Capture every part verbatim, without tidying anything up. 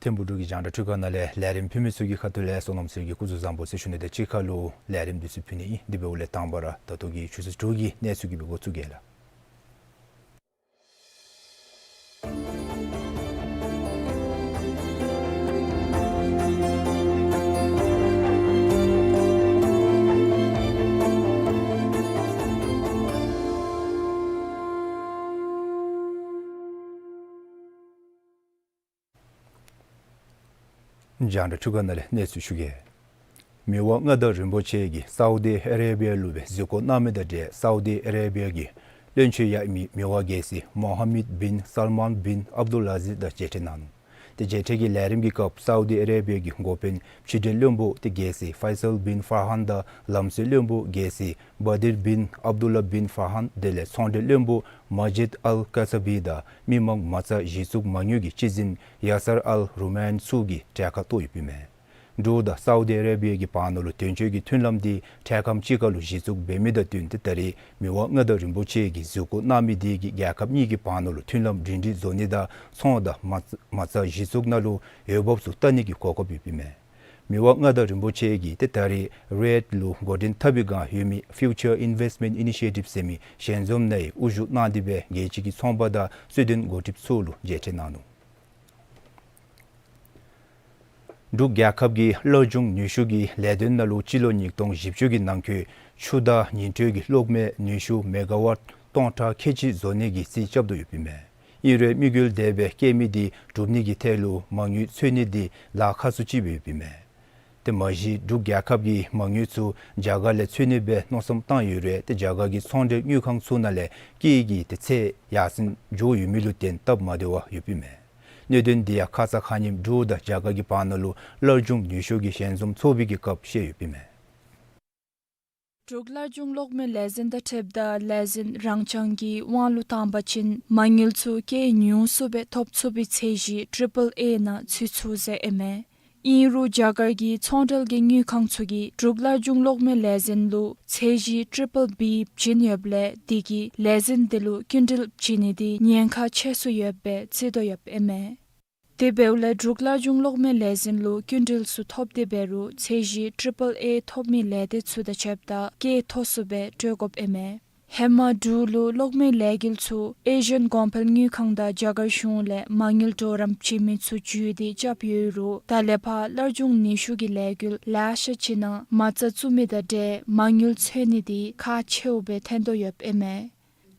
ཐིམ་ཕུག་འབྲུག་གི་རྒྱང་བསྒྲགས་འཕྲུལ་ཁང་ནང་ལས་ལས་རིམ་ཕུལ་མི་ཚུ་གི་ཁ་ཐུག་ལས་བསོད་ནམས་ཚེ་རིང་གིས་སྐུ་གཟུགས་བཟང་པོ་ཟེར་ཞུ་ནི་དང་གཅིག་ཁར་ལུ་ལས་རིམ་འདི་ཚུ་ཕུལ་ནི་ཨིན། དེ་འབདཝ་ལས་དང་པ་ར་ད་ལྟོ་གི་ཆུ་ཚོད་དྲུག་གི་གནས་ཚུལ་གྱི་སྦེ་འགོ་བཙུགས་གེ་ལགས། རྒྱང་བསྒྲགས་འཕྲུལ་ཁང་ནང་ལས་གནས་ཚུལ་ཞུ་གེ། མི་དབང་མངའ་བདག་རིན་པོ་ཆེ་གིས་སའུ་ཌི་ཨ་རེ་བི་ཡ་ལུ་སྦེ་གཟིགས་སྐོར་གནང་མི་དང་འབྲེལ་སའུ་ཌི་ཨ་རེ་བི་ཡ་གི་བློན་ཆེན་ཡ་མི་མི་དབང་རྒྱལ་སྲས་མོ་ཧམ་མད་བིན་སལ་མཱན་བིན་ཨབ་དུལ་ཨ་ཟིས་དང་མཇལ་འཕྲད་གནང་ནུག། ཏེ་མཇལ་འཕྲད་ཀྱི་ལས་རིམ་གྱི་སྐབས་སའུ་ཌི་ཨ་རེ་བི་ཡ་གི་འགོ་དཔོན་ཕྱི་འབྲེལ་བློན་པོ་ཏེ་རྒྱལ་སྲས་ཕའི་སལ་བིན་ཧྥ་ར་ཧན་དང་ལམ་སྲོལ་བློན་པོ་རྒྱལ་སྲས་བ་དིར་བིན་ཨབ་དུལ་ལཱ་བིན་ཧྥ་ར་ཧན་དེ་ལས་ཚོང་འབྲེལ་བློན་པོ་མ་ཇིད་ཨལ་ཀ་ས་བི་དང་མི་མང་མ་རྩ་གཞི་བཙུགས་མ་དངུལ་གྱི་སྤྱི་འཛིན་ཡ་སར་ཨལ་རུ་མཱན་ཚུ་གིས་གྲལ་ཁར་གཏོགས་ཡོདཔ་ཨིན་མས། འབྲུག་དང་སའུ་ཌི་ཨ་རེ་བི་ཡ་གི་བར་ན་ལུ་དོན་གཅོད་ཀྱི་མཐུན་ལམ་འདི་འཕྲལ་ཁམས་ཅིག་ཁར་ལུ་གཞི་བཙུགས་འབད་མི་དང་བསྟུན་ཏེ་ད་རེས་མི་དབང་མངའ་བདག་རིན་པོ་ཆེ་གིས་གཟིགས་སྐོར་གནང་མི་འདི་གིས་རྒྱལ་ཁབ་གཉིས་ཀྱི་བར་ན་ལུ་མཐུན་ལམ་སྒྲིང་སྒྲི་བཟོ་ནི་དང་ཚོང་དང་མ་རྩ་མ་རྩ་གཞི་བཙུགས་ནང་ལུ་འོས་འབབ་ཚུ་བལྟ་ནི་གི་གོ་སྐབས་ཡོདཔ་ཨིན་མས། མི་དབང་མངའ་བདག་རིན་པོ་ཆེ་གིས་ཏེ་ད་རེས་རེཌ་ལུ་འགོ་འདྲེན་འཐབ་པའི་བསྒང་ཡོད་མི་ཕིའུ་ཅར་ཨིན་ཝེསཊ་མེནཊ་ཨི་ནི་ཤི་ཡེ་ཊིབ་ཟེར་མི་ཞལ་འཛོམས་ནང་དབུ་བཞུགས་གནང་སྟེ་སྦེ་རྒྱལ་སྤྱི་གི་ཚོང་པ་དང་གསོལ་སྟོན་འགོ་ཁྲིདཔ་ཚུ་ལུ་མཇལ་འཕྲད་གནང་ནུག། འབྲུག་རྒྱལ་ཁབ་ཀྱི་སླར་འབྱུང་ནུས་ཤུགས་ཀྱི་ལས་དོན་ནང་ལུ་སྤྱི་ལོ་ཉིས་སྟོང་བཞི་བཅུ་གི་ནང་འཁོད་ཆུ་དང་ཉིང་ཁྲོས་ཀྱི་གློག་མེ་ནུས་ཤུགས་མེ་ག་ཝཊ་སྟོང་ཕྲག་ཁལ་གཅིག་བཟོ་ནི་གི་རྩིས་རྐྱབ་དོ་ཡོདཔ་ཨིན་མས། ཨིན་རུང་དམིགས་ཡུལ་དེ་སྦེ་བསྐྱེད་མི་འདི་འགྲུབ་ནི་གི་ཐད་ལུ་མ་དངུལ་འཚོལ་ནི་འདི་ལཱ་ཁག་སུ་ཅིག་སྦེ་ཡོདཔ་ཨིན་མས། ཏེ་མ་གཞི་འབྲུག་རྒྱལ་ཁབ་ཀྱིས་མ་དངུལ་ཚུ་རྒྱ་གར་ལས་འཚོལ་ནི་སྦེ་མནོ་བསམ་བཏང་ཡོད་རུང་ཏེ་རྒྱ་གར་གྱི་ཚོང་འབྲེལ་དངུལ་ཁང་ཚུ་ནང་ལས་སྐྱེད་ཀྱི་ཏེ་ཚད་ཡར་སེང་འགྱོ་ཡོད་མི་ལུ་བརྟེན་སྟབས་མ་བདེ་བ་ཡོདཔ་ཨིན་མས། གནད་དོན་འདི་ཡང་ཁ་ཙ་ཁ་ཉིནམ་འབྲུག་དང་རྒྱ་གར་གྱི་བར་ན་ལུ་སླར་འབྱུང་ནུས་ཤུགས་ཀྱི་ཞལ་འཛོམས་ཚོགས་པའི་གི་སྐབས་བཤད་ཡོདཔ་ཨིན་མས། འབྲུག་སླར་འབྱུང་གློག་མེ་ལས་འཛིན་དང་འཁྲིལཝ་ད་ལས་འཛིན་རང་རྐྱང་གི་དབང་ལུ་བཏང་པ་ཅིན་མ་དངུལ་ཚུ་གེ་ཉུང་སུ་སྦེ་ཐོབ་ཚུགས་པའི་ཚད་གཞི་ཊི་རི་པཱལ་ཨེ་ནང་ཚུད་ཚུགས་ཟེར་ཨིན་མས། ཨིན་རུང་རྒྱ་གར་གྱི་ཚོང་འབྲེལ་གྱི་དངུལ་ཁང་ཚུ་གིས་འབྲུག་སླར་འབྱུང་གློག་མེ་ལས་འཛིན་ལུ་ཚད་གཞི་ཊི་རི་པཱལ་བི་བྱིན་ཡོདཔ་ལས་དེ་གིས་ལས་འཛིན་དེ་ལུ་སྐྱིན་འགྲུལ་བྱིན་ནི་འདི་ཉེན་ཁ་ཆེ་སུ་ཡོདཔ་སྦེ་བརྩི་དོ་ཡོདཔ་ཨིན་མས། དེ་འབདཝ་ལས་འབྲུག་སླར་འབྱུང་གློག་མེ་ལས་འཛིན་ལུ་སྐྱིན་འགྲུལ་ཚུ་ཐོབ་སྟེ་འབད་རུང་ཚད་གཞི་ཊི་རི་པཱལ་ཨེ་ཐོབ་མི་ལས་སྡེ་ཚུ་དང་ཕྱདཔ་ད་གེ་མཐོ་སུ་སྦེ་སྤྲོད་དགོཔ་ཨིན་མས། ཧེ་མ་འབྲུག་ལུ་གློག་མེ་ལས་འགུལ་ཚུ་ཨེ་ཤི་ཡན་གོང་འཕེལ་དངུལ་ཁང་དང་རྒྱ་གར་གཞུང་ལས་མ་དངུལ་གྲོགས་རམ་བྱིན་མི་ཚུ་བརྒྱུད་དེ་རྐྱབ་ཡོད་རུང་ད་ལས་ཕར་སླར་འབྱུང་ནུས་ཤུགས་ཀྱི་ལས་འགུལ་ལེ་ཤ་ཅིག་ནང་མ་རྩ་བཙུགས་མི་དང་འབྲེལ་མ་དངུལ་འཚོལ་ནི་འདི་ཁག་ཆེཝ་སྦེ་ཐོན་དོ་ཡོདཔ་ཨིན་མས།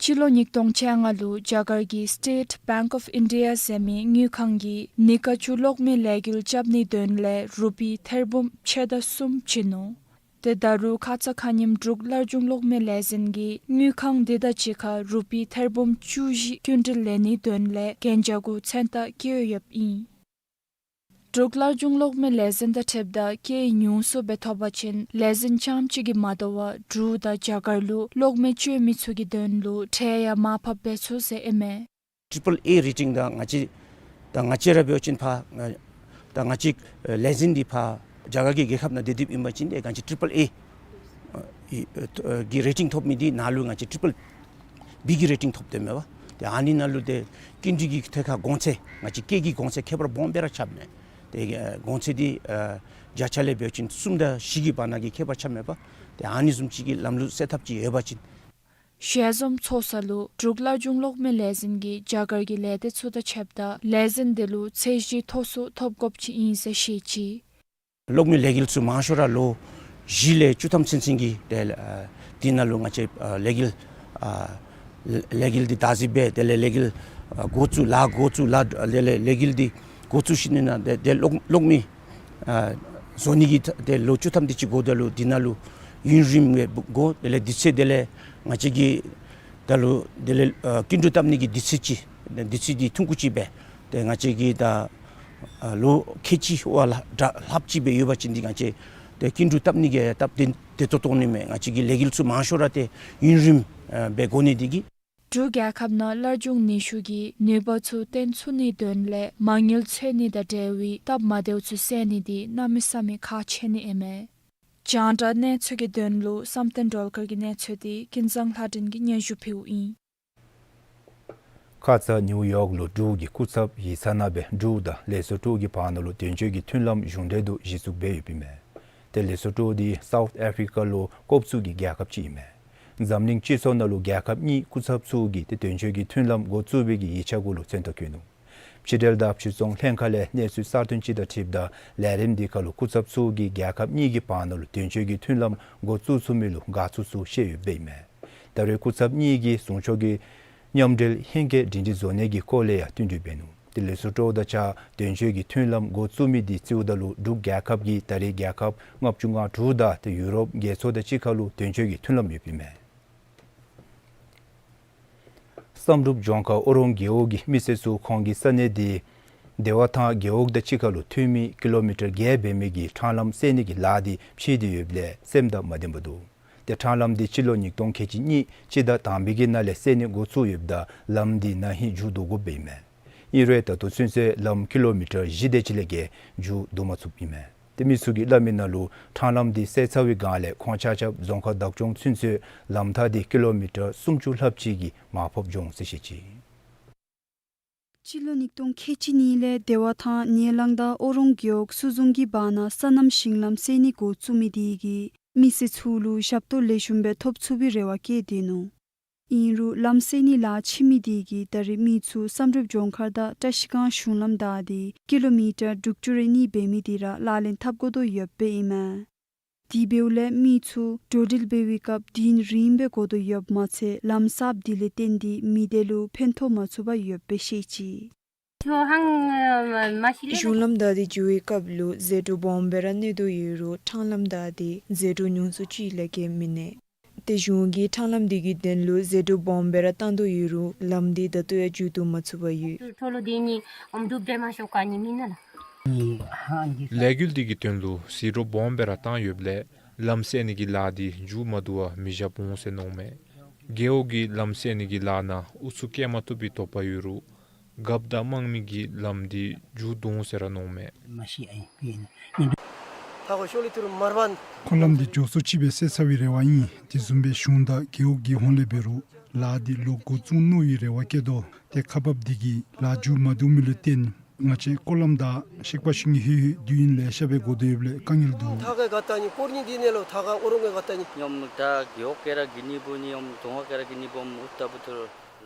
སྤྱི་ལོ་ཉིས་སྟོང་བཅོ་ལྔ་ལུ་རྒྱ་གར་གྱི་State Bank of India ཟེར་མི་དངུལ་ཁང་གིས་ཉིས་ཀ་ཅུ་གློག་མེ་ལས་འགུལ་རྐྱབ་ནིའི་དོན་ལས་རུ་པི་ཐེར་འབུམ་ཕྱེད་དང་གསུམ་བྱིན་ནུག། ཏེ་ད་རུང་ཁ་ཙ་ཁ་ཉིནམ་འབྲུག་སླར་འབྱུང་གློག་མེ་ལས་འཛིན་གྱིས་དངུལ་ཁང་དེ་དང་གཅིག་ཁར་རུ་པི་ཐེར་འབུམ་བཅུ་བཞི་སྐྱིན་འགྲུལ་ལེན་ནིའི་དོན་ལས་གན་རྒྱ་གུ་མཚན་རྟགས་བཀོད་ཡོདཔ་ཨིན། འབྲུག་སླར་འབྱུང་གློག་མེ་ལས་འཛིན་དང་འཁྲིལཝ་ད་སྐྱེད་ཉུང་སུ་སྦེ་ཐོབ་པ་ཅིན་ལས་འཛིན་རྐྱངམ་གཅིག་གིས་མ་དོ་བར་འབྲུག་དང་རྒྱ་གར་ལུ་གློག་མེ་སྤྱོད་མི་ཚུ་གི་དོན་ལུ་ཁྲལ་ཡང་མར་ཕབ་འབད་ཚུགས་ཟེར་ཨིན་མས། ཊི་རི་པལ་ཨེ་རེ་ཊིང་དང་ང་བཅས་དང་ང་བཅས་ར་འབད་བ་ཅིན་ཕར་ང་དང་ང་བཅས་ལས་འཛིན་འདི་ཕར་རྒྱ་གར་གྱི་རྒྱལ་ཁབ་ནང་སྡོད་སྡོདཔ་ཨིན་པ་ཅིན་ཏེ་ང་བཅས་ཊི་རི་པལ་ཨེ་ཨ་ཨི་ཨ་གི་རེ་ཊིང་ཐོབ་མི་འདི་ནང་ལུ་ང་བཅས་ཊི་རི་པལ་བི་གི་རེ་ཊིང་ཐོབ་སྟེ་མས་པ། ཏེ་ཨ་ནི་ནང་ལུ་ཏེ་སྐྱིན་འགྲུལ་གྱི་ཐད་ཁར་གོང་ཚད་ང་བཅས་སྐྱེད་ཀྱི་གོང་ཚད་ཁྱད་པར་སྦོམ་སྦེ་ར་ཆགསཔ་མས། ཏེ་ཨ་གོང་ཚད་འདི་ཨ་བརྒྱ་ཆ་ལས་འབད་བ་ཅིན་གསུམ་དང་བཞི་གི་བར་ན་གི་ཁྱད་པར་ཆགསཔ་མས་པ། ཏེ་ཨ་ནི་བཟུམ་ཅིག་གི་ལམ་ལུགས་སེལ་ཐབས་ཅིག་ཡོད་པ་ཅིན། ཞལ་འཛོམས་ཚོགས་ས་ལུ་འབྲུག་སླར་འབྱུང་གློག་མེ་ལས་འཛིན་གྱིས་རྒྱ་གར་གྱི་ལས་སྡེ་ཚུ་དང་ཕྱདཔ་ད་ལས་འཛིན་འདི་ལུ་ཚད་གཞི་མཐོ་སུ་ཐོབ་དགོཔ་ཅིག་ཨིན་ཟེར་བཤད་ཅི། གློག་མེ་ལས་འགུལ་ཚུ་མང་ཤོས་ར་ལོ་བཞི་ལས་བཅུ་ཐམ་ཚུན་ཚོད་ཀྱི་དེ་ཨ་དེ་ནང་ལུ་ང་བཅས་ཨ་ལས་འགུལ་ཨ་ལས་འགུལ་འདི་བདག་འཛིན་འབད་དེ་ལས་ལས་འགུལ་ཨ་འགོ་བཙུགས་ལཱ་འགོ་བཙུགས་ལཱ་དེ་ལས་ལས་འགུལ་འདི་འགོ་བཙུགས་ཞིནམ་ལས་དེ་དེ་གློག་གློག་མེ་ཨ་བཟོ་ནི་གི་ད་དེ་ལོ་བཅུ་ཐམ་དེ་ཅིག་འགོརཝ་ད་ལུ་དེ་ནང་ལུ་ཡུན་རིངམོ་སྦེ་འགོར། དེ་ལས་དུས་ཚོད་དེ་ལས་ང་བཅས་ཀྱི་ད་ལུ་དེ་ལས་ཨ་སྐྱིན་འགྲུལ་བཏབ་ནི་གི་དུས་ཚོད་ཅིག་དུས་ཚོད་འདི་ཐུང་ཀུ་ཅིག་སྦེ་ཏེ་ང་བཅས་ཀྱིས་ད་ཨ་ལོ་ཁལ་གཅིག་བ་ལྷག་ལྷགཔ་ཅིག་སྦེ་ཡོད་པ་ཅིན་འདི་ང་བཅས་ཏེ་སྐྱིན་འགྲུལ་བཏབ་ནི་གི་སྟབས་བདེ་བདེ་ཏོག་ཏོ་འོང་ནི་མས། ང་བཅས་ཀྱི་ལས་འགུལ་ཚུ་མང་ཤོས་ར་ཏེ་ཡུན་རིངམོ་ཨ་སྦེ་འགོར་ནི་དེ་གིས། འབྲུག་རྒྱལ་ཁབ་ནང་སླར་འབྱུང་ནུས་ཤུགས་ཀྱི་ནུས་པ་ཚུ་བརྟན་ཚུགས་ནིའི་དོན་ལས་མ་དངུལ་འཚོལ་ནི་དང་འབྲེལ་བའི་སྟབས་མ་བདེཝ་ཚུ་སེལ་ནི་འདི་གནམ་མེད་ས་མེད་ཁག་ཆེ་ནི་ཨིན་མས། རྒྱང་བསྒྲགས་གནས་ཚུལ་གྱི་དོན་ལུ་བསམ་གཏན་སྒྲོལ་དཀར་གྱི་གནས་ཚུལ་འདི་ཀུན་བཟང་ལྷ་སྒྲོན་གྱིས་སྙན་ཞུ་ཕུལཝ་ཨིན། ཁ་ཙ་ནིའུ་ཡོག་ལུ་འབྲུག་གི་སྐུ་ཚབ་ཡིག་ཚང་ནང་སྦེ་འབྲུག་དང་ལེ་སོ་ཊོ་གི་བར་ན་ལུ་དོན་གཅོད་ཀྱི་མཐུན་ལམ་གཞུང་འབྲེལ་དུ་གཞི་བཙུགས་འབད་ཡོདཔ་ཨིན་མས། ཏེ་ལེ་སོ་ཊོ་འདི་སའུཐ་ཨ་ཕི་རི་ཀ་ལུ་ཀོབ་ཚུ་གི་རྒྱལ་ཁབ་ཅིག་ཨིན་མས། འཛམ་གླིང་སྤྱི་ཚོགས་ནང་ལུ་རྒྱལ་ཁབ་གཉིས་སྐུ་ཚབ་ཚུ་གིས་ཏེ་དོན་གཅོད་ཀྱི་མཐུན་ལམ་འགོ་བཙུགས་པའི་གི་ཡིག་ཆ་གུ་ལུ་མཚན་རྟགས་བཀོད་ནུག། ཕྱི་འབྲེལ་དང་ཕྱི་ཚོང་ལྷན་ཁག་ལས་གནས་ཚུལ་གསར་ཐོན་ཅིག་དང་འཁྲིལཝ་ད་ལས་རིམ་འདི་ཁར་ལུ་སྐུ་ཚབ་ཚུ་གིས་རྒྱལ་ཁབ་གཉིས་ཀྱི་བར་ན་ལུ་དོན་གཅོད་ཀྱི་མཐུན་ལམ་འགོ་བཙུགས་ཚུགས་མི་ལུ་དགའ་ཚོར་ཚུ་བཤད་ཡོདཔ་ཨིན་མས། ད་རེས་སྐུ་ཚབ་གཉིས་ཀྱིས་ཟུང་ཕྱོགས་ཀྱི་མཉམ་འབྲེལ་ཧེང་སྐལ་སྒྲིང་སྒྲིང་བཟོ་ནི་གི་སྐོར་ལས་ཡང་བསྟུན་གྲོས་འབད་ནུག། ཏེ་ལེ་སོ་ཊོ་དང་གཅིག་ཁར་དོན་གཅོད་ཀྱི་མཐུན་ལམ་འགོ་བཙུགས་མི་འདི་རྩིཝ་ད་ལུ་འབྲུག་རྒྱལ་ཁབ་ཀྱིས་ད་རེས་རྒྱལ་ཁབ་ལྔ་བཅུ་ང་དྲུག་དང་ཏེ་ཡུ་རོབ་རྒྱལ་ཚོགས་དང་གཅིག་ཁར་ལུ་དོན་གཅོད་ཀྱི་མཐུན་ལམ་ཡོདཔ་ཨིན་མས། བསམ་གྲུབ་ལྗོངས་མཁར་ཨོ་རོང་རྒེད་འོག་གི་མི་སེར་ཚུ་ཁོང་གི་ས་གནས་འདི་བདེ་བ་ཐང་རྒེད་འོག་དང་གཅིག་ཁར་ལུ་ཐོན་མི་ཀི་ལོ་མི་ཊར་བརྒྱད་འབད་མི་གི་འཕྲང་ལམ་བསལ་ནི་གི་ལཱ་འདི་ཕྱེ་སྟེ་ཡོདཔ་ལས་སེམས་དང་མ་ལྡན་པར་འདུག། ཏེ་འཕྲང་ལམ་འདི་སྤྱི་ལོ་ཉིས་སྟོང་ཁལ་གཅིག་གཉིས་སྤྱི་ཟླ་དང་པའི་གི་ནང་ལས་བསལ་ནི་འགོ་བཙུགས་ཡོདཔ་ད་ལམ་འདི་ན་ཧིང་མཇུག་བསྡུ་དགོཔ་ཨིན་མས། ཨིན་རུང་ད་ལྟོ་ཚུན་ཚོད་ལམ་ཀི་ལོ་མི་ཊར་བཞི་དེ་ཅིག་ལས་བརྒལ་མཇུག་བསྡུ་མ་ཚུགསཔ་ཨིན་མས། ཏེ་མི་ཚུ་གིས་སླབ་མི་ནང་ལུ་འཕྲང་ལམ་འདི་བསལ་ཚར་བའི་སྒང་ལས་ཁོང་ཆ་ཁྱབ་རྫོང་ཁག་བདག་སྐྱོང་ཚུན་ཚོད་ལམ་ཐག་འདི་ཀི་ལོ་མི་ཊར་སུམ་ཅུ་ལྷགཔ་ཅིག་གིས་མར་ཕབ་འགྱོ་འོང་ཟེར་བཤད་ཅི། སྤྱི་ལོ་ཉིས་སྟོང་ཁལ་གཅིག་གཉིས་ལས་བདེ་བ་ཐང་ཉེ་གླང་དང་ཨོ་རོང་རྒེད་འོག་སུ་རྫོང་གི་བར་ན་སོ་ནམ་ཞིང་ལམ་བསལ་ནི་འགོ་བཙུགས་མི་དེ་གིས་མི་སེར་ཚུ་ལུ་ཞབས་ཏོག་ལེགས་ཤོམ་སྦེ་ཐོབ་ཚུགས་པའི་རེ་བ་བསྐྱེད་དེ་ནུག། ཨིན་རུང་ལམ་བསལ་ནི་ལཱ་ཕྱེ་མི་དེ་གིས་ད་རེས་མི་ཚུ་བསམ་གྲུབ་ལྗོངས་མཁར་དང་བཀྲ་ཤིས་སྒང་གཞུང་ལམ་བདའ་སྟེ་ཀི་ལོ་མི་ཊར་དྲུག་ཅུ་རེ་གཉིས་འབད་མི་དེ་ར་ལག་ལེན་འཐབ་དགོ་དོ་ཡོདཔ་ཨིན་མས། དེ་འབདཝ་ལས་མི་ཚུ་འགྲོ་འགྲུལ་འབད་བའི་སྐབས་དུས་ཡུན་རིངམོ་སྦེ་འགོར་དོ་ཡོདཔ་མ་ཚད་ལམ་གསརཔ་དེ་ལས་བརྟེན་ཏེ་མི་སྡེ་ལུ་ཕན་ཐོགས་མ་ཚུགས་པར་ཡོདཔ་སྦེ་བཤད་ཅི། གཞུང་ལམ་བདའ་སྟེ་འགྱོ་བའི་སྐབས་ལུ་ཟད་འགྲོ་སྦོམ་སྦེ་ར་གནས་དོ་ཡོད་རུང་འཕྲང་ལམ་བདའ་སྟེ་ཟད་འགྲོ་ཉུང་སུ་ཅིག་ལས་བརྒལ་མི་གནས། ཏེ་གཞུང་གིས་འཕྲང་ལམ་དེ་གི་དོན་ལུ་ཟད་འགྲོ་སྦོམ་སྦེ་ར་བཏང་དོ་ཡོད་རུང་ལམ་དེ་ད་ལྟོ་ཡང་མཇུག་བསྡུ་མ་ཚུགས་པར་ཡོད། ལས་འགུལ་འདི་གི་དོན་ལུ་ཟད་འགྲོ་སྦོམ་སྦེ་ར་བཏང་ཡོདཔ་ལས་ལམ་བསལ་ནི་གི་ལཱ་འདི་མཇུག་མ་བསྡུ་བར་མི་བཞགཔ་འོང་ཟེར་མནོཝ་མས། རྒེད་འོག་གི་ལམ་བསལ་ནི་གི་ལཱ་ནང་ཨུ་ཚུགས་བསྐྱེད་མ་བཏུབ་པའི་དོགས་པ་ཡོད་རུང་རྒཔོ་དང་དམངས་མི་གིས་ལམ་འདི་མཇུག་བསྡུ་འོང་ཟེར་ར་མནོཝ་མས། འཁོར་ལམ་འདི་མགྱོགས་སུ་ཅིག་སྦེ་བསལ་ཚར་བའི་རེ་བ་ཨིན། དེ་བཟུམ་སྦེ་གཞུང་དང་རྒེད་འོག་གི་ཧོངས་ལས་འབད་རུང་ལཱ་འདི་ལོག་འགོ་བཙུགས་ནི་ཡོད་པའི་རེ་བ་བསྐྱེད་དོ། ཏེ་ཁག་འབགཔ་དེ་གིས་ལཱ་མཇུག་མ་བསྡུ་མི་ལུ་བརྟེན་ང་བཅས་འཁོར་ལམ་བདའ་གཤེགས་པ་ཤིང་ཧེ་ཧེ་དུས་ཡུན་ལེ་ཤ་སྦེ་འགོར་དོ་ཡོདཔ་ལས་དཀའ་ངལ་འདུག།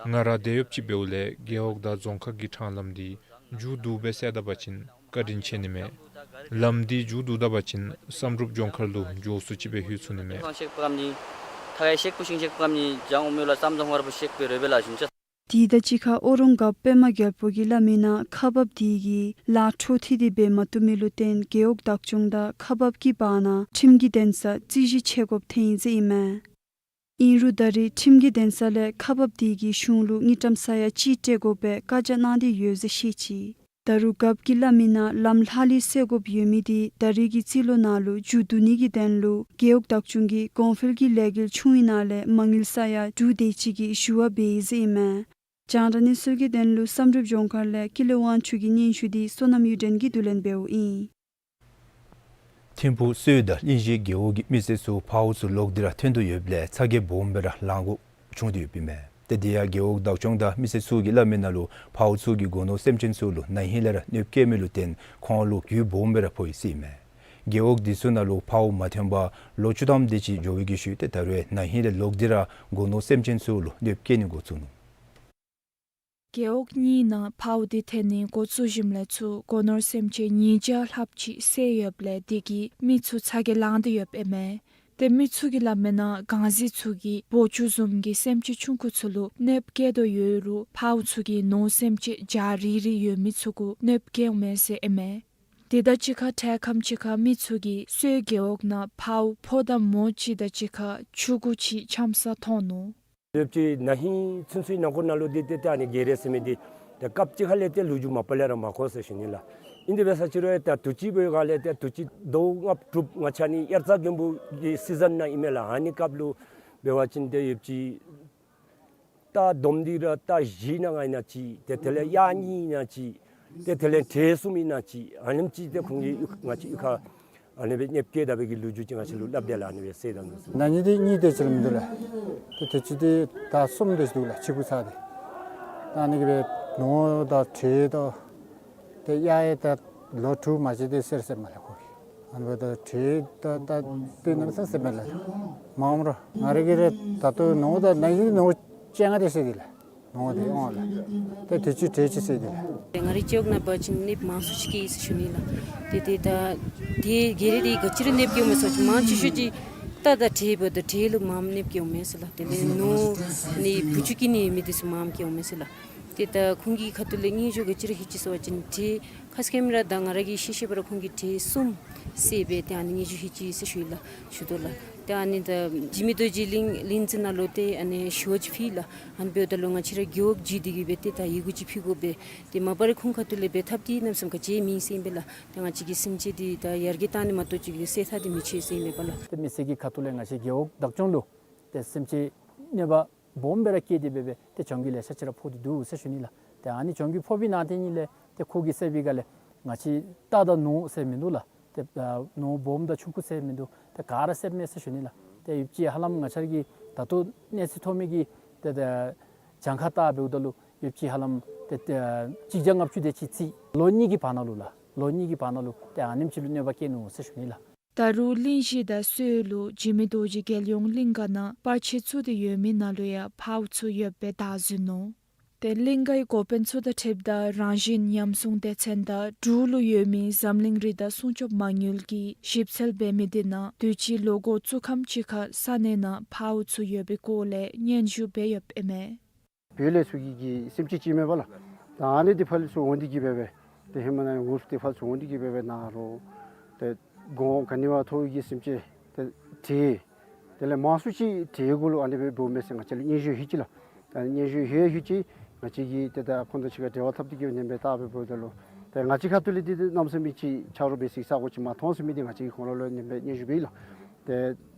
ང་ར་དེད་གཡོགཔ་ཅིག་འབདཝ་ལས་རྒེད་འོག་དང་རྫོང་ཁག་གི་འཕྲང་ལམ་འདི་མཇུག་བསྡུ་སྦེ་བསལ་ད་པ་ཅིན་བཀའ་དྲིན་ཆེ་ནི་མས། ལམ་འདི་མཇུག་བསྡུ་ད་པ་ཅིན་བསམ་གྲུབ་ལྗོངས་མཁར་ལུ་མགྱོགས་སུ་ཅིག་སྦེ་ལྷོད་ཚུགས་ནི་མས། དེ་དང་གཅིག་ཁར་ཨོ་རོང་རྒཔོ་པདྨ་རྒྱལ་པོ་གིས་སླབ་མིའི་ནང་ཁག་འབགཔ་དེ་གིས་ལཱ་འཕྲོ་མཐུད་དེ་འབད་མ་བཏུབ་མི་ལུ་བརྟེན་རྒེད་འོག་བདག་སྐྱོང་དང་ཁག་འབགཔ་གི་བར་ན་ཁྲིམས་ཀྱི་འདུན་ས་རྩོད་གཞི་ཆད་དགོཔ་ཐོན་ཡི་ཟེར་ཨིན་མས། ཨིན་རུང་ད་རེས་ཁྲིམས་ཀྱི་འདུན་ས་ལས་ཁག་འབགཔ་དེ་གིས་གཞུང་ལུ་དངུལ་ཀྲམ་ས་ཡ་གཅིག་སྤྲོད་དགོ་པའི་བཀའ་རྒྱ་གནང་སྟེ་ཡོད་ཟེར་བཤད་ཅི། ད་རུང་རྒཔོ་གིས་སླབ་མི་ནང་ལམ་ལྷག་ལུས་སེལ་དགོཔ་ཡོད་མི་འདི་ད་རེས་ཀྱི་རྩིས་ལོ་ནང་ལུ་མཇུག་བསྡུ་ནི་གི་དོན་ལུ་རྒེད་འོག་བདག་སྐྱོང་གིས་གོང་འཕེལ་གྱི་ལས་འགུལ་ཆུང་བའི་ནང་ལས་མ་དངུལ་ས་ཡ་དྲུག་དེ་ཅིག་གི་ཞུ་བ་འབད་ཡི་ཟེར་ཨིན་མས། རྒྱང་བསྒྲགས་གནས་ཚུལ་གྱི་དོན་ལུ་བསམ་གྲུབ་ལྗོངས་མཁར་ལས་ཀུན་ལེགས་དབང་ཕྱུག་གི་སྙན་ཞུ་འདི་བསོད་ནམས་གཡུ་སྒྲོན་གྱིས་བསྡུ་ལེན་འབདཝ་ཨིན། ཐིམ་ཕུག་གསོལ་དང་གླིང་བཞི་རྒེད་འོག་གི་མི་སེར་ཚུ་འཕརཝ་ཚུ་ལོག་སྟེ་ར་ཐོན་དོ་ཡོདཔ་ལས་ཚ་གྱང་སྦོམ་སྦེ་ར་ལང་དགོཔ་བྱུང་སྟེ་ཡོདཔ་ཨིན་མས། ཏེ་དེ་ཡང་རྒེད་འོག་བདག་སྐྱོང་དང་མི་སེར་ཚུ་གིས་སླབ་མི་ནང་ལུ་འཕརཝ་ཚུ་གིས་སྒོ་ནོར་སེམས་ཅན་ཚུ་ལུ་ན་ཧིང་ལས་ར་གནོདཔ་བཀལ་མི་ལུ་བརྟེན་ཁོང་ལུ་རྒུད་སྦོམ་སྦེ་ར་ཕོག་ཡི་ཟེར་ཨིན་མས། རྒེད་འོག་འདི་ཚུ་ནང་ལུ་འཕརཝ་མ་ཐོན་པར་ལོ་བཅུ་ཐམ་དེ་ཅིག་འགྱོ་བའི་གི་ཤུལ་ཏེ་ད་རུང་ཡང་ན་ཧིང་ལས་ལོག་སྟེ་ར་སྒོ་ནོར་སེམས་ཅན་ཚུ་ལུ་གནོདཔ་བཀལ་ནི་འགོ་བཙུགས་ནུག། རྒེད་འོག་གཉིས་ནང་འཕརཝ་འདི་ཐོན་ནི་འགོ་བཙུགས་ཞིནམ་ལས་ཚུར་སྒོ་ནོར་སེམས་ཅན་ཉིས་བརྒྱ་ལྷགཔ་ཅིག་བསད་ཡོདཔ་ལས་དེ་གིས་མི་ཚུ་ཚ་གྱང་ལང་སྟེ་ཡོདཔ་ཨིན་མས། ཏེ་མི་ཚུ་གིས་སླབ་མི་ནང་གངས་གཟིག་ཚུ་གིས་བོའུ་ཅུང་བཟུམ་གྱི་སེམས་ཅན་ཆུང་ཀུ་ཚུ་ལུ་གནོདཔ་བཀལ་དོ་ཡོད་རུང་འཕརཝ་ཚུ་གིས་ནོར་སེམས་ཅན་བརྒྱ་རེ་རེ་ཡོད་མི་ཚུ་གུ་གནོདཔ་བཀལཝ་མས་ཟེར་ཨིན་མས། དེ་དང་གཅིག་ཁར་འཕྲལ་ཁམས་ཅིག་ཁར་མི་ཚུ་གིས་གསོལ་རྒེད་འོག་ནང་འཕརཝ་ཕོ་དང་མོ་གཅིག་དང་གཅིག་ཁར་ཕྱུ་གུ་ཅིག་འཁྱམས་ས་མཐོང་ནུག། ཡོདཔ་ཅིག་ན་ཧིང་ཚུན་ཚོད་ནང་འཁོད་ནང་ལུ་འདི་ཏེ་ཏེ་ཨ་ནི་རྒྱལ་རས་ཟེར་མི་འདི་ཏེ་སྐབས་ཅིག་ཁ་ལས་ཏེ་ལོ་རྒྱུས་མ་པ་ལས་ར་མ་གོ་ཟེར་ཞུ་ནི་ལགས། ཨིན་དེ་འབད་ས་ཅིག་རུང་ཡང་ཏེ་དུས་ཅི་འབདཝ་ལས་ཏེ་དུས་ཅི་ཟླཝ་ལྔ་དྲུག་ང་བཅས་ནི་དབྱར་རྩྭ་དགུན་འབུ་གི་སི་ཛན་ནང་ཨིན་མས་ལགས། ཨ་ནི་སྐབས་ལུ་འབད་བ་ཅིན་ཏེ་ཡོདཔ་ཅིག་རྟ་སྡོམ་འདི་ར་རྟ་བཞི་ནང་ང་ཨིན་ན་ཅིག་ཏེ་དེ་ལས་གཡག་གཉིས་ཨིན་ན་ཅིག་ཏེ་དེ་ལས་བྲེ་གསུམ་ཨིན་ན་ཅིག་ཨ་ནེམ་ཅིག་ཏེ་ཁོང་གིས་ང་བཅས་གཡུས་ཁར་ཨ་ནི་སྦེ་གནོདཔ་བཀལ་ད་པའི་གི་ལོ་རྒྱུས་ཅིག་ང་བཅས་ལུ་སླབ་དེས་ལགས། ཨ་ནི་སྦེ་ཟེར་ད་ནུག་ཟེར། ན་ནིང་འདི་གཉིས་དེ་ཅིག་ར་མིན་འདུག་ལགས། ཏེ་དུས་ཅི་འདི་ཟླ་གསུམ་དེ་ཅིག་འདུག་ལགས། ཕྱི་གུ་ཚར་ཏེ། ད་ཨ་ནི་གི་སྦེ་ནོར་དང་བྲེ་དང་ཏེ་གཡག་ཡང་ད་ལོ་དྲུག་མ་ཅིག་ཏེ་གསོ་ར་གསོཝ་མས་ལགས་ཁོ་གིས། ཨ་ནི་འབདཝ་ད་བྲེ་ད་ད་དེ་གནམ་མེད་ས་མེད་གསོཝ་མས་ལགས། མངམ་ར་ང་རའི་གི་ར་ད་ལྟོ་ནོར་ད་ན་ཧིང་ནོར་བཅོ་ལྔ་དེ་གསོ་སྟེ་ལགས། ནོར་དེ་ཨོང་ལགས། ཏེ་དུས་ཅི་བྲེ་ཅིག་གསོ་སྟེ་ལགས། ང་རའི་ཅོག་ནང་འབད་བ་ཅིན་གནོདཔ་མང་སུ་ཅིག་བཀལ་ཡི་ཟེར་ཞུ་ནི་ལགས། ཏེ་ཏེ་ད་ཏེ་རྒྱལ་རས་འདི་ག་ཅི་ར་གནོདཔ་བཀལཝ་མས་ཟེར་བ་ཅིན་མང་ཆེ་ཤོས་ཅིག་རྟ་དང་བྲེ་འབདཝ་ད་བྲེ་ལུ་མངམ་གནོདཔ་བཀལཝ་མས་ཟེར་ལགས། དེ་ལས་ནོར་ནི་བུ་ཆུང་ཀུན་ནི་མི་འདི་ཚུ་མངམ་བཀལཝ་མས་ཟེར་ལགས། ཏེ་ད་ཁོང་གི་ཁ་ཐུག་ལས་སྙན་ཞུ་ག་ཅི་ར་ལྷོད་ཅི་ཟེར་བ་ཅིན་བྲེ་ཁ་སྐད་མི་ར་ད་ང་ར་གིས་ཤེས་ཤེས་པ་ར་ཁོང་གིས་བྲེ་གསུམ་བསད་སྦེ་ཏེ་ཨ་ནི་སྙན་ཞུ་ལྷོད་ཅི་ཟེར་ཞུ་ཡི་ལགས། ཞུ་དོ་ལགས། ཏེ་ཨ་ནི་ད་འཇིགས་མེད་རྡོ་རྗེ་གླིང་གླིང་རྩེ་ནང་ལུ་ཏེ་ཨ་ནི་ཞུ་བ་ཅིག་ཕུལ་ཡི་ལགས། ཨ་ནི་འབདཝ་ད་ལུ་ང་བཅས་ར་རྒེད་འོག་བརྒྱུད་དེ་གིས་སྦེ་ཏེ་ད་ཡི་གུ་ཅིག་ཕུལ་དགོ་པས། ཏེ་མ་པ་ར་ཁོང་ཁ་ཐུག་ལས་འབད་ཐབས་འདི་གནམ་མེད་ས་མེད་ག་ཅི་མེད་ཟེར་ཨིན་པས་ལགས། ཏེ་ང་བཅས་ཀྱིས་སེམས་ཅན་འདི་ད་ཡར་རྒྱས་གཏང་ནི་མ་གཏོགས་ཅིག་གིས་སེལ་ཐབས་འདི་མི་ཆོད་ཟེར་ཨིན་པས་པ་ལགས། ཏེ་མི་སེར་གྱི་ཁ་ཐུག་ལས་ང་བཅས་རྒེད་འོག་བདག་སྐྱོང་ལུ་ཏེ་སེམས་ཅན་གནོད་པ་སྦོམ་སྦེ་ར་བཀལ་ཏེ་འབད་སྦེ་ཏེ་གྱོང་གུད་ལེ་ཤ་ཅིག་ར་ཕོག་སྟེ་འདུག་ཟེར་ཞུ་ནི་ལགས། ཏེ་ཨ་ནི་གྱོང་གུད་ཕོག་པའི་ནང་དེ་ཉིད་ལས་ཏེ་ཁོ་གིས་བསད་པའི་སྒང་ལས་ང་བཅས་རྟ་དང་ནོར་ཟེར་མིན་འདུག་ལགས། ཏེ་ཨ་ནོར་སྦོམ་དང་ཆུང་ཀུ་ཟེར་མིན་འདུག། ཏེ་ག་ར་བསདཔ་མས་ཟེར་ཞུ་ནི་ལགས། ཏེ་ཡོདཔ་ཅིག་ཧ་ལམ་ང་བཅས་ར་གི་ད་ལྟོ་གནས་ཚུལ་ཐོབ་མི་གི་ཏེ་ཏེ་གྱངས་ཁ་བལྟ་འབདཝ་ད་ལུ་ཡོདཔ་ཅིག་ཧ་ལམ་ཏེ་ཏེ་གཅིག་བརྒྱ་ལྔ་བཅུ་དེ་ཅིག་རྩིས། ལོ་གཉིས་ཀྱི་བར་ན་ལུ་ལགས། ལོ་གཉིས་ཀྱི་བར་ན་ལུ་ཏེ་ཨ་ནེམ་ཅིག་ལུ་གནོད་པ་བཀལ་ནུག་ཟེར་ཞུ་ནི་ལགས། ད་རུང་གླིང་བཞི་དང་གསོལ་ལུ་འཇིགས་མེད་རྡོ་རྗེ་རྒྱལ་ཡོངས་གླིང་ག་ནང་པར་ཆས་བཙུགས་ཏེ་ཡོད་མི་ནང་ལུ་ཡང་འཕརཝ་ཚུ་ཡོདཔ་སྦེ་བདའ་ཟུན་ནུག། ཏེ་གླིང་གའི་འགོ་དཔོན་ཚུ་དང་འཁྲིལཝ་ད་རང་བཞིན་ཉམས་སྲུང་སྡེ་ཚན་དང་འབྲུག་ལུ་ཡོད་མི་འཛམ་གླིང་རི་དྭགས་སྲུང་སྐྱོབ་མ་དངུལ་གྱིས་ཞིབ་འཚོལ་འབད་མི་དེ་ནང་དུས་ཅི་ལོ་འགོ་བཙུགས་ཁམས་ཅིག་ཁར་ས་གནས་ནང་འཕརཝ་ཚུ་ཡོད་པའི་སྐོར་ལས་སྙན་ཞུ་འབད་ཡོདཔ་ཨིན་མས། བོད་ལས་ཚུར་གྱི་གི་སེམས་ཅན་ཅིག་མེན་པ་ལགས། ད་ཨ་ནི་འདི་ཕར་ལས་ཚུར་འོང་སྟེ་གི་འབད་སྦེ་ཏེ་ཧེ་མ་ནཱ་འོང་སྟེ་ཕར་ལས་ཚུར་འོང་སྟེ་གི་འབད་སྦེ་ནཱ་ལུ་ཏེ་གོང་ག་ནི་བ་མཐོ་བའི་གི་སེམས་ཅན་ཏེ་བྲེ་དེ་ལས་མང་སུ་ཅིག་བྲེ་གུ་ལུ་ཨ་ནི་སྦེ་འབདཝ་མས་ཟེར་ང་བཅས་ལུ་སྙན་ཞུ་ལྷོད་ཅི་ལགས། ད་སྙན་ཞུ་ལྷོད་ལྷོད་ཅི་ང་བཅས་ཀྱིས་ཏེ་ད་ཁོང་དང་གཅིག་ཁར་འབྲེལ་བ་འཐབ་སྟེ་གི་ནེམ་སྦེ་བལྟ་སྦེ་འབདཝ་ད་ལུ་ཏེ་ང་བཅས་ཁ་ཐུག་ལས་འདི་ཏེ་གནམ་མེད་ས་མེད་ཅིག་ཆ་རོགས་འབད་ས་གི་ས་གོ་ཅིག་མ་མཐོང་ཟེར་མི་འདི་ང་བཅས་ཀྱིས་ཁོང་ལུ་ལུ་ནེམ་སྦེ་སྙན་ཞུ་འབད་ཡི་ལགས། ཏེ་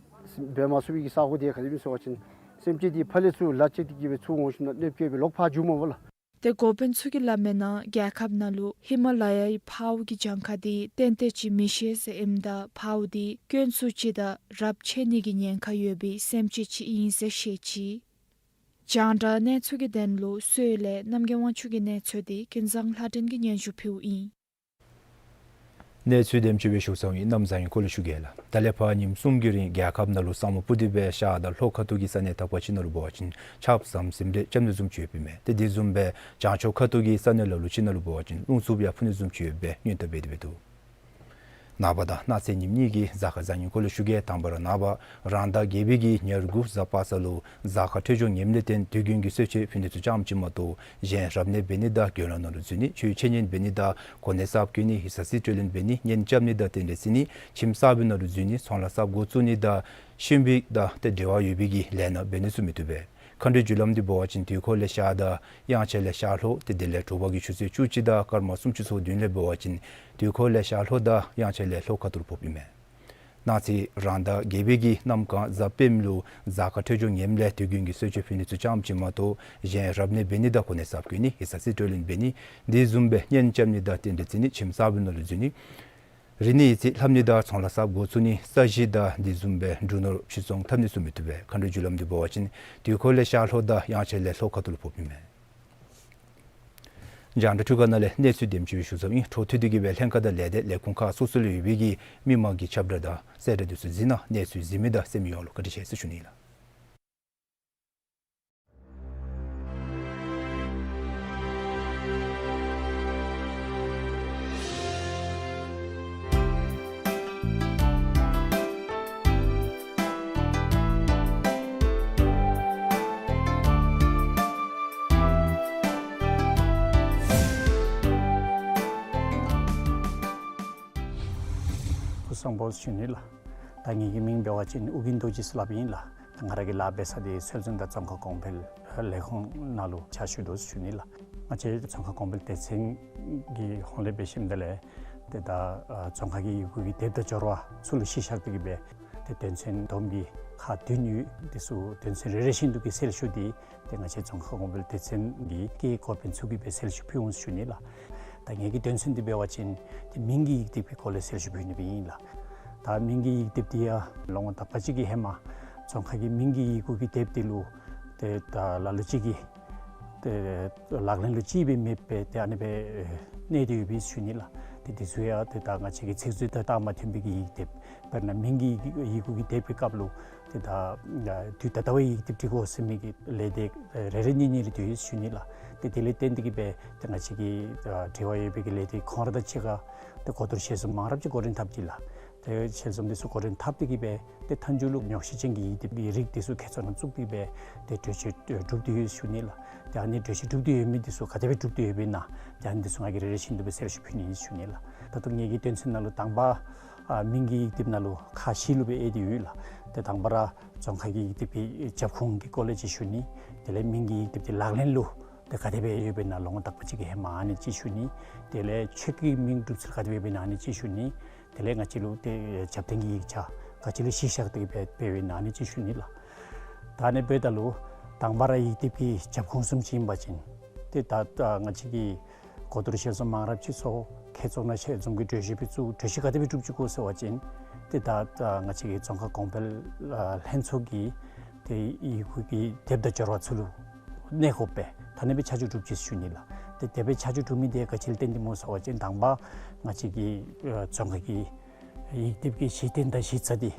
འབད་མ་ཚུགས་པའི་གི་ས་གོ་འདི་ག་དེ་སྦེ་ཟེར་བ་ཅིན་སེམས་ཅན་འདི་ཕར་ལས་ཚུར་ལ་བཅད་དེ་གི་སྦེ་ཚུར་འོང་ཞིནམ་ལས་གནོདཔ་བཀལ་སྦེ་ལོག་ཕར་འགྱོཝ་མས་པ་ལགས། ཏེ་འགོ་དཔོན་ཚུ་གིས་སླབ་མི་ནང་རྒྱལ་ཁབ་ནང་ལུ་ཧི་མ་ལ་ཡའི་འཕརཝ་གི་གྱངས་ཁ་འདི་ཏན་ཏན་ཅིག་མི་ཤེས་ཟེར་ཨིནམ་ད་འཕརཝ་འདི་སྐྱོན་ཚུ་ཅིག་དང་རབས་ཆད་ནི་གི་ཉེན་ཁ་ཡོད་པའི་སེམས་ཅན་ཅིག་ཨིན་ཟེར་བཤད་ཅི། རྒྱང་བསྒྲགས་གནས་ཚུལ་གྱི་དོན་ལུ་གསོལ་ལས་རྣམ་རྒྱལ་དབང་ཕྱུག་གི་གནས་ཚུལ་འདི་ཀུན་བཟང་ལྷ་སྒྲོན་གྱིས་སྙན་ཞུ་ཕུལཝ་ཨིན། གནས་ཚུལ་དེམ་ཅིག་སྦེ་ཞུ་ཚརཝ་ཨིན། གནམ་བཟང་ཡུལ་སྐོར་ལས་ཞུ་གེ་ལགས། ད་ལས་ཕར་ཉིནམ་གསུམ་གྱི་རིང་རྒྱལ་ཁབ་ནང་ལུ་ས་སྨུག་སྤུབས་ཏེ་སྦེ་ཤར་དང་ལྷོ་ཁ་ཐུག་གི་ས་གནས་དག་པ་ཅིག་ནང་ལུ་འབད་བ་ཅིན་ཆརཔ་ཟམ་ཟིམ་རེ་རྐྱབ་ནི་བཟུམ་ཅིག་ཡོདཔ་ཨིན་མས། ཏེ་དེ་བཟུམ་སྦེ་བྱང་ཕྱོགས་ཁ་ཐུག་གི་ས་གནས་ལ་ལུ་ཅིག་ནང་ལུ་འབད་བ་ཅིན་རླུང་འཚུབ་ཡང་འཕུ་ནི་བཟུམ་ཅིག་ཡོདཔ་སྦེ་སྔོན་བརྡ་འབད་དེ་འབད་འདུག། ནངས་པ་དང་གནངས་ཚེ་ཉིནམ་གཉིས་ཀྱི་གཟའ་སྐར་བཟང་ངན་སྐོར་ལས་ཞུ་གེ། དང་པ་ར་ནངས་པ་རང་ཟླ་བརྒྱད་པའི་གི་ཉེར་དགུ་གཟའ་པ་སངས་ལུ་གཟའ་སྐར་འཕྲོད་སྦྱོར་ངནམ་ལས་བརྟེན་དུས་རྒྱུན་གྱི་གསོལ་མཆོད་ཕུལ་ནི་ཚུ་ཙམ་ཅིག་མ་གཏོགས་གཞན་རབ་གནས་འབད་ནི་དང་དགེ་སློང་ནང་ལུ་འཛུལ་ནི་ཆོས་འཆད་ཉན་འབད་ནི་དང་གོ་གནས་གསརཔ་བསྐོ་ནི་ཡིག་ཚང་རྩིས་སྤྲོད་ལེན་འབད་ནི་གཉེན་རྐྱབ་ནི་དང་རྟེན་འབྲེལ་བརྩི་ནི་ཁྱིམ་གསར་པའི་ནང་ལུ་འཛུལ་ནི་ཚོང་ལཱ་གསརཔ་འགོ་བཙུགས་ནི་དང་གཤིན་པོ་དང་ཏེ་འབྲེལ་བ་ཡོད་པའི་གི་ལས་སྣ་འབད་ནི་ཚུ་མི་བཏུབ་པས། མཁའ་འགྲོའི་རྒྱུ་ལམ་འདི་འབད་བ་ཅིན་དུས་འཁོར་ལས་ཤར་དང་དབྱངས་འཆར་ལས་ཤར་ལྷོ་སྟེ་དེ་ལས་དྲོ་པ་གི་ཆུ་ཚོད་བཅུ་གཅིག་དང་སྐར་མ་སུམ་ཅུ་སོ་བདུན་ལས་འབད་བ་ཅིན་དུས་འཁོར་ལས་ཤར་ལྷོ་དང་དབྱངས་འཆར་ལས་ལྷོ་ཁ་ཐུག་ལུ་ཕོགཔ་ཨིན་མས། གནངས་ཚེ་རང་ཟླ་བརྒྱད་པའི་གི་གནམ་གང་གཟའ་སྤེནམ་ལུ་གཟའ་སྐར་འཕྲོད་སྦྱོར་ངནམ་ལས་དུས་རྒྱུན་གྱི་གསོལ་མཆོད་ཕུལ་ནི་ཚུ་ཙམ་ཅིག་མ་གཏོགས་གཞན་རབ་གནས་འབད་ནི་དང་གོ་གནས་གསརཔ་བསྐོ་ནི་ཡིག་ཚང་རྩིས་སྤྲོད་ལེན་འབད་ནི་འདི་བཟུམ་སྦེ་གཉེན་རྐྱབ་ནི་དང་རྟེན་འབྲེལ་བརྩི་ནི་ཁྱིམ་གསརཔ་ནང་ལུ་འཛུལ་ནི་རིག་གནས་ཡིག་རྩིས་ལྷབ་ནི་དང་ཚོང་ལཱ་གསརཔ་འགོ་བཙུགས་ནི་ས་གཞི་དང་འདི་བཟུམ་སྦེ་འབྲུ་ནོར་ཕྱིར་ཚོང་འཐབ་ནི་ཚུ་མི་བཏུབ་པས། མཁའ་འགྲོའི་རྒྱུ་ལམ་འདི་འབད་བ་ཅིན་དུས་འཁོར་ལས་ཤར་ལྷོ་དང་དབྱངས་འཆར་ལས་ལྷོ་ཁ་ཐུག་ལུ་ཕོགཔ་ཨིན་མས། རྒྱང་བསྒྲགས་འཕྲུལ་ཁང་ནང་ལས་གནས་ཚུལ་དེམ་ཅིག་ཞུ་ཚརཝ་ཨིན། འཕྲོ་མཐུད་དེ་གི་སྦེ་ལྷན་ཁག་དང་ལས་སྡེ་ལས་ཁུངས་ཁག་སོ་སོ་ལུ་ཡོད་པའི་གི་མི་མང་གི་ཁྱབ་བསྒྲགས་དང་གསལ་བསྒྲགས་འདི་ཚུ་གཟིགས་གནང་། གནས་ཚུལ་གཟིགས་མི་དང་གསན་མི་ཡོངས་ལུ་བཀའ་དྲིན་ཆེ་ཟེར་ཞུ་ནི་ལགས། སྐུ་གཟུགས་བཟང་པོ་ཞུ་ནི་ལགས། ད་ངེ་གི་མིང་འབད་བ་ཅིན་ཨོ་རྒྱན་རྡོ་རྗེ་ཟེར་སླབ་ཨིན་ལགས། ད་ང་ར་གི་ལཱ་འབད་ས་འདི་སྲོལ་འཛིན་དང་ཙོང་ཁ་གོང་འཕེལ་ལས་ཁུངས་ནང་ལུ་ཕྱག་ཞུ་དོ་ཞུ་ནི་ལགས། ང་བཅས་ཙོང་ཁ་གོང་འཕེལ་སྡེ་ཚན་གྱི་ཧོངས་ལས་འབད་ཞིནམ་ད་ལས་ཏེ་ད་ཨ་ཙོང་ཁ་གི་ཡི་གུ་གི་དེབ་དང་སྦྱོར་བ་ཚུ་ལུ་གཞི་བཞག་སྟེ་གི་སྦེ་ཏེ་དོན་ཚན་བསྡོམས་ཀྱི་ཁག་བདུན་ཡོད། དེ་ཚུ་དོན་ཚན་རེ་རེ་བཞིན་དུ་གི་གསལ་ཞུ་འདི་ཏེ་ང་བཅས་ཙོང་ཁ་གོང་འཕེལ་སྡེ་ཚན་གྱི་སྐད་འགོ་དཔོན་ཚུ་གིས་སྦེ་གསལ་ཞུ་ཕུལ་འོང་ཞུ་ནི་ལགས། ད་ངེ་གི་དོན་ཚན་འདི་འབད་བ་ཅིན་ཏེ་མིང་གི་ཡིག་དེབ་ཀྱི་སྐོར་ལས་གསལ་ཞུ་ཕུལ་ནི་སྦེ་ཨིན་ལགས། ད་མིང་གི་ཡིག་དེབ་འདི་ཡང་ལོ་ངོ་དག་པ་ཅིག་གི་ཧེ་མ་ཙོང་ཁ་གི་མིང་གི་ཡི་གུ་གི་དེབ་འདི་ལུ་ཏེ་ད་ལ་ལུ་ཅིག་གིས་ཏེ་ལག་ལེན་ལུ་ཅིག་སྦེ་མེདཔ་སྦེ་ཏེ་ཨ་ནི་སྦེ་གནས་ཏེ་ཡོད་པས་ཞུ་ནི་ལགས། ཏེ་འདི་ཚུ་ཡང་ཏེ་ད་ང་བཅས་ཀྱི་ཚིག་མཛོད་དང་སྟབས་མ་མཐུན་པའི་གི་ཡིག་དེབ། དཔེར་ན་མིང་གི་ཡི་གུ་གི་དེབ་ཀྱི་སྐབས་ལུ་ཏེ་ད་དུས་ད་ལྟ་བའི་ཡིག་དེབ་འབྲི་དགོ་ཟེར་མི་གི་ལས་སྡེ་རེ་རེ་གཉིས་གཉིས་རེ་ཡོད་ཞུ་ནི་ལགས། ཏེ་དེ་ལས་བརྟེན་ཏེ་གི་སྦེ་ཏེ་ང་བཅས་ཀྱི་འབྲེལ་བ་ཡོད་པའི་གི་ལས་སྡེ་ཁོང་ར་དང་གཅིག་ཁར་ཏེ་གོ་བསྡུར་ཞལ་འཛོམས་མང་རབས་ཅིག་འགོ་འདྲེན་འཐབ་ཅི་ལགས། ཏེ་ཞལ་འཛོམས་འདི་ཚུ་འགོ་འདྲེན་འཐབ་སྟེ་གི་སྦེ་ཏེ་མཐའ་མཇུག་ལུ་ཉོགས་བཤད་ཅན་གྱི་ཡིག་དེབ་ཀྱི་རིགས་འདི་ཚུ་ཁྱད་ཚོར་ནང་བཙུགས་ཏེ་སྦེ་ཏེ་གྲོས་ཆོད་གྲུབ་སྟེ་ཡོད་ཞུ་ནི་ལགས། ཏེ་ཨ་ནི་གྲོས་ཆོད་གྲུབ་སྟེ་ཡོད་མི་འདི་ཚུ་ག་དེ་སྦེ་གྲུབ་སྟེ་ཡོདཔ་ཨིན་ན་ཏེ་ཨ་ནི་འདི་ཚུ་ང་གིས་རེ་རེ་བཞིན་དུ་སྦེ་གསལ་ཞུ་ཕུལ་ནི་ཨིན་ཞུ་ནི་ལགས། ད་ལྟོ་ངེ་གི་དོན་ཚན་ནང་ལུ་དང་པ་ཨ་མིང་གི་ཡིག་དེབ་ནང་ལུ་ཁག་བཞི་ལུ་སྦེ་དབྱེ་སྟེ་ཡོད་ལགས། ཏེ་དང་པ་ར་ཙོང་ཁ་གི་ཡིག་དེབ་ཀྱི་རྒྱབ་ཁུངས་ཀྱི་སྐོར་ལས་ཅིག་ཞུ་ནི། དེ་ལས་མིང་གི་ཡིག་དེབ་འདི་ལག་ལེན་ལུ་ཏེ་ག་དེ་སྦེ་ཡོདཔ་ཨིན་ན་ལོ་ངོ་དག་པ་ཅིག་གི་ཧེ་མ་ཨ་ནི་ཅིག་ཞུ་ནི། དེ་ལས་ཆོས་སྐད་མིང་སྒྲུབ་ཚུལ་ག་དེ་སྦེ་ཡོདཔ་ཨིན་ན་ཨ་ནི་ཅིག་ཞུ་ནི། དེ་ལས་ང་བཅས་ལུ་ཏེ་རྒྱབ་རྟེན་གྱི་ཡིག་ཆ་ག་ཅི་ལུ་གཞི་བཞག་སྟེ་སྦེ་འབདཝ་ཨིན་ན་ཨ་ནི་ཅིག་ཞུ་ནི་ལགས། ད་ཨ་ནི་འབདཝ་ད་ལུ་དང་པ་ར་ཡིག་དེབ་ཀྱི་རྒྱབ་ཁུངས་བཟུམ་ཅིག་ཨིན་པ་ཅིན་ཏེ་ད་ད་ང་བཅས་ཀྱིས་གོ་བསྡུར་ཞལ་འཛོམས་མང་རབས་ཅིག་ཚོགས། ཁྱད་ཚོགས་ནང་ཞལ་འཛོམས་ཀྱི་གྲོས་གཞི་སྦེ་བཙུགས། གྲོས་གཞི་ག་དེ་སྦེ་གྲུབ་ཅི་གོ་ཟེར་བ་ཅིན་ཏེ་ད་ད་ང་བཅས་ཀྱི་ཙོང་ཁ་གོང་འཕེལ་ཨ་ལྷན་ཚོགས་ཀྱིས་ཏེ་ཡི་གུ་གི་དེབ་དང་སྦྱོར་བ་ཚུ་ལུ་གནས་དགོ་པས། ད་ཨ་ནི་སྦེ་ཆ་འཇོག་གྲུབ་ཅི་ཞུ་ནི་ལགས། ཏེ་དེ་སྦེ་ཆ་འཇོག་གྲུབ་མི་འདི་ག་ཅི་ལུ་བརྟེན་ཏེ་སྨོ་ཟེར་བ་ཅིན་དང་པ་ང་བཅས་ཀྱི་ཨ་ཙོང་ཁ་གི་ཡིག་དེབ་ཀྱི་གཞི་རྟེན་དང་གཞི་རྩ་འདི་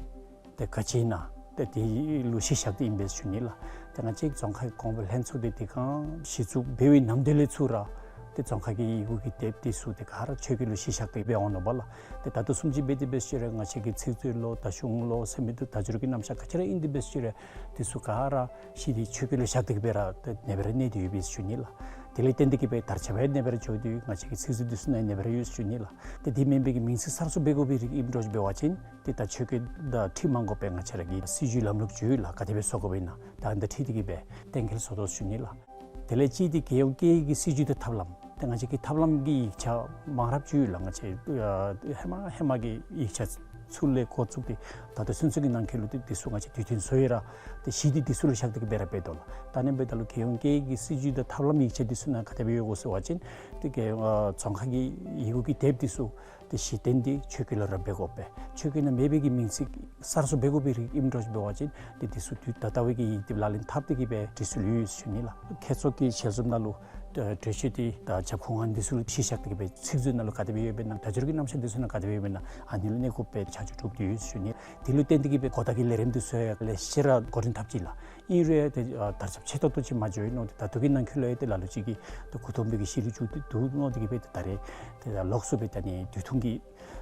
ཏེ་ག་ཅི་ཨིན་ན་ཏེ་དེ་ལུ་གཞི་བཞག་སྟེ་ཨིན་པས་ཞུ་ནི་ལགས། ཏེ་ང་བཅས་ཙོང་ཁ་གོང་འཕེལ་ལྷན་ཚོགས་འདི་དེ་སྒང་གཞི་བཙུགས་འབད་བའི་ནམ་དུས་ལས་ཚུར་ར་ཏེ་ཙོང་ཁ་གི་ཡི་གུ་གི་དེབ་འདི་ཚུ་ཏེ་ག་ར་ཆོས་སྐད་ལུ་གཞི་བཞག་སྟེ་འབད་འོང་ནུག་པ་ལགས། ཏེ་ད་ལྟོ་བཟུམ་ཅིག་འབད་དེ་འབད་ཞིནམ་ལས་ང་བཅས་ཀྱི་ཚིག་མཛོད་ལོ་དང་གཞུང་ལོ་ཟེར་མི་འདི་དང་སྦྱོར་གྱི་རྣམ་གཞག་ག་ཅི་ར་ཨིན་དེ་འབད་ཞིནམ་ལས་འདི་ཚུ་ག་ར་གཞི་འདི་ཆོས་སྐད་ལུ་བཞག་སྟེ་འབད་ར་ཏེ་ཨ་ནི་སྦེ་ར་གནས་ཏེ་ཡོད་པས་ཞུ་ནི་ལགས། དེ་ལས་བརྟེན་ཏེ་གི་སྦེ་དར་ཁྱབ་ཡང་ཨ་ནི་སྦེ་ར་འགྱོ་དོ། ང་བཅས་ཀྱི་ཚིག་མཛོད་འདི་ཚུ་ནང་ཨ་ནི་སྦེ་ར་ཡོད་ཞུ་ནི་ལགས། ཏེ་དེ་མེན་པའི་གི་མིང་ཚིག་གསར་བཟོ་འབད་དགོ་པའི་རིགས་ཨིནམ་འདྲཝ་ཅིག་འབད་བ་ཅིན་ཏེ་ད་ཆོས་སྐད་དང་འཁྲིལ་མ་དགོ་པའི་ང་བཅས་ར་གི་སྲིད་བྱུས་ལམ་ལུགས་ཅིག་ཡོད་ལགས། ག་དེ་སྦེ་བཟོ་དགོཔ་ཨིན་ན་ད་ཨ་ནི་དང་འཁྲིལ་ཏེ་གི་སྦེ་གཏན་འཁེལ་བཟོ་དོ་ཞུ་ནི་ལགས། དེ་ལས་གཅིག་འདི་རྒྱལ་ཡོངས་སྐད་ཡིག་གི་སྲིད་བྱུས་དང་ཐབས་ལམ། ཏེ་ང་བཅས་ཀྱི་ཐབས་ལམ་གྱི་ཡིག་ཆ་མང་རབས་ཅིག་ཡོད་ལགས། ང་བཅས་ཨ་ཧེ་མ་ཧེ་མ་གི་ཡིག་ཆ་ཚུ་ལས་འགོ་བཙུགས་ཏེ་ད་ལྟོ་ཚུན་ཚོད་ཀྱི་ནང་འཁོད་ལུ་ཏེ་འདི་ཚུ་ང་བཅས་དུས་མཐུན་བཟོ་ཡི་ར་ཏེ་གཞི་འདི་འདི་ཚུ་ལུ་བཞག་སྟེ་གི་སྦེ་ར་འབད་དོ་ལགས། ད་ཨ་ནི་འབདཝ་ད་ལུ་རྒྱལ་ཡོངས་སྐད་ཡིག་གི་སྲིད་བྱུས་དང་ཐབས་ལམ་ཡིག་ཆ་འདི་ཚུ་ནང་ག་དེ་སྦེ་ཡོད་གོ་ཟེར་བ་ཅིན་ཏེ་རྒྱལ་ཡོངས་ཨ་ཙོང་ཁ་གི་ཡི་གུ་གི་དེབ་འདི་ཚུ་ཏེ་གཞི་རྟེན་འདི་ཆོས་སྐད་ལུ་ར་འབད་དགོ་པས། ཆོས་སྐད་ནང་མེད་པའི་གི་མིང་ཚིག་གསར་བཟོ་འབད་དགོ་པའི་རིགས་ཨིནམ་འདྲཝ་ཅིག་འབད་བ་ཅིན་ཏེ་འདི་ཚུ་དུས་ད་ལྟ་བའི་གི་ཡིག་དེབ་ལག་ལེན་འཐབ་སྟེ་གི་སྦེ་འབྲི་སྲོལ་ཡོད་ཞུ་ནི་ལགས། ཁྱད་ཚོགས་ཀྱི་ཞལ་འཛོམས་ནང་ལུ་ཨ་གྲོས་ཆོད་འདི་དང་རྒྱབ་ཁུངས་ཨ་ནི་འདི་ཚུ་ལུ་གཞི་བཞག་སྟེ་གི་སྦེ་ཚིག་མཛོད་ནང་ལུ་ག་དེ་སྦེ་ཡོདཔ་ཨིན་ན་དང་སྦྱོར་གྱི་རྣམ་གཞག་འདི་ཚུ་ནང་ག་དེ་སྦེ་ཡོདཔ་ཨིན་ན་ཨ་ནི་ལུ་གནས་དགོ་པའི་ཆ་འཇོག་གྲུབ་སྟེ་ཡོད་ཞུ་ནི། དེ་ལུ་བརྟེན་ཏེ་གི་སྦེ་གོ་བརྡ་གི་ལས་རིམ་འདི་ཚུ་ཡང་ལེ་ཤ་ར་འགོ་འདྲེན་འཐབ་ཅི་ལགས། ཨིན་རུང་ཡང་ཏེ་ཨ་དར་ཁྱབ་ཆེ་ཏོག་ཏོ་ཅིག་མ་འགྱོ་ཡི་མནོ་སྟེ་ད་ལྟོ་གི་ནང་འཁོད་ལུ་ཡང་ཏེ་ལ་ལུ་ཅིག་གིས་ཏེ་མགུ་འཐོམས་པའི་གི་གཞི་ལུ་བཅུག་སྟེ་འདུག་མནོ་སྟེ་གི་སྦེ་ཏེ་ད་རེས་ཏེ་ད་ལོགས་སུ་སྦེ་ད་ཨ་ནི་དུས་ཐུང་གི་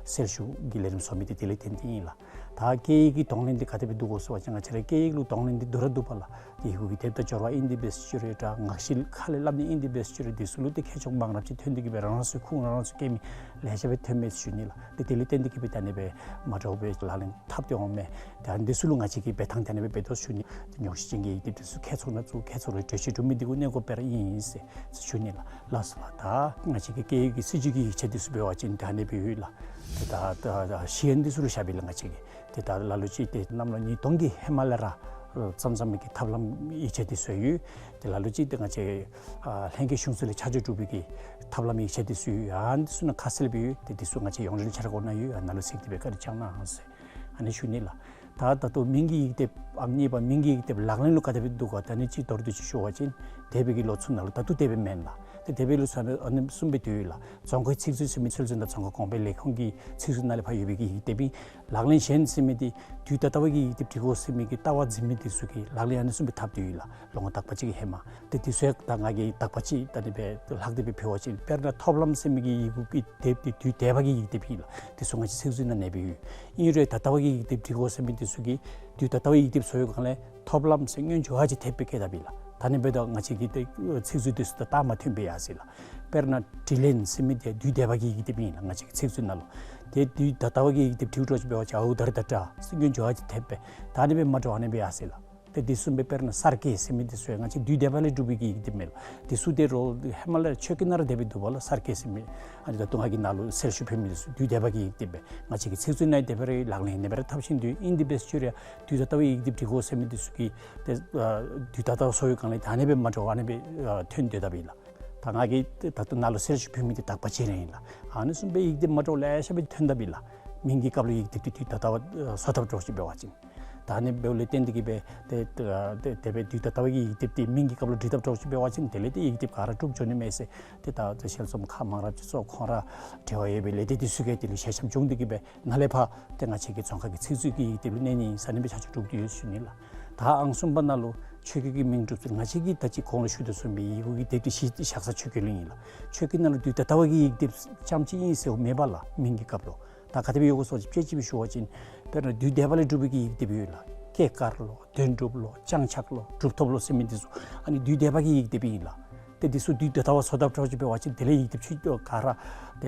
གསལ་ཞུ་གི་ལས་རིམ་བཟོ་མི་འདི་དེ་ལས་བརྟེན་ཏེ་ཨིན་ལགས། ད་སྐད་ཡིག་གི་གདོང་ལེན་འདི་ག་དེ་སྦེ་འདུག་གོ་ཟེར་བ་ཅིན་ང་བཅས་ར་སྐད་ཡིག་ལུ་གདོང་ལེན་འདི་སྡུག་ར་སྡུག་པས་ལགས། ཏེ་ཡི་གུ་གི་དེབ་དང་སྦྱོར་བ་ཨིན་ཏེ་འབད་ཟེར་ཅི་རུང་འདྲ་ངག་བཞེས་ཁ་ལས་སླབ་ནི་ཨིན་ཏེ་འབད་ཟེར་ཅི་རུང་འདི་ཚུ་ལུ་ཏེ་ཁྱད་ཆོས་མང་རབས་ཅིག་ཐོན་ཏེ་གི་སྦེ་རང་རང་སོའི་ཁུངས་རང་རང་སོའི་སྐད་མི་ལེ་ཤ་སྦེ་ཐོན་མས་ཟེར་ཞུ་ནི་ལགས། ཏེ་དེ་ལས་བརྟེན་ཏེ་གི་སྦེ་ད་ཨ་ནི་སྦེ་མ་འདྲཝ་སྦེ་ལག་ལེན་འཐབ་སྟེ་འོང་མས། ཏེ་ཨ་ནི་འདི་ཚུ་ལུ་ང་བཅས་ཀྱིས་འབད་ཐངས་ཏེ་ཨ་ནི་སྦེ་འབད་དོ་ཟེར་ཞུ་ནི། ཏེ་ཉོགས་བཤད་ཅན་གྱི་ཡིག་དེབ་འདི་ཚུ་ཁྱད་ཚོར་ན་ཚུ་ཁྱད་ཚོར་རེ་གྲོས་ཆོད་གྲུབ་མི་འདི་གུ་གནས་སྐབས་སྦེ་ར་ཨིན་ཟེར་ཞུ་ནི་ལགས། ལགས་སོ་ལགས། ད་ང་བཅས་ཀྱི་སྐད་ཡིག་གི་སྲིད་བྱུས་ཀྱི་ཡིག་ཆ་འདི་ཚུ་འབད་བ་ཅིན་ད་ཨ་ནི་སྦེ་ཡོད་ལགས། ཏེ་ད་ད་ད་ཤེས་ཡོན་འདི་ཚུ་ར་བཞག་པས་ལགས། ང་བཅས་ཀྱིས་ཏེ་ད་ལ་ལུ་ཅིག་ཏེ་གནམ་ལོ་ཉིས་སྟོང་གི་ཧེ་མ་ལས་ར་བརྩམ་བརྩམ་མི་གི་ཐབས་ལམ་ཡིག་ཆ་འདི་ཚུ་ཡོད། ཏེ་ལ་ལུ་ཅིག་ཏེ་ང་བཅས་ཨ་ལྷན་རྒྱས་གཞུང་ཚོགས་ལས་ཆ་འཇོག་གྲུབ་པའི་གི་ཐབས་ལམ་ཡིག་ཆ་འདི་ཚུ་ཡོད། ཨ་ནི་འདི་ཚུ་ནང་ཁ་གསལ་སྦེ་ཡོད། ཏེ་འདི་ཚུ་ང་བཅས་ཡོངས་འབྲེལ་འཆར་སྒོ་ནང་ཡོད། ཨ་ནཱ་ལུ་གཟིགས་ཏེ་སྦེ་བཀའ་དྲིན་བསྐྱང་གནང་ཟེར་ཨ་ནི་ཞུ་ནི་ལགས། ད་ད་ལྟོ་མིང་གི་ཡིག་དེབ་ཨང་གཉིས་པ་མིང་གི་ཡིག་དེབ་ལག་ལེན་ལུ་ག་དེ་སྦེ་འདུག་ག་ད་ཨ་ནི་ཅིག་མདོར་བསྡུས་ཅིག་ཞུ་བ་ཅིན་འདས་པའི་གི་ལོ་ཚུ་ནང་ལུ་ད་ལྟོ་དེ་སྦེ་མེན་ལགས། ཏེ་འདས་པའི་ལོ་ཚུ་ནང་ཨ་ནི་གསུམ་སྦེ་འདུས་ཡོད་ལགས། རྫོང་ཁའི་ཚིག་མཛོད་ཟེར་མི་ཚུན་ཚོད་ད་རྫོང་ཁ་གོང་འཕེལ་ལས་ཁུངས་ཀྱི་ཚིག་མཛོད་ནང་ལས་ཕར་ཡོད་པའི་གི་ཡིག་དེབ་ཨིན། ལག་ལེན་གཞན་ཟེར་མི་འདི་དུས་ད་ལྟ་བ་གི་ཡིག་དེབ་འབྲི་དགོ་ཟེར་མི་གི་ལྟ་བ་འཛིན་མི་འདི་ཚུ་གིས་ལག་ལེན་ཨ་ནི་གསུམ་སྦེ་འཐབ་སྟེ་ཡོད་ལགས། ལོ་ངོ་དག་པ་ཅིག་གི་ཧེ་མ། ཏེ་འདི་ཚུ་ཡང་ད་ང་གིས་དག་པ་ཅིག་ད་ཨ་ནི་སྦེ་ལྷག་སྟེ་སྦེ་ཕུལ་བ་ཅིན་དཔེར་ན་ཐོབ་ལམ་ཟེར་མི་གི་ཡི་གུ་གི་དེབ་འདི་དུས་འདས་པ་གི་ཡིག་དེབ་ཨིན་ལགས། འདི་ཚུ་ང་བཅས་ཚིག་མཛོད་ནང་གནས་པའི་ཡོད། ཨིན་རུང་ད་ལྟ་བ་གི་ཡིག་དེབ་འབྲི་དགོ་ཟེར་མི་འདི་ཚུ་གིས་དུས་ད་ལྟ་བ་ཡིག་དེབ་བཟོ་བའི་སྒང་ལས་ཐོབ་ལམ་ཟེར་སྔོན་འཇུག་ཧ་ཅིག་ཐེབས་སྦེ་བཀལ་དཔ་ཨིན་ལགས། ད་ཨ་ནི་སྦེ་ད་ང་བཅས་ཀྱི་ཏེ་ཚིག་མཛོད་འདི་ཚུ་དང་རྟགས་མ་མཐུན་པས་ཡར་སོ་ཡི་ལགས། དཔེར་ན་དྲི་ལན་ཟེར་མི་འདི་དུས་འདས་པ་གི་ཡིག་དེབ་ཨིན་ལགས། ང་བཅས་ཀྱི་ཚིག་མཛོད་ནང་ལུ། ཏེ་དུས་ད་ལྟ་བ་གི་ཡིག་དེབ་འབྲིཝ་འདྲཝ་ཅིག་འབད་བ་ཅིན་ཨའུ་ད་རི་ད་བྲ་ཟེར་སྔོན་འཇུག་ཧ་ཅིག་ཐེབས་སྦེ་ད་ཨ་ནི་སྦེ་མ་འདྲཝ་ཨ་ནི་སྦེ་ཡར་སོ་ཡི་ལགས། ཏེ་འདི་གསུམ་སྦེ་དཔེར་ན་གསར་བསྐལ་ཟེར་མི་འདི་ཚུ་ཡང་ང་བཅས་དུས་འདས་པ་ལས་གྲུབ་པའི་གི་ཡིག་དེབ་མས་ལགས། འདི་ཚུ་ཏེ་རོགས་ཧེ་མ་ལས་ཆོས་སྐད་ནང་ར་དེ་སྦེ་འདུག་པ་ལགས། གསར་བསྐལ་ཟེར་མི་ཨ་ནི་ད་ལྟོ་ང་གིས་ནཱ་ལུ་གསལ་ཞུ་ཕུལ་མི་འདི་ཚུ་དུས་འདས་པ་གི་ཡིག་དེབ་སྦེ་ང་བཅས་ཀྱི་ཚིག་མཛོད་ནང་དེ་སྦེ་ར་ལག་ལེན་ཨ་ནི་སྦེ་ར་འཐབ་བཞིན་འདུག། ཨིན་ཏེ་འབད་ཟེར་ཅི་རུང་དུས་ད་ལྟ་བའི་ཡིག་དེབ་འབྲི་དགོ་ཟེར་མི་འདི་ཚུ་གིས་ཏེ་ཨ་དུས་ད་ལྟ་བ་བཟོ་བའི་སྒང་ལས་ད་ཨ་ནི་སྦེ་མ་འདྲཝ་ཨ་ནི་སྦེ་ཨ་ཐོན་སྡོད་དཔ་ཨིན་ལགས། ད་ང་གིས་ད་ལྟོ་ནཱ་ལུ་གསལ་ཞུ་ཕུལ་མི་འདི་དག་པ་ཅིག་ར་ཨིན་ལགས། ཨ་ནི་བཟུམ་སྦེ་ཡིག་དེབ་མ་འདྲཝ་ལེ་ཤ་སྦེ་ཐོན་དཔ་ཨིན་ལགས། མིང་གི་སྐབས་ལུ་ཡིག་དེབ་འདི་དུས་ད་ལྟ་བ་བཟོ་དཔ་འདྲཝ་ཅིག་འབད་བ་ཅིན། ད་ཨ་ནི་འབདཝ་ལས་བརྟེན་ཏེ་གིས་སྦེ་ཏེ་ཏེ་དེ་སྦེ་དུས་ད་ལྟ་བ་གི་ཡིག་དེབ་འདི་མིང་གི་སྐབས་ལུ་འབྲི་དཔ་འདྲཝ་ཅིག་འབད་བ་ཅིན་དེ་ལས་ཏེ་ཡིག་དེབ་ག་ར་དཀྲུག་འགྱོ་ནི་མས་ཟེར་ཏེ་ད་ཏེ་ཞལ་འཛོམས་ཁག་མང་རབས་ཅིག་ཚུ་ཁོང་ར་འབྲེལ་བ་ཡོད་པའི་ལས་སྡེ་འདི་ཚུ་གིས་དེ་ལུ་ཞལ་ཆེམས་བྱུང་སྟེ་གིས་སྦེ་ནཱ་ལས་ཕར་ཏེ་ང་བཅས་ཀྱི་རྫོང་ཁ་གི་ཚིག་མཛོད་ཀྱི་ཡིག་དེབ་ལུ་གནས་ནི་ཨིན་ཟེར་ཨ་ནི་སྦེ་ཆ་འཇོག་གྲུབ་སྟེ་ཡོད་ཟེར་ཞུ་ནི་ལགས། ད་ཨང་གསུམ་པ་ནང་ལུ་ཆོས་བརྒྱུད་ཀྱི་མིང་སྒྲུབ་ཚུལ་ང་བཅས་ཀྱིས་ད་ཅི་གོང་ལུ་ཞུ་དོ་བཟུམ་སྦེ་ཡི་གུ་གི་དེབ་འདི་གཞི་བཞག་ས་ཆོས་བརྒྱུད་ལུ་ཨིན་ལགས། ཆོས་བརྒྱུད་ནང་ལུ་དུས་ད་ལྟ་བ་གི་ཡིག་དེབ་རྐྱངམ་ཅིག་ཨིན་ཟེར་མེད་པ་ལགས། མིང་གི་སྐབས་ལུ། ད་ག་དེ་སྦེ་ཡོད་གོ་ཟེར་བ་ཅིན་དཔེ་ཅིག་སྦེ་ཞུ་བ་ཅིན་དཔེར་ན་དུས་འདས་པ་ལས་གྲུབ་པའི་གི་ཡིག་དེབ་ཡོད་ལགས། སྐྱེས་སྐར་ལོ་དོན་གྲུབ་ལོ་བྱང་ཆག་ལོ་གྲུབ་ཐོབ་ལོ་ཟེར་མི་འདི་ཚུ་ཨ་ནི་དུས་འདས་པ་གི་ཡིག་དེབ་ཨིན་ལགས། ཏེ་འདི་ཚུ་དུས་ད་ལྟ་བ་བཟོ་དཔ་འདྲཝ་ཅིག་འབད་བ་ཅིན་དེ་ལས་ཡིག་དེབ་ཚུ་ག་ར་ཏེ་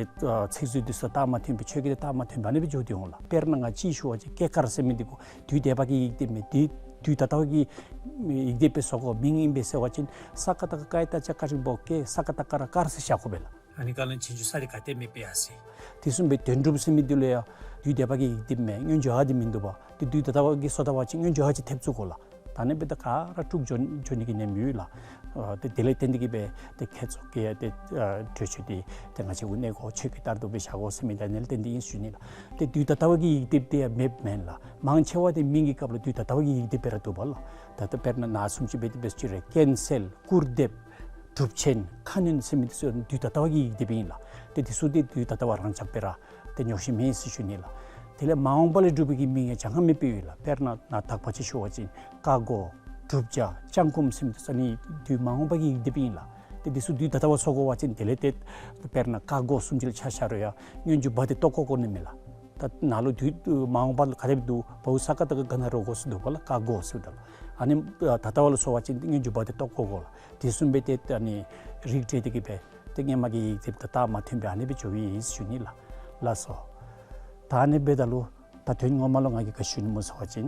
ཚིག་མཛོད་འདི་ཚུ་དང་རྟགས་མ་མཐུན་པའི་ཆོས་སྐད་དང་རྟགས་མ་མཐུན་པའི་ཨ་ནི་སྦེ་འགྱོ་སྟེ་འོང་ལགས། དཔེར་ན་ང་ཅིག་ཞུ་བ་ཅིན་སྐྱེས་སྐར་ཟེར་མི་འདི་གུ་དུས་འདས་པ་གི་ཡིག་དེབ་མས། དུས་དུས་ད་ལྟ་བ་གི་ཡིག་དེབ་སྦེ་བཟོ་དགོ། མིང་ཨིན་པས་ཟེར་བ་ཅིན་ས་ཀ་བཏགས་སྐ་ཀ་ཡ་བཏགས་སྐྱ་སྐ་འགྲེང་བུ་སྐྱེ་ས་ཀ་བཏགས་སྐ་ར་སྐར་ཟེར་བཞག་དགོ་པས་ལགས། ཨ་ནི་ཁ་ལས་ཆོས་འབྱུང་ས་རི་ག་ཏེ་མེད་པས་ཡར་སོ་ཡི། དེ་བཟུམ་སྦེ་དོན་གྲུབ་ཟེར་མི་འདི་ལུ་ཡང་དུས་འདས་པ་གི་ཡིག་དེབ་མས། སྔོན་འཇུག་ཧ་འདི་མིན་འདུག་པ། ཏེ་དུས་ད་ལྟ་བ་གི་བཟོ་ལྟ་བ་ཅིན་སྔོན་འཇུག་ཧ་ཅིག་ཐེབས་བཅུག་དགོ་ལགས། ད་ཨ་ནི་སྦེ་ད་ག་ར་དཀྲུག་འགྱོ་འགྱོ་ནི་གི་ཉེན་ཡོད་ལགས། ཨ་ཏེ་དེ་ལས་བརྟེན་ཏེ་གིས་སྦེ་ཏེ་ཁྱེད་ཚུ་གིས་ཏེ་ཨ་གྲོས་ཆོད་འདི་ཏེ་ང་བཅས་གུ་གནས་དགོ། ཆོས་ཀྱི་ལྟར་དུ་སྦེ་བཞག་དགོ་ཟེར་མི་ད་ཨ་ནི་ལས་བརྟེན་ཏེ་ཨིན་ཟེར་ཞུ་ནི་ལགས། ཏེ་དུས་ད་ལྟ་བ་གི་ཡིག་དེབ་འདི་ཡང་མེདཔ་མེན་ལགས། མང་ཆེ་བ་འདི་མིང་གི་སྐབས་ལུ་དུས་ད་ལྟ་བ་གི་ཡིག་དེབ་སྦེ་ར་འདུག་པ་ལགས། ད་ལྟོ་དཔེར་ན་ནཱ་བཟུམ་ཅིག་འབད་དེ་འབད་ཅི་རུང་ཀན་གསལ་སྐུར་འདེབས་གྲུབ་ཆེན་ཁ་གནོན་ཟེར་མི་འདི་ཚུ་དུས་ད་ལྟ་བ་གི་ཡིག་དེབ་ཨིན་ལགས། ཏེ་འདི་ཚུ་འདི་དུས་ད་ལྟ་བ་རང་འཇགས་སྦེ་ར་ཏེ་ཉོགས་བཤད་མེད་ཟེར་ཞུ་ནི་ལགས། དེ་ལས་མ་འོངས་པ་ལས་གྲུབ་པའི་གི་མིང་ཡང་གྱངས་ཁ་མེད་པའི་ཡོད་ལགས། དཔེར་ན་ནཱ་དག་པ་ཅིག་ཞུ་བ་ཅིན་ཀ་སྒོ་བསྒྲུབ་བྱ་བྱང་ཀུམ་ཟེར་མི་འདི་ཚུ་ཨ་ནི་དུས་མ་འོངས་པ་གི་ཡིག་དེབ་ཨིན་ལགས། ཏེ་འདི་ཚུ་དུས་ད་ལྟ་བ་བཟོ་དགོ་པ་ཅིན་དེ་ལས་ཏེ་དཔེར་ན་ཀ་སྒོ་བཟུམ་ཅིག་ལུ་ཆ་བཞག་རུང་ཡང་སྔོན་འཇུག་བ་འདི་གཏོགས་དགོ་དགོ་ནི་མས་ལགས། ད་ནཱ་ལུ་དུས་མ་འོངས་པ་ལུ་ག་དེ་སྦེ་འདུག། བའོ་ས་ཀ་བཏགས་སྒ་ག་ན་རོ་སྒོ་ཟེར་འདུག་པ་ལགས། ཀ་སྒོ་ཟེར་འདུག་ལགས། ཨ་ནི་ད་ལྟ་བ་ལུ་བཟོ་བ་ཅིན་སྔོན་འཇུག་བ་འདི་གཏོགས་དགོ་དགོ་ལགས། དེ་བཟུམ་སྦེ་ཏེ་ཨ་ནི་རིགས་བསྒྲེས་ཏེ་གིས་སྦེ་ཏེ་སྔོན་མ་གི་ཡིག་དེབ་དང་རྟགས་མ་མཐུན་པའི་ཨ་ནི་སྦེ་འགྱོཝ་ཨིན་ཟེར་ཞུ་ནི་ལགས། ལགས་སོ། ད་ཨ་ནི་འབདཝ་ད་ལུ་ད་དོན་ངོ་མ་ལུ་ང་གིས་ག་ཞུ་ནི་སྨོ་ཟེར་བ་ཅིན་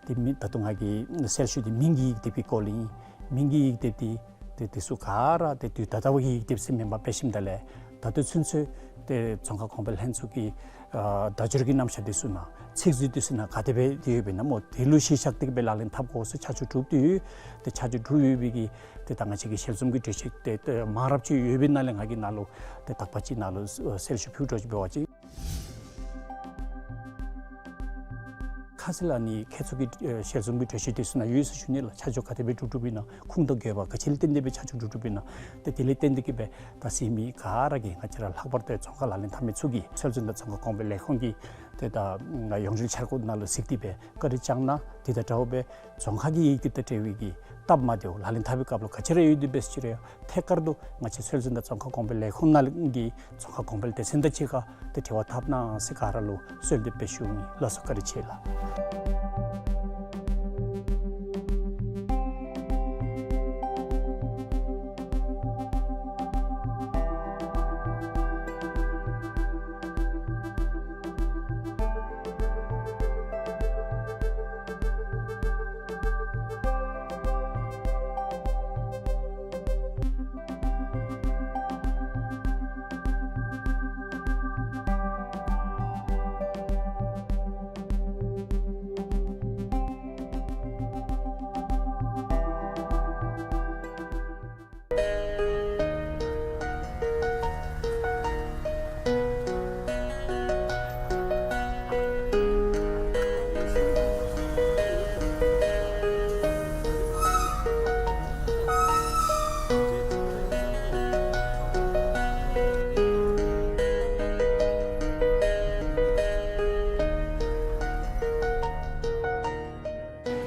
ཏེ་མི་ད་ལྟོ་ང་གིས་གསལ་ཞུ་འདི་མིང་གི་ཡིག་དེབ་ཀྱི་སྐོར་ལས་ཨིན། མིང་གི་ཡིག་དེབ་འདི་ཏེ་འདི་ཚུ་ག་ར་ཏེ་དུས་ད་ལྟ་བ་གི་ཡིག་དེབ་ཟེར་མེན་པར་འབད་ཞིནམ་ད་ལས་ད་ལྟོ་ཚུན་ཚོད་ཏེ་རྫོང་ཁ་གོང་འཕེལ་ལྷན་ཚོགས་ཀྱི་ཨ་བརྡ་སྦྱོར་གྱི་རྣམ་གཞག་འདི་ཚུ་ནང་ཚིག་མཛོད་འདི་ཚུ་ནང་ག་དེ་སྦེ་ཏེ་ཡོདཔ་ཨིན་ན་སྨོ། དེ་ལུ་གཞི་བཞག་སྟེ་གིས་སྦེ་ལག་ལེན་འཐབ་དགོ་ཟེར་ཆ་འཇོག་གྲུབ་སྟེ་ཡོད། ཏེ་ཆ་འཇོག་གྲུབ་ཡོད་པའི་གི་ཏེ་ད་ང་བཅས་ཀྱི་ཞལ་འཛོམས་ཀྱི་གྲོས་ཆོད་ཏེ་ཏེ་མང་རབས་ཅིག་ཡོད་པའི་ནང་ལས་ང་གིས་ནཱ་ལུ་ཏེ་དག་པ་ཅིག་ནཱ་ལུ་གསལ་ཞུ་ཕུལ་འདྲཝ་ཅིག་འབད་བ་ཅིན། ཁ་གསལ་ཨ་ནི་ཁྱེད་ཚུ་གི་ཨེ་ཞལ་འཛོམས་ཀྱི་གྲོས་ཆོད་འདི་ཚུ་ནང་ཡོད་ཟེར་ཞུ་ནི་ལགས། ཆ་འཇོག་ག་དེ་སྦེ་གྲུབ་གྲུབཔ་ཨིན་ན་ཁུངས་དང་དགོས་པ་ག་ཅི་ལས་བརྟེན་ཏེ་སྦེ་ཆ་འཇོག་གྲུབ་གྲུབཔ་ཨིན་ན་ཏེ་དེ་ལས་བརྟེན་ཏེ་གིས་སྦེ་ད་གཟིགས་མི་ག་ར་གིས་ང་བཅས་ར་ལྷག་པར་དུ་རྫོང་ཁ་ལག་ལེན་འཐབ་མི་ཚུ་གིས་ཚོད་འཛིན་དང་རྫོང་ཁ་གོང་འཕེལ་ལས་ཁུངས་ཀྱི་ཏེ་ད་ཡོངས་འབྲེལ་འཆར་སྒོ་ནང་ལུ་གཟིགས་ཏེ་སྦེ་བཀའ་དྲིན་བསྐྱང་གནང་། དེ་དང་འདྲཝ་སྦེ་རྫོང་ཁ་གི་ཡིག་དེབ་དང་འབྲེལ་བའི་གི་ སྟབས་མ་བདེཝ་ལག་ལེན་འཐབ་པའི་སྐབས་ལུ་ག་ཅི་ར་ཡོད་དེ་འབད་ཅི་རུང་ཐད་ཀར་དུ་ང་བཅས་ཚོད་འཛིན་དང་ཙོང་ཁ་གོང་འཕེལ་ལས་ཁུངས་ནང་གི་ཙོང་ཁ་གོང་འཕེལ་སྡེ་ཚན་དང་གཅིག་ཁར་ཏེ་འབྲེལ་བ་འཐབ་གནང་ཟེར་ག་ར་ལུ་གསོལ་འདེབས་འབད་ཞུ་ནི། ལགས་སོ། བཀའ་དྲིན་ཆེ་ལགས།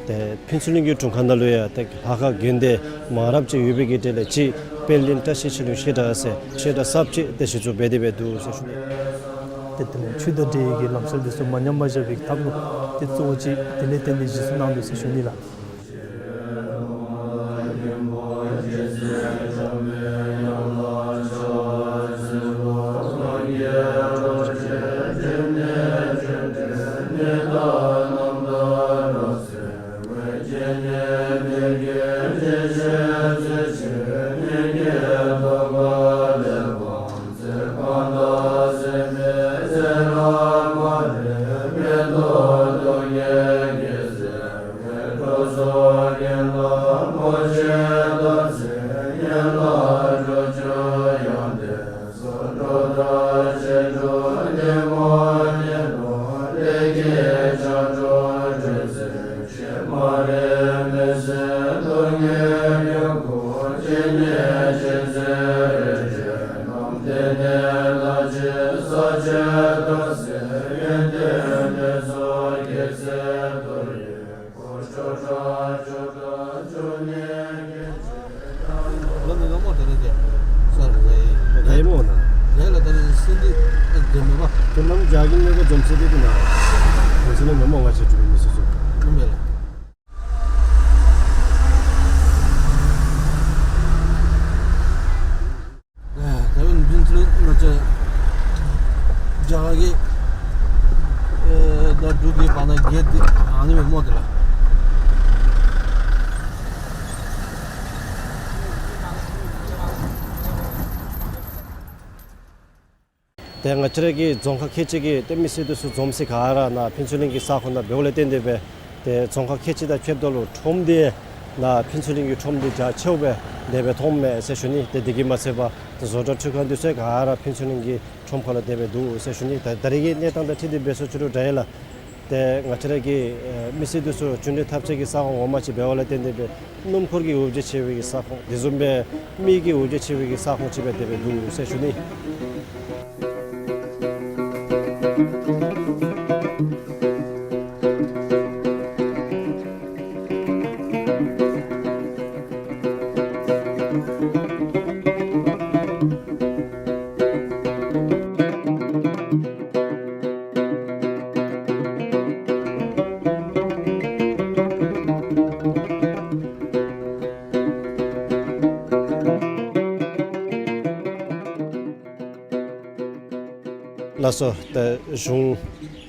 ཏེ་ཕུན་ཚོགས་གླིང་གི་དྲུང་ཁག་ནང་ལུ་ཡང་ཏེ་ལྷ་ཁང་དགོན་སྡེ་མང་རབས་ཅིག་ཡོད་པའི་གི་གྲས་ལས་གཅིག་དཔལ་ལྡན་བཀྲ་ཤིས་ཆོས་གླིང་བཤད་གྲྭ་ཟེར་བཤད་གྲྭ་གསརཔ་ཅིག་ཏེ་གཞི་བཙུགས་འབད་དེ་འབད་འདུག་ཟེར་ཞུ་ནི། ཏེ་དེ་ལས་ཆོས་དང་འབྲེལ་བའི་གི་ལམ་སྲོལ་འདི་ཚུ་མ་ཉམས་པར་བཞག་པའི་ཐབས་ལུ་ཏེ་གཙོ་བོ་ཅིག་དེ་ལས་བརྟེན་ཏེ་གཞི་བཙུགས་གནང་འདུག་ཟེར་ཞུ་ནི་ལགས། ལོ་ནི་ལོ་མོ་དེ་ནི་དེ་སར་ལ་ཡི་ལ་ཡི་མོ་ན། ལ་ཡི་ལ་དེ་ནི་སིན་དི་ཨ་དེ་མེ་མ། དེ་ནམ་རྒྱ་གི་ནི་གོ་འཛོམས་སེ་དེ་དེ་ན། འཛོམས་སེ་ནི་མེ་མོ་ང་ཆེ་གྲུབ་མི་སུ་སུ། ཨིན་མེ་ལ། ད་བན་བིན་ཚུ་ང་བཅས་རྒྱ་གར་གྱི་ཨེ་ད་འབྲུག་གི་བར་ན་བརྒལ་ཏེ་ཨ་ནི་མེ་མོ་དེ་ལ། ཏེ་ང་བཅས་ར་གི་རྫོང་ཁག་ཁལ་གཅིག་གི་ཏེ་མི་སེར་འདི་ཚུ་འཛོམས་སའི་ག་ར་ནཱ་ཕུན་ཚོགས་གླིང་གི་ས་ཁོངས་ནང་འབདཝ་ལས་བརྟེན་ཏེ་སྦེ་ཏེ་རྫོང་ཁག་ཁལ་གཅིག་དང་ཕྱདཔ་ད་ལུ་ཁྲོམ་འདི་ནཱ་ཕུན་ཚོགས་གླིང་གི་ཁྲོམ་འདི་རྒྱ་ཆེཝ་སྦེ་དེ་སྦེ་མཐོངམ་མས་ཟེར་ཞུ་ནི། ཏེ་དེ་གིས་མ་ཚད་པར་ཏེ་བཟོ་གྲྭ་འཕྲུལ་ཁང་འདི་ཚུ་ག་ར་ཕུན་ཚོགས་གླིང་གི་ཁྲོམ་ཁ་ལུ་དེ་སྦེ་འདུག་ཟེར་ཞུ་ནི། ད་ད་རེས་ཀྱི་གནས་སྟངས་དང་འཁྲིལ་ཏེ་འབད་སོང་ཅི་རུང་འདྲ་ཡི་ལགས། ཏེ་ང་བཅས་ར་གི་ཨེ་མི་སེར་འདི་ཚུ་བཅར་འདྲི་འཐབ་སའི་གི་ས་ཁོངས་ངོ་མ་ཅིག་འབདཝ་ལས་བརྟེན་ཏེ་སྦེ་སྣུམ་འཁོར་གྱི་འོ་བརྒྱལ་ཆེ་བའི་གི་ས་ཁོངས་དེ་བཟུམ་སྦེ་མི་གི་འོ་བརྒྱལ་ཆེ་བའི་གི་ས་ཁོངས་ཅིག་སྦེ་དེ་སྦེ་འདུག་ཟེར་ཞུ་ནི། ལགས་སོ། ད་གཞུང་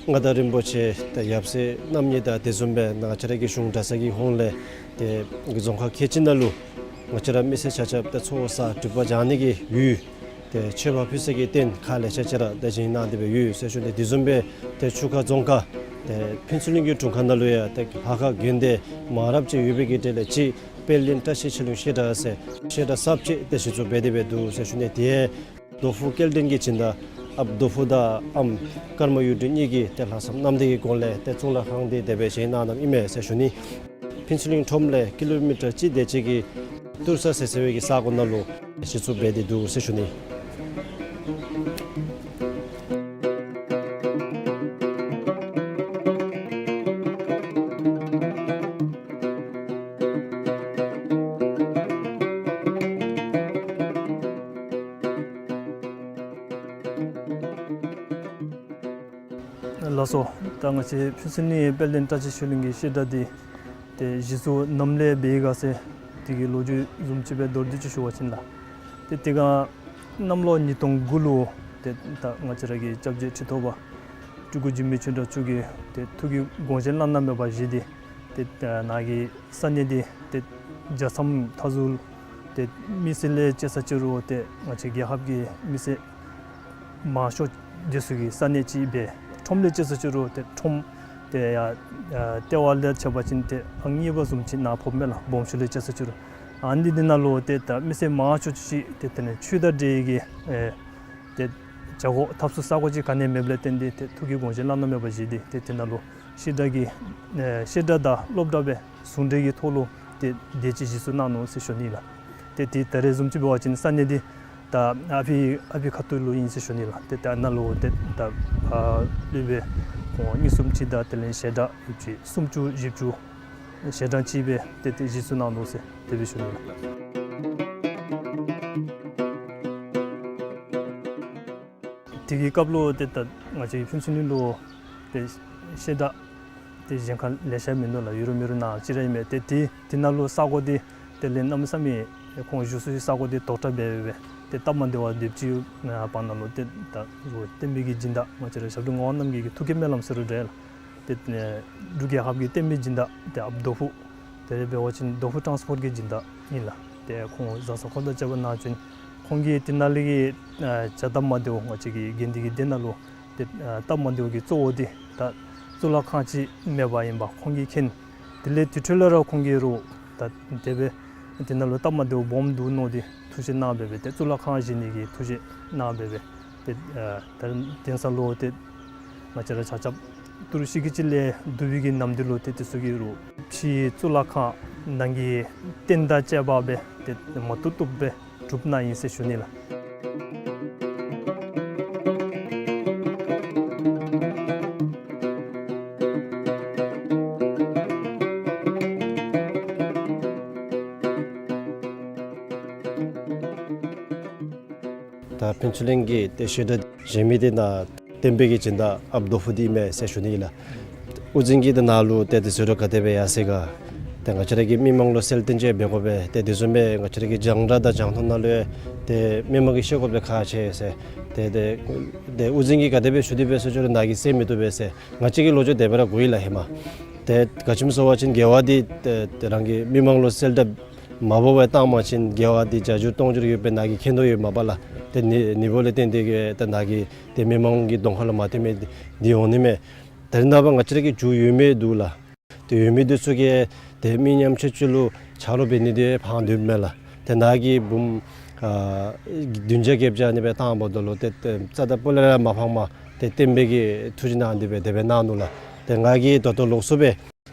མངའ་བདག་རིན་པོ་ཆེ་ད་ཡབ་སྲས་རྣམ་གཉིས་དང་དེ་བཟུམ་སྦེ་ང་བཅས་ར་གི་གཞུང་གྲྭ་ཚང་གི་ཧོངས་ལས་ཏེ་རྫོང་ཁག་ཁལ་གཅིག་ནང་ལུ་ང་བཅས་ར་མི་སེར་ཆ་ཁྱབ་ད་ཚོགས་བསགས་སྒྲིབ་པ་སྦྱང་ནི་གི་ཡུལ་ཏེ་མཆོད་པ་ཕུལ་སའི་གི་རྟེན་ཁག་ལེ་ཤ་ཅིག་ར་ཏེ་བཞེངས་གནང་སྟེ་སྦེ་ཡོད་ཟེར་ཞུ་ནི། དེ་བཟུམ་སྦེ་ཏེ་ཆུ་ཁ་རྫོང་ཁག་ཏེ་ཕུན་ཚོགས་གླིང་གི་དྲུང་ཁག་ནང་ལུ་ཡང་ཏེ་ལྷ་ཁང་དགོན་སྡེ་མང་རབས་ཅིག་ཡོད་པའི་གི་གྲས་ལས་གཅིག་དཔལ་ལྡན་བཀྲ་ཤིས་ཆོས་གླིང་བཤད་གྲྭ་ཟེར་བཤད་གྲྭ་གསརཔ་ཅིག་ཏེ་གཞི་བཙུགས་འབད་དེ་སྦེ་འདུག་ཟེར་ཞུ་ནི། དེ་རྡོ་ཕུག་སྐལ་ལྡན་གྱི་སྦྱིན་བདག་ཨཔ་རྡོ་ཕུག་དང་ཨམ་ཀརྨ་གཡུ་སྒྲོན་གཉིས་ཀྱིས་ཏེ་ལྷག་བསམ་རྣམ་དག་གི་སྒོ་ལས་ཏེ་གཙུག་ལག་ཁང་འདི་དེ་སྦེ་བཞེངས་གནང་གནངམ་ཨིན་མས་ཟེར་ཞུ་ནི། ཕུན་ཚོགས་གླིང་ཁྲོམ་ལས་ཀི་ལོ་མི་ཊར་གཅིག་དེ་ཅིག་གི་ཏུར་ས་ཟེར་ཟེར་བའི་གི་ས་གོ་ནང་ལུ་གཞི་བཙུགས་འབད་དེ་འདུག་ཟེར་ཞུ་ནི། ལགས་སོ། ད་ང་བཅས་ཕུན་ཚོགས་གླིང་དཔལ་ལྡན་བཀྲ་ཤིས་ཆོས་གླིང་གི་བཤད་གྲྭ་འདི་ཏེ་གཞི་བཙུགས་ནམ་ལས་འབད་ཡི་ག་ཟེར་དེ་གི་ལོ་རྒྱུས་བཟུམ་ཅིག་སྦེ་མདོར་བསྡུས་ཅིག་ཞུ་བ་ཅིན་ལགས། ཏེ་དེ་སྒང་གནམ་ལོ་ཉིས་སྟོང་དགུ་ལུ་ཏེ་ད་ང་བཅས་ར་གི་སྐྱབས་རྗེ་ཁྲི་ཐོག་པ་སྤྲུལ་སྐུ་འཇིགས་མེད་ཆོས་གྲགས་མཆོག་གིས་ཏེ་ཐུགས་ཀྱི་དགོངས་བཞེད་བླ་ན་མེད་པ་བཞེས་ཏེ་ཏེ་ནཱ་གི་ས་གནས་འདི་ཏེ་རྒྱལ་མཚམས་མཐའ་ཟུར་ཏེ་མི་སེར་ལས་དཔྱད་ས་ཅིག་རུང་ཏེ་ང་བཅས་རྒྱལ་ཁབ་ཀྱི་མི་སེར་མང་ཤོས་འདི་ཚུ་གི་ས་གནས་ཅིག་སྦེ་ཁྲོམ་ལས་དཔྱད་ས་ཅིག་རུང་ཏེ་ཁྲོམ་ཏེ་ཡར་ཨ་ལྟེ་བ་ལས་ཕྱེ་བ་ཅིན་ཏེ་ཨང་གཉིས་པ་བཟུམ་ཅིག་ནཱ་ཕོགཔ་མས་ལགས། སྦོམ་ཤོས་ལས་དཔྱད་ས་ཅིག་རུང་ཨ་ནི་འདི་ནང་ལུ་ཏེ་ད་མི་སེར་མང་ཤོས་ཅིག་ཏེ་དེ་ནི་ཆོས་དང་འབྲེལ་གྱི་ཨེ་ཏེ་བྱ་སྒོ་འཐབ་ས་ས་གོ་ཅིག་ག་ནི་མེདཔ་ལས་བརྟེན་ཏེ་ཏེ་ཐུགས་ཀྱི་དགོངས་བཞེད་བླ་ན་མེད་པ་བཞེས་ཏེ་ཏེ་དེ་ནང་ལུ་བཤད་གྲྭ་གི་ཨེ་བཤད་གྲྭ་དང་སློབ་གྲྭ་སྦེ་ཟུང་འབྲེལ་གྱི་ཐོག་ལུ་ཏེ་དེ་ཅིག་གཞི་བཙུགས་གནང་ནུག་ཟེར་ཞུ་ནི་ལགས། ཏེ་དེ་ད་རེས་བཟུམ་ཅིག་འབད་བ་ཅིན་ས་གནས་འདི་ད་ཨ་ཕི་ཨ་ཕི་ཁ་ཐུག་ལུ་ཨིན་ཟེར་ཞུ་ནི་ལགས། ཏེ་ད་ནཱ་ལུ་ཏེ་ད་ཨ་སློབ་དཔོན་ཁོང་གཉིས་གསུམ་ཅིག་དང་དེ་ལས་ཞལ་གྲངས་ཡོད་ཅིག་སུམ་ཅུ་བཞི་བཅུ་ཞལ་གྲངས་ཅིག་སྦེ་ཏེ་དེ་གཞི་བཙུགས་གནང་ནུག་ཟེར་དེ་སྦེ་ཞུ་ནི་ལགས། དེ་གི་སྐབས་ལུ་ཏེ་ད་ང་བཅས་ཕུན་ཚོགས་གླིང་ལུ་ཏེ་བཤད་གྲྭ་ཏེ་གཞན་ཁར་ལེ་ཤ་མིན་འདུག་ལགས། ཡོད་རུང་མེད་རུང་ནཱ་གཅིག་ར་ཨིན་མས། ཏེ་དེ་དེ་ནང་ལུ་ས་གོ་འདི་དེ་ལས་གནམ་མེད་ས་མེད་ཁོང་བཞུགས་ས་གི་ས་གོ་འདི་དོག་དྲགས་འབད་འབད་ཏེ་སྟབས་མ་བདེ་བ་དེ་ཅིག་ཡོད་པ་ནང་ལུ་ཏེ་ད་རུང་བསྟན་པའི་གི་སྦྱིན་བདག་ང་བཅས་ར་ཞབས་དྲུང་ངག་དབང་རྣམ་རྒྱལ་གྱི་ཐུགས་ཀྱི་སྨོན་ལམ་ཟེར་རུང་འདྲ་ལགས། ཏེ་འབྲུག་རྒྱལ་ཁབ་ཀྱི་བསྟན་པའི་སྦྱིན་བདག་ཏེ་ཨཔ་རྡོ་ཕུ་དེ་ལས་འབད་བ་ཅིན་རྡོ་ཕུ་ཊཱནསི་པོརཊ་གི་སྦྱིན་བདག་ཨིན་ལགས། ཏེ་ཁོང་བཟའ་ཚང་ཁོང་དང་བཅས་པ་ནང་བྱོན། ཁོང་གིས་དེ་ནང་ལས་ཀྱི་ཨ་བྱ་སྟབས་མ་བདེཝ་ང་བཅས་ཀྱི་དགེ་འདུན་གྱི་སྡེ་ནང་ལུ་ཏེ་ཨ་སྟབས་མ་བདེཝ་གི་གཙོ་བོ་འདི་ད་གཙུག་ལག་ཁང་ཅིག་མེདཔ་ཨིནམ་ཁོང་གིས་མཁྱེན། དེ་ལས་དེ་འཕྲོ་ལས་ར་ཁོང་གིས་རུང་ད་དེ་སྦེ་དེ་ནང་ལུ་སྟབས་མ་བདེཝ་སྦོམ་འདུག་མནོ་སྟེ་ཐུགས་བཞེད་གནང་འབད་འབད་ཏེ་གཙུག་ལག་ཁང་བཞེངས་ནི་གི་ཐུགས་བཞེད་གནང་འབད་འབད་ཏེ་ཨ་ད་དེང་སང་ལུ་ཏེ་ང་བཅས་ར་ཆ་ཁྱབ་ཏི་རུ་ཤི་ཀི་ཅིག་ལས་བསྡུ་བའི་གི་ནམ་དུས་ལུ་ཏེ་དེ་ཚུ་གི་རུང་ཕྱིའི་གཙུག་ལག་ཁང་ནང་གི་རྟེན་དང་བཅས་པ་སྦེ་ཏེ་མ་བཏུབ་བཏུབ་སྦེ་གྲུབ་ནུག་ཨིན་ཟེར་ཞུ་ནི་ལགས། ད་ཕུན་ཚོགས་གླིང་གི་ཏེ་བཤད་གྲྭ་བཞེངས་མི་འདི་ནཱ་བསྟན་པའི་གི་སྦྱིན་བདག་ཨཔ་རྡོ་ཕུ་འདི་ཨིན་མས་ཟེར་ཞུ་ནི་ཨིན་ལགས། དབུ་འཛིན་གྱིས་ཏེ་ནཱ་ལུ་ཏེ་དེ་ཟེར་རུང་ག་དེ་སྦེ་ཡར་སོང་ག་ཏེ་ང་བཅས་ར་གི་མི་མང་ལུ་གསལ་སྟོན་ཅིག་འབད་དགོ་པས། ཏེ་དེ་བཟུམ་སྦེ་ང་བཅས་ར་གི་རྒྱང་བསྒྲགས་དང་རྒྱང་མཐོང་ནང་ལུ་ཏེ་མི་མང་གིས་ཤེས་དགོཔ་འདི་ཁག་ཆེ་ཟེར། ཏེ་ཏེ་ཏེ་དབུ་འཛིན་གྱིས་ག་དེ་སྦེ་ཞུ་སྟེ་སྦེ་ཟེར་ཞུ་རུང་ནཱ་གིས་སེལ་མི་བཏུབ་པས་ཟེར། ང་བཅས་ཀྱིས་ལོ་རྒྱུས་དེ་སྦེ་ར་གོ་ཡི་ལགས་ཧེ་མ། ཏེ་ག་ཅི་སྨོ་ཟེར་བ་ཅིན་རྒྱལ་བ་འདི་ཏེ་ཏེ་རང་གི་མི་མང་ལུ་གསལ་བསྒྲགས་མ་འབད་བར་བཏང་པ་ཅིན་རྒྱལ་བ་འདི་བརྒྱ་འགྱུར་སྟོང་འགྱུར་ཡོད་པའི་ནཱ་གིས་མཁྱེན་དོ་ཡོདཔ་མས་པ་ལགས། ཏེ་ནི་ནི་འབདཝ་ལས་བརྟེན་ཏེ་གིས་ཏེ་ནཱ་གིས་ཏེ་མི་མང་གི་གདོང་ཁ་ལུ་མ་ཐོན་མི་འདི་འདི་འོང་ནི་མས། ད་རེས་ནངས་པ་ང་བཅས་ར་གི་རྒྱུ་ཡོད་མི་འདུག་ལགས། ཏེ་ཡོད་མི་འདི་ཚུ་གིས་ཏེ་མི་ཉམ་ཆུང་ཅིག་ལུ་ཆ་རོགས་འབད་ནི་འདི་ཕངས་སྡོདཔ་མས་ལགས། ཏེ་ནཱ་གིས་འབུམ་ཨ་བདུན་བརྒྱ་བརྒྱད་བརྒྱ་ཨ་ནི་སྦེ་བཏངམ་ད་ལུ་ཏེ་ཏེ་རྩ་དང་སྤུ་ལས་ར་མ་ཕངས་པར་ཏེ་བསྟན་པའི་གི་ཐུགས་རྗེ་གནང་སྟེ་སྦེ་དེ་སྦེ་གནང་ནུག་ལགས། ཏེ་ང་གིས་ད་ལྟོ་ལོགས་སུ་སྦེ་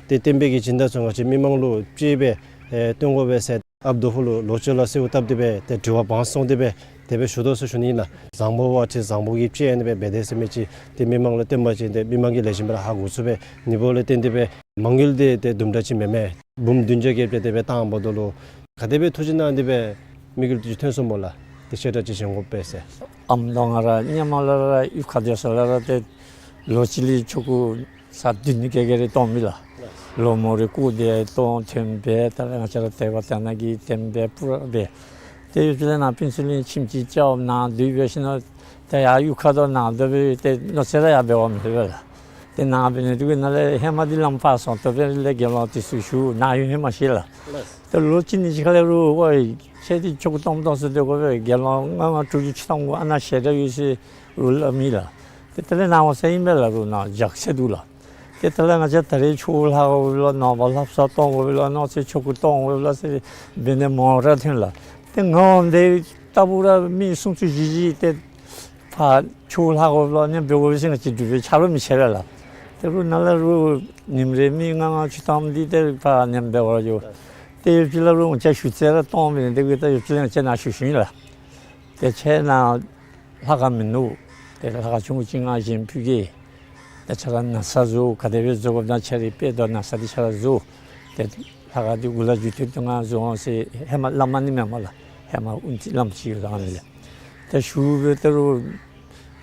ཏེ་བསྟན་པའི་གི་སྦྱིན་བདག་ཚུ་ང་བཅས་མི་མང་ལུ་ཅིག་སྦེ་ཨེ་སྟོན་དགོ་པས་ཟེར་ཨཔ་རྡོ་ཕུ་ལུ་ལོགས་ཅིག་ལུ་གསོལཝ་བཏབ་སྟེ་སྦེ་ཏེ་དྲི་བ་དཔང་བཙོང་སྟེ་སྦེ་དེ་སྦེ་ཞུ་དོ་ཟེར་ཞུ་ནི་ཨིན་ལགས། བཟང་པོ་བ་ཅིན་བཟང་པོ་གི་ཅིག་ཨ་ནི་སྦེ་འབད་དེས་ཟེར་མི་ཅིག་ཏེ་མི་མང་ལུ་སྟོན་པ་ཅིན་ཏེ་མི་མང་གིས་ལེགས་ཤོམ་སྦེ་ར་ཧ་གོ་ཚུགས་པས། ནི་འབདཝ་ལས་བརྟེན་ཏེ་སྦེ་མ་དངུལ་འདི་ཏེ་དུམ་གྲ་ཅིག་མེན་མས། འབུམ་བདུན་བརྒྱ་བརྒྱད་བརྒྱ་དེ་སྦེ་བཏངམ་ད་ལུ་ག་དེ་སྦེ་ཐུགས་རྗེ་གནང་སྟེ་སྦེ་དམིགས་ཡུལ་འདི་ཐོན་སོང་སྨོ་ལགས། ཏེ་བཤད་གྲྭ་ཅིག་བཞེངས་དགོ་པས་ཟེར། ཨམ་དང་ང་ར་སྔོན་མ་ལས་ར་གཡུས་ཁར་སྡོད་ས་ལས་ར་ཏེ་ལོ་གཅིག་ལས་ཆོ་ག་ས་བདུན་ནི་བརྒལ་བརྒལ་རེ་གཏོང་མི་ལགས། ལོ་མོ་རེ་སྐོར་ཏེ་གཏོང་ཐོན་སྦེ་ད་རེས་ང་བཅས་ར་དད་པ་དེ་ནང་གི་བསྟན་པའི་སྤུ་ར་སྦེ་ཏེ་ཡོད་ཚད་ལས་ནཱ་ཕུན་ཚོགས་གླིང་ཁྱིམ་ཅིག་རྐྱབ་ནཱ་སྡོད་འབད་ཞིནམ་ད་ཡར་གཡུས་ཁར་དང་ནཱ་སྡོད་སྦེ་ཏེ་མནོ་ཚད་ར་ཡར་འབད་བ་མེད་པས་ལགས། ཏེ་ནཱ་འབད་ནི་འདི་གིས་ནཱ་ལས་ཧེ་མ་འདི་ལམ་ཕར་སོང་། ད་དཔེར་ན་དགེ་སློང་འདི་ཚུ་ཞུ་ནཱ་ཡོད་ཧེ་མ་ཤེས་ལགས། ཏེ་ལོ་གཅིག་གཉིས་ཅིག་ཁ་ལས་རུང་ཨོ་ཁྱེད་འདི་ཆོ་ག་གཏོང་གཏོང་ཟེར་སྡོད་དགོ་པས། དགེ་སློང་ལྔ་ལྔ་དྲུག་ཅུ་ཅིག་གཏང་དགོ། ཨ་ནཱ་ཞལ་གྲངས་ཡོད་ཟེར་རུང་སླབ་མས་ལགས། ཏེ་དེ་ལས་ནཱ་འོང་ས་ཨིན་པས་ལགས། རུང་ནཱ་རྒྱགས་ཚད་འདུག་ལགས། ཏེ་དེ་ལས་ང་བཅས་ད་རེས་ཆོས་ལྷབ་དགོ་པས་ལོ། ནངས་པ་ལྷ་བསངས་གཏོང་དགོ་པས་ལོ། གནངས་ཚེ་ཆོ་ག་གཏོང་དགོ་པས་ལོ་ཟེར་འབད་ནི་མང་ར་ཐོན་ལགས། ཏེ་ང་འོང་དེ་ལྟ་བུ་ར་མི་སུམ་ཅུ་བཞི་བཞི་ཏེ་ཕར་ཆོས་ལྷབ་དགོ་པས་ལོ་ཨ་ནི་འབད་དགོ་པས་ཟེར་ང་བཅས་འབྲུག་པའི་ཆ་རོགས་མི་ཆེ་བས་ལགས། ཏེ་རུང་ནཱ་ལས་རུང་ཉིནམ་རེ་མི་ལྔ་ལྔ་བཅུ་ཐམ་འདི་ཏེ་ཕར་ཨ་ནི་འབད་བར་འགྱོ། ཏེ་ཡོད་ཚད་ལས་རུང་ང་བཅས་ཞུ་ཚད་ར་གཏོང་མི་འདི་གིས་ད་ཡོད་ཚད་ལས་ང་བཅས་ནཱ་ཞུ་ཞུ་ཡི་ལགས། ཏེ་ཁྱེད་ནཱ་ལྷ་ཁང་མིན་འདུག། ཏེ་ལྷ་ཁང་ཆུང་ཀུ་ཅིག་ང་བཞེངས་ཕུལ་གེ། ཏེ་ཁྱེད་ར་ན་བཟའ་བཟོ། ག་དེ་སྦེ་བཟོ་དགོཔ་ད་ཁྱེད་རའི་དཔེ་དང་ན་བཟའ་འདི་ཁྱེད་ར་བཟོ། ཏེ་ལྷ་ཁང་འདི་འགོ་ལས་མཇུག་མཐུད་དུ་ང་བཟོ་འོང་ཟེར་ཧེ་མ་སླབ་མ་ནི་མས་སྨོ་ལགས། ཧེ་མ་དབུ་མཛད་བླམ་ཅིག་ཡོད་ད་ཨ་ནི་ལས། ཏེ་ཞུ་སྦེ་ད་རུང་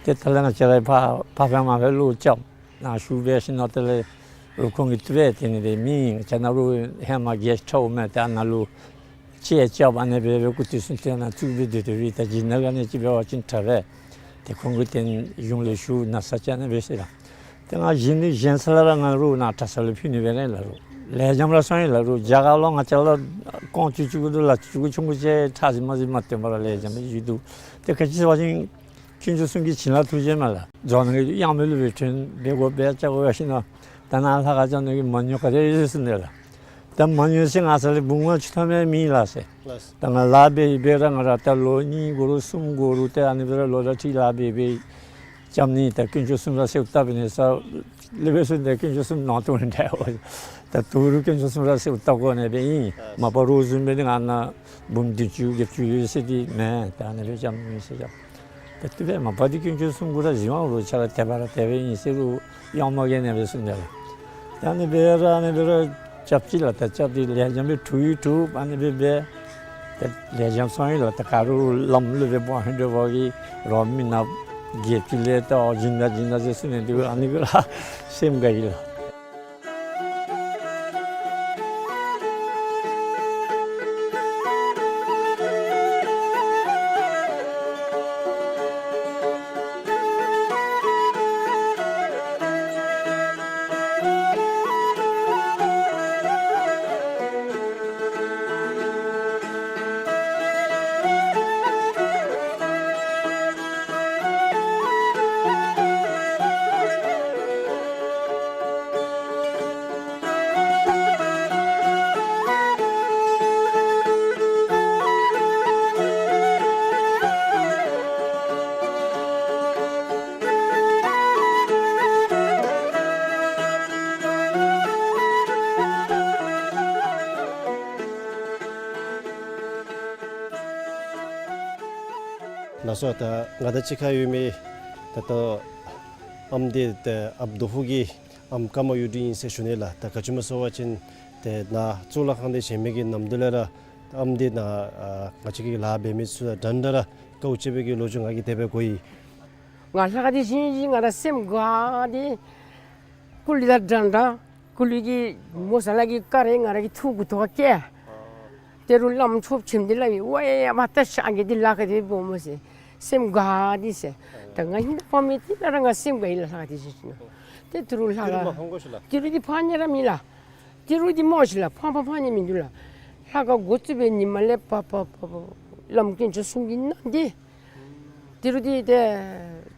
ཏེ་ད་ལས་ང་བཅས་ར་ཕར་ཕར་སྦེ་མར་སྦེ་བློ་རྐྱབ། ནཱ་བཞུགས་སྦེ་ཞིནམ་ལས་དེ་ལས་རུང་ཁོང་གིས་བཏུབ་པས། དེ་ནི་དེ་མི་ང་བཅས་ནཱ་རུང་ཧེ་མ་གྱལ་ཁྲ་འོང་མས། ཏེ་ཨ་ནཱ་ལུ་ཅིག་རྐྱབ་ཨ་ནི་སྦེ་སྦེ་སྐུ་དུས་སུ་ཏེ་ནཱ་བཙུགས་སྦེ་སྡོད་སྡོད་པའི་ད་ཇི་ནཱ་ག་ནི་ཅིག་འབད་བ་ཅིན་དྲག་པས། ཏེ་ཁོང་གིས་ཏེ་གཞུང་ལས་ཞུ་ནཱ་ས་ཅིག་ཨ་ནི་སྦེ་ཟེར་ལགས། ཏེ་ང་གཞན་ནི་གཞན་ས་ལས་ར་ང་རུང་ནཱ་གྲྭ་ས་ལུ་ཕུལ་ནི་སྦེ་ར་ལགས་རུང་ལེགས་ཤོམ་ར་སོང་ཡི་ལགས་རུང་། རྒྱ་གར་ལུ་ང་བཅས་ལུ་ཀོང་ཅུང་ཅུང་ཀུ་དང་ལ་ཅུང་ཅུང་ཀུ་ཅིག་ཁྲག་ཟེར་མ་ཟེར་མ་སྟོན་པར་ལེགས་ཤོམ་སྦེ་བཞུགས་འདུག། ཏེ་ག་ཅི་ཟེར་བ་ཅིན་དཀོན་མཆོག་གསུམ་གྱི་བྱིན་རླབས་ཐུགས་རྗེ་མས་ལགས། རྫོང་ནང་གི་གཡང་མོ་ལུ་སྦེ་ཐོན་སྦེ་དགོ་སྦེ་བཅར་དགོ་ཞིནམ་ལས་ད་ནཱ་ལྷ་ཁང་བཅག་ནི་གི་མ་དངུལ་ག་དེ་ཡོད་ཟེར་ནི་ལགས། ད་མ་དངུལ་ཟེར་ང་ས་ལས་འབུམ་ལྔ་བཅུ་ཐམ་ཡང་མེད་ལགས་ཟེར། ལགས། ད་ང་ལཱ་འབད་འབད་ར་ང་ར་ད་ལོ་གཉིས་འགོར་རུང་གསུམ་འགོར་རུང་ཏེ་ཨ་ནི་སྦེ་ར་ལོ་ཟླ་ཁྲི་ལཱ་འབད་འབད་རྐྱབ་ནི། ད་དཀོན་མཆོག་གསུམ་ར་གསོལཝ་བཏབ་ནི་ས་ལས་འབད་ཟེར་ཏེ་དཀོན་མཆོག་གསུམ་ནང་དོག་ནི་འདྲ་འོ། ད་དོ་རུང་དཀོན་མཆོག་གསུམ་ར་གསོལཝ་བཏབ་དགོ་ནི་སྦེ་ཨིན། མ་པ་རོགས་བཟུམ་སྦེ་ནི་ང་ནཱ་འབུམ་བདུན་ཅུ་བརྒྱད་ཅུ་ཡོད་ཟེར་འདི་མེན། ད་ཨ་ནི་སྦེ་རྐྱབ་ནི་ཟེར་རྐྱབ། ད་དེ་སྦེ་མ་པ་འདི་དཀོན་མཆོག་གསུམ་གུ་ར་གཟིགས་དབང་ལུ་ཆ་ར་དེ་སྦེ་ར་དེ་སྦེ་ཨིན་ཟེར་རུང་གཡང་མོ་གིས་ཨ་ནི་སྦེ་གསུངས་ནི་ལགས། ད་ཨ་ནི་སྦེ་ར་ཨ་ནི་སྦེ་ར་རྐྱབ་ཅི་ལགས། ད་རྐྱབ་སྟེ་ལེགས་ཤོམ་སྦེ་གྲུབ་ཡང་གྲུབ། ཨ་ནི་སྦེ་འབད་ད་ལེགས་ཤོམ་སོང་ཡི་ལགས། ད་ག་རུང་ལམ་ལུ་སྦེ་འབད་ཧིང་འདོད་པ་གིས་རོགས་མི་ནག་བརྒྱད་ཅུ་ལས་ད་བྱིན་ད་བྱིན་ད་ཟེར་གསུངས་ནི་འདི་ཨ་ནི་གུ་ར་སེམས་དགའ་ཡི་ལགས། ལགས་སོ། ད་ང་དང་གཅིག་ཁར་ཡོད་མི་ད་ལྟོ་ཨམ་འདི་ཏེ་ཨཔ་རྡོ་ཧུ་གི་ཨམ་ཀརྨ་གཡུ་སྒྲོན་ཨིན་ཟེར་ཞུ་ནི་ལགས། ད་ག་ཅི་སྨོ་ཟེར་བ་ཅིན་ཏེ་ནཱ་གཙུག་ལག་ཁང་འདི་བཞེངས་མི་གི་ནམ་དུས་ལས་ར་ཨམ་འདི་ནཱ་ཨ་ང་བཅས་ཀྱི་ལཱ་འབད་མི་ཚུ་དང་འདྲན་འདྲ་ར་དཀའཝ་སྤྱད་པའི་གི་ལོ་རྒྱུས་ང་གིས་དེ་སྦེ་གོ་ཡི། ང་ལྷ་ཁང་འདི་བཞེངས་བཞེངས་ང་ར་སེམས་དགའ་སྟེ་སྐུ་ལུས་དང་འདྲན་འདྲ། སྐུ་ལུས་ཀྱི་མོ་ས་ལ་གི་ཀ་རེ་ང་ར་གི་ཐུགས་མགུ་ཏོ་ཁར་བཀལ། དེ་རུང་བླམ་ཆོསཔ་ཁྱིམ་འདི་ལ་ཡི་ཝའེ་ཡ་མ་ད་ཤ་གི་འདི་ལཱ་ག་དེ་སྦེ་འབདཝ་སྨོ་ཟེར་སེམས་དགའ་སྟེ་ཟེར། ད་ང་ཧིང་ད་ཕ་མེ་དེ་ལས་ར་ང་སེམས་དགའ་ཡི་ལགས། ལྷ་ཁང་འདི་བཞེངས་ཞིནམ་ལས། ཏེ་དེ་རུང་ལྷ་ཁང་དེ་རུང་མ་ཕངས་གོ་ཤིག་ལགས། དེ་རུང་འདི་ཕངས་ནི་ར་མེད་ལགས། དེ་རུང་འདི་སྨོ་ཤིག་ལགས། ཕངས་པ་ཕངས་ནི་མིན་འདུག་ལགས། ལྷ་ཁང་འགོ་བཙུགས་པའི་ཉིནམ་ལས་ཕར་ཕར་ཕར་ཕར་བླམ་དཀོན་མཆོག་གསུམ་གྱི་ནང་འདི་དེ་རུང་འདི་ཏེ་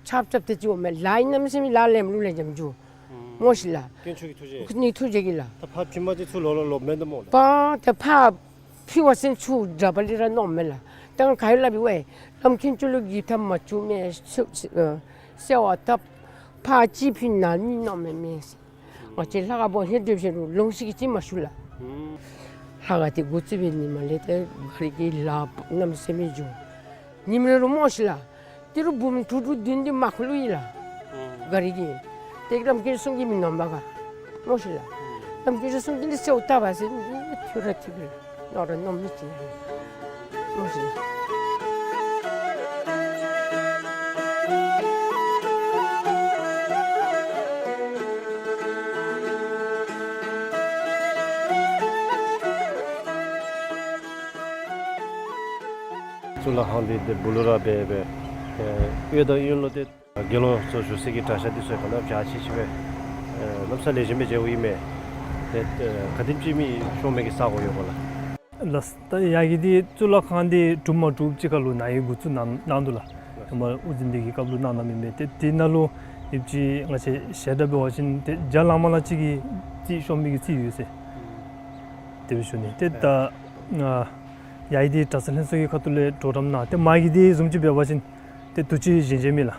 ཆབ་ཆབ་ཏེ་ཅིག་འོང་མས། ལཱ་གནམ་མེད་ས་མེད་ལཱ་ལེན་ལུགས་ལེགས་ཤོམ་འགྱོ་སྨོ་ཤིག་ལགས། དཀོན་མཆོག་གི་ཐུགས་རྗེ། ནི་ཐུགས་རྗེ་གིས་ལགས། ད་ཕར་ཕྱིན་མ་ཅིག་ཚུར་ལོག་ལོག་ལོགཔ་མེན་ད་སྨོ་ལགས། པ་ཏེ་ཕར་ཕྱི་བ་ཟེར་ཚུར་དགྲ་བ་ལས་ར་ནོར་མས་ལགས། ད་ག་ཡོད་ལགས་པི་ཝའེ་བླམ་དཀོན་མཆོག་ལུ་གི་ཐབས་མ་བྱུང་མས། ཟེར་ཨ་ཟེར་བ་ད་ཕར་ཅིག་ཕྱིན་ན་ནི་ནོར་མས་མས། ང་བཅས་ལྷ་ཁང་འབད་ཧེ་སྡོད་ཞིནམ་ལུ་ལོང་ཤིག་གི་ཅིག་མ་ཞུ་ལགས། ལྷ་ཁང་འདི་འགོ་བཙུགས་པའི་ཉིནམ་ལས་ཏེ་ག་རི་གི་ལཱ་གནམ་མེད་ས་མེད་འགྱོ། ཉིནམ་ལས་རུང་སྨོ་ཤིག་ལགས། དེ་རུང་འབུམ་དྲུག་དྲུག་བདུན་བདུན་མ་ཁུ་ལུ་ཡི་ལགས། ག་རི་གི་ཏེ་བླམ་དཀོན་མཆོག་གསུམ་གྱིས་མི་ནོར་བ་ག་སྨོ་ཤིག་ལགས། བླམ་དཀོན་མཆོག་གསུམ་གྱིས་ལུ་གསོལཝ་བཏབ་པ་ཟེར་ནི་ཐུགས་ར་ཐུགས་ཀྱི་ནོར་ར་ནོར་མི་ཅིག་ལགས། གཙུག་ལག་ཁང་འདི་ཏེ་སྦུག་ལུ་ར་སྦེ་སྦེ་ཨེ་གཡས་དང་གཡོན་ལུ་ཏེ་དགེ་སློང་ཚུ་བཞུགས་སའི་གི་གྲྭ་ཤག་འདི་ཚུ་ག་ནི་བ་ཅིག་ཆེ་ཆེ་སྦེ་ཨེ་གནམ་ས་ལེགས་ཤོམ་སྦེ་མཇལཝ་ཨིན་མས། ཏེ་ཨེ་ག་དེམ་ཅིག་མི་ཤོང་མི་གི་ས་གོ་ཡོད་ག་ལགས། ལགས། ད་ཡ་གི་འདི་གཙུག་ལག་ཁང་འདི་གྲུབ་མ་གྲུབ་ཅིག་ཁར་ལུ་ནཱ་གིས་འགོ་བཙུགས་གནང་གནང་འདུག་ལགས། ཧེ་མ་དབུ་འཛིན་འདི་གི་སྐབས་ལུ་གནང་གནངམ་ཨིན་མས། ཏེ་དེ་ནང་ལུ་ཡོདཔ་ཅིག་ང་བཅས་ཞལ་གྲངས་འབད་བ་ཅིན་ཏེ་བརྒྱ་ལང་མ་ལང་ཅིག་གི་རྩིས་ཤོང་མི་གི་རྩིས་ཡོད་ཟེར་དེ་སྦེ་ཞུ་ནི། ཏེ་ད་ཡ་གི་འདི་གྲྭ་ཚང་ལྷན་ཚོགས་ཀྱི་ཁ་ཐུག་ལས་གྲོགས་རམ་གནང་། ཏེ་མ་གི་འདི་བཟུམ་ཅིག་འབད་བ་ཅིན་ཏེ་དུས་ཅི་བཞེངས་བཞེངསམ་ཨིན་ལགས།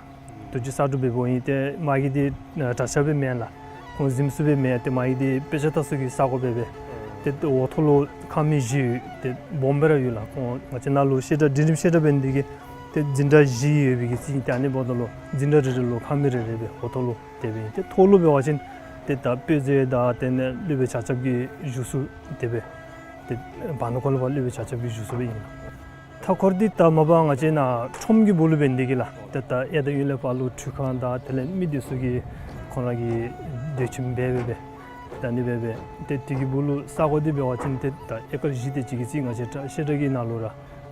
དུས་ཅི་གསར་སྒྲུབ་འབདཝ་ཨིན། ཏེ་མ་གི་འདི་ཨ་གྲྭ་ཤག་སྦེ་མེན་ལགས། ཁོང་གཟིམ་ས་སྦེ་མེན། ཏེ་མ་གི་འདི་དཔེ་ཆ་ལྟ་ས་གི་ས་གོ་སྦེ་སྦེ། ཏེ་འོག་ཐོག་ལུ་ཁང་མིག་བཞི་ཡོད། ཏེ་སྦོམ་སྦེ་ར་ཡོད་ལགས། ཁོང་ང་བཅས་ནཱ་ལུ་བཤད་གྲྭ་འབྲིང་རིམ་བཤད་གྲྭ་འབད་ནི་དེ་གིས་ཏེ་འཛིན་གྲྭ་བཞི་ཡོད་པའི་གི་རྩིས་ཨིན། ཏེ་ཨ་ནི་འབདཝ་ད་ལུ་འཛིན་གྲྭ་རེ་རེ་ལུ་ཁང་མིག་རེ་རེ་སྦེ་འོག་ཐོག་ལུ་དེ་སྦེ་ཨིན། ཏེ་ཐོག་ལུ་འབད་བ་ཅིན་ཏེ་ད་དཔེ་མཛོད་དང་དེ་ལས་སློབ་དཔོན་ཆ་ཁྱབ་ཀྱི་བཞུགས་ས་དེ་སྦེ་ཏེ་བར་ན་ཁོ་ལུ་སློབ་དཔོན་ཆ་ཁྱབ་ཀྱི་བཞུགས་ས་སྦེ་ཨིན་ལགས། མཐའ་འཁོར་འདི་ད་མ་པ་ང་བཅས་ནཱ་ཁྲོམ་གྱི་སྦུག་ལུ་འབད་ནི་དེ་གིས་ལགས། ཏེ་ད་གཡས་དང་གཡོན་ལས་ཕར་ལུ་ཁྲུས་ཁང་དང་དེ་ལས་མི་སྡོད་ས་གི་ ཁོང་ར་གིས་སྡོད་ཁྱིམ་འབད་འབད་འབད་ད་ཨ་ནི་འབད་འབད་ཏེ་དེ་གི་སྦུག་ལུ་ས་གོ་འདི་འབད་བ་ཅིན་ཏེ་ད་ཨེ་ཀར་བཞི་དེ་ཅིག་གི་རྩིས་ང་བཅས་བཤད་གྲྭ་གི་ནང་ལུ་ར་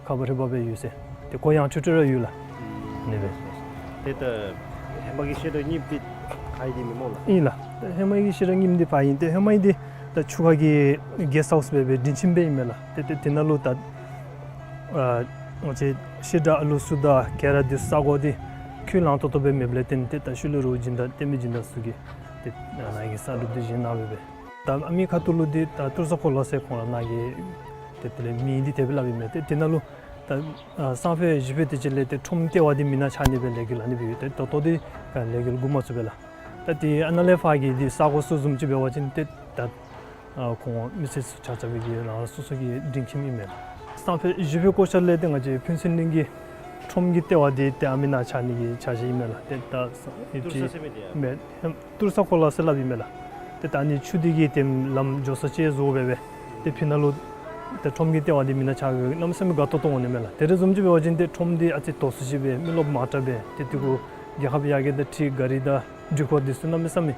ཁ་པར་རེ་འབག་སྦེ་ཡོད་ཟེར། ཏེ་ཁོ་ཡང་ཁྲི་ཁྲི་ར་ཡོད་ལགས། ཨ་ནི་སྦེ། ཏེ་ད་ཧེ་མ་གི་བཤད་གྲྭ་གཉིས་འདི་ཕར་ཨིན་ཏེ་མེན་སྨོ་ལགས། ཨིན་ལགས། ད་ཧེ་མ་གི་བཤད་གྲྭ་གཉིས་འདི་ཕར་ཨིན། ཏེ་ཧེ་མ་གི་འདི་ད་ཆུ་ཁ་གི་གེསཊ་ཧའུསི་སྦེ་འབད་སྡིངས་ཁྱིམ་སྦེ་ཨིན་མས་ལགས། ཏེ་ཏེ་དེ་ནང་ལུ་ད་ཨ་ང་བཅས་བཤད་གྲྭ་ཨ་ལུ་ཚུ་དང་ག་ར་འདི་ས་གོ་འདི་ཁུངས་ལུང་ཏོག་ཏོ་སྦེ་མེདཔ་ལས་བརྟེན་ཏེ་ད་ཤུལ་ལས་ར་སྦྱིན་བདག་བསྟན་པའི་སྦྱིན་བདག་ཚུ་གིས་ཏེ་ནཱ་གི་ས་གོ་འདི་བཞེངས་གནང་སྦེ་འབད། ད་ཨ་མི་ཁ་ཐུག་ལུ་འདི་ད་ཏུར་ས་གོ་ལ་ཟེར་ཁོང་ར་ནཱ་གི་ཏེ་དེ་ལས་མིང་འདི་དེ་སྦེ་སླབ་ཨིན་མས། ཏེ་དེ་ནང་ལུ་ད་ཨ་སང་ཕོད་གཞེས་ཕོད་དེ་ཅིག་ལས་ཏེ་ཁྲོམ་ལྟེ་བ་འདི་མེན་ན་ཆགས་ནི་སྦེ་ལས་འགུལ་ཨ་ནི་སྦེ་ཡོད། ཏེ་ད་ལྟོ་འདི་ག་ལས་འགུལ་འགོ་མ་བཙུགས་པས་ལགས། ད་ཏེ་ཨ་ནཱ་ལས་ཕར་གྱི་འདི་ས་གོ་ཚུ་བཟུམ་ཅིག་འབད་བ་ཅིན་ཏེ་ད་ཨ་ཁོང་མི་སེར་ཚུ་ཆ་ཁྱབ་ཀྱི་རང་རང་སོ་སོ་གི་སྡིངས་ཁྱིམ་ཨིན་མས་ལགས། སང་ཕོད་གཞེས་ཕོད་སྐོར་ཆ་ལས་ཏེ་ང་བཅས་ཕུན་ཚོགས་གླིང་གི་ཁྲོམ་གྱི་ལྟེ་བ་འདི་ཏེ་ཨ་མི་ནང་ཆགས་ནི་གི་འཆར་གཞི་ཨིན་མས་ལགས། ཏེ་ད་ས་ཡུལ་ཏུར་ས་ཅིག་ཟེར་མི་འདི་ཡང་མེན་ཧེམ་ཏུར་ས་གོ་ལ་ཟེར་སླབ་ཨིན་མས་ལགས། ཏེ་ད་ཨ་ནི་ཆུ་འདི་གིས་ཏེ་ལམ་འགྱོ་ས་ཅིག་བཟོ་སྦེ་འབད་ཏེ་ཕི་ནང་ལུ་ཏེ་ཁྲོམ་གྱི་ལྟེ་བ་འདི་མེན་ན་ཆགས་སྦེ་གནམ་མེད་ས་མེད་དགའ་ཏོག་ཏོ་འོང་ནི་མས་ལགས། དེ་རེ་བཟུམ་ཅིག་འབད་བ་ཅིན་ཏེ་ཁྲོམ་འདི་ཨ་ཙི་དོག་སུ་ཅིག་སྦེ་མི་རློབས་མང་དྲགས་སྦེ་ཏེ་དེ་གུ་རྒྱལ་ཁབ་ཡར་རྒྱས་དང་འཁྲིལ་ག་རི་དང་འགྲུལ་འཁོར་འདི་ཚུ་གནམ་མེད་ས་མེད་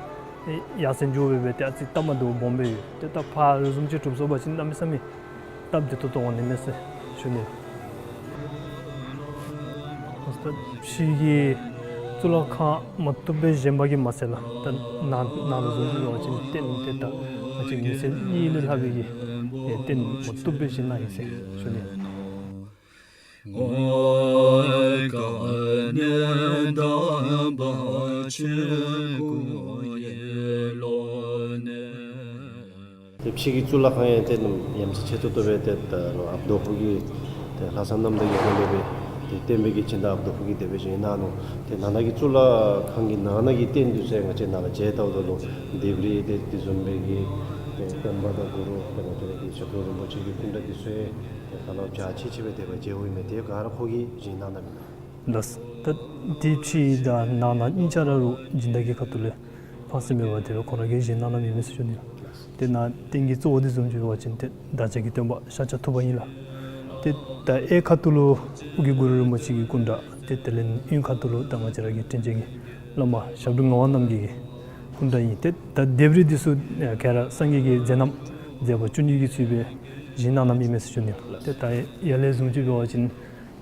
ཡར་སེང་འགྱོ་སྦེ་འབད་ཏེ་ཨ་ཙི་སྟབས་མ་བདེཝ་སྦོམ་སྦེ་ཡོད། ཏེ་ད་ཕར་རེ་བཟུམ་ཅིག་གྲུབ་སོང་པ་ཅིན་གནམ་མེད་ས་མེད་སྟབས་བདེ་ཏོག་ཏོ་འོང་ནི་མས་ཟེར་ཞུ་ནི། ད་ཕྱི་གི་གཙུག་ལག་ཁང་མ་བཏུབ་སྦེ་བཞེངས་པ་གིས་མ་ཚད་ལགས། ད་ནང་ནང་ལུ་བཟུམ་ཅིག་འབད་བ་ཅིན་རྟེན་འདི་ད་ང་བཅས་མི་སེར་གཉིས་ལས་ལྷག་པའི་གི་རྟེན་མ་བཏུབ་སྦེ་བཞེངས་གནང་ཡི་ཟེར་ཞུ་ནི། ཏེ་ཕྱི་གི་གཙུག་ལག་ཁང་ཡང་ཏེ་ནམ་ཡ་མཚན་ཆེ་ཏོག་ཏོ་སྦེ་ཏེ་ད་ལོག་ཨཔ་རྡོ་ཕུ་གི་ཏེ་ལྷག་བསམ་རྣམ་དག་གི་སྒོ་ལས་སྦེ་ཏེ་བསྟན་པའི་གི་སྦྱིན་བདག་ཨཔ་རྡོ་ཕུ་གིས་དེ་སྦེ་བཞེངས་གནང་ནུག། ཏེ་ནང་ན་གི་གཙུག་ལག་ཁང་གི་ནང་ན་གི་རྟེན་འདི་ཚུ་ང་བཅས་ནཱ་ལུ་མཇལ་བལྟཝ་ད་ལུ་ལྡེབས་རིས་ཏེ་དེ་བཟུམ་སྦེ་གི་ཏེ་སྟོན་པ་དང་གུ་རུ་ཏེ་ང་བཅས་ར་གི་ཞབས་དྲུང་རིན་པོ་ཆེ་གི་སྐུ་འདྲ་འདི་ཚུ་ཡང་ཏེ་ད་ལོག་འཇའ་ཆི་ཆི་སྦེ་དེ་སྦེ་མཇལཝ་ཨིན་མས། ཏེ་ག་ར་ཁོ་གིས་བཞེངས་གནང་གནངམ་ཨིན་མས། ལགས། ད་དེ་ཕྱི་དང་ནང་ན་གཉིས་ཆ་ར་རུ་སྦྱིན་བདག་གི་ཁ་ཐུག་ལས་ཕངས་སེམས་མེད་པར་དེ་སྦེ་ཁོང་ར་གིས་བཞེངས་གནང་གནངམ་ཨིན་མས་ཟེར་ཞུ་ནི། ཏེ་ནཱ་རྟེན་གྱི་གཙོ་བོ་འདི་བཟུམ་ཅིག་འབད་བ་ཅིན་ཏེ་བདག་ཅག་གི་སྟོན་པ་ཤཱཀྱ་ཐུབ་པ་ཨིན་ལགས། ཏེ་ད་གཡས་ཁ་ཐུག་ལུ་ཨོ་རྒྱན་གུ་རུ་རིན་པོ་ཆེ་གི་སྐུ་འདྲ། ཏེ་དེ་ལས་གཡོན་ཁ་ཐུག་ལུ་ད་ང་བཅས་ར་གི་དྲིན་ཅན་གྱི་བླ་མ་ཞབས་དྲུང་ངག་དབང་རྣམ་རྒྱལ་གྱི་སྐུ་འདྲ་ཨིན། ཏེ་ད་ལྡེབས་རིས་འདི་ཚུ་ཨེ་ག་ར་སངས་རྒྱས་ཀྱི་མཛད་རྣམ་མཛད་པ་བཅུ་གཉིས་ཀྱི་ཚུལ་སྦེ་བཞེངས་གནང་གནངམ་ཨིན་མས་ཟེར་ཞུ་ནི། ཏེ་ད་ཡར་ལས་བཟུམ་ཅིག་འབད་བ་ཅིན་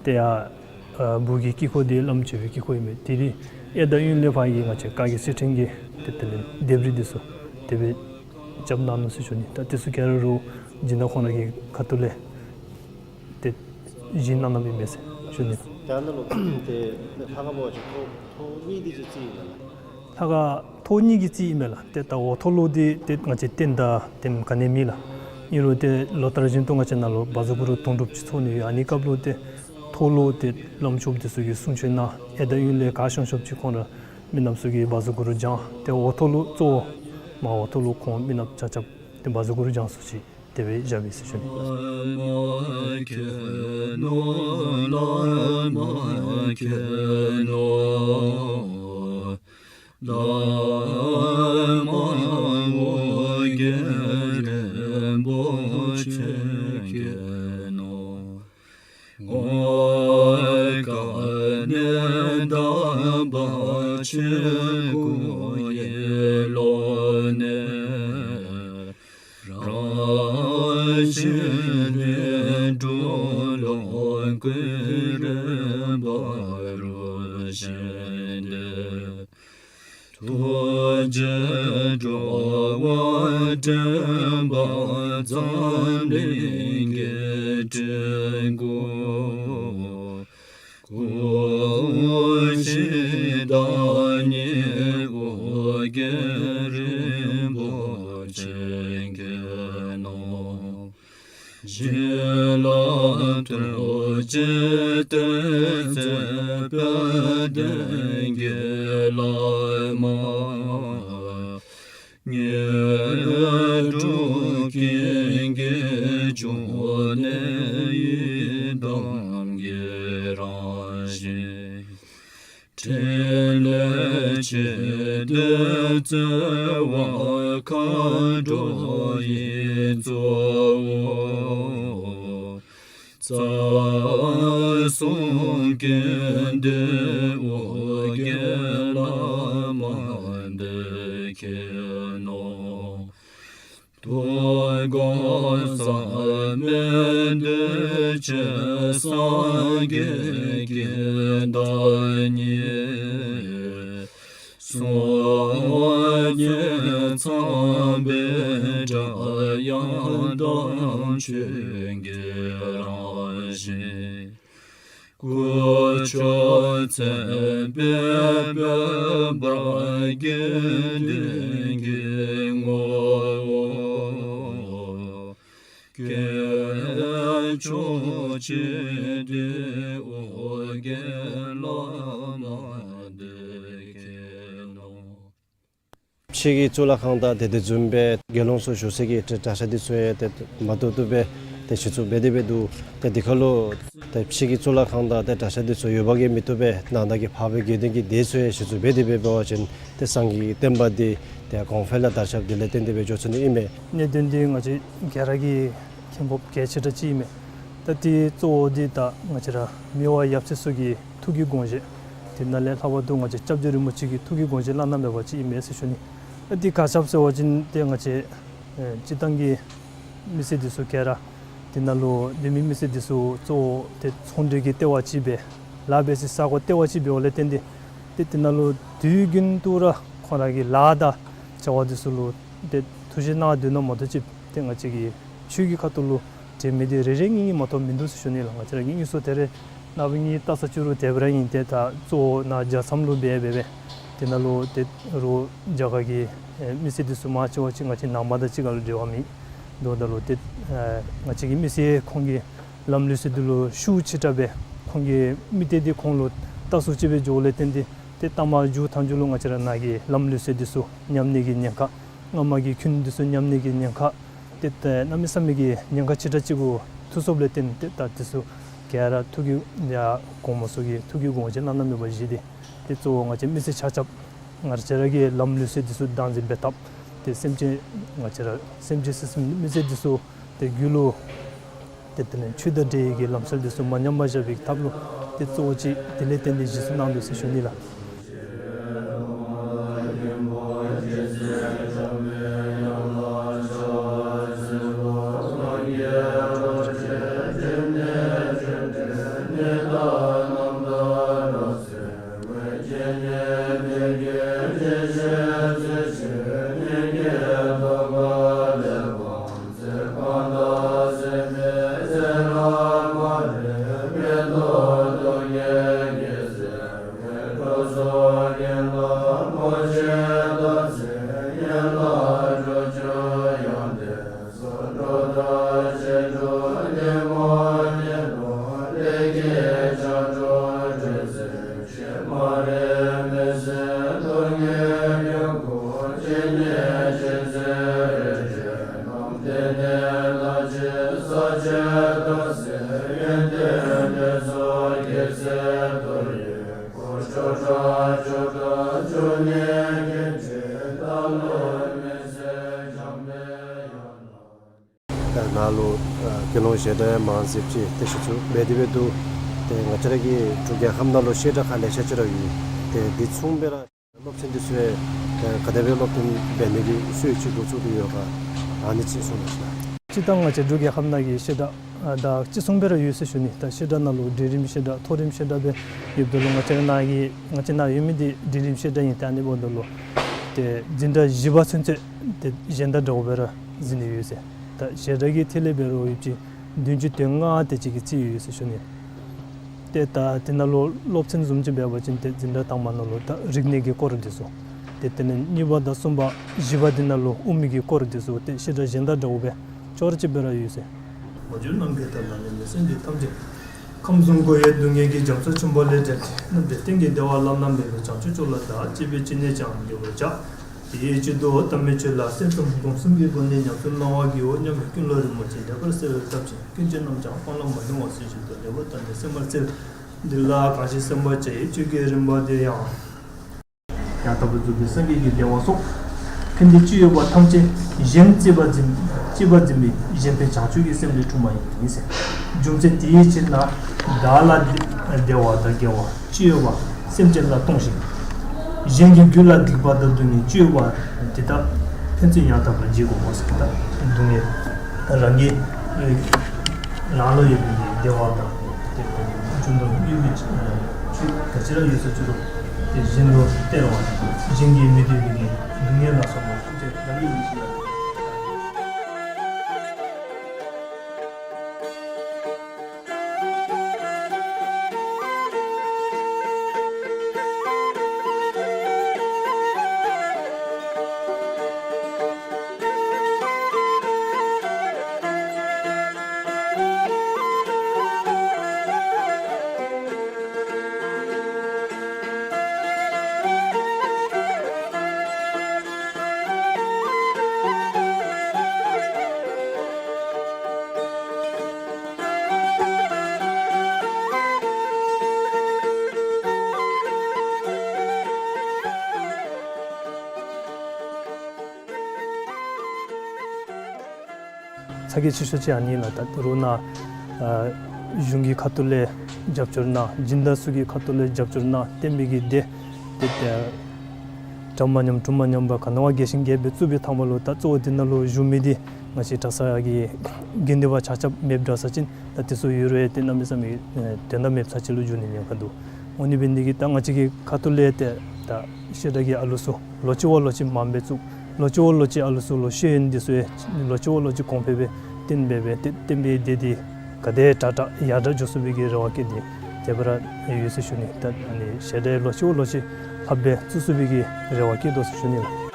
ཏེ་ཡར་ཨ་སྦུག་གི་དཀྱིལ་འཁོར་འདི་བླམ་བཅས་པའི་དཀྱིལ་འཁོར་ཨིན་མས། དེ་རིང་གཡས་དང་གཡོན་ལས་ཕར་གྱི་ང་བཅས་བཀའ་བརྒྱུད་ཚུལ་ཁྲིམས་ཀྱི་ཏེ་དེ་ལས་ལྡེབས་རིས་འདི་ཚུ་དེ་སྦེ་རྐྱབ་གནང་ནུག་ཟེར་ཞུ་ནི། ད་འདི་ཚུ་ག་ར་རུ་སྦྱིན་བདག་ཁོང་ར་གི་ཁ་ཐུག་ལས་ཏེ་བཞེངས་གནང་གནངམ་ཨིན་མས་ཟེར་ཞུ་ནི། ད་ནཱ་ལུ་ཏེ་ལྷ་ཁང་འབད་བ་ཅིན་ཐོག་ཐོག་གཉིས་འདི་ཅིག་རྩིས་ཨིན་ན་ལགས། ལྷ་ཁང་ཐོག་གཉིས་ཀྱི་རྩིས་ཨིན་མས་ལགས། ཏེ་ད་འོག་ཐོག་ལུ་འདི་ཏེ་ང་བཅས་རྟེན་དང་རྟེན་ག་ནི་མེད་ལགས། ཨིན་རུང་ཏེ་ལོ་ལྟར་བཞིན་དུ་ང་བཅས་ནཱ་ལུ་བཛྲ་གུ་རུ་དུང་སྒྲུབ་ཅིག་ཚོགས་ནི་ཡོད། ཨ་ནི་སྐབས་ལུ་ཏེ་ཐོག་ལུ་ཏེ་བླམ་ཆོསཔ་འདི་ཚུ་གིས་གསུང་ཆོག་གནང་། གཡས་དང་གཡོན་ལས་ག་བྱུང་བྱུངམ་ཅིག་ཁོང་ར་མི་ནགཔ་ཚུ་གིས་བཛྲ་གུ་རུ་བགྱང་། ཏེ་འོག་ཐོག་ལུ་གཙོ་བོ་མར་འོག་ཐོག་ལུ་ཁོང་མི་ནགཔ་ཆ་ཁྱབ་ཏེ་བཛྲ་གུ་རུ་བགྱང་ས་ཅིག་དེ་སྦེ་བཞག་པས་ཟེར་ཞུ་ནི། ཐུགས་རྗེས་འགྲོ་བ་འདྲེན་པ་འཛམ་གླིང་གི་དྲིན་ཀུན། སྐུ་ཞིང་བདག་ཉིད་ཨོ་རྒྱན་རིན་པོ་ཆེ་མཁྱེན་ནོ། བྱིན་རླབས་ཐུགས་རྗེའི་གཏེར་མཛོད་དཔལ་ལྡན་གྱི་བླ་མ། དངོས་གྲུབ་ཀུན་གྱི་འབྱུང་གནས་ཡི་དམ་གྱི་རང་བཞིན། ཕྲིན་ལས་ཆེ་འདོད་བརྩེ་བ་མཁའ་འགྲོ་ཡི་གཙོ་བོ། རྩ་གསུམ་ཀུན་འདུས་ཨོ་རྒྱན་བླ་མ་འདི། གོ་ས་མེད་འདུ་བྱེད་སངས་རྒྱས་ཀྱི་བདག་ཉིད། སངས་རྒྱས་ཚངས་པའི་སྒྲ་དབྱངས་དང་ཆོས་ཀྱི་རང་བཞིན། སྐུ་མཆོག་མཚན་དཔེ་འཕེལ་བ་དགེ་འདུན་གྱི་ངོ་བོ། སྐྱེས་མཆོག་སྤྱི་འདུས་ཨོ་རྒྱན་བླ་མ་འདི་ཁྱེད་དང་། ཕྱི་གི་གཙུག་ལག་ཁང་དང་ཏེ་དེ་བཟུམ་སྦེ་དགེ་སློང་ཚུ་བཞུགས་སའི་གི་གྲྭ་ས་འདི་ཚུ་ཡང་ཏེ་མ་ཏོག་ཏོ་སྦེ་ཏེ་གཞི་བཙུགས་འབད་དེ་འབད་འདུག། ཏེ་འདི་ཁར་ལུ་ཏེ་ཕྱི་གི་གཙུག་ལག་ཁང་དང་ཏེ་གྲྭ་ས་འདི་ཚུ་ཡོད་པ་གིས་མི་བཏུབ་པས། ནང་ན་གི་འཕགས་པའི་དགེ་འདུན་གྱི་སྡེ་ཚུ་ཡང་གཞི་བཙུགས་འབད་དེ་འབད་བ་ཅིན་ཏེ་སངས་རྒྱས་ཀྱི་བསྟན་པ་འདི་ཏེ་གོང་འཕེལ་ལ་དར་ཁྱབ་སྟེ་ལས་བརྟེན་ཏེ་སྦེ་འགྱོ་ཚུགས་ནི་ཨིན་མས། གནད་དོན་འདི་ང་བཅས་ག་ར་གིས་མཁྱེན་དགོཔ་གལ་ཆེ་དྲགས་ཅིག་ཨིན་མས། ད་འདི་གཙོ་བོ་འདི་ད་ང་བཅས་ར་མི་དབང་ཡབ་སྲས་ཚུ་གི་ཐུགས་ཀྱི་དགོངས་བཞེད། དེ་ནང་ལས་ལྷག་པར་དུ་ང་བཅས་སྐྱབས་རྗེ་རིན་པོ་ཆེ་གི་ཐུགས་ཀྱི་དགོངས་བཞེད་བླ་ན་མེད་པ་ཅིག་ཨིན་མས་ཟེར་ཞུ་ནི། ཨ་འདི་ག་ཅི་སྦེ་ཟེར་བ་ཅིན་ཏེ་ང་བཅས་ཨེ་སྤྱིར་བཏང་གི་མི་སེར་འདི་ཚུ་ག་ར་དེ་ནང་ལུ་འདི་མི་མི་སེར་འདི་ཚུ་གཙོ་བོ་ཏེ་ཚོང་འབྲེལ་གྱི་ལྟེ་བ་ཅིག་སྦེ་ལཱ་འབད་སའི་ས་གོ་ལྟེ་བ་ཅིག་འབདཝ་ལས་བརྟེན་ཏེ་ཏེ་དེ་ནང་ལུ་དུས་རྒྱུན་དུ་ར་ཁོང་ར་གི་ལཱ་དང་བྱ་བ་འདི་ཚུ་ལུ་ཏེ་ཐུགས་བཞེད་གནང་སྡོད་ནི་མ་གཏོགས་ཅིག་ཏེ་ང་བཅས་ཀྱི་ཆོས་ཀྱི་ཁ་ཐུག་ལུ་འབྲེལ་མི་འདི་རེ་རེ་གཉིས་གཉིས་མ་གཏོགས་མིན་འདུག་ཟེར་ཞུ་ནི་ལགས། ང་བཅས་ར་གི་དངོས་སུ་ཏེ་རེ་ནངས་པ་གཉིས་ལྟ་ས་བཅུག་རུང་དེ་སྦེ་ར་ཨིན། ཏེ་ད་གཙོ་བོ་ནཱ་རྒྱལ་མཚམས་ལུ་འབད་འབད་སྦེ་དེ་ནང་ལུ་ཏེ་རོགས་རྒྱ་གར་གྱི་ཨེ་མི་སེར་འདི་ཚུ་མང་ཆེ་བ་ཅིག་ང་བཅས་ནང་པ་དང་གཅིག་ཁར་ལུ་འབྲེལ་བ་མེད། འདུག་ད་ལུ་ཏེ་ཨེ་ང་བཅས་ཀྱི་མི་སེར་ཁོང་གི་ལམ་ལུགས་ཟེར་འདི་ལུ་ཤུགས་ཆེ་དྲགས་སྦེ་ཁོང་གི་དམིགས་གཏད་འདི་ཁོང་ལུ་ལྟ་སུ་ཅིག་སྦེ་འགྱོཝ་ལས་བརྟེན་ཏེ་ཏེ་ལྟ་མ་འགྱོ་ཐངས་ཅིག་ལུ་ང་བཅས་ར་ནཱ་གི་ལམ་ལུགས་ཟེར་འདི་ཚུ་ཉམས་ནི་གི་ཉེན་ཁ། སྔ་མ་གི་ཁུངས་འདི་ཚུ་ཉམས་ནི་གི་ཉེན་ཁ། ཏེ་ཏེ་གནམ་མེད་ས་མེད་ཀྱི་ཉེན་ཁ་ཆེ་དྲགས་ཅིག་གུ་ཐུག་སོཔ་ལས་བརྟེན་ཏེ་ད་འདི་ཚུ་ག་ར་ཐུགས་ཀྱི་ཡ་གོང་མ་ཚུ་གི་ཐུགས་ཀྱི་དགོངས་བཞེད་བླ་ན་མེད་པ་བཞེས་ཏེ་ཏེ་གཙོ་བོ་ང་བཅས་མི་སེར་ཆ་ཁྱབ་ང་བཅས་ར་གི་ལམ་ལུགས་ཟེར་འདི་ཚུ་བདག་འཛིན་འབད་ཐབས། ཏེ་སེམས་ཅན་ང་བཅས་ར་སེམས་ཅན་སེམས་ཅན་མི་སེར་འདི་ཚུ་ཏེ་རྒྱུད་ལུ་ཏེ་དེ་ལས་ཆོས་དང་འབྲེལ་བའི་གི་ལམ་སྲོལ་འདི་ཚུ་མ་ཉམས་པར་བཞག་པའི་ཐབས་ལུ་ཏེ་གཙོ་བོ་ཅིག་དེ་ལས་བརྟེན་ཏེ་གཞི་བཙུགས་གནང་དོ་ཟེར་ཞུ་ནི་ལགས། ད་ནཱ་ལུ་ཨ་དགེ་སློང་བཤད་གྲྭ་ཡང་མང་སུ་ཅིག་ཏེ་གཞི་བཙུགས་འབད་དེ་འབད་འདུག། ཏེ་ང་བཅས་ར་གི་འབྲུག་རྒྱལ་ཁབ་ནང་ལུ་བཤད་གྲྭ་ཁག་ལེ་ཤ་ཅིག་ར་ཡོད། ཏེ་འདི་མཚུངས་སྦེ་ར་སློབ་ཚན་འདི་ཚུ་ཡང་ཏེ་ག་དེ་སྦེ་སློབ་སྟོན་འབད་ནི་གི་སྲོལ་ཅིག་འགོ་བཙུགས་ཏེ་ཡོད་ག། ཨ་ནི་ཅིག་གསུང་གནང་ཤིག་ལགས། སྤྱིར་བཏང་ང་བཅས་འབྲུག་རྒྱལ་ཁབ་ནང་གི་བཤད་གྲྭ་ཨ་ད་ཅི་གསུངས་པ་ར་ཡོད་ཟེར་ཞུ་ནི། ད་བཤད་གྲྭ་ནང་ལུ་འབྲིང་རིམ་བཤད་གྲྭ་མཐོ་རིམ་བཤད་གྲྭ་སྦེ་ཡོདཔ་ད་ལུ་ང་བཅས་ར་ནཱ་གི་ང་བཅས་ནཱ་ཡོད་མི་འདི་འབྲིང་རིམ་བཤད་གྲྭ་ཨིན། ཏེ་ཨ་ནི་འབདཝ་ད་ལུ་ཏེ་འཛིན་གྲྭ་བཞི་པ་ཚུན་ཚོད་ཏེ་གཞན་དང་འདྲཝ་སྦེ་ར་འཛིན་ནི་ཡོད་ཟེར། ད་བཤད་གྲྭ་གི་ཐད་ལས་འབད་རུང་ཡོདཔ་ཅིག་བདུན་ཅུ་དོན་ལྔ་དེ་ཅིག་གི་རྩིས་ཡོད་ཟེར་ཞུ་ནི། ཏེ་ད་དེ་ནང་ལུ་སློབ་ཚན་བཟུམ་ཅིག་འབད་བ་ཅིན་ཏེ་འཛིན་གྲྭ་དང་པ་ནང་ལུ་ད་རིག་གནས་ཀྱི་སྐོར་འདི་ཚུ། ཏེ་དེ་ལས་གཉིས་པ་དང་གསུམ་པ་བཞི་པ་འདི་ནང་ལུ་དབུ་མའི་གི་སྐོར་འདི་ཚུ་ཏེ་བཤད་གྲྭ་གཞན་དང་འདྲཝ་སྦེ་ཅོག་ར་ཅིག་སྦེ་ར་ཡོད་ཟེར། མ་གྱུར་ནམ་མཁའི་མཐའ་ལ་གནས་པའི་སེམས་ཅན་ཐམས་ཅད། ཁམས་གསུམ་འཁོར་བའི་སྡུག་བསྔལ་གྱི་རྒྱ་མཚོ་ཆེན་པོ་ལས་བསྒྲལ་ཏེ། རྣམ་གྲོལ་གཏན་གྱི་བདེ་བ་བླ་ན་མེད་པའི་བྱང་ཆུབ་མཆོག་ལ་བདག་གཅིག་པུས་ཅི་ནས་ཀྱང་འགོད་པར་བྱ། དེའི་ཕྱིར་དུ་དམ་པའི་ཆོས་ལ་སེམས་གཏིང་སྒོམ་གསུམ་གྱི་སྒོ་ནས་ཉམས་སུ་བླང་བར་བགྱིའོ་སྙམ་པའི་ཀུན་སློང་རིན་པོ་ཆེ་ལེགས་པར་གསལ་བར་བཏབ་ཅིང་། ཀུན་གྱི་རྣམ་བྱང་སྤང་བླང་མ་བྱུང་བ་ཟེར་བཞིན་དུ་ལེགས་པར་བརྟགས་ནས་སེམས་པར་འཚལ། འདི་ལ་གང་ཞིག་སེམས་པར་བྱ་ཡི་ཆོས་ཀྱི་རིམ་པ་དེ་ཡང་། ཡང་དག་པར་རྫོགས་པའི་སངས་རྒྱས་ཀྱི་བདེ་བ་སོགས། ཕན་བདེ་ཅི་ཡོད་པ་ཐམས་ཅད་གཞན་གཅེས་པར་འཛིན་གཅེས་པར་འཛིན་པའི་གཞན་ཕན་བྱང་ཆུབ་ཀྱི་སེམས་ལས་འཁྲུངས་པ་ཡིན་ཟེར། རྒྱུ་མཚན་དེའི་ཕྱིར་ན་བདག་ལ་བདེ་བ་དང་དགེ་བ་ཅི་ཡོད་པ་སེམས་ཅན་ལ་གཏོང་ཞིང་། གཞན་གྱི་རྒྱུད་ལ་སྡིག་པ་དང་སྡུག་བསྔལ་ཅི་ཡོད་པ་དེ་དག་ཕན་ཚུན་ཡང་དག་པར་བརྗེ་དགོ་ཟེར། ད་ སྡུག་བསྔལ་རང་གི་རང་ལུ་ཡོད་པའི་བདེ་བ་དང་དེ་རྒྱུ་ནོར་དངོས་པོའི་ཆོས་ག་ཅི་ར་ཡོད་ས་ཅི་རུང་དེ་བཞིན་དུ་སྟེར་བ་དང་གཞན་གྱིས་མི་བདེ་བའི་སྡུག་བསྔལ་ལ་སོགས་པ་ཐམས་ཅད་རང་གི་ཡིད་བཞིན་ལ། ཚ་གྱང་ཆེ་ཤོས་ཅིག་ཨ་ནི་ལགས། ད་རུང་ནཱ་ཨ་གཞུང་གི་ཁ་ཐུག་ལས་རྒྱབ་སྐྱོར་གནང་། སྦྱིན་བདག་ཚུ་གི་ཁ་ཐུག་ལས་རྒྱབ་སྐྱོར་གནང་། བསྟན་པའི་གི་སྡེ་དེ་ཏེ་གྲངས་མ་ཉམས་གྲངས་མ་ཉམས་པར་ག་ནི་བ་རྒྱས་ཤིང་རྒྱས་པར་བཙུགས་པའི་མཐའ་མ་ལུ་ད་གཙོ་བོ་འདི་ནང་ལུ་བཞུགས་མི་འདི་ང་བཅས་གྲྭ་ཚང་གི་དགེ་འདུན་པ་ཆ་ཁྱབ་མེདཔ་འདྲ་ས་ཅིན་ད་དེ་ཚུ་ཡོད་རུང་ཏེ་གནམ་མེད་ས་མེད་དོན་དག་མེདཔ་ས་ཅིག་ལུ་འགྱུར་ནི་ཉེན་ཁ་འདུག། འོ་ནི་འབད་ནི་འདི་གིས་ད་ང་བཅས་ཀྱི་ཁ་ཐུག་ལས་ཏེ་ད་བཤད་གྲྭ་གི་ཨ་ལུ་ཚུ་ལོ་གཅིག་བ་ལོ་གཅིག་མངམ་སྦེ་བཙུགས། ལོ་གཅིག་བ་ལོ་གཅིག་ཨ་ལུ་ཚུ་ལུ་ཤེས་ཡོན་འདི་ཚུ་ཡང་ལོ་གཅིག་བ་ལོ་གཅིག་གོང་འཕེལ་སྦེ་བརྟན་སྦེ་སྦེ་ཏེ་བསྟན་པའི་སྡེ་འདི་ག་དེ་དྲག་དྲག་ཡར་དྲག་འགྱོ་ཚུགས་པའི་གི་རེ་བ་བསྐྱེད་དེ་དེ་སྦེ་ར་ཡོད་ཟེར་ཞུ་ནི། ད་ཨ་ནི་བཤད་གྲྭ་ལོ་གཅིག་བ་ལོ་གཅིག་ལྷགཔ་སྦེ་བཙུགས་ཚུགས་པའི་གི་རེ་བ་བསྐྱེད་དོ་ཟེར་ཞུ་ནི་ལགས།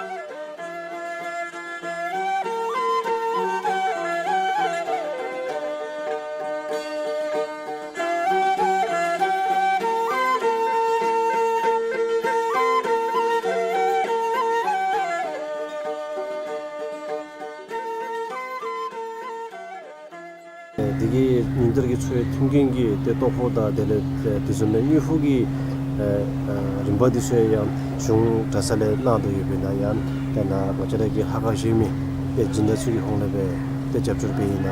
འདི་གི་ཉིན་བསྟར་གྱི་འཚོ་བའི་མཐུན་རྐྱེན་གྱི་ཏེ་ལྟོ་ཕོགས་དང་དེ་ལས་དེ་བཟུམ་མའི་དངུལ་ཕོགས་ཀྱི་ཨ་ཨ་རིམ་པ་འདི་ཚུ་ཡང་གཞུང་གྲྭ་ཚང་ལས་གནང་དོ་ཡོདཔ་ཨིན་ན་ཡང་ཏེ་ནཱ་ང་བཅས་ར་གི་ལྷ་ཁང་གཞན་མི་ཏེ་སྦྱིན་བདག་ཚུ་གི་ཧོངས་ལས་སྦེ་ཏེ་རྒྱབ་སྐྱོར་འབད་ཨིན་ན་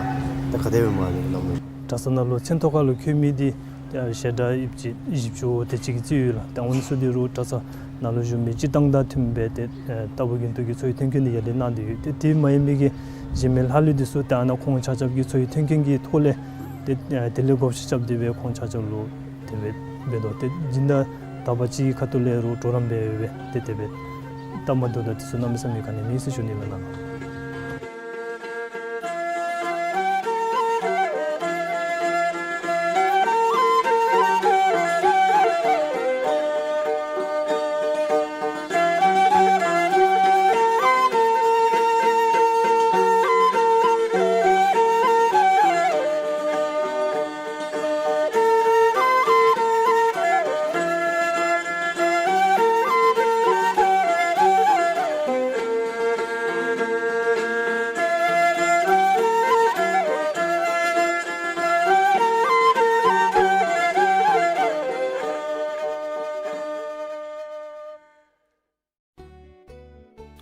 ཏེ་ག་དེ་སྦེ་མ་ལུས་གནང་མི། གྲྭ་ཚང་ནང་ལུ་མཚན་ཐོ་ཁ་ལུ་འཁོད་མི་འདི་ཏེ་བཤད་གྲྭ་ཡིབ་ཅིག་བཞི་བཅུ་དེ་ཅིག་གི་རྩིས་ཡོད་ལགས། ཏེ་འོ་ནི་ཚུ་འདི་རུང་གྲྭ་ཚང་ནང་ལུ་བཞུགས་མི་སྤྱིར་བཏང་དང་མཐུནམ་སྦེ་ཏེ་ཨེ་རྟག་བུ་རྒྱུན་དུ་གི་འཚོ་བའི་མཐུན་རྐྱེན་འདི་ཡར་ལས་གནང་སྟེ་ཡོད། ཏེ་དེ་མ་ཡིན་མི་གི་གཞན་མི་ལྷག་ལུས་འདི་ཚུ་ཏེ་ཨ་ནཱ་ཁོང་ཆ་ཁྱབ་ཀྱི་འཚོ་བའི་མཐུན་རྐྱེན་གྱི་ཐོག་ལས་ཏེ་ཨེ་དེ་ལས་བགོ་བཤའ་རྐྱབ་སྟེ་སྦེ་ཁོང་ཆ་ཁྱབ་ལུ་དེ་སྦེ་འབད་དོ། ཏེ་སྦྱིན་བདག་དག་པ་ཅིག་གི་ཁ་ཐུག་ལས་རུང་གྲོགས་རམ་འབད་སྦེ་ཏེ་དེ་སྦེ་སྟབས་མ་བདེཝ་དང་དེ་ཚུ་གནམ་མེད་ས་མེད་ག་ནི་མེད་ཟེར་ཞུ་ནི་ལགས་ནཱ།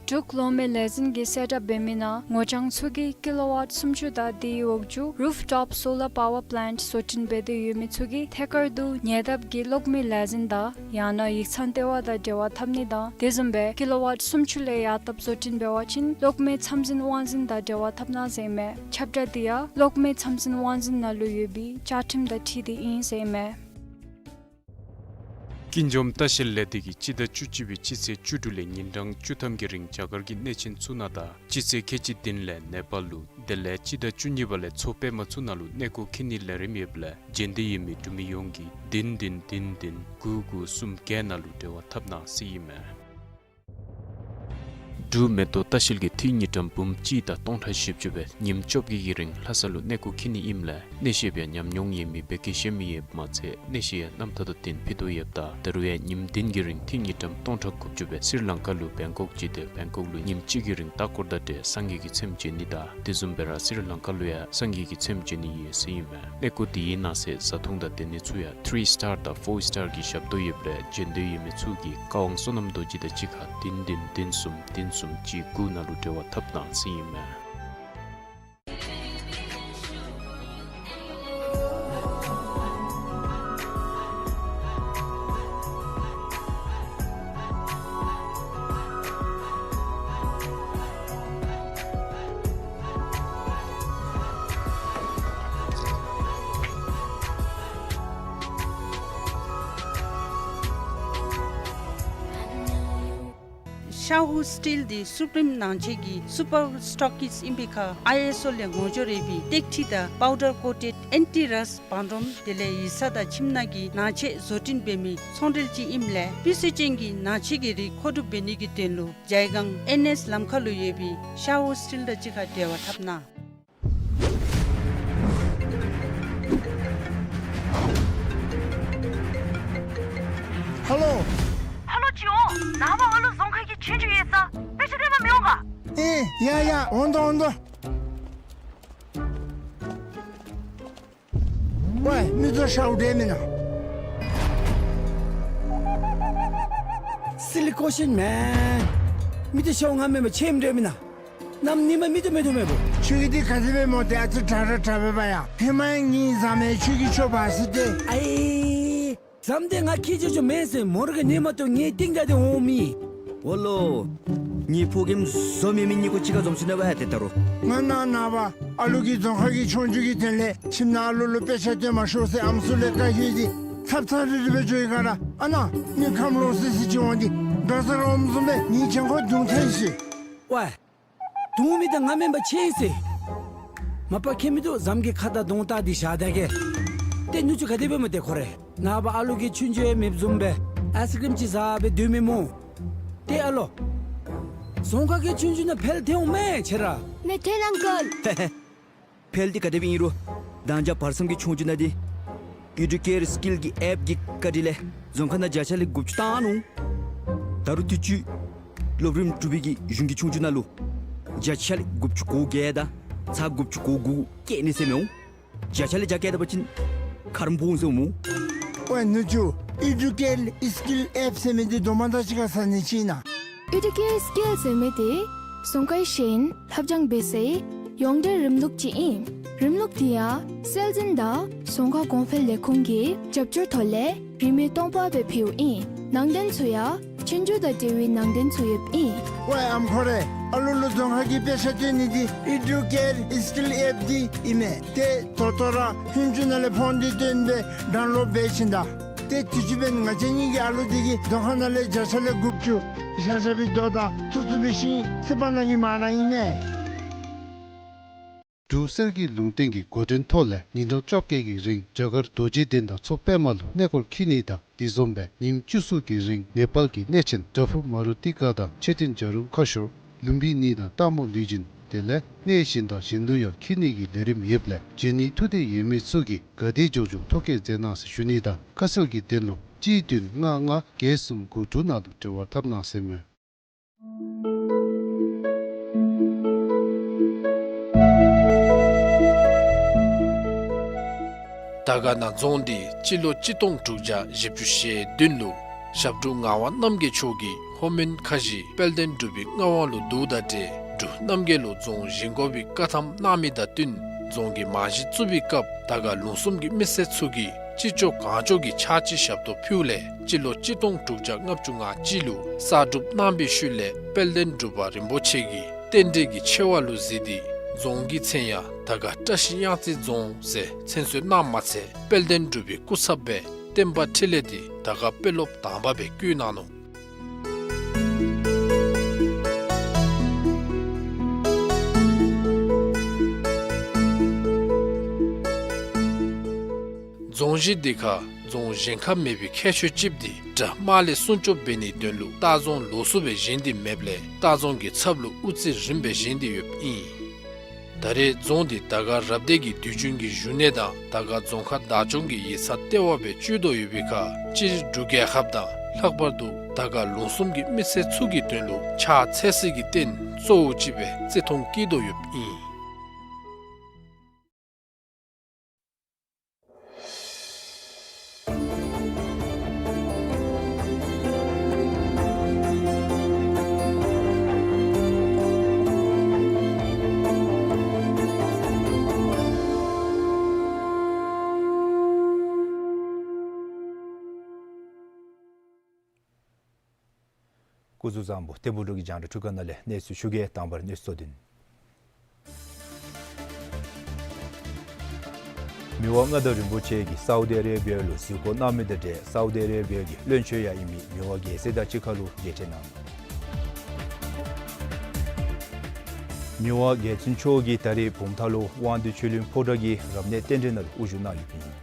འབྲུག་གློག་མེ་ལས་འཛིན་གྱིས་གསལ་བསྒྲགས་འབད་མི་ནང་ངོ་རྐྱང་ཚུ་གིས་ཀི་ལོ་ཝཊ་སུམ་ཅུ་དང་དེའི་འོག་ཇུག་རུཕ་ཊོཔ་སོ་ལར་པ་ཝར་པ་ལེནཊ་བཟོ་སྐྲུན་འབད་དེ་ཡོད་མི་ཚུ་གིས་ཐད་ཀར་དུ་ཉེ་འདབས་ཀྱི་གློག་མེ་ལས་འཛིན་དང་ཡང་ན་ཡིག་ཚང་ལྟེ་བ་དང་འབྲེལ་བ་འཐབ་ནི་དང་དེ་བཟུམ་སྦེ་ཀི་ལོ་ཝཊ་སུམ་ཅུ་ལས་ཡར་བཏབ་བཟོ་སྐྲུན་འབད་བ་ཅིན་གློག་མེ་ཚམས་འཛིན་དབང་འཛིན་དང་འབྲེལ་བ་འཐབ་གནང་ཟེར་ཨིན་མས། ཁྱབ་བསྒྲགས་འདི་ཡང་གློག་མེ་ཚམས་འཛིན་དབང་འཛིན་ནང་ལུ་ཡོད་པའི་བཅའ་ཁྲིམས་དང་འཁྲིལ་ཏེ་ཨིན་ཟེར་ཨིན་མས། ཀུན་འཇོམས་ལྟ་བཤལ་ལས་སྡེ་གིས་སྤྱི་ཟླ་བཅུ་གཅིག་པའི་སྤྱི་ཚེས་བཅུ་དྲུག་ལས་ཉིན་གྲངས་བཅུ་ཐམ་གྱི་རིང་རྒྱ་གར་གྱི་གནས་ཆེན་ཚུ་ནང་དང་སྤྱི་ཚེས་ཁལ་གཅིག་བདུན་ལས་ནེ་པཱལ་ལུ་དེ་ལས་སྤྱི་ཟླ་བཅུ་གཉིས་པ་ལས་མཚོ་པདྨ་ཚུ་ནང་ལུ་གནས་སྐོར་འཁྱིད་ནིའི་ལས་རིམ་ཡོདཔ་ལས་མཇལ་འདོད་ཡོད་མི་འབྲུག་མི་ཡོངས་ཀྱིས་བདུན་བདུན་བདུན་བདུན་དགུ་དགུ་གསུམ་བརྒྱད་ནང་ལུ་འབྲེལ་བ་འཐབ་གནང་ཟེར་ཨིན་མས། འབྲུག་མེ་ཏོག་ལྟ་བཤལ་གྱིས་འཐུས་དངུལ་ཀྲམ་འབུམ་གཅིག་དང་སྟོང་ཕྲག་བཞི་བཅུ་སྦེ་ཉིནམ་བཅོ་བརྒྱད་ཀྱི་རིང་ལྷ་ས་ལུ་གནས་སྐོར་འཁྱིད་ནི་ཨིནམ་ལས་གནས་བཤད་པ་ཉམས་མྱོང་ཡོད་མི་བོད་སྐད་ཤེས་མི་ཡོདཔ་མ་ཚད་གནས་བཤད་ཡང་རྣམ་ཐར་དང་བསྟུན་ཕུལ་དོ་ཡོདཔ་ད་ད་རུང་ཡང་ཉིནམ་བདུན་གྱི་རིང་འཐུས་དངུལ་ཀྲམ་སྟོང་ཕྲག་དགུ་བཅུ་སྦེ་སི་རི་ལང་ཀ་ལུ་བེང་ཀོག་བརྒྱུད་དེ་བེང་ཀོག་ལུ་ཉིནམ་གཅིག་གི་རིང་ལྟ་སྐོར་དང་འབྲེལ་སངས་རྒྱས་ཀྱི་ཚེམས་མཇལ་ནི་དང་དེ་བཟུམ་སྦེ་ར་སི་རི་ལང་ཀ་ལུ་ཡང་སངས་རྒྱས་ཀྱི་ཚེམས་མཇལ་ནི་ཡོད་ཟེར་ཨིན་མས། གནས་སྐོར་འདི་གི་ནང་གསེས་བཟའ་འཐུང་དང་སྡོད་གནས་ཚུ་ཡང་ཐི་རི་སི་ཊར་དང་ཕོར་སི་ཊར་གྱི་ཞབས་ཏོག་ཡོདཔ་ལས་མཇལ་འདོད་ཡོད་མི་ཚུ་གིས་བཀའ་དབང་བསོད་ནམས་རྡོ་རྗེ་དང་གཅིག་ཁར་བདུན་བདུན་བདུན་གསུམ་བདུན་གསུམ་གཅིག་དགུ་ནང་ལུ་འབྲེལ་བ་འཐབ་གནང་ཟེར་ཨིན་མས། ཤ་ཧུ་སི་ཊིལ་འདི་སུ་པི་རིམ་ནང་ཆས་ཀྱི་སུ་པར་སི་ཊོག་ཀིསཊ་ཨིན་པའི་ཁར་ཨའི་ཨེསི་ཨོ་ལས་ངོ་སྦྱོར་འབད་བའི་ཏེག་ཁྲི་དང་པའུ་ཌར་ཀོ་ཊེཌ་ཨེན་ཊི་རསཊ་བང་སྒྲོམ་དེ་ལས་ཡིག་ཚང་དང་ཁྱིམ་ནང་གི་ནང་ཆས་བཟོ་སྐྲུན་འབད་མི་ཚོང་འབྲེལ་ཅིག་ཨིནམ་ལས་སྤུས་ཚད་ཅན་གྱི་ནང་ཆས་ཀྱི་རིགས་མཁོ་སྒྲུབ་འབད་ནི་གི་དོན་ལུ་ཇའི་སྒང་ཨེན་ཨེསི་ལམ་ཁ་ལུ་ཡོད་པའི་ཤ་ཧུ་སི་ཊིལ་དང་གཅིག་ཁར་འབྲེལ་བ་འཐབ་གནང་། ཧ་ལོ། ཧ་ལོ་ཅིག་འོང་། ནངས་པ་ཨ་ལུ་རྫོང་ཁ་གི་ཆོས་རྒྱུགས་ཡོད་ས་དཔེ་ཆ་སྟོན་པར་མི་འོང་ག། ཨེ་ཡ་ཡ་འོང་དོ་འོང་དོ། ཝའི་མི་ཚུ་ཤཝ་འདྲེ་མེན་ན། སི་ལི་ཀོ་ཤིན་མེན། མི་ཚུ་ཤཝ་ང་མེན་པར་ཁྱོད་འདྲེ་མེན་ན། ནམ་ཉིནམ་མི་ཚུ་མེད་དོ་མེད་པོ། ཁྱོད་ཀྱིས་འདི་ག་དེ་སྦེ་སྨོ་ཏེ། ཨ་ཙི་དྲག་ར་དྲག་པས་པ་ཡ། ཧེ་མ་ཡང་ངེའི་བཟའ་མི་ཁྱོད་ཀྱིས་ཁྱོད་འབག་ཟེར་ཏེ། ཨའི། བཟའ་མི་འདི་ང་ཁྱེད་ཅོ་ཅོ་མེན་ཟེར། མོ་ར་གི་ཉིནམ་ཏོ་ངེའི་སྟེང་ད་འདི་འོང་མི། འོ་ལོ། ངེའི་ཕོ་རྒནམ་བཟོ་མེད་མི་གཉིས་ཀོ་གཅིག་ཁར་འཛོམས་ཅི་ནི་བ་ཡ་ཏེ་ད་རུང་། ང་ནཱ་ནངས་པ་ཨ་ལུ་གི་རྫོང་ཁ་གི་ཆོས་རྒྱུགས་ཀྱི་དོན་ལས་ཁྱིམ་ནང་ཨ་ལུ་ལུ་དཔེ་ཆ་སྟོན་མ་ཤོག་ཟེར་ཨམ་སྲུ་ལས་བཀའ་ཞུ་སྟེ་ཚབ་ཚབ་རིལ་རི་སྦེ་འགྱོ་ཡི་ག་ར། ཨ་ནཱ་མི་ཁམས་ལོག་སི་སི་ཅིག་འོང་སྟེ་འདྲོག་ས་ར་འོངམ་བཟུམ་སྦེ་ངེའི་གྱང་ཁར་རྡུང་ཐལ་ཤིག། ཝའི། རྡུང་མི་འདི་ང་མེན་པར་ཁྱོད་ཨིན་ཟེར། མ་པ་ཁྱོད་མི་འདུག། བཟའ་མི་གི་ཁ་དང་གདོང་བལྟ་སྟེ་བཞག་ད་གེ། ཏེ་ནུ་གཅུང་ག་དེ་སྦེ་སྨོ་ཏེ་ཁོ་རེ། ནངས་པ་ཨ་ལུ་གི་ཆོས་རྒྱུགས་ཡང་མེདཔ་བཟུམ་སྦེ་ཨའི་སི་ཀྲིམ་ཅིག་བཟའ་སྦེ་སྡོད་མི་སྨོ། ཏེ་ཨ་ལོ། རྫོང་ཁ་གི་ཆོས་རྒྱུགས་ནང་འཕེལ་ཐལ་འོང་མས་ཁྱོད་ར། མེད་ཐལ་ཨང་ཀལ། འཕེལ་འདི་ག་དེ་སྦེ་ཨིན་རུང་དང་ཅ་བར་མཚམས་ཀྱི་ཆོས་རྒྱུགས་ནང་འདི་ཨི་ཌུ་ཀེར་སི་ཀིལ་གྱི་ཨེཔ་གི་བཀའ་དྲིན་ལས་རྫོང་ཁ་ནང་བརྒྱ་ཆ་ལས་དགུ་བཅུ་བཏང་ནུག། ད་རུང་དུས་ཅི་སློབ་རིམ་དྲུག་པའི་གི་གཞུང་གི་ཆོས་རྒྱུགས་ནང་ལུ་བརྒྱ་ཆ་ལས་དགུ་བཅུ་གོ་བརྒྱད་དང་ཚག་དགུ་བཅུ་གོ་དགུ་བཀལ་ནི་ཟེར་མི་འོང་། བརྒྱ་ཆ་ལས་བརྒྱ་བཀལ་ད་པ་ཅིན་ཁ་རམ་སྦོམ་འོང་ཟེར་འོང་། ཝའི་ནུ་གཅུང་། ཨི་ཌུ་ཀེར་སི་ཀིལ་ཨེཔ་ཟེར་མི་འདི་དོ་མ་དང་གཅིག་ཁར་ཟ་ནི་ཅིག་ཨིན་ན། ཨི་ཌུ་ཀེར་སི་ཀིལ་ཟེར་མི་འདི་རྫོང་ཁའི་ཤེས་ཡོན་ལྷབ་སྦྱང་འབད་སའི་ཡོངས་འབྲེལ་རིམ་ལུགས་ཅིག་ཨིན། རིམ་ལུགས་འདི་ཡང་སྲོལ་འཛིན་དང་རྫོང་ཁ་གོང་འཕེལ་ལས་ཁུངས་ཀྱི་རྒྱབ་སྐྱོར་ཐོག་ལས་རིན་མེད་སྟོང་པ་སྦེ་ཕུལཝ་ཨིན། ནང་དོན་ཚུ་ཡང་ཆོས་རྒྱུགས་དང་འབྲེལ་བའི་ནང་དོན་ཚུ་ཡོདཔ་ཨིན། ཝའི་ཨམ་ཁོ་རེ། ཨ་ལུ་ལུ་རྫོང་ཁ་གི་དཔེ་ཆ་སྟོན་ནི་འདི་ཨི་ཌུ་ཀེར་སི་ཀིལ་ཨེཔ་འདི་ཨིན་མས། ཏེ་ད་ལྟོ་ར་ཧུན་ཅུ་ནང་ལས་ཕོན་འདི་བཏོན་སྦེ་ཌའུན་ལོཌ་འབད་བྱིན་ད། ཏེ་དུས་ཅི་འབདན་ང་བཅས་གཉིས་ཀྱི་ཨ་ལུ་འདི་གིས་རྫོང་ཁ་ནང་ལས་བརྒྱ་ཆ་ལས་དགུ་བཅུ་བཞག་བཞག་པའི་རྡོ་དང་ཚུ་ཚུ་སྦེ་ཤིང་ཚིག་པ་ནང་གི་མ་ནང་ཨིན་མས། འབྲུག་གསེར་གྱི་ལུང་བསྟན་གྱི་འགོ་འདྲེན་ཐོག་ལས་ཉིན་གྲངས་བཅོ་བརྒྱད་ཀྱི་རིང་རྒྱ་གར་རྡོ་རྗེ་གདན་དང་མཚོ་པདྨ་ལུ་གནས་སྐོར་འཁྱིད་ནི་དང་། དེ་བཟུམ་སྦེ་ཉིནམ་བཅུ་གསུམ་གྱི་རིང་ནེ་པཱལ་གྱི་གནས་ཆེན་པྲ་བྷུ་མ་རུ་ཏི་ཀ་དང་མཆོད་རྟེན་བྱ་རུང་ཁ་ཤོར་ལུམ་བི་ནི་དང་སྟག་མོ་ལུས་སྦྱིན་དེ་ལས་གནས་གཞན་དང་གཞན་ལུ་ཡང་འཁྱིད་ནི་གི་ལས་རིམ་ཡོདཔ་ལས་འབྱོན་ནི་ཐུགས་འདོད་ཡོད་མི་ཚུ་གིས་ག་དེ་མགྱོགས་མགྱོགས་ཐོ་བཀོད་མཛད་གནང་ཟེར་ཞུ་ནི་དང་ཁ་གསལ་གྱི་དོན་ལུ་གཅིག་བདུན་ལྔ་ལྔ་བརྒྱད་གསུམ་དགུ་དྲུག་ནང་ལུ་འབྲེལ་བ་འཐབ་གནང་ཟེར་མས། དར་དཀར་ན་རྫོང་འདི་སྤྱི་ལོ་གཅིག་སྟོང་དྲུག་བརྒྱ་བཞི་བཅུ་ཞེ་བདུན་ལུ་ཞབས་དྲུང་ངག་དབང་རྣམ་རྒྱལ་མཆོག་གིས་ལྷོ་མོན་ཁ་བཞི་དཔལ་ལྡན་འབྲུག་པའི་མངའ་དབང་ལུ་བསྡུཝ་ད་ཏེ་འབྲུག་རྣམ་རྒྱལ་ལུ་རྫོང་བཞེངས་དགོ་པའི་བཀའ་ཐམ་གནང་མི་དང་བསྟུན་རྫོང་གི་རྨང་གཞི་བཙུགས་པའི་སྐབས་དར་དཀར་ལུང་གསུམ་གྱི་མི་སེར་ཚུ་གིས་ཅི་ལྕོགས་གང་ལྕོགས་ཀྱི་ཕྱག་ཕྱི་ཞབས་ཏོག་ཕུལཝ་ལས་སྤྱི་ལོ་གཅིག་སྟོང་དྲུག་བརྒྱ་ལྔ་བཅུ་ང་གཅིག་ལུ་གསར་སྒྲུབ་གནང་པའི་ཤུལ་ལས་དཔལ་ལྡན་འབྲུག་པ་རིན་པོ་ཆེ་གིས་རྟེན་འབྲེལ་གྱི་ཆེ་བ་ལུ་གཟིགས་ཏེ་རྫོང་གི་མཚན་ཡང་དར་དཀར་བཀྲ་ཤིས་གཡང་རྩེ་རྫོང་ཟེར་མཚན་གསོལ་གནངམ་མ་ཚད་དཔལ་ལྡན་འབྲུག་པའི་སྐུ་ཚབ་སྦེ་བསྟན་པ་འཕྲིན་ལས་འདི་དར་དཀར་དཔོན་སློབ་དང་པ་སྦེ་བསྐོ་གནང་ནུག། རྫོང་གཞི་འདི་ཁར་རྫོང་གཞན་ཁར་མེད་པའི་ཁྱད་ཆོས་ཅིག་འདི་དགྲ་དམག་ལས་སྲུང་སྐྱོབ་འབད་ནིའི་དོན་ལུ་ལྟ་རྫོང་ལོགས་སུ་སྦེ་བཞེངས་ཏེ་མེདཔ་ལས་ལྟ་རྫོང་གི་ཚབ་ལུ་དབུ་རྩེ་རིམ་སྦེ་བཞེངས་ཏེ་ཡོདཔ་ཨིན། ད་རེས་རྫོང་འདི་དར་དཀར་རབ་སྡེ་གི་དུས་རྒྱུན་གྱི་བཞུགས་གནས་དང་དར་དཀར་རྫོང་ཁག་བདག་སྐྱོང་གི་ཡིག་ཚང་ལྟེ་བ་སྦེ་སྤྱོད་དོ་ཡོད་པའི་ཁར་སྤྱིར་འབྲུག་རྒྱལ་ཁབ་དང་ལྷག་པར་དུ་དར་དཀར་ལུང་གསུམ་གྱི་མི་སེར་ཚུ་གི་དོན་ལུ་ཕྱག་འཚལ་སའི་རྟེན་གཙོ་བོ་ཅིག་སྦེ་བརྩི་མཐོང་བསྐྱེད་དོ་ཡོདཔ་ཨིན། སྐུ་གཟུགས་བཟང་པོ། ཐིམ་ཕུག་འབྲུག་གི་རྒྱང་བསྒྲགས་འཕྲུལ་ཁང་ནང་ལས་གནས་ཚུལ་ཞུ་གེ། དང་པ་ར་གནས་ཚུལ་བསྡུ་སྒྲིག། མི་དབང་མངའ་བདག་རིན་པོ་ཆེ་གིས་སའུ་དི་ཨ་རེ་བི་ཡ་ལུ་གཟིགས་སྐོར་གནང་མི་དང་འབྲེལ་སའུ་དི་ཨ་རེ་བི་ཡ་གི་བློན་ཆེན་ཡང་ཨིན་མི་མི་དབང་རྒྱལ་སྲས་དང་གཅིག་ཁར་ལུ་མཇལ་འཕྲད་གནང་། མི་དབང་རྒྱལ་བཙུན་མཆོག་གིས་ད་རིས་བུམ་ཐང་ལུ་དབང་འདུས་ཆོས་གླིང་ཕོ་བྲང་གི་རབ་གནས་རྟེན་འབྲེལ་ནང་ལུ་དབུ་བཞུགས་གནང་ཡོདཔ་ཨིན།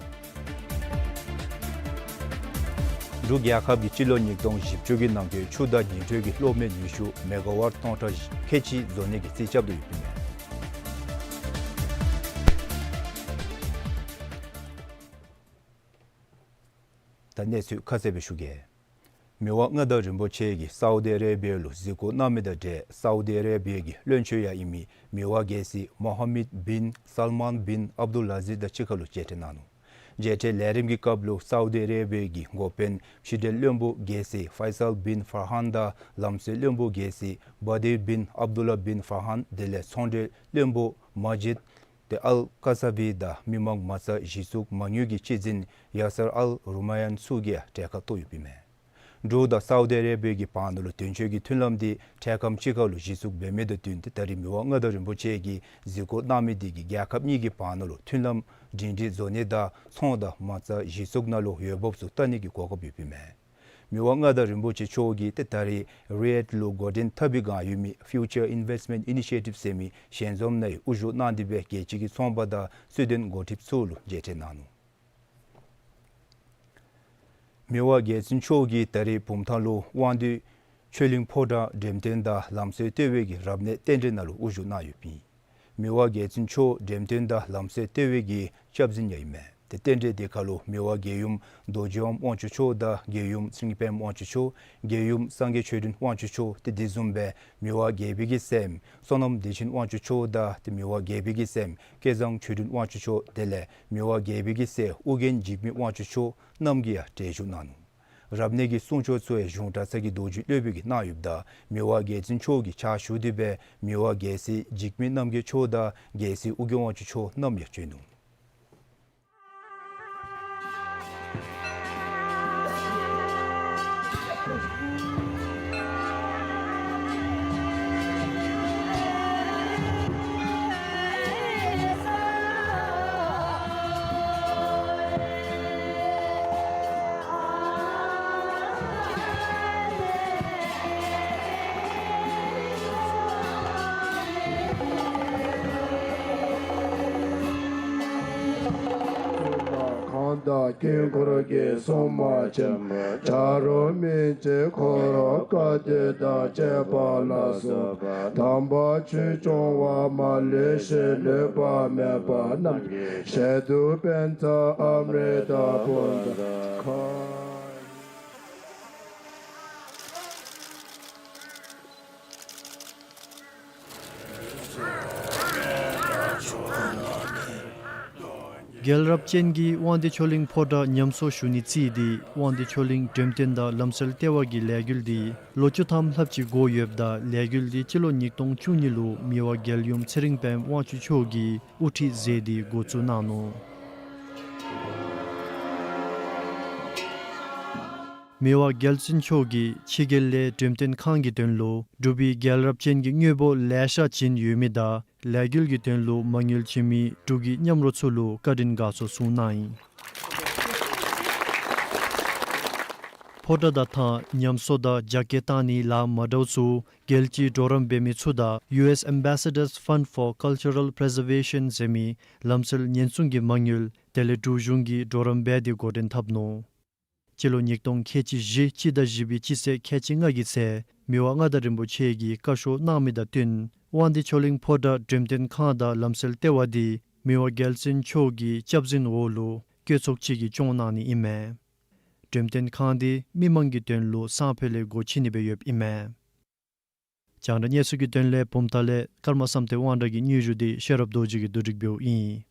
འབྲུག་རྒྱལ་ཁབ་ཀྱིས་སྤྱི་ལོ་ཉིས་སྟོང་བཞི་བཅུ་གི་ནང་འཁོད་ཆུ་དང་ཉི་འཕྲོད་ཀྱི་གློག་མེ་ནུས་ཤུགས་མེ་ག་ཝཊ་སྟོང་ཕྲག་ཁལ་གཅིག་བཟོ་ནི་གི་རྩིས་རྐྱབ་དོ་ཡོདཔ་ཨིན། ད་གནས་ཚུལ་ཁ་གསལ་སྦེ་ཞུ་གེ། མི་དབང་མངའ་བདག་རིན་པོ་ཆེ་གིས་སའུ་དི་ཨ་རེ་བི་ཡ་ལུ་གཟིགས་སྐོར་གནང་མི་དང་འབྲེལ་སའུ་དི་ཨ་རེ་བི་ཡ་གི་བློན་ཆེན་ཡང་ཨིན་མི་མི་དབང་རྒྱལ་སྲས་མོ་ཧམ་མད་བིན་སལ་མཱན་བིན་ཨབ་དུལ་ཨ་ཟིས་དང་གཅིག་ཁར་ལུ་མཇལ་འཕྲད་གནང་ནུག། མཇལ་འཕྲད་ལས་རིམ་གྱི་སྐབས་ལུ་སའུ་དི་ཨ་རེ་བི་ཡ་གི་འགོ་དཔོན་ཕྱི་འབྲེལ་བློན་པོ་རྒྱལ་སྲས་ཕའི་སལ་བིན་ཕར་ཧཱན་དང་ལམ་སྲོལ་བློན་པོ་རྒྱལ་སྲས་བ་དིར་བིན་ཨབ་དུལ་ལཱ་བིན་ཕར་ཧཱན་དེ་ལས་ཚོང་འབྲེལ་བློན་པོ་མ་ཇིད་ཏེ་ཨལ་ཀ་ས་བི་དང་མི་མང་མ་རྩ་གཞི་བཙུགས་མ་དངུལ་གྱི་སྤྱི་འཛིན་ཡ་སར་ཨལ་རུ་མ་ཡན་ཚུ་གིས་ཡང་གྲལ་ཁར་གཏོགས་ཡོདཔ་ཨིན་མས། འབྲུག་དང་སའུ་དི་ཨ་རེ་བི་ཡ་གི་བར་ན་ལུ་དོན་གཅོད་ཀྱི་མཐུན་ལམ་འདི་འཕྲལ་ཁམས་ཅིག་ཁར་ལུ་གཞི་བཙུགས་འབད་མི་དང་བསྟུན་ཏེ་ད་རིས་མི་དབང་མངའ་བདག་རིན་པོ་ཆེ་གིས་གཟིགས་སྐོར་གནང་མི་འདི་གིས་རྒྱལ་ཁབ་གཉིས་ཀྱི་བར་ན་ལུ་མཐུན་ལམ་སྒྲིང་སྒྲིང་བཟོ་ནི་དང་ཚོང་དང་མ་རྩ་གཞི་བཙུགས་ནང་ལུ་འོས་འབབ་ཚུ་བལྟ་ནི་གི་གོ་སྐབས་ཡོདཔ་ཨིན་མས། མི་དབང་མངའ་བདག་རིན་པོ་ཆེ་མཆོག་གིས་ཏེ་ད་རིས་རི་ཡཱཌ་ལུ་འགོ་འདྲེན་འཐབ་པའི་བསྒང་ཡོད་མི་ཕིའུ་ཅར་ཨིན་ཝེསཊ་མེནཊ་ཨི་ནི་ཤི་ཡེ་ཊིབ་ཟེར་མི་ཞལ་འཛོམས་ནང་ཡང་དབུ་བཞུགས་གནང་སྟེ་སྦེ་རྒྱལ་སྤྱི་གི་ཚོང་པ་དང་སྲིད་དོན་འགོ་ཁྲིདཔ་ཚུ་ལུ་མཇལ་འཕྲད་གནང་ནུག། མི་དབང་རྒྱལ་བཙུན་མཆོག་གིས་ད་རིས་བུམ་ཐང་ལུ་དབང་འདུས་ཆོས་གླིང་ཕོ་བྲང་འགྲེམས་སྟོན་དང་ལམ་སྲོལ་ལྟེ་བའི་གི་རབ་གནས་རྟེན་འབྲེལ་ནང་ལུ་དབུ་བཞུགས་གནང་ཡོདཔ་ཨིན། མི་དབང་རྒྱལ་བཙུན་མཆོག་འགྲེམས་སྟོན་དང་ལམ་སྲོལ་ལྟེ་བའི་གི་སྐྱབས་འཛིན་ཡང་ཨིན་མས། ཏེ་རྟེན་འབྲེལ་དེ་ཁར་ལུ་མི་དབང་རྒྱལ་ཡུམ་རྡོ་རྗེ་དབང་དབང་ཕྱུག་མཆོག་དང་རྒྱལ་ཡུམ་ཚེ་རིང་དཔལམོ་དབང་ཕྱུག་མཆོག། རྒྱལ་ཡུམ་སངས་རྒྱས་ཆོས་སྒྲོན་དབང་ཕྱུག་མཆོག། ཏེ་དེ་བཟུམ་སྦེ་མི་དབང་རྒྱལ་པོའི་གི་སྲསམོ་བསོད་ནམས་བདེ་ཆེན་དབང་ཕྱུག་མཆོག་དང་ཏེ་མི་དབང་རྒྱལ་པོའི་གི་སྲསམོ་སྐལ་བཟང་ཆོས་སྒྲོན་དབང་ཕྱུག་མཆོག། དེ་ལས་མི་དབང་རྒྱལ་པོའི་གི་སྲས་ཨོ་རྒྱན་འཇིགས་མེད་དབང་ཕྱུག་མཆོག་རྣམས་ཀྱིས་ཡང་གྲལ་བཞུགས་གནང་ནུག། རབ་གནས་ཀྱི་གསུང་ཆོག་ཚུ་ཡང་གཞུང་གྲྭ་ཚང་གི་མདོ་རྒྱུད་སློབ་དཔོན་གྱིས་གནང་ཡོདཔ་ད་མི་དབང་རྒྱལ་བཙུན་མཆོག་གིས་ཕྱག་ཞུ་སྟེ་སྦེ་མི་དབང་རྒྱལ་སྲས་འཇིགས་མེད་རྣམ་རྒྱལ་མཆོག་དང་རྒྱལ་སྲས་ཨོ་རྒྱན་དབང་ཕྱུག་མཆོག་རྣམས་ཡང་བྱོན་ནུག། གང་དག་དཀྱིལ་འཁོར་གྱི་སྲུང་མ་ཆེན་པོ། བྱ་རོག་སྨིན་བྱེད་འཁོར་ལོ་བཀའ་སྡེ་དང་བཅས་པ་ལ་སོགས་པ། དམ་པ་ཆོས་སྐྱོང་བ་མ་ལུས་ཞིང་ལུས་པ་མེད་པ་རྣམས་ཀྱི་ཞལ་དུ་པཉྩ་ཨམྲ་དང་བུམ་ཐང་ཁ། རྒྱལ་རབས་ཅན་གྱི་དབང་འདུས་ཆོས་གླིང་ཕོ་བྲང་ཉམས་གསོ་ཞུ་ནི་རྩིས་ཏེ་དབང་འདུས་ཆོས་གླིང་འགྲེམས་སྟོན་དང་ལམ་སྲོལ་ལྟེ་བ་གི་ལས་འགུལ་འདི་ལོ་བཅུ་ཐམ་ལྷགཔ་ཅིག་འགོར་ཡོདཔ་ད་ལས་འགུལ་འདི་སྤྱི་ལོ་ཉིས་སྟོང་བཅུ་གཉིས་ལུ་མི་དབང་རྒྱལ་ཡུམ་ཚེ་རིང་དཔལམོ་དབང་ཕྱུག་མཆོག་གིས་དབུ་ཁྲིད་མཛད་དེ་འགོ་བཙུགས་གནང་ནུག། མི་དབང་རྒྱལ་བཙུན་མཆོག་གིས་ཕྱི་རྒྱལ་ལས་འགྲེམས་སྟོན་ཁང་གི་དོན་ལུ་འབྲུག་པའི་རྒྱལ་རབས་ཅན་གྱི་དངོས་པོ་ལེ་ཤ་བྱིན་ཡོད་མི་དང་ལས་འགུལ་གྱི་དོན་ལུ་མ་དངུལ་བྱིན་མི་འབྲུག་གི་མཉམ་རོགས་ཚུ་ལུ་བཀའ་དྲིན་དགའ་ཚོར་གསུངས་གནང་ཡི། ཕོ་བྲང་དང་ཐང་ཉམས་གསོ་དང་རྒྱ་སྐྱེད་བཏང་ནི་ལཱ་མ་འདྲཝ་ཚུ་རྒྱལ་སྤྱིའི་གྲོགས་རམ་འབད་མི་ཚུ་དང་ཡུ་ཨེསི་ཨེམ་བེ་སེ་ཌརསི་ཕཱནཌ་ཕོར་ཀཱལ་ཅར་རཱལ་པི་རི་ཛར་ཝེ་ཤཱན་ཟེར་མི་ལམ་སྲོལ་ཉེན་སྲུང་གི་མ་དངུལ་དེ་ལས་འབྲུག་གཞུང་གིས་གྲོགས་རམ་འབད་དེ་འགོ་འདྲེན་འཐབ་ནུག། སྤྱི་ལོ་ཉིས་སྟོང་ཁལ་གཅིག་བཞི་སྤྱི་ཟླ་བཞི་པའི་སྤྱི་ཚེས་ཁལ་གཅིག་ལྔ་གི་ཚེ་མི་དབང་མངའ་བདག་རིན་པོ་ཆེ་གིས་བཀའ་ཤོག་གནང་མི་དང་བསྟུན་དབང་འདུས་ཆོས་གླིང་ཕོ་བྲང་འགྲེམས་སྟོན་ཁང་དང་ལམ་སྲོལ་ལྟེ་བ་འདི་མི་དབང་རྒྱལ་བཙུན་མཆོག་གི་སྐྱབས་འཛིན་འོག་ལུ་བཀོད་ཚོགས་ཅིག་གིས་སྐྱོང་གནང་ནི་ཨིན་མས། འགྲེམས་སྟོན་ཁང་འདི་མི་མང་གི་དོན་ལུ་སང་ཕོད་ལས་སྒོ་ཕྱེ་ནི་སྦེ་ཡོདཔ་ཨིན་མས། རྒྱང་བསྒྲགས་གནས་ཚུལ་གྱི་དོན་ལས་བུམ་ཐང་ལས་ཀརྨ་བསམ་གཏན་དབང་གྲགས་ཀྱི་སྙན་ཞུ་འདི་ཤེས་རབ་རྡོ་རྗེ་གིས་བསྡུ་སྒྲིག་འབདཝ་ཨིན།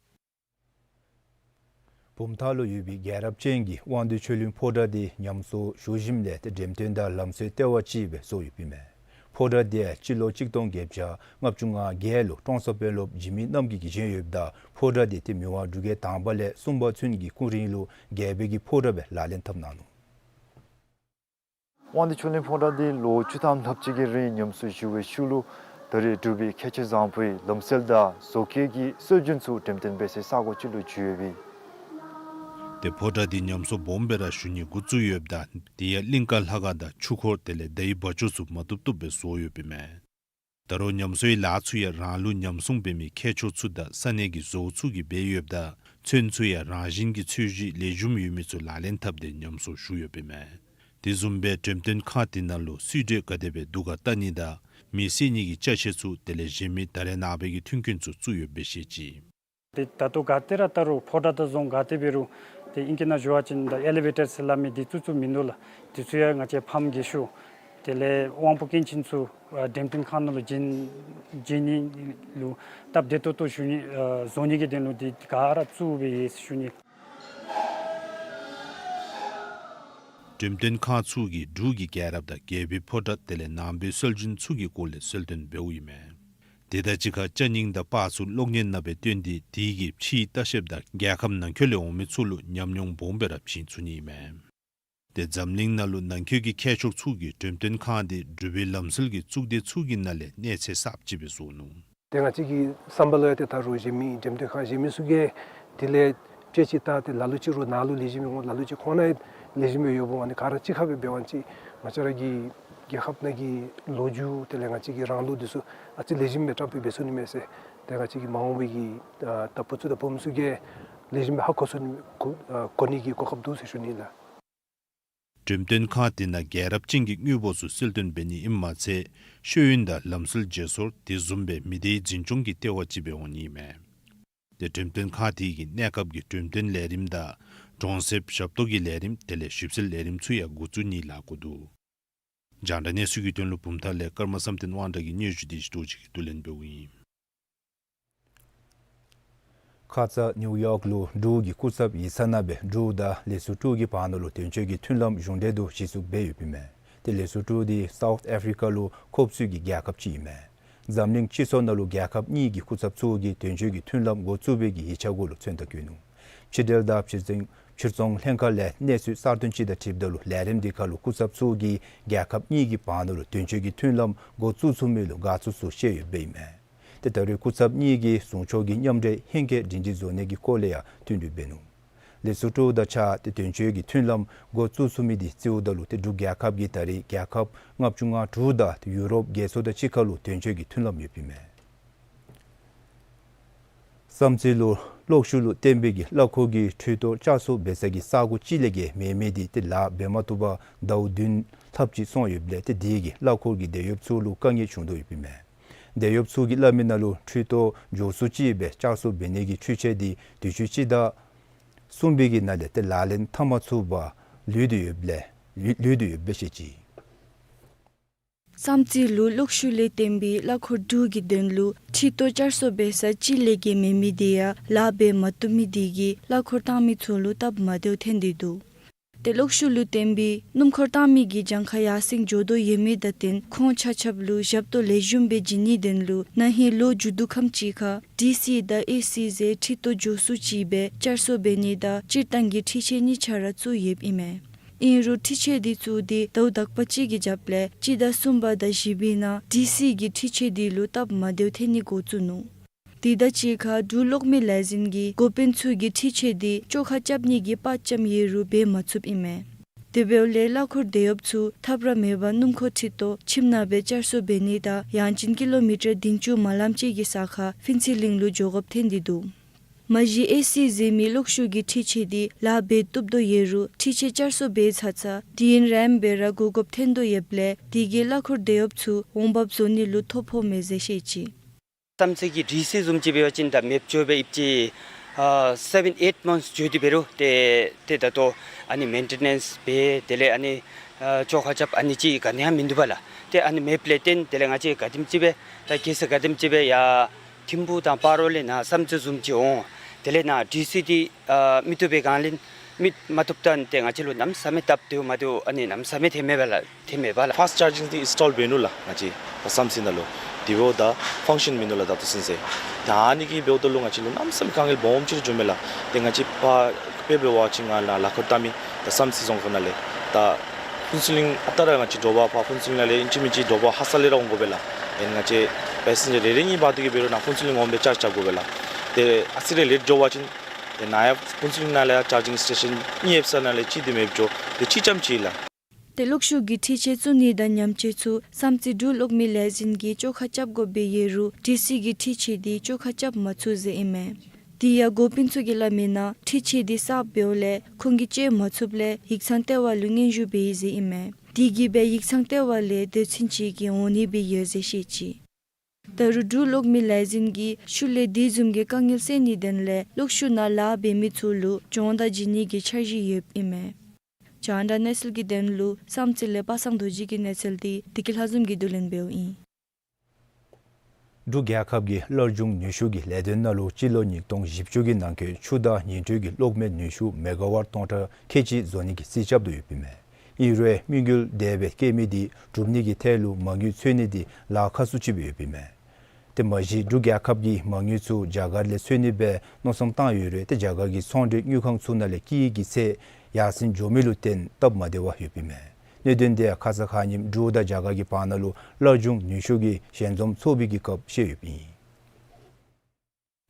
བུམ་ཐང་ལུ་ཡོད་པའི་རྒྱལ་རབས་ཅན་གྱི་དབང་འདུས་ཆོས་གླིང་ཕོ་བྲང་འདི་ཉམས་གསོ་ཞུ་ཞིནམ་ལས་ཏེ་འགྲེམས་སྟོན་དང་ལམ་སྲོལ་ལྟེ་བ་ཅིག་སྦེ་བཟོ་ཡོདཔ་ཨིན་མས། ཕོ་བྲང་འདི་སྤྱི་ལོ་གཅིག་སྟོང་བརྒྱད་བརྒྱ་ལྔ་བཅུ་ང་བརྒྱད་ལུ་ཀྲོང་གསར་དཔོན་སློབ་འཇིགས་མེད་རྣམ་རྒྱལ་གྱིས་བཞེངས་ཡོདཔ་ད་ཕོ་བྲང་འདི་ཏེ་མི་དབང་འབྲུག་རྒྱལ་དང་པ་ལས་གསུམ་པ་ཚུན་གྱི་སྐུ་རིང་ལུ་རྒྱལ་པོའི་གི་ཕོ་བྲང་སྦེ་ལག་ལེན་འཐབ་གནང་ནུག། དབང་འདུས་ཆོས་གླིང་ཕོ་བྲང་འདི་ལོ་བཅུ་ཐམ་ལྷགཔ་ཅིག་གི་རིང་ཉམས་གསོ་ཞུ་བའི་ཤུལ་ལུ་ད་རེས་འབྲུག་པའི་ཁྱད་ཆོས་བཟང་པོའི་ལམ་སྲོལ་དང་བཟོ་བཀོད་ཀྱི་སྲོལ་རྒྱུན་ཚུ་འགྲེམས་སྟོན་འབད་སའི་ས་གོ་ཅིག་ལུ་གྱུར་ཡོདཔ་ཨིན། ཏེ་ཕོ་བྲང་འདི་ཉམས་གསོ་སྦོམ་སྦེ་ར་ཞུ་ནི་འགོ་བཙུགས་ཡོདཔ་ད་དེ་ཡང་གླིང་ཀ་ལྷ་ཁང་དང་ཆུ་འཁོར་དེ་ལས་ཟླ་བའི་འབའ་ཆུ་ཚུ་མ་བཏུབ་བཏུབ་སྦེ་བཟོ་ཡོདཔ་ཨིན་མས། ད་རུང་ཉམས་གསོའི་ལཱ་ཚུ་ཡང་རང་ལུགས་ཉམས་སྲུང་འབད་མི་མཁས་མཆོག་ཚུ་དང་ས་གནས་ཀྱི་བཟོ་བོ་ཚུ་གིས་འབད་ཡོདཔ་ད་ཚོན་ཚུ་ཡང་རང་བཞིན་གྱི་ཚོས་གཞི་ལེགས་ཤོམ་ཡོད་མི་ཚུ་ལག་ལེན་འཐབ་སྟེ་ཉམས་གསོ་ཞུ་ཡོདཔ་ཨིན་མས། དེ་བཟུམ་སྦེ་འགྲེམས་སྟོན་ཁང་དེ་ནང་ལུ་སུའི་འབྲས་ག་དེ་སྦེ་འདུག་ག་བལྟ་ནི་དང་མེ་བསད་ནི་གི་ཅ་ཆས་ཚུ་དེ་ལས་གཞན་མི་ད་རེས་ནངས་པའི་གི་མཐུན་རྐྱེན་ཚུ་བཙུགས་ཡོདཔ་སྦེ་བཤད་ཅི། ཏེ་ད་ལྟོ་ག་ཏེ་ར་བལྟ་རུང་ཕོ་བྲང་དང་རྫོང་ག་ཏེ་འབད་རུང་ཏེ་ཨིང་སྐད་ནང་ཞུ་བ་ཅིན་ད་ཨེ་ལི་ཝེ་ཊར་ཟེར་སླབ་མི་འདི་བཙུགས་བཙུགསཔ་མིན་འདུག་ལགས། དེ་ཚུ་ཡང་ང་བཅས་ཕམ་རྒས་ཤོས་དེ་ལས་དབང་པོ་སྐྱོན་ཅན་ཚུ་ཨ་འགྲེམས་སྟོན་ཁང་ནང་ལུ་བྱོན་བྱོན་ནི་ལུ་སྟབས་བདེ་ཏོག་ཏོ་ཞུ་ནི་ཨ་བཟོ་ནི་གི་དོན་ལུ་འདི་ག་ར་བཙུགས་སྦེ་ཡོད་ཟེར་ཞུ་ནི། འགྲེམས་སྟོན་ཁང་ཚུ་གིས་འབྲུག་གི་རྒྱལ་རབས་དང་རྒྱལ་པོའི་ཕོ་བྲང་དེ་ལས་ནང་པའི་སྲོལ་རྒྱུན་ཚུ་གི་སྐོར་ལས་གསལ་སྟོན་འབདཝ་ཨིན་མས། དེ་དང་གཅིག་ཁར་ཅ་རྙིང་དང་པར་ཚུ་གློག་བརྙན་ནང་སྦེ་སྟོན་ཏེ་དེ་གི་ཕྱིའི་ལྟ་བཤལཔ་དང་རྒྱལ་ཁབ་ནང་འཁོད་ལས་འོང་མི་ཚུ་ལུ་ཉམས་མྱོང་སྦོམ་སྦེ་ར་བྱིན་ཚུགས་ནི་ཨིན་མས། ཏེ་འཛམ་གླིང་ནང་ལུ་ནང་འཁོད་ཀྱི་མཁས་མཆོག་ཚུ་གིས་འགྲེམས་སྟོན་ཁང་དེ་འབྲུག་པའི་ལམ་སྲོལ་གྱི་གཙུག་སྡེ་ཚུ་གི་ནང་ལས་གནས་ཚད་གསརཔ་ཅིག་སྦེ་བཟོ་ནུག། ཏེ་ང་བཅས་ཀྱི་བསམ་པ་ལུ་ཡང་ཏེ་ད་རུང་གཞན་མི་འགྲེམས་སྟོན་ཁང་གཞན་མི་ཚུ་གིས་དེ་ལས་དཔེ་ཅིག་བལྟ་སྟེ་ལ་ལུ་ཅིག་རུང་ནཱ་ལུ་ལེགས་ཤོམ་ཡོད་འོང་། ལ་ལུ་ཅིག་ཁོང་ནང་ལེགས་ཤོམ་ཡོད་འོང་། ཨ་ནི་ག་ར་གཅིག་ཁར་སྦེ་འབད་བ་ཅིན་ང་བཅས་ར་གི་རྒྱལ་ཁབ་ནང་གི་ལོ་རྒྱུས་དེ་ལས་ང་བཅས་ཀྱི་རང་ལུགས་འདི་ཚུ་ཨ་ཙི་ལེགས་ཤོམ་སྦེ་བཀྲམ་སྤེལ་འབད་ཚུགས་ནི་མས་ཟེར། ཏེ་ང་བཅས་ཀྱི་མ་འོངས་པའི་གི་ཨ་ད་བུ་ཚུ་དང་བུ་མོ་ཚུ་གིས་ལེགས་ཤོམ་སྦེ་ཧ་གོ་ཚུགས་ནི་གོ་ཨ་གོ་ནི་གི་གོ་སྐབས་འདུག་ཟེར་ཞུ་ནི་ལགས། འགྲེམས་སྟོན་ཁང་དེ་ནང་རྒྱལ་རབས་ཅན་གྱི་དངོས་པོ་ཚུ་གསལ་སྟོན་འབད་ནི་ཨིནམ་མ་ཚད་ཤེས་ཡོན་དང་ལམ་སྲོལ་བརྗེ་སོར་དེ་བཟུམ་སྦེ་མི་སྡེའི་འཛིན་སྐྱོང་གི་ལྟེ་བ་ཅིག་སྦེ་འོང་ནི་ཨིན་མས། ཏེ་འགྲེམས་སྟོན་ཁང་དེ་གིས་གནས་སྐབས་ཀྱི་འགྲེམས་སྟོན་ལས་རིམ་དང་གྲོང་གསེབ་ཞབས་ཏོག་གི་ལས་རིམ་དེ་ལས་ཞིབ་འཚོལ་ལས་རིམ་ཚུ་ཡང་འགོ་བཙུགས་ནི་ལགས་དགོ་འདུག། རྒྱང་བསྒྲགས་གནས་ཚུལ་གྱི་དོན་ལུ་བུམ་ཐང་ལས་ཀརྨ་བསམ་གཏན་དབང་གྲགས་ཀྱི་སྙན་ཞུ་དེ་ཞུ་དོ་ཅིག་གིས་བསྡུ་ལེན་འབདཝ་ཨིན། ཁ་ཙ་ནིའུ་ཡོག་ལུ་འབྲུག་གི་སྐུ་ཚབ་ཡིག་ཚང་ནང་སྦེ་འབྲུག་དང་ལེ་སོ་ཊོ་གི་བར་ན་ལུ་དོན་གཅོད་ཀྱི་མཐུན་ལམ་གཞུང་འབྲེལ་དུ་གཞི་བཙུགས་འབད་ཡོདཔ་ཨིན་མས། ཏེ་ལེ་སོ་ཊོ་འདི་སའུཐ་ཨེ་ཕི་རི་ཀ་ལུ་ཁོབ་ཚུལ་གྱི་རྒྱལ་ཁབ་ཅིག་ཨིན་མས། འཛམ་གླིང་སྤྱི་ཚོགས་ནང་ལུ་རྒྱལ་ཁབ་གཉིས་ཀྱི་སྐུ་ཚབ་ཚུ་གིས་དོན་གཅོད་ཀྱི་མཐུན་ལམ་འགོ་བཙུགས་པའི་གི་ཡིག་ཆ་གུ་ལུ་མཚན་རྟགས་བཀོད་ནུག། ཕྱི་འབྲེལ་དང་ཕྱིར་ཚོང་ཕྱིར་ཚོང་ལྷན་ཁག་ལས་གནས་ཚུལ་གསར་བཏོན་ཅིག་དང་འཁྲིལཝ་ད་ལུ་ལས་རིམ་འདི་ཁར་ལུ་སྐུ་ཚབ་ཚུ་གིས་རྒྱལ་ཁབ་གཉིས་ཀྱི་བར་ན་ལུ་དོན་གཅོད་ཀྱི་མཐུན་ལམ་འགོ་བཙུགས་ཚུགས་མི་ལུ་དགའ་ཚོར་ཚུ་བཤད་ཡོདཔ་ཨིན་མས། ཏེ་ད་རེས་སྐུ་ཚབ་གཉིས་ཀྱིས་ཟུང་ཕྱོགས་ཀྱི་མཉམ་འབྲེལ་ཧེང་སྐལ་སྒྲིང་སྒྲིང་བཟོ་ནི་གི་སྐོར་ལས་ཡང་བསྟུན་གྲོས་འབད་ནུག། ལེ་སོ་ཊོ་དང་གཅིག་ཁར་ཏེ་དོན་གཅོད་ཀྱི་མཐུན་ལམ་འགོ་བཙུགས་ཚུགས་མི་འདི་རྩིཝ་ད་ལུ་ཏེ་འབྲུག་རྒྱལ་ཁབ་ཀྱིས་ད་རེས་རྒྱལ་ཁབ་ལྔ་བཅུ་ང་དྲུག་དང་ཏེ་ཡུ་རོབ་རྒྱལ་ཚོགས་དང་གཅིག་ཁར་ལུ་དོན་གཅོད་ཀྱི་མཐུན་ལམ་ཡོདཔ་ཨིན་མས། བསམ་རྩེ་ལུ་གློག་ཤུགས་ལུ་བརྟེན་པའི་གི་གླ་འཁོར་གྱི་འཕྲུལ་ཐོག་བསྐྱར་གསོ་འབད་ས་གི་ས་གོ་གཅིག་ལས་བརྒལ་མེད་མི་འདི་ཏེ་ལཱ་འབད་མ་བཏུབ་པར་ཟླཝ་བདུན་ལྷགཔ་ཅིག་སོང་ཡོདཔ་ལས་ཏེ་དེ་གིས་གླ་འཁོར་གྱི་དེད་གཡོགཔ་ཚུ་ལུ་དཀའ་ངལ་བྱུང་དོ་ཡོདཔ་ཨིན་མས། དེད་གཡོགཔ་ཚུ་གིས་སླབ་མི་ནང་ལུ་འཕྲུལ་ཐོག་མགྱོགས་སུ་ཅིག་སྦེ་བསྐྱར་གསོ་འབད་ནི་གི་འཕྲུལ་ཆས་འདི་དུས་ཅི་སྤྱི་ཟླ་གསུམ་པའི་གི་ནང་ལས་ཏེ་ལག་ལེན་འཐབ་མ་ཚུགས་པར་ལུས་ཏེ་ཡོདཔ་ལས་ལུས་ལུས་ཏེ་ཡོདཔ་སྦེ་བཤད་ཅི། བསམ་རྩེ་ལུ་གློག་ཤུགས་ལས་བརྟེན་པའི་གླ་འཁོར་དྲུག་གི་དོན་ལུ་འཕྲུལ་ཐོག་བསྐྱར་གསོ་འབད་ས་གཅིག་ལས་བརྒལ་མེད་མི་དེ་ཡང་ལཱ་འབད་མ་བཏུབ་མི་དེ་གིས་གླ་འཁོར་བཏང་མི་ཚུ་ལུ་སྟབས་མ་བདེཝ་ཐོན་ཏེ་འདུག། ཏེ་གློག་ཤུགས་ལུ་བརྟེན་པའི་སྣུམ་འཁོར་བཏང་མི་གི་གྱངས་ཁ་ཡར་སེང་འགྱོ་དོ་ཡོད་མི་དང་བསྟུན་ཁོང་ཆ་ཁྱབ་ལུ་ཞབས་ཏོག་ལེགས་ཤོམ་སྦེ་བྱིན་ནིའི་དོན་ལུ་ན་ཧིང་ལོ་མཇུག་བསྡུ་ཁམས་ཅིག་ཁར་ཌི་སི་དང་ཨེ་སི་ཟེར་འཕྲུལ་ཐོག་མགྱོགས་སུ་ཅིག་སྦེ་བསྐྱར་གསོ་འབད་ནི་དང་སྤྱིར་བཏང་གི་འཕྲུལ་ཆས་གཉིས་ཆ་ར་བཙུགས་ཡོདཔ་ཨིན་མས། ཨིན་རུང་འཕྲུལ་ཆས་འདི་བཙུགས་ཏེ་ཟླཝ་དག་པ་ཅིག་གི་རྒྱབ་ལས་སྤྱི་ཟླ་གསུམ་པ་དང་བཞི་པའི་ནང་ཌི་སི་གི་འཕྲུལ་ཆས་འདི་ལུ་སྟབས་མ་བདེཝ་ཐོན་ནི་འགོ་བཙུགས་ནུག། དེ་དང་གཅིག་ཁར་འབྲུག་གློག་མེ་ལས་འཛིན་གྱིས་འགོ་དཔོན་ཚུ་གིས་འཕྲུལ་ཆས་འདི་བཅོ་ཁ་རྐྱབ་ནི་གི་དཔའ་བཅམ་ཡོད་རུང་འབད་མ་ཚུགསཔ་ཨིན་མས། དེ་འབདཝ་ལས་གླ་འཁོར་དེད་གཡོགཔ་ཚུ་ཐབས་ར་མེད་པར་སྣུམ་འཁོར་འཕྲུལ་ཐོག་ཁྱིམ་ནང་སྦེ་བསྐྱར་གསོ་འབད་ནི་དང་ཡང་ཅིན་ཀི་ལོ་མི་ཊར་བདུན་ཅུ་མ་ལངམ་ཅིག་གི་ས་ཁར་ཕུན་ཚོགས་གླིང་ལུ་འགྱོ་དགོཔ་ཐོན་ཏེ་འདུག། མ་གཞི་ཨེ་སི་ཟེར་མི་གློག་ཤུགས་ཀྱི་འཕྲུལ་ཆས་འདི་ལཱ་འབད་བཏུབ་དོ་ཡོད་རུང་འཕྲུལ་ཆས་བསྐྱར་གསོ་འབད་ཚར་ཚར་དུས་ཡུན་རིངམོ་སྦེ་ར་འགོར་དགོཔ་ཐོན་དོ་ཡོདཔ་ལས་དེ་གིས་གླ་འཁོར་དེད་གཡོགཔ་ཚུ་འོང་འབབ་བཟོ་ནི་ལུ་ཐོ་ཕོགཔ་མས་ཟེར་བཤད་ཅི། བསམ་རྩེ་གི་ཌི་སི་བཟུམ་ཅིག་འབད་བ་ཅིན་ད་མེདཔ་འགྱོ་སྦེ་ཨིན་ཅི། ཨ་སེ་བེན་ཨེཊ་མནཐསི་འགྱོ་སྟེ་འབད་རུང་ཏེ་ཏེ་ད་ལྟོ་ཨ་ནི་མེན་ཊེ་ནེནསི་འབད་དེ་ལས་ཨ་ནི་ཨ་བཅོ་ཁ་རྐྱབ་ཨ་ནི་ཅིག་ག་ནི་ཡང་མིན་འདུག་པ་ལགས། ཏེ་ཨ་ནི་མེདཔ་ལས་བརྟེན་དེ་ལས་ང་བཅས་ག་དེམ་ཅིག་སྦེ་ད་གེ་སར་ག་དེམ་ཅིག་སྦེ་ཡར་ཐིམ་ཕུག་དང་སྤ་རོ་ལས་ནཱ་བསམ་རྩེ་བཟུམ་ཅིག་འོང་། དེ་ལས་ནཱ་ཌི་སི་འདི་ཨ་མི་བཏུབ་པའི་སྒང་ལས་མི་མ་བཏུབ་ད་ཏེ་ང་བཅས་ལུ་གནམ་མེད་ས་མེད་སྟབས་བདེཝ་མ་བདེཝ་ཨ་ནི་གནམ་མེད་ས་མེད་ཐོནམ་མས་པ་ལགས། ཐོནམ་མས་པ་ལགས། ཕཱསཊ་ཅར་ཇིང་འདི་ཨིནསི་ཊོལ་འབད་ནུག་ལགས། ང་བཅས་ད་བསམ་རྩེ་ནང་ལུ་དེ་འབདཝ་ད་ཕང་ཤཱན་མིན་ནུག་ལགས་ད་ལྟོ་ཚུན་ཚོད། ད་ཨ་ནི་གིས་འབདཝ་ད་ལུ་ང་བཅས་ལུ་གནམ་མེད་ས་མེད་དཀའ་ངལ་སྦོམ་ཅིག་ར་བྱུངམ་མས་ལགས། ཏེ་ང་བཅས་ཕར་དཔེ་འབད་བ་ཅིན་ང་ལགས་ལཱ་འཁོར་བཏང་མི་ད་བསམ་རྩེ་རྫོང་ཁག་ནང་ལས་ད་ཕུན་ཚོགས་གླིང་ཨ་རྟག་ར་ང་བཅས་དྲོ་པ་ཕར་ཕུན་ཚོགས་གླིང་ནང་ལས་ཨིན་ཅི་མིན་ཅི་དྲོ་པ་ཧ་སག་ལས་ར་འོང་དགོ་པས་ལགས། ཨ་ནི་ང་བཅས་པེ་སེན་ཇར་རེ་རེ་གཉིས་འབག་སྟེ་གིས་འབད་རུང་ནཱ་ཕུན་ཚོགས་གླིང་འོང་སྦེ་ཅརཇ་རྐྱབ་དགོ་པས་ལགས། ཏེ་ཨ་ཙི་རེ་ལེཊ་འགྱོ་བ་ཅིན་ཏེ་ནཱ་ཡང་ཕུན་ཚོགས་གླིང་ནང་ལས་ཡང་ཅར་ཇིང་སི་ཊེ་ཤཱན་གཉིས་ཡོདཔ་ས་ནང་ལས་གཅིག་འདི་མེདཔ་འགྱོ། ཏེ་གཅིག་རྐྱངམ་ཅིག་ལགས། ཏེ་གློག་ཤུགས་ཀྱི་འཕྲུལ་ཆས་བཙུགས་ནི་དང་ཉམས་བཅོས་ཚུ་བསམ་རྩེ་འབྲུག་གློག་མེ་ལས་འཛིན་གྱིས་བཅོ་ཁ་རྐྱབ་དགོཔ་སྦེ་ཡོད་རུང་ཌི་སི་གི་འཕྲུལ་ཆས་འདི་བཅོ་ཁ་རྐྱབ་མ་ཚུགས་ཟེར་ཨིན་མས། དེ་ཡང་འགོ་དཔོན་ཚུ་གིས་སླབ་མིའི་ནང་འཕྲུལ་ཆས་འདི་གསརཔ་འབདཝ་ལས་ཁོང་གིས་སྤྱོད་མ་ཚུགསཔ་ལས་ཡིག་ཚང་ལྟེ་བ་ལུ་སྙན་ཞུ་འབད་ཡི་ཟེར་ཨིན་མས། དེ་གིས་སྦེ་ཡིག་ཚང་ལྟེ་བ་ལས་དུས་ཚོད་ཅིག་གི་འོང་ནི་སྦེ་ཡོད་ཟེར་བཤད་ཅི། ད་རུང་འབྲུག་གློག་མེ་ལས་འཛིན་གྱིས་ཤུལ་ལས་དེ་བཟུམ་གྱི་དཀའ་ངལ་སེལ་ནིའི་དོན་ལས་གློག་ཤུགས་ནང་ལཱ་འབད་མི་ཚུ་ལུ་སྦྱོང་བརྡར་བྱིན་ནིའི་འཆར་གཞི་ཡོདཔ་ཨིན་མས། རྒྱང་བསྒྲགས་གནས་ཚུལ་གྱི་དོན་ལུ་བསམ་རྩེ་ལས་པ་སངས་རྡོ་རྗེ་གི་གནས་ཚུལ་འདི་བདེ་སྐྱིད་ལྷ་འཛོམས་ཀྱིས་བསྡུ་ལེན་འབདཝ་ཨིན། འབྲུག་རྒྱལ་ཁབ་ཀྱི་སླར་འབྱུང་ནུས་ཤུགས་ཀྱི་ལས་དོན་ནང་ལུ་སྤྱི་ལོ་ཉིས་སྟོང་བཞི་བཅུ་གི་ནང་འཁོད་ཆུ་དང་ཉི་འཕྲུལ་གྱི་གློག་མེ་ནུས་ཤུགས་མེ་ག་ཝཊ་སྟོང་ཕྲག་ཁལ་གཅིག་བཟོ་ནིའི་རྩིས་རྐྱབ་དོ་ཡོདཔ་ཨིན་མས། ཨིན་རུང་དམིགས་ཡུལ་དེ་སྦེ་བསྐྱེད་མི་འདི་འགྲུབ་ནིའི་ཐད་ལུ་མ་དངུལ་འཚོལ་ནི་འདི་ལཱ་ཁག་སུ་ཅིག་སྦེ་ཡོདཔ་ཨིན་མས། ཏེ་མ་གཞི་འབྲུག་རྒྱལ་ཁབ་ཀྱིས་མ་དངུལ་ཚུ་རྒྱ་གར་ལས་འཚོལ་ནི་སྦེ་མནོ་བསམ་བཏང་ཡོད་རུང་ཏེ་རྒྱ་གར་གྱི་ཚོང་འབྲེལ་དངུལ་ཁང་ཚུ་ནང་ལས་བསྐྱི་ནིའི་ཚད་ཡར་སེང་འགྱོ་མི་ལུ་བརྟེན་སྟབས་མ་བདེཝ་ཡོདཔ་ཨིན་མས། གནད་དོན་དེ་ཁ་ཙ་ཁ་ཉིནམ་འབྲུག་དང་རྒྱ་གར་གྱི་བར་ན་ལུ་སླར་འབྱུང་ནུས་ཤུགས་ཀྱི་ཞལ་འཛོམས་ཚོགས་པའི་སྐབས་བཤད་ཡོདཔ་ཨིན།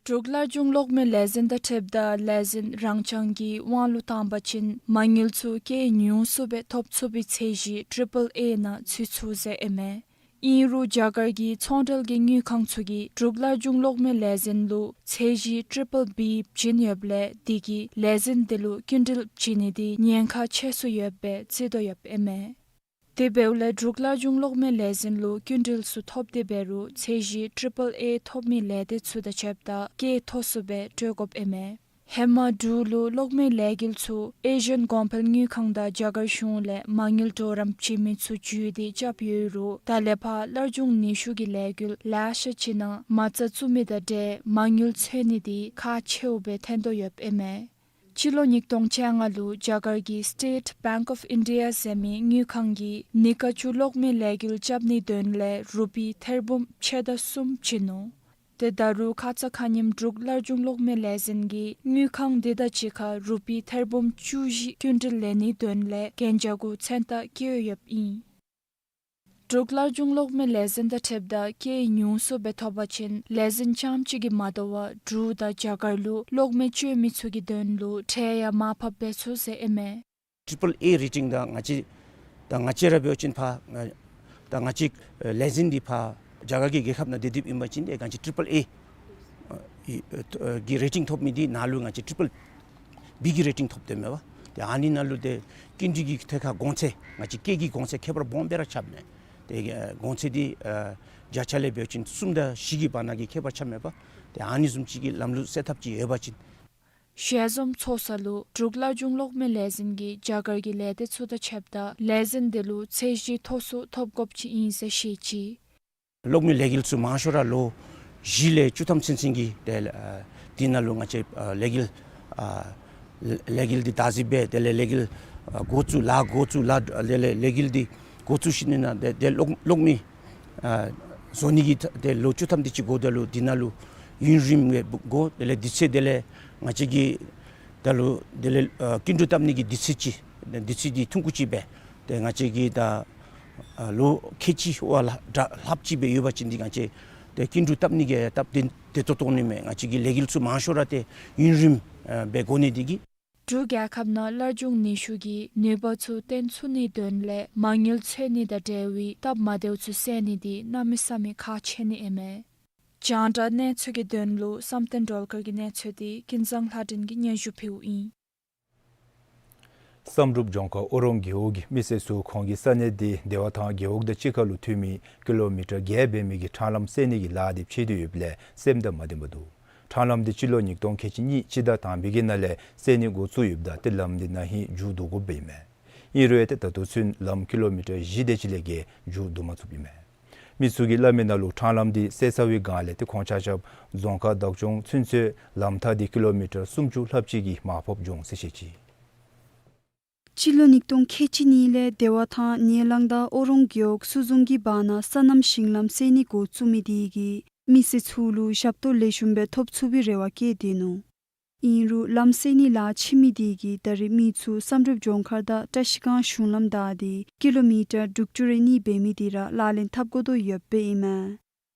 འབྲུག་སླར་འབྱུང་གློག་མེ་ལས་འཛིན་དང་འཁྲིལཝ་ད་ལས་འཛིན་རང་རྐྱང་གི་དབང་ལུ་བཏང་བ་ཅིན་མ་དངུལ་ཚུ་སྐྱེད་ཉུང་སུ་སྦེ་ཐོབ་ཚུགས་པའི་ཚད་གཞི་ཊི་རི་པལ་ཨེ་ནང་ཚུད་ཚུགས་ཟེར་ཨིན་མས། ཨིན་རུང་རྒྱ་གར་གྱི་ཚོང་འབྲེལ་གྱི་དངུལ་ཁང་ཚུ་གིས་འབྲུག་སླར་འབྱུང་གློག་མེ་ལས་འཛིན་ལུ་ཚད་གཞི་ཊི་རི་པལ་བི་བྱིན་ཡོདཔ་ལས་དེ་གིས་ལས་འཛིན་དེ་ལུ་སྐྱིན་འགྲུལ་བྱིན་ནི་འདི་ཉེན་ཁ་ཆེ་སུ་ཡོདཔ་སྦེ་བརྩི་དོ་ཡོདཔ་ཨིན་མས། དེ་འབདཝ་ལས་འབྲུག་སླར་འབྱུང་གློག་མེ་ལས་འཛིན་ལུ་སྐྱིན་འགྲུལ་ཚུ་ཐོབ་སྟེ་འབད་རུང་ཚད་གཞི་ཊི་རི་པལ་ཨེ་ཐོབ་མི་ལས་སྡེ་ཚུ་དང་ཕྱདཔ་ད་སྐྱེད་མཐོ་སུ་སྦེ་སྤྲོད་དགོཔ་ཨིན་མས། ཧེ་མ་འབྲུག་ལུ་གློག་མེ་ལས་འགུལ་ཚུ་ཨེ་ཤི་ཡན་གོང་འཕེལ་དངུལ་ཁང་དང་རྒྱ་གར་གཞུང་ལས་མ་དངུལ་གྲོགས་རམ་བྱིན་མི་ཚུ་བརྒྱུད་དེ་རྐྱབ་ཡོད་རུང་ད་ལས་ཕར་སླར་འབྱུང་ནུས་ཤུགས་ཀྱི་ལས་འགུལ་ལེ་ཤ་ཅིག་ནང་མ་རྩ་བཙུགས་མི་དང་འབྲེལ་མ་དངུལ་འཚོལ་ནི་འདི་ཁག་ཆེཝ་སྦེ་ཐོན་དོ་ཡོདཔ་ཨིན་མས། སྤྱི་ལོ་ཉིས་སྟོང་བཅོ་ལྔ་ལུ་རྒྱ་གར་གྱི་སི་ཊེཊ་བེངཀ་ཨོཕ་ཨིན་ཌི་ཡ་ཟེར་མི་དངུལ་ཁང་གིས་ཉིས་ཀ་བཅུ་གློག་མེ་ལས་འགུལ་རྐྱབ་ནིའི་དོན་ལས་རུ་པི་ཐེར་འབུམ་ཕྱེད་དང་གསུམ་བྱིན་ནུག། ཏེ་ད་རུང་ཁ་ཙ་ཁ་ཉིནམ་འབྲུག་སླར་འབྱུང་གློག་མེ་ལས་འཛིན་གྱིས་དངུལ་ཁང་དེ་དང་གཅིག་ཁར་རུ་པི་ཐེར་འབུམ་བཅུ་བཞི་སྐྱིན་འགྲུལ་ལེན་ནིའི་དོན་ལས་གན་རྒྱ་གུ་མཚན་རྟགས་བཀོད་ཡོདཔ་ཨིན། འབྲུག་སླར་འབྱུང་གློག་མེ་ལས་འཛིན་དང་འཁྲིལཝ་ད་སྐྱེད་ཉུང་སུ་སྦེ་ཐོབ་པ་ཅིན་ལས་འཛིན་རྐྱངམ་གཅིག་གིས་མ་དོ་བར་འབྲུག་དང་རྒྱ་གར་ལུ་གློག་མེ་སྤྱོད་མི་ཚུ་གི་དོན་ལུ་འཕྲལ་ཡང་མར་ཕབ་འབད་ཚུགས་ཟེར་ཨིན་མས། ཊི་རི་པལ་ཨེ་རེ་ཊིང་དང་ང་བཅས་དང་ང་བཅས་ར་འབད་བ་ཅིན་ཕར་ང་དང་ང་བཅས་ལས་འཛིན་འདི་ཕར་རྒྱ་གར་གྱི་རྒྱལ་ཁབ་ནང་སྡོད་སྡོདཔ་ཨིན་པ་ཅིན་ཏེ་ང་བཅས་ཊི་རི་པལ་ཨེ་ཨེ་གི་རེ་ཊིང་ཐོབ་མི་འདི་ནང་ལུ་ང་བཅས་ཊི་རི་པལ་བི་གི་རེ་ཊིང་ཐོབ་སྟེ་མས་པ། ཏེ་ཨ་ནི་ནང་ལུ་ཏེ་སྐྱིན་འགྲུལ་གྱི་ཐད་ཁར་གོང་ཚད་ང་བཅས་སྐྱེད་ཀྱི་གོང་ཚད་ཁྱད་པར་སྦོམ་སྦེ་ར་ཆགསཔ་མས། ཏེ་གོང་ཚད་འདི་ཨ་བརྒྱ་ཆ་ལས་འབད་བ་ཅིན་གསུམ་དང་བཞི་གི་བར་ན་གི་ཁྱད་པར་ཆགསཔ་མས་པ། ཏེ་ཨ་ནི་བཟུམ་ཅིག་གི་ལམ་ལུགས་སེལ་ཐབས་ཅིག་ཡོད་པ་ཅིན། ཞལ་འཛོམས་ཚོགས་ས་ལུ་འབྲུག་སླར་འབྱུང་གློག་མེ་ལས་འཛིན་གྱི་རྒྱ་གར་གྱི་ལས་སྡེ་ཚུ་དང་ཕྱདཔ་ད་ལས་འཛིན་དེ་ལུ་ཚད་གཞི་མཐོ་སུ་ཐོབ་དགོཔ་ཅིག་ཨིན་ཟེར་བཤད་ཅི། གློག་མེ་ལས་འགུལ་ཚུ་མང་ཤོས་ར་ལོ་བཞི་ལས་བཅུ་ཐམ་ཚུན་ཚོད་ཀྱི་ཏེ་ཨ་དེ་ནང་ལུ་ང་བཅས་ཨ་ལས་འགུལ་ཨ་ལས་འགུལ་འདི་བདག་འཛིན་འབད་དེ་ལས་ལས་འགུལ་ཨ་འགོ་བཙུགས་ལཱ་འགོ་བཙུགས་ལཱ་དེ་ལས་ལས་འགུལ་འདི་འགོ་བཙུགས་ཞིནམ་ལས་ཏེ་ཏེ་གློག་གློག་མེ་ཨ་བཟོ་ནི་གི་ཏེ་ལོ་བཅུ་ཐམ་དེ་ཅིག་འགོརཝ་ད་ལུ་དེ་ནང་ལུ་ཡུན་རིངམོ་སྦེ་འགོར། དེ་ལས་དུས་ཚོད་དེ་ལས་ང་བཅས་ཀྱིས་ད་ལུ་དེ་ལས་ཨ་སྐྱིན་འགྲུལ་བཏབ་ནི་གི་དུས་ཚོད་ཅིག་དུས་ཚོད་འདི་ཐུང་ཀུ་ཅིག་སྦེ་ཏེ་ང་བཅས་ཀྱིས་ད་ཨ་ལོ་ཁལ་གཅིག་བ་ལྷག་ལྷགཔ་ཅིག་སྦེ་ཡོད་པ་ཅིན་འདི་ང་བཅས་ཏེ་སྐྱིན་འགྲུལ་བཏབ་ནི་གི་སྟབས་བདེ་བདེ་ཏོག་ཏོ་ནི་མས། ང་བཅས་ཀྱི་ལས་འགུལ་ཚུ་མང་ཤོས་ར་ཏེ་ཡུན་རིངམོ་ཨ་སྦེ་འགོར་ནི་འདི་གིས། འབྲུག་རྒྱལ་ཁབ་ནང་སླར་འབྱུང་ནུས་ཤུགས་ཀྱི་ནུས་པ་ཚུ་བཏོན་ཚུགས་ནིའི་དོན་ལས་མ་དངུལ་འཚོལ་ནི་དང་འབྲེལ་བའི་སྟབས་མ་བདེཝ་ཚུ་སེལ་ནི་འདི་གནམ་མེད་ས་མེད་ཁག་ཆེ་ནི་ཨིན་མས། རྒྱང་བསྒྲགས་གནས་ཚུལ་གྱི་དོན་ལུ་བསམ་གཏན་སྒྲོལ་དཀར་གྱི་གནས་ཚུལ་འདི་ཀུན་བཟང་ལྷ་སྒྲོན་གྱིས་སྙན་ཞུ་ཕུལཝ་ཨིན། བསམ་གྲུབ་ལྗོངས་མཁར་ཨོ་རོང་རྒེད་འོག་གི་མི་སེར་ཚུ་ཁོང་གི་ས་གནས་འདི་བདེ་བ་ཐང་རྒེད་འོག་དང་གཅིག་ཁར་ལུ་མཐུད་མི་ཀི་ལོ་མི་ཊར་བརྒྱད་འབད་མི་གི་ཁྲང་ལམ་བསལ་ནི་གི་ལཱ་འདི་འཕྱད་དེ་ཡོདཔ་ལས་སེམས་དང་མ་ལྡནམ་འདུག། ཁྲང་ལམ་འདི་སྤྱི་ལོ་ཉིས་སྟོང་ཁལ་གཅིག་གཉིས་སྤྱི་ཟླ་དང་པའི་གི་ནང་ལས་བསལ་ནི་འགོ་བཙུགས་ཡོདཔ་ད་ཏེ་ལམ་འདི་ན་ཧིང་མཇུག་བསྡུ་དགོཔ་ཨིན་མས། ཨིན་རུང་ཏེ་ད་ལྟོ་ཚུན་ལམ་ཀི་ལོ་མི་ཊར་བཞི་དེ་ཅིག་ལས་བརྒལ་མཇུག་བསྡུ་མ་ཚུགསཔ་ཨིན་མས། མི་ཚུ་གིས་སླབ་མི་ནང་ལུ་ཁྲང་ལམ་འདི་བསལ་ཚར་བའི་སྒང་ལས་ཏེ་ཁོང་ཆ་ཁྱབ་རྫོང་ཁག་བདག་སྐྱོང་ཚུན་ཚོད་ལམ་ཐག་འདི་ཀི་ལོ་མི་ཊར་སུམ་ཅུ་ལྷགཔ་ཅིག་གི་མར་ཕབ་འགྱོ་འོང་ཟེར་བཤད་ཅི། སྤྱི་ལོ་ཉིས་སྟོང་ཁལ་གཅིག་གཉིས་ལས་བདེ་བ་ཐང་ཉེ་གླང་དང་ཨོ་རོང་རྒེད་འོག་སུ་རྫོང་གི་བར་ན་སོ་ནམ་ཞིང་ལམ་བསལ་ནི་འགོ་བཙུགས་མི་དེ་གིས་མི་སེར་ཚུ་ལུ་ཞབས་ཏོག་ལེགས་ཤོམ་སྦེ་ཐོབ་ཚུགས་པའི་རེ་བ་བསྐྱེད་དེ་ནུག། ཨིན་རུང་ལམ་བསལ་ནི་ལཱ་འཕྱད་མི་དེ་གིས་ད་རེས་མི་ཚུ་བསམ་གྲུབ་ལྗོངས་མཁར་དང་བཀྲ་ཤིས་སྒང་གཞུང་ལམ་བདའ་སྟེ་ཀི་ལོ་མི་ཊར་དྲུག་ཅུ་རེ་གཉིས་འབད་མི་དེ་ར་ལག་ལེན་འཐབ་དགོ་དོ་ཡོདཔ་ཨིན་མས།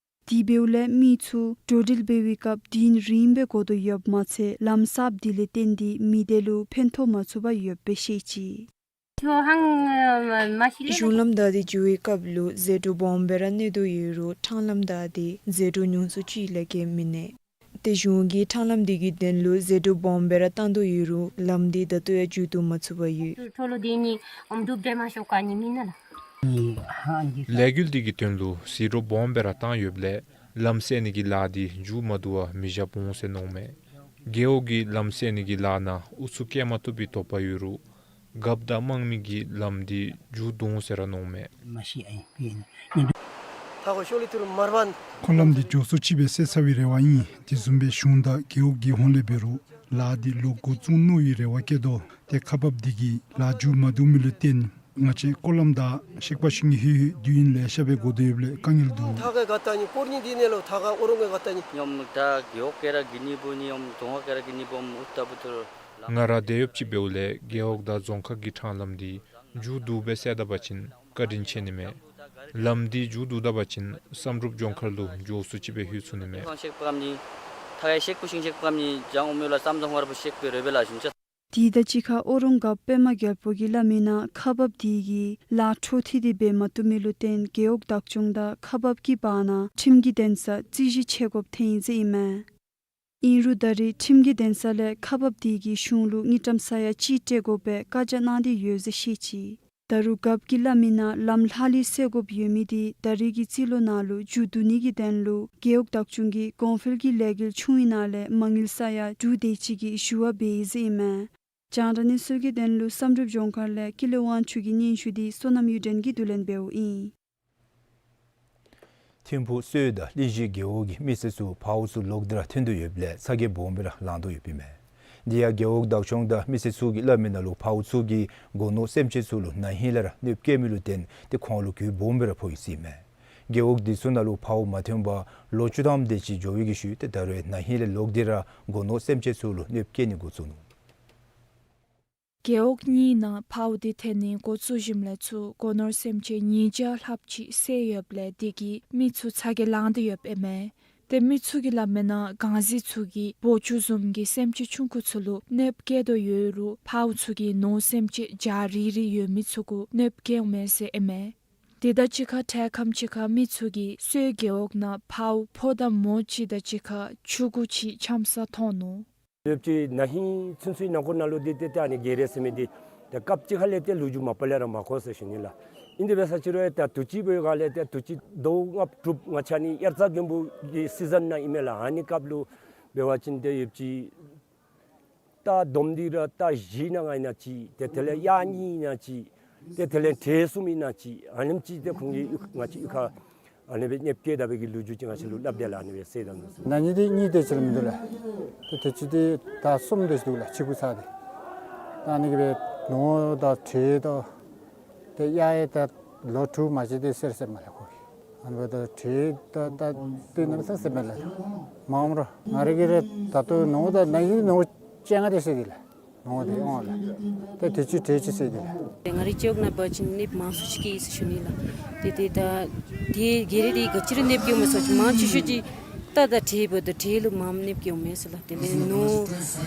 དེ་འབདཝ་ལས་མི་ཚུ་འགྲོ་འགྲུལ་འབད་བའི་སྐབས་དུས་ཡུན་རིངམོ་སྦེ་འགོར་དོ་ཡོདཔ་མ་ཚད་ལམ་གསརཔ་དེ་ལས་བརྟེན་ཏེ་མི་སྡེ་ལུ་ཕན་ཐོགས་མ་ཚུགས་པར་ཡོདཔ་སྦེ་བཤད་ཅི། ཁྱོད་ཧང་མ་ཤི་ལེ། གཞུང་ལམ་དག་དེ་འགྱོ་བའི་སྐབས་ལུ་ཟད་འགྲོ་སྦོམ་སྦེ་ར་གནས་དོ་ཡོད་རུང་ཕྲང་ལམ་དག་དེ་ཟད་འགྲོ་ཉུང་སུ་ཅིག་ལས་བརྒལ་མིན་ནུག། ཏེ་གཞུང་གིས་ཕྲང་ལམ་དེ་གི་དོན་ལུ་ཟད་འགྲོ་སྦོམ་སྦེ་ར་བཏང་དོ་ཡོད་རུང་ལམ་དེ་ད་ལྟོ་ཡང་མཇུག་བསྡུ་མ་ཚུགས་པར་ཡོད། ལྷོ་ལུ་དེ་ནི་ཨམ་སྒྲུབ་འདྲེ་མ་ཤོག་ཀ་ནི་མིན་ན་ལགས། ལས་འགུལ་དེ་གི་དོན་ལུ་ཟད་འགྲོ་སྦོམ་སྦེ་ར་བཏང་ཡོདཔ་ལས་ལམ་སེལ་ནི་གི་ལཱ་དེ་མཇུག་མ་བསྡུ་བར་མི་བཞགཔ་འོང་ཟེར་མནོཝ་མས། རྒེད་འོག་གིས་ལམ་སེལ་ནི་གི་ལཱ་ནང་ཨུ་ཚུགས་བསྐྱེད་མ་བཏུབ་པའི་དོགས་པ་ཡོད་རུང་རྒཔོ་དང་དམངས་མི་གིས་ལམ་དེ་མཇུག་བསྡུ་འོང་ཟེར་ར་མནོཝ་མས། ཐག་ཤོ་ལི་ཐུར་མར་བན། ཁོ་ལམ་དེ་མགྱོགས་སུ་ཅིག་སྦེ་སེལ་ཚར་བའི་རེ་བ་ཨིན། དེ་བཟུམ་སྦེ་གཞུང་དང་རྒེད་འོག་གི་ཧོངས་ལས་འབད་རུང་ལཱ་དེ་ལོག་འགོ་བཙུགས་ནུག་པའི་རེ་བ་བསྐྱེད་དོ། ཏེ་ཁག་འབགཔ་དེ་གིས་ལཱ་མཇུག་མ་བསྡུ་མི་ལུ་བརྟེན་ང་བཅས་སྐོར་ལམ་དང་གཤེགས་པ་ཤིང་གི་ཧོད་ཧོད་དུས་ཡུན་ལེ་ཤ་སྦེ་འགོར་དོ་ཡོདཔ་ལས་དཀའ་ངལ་འདུག། ཐག་གི་ག་ཏ་ནི་སྐོར་ནི་དེ་ནས་ལོ་ཐག་ག་ཨོ་རོང་གི་ག་ཏ་ནི། ཉོམ་ད་རྒེད་འོག་གེ་ར་གི་ནི་བུ་ནི་ཉོམ་རྫོང་ཁག་གེ་ར་གི་ནི་བུ་ཨུ་ཏ་བུ་ཐུར། ང་ར་དེད་གཡོགཔ་ཅིག་འབདཝ་ལས་རྒེད་འོག་དང་རྫོང་ཁག་གི་ཕྲང་ལམ་དེ་མཇུག་བསྡུ་སྦེ་སེལ་ད་པ་ཅིན་བཀའ་དྲིན་ཆེ་ནི་མས། ལམ་དེ་མཇུག་བསྡུ་ད་པ་ཅིན་བསམ་གྲུབ་ལྗོངས་མཁར་ལུ་མགྱོགས་སུ་ཅིག་སྦེ་ལྷོད་ཚུགས་ནི་མས། ཤེག་པ་ནི་ཐ་ཡ་ཤེག་པུ་ཤིང་ཤེག་པ་ནི་ལྗང་ཨོ་མེ་ལ་བསམ་ཚང་བར་བུ་ཤེག་པའི་རེ་བེ་ལ་ཞུན་ཅ། དེ་དང་གཅིག་ཁར་ཨོ་རོང་རྒཔོ་པདྨ་རྒྱལ་པོ་གིས་སླབ་མི་ནང་ཁག་འབགཔ་དེ་གིས་ལཱ་འཕྲོ་མཐུད་དེ་འབད་མ་བཏུབ་མི་ལུ་བརྟེན་རྒེད་འོག་བདག་སྐྱོང་དང་ཁག་འབགཔ་ཀྱི་བར་ན་ཁྲིམས་ཀྱི་འདུན་ས་རྩོད་གཞི་ཆེ་དགོཔ་ཐོན་ཡི་ཟེར་ཨིན་མས། ཨིན་རུང་ད་རེས་ཁྲིམས་ཀྱི་འདུན་ས་ལས་ཁག་འབགཔ་དེ་གིས་གཞུང་ལུ་དངུལ་ཀྲམ་ས་ཡ་གཅིག་སྤྲོད་དགོ་པའི་བཀའ་རྒྱ་གནང་སྟེ་ཡོད་ཟེར་བཤད་ཅི། ད་རུང་རྒཔོ་གིས་སླབ་མི་ནང་ལམ་ལྷག་ལུས་སེལ་དགོཔ་ཡོད་མི་དེ་ད་རེས་ཀྱི་རྩིས་ལོ་ནང་ལུ་མཇུག་བསྡུ་ནི་གི་དོན་ལུ་རྒེད་འོག་བདག་སྐྱོང་གིས་གོང་འཕེལ་གྱི་ལས་འགུལ་ཆུང་བའི་ནང་ལས་མ་དངུལ་ས་ཡ་དྲུག་དེ་ཅིག་གི་ཞུ་བ་འབད་ཡི་ཟེར་ཨིན་མས། རྒྱང་བསྒྲགས་གནས་ཚུལ་གྱི་དོན་ལུ་བསམ་གྲུབ་ལྗོངས་མཁར་ལས་ཀུན་ལེགས་དབང་ཕྱུག་གི་སྙན་ཞུ་དེ་བསོད་ནམས་གཡུ་སྒྲོན་གྱིས་བསྡུ་ལེན་འབདཝ་ཨིན། ཐིམ་ཕུག་གསོལ་དང་གླིང་བཞི་རྒེད་འོག་གི་མི་སེར་ཚུ་ཕརཝ་ཚུ་ལོག་སྟེ་ར་ཐོན་དོ་ཡོདཔ་ལས་ཚ་གྱང་སྦོམ་སྦེ་ར་ལང་དོ་ཡོདཔ་ཨིན་མས། དེ་ཡང་རྒེད་འོག་བདག་སྐྱོང་དང་མི་སེར་ཚུ་གིས་སླབ་མི་ནང་ལུ་ཕརཝ་ཚུ་གིས་སྒོ་ནོར་སེམས་ཅན་ཚུ་ལུ་ན་ཧིང་ལས་ར་གནོདཔ་བཀལ་མི་ལུ་བརྟེན་ཏེ་ཁོང་ལུ་གྱོང་སྦོམ་སྦེ་ར་ཕོག་ཡི་ཟེར་ཨིན་མས། རྒེད་འོག་དེ་ཚུ་ནང་ལུ་ཕརཝ་མ་ཐོན་པར་ལོ་བཅུ་ཐམ་དེ་ཅིག་འགྱོ་བའི་གི་ཤུལ་ཏེ་ད་རུང་ན་ཧིང་ལས་ལོག་སྟེ་ར་སྒོ་ནོར་སེམས་ཅན་ཚུ་ལུ་གནོདཔ་བཀལ་ནི་འགོ་བཙུགས་ནུག། རྒེད་འོག་གཉིས་ནང་ཕརཝ་དེ་ཐོན་ནི་འགོ་བཙུགས་ཞིནམ་ལས་ཚུར་སྒོ་ནོར་སེམས་ཅན་ཉིས་བརྒྱ་ལྷགཔ་ཅིག་བསད་ཡོདཔ་ལས་དེ་གིས་མི་ཚུ་ཚ་གྱང་ལང་སྟེ་ཡོདཔ་ཨིན་མས། ཏེ་མི་ཚུ་གིས་སླབ་མི་ནང་གངས་གཟིག་ཚུ་གིས་བོ་ཅུ་བཟུམ་གྱི་སེམས་ཅན་ཆུང་ཀུ་ཚུ་ལུ་གནོདཔ་བཀལ་དོ་ཡོད་རུང་ཕརཝ་ཚུ་གིས་ནོར་སེམས་ཅན་བརྒྱ་རེ་རེ་ཡོད་མི་ཚུ་གུ་གནོདཔ་བཀལཝ་མས་ཟེར་ཨིན་མས། དེ་དང་གཅིག་ཁར་འཕྲལ་ཁམས་ཅིག་ཁར་མི་ཚུ་གིས་གསོལ་རྒེད་འོག་ནང་ཕརཝ་ཕོ་དང་མོ་ཅིག་དང་གཅིག་ཁར་ཕྱུ་གུ་ཅིག་འཁྱམས་ས་མཐོང་ནུག། ཡོདཔ་ཅིག་ན་ཧིང་ཚུན་ཚོད་ནང་འཁོད་ནང་ལུ་འདི་ཏེ་ཏེ་ཨ་ནི་གེ་རེ་ཟེར་མི་འདི་ཏེ་སྐབས་ཅིག་ཁ་ལས་ཏེ་ལོ་རྒྱུས་མ་པ་ལས་ར་མ་གོ་ཟེར་ཞུ་ནི་ལགས། ཨིན་དེ་འབད་ས་ཅིག་རུང་ཡང་ཏེ་དུས་ཅི་འབདཝ་ཁ་ལས་ཏེ་དུས་ཅི་ཟླཝ་ལྔ་དྲུག་ང་བཅས་ནི་དབྱར་རྩྭ་དགུན་འབུ་གི་སི་ཛན་ནང་ཨིན་མས་ལགས། ཨ་ནི་སྐབས་ལུ་འབད་བ་ཅིན་ཏེ་ཡོདཔ་ཅིག་རྟ་བསྡོམས་ཏེ་ར་རྟ་བཞི་ནང་ང་ཨིན་ན་ཅིག་ཏེ་དེ་ལས་གཡག་གཉིས་ཨིན་ན་ཅིག་ཏེ་དེ་ལས་འདྲེ་གསུམ་ཨིན་ན་ཅིག་ཨ་ནེམ་ཅིག་ཏེ་ཁོང་གིས་ང་བཅས་གཡུས་ཁར་ཨ་ནི་སྦེ་གནོདཔ་བཀལ་ད་པའི་གི་ལོ་རྒྱུས་ཅིག་ང་བཅས་ལུ་སླབ་དེས་ལགས། ཨ་ནི་སྦེ་ཟེར་ད་ནུག་ཟེར། ན་ཧིང་འདི་གཉིས་དེ་ཅིག་ར་མིན་འདུག་ལགས། ཏེ་དུས་ཅི་འདི་ཟླ་གསུམ་དེ་ཅིག་འདུག་ལགས། ཕྱི་གུ་ཚར་ཏེ། ད་ཨ་ནི་གི་སྦེ་ནོར་དང་འདྲེ་དང་ཏེ་གཡག་ཡང་ད་ལོ་དྲུག་མ་ཅིག་ཏེ་བསད་བསདཔ་མས་ལགས་ཁོ་གིས། ཨ་ནི་འབདཝ་ད་འདྲེ་ད་ད་ཏེ་གནམ་མེད་ས་མེད་བསདཔ་མས་ལགས། མ་འོངམ་ར་ང་ར་གིས་ར་ད་ལྟོ་ནོར་དང་ན་ཧིང་ནོར་བཅོ་ལྔ་དེ་བསད་དེས་ལགས། ནོར་དེ་འོང་ལགས། ཏེ་དུས་ཅི་འདྲེ་ཅིག་བསད་དེས་ལགས། ཏེ་ང་རའི་ཅོག་ནང་འབད་བ་ཅིན་གནོདཔ་མང་སུ་ཅིག་བཀལ་ཡི་ཟེར་ཞུ་ནི་ལགས། ཏེ་ཏེ་ད་ཏེ་གེ་རེ་དེ་ག་ཅི་ར་གནོདཔ་བཀལཝ་མས་ཟེར་བ་ཅིན་མང་ཆེ་ཤོས་ཅིག་རྟ་དང་འདྲེ་འབདཝ་ད་འདྲེ་ལུ་མངམ་གནོདཔ་བཀལཝ་མས་ཟེར་ལགས། དེ་ལས་ནོར་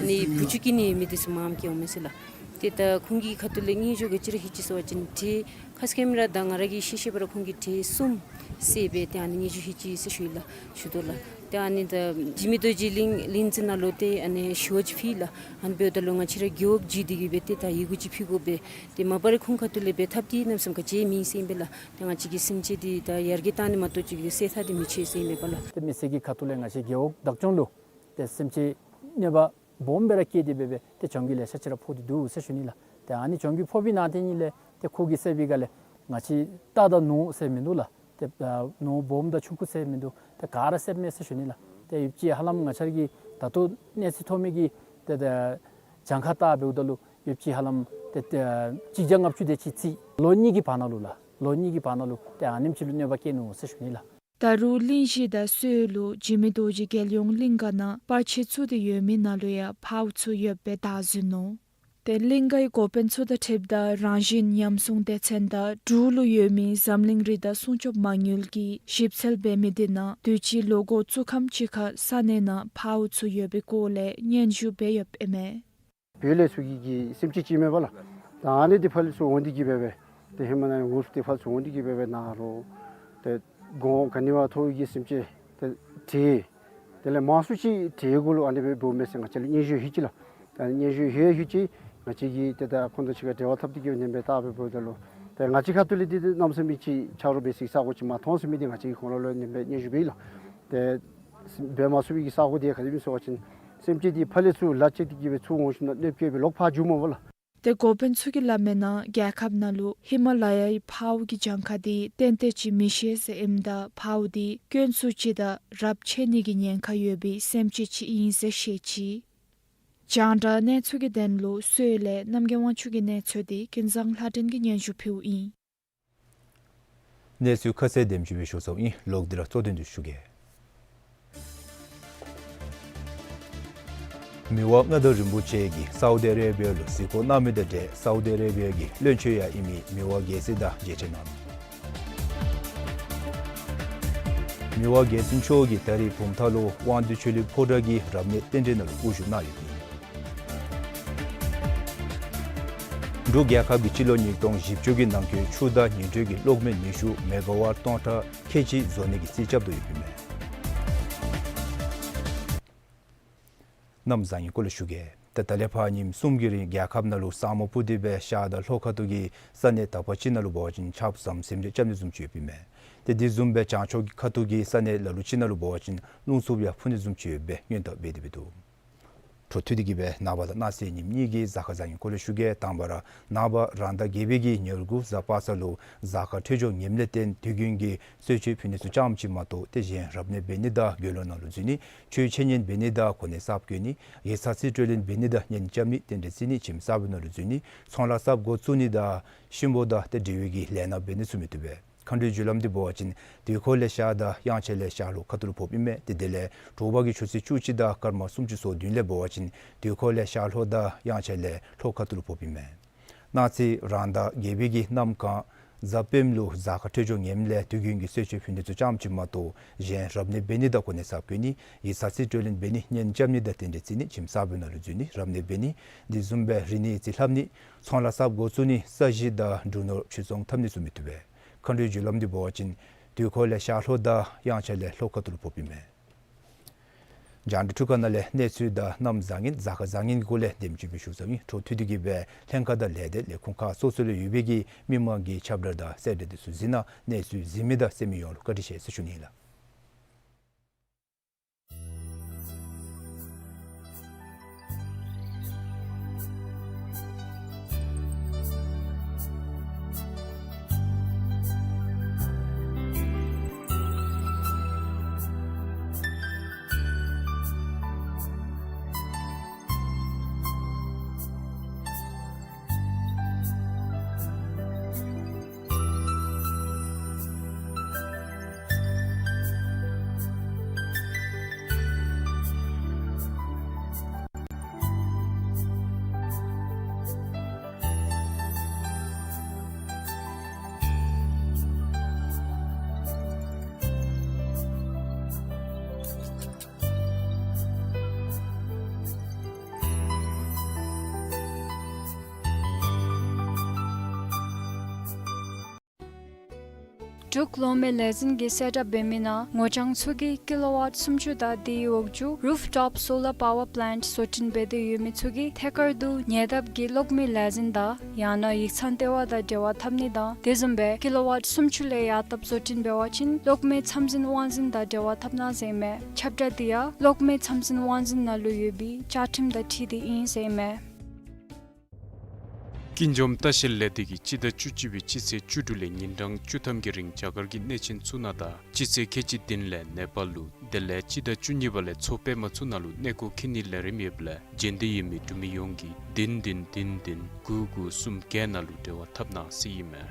ནི་བུ་ཆུང་ཀུ་ནི་མི་དེ་ཚུ་མངམ་བཀལཝ་མས་ཟེར་ལགས། ཏེ་ད་ཁོང་གི་ཁ་ཐུག་ལས་སྙན་ཞུ་ག་ཅི་ར་ལྷོད་ཅི་ཟེར་བ་ཅིན་འདྲེ་ཁ་སྐད་མི་ར་ད་ང་ར་གིས་ཤེས་ཤེས་པ་ར་ཁོང་གིས་འདྲེ་གསུམ་བསད་སྦེ་ཏེ་ཨ་ནི་སྙན་ཞུ་ལྷོད་ཅི་ཟེར་ཞུ་ཡི་ལགས། ཞུ་དོ་ལགས། ཏེ་ཨ་ནི་ད་འཇིགས་མེད་རྡོ་རྗེ་གླིང་གླིང་རྩེ་ནང་ལུ་ཏེ་ཨ་ནི་ཞུ་བ་ཅིག་ཕུལ་ཡི་ལགས། ཨ་ནི་འབདཝ་ད་ལུ་ང་བཅས་ར་རྒེད་འོག་བརྒྱུད་དེ་གིས་སྦེ་ཏེ་ད་ཡི་གུ་ཅིག་ཕུལ་དགོ་པས། ཏེ་མ་པ་ར་ཁོང་ཁ་ཐུག་ལས་འབད་ཐབས་དེ་གནམ་མེད་ས་མེད་ག་ཅི་མེད་ཟེར་ཨིན་པས་ལགས། ཏེ་ང་བཅས་ཀྱིས་སེམས་ཅན་དེ་ད་ཡར་རྒྱས་བཏང་ནི་མ་གཏོགས་ཅིག་གིས་བསད་ཐབས་དེ་མི་ཆོག་ཟེར་ཨིན་པས་པ་ལགས། ཏེ་མི་སེར་གྱི་ཁ་ཐུག་ལས་ང་བཅས་རྒེད་འོག་བདག་སྐྱོང་ལུ་ཏེ་སེམས་ཅན་གནོད་པ་སྦོམ་སྦེ་ར་བཀལ་ཏེ་འབད་སྦེ་ཏེ་གྱོང་གུད་ལེ་ཤ་ཅིག་ར་ཕོག་སྟེ་འདུག་ཟེར་ཞུ་ནི་ལགས། ཏེ་ཨ་ནི་གྱོང་གུད་ཕོག་པའི་ནང་དེ་ཉིད་ལས་ཏེ་ཁོ་གིས་བསད་པའི་སྒང་ལས་ང་བཅས་རྟ་དང་ནོར་ཟེར་མིན་འདུག་ལགས། ཏེ་ཨ་ནོར་སྦོམ་དང་ཆུང་ཀུ་ཟེར་མིན་འདུག། ཏེ་ག་ར་བསདཔ་མས་ཟེར་ཞུ་ནི་ལགས། ཏེ་ཡོདཔ་ཅིག་ཧ་ལམ་ང་བཅས་ར་གི་ད་ལྟོ་གནས་ཚུལ་ཐོབ་མི་གི་ཏེ་ཏེ་གྱངས་ཁ་བལྟ་འབདཝ་ད་ལུ་ཡོདཔ་ཅིག་ཧ་ལམ་ཏེ་ཏེ་གཅིག་བརྒྱ་ལྔ་བཅུ་དེ་ཅིག་རྩིས། ལོ་གཉིས་ཀྱི་བར་ན་ལུ་ལགས། ལོ་གཉིས་ཀྱི་བར་ན་ལུ་ཏེ་ཨ་ནེམ་ཅིག་ལུ་གནོད་པ་བཀལ་ནུག་ཟེར་ཞུ་ནི་ལགས། ད་རུང་གླིང་བཞི་དང་གསོལ་ལུ་འཇིགས་མེད་རྡོ་རྗེ་རྒྱལ་ཡོངས་གླིང་ག་ནང་པར་ཆས་བཙུགས་ཏེ་ཡོད་མི་ནང་ལུ་ཡང་ཕརཝ་ཚུ་ཡོདཔ་སྦེ་བདའ་ཟུན་ནུག། ཏེ་གླིང་གའི་འགོ་དཔོན་ཚུ་དང་འཁྲིལཝ་ད་རང་བཞིན་ཉམས་སྲུང་སྡེ་ཚན་དང་འབྲུག་ལུ་ཡོད་མི་འཛམ་གླིང་རི་དྭགས་སྲུང་སྐྱོབ་མ་དངུལ་གྱིས་ཞིབ་འཚོལ་འབད་མི་དེ་ནང་དུས་ཅི་ལོ་འགོ་བཙུགས་ཁམས་ཅིག་ཁར་ས་གནས་ནང་ཕརཝ་ཚུ་ཡོད་པའི་སྐོར་ལས་སྙན་ཞུ་འབད་ཡོདཔ་ཨིན་མས། བོད་ལས་ཚུར་གྱི་གི་སེམས་ཅན་ཅིག་མེད་པ་ལགས། ད་ཨ་ནི་འདི་ཕར་ལས་ཚུར་འོང་སྟེ་གི་སྦེ་སྦེ་ཏེ་ཧེ་མ་ནཱ་ཝུལཕ་འདི་ཕར་ཚུར་འོང་སྟེ་གི་སྦེ་སྦེ་ནཱ་ལུ་ཏེ་གོང་ག་ནི་བ་མཐོ་བའི་གི་སེམས་ཅན་ཏེ་བྲོས། དེ་ལས་མང་སུ་ཅིག་བྲོས་གོ་ལོ། ཨ་ནི་སྦེ་འབདཝ་མས་ཟེར་ང་བཅས་ལུ་སྙན་ཞུ་ཡོད་ཅི་ལགས། ད་སྙན་ཞུ་ཡོད་ཡོད་ཅི། ང་བཅས་ཀྱིས་ཏེ་ད་ཁོང་དང་གཅིག་ཁར་འབྲེལ་བ་འཐབ་སྟེ་གི་ཨ་ནི་སྦེ་བལྟ་སྦེ་འབདཝ་ད་ལུ་ཏེ་ང་བཅས་ཁ་ཐུག་ལས་འདི་གནམ་མེད་ས་མེད་ཅིག་ཆ་རོགས་འབད་སའི་ས་གོ་ཅིག་མ་མཐོང་ཟེར་མི་འདི་ང་བཅས་ཀྱིས་ཁོང་ལུ་ལུ་ཨ་ནི་སྦེ་སྙན་ཞུ་འབད་ཡི་ལགས། ཏེ་འབད་མ་ཚུགས་པའི་གི་ས་གོ་འདི་ག་དེ་སྦེ་ཟེར་བ་ཅིན་སེམས་ཅན་འདི་ཕར་ལས་ཚུར་ལ་བཅད་དེ་གི་སྦེ་ཚུར་འོང་ཞིནམ་ན་གནོདཔ་བཀལ་སྦེ་ལོག་ཕར་འགྱོཝ་མས་པ་ལགས། ཏེ་འགོ་དཔོན་ཚུ་གིས་སླབ་མིའི་ནང་རྒྱལ་ཁབ་ནང་ལུ་ཧི་མ་ལ་ཡའི་འཕརཝ་གི་གྱངས་ཁ་འདི་ཏན་ཏན་ཅིག་མི་ཤེས་ཟེར་ཨིནམ་ད་འཕརཝ་འདི་སྐྱོན་ཚུ་ཅིག་དང་རབས་ཆད་ནི་གི་ཉེན་ཁ་ཡོད་པའི་སེམས་ཅན་ཅིག་ཨིན་ཟེར་བཤད་ཅི། རྒྱང་བསྒྲགས་གནས་ཚུལ་གྱི་དོན་ལུ་སོལ་ལས་རྣམ་རྒྱལ་དབང་ཕྱུག་གི་གནས་ཚུལ་འདི་ཀུན་བཟང་ལྷ་སྒྲོན་གྱིས་སྙན་ཞུ་ཕུལཝ་ཨིན། གནས་ཚུལ་ཁ་གསལ་དེམ་ཅིག་སྦེ་ཞུ་ཚརཝ་ཨིན། ལོག་སྟེ་ར་གཙོ་དོན་འདི་ཞུ་གེ། མི་དབང་མངའ་བདག་རིན་པོ་ཆེ་གིས་སའུ་དི་ཨ་རེ་བི་ཡ་ལུ་གཟིགས་སྐོར་གནང་མི་དང་འབྲེལ་སའུ་དི་ཨ་རེ་བི་ཡ་གི་བློན་ཆེན་ཡང་ཨིན་མི་མི་དབང་རྒྱལ་སྲས་དང་མཇལ་འཕྲད་གནང་ནུག། མི་དབང་རྒྱལ་བཙུན་མཆོག་གིས་ད་རིས་བུམ་ཐང་ལུ་དབང་འདུས་ཆོས་གླིང་ཕོ་བྲང་གི་རབ་གནས་རྟེན་འབྲེལ་ནང་ལུ་དབུ་བཞུགས་གནང་ཡོདཔ་ཨིན། འབྲུག་རྒྱལ་ཁབ་ཀྱིས་སྤྱི་ལོ་ཉིས་སྟོང་བཞི་བཅུ་གི་ནང་འཁོད་ཆུ་དང་ཉི་དྲོད་ཀྱི་གློག་མེ་ནུས་ཤུགས་མེ་ག་ཝཊ་སྟོང་ཕྲག་ཁལ་གཅིག་བཟོ་ནི་གི་རྩིས་རྐྱབ་དོ་ཡོདཔ་ཨིན་མས། གནམ་བཟང་ངན་སྐོར་ལས་ཞུ་གེ། ད་ད་ལས་ཕར་ཉིནམ་གསུམ་གྱི་རིང་རྒྱལ་ཁབ་ནང་ལུ་ས་སྨུག་སྤུབས་ཏེ་སྦེ་ཤར་དང་ལྷོ་ཁ་ཐུག་གི་ས་གནས་དག་པ་ཅིག་ནང་ལུ་འབད་བ་ཅིན་ཆརཔ་ཟམ་ཟིམ་རེ་རྐྱབ་ནི་བཟུམ་ཅིག་ཡོདཔ་ཨིན་མས། ཏེ་དེ་བཟུམ་སྦེ་བྱང་ཕྱོགས་ཁ་ཐུག་གི་ས་གནས་ལ་ལུ་ཅིག་ནང་ལུ་འབད་བ་ཅིན་རླུང་འཚུབ་ཡང་འཕུ་ནི་བཟུམ་ཅིག་ཡོད་པའི་སྔོན་བརྡ་འབད་དེ་འབད་དོ། འཕྲོ་མཐུད་དེ་གི་སྦེ་ནངས་པ་དང་གནངས་ཚེ་ཉིནམ་གཉིས་ཀྱི་གཟའ་སྐར་བཟང་ངན་སྐོར་ལས་ཞུ་གེ། དང་པ་ར་ནངས་པ་རང་ཟླ་བརྒྱད་པའི་གི་ཉེར་དགུ་གཟའ་པ་སངས་ལུ་གཟའ་སྐར་འཕྲོད་སྦྱོར་ངནམ་ལས་བརྟེན་དུས་རྒྱུན་གྱི་གསོལ་མཆོད་ཕུལ་ནི་ཚུ་ཙམ་ཅིག་མ་གཏོགས་ཏེ་གཞན་རབ་གནས་འབད་ནི་དང་དགེ་སློང་ནང་ལུ་འཛུལ་ནི་ཆོས་འཆད་ཉན་འབད་ནི་དང་གོ་གནས་གསརཔ་བསྐོ་ནི་ཡིག་ཚང་རྩིས་སྤྲོད་ལེན་འབད་ནི་དང་གཉེན་རྐྱབ་ནི་རྟེན་འབྲེལ་བརྩི་ནི་ཁྱིམ་གསར་པའི་ནང་ལུ་འཛུལ་ནི་ཚོང་ལཱ་གསརཔ་འགོ་བཙུགས་ནི་དང་གཤིན་པོ་དང་ཏེ་འབྲེལ་བའི་གི་ལས་སྣ་འབད་ནི་ཚུ་མི་བཏུབ་པས། མཁའ་འགྲོའི་རྒྱུ་ལམ་འདི་འབད་བ་ཅིན་དུས་འཁོར་ལས་ཤར་དང་དབྱངས་འཆར་ལས་ཤར་ལྷོ་ཁ་ཐུག་ལུ་ཕོགཔ་ཨིན་མས། ཏེ་དེ་ལས་དྲོ་པ་གི་ཆུ་ཚོད་བཅུ་གཅིག་དང་སྐར་མ་སུམ་ཅུ་སོ་བདུན་ལས་འབད་བ་ཅིན་དུས་འཁོར་ལས་ཤར་ལྷོ་དང་དབྱངས་འཆར་ལས་ལྷོ་ཁ་ཐུག་ལུ་ཕོགཔ་ཨིན་མས། གནངས་ཚེ་རང་ཟླ་བརྒྱད་པའི་གི་གནམ་གང་གཟའ་སྤེནམ་ལུ་གཟའ་སྐར་འཕྲོད་སྦྱོར་ངནམ་ལས་དུས་རྒྱུན་གྱི་གསོལ་མཆོད་ཕུལ་ནི་ཚུ་ཙམ་ཅིག་མ་གཏོགས་གཞན་རབ་གནས་འབད་ནི་དང་གོ་གནས་གསརཔ་བསྐོ་ནི་ཡིག་ཚང་རྩིས་སྤྲོད་ལེན་འབད་ནི་གཉེན་རྐྱབ་ནི་དང་རྟེན་འབྲེལ་བརྩི་ནི་ཁྱིམ་གསར་པའི་ནང་ལུ་འཛུལ་ནི་རབ་གནས་འབད་ནི་དེ་བཟུམ་སྦེ་རིག་གནས་རྩིས་ལྷབ་ནི་ཚོང་ལཱ་གསརཔ་འགོ་བཙུགས་ནི་ས་གཞི་དང་འབྲུ་ནོར་ཕྱིར་ཚོང་འཐབ་ནི་ཚུ་མི་བཏུབ་པས། མཁའ་འགྲོའི་རྒྱུ་ལམ་འདི་འབད་བ་ཅིན་དུས་འཁོར་ལས་ཤར་ལྷོ་དང་དབྱངས་འཆར་ལས་ལྷོ་ཁ་ཐུག་ལུ་ཕོགཔ་ཨིན་མས། རྒྱང་བསྒྲགས་འཕྲུལ་ཁང་ནང་ལས་གནས་ཚུལ་དང་གནམ་བཟང་ངན་གཟའ་སྐར་བཟང་ངན་གྱི་སྐོར་ལས་དེམ་ཅིག་སྦེ་ཞུ་ཚརཝ་ཨིན། འཕྲོ་མཐུད་དེ་གི་སྦེ་ལྷན་ཁག་དང་ལས་སྡེ་ལས་ཁུངས་ཁག་སོ་སོ་ལུ་ཡོད་པའི་གི་མི་མང་གི་ཁྱབ་བསྒྲགས་དང་གསལ་བསྒྲགས་འདི་ཚུ་གཟིགས་གནང་། གནས་ཚུལ་གཟིགས་མི་དང་གསན་མི་ཡོངས་ལུ་བཀའ་དྲིན་ཆེ་ཟེར་ཞུ་ནི་ཨིན་ལགས། འབྲུག་གློག་མེ་ལས་འཛིན་གྱིས་གསལ་བསྒྲགས་འབད་མི་ནང་ངོ་རྐྱང་ཚུ་གིས་ཀི་ལོ་ཝཊ་སུམ་ཅུ་དང་དེའི་འོག་ཅུ་རུཕ་ཊོཔ་སོ་ལར་པ་ཝར་པ་ལེནཊ་བཟོ་སྐྲུན་འབད་དེ་ཡོད་མི་ཚུ་གིས་ཐད་ཀར་དུ་ཉེ་འདབས་ཀྱི་གློག་མེ་ལས་འཛིན་དང་ཡང་ན་ཡིག་ཚང་ལྟེ་བ་དང་འབྲེལ་བ་འཐབ་ནི་དང་དེ་བཟུམ་སྦེ་ཀི་ལོ་ཝཊ་སུམ་ཅུ་ལས་ཡར་བཏབ་བཟོ་སྐྲུན་འབད་བ་ཅིན་གློག་མེ་ཚམས་འཛིན་དབང་འཛིན་དང་འབྲེལ་བ་འཐབ་གནང་ཟེར་ཨིན་མས། ཁྱབ་བསྒྲགས་འདི་ཡང་གློག་མེ་ཚམས་འཛིན་དབང་འཛིན་ནང་ལུ་ཡོད་པའི་བཅའ་ཁྲིམས་དང་འཁྲིལ་ཏེ་ཨིན་ཟེར་ཨིན་མས། ཀུན་འཇོམས་ལྟ་བཤལ་ལས་སྡེ་གིས་སྤྱི་ཟླ་བཅུ་གཅིག་པའི་སྤྱི་ཚེས་བཅུ་དྲུག་ལས་ཉིན་གྲངས་བཅུ་ཐམ་གྱི་རིང་རྒྱ་གར་གྱི་གནས་ཆེན་ཚུ་ནང་དང་སྤྱི་ཚེས་ཁལ་གཅིག་བདུན་ལས་ནེ་པཱལ་ལུ་དེ་ལས་སྤྱི་ཟླ་བཅུ་གཉིས་པ་ལས་མཚོ་པདྨ་ཚུ་ནང་ལུ་གནས་སྐོར་འཁྱིད་ནིའི་ལས་རིམ་ཡོདཔ་ལས་མཇལ་འདོད་ཡོད་མི་འབྲུག་མི་ཡོངས་ཀྱིས་བདུན་བདུན་བདུན་བདུན་དགུ་དགུ་གསུམ་བརྒྱད་ནང་ལུ་འབྲེལ་བ་འཐབ་གནང་ཟེར་ཨིན་མས།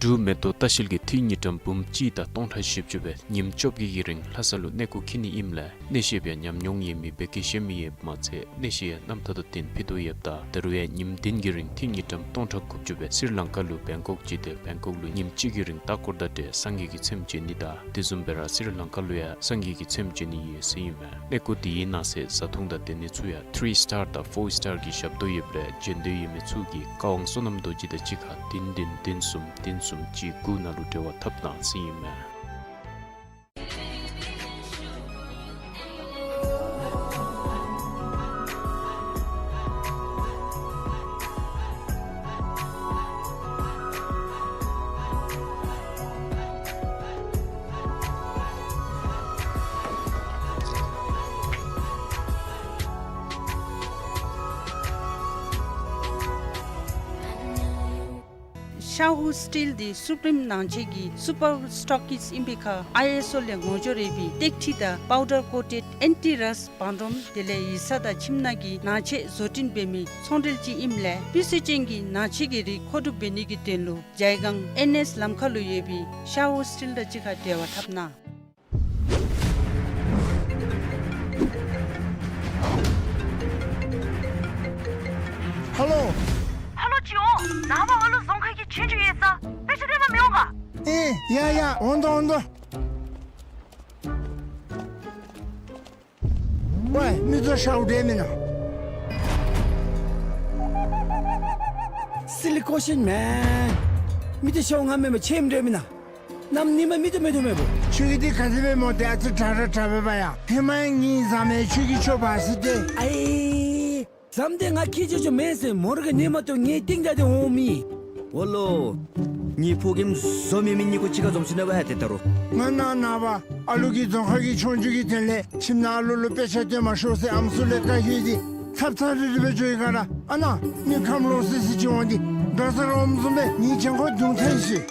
འབྲུག་མེ་ཏོག་ལྟ་བཤལ་གྱིས་ཐིག་ཉིས་ཀྲམ་འབུམ་གཅིག་དང་སྟོང་ཕྲག་བཞི་བཅུ་སྦེ་ཉིནམ་བཅོ་བརྒྱད་ཀྱི་རིང་ལྷ་ས་ལུ་གནས་སྐོར་འཁྱིད་ནི་ཨིནམ་ལས་གནས་བཤད་པའི་ཉམས་མྱོང་ཡོད་མི་བོད་སྐད་ཤེས་མི་ཡོདཔ་མ་ཚད་གནས་བཤད་ཡང་རྣམ་ཐར་དང་ལྡན་ཕུལ་དོ་ཡོདཔ་ད་ད་རུང་ཡང་ཉིནམ་བདུན་གྱི་རིང་ཐིག་ཉིས་ཀྲམ་སྟོང་ཕྲག་དགུ་བཅུ་སྦེ་སི་རི་ལང་ཀ་ལུ་བེང་ཀོག་བརྒྱུད་དེ་བེང་ཀོག་ལུ་ཉིནམ་གཅིག་གི་རིང་ལྟ་སྐོར་དང་འབྲེལ་སངས་རྒྱས་ཀྱི་ཚེམས་མཇལ་ནི་དང་དེ་བཟུམ་སྦེ་ར་སི་རི་ལང་ཀ་ལུ་ཡང་སངས་རྒྱས་ཀྱི་ཚེམས་མཇལ་ནི་ཡོད་ཟེར་ཨིན་མས། གནས་སྐོར་དེའི་ནང་གསེས་བཟའ་འཐུང་དང་སྡོད་གནས་ཚུ་ཡང་ཐི་རི་སི་ཊར་དང་ཕོར་སི་ཊར་གྱི་ཞབས་ཏོག་ཡོདཔ་ལས་མཇལ་འདོད་ཡོད་མི་ཚུ་གིས་བཀའ་དབང་བསོད་ནམས་རྡོ་རྗེ་དང་གཅིག་ཁར་བདུན་བདུན་བདུན་གསུམ་བདུན་གསུམ་གཅིག་དགུ་ནང་ལུ་འབྲེལ་བ་འཐབ་གནང་ཟེར་ཨིན་མས། ཤ་ཧུ་སི་ཊིལ་འདི་སུ་པི་རིམ་ནང་ཆས་ཀྱི་སུ་པར་སི་ཊོག་ཀིསཊ་ཨིན་པའི་ཁར་ཨའི་ཨེསི་ཨོ་ལས་ངོ་སྦྱོར་ཡོད་པའི་ཏེག་ཁྲི་དང་པའུ་ཌར་ཀོ་ཊེཌ་ཨེན་ཊི་རསཊ་བང་སྒྲོམ་དེ་ལས་ཡིག་ཚང་དང་ཁྱིམ་ནང་གི་ནང་ཆས་བཟོ་སྐྲུན་འབད་མི་ཚོང་འབྲེལ་ཅིག་ཨིནམ་ལས་སྤུས་ཚད་ཅན་གྱི་ནང་ཆས་ཀྱི་རིགས་མཁོ་སྒྲུབ་འབད་ནི་གི་དོན་ལུ་ཇའི་སྒང་ཨེན་ཨེསི་ལམ་ཁ་ལུ་ཡོད་པའི་ཤ་ཧུ་སི་ཊིལ་དང་གཅིག་ཁར་འབྲེལ་བ་འཐབ་གནང་། ཧ་ལོ། ཧ་ལོ་ཅིག་འོང་། ནངས་པ་ཨ་ལུ་རྫོང་ཁ་གི་ཆོས་རྒྱུགས་ཡོད་ས། དཔེ་ཆ་སྟོན་པར་མི་འོང་ག། ཨེ་ཡ་ཡ་འོང་དོ་འོང་དོ། ཝའི་མི་ཚུ་ཤཝ་འདྲས་མེན་ན། སི་ལི་ཀོ་ཤིན་མེན། མི་ཚུ་ཤཝ་ང་མེན་པར་ཆེམ་འདྲས་མེན་ན། ནམ་ཉིནམ་མི་ཚུ་མེད་དོ་མེད་པོ། ཁྱོད་ཀྱིས་འདི་ག་དེ་སྦེ་སྨོ། ཏེ་ཨ་ཙི་དྲག་ར་དྲག་པས་པ་ཡ། ཧེ་མ་ཡང་ངེའི་བཟའ་མི་ཁྱོད་ཀྱིས་ཁྱོད་འབག་ཟེར་ཏེ། ཨའི་བཟའ་མི་འདི་ང་ཁྱོད་ཅོ་ཅོ་མེན་ཟེར། མོ་ར་གིས་ཉིནམ་ཐོག་ངེའི་སྟེང་བརྒྱབ་སྟེ་འོང་མི། འོ་ལོ། ངེའི་ཕོ་རྒནམ་བཟོ་མེད་མི་གཉིས་ཀོ་གཅིག་ཁར་འཛོམས་ཞིནམ་ལས་ཝའི་ཏེ་ད་རུང་། ང་ནཱ་ནངས་པ་ཨ་ལུ་གི་རྫོང་ཁ་གི་ཆོས་རྒྱུགས་ཀྱི་དོན་ལས་ཁྱིམ་ནང་ཨ་ལུ་ལུ་དཔེ་ཆ་སྟོན་མ་ཤོག་ཟེར་ཨམ་སྲུ་ལས་བཀའ་ཡོད་དེ་ཚབ་ཚབ་རིལ་རི་སྦེ་འགྱོ་ཡི་ག་ར། ཨ་ནཱ་མི་ཁམས་ལོག་སི་སི་ཅིག་འོང་སྟེ་རྡོ་སེར་འོངམ་བཟུམ་སྦེ་ངེའི་གྱང་ཁར་རྡུང་ཐལ་ཤིག།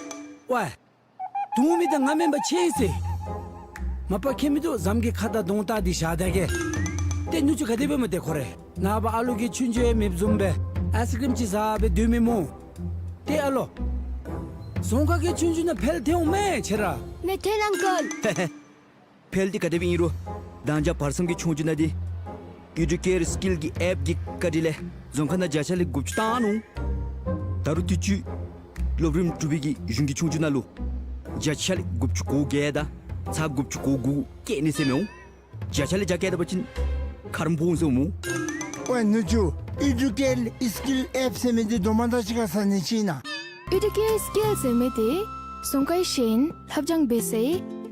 ཝའི། རྡུང་མི་འདི་ང་མེན་པར་ཆི་ཟེར། མ་པ་ཁྱད་མེད་དོ། བཟའ་མི་གི་ཁ་དང་གདོང་བལྟ་སྟེ་བཞག་ད་གེ། ཏེ་ནུ་གཅུང་ག་དེ་སྦེ་སྨོ་ཏེ་ཁོ་རེ། ནངས་པ་ཨ་ལུ་གི་ཆོས་རྒྱུགས་ཡང་མེདཔ་བཟུམ་སྦེ་ཨའི་སི་ཀྲིམ་ཅིག་བཟའ་སྦེ་སྡོད་མི་སྨོ། ཏེ་ཨ་ལོ། རྫོང་ཁ་གི་ཆོས་རྒྱུགས་ནང་འཕེལ་ཐལ་འོང་མས་ཁྱེད་ར། མེད་ཐལ་ཨང་ཀལ། འཕེལ་འདི་ག་དེ་སྦེ་ཨིན་རུང་ད་ཅི་བར་མཚམས་ཀྱི་ཆོས་རྒྱུགས་ནང་འདི་ཨི་ཌུ་ཀེར་སི་ཀིལ་གྱི་ཨེཔ་གི་བཀའ་དྲིན་ལས་རྫོང་ཁ་ནང་བརྒྱ་ཆ་ལས་དགུ་བཅུ་བཏང་ནུག། ད་རུང་དུས་ཅི་སློབ་རིམ་དྲུག་པའི་གི་གཞུང་གི་ཆོས་རྒྱུགས་ནང་ལུ་བརྒྱ་ཆ་ལས་དགུ་བཅུ་གོ་བརྒྱད་དང་ཚག་དགུ་བཅུ་གོ་དགུ་བཀལ་ནི་ཟེར་མི་འོང་། བརྒྱ་ཆ་ལས་བརྒྱ་བཀལ་ད་པ་ཅིན་ཁ་རམ་སྦོམ་ཟེར་འོང་སྨོ། ཝའི་ནུ་གཅུང་ཨི་ཌུ་ཀེར་སི་ཀིལ་ཨེཔ་ཟེར་མི་འདི་དོ་མ་དང་གཅིག་ཁར་ཟ་ནི་ཅིག་ཨིན་ན། ཨི་ཌུ་ཀེར་སི་ཀིལ་ཟེར་མི་འདི་རྫོང་ཁའི་ཤེས་ཡོན་ལྷབ་སྦྱང་འབད་སའི་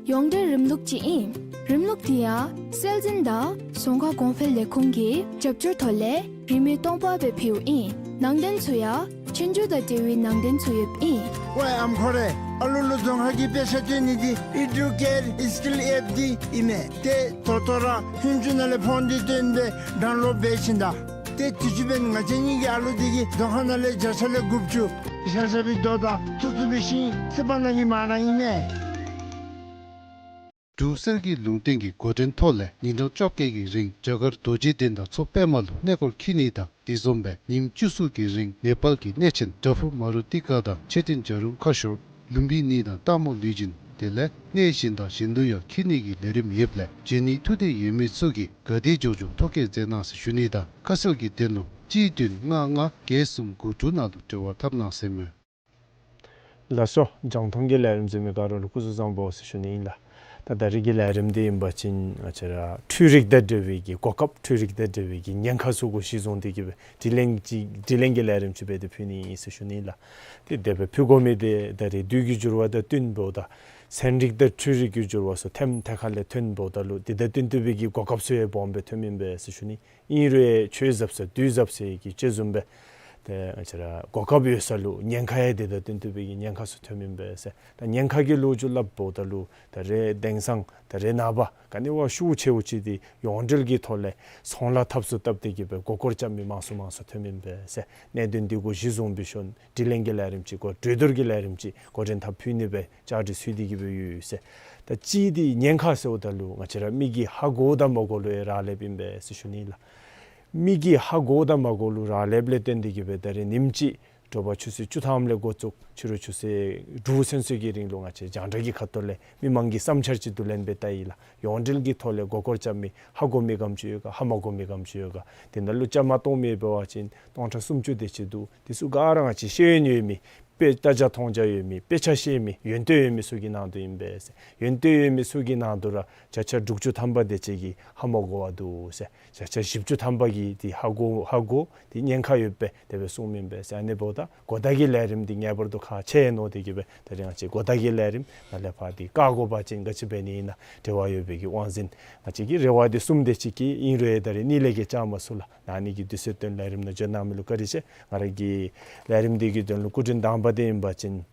ཡོངས་འབྲེལ་རིམ་ལུགས་ཅིག་ཨིན། རིམ་ལུགས་འདི་ཡང་སྲོལ་འཛིན་དང་རྫོང་ཁ་གོང་འཕེལ་ལས་ཁུངས་ཀྱི་རྒྱབ་སྐྱོར་ཐོག་ལས་རིན་མེད་སྟོང་པ་སྦེ་ཕུལཝ་ཨིན། ནང་དོན་ཚུ་ཡང་ཆོས་རྒྱུགས་དང་འབྲེལ་བའི་ནང་དོན་ཚུ་ཡོདཔ་ཨིན། ཝའི་ཨམ་ཁོ་རེ། ཨ་ལུ་ལུ་རྫོང་ཁ་གི་དཔེ་ཆ་སྟོན་ནི་འདི་ཨི་ཌུ་ཀེར་སི་ཀིལ་ཨེཔ་འདི་ཨིན་མས། ཏེ་ད་ལྟོ་ར་ཧུན་ཅུ་ནང་ལས་ཕོན་འདི་བཏོན་སྦེ་ཌའུན་ལོཌ་འབད་ཞིནམ་ད། ཏེ་དུས་ཅི་འབདན་ང་བཅས་གཉིས་ཀྱི་ཨ་ལུ་འདི་གིས་རྫོང་ཁ་ནང་ལས་བརྒྱ་ཆ་ལས་དགུ་བཅུ་ཤ་ཤ་བའི་རྡོ་དང་ཐུག་ཚུགས་པའི་ཤིང་སི་པ་ནང་གི་མ་ནང་ཨིན་མས། འབྲུག་གསེར་གྱི་ལུང་བསྟན་གྱི་འགོ་འདྲེན་ཐོག་ལས་ཉིན་གྲངས་བཅོ་བརྒྱད་ཀྱི་རིང་རྒྱ་གར་རྡོ་རྗེ་གདན་དང་མཚོ་པདྨ་ལུ་གནས་སྐོར་འཁྱིད་ནི་དང་དེ་བཟུམ་སྦེ་ཉིནམ་བཅུ་གསུམ་གྱི་རིང་ནེ་པཱལ་གྱི་གནས་ཆེན་བྲག་ཕུག་མ་རུ་ཏི་ཀ་དང་མཆོད་རྟེན་བྱ་རུང་ཁ་ཤོར་ལུམྦི་ནི་དང་སྟག་མོ་ལུས་སྦྱིན་དེ་ལས་གནས་གཞན་དང་གཞན་དུ་ཡང་འཁྱིད་ནི་གི་ལས་རིམ་ཡོདཔ་ལས་འབྱོན་ནི་ཐུགས་འདོད་ཡོད་མི་ཚུ་གིས་ག་དེ་མགྱོགས་མགྱོགས་ཐོ་བཀོད་མཛད་གནང་ཟེར་ཞུ་ནི་དང་ཁ་གསལ་གྱི་དོན་ལུ་གཅིག་བདུན་ལྔ་ལྔ་བརྒྱད་གསུམ་དགུ་དྲུག་ནང་ལུ་འབྲེལ་བ་འཐབ་གནང་ཟེར་མས། ལགས་སོ། རྒྱང་མཐོང་གི་ལས་རིམ་གཟིགས་མི་ག་ར་ལུ་སྐུ་གཟུགས་བཟང་པོ་ཟེར་ཞུ་ནི་ཨིན་ལགས། ད་ད་རིས་ཀྱི་ལས་རིམ་འདི་ཨིན་པ་ཅིན་ང་བཅས་ར་འཕྲུལ་རིག་དང་འབྲེལ་བའི་གི་གོ་སྐབས་འཕྲུལ་རིག་དང་འབྲེལ་བའི་གི་ཉེན་ཁ་ཚུ་གུ་གཞི་བཟུང་སྟེ་གི་སྦེ་དྲི་ལན་ཅིག་དྲི་ལན་གྱི་ལས་རིམ་ཅིག་འབད་དེ་ཕུལ་ནི་ཨིན་ཟེར་ཞུ་ནི་ཨིན་ལགས། ཏེ་དེ་སྦེ་ཕུལ་དགོ་མི་འདི་ད་རེས་དུས་ཀྱི་འགྱུར་བ་དང་བསྟུན་འབདཝ་ད་ཚན་རིག་དང་འཕྲུལ་རིག་གི་འགྱུར་བ་ཚུ་ཐེམ་ཐེ་ཁ་ལས་ཐོན་འབདཝ་ད་ལུ་དེ་དང་བསྟུན་ཏེ་སྦེ་གི་གོ་སྐབས་ཚུ་ཡང་སྦོམ་སྦེ་ཐོནམ་ཨིན་པས་ཟེར་ཞུ་ནི། ཨིན་རུང་ཆོས་ཟབ་ས་དུས་ཟབ་ཟེར་གྱི་ཅིག་བཟུམ་སྦེ་ཏེ་ང་བཅས་ར་གོ་སྐབས་ཡོད་ས་ལུ་ཉེན་ཁ་ཡང་དེ་དང་བསྟུན་ཏེ་སྦེ་གི་ཉེན་ཁ་ཚུ་ཐོནམ་ཨིན་པས་ཟེར། ད་ཉེན་ཁ་གི་ལོ་རྒྱུས་སླབ་འབདཝ་ད་ལུ་ད་རེས་དེང་སང་ད་རེས་ནངས་པ་ག་ནི་བ་ཤུགས་ཆེཝ་ཅིག་འདི་ཡོངས་འབྲེལ་གྱི་ཐོག་ལས་ཚོང་ལཱ་འཐབ་སུ་བཏབ་སྟེ་གི་སྦེ་མགུ་སྐོར་རྐྱབ་མི་མང་སུ་མང་སུ་ཐོནམ་ཨིན་པས་ཟེར། གནད་དོན་འདི་གུ་གཞི་བཟུང་སྦེ་ཞུ་ནི། དྲི་ལན་གྱི་ལས་རིམ་ཅིག་གོ་གྲོས་བསྡུར་གྱི་ལས་རིམ་ཅིག་འགོ་འདྲེན་འཐབ་ཕུལ་ནི་སྦེ་བཅའ་སྒྲིག་ཚུད་དེ་གི་སྦེ་ཡོད་ཟེར། ད་གཅིག་འདི་ཉེན་ཁ་ཟེརཝ་ད་ལུ་ང་བཅས་ར་མི་གིས་ཧ་གོ་དང་མ་གོ་ལུ་ཡང་རག་ལསཔ་ཨིན་པས་ཟེར་ཞུ་ནི་ལགས། མི་གིས་ཧ་གོ་དང་མ་གོ་ལུ་རག་ལསཔ་ལས་བརྟེན་ཏེ་གི་སྦེ་ད་རེས་ཉིནམ་གཅིག་ དྲོ་པ་ཆུ་ཚོད་བཅུ་ཐམ་ལས་འགོ་བཙུགས་ཕྱི་རུ་ཆུ་ཚོད་དྲུག་ཚུན་ཚོད་ཀྱི་རིང་ལུ་ང་བཅས་རྒྱང་བསྒྲགས་ཀྱི་ཁ་ཐུག་ལས་མི་མང་གི་བསམ་འཆར་ཅིག་བསྡུ་ལེན་འབད་ད་ཡི་ལགས། ཡོངས་འབྲེལ་གྱི་ཐོག་ལས་མགུ་སྐོར་རྐྱབ་མི་ཧ་གོ་མི་ག་དེམ་ཅིག་ཡོད་ག། ཧ་མ་གོ་མི་ག་དེམ་ཅིག་ཡོད་ག། དེ་ནང་ལུ་བཅའ་མར་གཏོགས་མི་འབད་བ་ཅིན་སྟོང་ཕྲག་སུམ་ཅུ་དེ་ཅིག་འདུག། དེ་ཚུ་ག་ར་ང་བཅས་ཤེས་ཡོན་ཡོད་མི་དཔེ་ལྟ་རྒྱ་མཐོང་རྒྱ་ཡོད་མི་དཔེ་ཆ་ཤེས་མི་ཡོན་ཏན་ཡོད་མི་ཚུ་གི་ནང་དུ་ཨིན་པས་ཟེར། ཡོན་ཏན་ཡོད་མི་ཚུ་གི་ནང་དུ་ར་བརྒྱ་ཆ་དྲུག་ཅུ་ཐམ་པ་དེ་ཅིག་གིས་ཧ་མ་གོ་བར་འདུག་ཟེར། བརྒྱ་ཆ་བཞི་བཅུ་ཐམ་པ་གིས་དེ་ཧ་གོ་ཧ་གོ་དེ་ཉེན་ཁ་ཡོདཔ་སྦེ་དེ་སྦེ་གསུངམ་ཨིན་པས་ཟེར། ཨ་ནི་འབདཝ་ད་གོ་བརྡ་གི་ལས་རིམ་འདི་ངེས་པར་དུ་ཁག་ཆེ་ནུག། དེ་གིས་སྦེ་ད་རིས་ང་བཅས་གོ་བརྡ་གི་ལས་རིམ་ནཱ་ལས་ཕར་འདི་བཀག་དགོ་པ་ཅིན་ག་ཅི་འབད་ནི་ཨིན་ན་འབྲེལ་བ་ཡོད་པའི་གི་དབང་འཛིན་ང་བཅས་ཀྱི་རེ་བ་འདི་གསུམ་དེ་ཅིག་གི་ཨིན་རུང་ད་རིས་གཉིས་ལས་བརྒལ་བཅར་མ་ཚུགས་ལགས། ཨ་ནི་གི་དུས་ཚོད་བཏོན་ལས་རིམ་ནང་འབྱོན་གནང་མི་ལུ་བཀའ་དྲིན་ཆེ། ང་ར་གི་ལས་རིམ་འདི་གི་དོན་ལུ་སྐུ་མགྲོན་དང་པ་འདི་ཨིན་པ་ཅིན་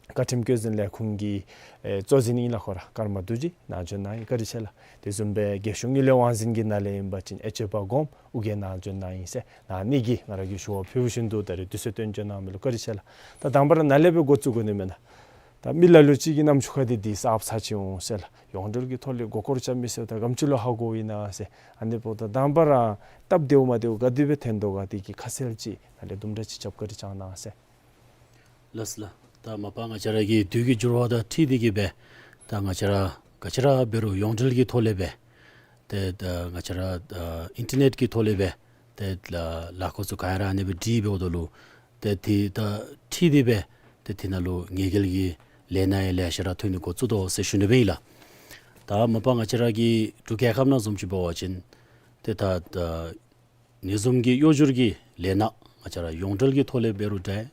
བཀའ་ཁྲིམས་བཀོད་འཛིན་ལས་ཁུངས་ཀྱི་ཨེ་གཙོ་འཛིན་ཨིན་ལགས། ཁོ་ར་ཀརྨ་རྡོ་རྗེ་ནཱ་འབྱོན་གནང་ཡི། བཀའ་དྲིན་ཆེ་ལགས། དེ་བཟུམ་སྦེ་རྒྱལ་གཞུང་དངུལ་ལས་དབང་འཛིན་གྱི་ནང་ལས་ཨིན་པ་ཅིན་ཨེ་ཆོས་པ་གོངམ་ཨོ་རྒྱན་ནཱ་འབྱོན་གནང་ཡི་ཟེར། ཨ་ནི་གིས་ང་ར་གིས་ཞུ་བ་ཕུལ་བཞིན་དུ་ད་རིས་དུས་ཚོད་བཏོན་འབྱོན་གནང་མི་ལུ་བཀའ་དྲིན་ཆེ་ལགས། ད་དང་པ་ར་ནཱ་ལས་སྦེ་འགོ་བཙུགས་དགོ་ནི་མེན་ན། ད་མི་ལ་ལུ་ཅིག་གི་རྣམ་ཅོ་ཁར་འདི་འདི་གསརཔ་ཚར་ཅིག་འོང་ཟེར་ལགས། ཡོངས་འབྲེལ་གྱི་ཐོག་ལས་མགུ་སྐོར་རྐྱབ་མི་ཟེརཝ་ད་ག་དེམ་ཅིག་ལུ་ཧ་གོཝ་ཨིན་ན་ཟེར། ཨ་ནི་འབདཝ་ད་དང་པ་ར་སྟབས་བདེཝ་མ་བདེཝ་ག་དེ་སྦེ་ཐོན་དོ་ག་དེ་གི་ཁ་གསལ་ཅིག་ནཱ་ལས་དུམ་གྲ་ཅིག་རྐྱབ་བཀའ་དྲིན་བསྐྱང་གནང་ཟེར། ལགས་ལགས། ད་མ་པ་ང་བཅས་ར་གི་དུས་ཀྱི་འགྱུར་བ་དང་འཁྲིལ་ཏེ་གིས་སྦེ་ད་ང་བཅས་ར་ག་ཅི་ར་འབད་རུང་ཡོངས་འབྲེལ་གྱི་ཐོག་ལས་སྦེ་ཏེ་ད་ང་བཅས་ར་ཨ་ཨིན་ཊར་ནེཊ་ཀྱི་ཐོག་ལས་སྦེ་ཏེ་ལ་ལཱ་འགོ་ཚུ་ག་ར་ཨ་ནི་སྦེ་སྒྲིག་འབདཝ་ད་ལུ་ཏེ་དེ་དང་འཁྲིལ་ཏེ་སྦེ་ཏེ་དེ་ནང་ལུ་ངེས་འགེལ་གྱི་ལས་སྣ་ཡང་ལེ་ཤ་ར་ཐོན་ནི་འགོ་བཙུགས་དོ་ཟེར་ཞུ་ནི་སྦེ་ཨིན་ལགས། ད་མ་པ་ང་བཅས་ར་གི་འབྲུག་རྒྱལ་ཁབ་ནང་བཟུམ་ཅིག་འབད་བ་ཅིན་ཏེ་ད་ད་ཨ་ནི་བཟུམ་གྱི་གཡོ་སྒྱུར་གྱི་ལས་སྣ་ང་བཅས་ར་ཡོངས་འབྲེལ་གྱི་ཐོག་ལས་འབད་རུང་འདྲ།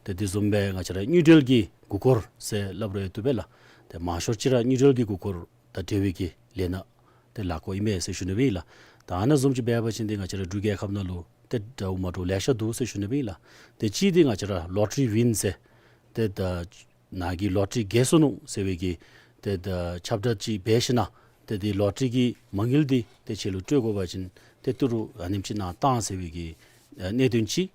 ཏེ་དེ་བཟུམ་སྦེ་ང་བཅས་ར་དངུལ་འབྲེལ་གྱི་མགུ་སྐོར་ཟེར་སླབ་རུང་བཏུབ་པས་ལགས། ཏེ་མང་ཤོས་ཅིག་ར་དངུལ་འབྲེལ་གྱི་མགུ་སྐོར་དང་འབྲེལ་བའི་གི་ལས་སྣ་ཏེ་ལཱ་འགོ་ཨིན་མས་ཟེར་ཞུ་ནི་སྦེ་ཨིན་ལགས། ད་ཨ་ནཱ་བཟུམ་ཅིག་འབད་བ་ཅིན་ཏེ་ང་བཅས་ར་འབྲུག་རྒྱལ་ཁབ་ནང་ལུ་ཏེ་འདྲཝ་མ་འདྲཝ་ལེ་ཤ་འདུག་ཟེར་ཞུ་ནི་སྦེ་ཨིན་ལགས། ཏེ་གཅིག་འདི་ང་བཅས་ར་ལོ་ཊ་རི་ཝིན་ཟེར་ཏེ་ད་ནཱ་གིས་ལོ་ཊ་རི་རྒྱལ་སོ་ནུག་ཟེར་བའི་གི་ཏེ་ད་ཁྱབ་བསྒྲགས་ཅིག་འབད་ཞིན་ན་ཏེ་དེ་ལོ་ཊ་རི་གི་མ་དངུལ་འདི་ཏེ་ཁྱེད་ལུ་སྤྲོད་དགོ་པ་ཅིན་ཏེ་ཏི་རུ་ཨ་ནེམ་ཅིག་ནཱ་བཏང་ཟེར་བའི་གི་ཨ་གནད་དོན་ཅིག།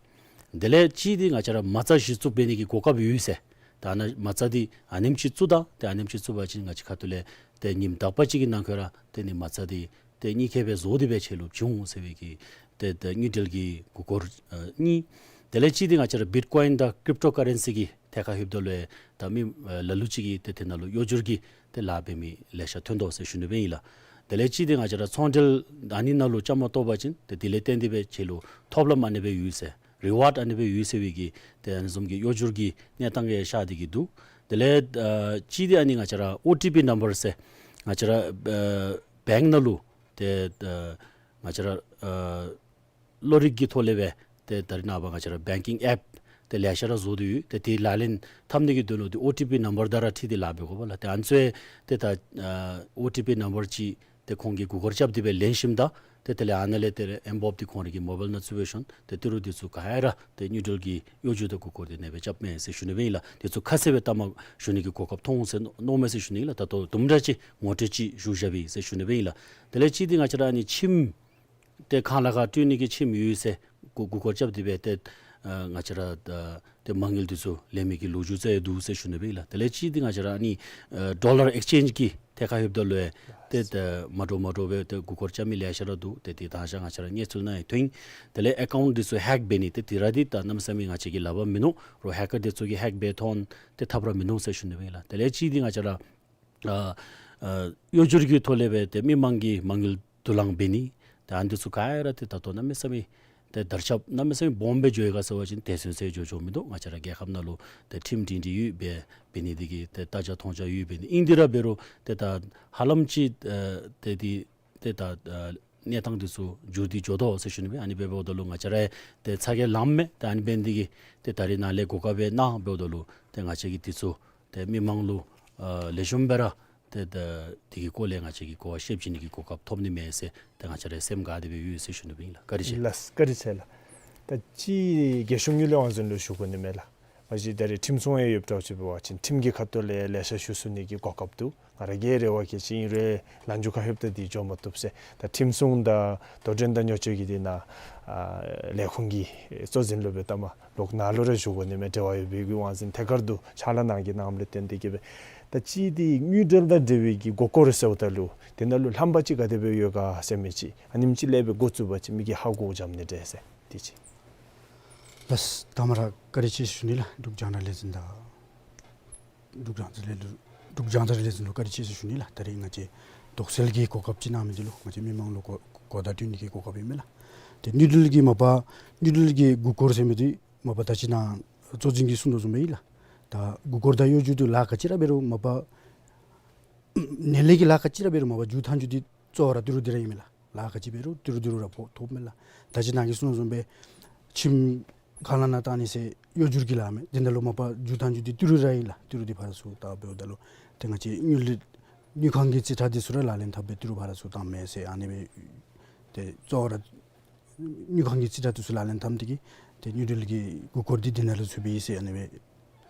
དེ་ལས་གཅིག་འདི་ང་བཅས་ར་མ་རྩ་གཞི་བཙུགས་འབད་ནི་གི་གོ་སྐབས་ཡོད་ཟེར། ད་ནཱ་མ་རྩ་འདི་ཨ་ནེམ་ཅིག་བཙུགས་ད་ཏེ་ཨ་ནེམ་ཅིག་བཙུགས་པ་ཅིན་ང་བཅས་ཁ་ཐུག་ལས་ཏེ་ཉིནམ་དག་པ་ཅིག་གི་ནང་འཁོད་ར་ཏེ་ནི་མ་རྩ་འདི་ཏེ་གཉིས་ཀ་སྦེ་བཟོ་སྟེ་སྦེ་ཁྱེད་ལུ་བྱིན་འོང་ཟེར་བའི་གི་ཏེ་ཏེ་དངུལ་འབྲེལ་གྱི་མགུ་སྐོར་ཨ་གཉིས། དེ་ལས་གཅིག་འདི་ང་བཅས་ར་བིཊ་ཀོ་ཡིན་དང་ཀྲིབ་ཊོ་ཀ་རེན་སི་གི་ཐད་ཁར་ལྷོདཔ་ད་ལུ་ད་མི་ཨ་ལ་ལུ་ཅིག་གིས་ཏེ་དེ་ནང་ལུ་གཡོ་སྒྱུར་གྱི་ཏེ་ལཱ་འབད་མི་ལེ་ཤ་ཐོན་དོ་ཟེར་ཞུ་ནི་སྦེ་ཨིན་ལགས། དེ་ལས་གཅིག་འདི་ང་བཅས་ར་ཚོང་འབྲེལ་ཨ་ནི་ནང་ལུ་བཅའ་མར་གཏོགས་པ་ཅིན་ཏེ་དེ་ལས་བརྟེན་ཏེ་སྦེ་ཁྱེད་ལུ་ཐོབ་ལམ་ཨ་ནི་སྦེ་ཡོད་ཟེར། རི་ཝཱརཌ་ཨ་ནི་སྦེ་ཡོད་ཟེར་བའི་གི་ཏེ་ཨ་ནི་བཟུམ་གྱི་གཡོ་སྒྱུར་གྱི་གནས་སྟངས་ཡང་ཤར་ཏེ་གི་འདུག། དེ་ལས་ཨ་གཅིག་འདི་ཨ་ནི་ང་བཅས་ར་ཨོ་ཊི་པི་ནམ་བར་ཟེར་ང་བཅས་ར་ཨ་བེངཀ་ནང་ལུ་ཏེ་ཨ་ང་བཅས་ར་ཨ་གློག་རིག་གི་ཐོག་ལས་སྦེ་ཏེ་ད་རེས་ནངས་པ་ང་བཅས་ར་བེངཀ་ཀིང་ཨེཔ་ཏེ་ལེ་ཤ་ར་བཟོ་སྟེ་ཡོད། ཏེ་དེ་ལག་ལེན་འཐབ་ནི་གི་དོན་ལུ་ཏེ་ཨོ་ཊི་པི་ནམ་བར་དང་ར་འཁྲིལ་ཏེ་ལཱ་འབད་དགོ་པས་ལགས། ཏེ་ཨ་ནི་ཚུ་ཏེ་ད་ཨ་ཨོ་ཊི་པི་ནམ་བར་ཅིག་ཏེ་ཁོང་གིས་མགུ་སྐོར་རྐྱབ་སྟེ་སྦེ་ལེན་ཞིནམ་ད་ཏེ་དེ་ལས་ཨ་ནཱ་ལས་ཏེ་ཨེམ་བོབ་འདི་ཁོང་རའི་གི་མོ་བཱའིལ་ནང་བཙུགས་སྦེ་ཞིནམ་ཏེ་ཏི་རུ་འདི་ཚུ་ག་ར་ཏེ་དངུལ་འབྲེལ་གྱི་གཡོ་སྒྱུར་དང་མགུ་སྐོར་འདི་ཨ་ནེ་སྦེ་རྐྱབ་མས་ཟེར་ཞུ་ནི་སྦེ་ཨིན་ལགས། འདི་ཚུ་ཁ་གསལ་སྦེ་བལྟ་མ་ཞུ་ནི་གི་གོ་སྐབས་ཐོབ་འོང་ཟེར་མནོ་མས་ཟེར་ཞུ་ནི་ཨིན་ལགས། ད་ལྟོ་དུམ་གྲ་ཅིག་ངོ་སྤྲོད་ཅིག་ཞུ་བཞག་པས་ཟེར་ཞུ་ནི་སྦེ་ཨིན་ལགས། དེ་ལས་གཅིག་འདི་ང་བཅས་ར་ཨ་ནི་ཁྱིམ་ཏེ་ཁང་གླ་ཁར་སྤྲོད་ནི་གི་ཁྱིམ་ཡོད་ཟེར་མགུ་མགུ་སྐོར་རྐྱབ་སྟེ་སྦེ་ཏེ་ཨ་ང་བཅས་ར་ཨ་ཏེ་མ་དངུལ་འདི་ཚུ་ལེན་མི་གི་ལོ་རྒྱུས་ཚུ་ཡང་འདུག་ཟེར་ཞུ་ནི་སྦེ་ཨིན་ལགས། དེ་ལས་གཅིག་འདི་ང་བཅས་ར་ཨ་ནི་ཨ་ཌོ་ལར་ཨེགསི་ཅེནཇ་གི་ཐད་ཁར་ལྷོདཔ་ད་ལུ་ཡང་ཏེ་ཏེ་མ་འདྲཝ་མ་འདྲཝ་སྦེ་ཏེ་མགུ་སྐོར་རྐྱབ་མི་ལེ་ཤ་ར་འདུག། ཏེ་དེ་ད་ཅི་ང་བཅས་ར་གནས་ཚུལ་ནང་ཡང་ཐོན། དེ་ལས་ཨེ་ཀའུནཊ་འདི་ཚུ་ཧེག་འབད་ནི་ཏེ་དེ་ར་འདི་ད་གནམ་མེད་ས་མེད་ང་བཅས་ཀྱིས་ལག་པར་མིན་ནུག། རོགས་ཧེ་ཀར་འདི་ཚུ་གིས་ཧེག་འབད་ཐོན་ཏེ་ཐབས་ར་མིན་ནུག་ཟེར་ཞུ་ནི་སྦེ་ཨིན་ལགས། དེ་ལས་གཅིག་འདི་ང་བཅས་ར་ཨ་ཨ་གཡོ་སྒྱུར་གྱི་ཐོག་ལས་སྦེ་ཏེ་མི་མང་གི་མ་དངུལ་བསྡུ་ལེན་འབད་ནི་ཏེ་ཨ་ནི་འདི་ཚུ་ག་ར་ཏེ་ད་ལྟོ་གནམ་མེད་ས་མེད་ཏེ་དར་ཁྱབ་གནམ་མེད་ས་མེད་སྦོམ་སྦེ་འགྱོ་ཡི་ག་ཟེར་བ་ཅིན་ཏེ་ཚུན་ཚོད་འགྱོ་འགྱོཝ་མིན་འདུག། ང་བཅས་ར་རྒྱལ་ཁབ་ནང་ལུ་ཏེ་ཁྲིམས་སྒྲིང་སྒྲི་ཡོདཔ་སྦེ་འབད་ནི་འདི་གིས་ཏེ་ལྟ་རྒྱ་མཐོང་རྒྱ་ཡོདཔ་འབད་ནི་ཨིན། དེ་ར་འབད་རུང་ཏེ་ད་ཧ་ལམ་ཅིག་ཨ་ཏེ་འདི་ཏེ་ད་ཨ་གནས་སྟངས་འདི་ཚུ་འགྱུར་ཏེ་འགྱོ་དོ་ཟེར་ཞུ་ནི་སྦེ། ཨ་ནི་སྦེ་འབདཝ་ད་ལུ་ང་བཅས་ར་ཏེ་ཚ་གྱང་ལངམ་མས། ཏེ་ཨ་ནི་འབད་ནི་འདི་གིས་ཏེ་ད་རེས་ནཱ་ལས་གོ་སྐབས་སྦེ་གནང་འབདཝ་ད་ལུ་ཏེ་ང་བཅས་ཀྱིས་འདི་ཚུ་ཏེ་མི་མང་ལུ་ཨ་ལེགས་ཤོམ་སྦེ་ར་ཏེ་ད་འདི་གི་སྐོར་ལས་ང་བཅས་ཀྱིས་གོ་བ་བཤད་བྱིན་ནི་གི་གོ་སྐབས་ཐོབ་ནི་མས་ཟེར་ཏེ་ང་བཅས་ར་སེམས་དགའ་སྟེ་སྦེ་ཡོད་ཟེར་ཞུ་ནི་སྦེ་ཨིན་ལགས། བཀའ་དྲིན་ཆེ། ལགས་བཀའ་དྲིན་ཆེ་ལགས། ད་ཅི་རྒྱལ་གཞུང་དངུལ་ལས་དབང་འཛིན་ལུ་ཞུ་དགོ་ནི་མས་ལགས། མ་གཞི་ད་རེས་ཁྲིམས་སྲུང་ཡང་ཡོདཔ་འདྲཝ་ཅིག་འབད་བ་ཅིན་ཁྲིམས་ཀྱི་ཁ་ཐུག་ལས་ལེ་ཤ་ཞུ་ཚུགས་ནི་གི་གོ་སྐབས་འདུག། ང་ར་གི་རེ་བ་གལ་ཆེ་ཨིན་རུང་ལན་འཇུ་ཁ་ལྷོདཔ་ད་འདི་འགྱོ་མ་བཏུབ་ཟེར། ད་ཁྲིམས་སྲུང་དང་དོ་འགྲན་དང་ཉོ་སྤྱོད་ཀྱི་འདི་ནང་ཨ་ལས་ཁུངས་ཀྱི་གཙོ་འཛིན་ལུ་སྦེ་ད་མ་ལོག་ནཱ་ལུ་ར་ཞུ་དགོ་ནི་མས། འབྲེལ་བ་ཡོད་པའི་གི་དབང་འཛིན་ཐད་ཀར་དུ་ཕྱག་ལཱ་གནང་གི་གནངམ་ལས་བརྟེན་ཏེ་གིས་སྦེ། ད་ཅི་འདི་དངུལ་འབྲེལ་དང་འབྲེལ་བའི་གི་མགུ་སྐོར་ཟེརཝ་ད་ལུ་དེ་ནང་ལུ་རྣམ་པ་ཅིག་ག་དེ་སྦེ་ཡོད་ག་ཟེར་མི་ཅིག་ཨ་ནེམ་ཅིག་ལས་སྦེ་འགོ་བཙུགས་པ་ཅིན་མི་གིས་ཧ་གོ་འཇམ་ནི་འདྲས་ཟེར། དེ་ཅིག། ལགས། དང་པ་ར་བཀའ་དྲིན་ཆེ་ཞུ་ནི་ལགས། འབྲུག་རྒྱང་བསྒྲགས་ལས་འཛིན་དང་འབྲུག་རྒྱང་བསྒྲགས་ལས་འབྲུག་རྒྱང་བསྒྲགས་ལས་འཛིན་ལུ་བཀའ་དྲིན་ཆེ་ཞུ་ནི་ལགས། ད་རིས་ང་བཅས་དོགས་སེལ་གྱི་གོ་སྐབས་ཅིག་གནང་མི་འདི་ལུ་ང་བཅས་མི་མང་ལུ་གོ་གོ་བརྡ་སྤྲོད་ནི་གི་གོ་སྐབས་ཨིན་མས་ལགས། ཏེ་དངུལ་འབྲེལ་གྱི་མ་པ་དངུལ་འབྲེལ་གྱི་མགུ་སྐོར་ཟེར་མི་འདི་མ་པ་ད་ཅི་ནཱ་གཙོ་འཛིན་གྱིས་གསུངས་དོ་བཟུམ་སྦེ་ཨིན་ལགས། ད་མགུ་སྐོར་དང་གཡོ་སྒྱུ་འདི་ལཱ་ག་ཅི་ར་འབད་རུང་མ་པ་ནན་ལེགས་ཀྱི་ལཱ་ག་ཅི་ར་འབད་རུང་མ་པ་མཇུག་ཐང་རྒྱུ་འདི་གཙོ་བོ་ར་ཏི་རུ་འདི་ར་ཨིན་མས་ལགས། ལཱ་ག་ཅི་འབད་རུང་ཏི་རུ་འདི་རུ་ར་ཕོག་ཐོབ་མས་ལགས། ད་ཅི་ནཱ་གིས་གསུངས་དོ་བཟུམ་སྦེ་ཁྱིམ་ཁང་ནང་ན་བཏང་ནི་ཟེར་གཡོ་སྒྱུར་གྱི་ལཱ་མས། འདི་ནང་ལུ་མ་པ་མཇུག་ཐང་རྒྱུ་འདི་ཏི་རུ་ར་ཨིན་ལགས། ཏི་རུ་འདི་ཕར་ཚུར་བཏང་འབདཝ་ད་ལུ་ཏེ་ང་བཅས་དངུལ་དངུལ་ཁང་གི་རྩིས་ཁྲ་འདི་ཚུ་ར་ལག་ལེན་འཐབ་སྦེ་ཏི་རུ་ཕར་ཚུར་བཏངམ་མས་ཟེར་ཨ་ནི་སྦེ་ཏེ་གཙོ་བོ་ར་དངུལ་ཁང་གི་རྩིས་ཁྲ་འདི་ཚུ་ལག་ལེན་འཐབ་ནི་དེ་གིས་ཏེ་དངུལ་འབྲེལ་གྱི་མགུ་སྐོར་འདི་འདི་ནང་ལུ་ཚུད་པས་ཟེར་ཨ་ནི་སྦེ་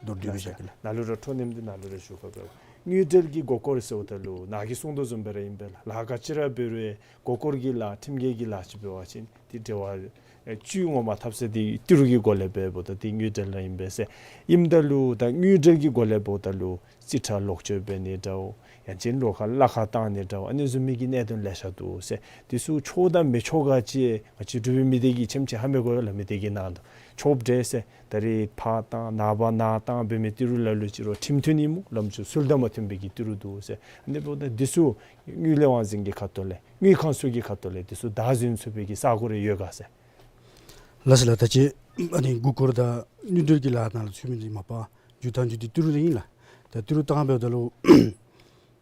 མདོར་བསྡུས་སྦེ་བཞག་གེ་ལགས། ནཱ་ལུ་ར་འཕྲོ་མཉམ་འདི་ནཱ་ལུ་ར་ཞུ་དགོ་པས། དངུལ་འབྲེལ་གྱི་མགུ་སྐོར་ཟེརཝ་ད་ལུ་ནཱ་གིས་གསུངས་དོ་བཟུམ་སྦེ་ར་ཨིན་པས་ལགས། ལཱ་ག་ཅི་ར་འབད་རུང་མགུ་སྐོར་གྱི་ལཱ་ཁྲིམས་འགལ་གྱི་ལཱ་ཅིག་འབད་བ་ཅིན་ཏེ་འབྲེལ་བ་ཨེ་བཅུད་ངོ་མ་འཐབ་ས་འདི་ཏི་རུ་གི་སྒོ་ལས་འབདཝ་ད་ཏེ་དངུལ་འབྲེལ་ར་ཨིན་པས་ཟེར། ཨིནམ་ད་ལུ་ད་དངུལ་འབྲེལ་གྱི་སྒོ་ལས་འབདཝ་ད་ལུ་རྩིས་ཁྲ་ལོག་སྤྱོད་འབད་ནི་འདྲཝ་ཡང་ཅིན་ལོག་ཁ་གླ་ཁར་བཏང་ནི་འདྲཝ་ཨ་ནི་བཟུམ་མའི་གི་གནད་དོན་ལེ་ཤ་འདུག་ཟེར། འདི་ཚུ་ཆོག་དང་མི་ཆོག་ག་ཅིག་ང་བཅས་འབྲུག་པའི་མི་སྡེ་གིས་ཆེམ་ཆེ་ཧ་མི་གོ་ལགས། མི་སྡེ་གི་ནང་དུ་ཆོགཔ་འདྲས་ཟེར། ད་རིས་ཕར་བཏང་ནངས་པ་ནཱ་བཏང་འབད་མི་ཏི་རུ་ལ་ལུ་ཅིག་རུང་ཁྲིམས་མཐུན་ཨིན་སྨོ། ལམ་ཅིག་ཚུལ་དང་མ་མཐུན་པའི་གི་ཏི་རུ་འདུག་ཟེར། ཨ་ནི་འབདཝ་ད་འདི་ཚུ་དངུལ་ལས་དབང་འཛིན་གྱི་ཁ་ཐུག་ལས་དངུལ་ཁང་ཚུ་གི་ཁ་ཐུག་ལས་འདི་ཚུ་བདའ་ཟུན་ཚུགས་པའི་གི་ས་གོ་རེ་ཡོད་ག་ཟེར། ལགས་སོ་ལགས། ད་ཅི་ཨ་ནི་མགུ་སྐོར་དང་དངུལ་འབྲེལ་གྱི་ལཱ་ནང་ལུ་ཚུད་མི་འདི་མ་པ་མཇུག་ཐང་རྒྱུ་འདི་ཏི་རུ་ར་ཨིན་ལགས། ད་ཏི་རུ་བཏང་འབདཝ་ད་ལུ་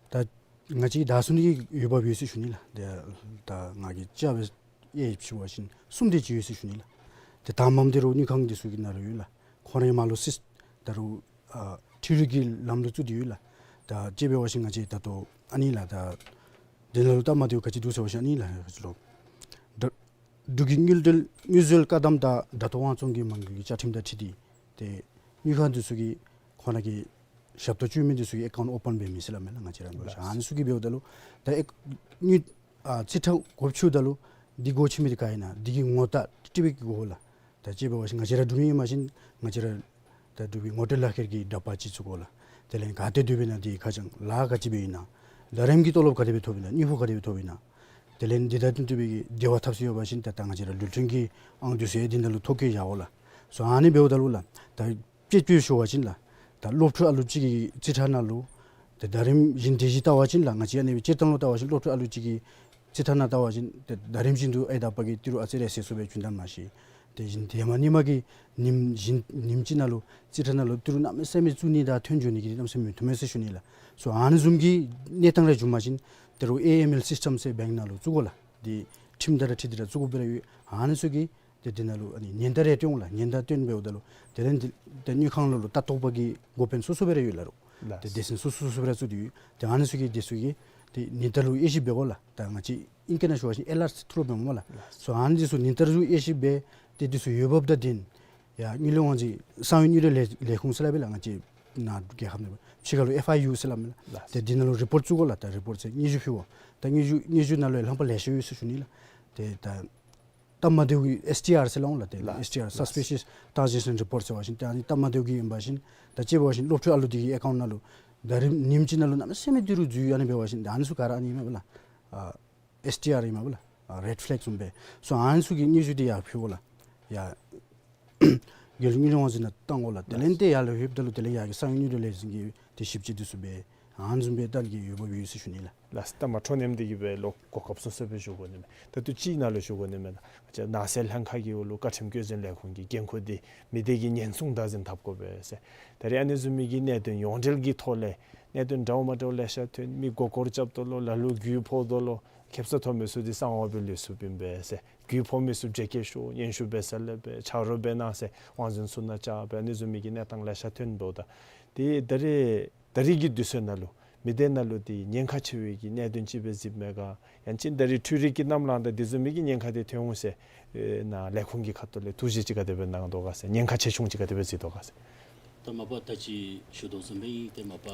ད་ང་བཅས་ཀྱིས་བདའ་ཟུན་ནི་གི་འོས་འབབ་ཡོད་ཟེར་ཞུ་ནི་ལགས། ཏེ་ད་ང་གིས་དཔྱད་འབད་ཞིནམ་ལས་གསུམ་དེ་ཅིག་ཡོད་ཟེར་ཞུ་ནི་ལགས། ཏེ་དང་པམ་འདི་རུང་དངུལ་ཁང་འདི་ཚུ་གི་ནང་ལུ་ཡོད་ལགས། ཁོང་རའི་མར་ལུ་སིས་ད་རུང་ཨ་འཕྲུལ་རིག་གི་ལམ་ལུགས་བཙུགས་ཏེ་ཡོད་ལགས། ད་དཔྱད་འབད་བ་ཅིན་ང་བཅས་ད་ལྟོ་ཨ་ནི་ལགས། ད་འདི་ནང་ལུ་སྟབས་མ་བདེཝ་ག་ཅི་འདུག་ཟེར་བ་ཅིན་ཨ་ནི་ལགས། ང་བཅས་ལུ་འབྲུག་འབྲུག་གི་དངུལ་འབྲེལ་དངུལ་འཛོལ་བཀག་སྡོམ་དང་དྲ་ཐོག་དབང་བཙོང་གི་མ་དངུལ་གྱི་བཅའ་ཁྲིམས་དང་འཁྲིལ་ཏེ་ཏེ་དངུལ་ཁང་འདི་ཚུ་གིས་ཁོང་ར་གི་ཞབས་ཏོག་སྤྱོད་མི་འདི་ཚུ་གི་ཨེ་ཀའུནཊ་ཨོ་པཱན་འབད་མི་ཟེར་སླབ་མས་ལགས། ང་བཅས་ར་འབད་བ་ཅིན་ཨ་ནི་ཚུ་གིས་འབདཝ་ད་ལུ་ད་ཨེ་དངུལ་ཨ་རྩིས་ཁྲ་སྒོ་ཕྱེཝ་ད་ལུ་འདི་སྒོ་ཕྱེ་མི་འདི་ག་ཨིན་ན་འདི་གི་ངོ་རྟགས་ཏི་རུ་གི་དགོ་ལགས། ད་དཔྱད་འབད་བ་ཅིན་ང་བཅས་ར་འབྲུག་མི་ཨིན་པ་ཅིན་ང་བཅས་ར་ད་འབྲུག་པའི་ངོ་སྤྲོད་ལག་ཁྱེར་གྱི་འདྲ་པར་ཅིག་བཙུགས་དགོ་ལགས། དེ་ལས་ག་ཏེ་སྡོད་པས་ན་འདི་ཁ་བྱང་ལཱ་ག་ཅི་འབད་ཨིན་ན་ཟླ་རིམ་གྱི་ཏོ་ལོབ་ག་དེ་སྦེ་ཐོབ་ཨིན་ན་དངུལ་ཕོགས་ག་དེ་སྦེ་ཐོབ་ཨིན་ན། དེ་ལས་འདི་དང་བསྟུན་ཏེ་སྦེ་གི་འབྲེལ་བ་འཐབ་ས་ཡོད་པ་ཅིན་ཏེ་ད་ང་བཅས་ར་ལུས་རྟེན་གྱི་ཨང་འདི་ཚུ་ཡང་འདི་ནང་ལུ་ཐོ་བཀོད་བཞག་དགོ་ལགས། སོ་ཨ་ནི་འབདཝ་ད་ལུ་ལགས་ད་དཔྱེ་དཔྱེ་ཞུ་བ་ཅིན་ལགས་ད་སློབ་ཕྲུག་ཨ་ལུ་ཅིག་གི་རྩིས་ཁྲ་ནང་ལུ་ཏེ་ཟླ་རིམ་བཞིན་དེ་བཞིན་བལྟ་བ་ཅིན་ལགས་ང་བཅས་ཨ་ནི་སྦེ་སྤྱིར་བཏང་ལུ་བལྟ་བ་ཅིན་སློབ་ཕྲུག་ཨ་ལུ་ཅིག་གི་རྩིས་ཁྲ་ནང་བལྟ་བ་ཅིན་ཏེ་ཟླ་རིམ་བཞིན་དུ་ཨེ་ད་པ་གི་ཏི་རུ་ཨ་ཙི་རེ་ཟད་སོང་སྦེ་བྱུང་ད་མ་ཤེས། དེ་བཞིན་ཏེ་མ་ནི་མ་གི་ཉིནམ་བཞིན་ཉིནམ་གཅིག་ནང་ལུ་རྩིས་ཁྲ་ནང་ལུ་ཏི་རུ་གནམ་མེད་ས་མེད་བཙུགས་ནི་དང་ཐོན་འགྱོ་ནི་གི་གནམ་མེད་ས་མེད་ཐོན་མས་ཟེར་ཞུ་ནི་ལགས། སོ་ཨ་ནི་བཟུམ་གྱི་གནས་སྟངས་རེ་བྱུང་པ་ཅིན་ཏི་རུ་ཨེ་ཨེམ་ཨེལ་སིསི་ཊམ་ཟེར་བེངཀ་ནང་ལུ་བཙུགས་དགོ་ལགས། འདི་ཁྲིམས་དང་ར་འཁྲིལ་ཏེ་ར་བཙུགས་དགོཔ་ར་ཡོད། ཨ་ནི་ཚུ་གི་ཏེ་འདི་ནང་ལུ་ཨ་ནི་ཉེན་བརྡ་རེ་སྟོན་དགོ་ལགས། ཉེན་བརྡ་སྟོན་འབདཝ་ད་ལུ་དེ་ལས་འདི་ཏེ་དངུལ་ཁང་ལུ་ལུ་ལྟ་རྟོག་པ་གི་འགོ་དཔོན་སོ་སོ་སྦེ་ར་ཡོད་ལགས་རོགས། ཏེ་སྡེ་ཚན་སོ་སོ་སོ་སོ་སྦེ་ར་བཙུགས་ཏེ་ཡོད། ཏེ་ཨ་ནི་ཚུ་གིས་འདི་ཚུ་གི་ཏེ་ཉེན་བརྡ་ལུ་དབྱེ་ཞིབ་འབད་དགོ་ལགས། ད་ང་བཅས་ཨིང་སྐད་ནང་ཞུ་བ་ཅིན་ཨེལ་ཨར་ཊི་ཟེར་སླབ་མས་སྨོ་ལགས། སོ་ཨ་ནི་འདི་ཚུ་ཉེན་བརྡ་ལུ་དབྱེ་ཞིབ་འབད་དེ་འདི་ཚུ་འོས་འབབ་དང་ལྡན་ཡར་དངུལ་ལས་དབང་འཛིན་གསང་བའི་དངུལ་འབྲེལ་ལས་ལས་ཁུངས་ཟེར་སླབ་ཨིན་ལགས། ང་བཅས་ནཱ་རྒྱལ་ཁབ་ནང་ཕྱི་ཁ་ལུ་ཨེཕ་ཨའི་ཡུ་ཟེར་སླབ་མས་ལགས། ཏེ་འདི་ནང་ལུ་རི་པོརཊ་བཙུགས་དགོ་ལགས། ད་རི་པོརཊ་ཟེར་སྙན་ཞུ་ཕུལ་དགོ། ད་སྙན་ཞུ་སྙན་ཞུ་ནང་ལུ་ཡང་ལྷང་པ་ལེ་ཤ་ཡོད་ཟེར་ཞུ་ནི་ལགས། ཏེ་ད་སྟབས་མ་བདེཝ་གི་ཨེསི་ཊི་ཨར་ཟེར་སླབ་འོང་ལགས། ཏེ་ཨེསི་ཊི་ཨར་Suspicious Transaction Report ཟེར་བ་ཅིན་ཏེ་ཨ་ནི་སྟབས་མ་བདེཝ་གི་ཨིན་པ་ཅིན་ད་དཔྱེ་འབད་བ་ཅིན་སློབ་ཕྲུག་ཨ་ལུ་འདི་གི་ཨེ་ཀའུནཊ་ནང་ལུ་ད་རིམ་ཉིནམ་གཅིག་ནང་ལུ་གནམ་མེད་ས་མེད་ཏི་རུ་འཛུལ་ཨ་ནི་འབད་བ་ཅིན་ད་ཨ་ནི་ཚུ་ག་ར་ཨ་ནི་ཨིན་མས་ལགས། ཨ་ཨེསི་ཊི་ཨར་ཨིན་མས་ལགས། ཨ་རེཌ་ཕེ་ལེག་བཟུམ་སྦེ། སོ་ཨ་ནི་ཚུ་གི་སྙན་ཞུ་འདི་ཡར་ཕུལ་དགོ་ལགས། ཡར་རྒྱལ་ཡོངས་དངུལ་ལས་དབང་འཛིན་ནང་བཏང་དགོ་ལགས། དེ་ལས་ཏེ་ཡར་ལས་ལྷོདཔ་ད་ལུ་དེ་ལས་ཡར་གྱི་གསང་བའི་དངུལ་འབྲེལ་ལས་འཛིན་གྱིས་ཏེ་ཞིབ་དཔྱད་འདི་ཚུ་འབད་ཨ་ནི་བཟུམ་སྦེ་བལྟ་ནི་གི་འོས་འབབ་ཡོད་ཟེར་ཞུ་ནི་ལགས། ལགས་སོ། ད་མ་འཕྲོ་མཉམ་འདི་གིས་སྦེ་ལོག་གོ་སྐབས་སོ་སོ་སྦེ་ཞུ་དགོ་ནི་མས། ད་ལྟོ་ཅིག་ནཱ་ལུ་ཞུ་དགོ་ནི་མས། ང་བཅས་ནགས་ཚལ་ལྷན་ཁག་གི་འོག་ལུ་བཀའ་ཁྲིམས་བཀོད་འཛིན་ལས་ཁུངས་ཀྱི་འགན་ཁུར་འདི་མི་སྡེ་གི་ཉེན་སྲུང་བདག་འཛིན་འཐབ་དགོ་པས་ཟེར། ད་རེས་ཨ་ནི་བཟུམ་མའི་གི་གནད་དོན་ཡོངས་འབྲེལ་གྱི་ཐོག་ལས་གནད་དོན་འདྲཝ་མ་འདྲཝ་ལེ་ཤ་ཐོན། མི་མགུ་སྐོར་རྐྱབ་དོ་ལོ། ལ་ལུ་རྒུད་ཕོག་དོ་ལོ། ཁེབ་ས་ཐོབ་མི་ཚུ་འདི་གསང་བ་སྦེ་ལུས་སོཔ་ཨིན་པས་ཟེར། རྒུད་ཕོག་མི་ཚུ་འདྲེ་སྐྱེལ་ཞུ། སྙན་ཞུ་འབད་ས་ལས་འབད་ཆ་རོགས་འབད་གནང་ཟེར་དབང་འཛིན་ཚུ་ནང་བཅར་འབད་ཨ་ནི་བཟུམ་མའི་གི་གནས་སྟངས་ལེ་ཤ་ཐོན་འབདཝ་ད་ཏེ་ད་རེས་ད་རེས་ཀྱི་དུས་ཚོད་ནང་ལུ་མི་སྡེ་ནང་ལུ་ཏེ་ཉེན་ཁ་ཆེ་བའི་གི་གནད་དོན་ཅིག་སྦེ་གཟིགསཔ་མས་ག། ཡང་ཅིན་ད་རེས་འཕྲུལ་རིག་གི་གནམ་ལངམ་ད་དེ་བཟུམ་མའི་གི་ཉེན་ཁ་དེ་ཐོན་འོང་ཟེར་ཨེ་ནཱ་ལས་ཁུངས་ཀྱི་ཁ་ཐུག་ལས་ཐུགས་བཞེད་ཅིག་ག་དེ་སྦེ་གནང་དོ་ག་ཟེར། ཉེན་ཁ་ཆེ་ཆུང་ཅིག་ག་དེ་སྦེ་གཟིགས་དོ་ག་ཟེར། ད་མ་པ་ད་ཅི་ཞུ་དོ་བཟུམ་སྦེ་ཨིན། ཏེ་མ་པ་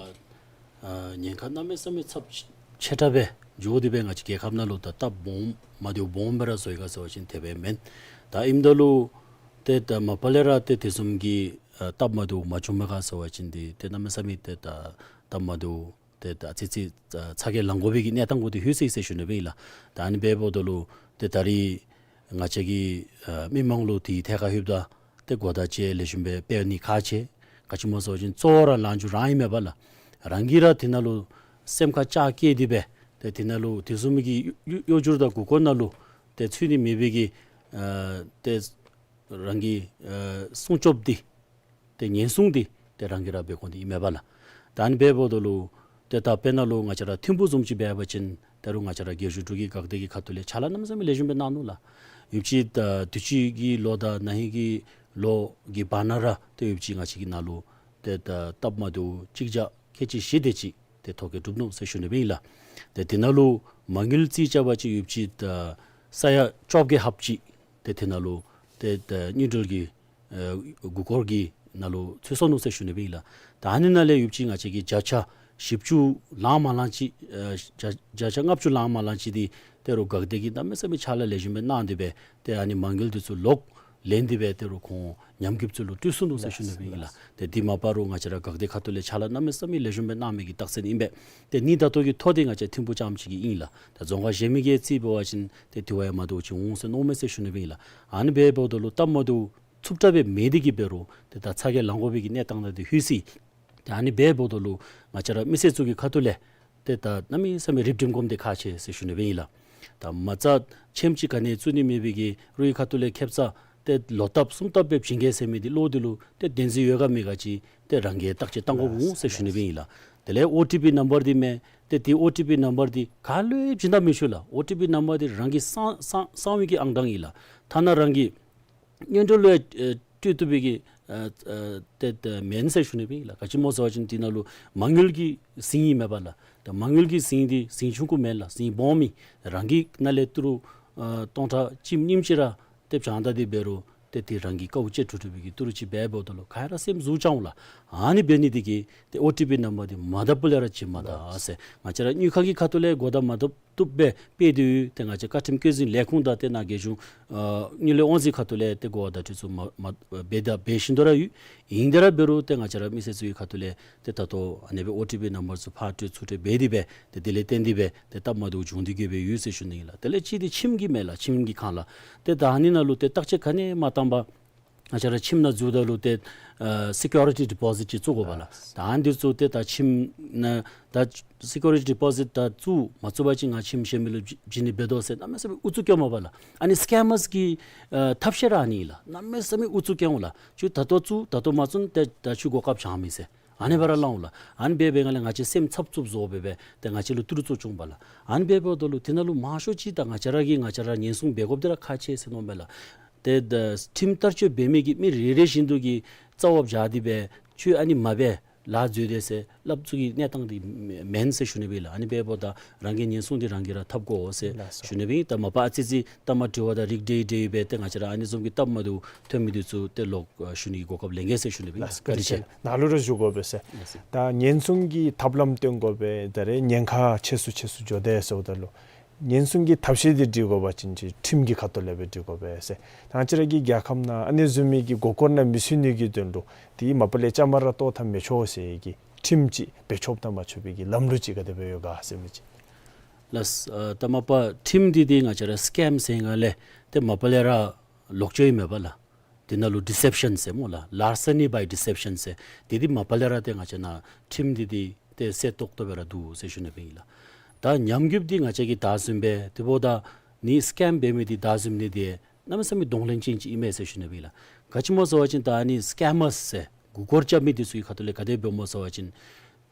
ཨ་ཉེན་ཁ་གནམ་མེད་ས་མེད་ཚབས་ཆེ་དྲགས་སྦེ་འགྱོ་སྟེ་སྦེ་ང་བཅས་རྒྱལ་ཁབ་ནང་ལུ་ད་སྟབས་སྦོམ་མ་བདེཝ་སྦོམ་སྦེ་ར་བཟོ་ཡི་ག་ཟེར་བ་ཅིན་དེ་སྦེ་མེན། ད་ཨིནམ་ད་ལུ་ཏེ་ད་མ་པ་ལས་ར་ཏེ་དེ་བཟུམ་གྱི་ཨ་སྟབས་མ་བདེཝ་མ་བྱུངམ་མས་ག་ཟེར་བ་ཅིན་འདི་ཏེ་གནམ་མེད་ས་མེད་ཏེ་ད་སྟབས་མ་བདེཝ་ཏེ་ད་ཨ་ཙི་ཙི་ཨ་ཚ་གྱང་ལང་དགོ་པའི་གི་གནས་སྟངས་གུ་འདི་ལྷོད་སོ་ཡི་ཟེར་ཞུ་ནི་སྦེ་ཨིན་ལགས། ད་ཨ་ནི་སྦེ་འབདཝ་ད་ལུ་ཏེ་ད་རེས་ང་བཅས་ཀྱི་ཨ་མི་མང་ལུ་དེའི་ཐད་ཁར་ལྷོདཔ་ད་ ཏེ་གོ་བརྡ་ཅིག་ལེགས་ཤོམ་སྦེ་སྤེལ་ནི་ཁག་ཆེ། ག་ཅི་སྨོ་ཟེར་བ་ཅིན་གཙོ་བོ་ར་ལངས་རྒྱུ་རང་ཨིན་མས་པ་ལགས། རང་གིས་ར་དེ་ནང་ལུ་སེམས་ཁར་ཅ་བཀལ་ཏེ་སྦེ་ཏེ་དེ་ནང་ལུ་དེ་བཟུམ་མའི་གི་གཡོ་གཡོ་སྒྱུ་དང་མགུ་སྐོར་ནང་ལུ་ཏེ་ཚུད་ནི་མེད་པའི་གི་ཨ་ཏེ་རང་གི་ཨ་སྲུང་སྐྱོབ་འདི་ཏེ་ཉེན་སྲུང་འདི་ཏེ་རང་གིས་ར་འབད་དགོ་ནི་ཨིན་མས་པ་ལགས། ད་ཨ་ནི་འབདཝ་ད་ལུ་ཏེ་ད་དཔེར་ན་ལུ་ང་བཅས་ར་ཐིམ་ཕུག་བཟུམ་ཅིག་འབད་བ་ཅིན་ད་རུང་ང་བཅས་ར་རྒྱལ་གཞུང་འབྲུག་གི་འགག་སྡེ་གི་ཁ་ཐུག་ལས་ཕྱག་ལཱ་གནམ་མེད་ས་མེད་ལེགས་ཤོམ་སྦེ་གནང་ནུག་ལགས། ཡོདཔ་ཅིག་ད་དུས་ཅི་གི་ལོ་དང་ན་ཧིང་གི་ལོ་གི་བར་ན་ར་ཏེ་ཡོདཔ་ཅིག་ང་བཅས་ཀྱི་ནང་ལུ་ཏེ་ད་སྟབས་མ་བདེཝ་གཅིག་བརྒྱ་ཁལ་གཅིག་བཞི་དེ་ཅིག་ཏེ་ཐོ་བཀོད་གྲུབ་ནུག་ཟེར་ཞུ་ནི་སྦེ་ཨིན་ལགས། ཏེ་དེ་ནང་ལུ་མ་དངུལ་རྩིས་རྐྱབ་པ་ཅིན་ཡོདཔ་ཅིག་ད་ས་ཡ་བཅོ་བརྒྱད་ལྷགཔ་ཅིག་ཏེ་དེ་ནང་ལུ་ཏེ་ད་དངུལ་འབྲེལ་གྱི་ཨེ་མགུ་སྐོར་གྱི་ནང་ལུ་ཚུད་སོ་ནུག་ཟེར་ཞུ་ནི་སྦེ་ཨིན་ལགས། ད་ཨ་ནི་ནང་ལས་ཡོདཔ་ཅིག་ང་བཅས་ཀྱི་བརྒྱ་ཆ་བཞི་བཅུ་ལང་མ་ལང་ཅིག་ཨེ་བརྒྱ་བརྒྱ་ཆ་ལྔ་བཅུ་ལང་མ་ལང་ཅིག་འདི་ད་རུང་འགག་སྡེ་གིས་གནམ་མེད་ས་མེད་ཕྱག་ལཱ་ལེགས་ཤོམ་སྦེ་གནང་སྟེ་སྦེ་ཏེ་ཨ་ནི་མ་དངུལ་འདི་ཚུ་ལོག་ལེན་ཏེ་སྦེ་ད་རུང་ཁོང་ཉམས་རྒུདཔ་ཚུ་ལུ་སྤྲོད་ཚུགས་ནུག་ཟེར་ཞུ་ནི་སྦེ་ཨིན་ལགས། ཏེ་འདི་མ་པ་རུང་ང་བཅས་ར་འགག་སྡེ་ཁ་ཐུག་ལས་ཕྱག་ལཱ་གནམ་མེད་ས་མེད་ལེགས་ཤོམ་སྦེ་གནང་མི་གི་རྟགས་མཚན་ཨིན་པས། ཏེ་ཨ་ནི་ད་ལྟོ་གི་ཐོ་འདི་ང་བཅས་ཐིམ་ཕུག་རྐྱངམ་ཅིག་གི་ཨིན་ལགས། ད་རྫོང་ཁག་གཞན་མི་གི་རྩིས་འབད་བ་ཅིན་ཏེ་དེ་བ་ཡང་མ་བདེཝ་ཅིག་འོང་ཟེར་མནོཝ་མས་ཟེར་ཞུ་ནི་སྦེ་ཨིན་ལགས། ཨ་ནི་འབདཝ་ད་ལུ་སྟབས་མ་བདེཝ་ཚུབ་དྲགས་སྦེ་མེད་དེ་གིས་འབད་རུང་ཏེ་ད་ཚ་གྱང་ལང་དགོ་པའི་གི་གནས་སྟངས་ནང་འདི་ལྷོད་སོ་ཡི། ཏེ་ཨ་ནི་འབདཝ་ད་ལུ་ང་བཅས་ར་མི་སེར་ཚུ་གི་ཁ་ཐུག་ལས་ཏེ་ད་གནམ་མེད་ས་མེད་རིག་སྒྲིམ་དགོཔ་འདི་ཁག་ཆེ་ཟེར་ཞུ་ནི་སྦེ་ཨིན་ལགས། ད་མ་རྩ་ཁྱིམ་ཅིག་ག་ནི་བཙུགས་ནི་མེད་པའི་གི་རུང་གི་ཁ་ཐུག་ལས་ཁེབ་ས་ཏེ་ལོ་ལྟབ་གསུམ་ལྟབ་སྦེ་བྱིན་གེ་ཟེར་མི་འདི་བློ་འདི་ལུ་ཏེ་བདེན་འཛིན་ཡོད་ག་མེད་ག་ཅིག་ཏེ་རང་གིས་བརྟག་དཔྱད་གཏང་དགོཔ་འོང་ཟེར་ཞུ་ནི་སྦེ་ཨིན་ལགས། དེ་ལས་ཨོ་ཊི་པི་ནམ་བར་འདི་མས། ཏེ་དེ་ཨོ་ཊི་པི་ནམ་བར་འདི་ག་ལུ་ཡང་བྱིན་ད་མི་ཆོག་ལགས། ཨོ་ཊི་པི་ནམ་བར་འདི་རང་གི་གསང་གསང་གསང་བའི་གི་ཨང་གྲངས་ཨིན་ལགས། ཐ་ན་རང་གི་གཉེན་གྲོགས་ལུ་ཡང་ཨེ་སྤྲོད་བཏུབ་པའི་གི་ཨེ་ཨེ་ཏེ་ཏེ་མེན་ཟེར་ཞུ་ནི་སྦེ་ཨིན་ལགས། ག་ཅི་སྨོ་ཟེར་བ་ཅིན་དེ་ནང་ལུ་མ་དངུལ་གྱི་ཟིང་ཨིན་མས་པ་ལགས། ཏེ་མ་དངུལ་གྱི་ཟིང་འདི་ཟིང་ཆུང་ཀུ་མེན་ལགས། ཟིང་སྦོམ་ཨིན། རང་གི་ནང་ལས་ཏི་རུ་ཨེ་སྟོང་ཕྲག་གཅིག་གཉིས་ཅིག་ར་ཏེ་བྱང་ད་དེ་འབད་རུང་ཏེ་དེ་རང་གི་དཀའཝ་སྤྱད་འགྲོ་འགྲོ་བའི་གི་ཏི་རུ་ཅིག་འབད་འབདཝ་ད་ལུ་ག་ར་སེམས་ཟུག་བཅང་འོང་ལགས། ཨ་ནི་འབད་ནི་དེ་གིས་ཏེ་ཨོ་ཊི་པི་ནམ་བར་འདི་མ་དག་པ་ལས་ར་བྱིན་མ་ད་ཟེར། ང་བཅས་ར་དངུལ་ཁང་གི་ཁ་ཐུག་ལས་གོ་བརྡ་མ་བཏུབ་བཏུབ་སྦེ་སྤེལ་ཏེ་ཡོད། ཏེ་ང་བཅས་བཀའ་ཁྲིམས་བཀོད་འཛིན་ལས་ཁུངས་དང་ཏེ་ནཱ་རྒྱལ་གཞུང་ཨ་དངུལ་ལས་དབང་འཛིན་ཁ་ཐུག་ལས་ཏེ་གོ་བ་བརྡ་སྤྲོད་ཚུ་མ་མ་འབད་ད་འབད་བཞིན་དུ་ར་ཡོད། ཨིན་དེ་ར་འབད་རུང་ཏེ་ང་བཅས་ར་མི་སེར་ཚུ་གི་ཁ་ཐུག་ལས་ཏེ་ད་ལྟོ་ཨ་ནི་སྦེ་ཨོ་ཊི་པི་ནམ་བར་ཚུ་ཕར་སྤྲོད་ཚུར་སྤྲོད་འབད་དེ་སྦེ་ཏེ་དེ་ལས་བརྟེན་ཏེ་སྦེ་ཏེ་སྟབས་མ་བདེཝ་བྱུང་སྟེ་གིས་སྦེ་ཡོད་ཟེར་ཞུ་ནི་ཨིན་ལགས། དེ་ལས་གཅིག་འདི་ཁྱིམ་གྱི་མས་ལགས། ཁྱིམ་གྱི་ཁར་ལགས། ཏེ་ད་ཨ་ནི་ནང་ལུ་ཏེ་བརྟག་དཔྱད་ག་ནི་མ་བཏང་པར་ང་བཅས་ར་ཁྱིམ་ནང་འཛུལཝ་ད་ལུ་ཏེ་ཨ་སི་ཀིའུ་རི་ཊི་ཌི་པོ་ཟིཊ་ཅིག་བཙུགས་དགོ་པ་ལགས། ད་ཨ་ནི་འདི་ཚུ་ཏེ་ད་ཁྱིམ་ནང་ད་སི་ཀིའུ་རི་ཊི་ཌི་པོ་ཟིཊ་ད་བཙུགས་མ་བཙུགས་པ་ཅིན་ང་ཁྱིམ་གཞན་མི་ལུ་བྱིན་ནི་འབད་དོ་ཟེར་གནམ་མེད་ས་མེད་ཨུ་ཚུགས་བཀལཝ་མས་པ་ལགས། ཨ་ནི་སི་ཀེམ་མར་གི་ཨ་ཐབས་ཤེས་ར་ཨ་ནི་ཨིན་ལགས། གནམ་མེད་ས་མེད་ཨུ་ཚུགས་བཀལཝ་ལགས། ཁྱོད་ད་ལྟོ་བཙུགས་ད་ལྟོ་མ་བཙུགས་ན་ཏེ་ད་ཁྱོད་གོ་སྐབས་བྱང་མི་ཟེར། ཨ་ནི་སྦེ་ར་སླབ་འོང་ལགས། ཨ་ནི་སྦེ་འབད་བའི་སྒང་ལས་ང་བཅས་སེམས་འཚབ་འཚུབ་བཟོ་སྦེ་སྦེ་ཏེ་ང་བཅས་ལུ་ཏི་རུ་ཚུ་བྱུང་པ་ལགས། ཨ་ནི་སྦེ་འབདཝ་ད་ལུ་དེ་ནང་ལུ་མང་ཤོས་ཅིག་ད་ང་བཅས་ར་གིས་ང་བཅས་ར་ཉེན་སྲུང་འབད་དགོཔ་འདི་ར་ཁག་ཆེ་ཟེར་མནོཝ་མས་ལགས། ཏེ་ད་ཁྲིམས་བསྟར་སྤྱོད་འབད་མི་གི་མི་རེ་རེ་བཞིན་དུ་གིས་རྩ་བ་བཞག་སྟེ་སྦེ་ཁྱོད་ཨ་ནི་མ་འབད་ལཱ་འཛོལ་དེས་ཟེར་སླབ་ཚུགས་ཀྱི་གནས་སྟངས་འདི་མེན་ཟེར་ཞུ་ནི་སྦེ་ལགས། ཨ་ནི་སྦེ་འབདཝ་ད་རང་གི་ཉེན་སྲུང་འདི་རང་གིས་ར་འཐབ་དགོ་ཟེར་ལགས་སོ། ཞུ་ནི་སྦེ། ད་མ་པ་ཨ་ཙི་ཙི་ད་མ་དྲི་བ་དང་རིགས་འདྲེས་འདྲེས་སྦེ་ཏེ་ང་བཅས་ར་ཨ་ནི་བཟུམ་གྱི་སྟབས་མ་བདེཝ་ཐོན་མི་འདི་ཚུ་ཏེ་ལོག་ཨ་ཞུ་ནི་གི་གོ་སྐབས་ལེན་གེ་ཟེར་ཞུ་ནི་སྦེ་ལགས། བཀའ་དྲིན་ཆེ། ནཱ་ལུ་ར་ཞུ་དགོ་པས་ཟེར། ལགས་སོ། ད་ཉེན་སྲུང་གི་ཐབས་ལམ་སྟོན་དགོ་པས། ད་རེས་ཉེན་ཁ་ཆེ་སུ་ཆེ་སུ་འགྱོ་དེས་ཟེརཝ་ད་ལུ་ཉེན་སྲུང་གི་ཐབས་ཤེས་འདི་སྒྲིག་དགོ་པ་ཅིན་ཅིག་ཁྲིམས་ཀྱི་ཁ་ཐུག་ལས་སྦེ་སྒྲིག་དགོ་པས་ཟེར། ད་ང་བཅས་ར་གི་རྒྱལ་ཁབ་ནང་ཨ་ནི་བཟུམ་མའི་གི་མགུ་སྐོར་ནང་མི་ཚུད་ནི་གི་དོན་ལུ་དེ་མ་པ་ལས་བཅའ་མར་ར་གཏོགས་ད་མི་ཆོག་ཟེར་གྱི་ཁྲིམས་ཅིག་འབད་ཆོགཔ་དང་མ་ཆོག་པའི་གི་ལམ་ལུགས་ཅིག་ག་དེ་སྦེ་ཡོད་ག་ཟེར་མི་ཅིག། ལགས་སོ། ཨ་ད་མ་པ་ཁྲིམས་འདི་འདི་ང་བཅས་ར་སི་ཀེམ་ཟེར་སྒང་ལས་ཏེ་མ་པ་ལས་ར་ལོག་སྤྱོད་ཨིན་མས་པ་ལགས། དེ་ནང་ལུ་ཌི་སེབ་ཤཱན་ཟེར་སྨོ་ལགས། ལཱར་སི་ནི་བའི་ཌི་སེབ་ཤཱན་ཟེར། དེ་འདི་མ་པ་ལས་ར་ཏེ་ང་བཅས་ནཱ་ཁྲིམས་འདི་འདི་ཏེ་གསལ་ཏོག་ཏོ་སྦེ་ར་འདུག་ཟེར་ཞུ་ནི་སྦེ་ཨིན་ལགས། ད་ཉམས་རྒུདཔ་འདི་ང་བཅས་ཀྱིས་ད་བཟུམ་སྦེ་དེ་འབདཝ་ད་ནི་སི་ཀེམ་འབད་མི་འདི་ད་བཟུམ་ནི་འདི་གནམ་མེད་ས་མེད་གདོང་ལེན་ཅན་ཅིག་ཨིན་མས་ཟེར་ཞུ་ནི་སྦེ་ཨིན་ལགས། ག་ཅི་སྨོ་ཟེར་བ་ཅིན་ད་ཨ་ནི་སི་ཀེམ་མར་ཟེར་མགུ་སྐོར་རྐྱབ་མི་འདི་ཚུ་གི་ཁ་ཐུག་ལས་ག་དེ་སྦེ་སྨོ་ཟེར་བ་ཅིན་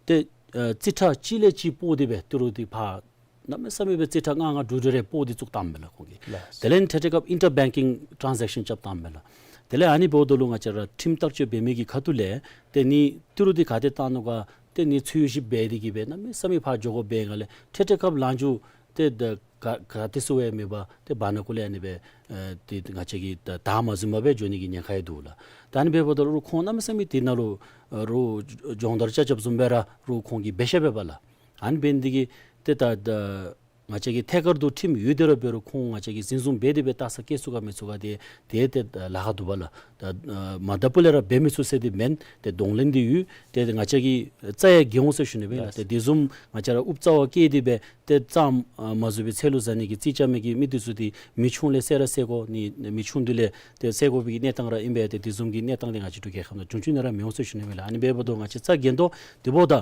ཏེ་ཨ་རྩིས་ཁྲ་གཅིག་ལས་གཅིག་སྤོ་སྟེ་སྦེ་ཏི་རུ་འདི་ཕར་གནམ་མེད་ས་མེད་སྦེ་རྩིས་ཁྲ་ལྔ་ལྔ་དྲུག་དྲུག་རེ་སྤོ་སྟེ་བཙུགས་བཏངམ་མས་ལགས་ཁོང་གིས། ལགས། དེ་ལས་ཐད་ཐད་སྐབས་ཨིན་ཊར་བེང་ཀིང་ཊཱན་ཛེག་ཤཱན་རྐྱབ་བཏངམ་མས་ལགས། དེ་ལས་ཨ་ནི་འབདཝ་ད་ལུ་ང་བཅས་ར་ཁྲིམས་བསྟར་སྤྱོད་འབད་མི་གི་ཁ་ཐུག་ལས་ཏེ་ནི་ཏི་རུ་འདི་ག་ཏེ་བཏང་ནུག་ག་ཏེ་ནི་འཚོལ་ཞིབ་འབད་དེ་གིས་སྦེ་གནམ་མེད་ས་མེད་ཕར་འགྱོ་དགོཔ་འབད་སྒང་ལས་ཐད་ཐད་སྐབས་ལངས་རྒྱུ་ཏེ་ད་ག་ག་ཏེ་ཚུ་ཡང་མེད་པར་ཏེ་བར་ན་ཀུ་ལས་ཨ་ནི་སྦེ་ཨེ་ཏེ་ང་བཅས་ཀྱིས་ད་བདའ་མ་ཟུན་པར་སྦེ་འགྱོ་ནི་གི་ཉེན་ཁ་ཡང་འདུག་ལགས། ད་ཨ་ནི་འབདཝ་ད་རུང་ཁོང་གནམ་མེད་ས་མེད་དེ་ནང་ལུ་ཨ་རུང་སྦྱོང་བརྡར་རྐྱབ་རྐྱབ་བཟུམ་སྦེ་ར་རུང་ཁོང་གིས་འབད་ཤེས་པས་པ་ལགས། ཨ་ནི་འབད་ནི་འདི་གིས་ཏེ་ད་ད་ ང་བཅས་ཀྱི་ཐད་ཀར་དུ་ཁྲིམས་ཡོད་དེ་ར་འབད་རུང་ཁོང་ང་བཅས་ཀྱིས་འཛིན་བཟུང་འབད་དེ་སྦེ་ལྟ་ས་བཀལ་ཚུགས་ག་མི་ཚུགས་ག་དེ་དེ་ཏེ་ལཱ་ཁག་འདུག་པ་ལགས། ད་མ་དཔེ་ལས་ར་འབད་མི་ཚུགས་ཟེར་དེ་མེན། ཏེ་གདོང་ལེན་དེ་ཡོད། ཏེ་ང་བཅས་ཀྱིས་རྩ་ཡང་འགེལ་འོང་ཟེར་ཞུ་ནི་སྦེ་ཨིན་ལགས། ཏེ་དེ་བཟུམ་ང་བཅས་ར་ཨུབ་རྩ་བ་བཀལ་དེ་སྦེ་ཏེ་རྩ་མ་བཟོ་བའི་ཚེ་ལུ་ཟ་ནི་གི་རྩིས་རྐྱབ་མི་གི་མི་དེ་ཚུ་དེ་མི་ཆུང་ལས་བསད་ར་བསད་དགོ་ནི། མི་ཆུང་དེ་ལས་ཏེ་བསད་དགོ་པའི་གནས་སྟངས་ར་ཨིན་པས། ཏེ་དེ་བཟུམ་གྱི་གནས་སྟངས་དེ་ང་བཅས་འབྲུག་རྒྱལ་ཁབ་ནང་བྱུང་བྱུངམ་ནང་ར་མི་འོང་ཟེར་ཞུ་ནི་སྦེ་ལགས། ཨ་ནི་འབདཝ་ད་ང་བཅས་རྩ་འགེངས་དོ། དེ་འབདཝ་ད་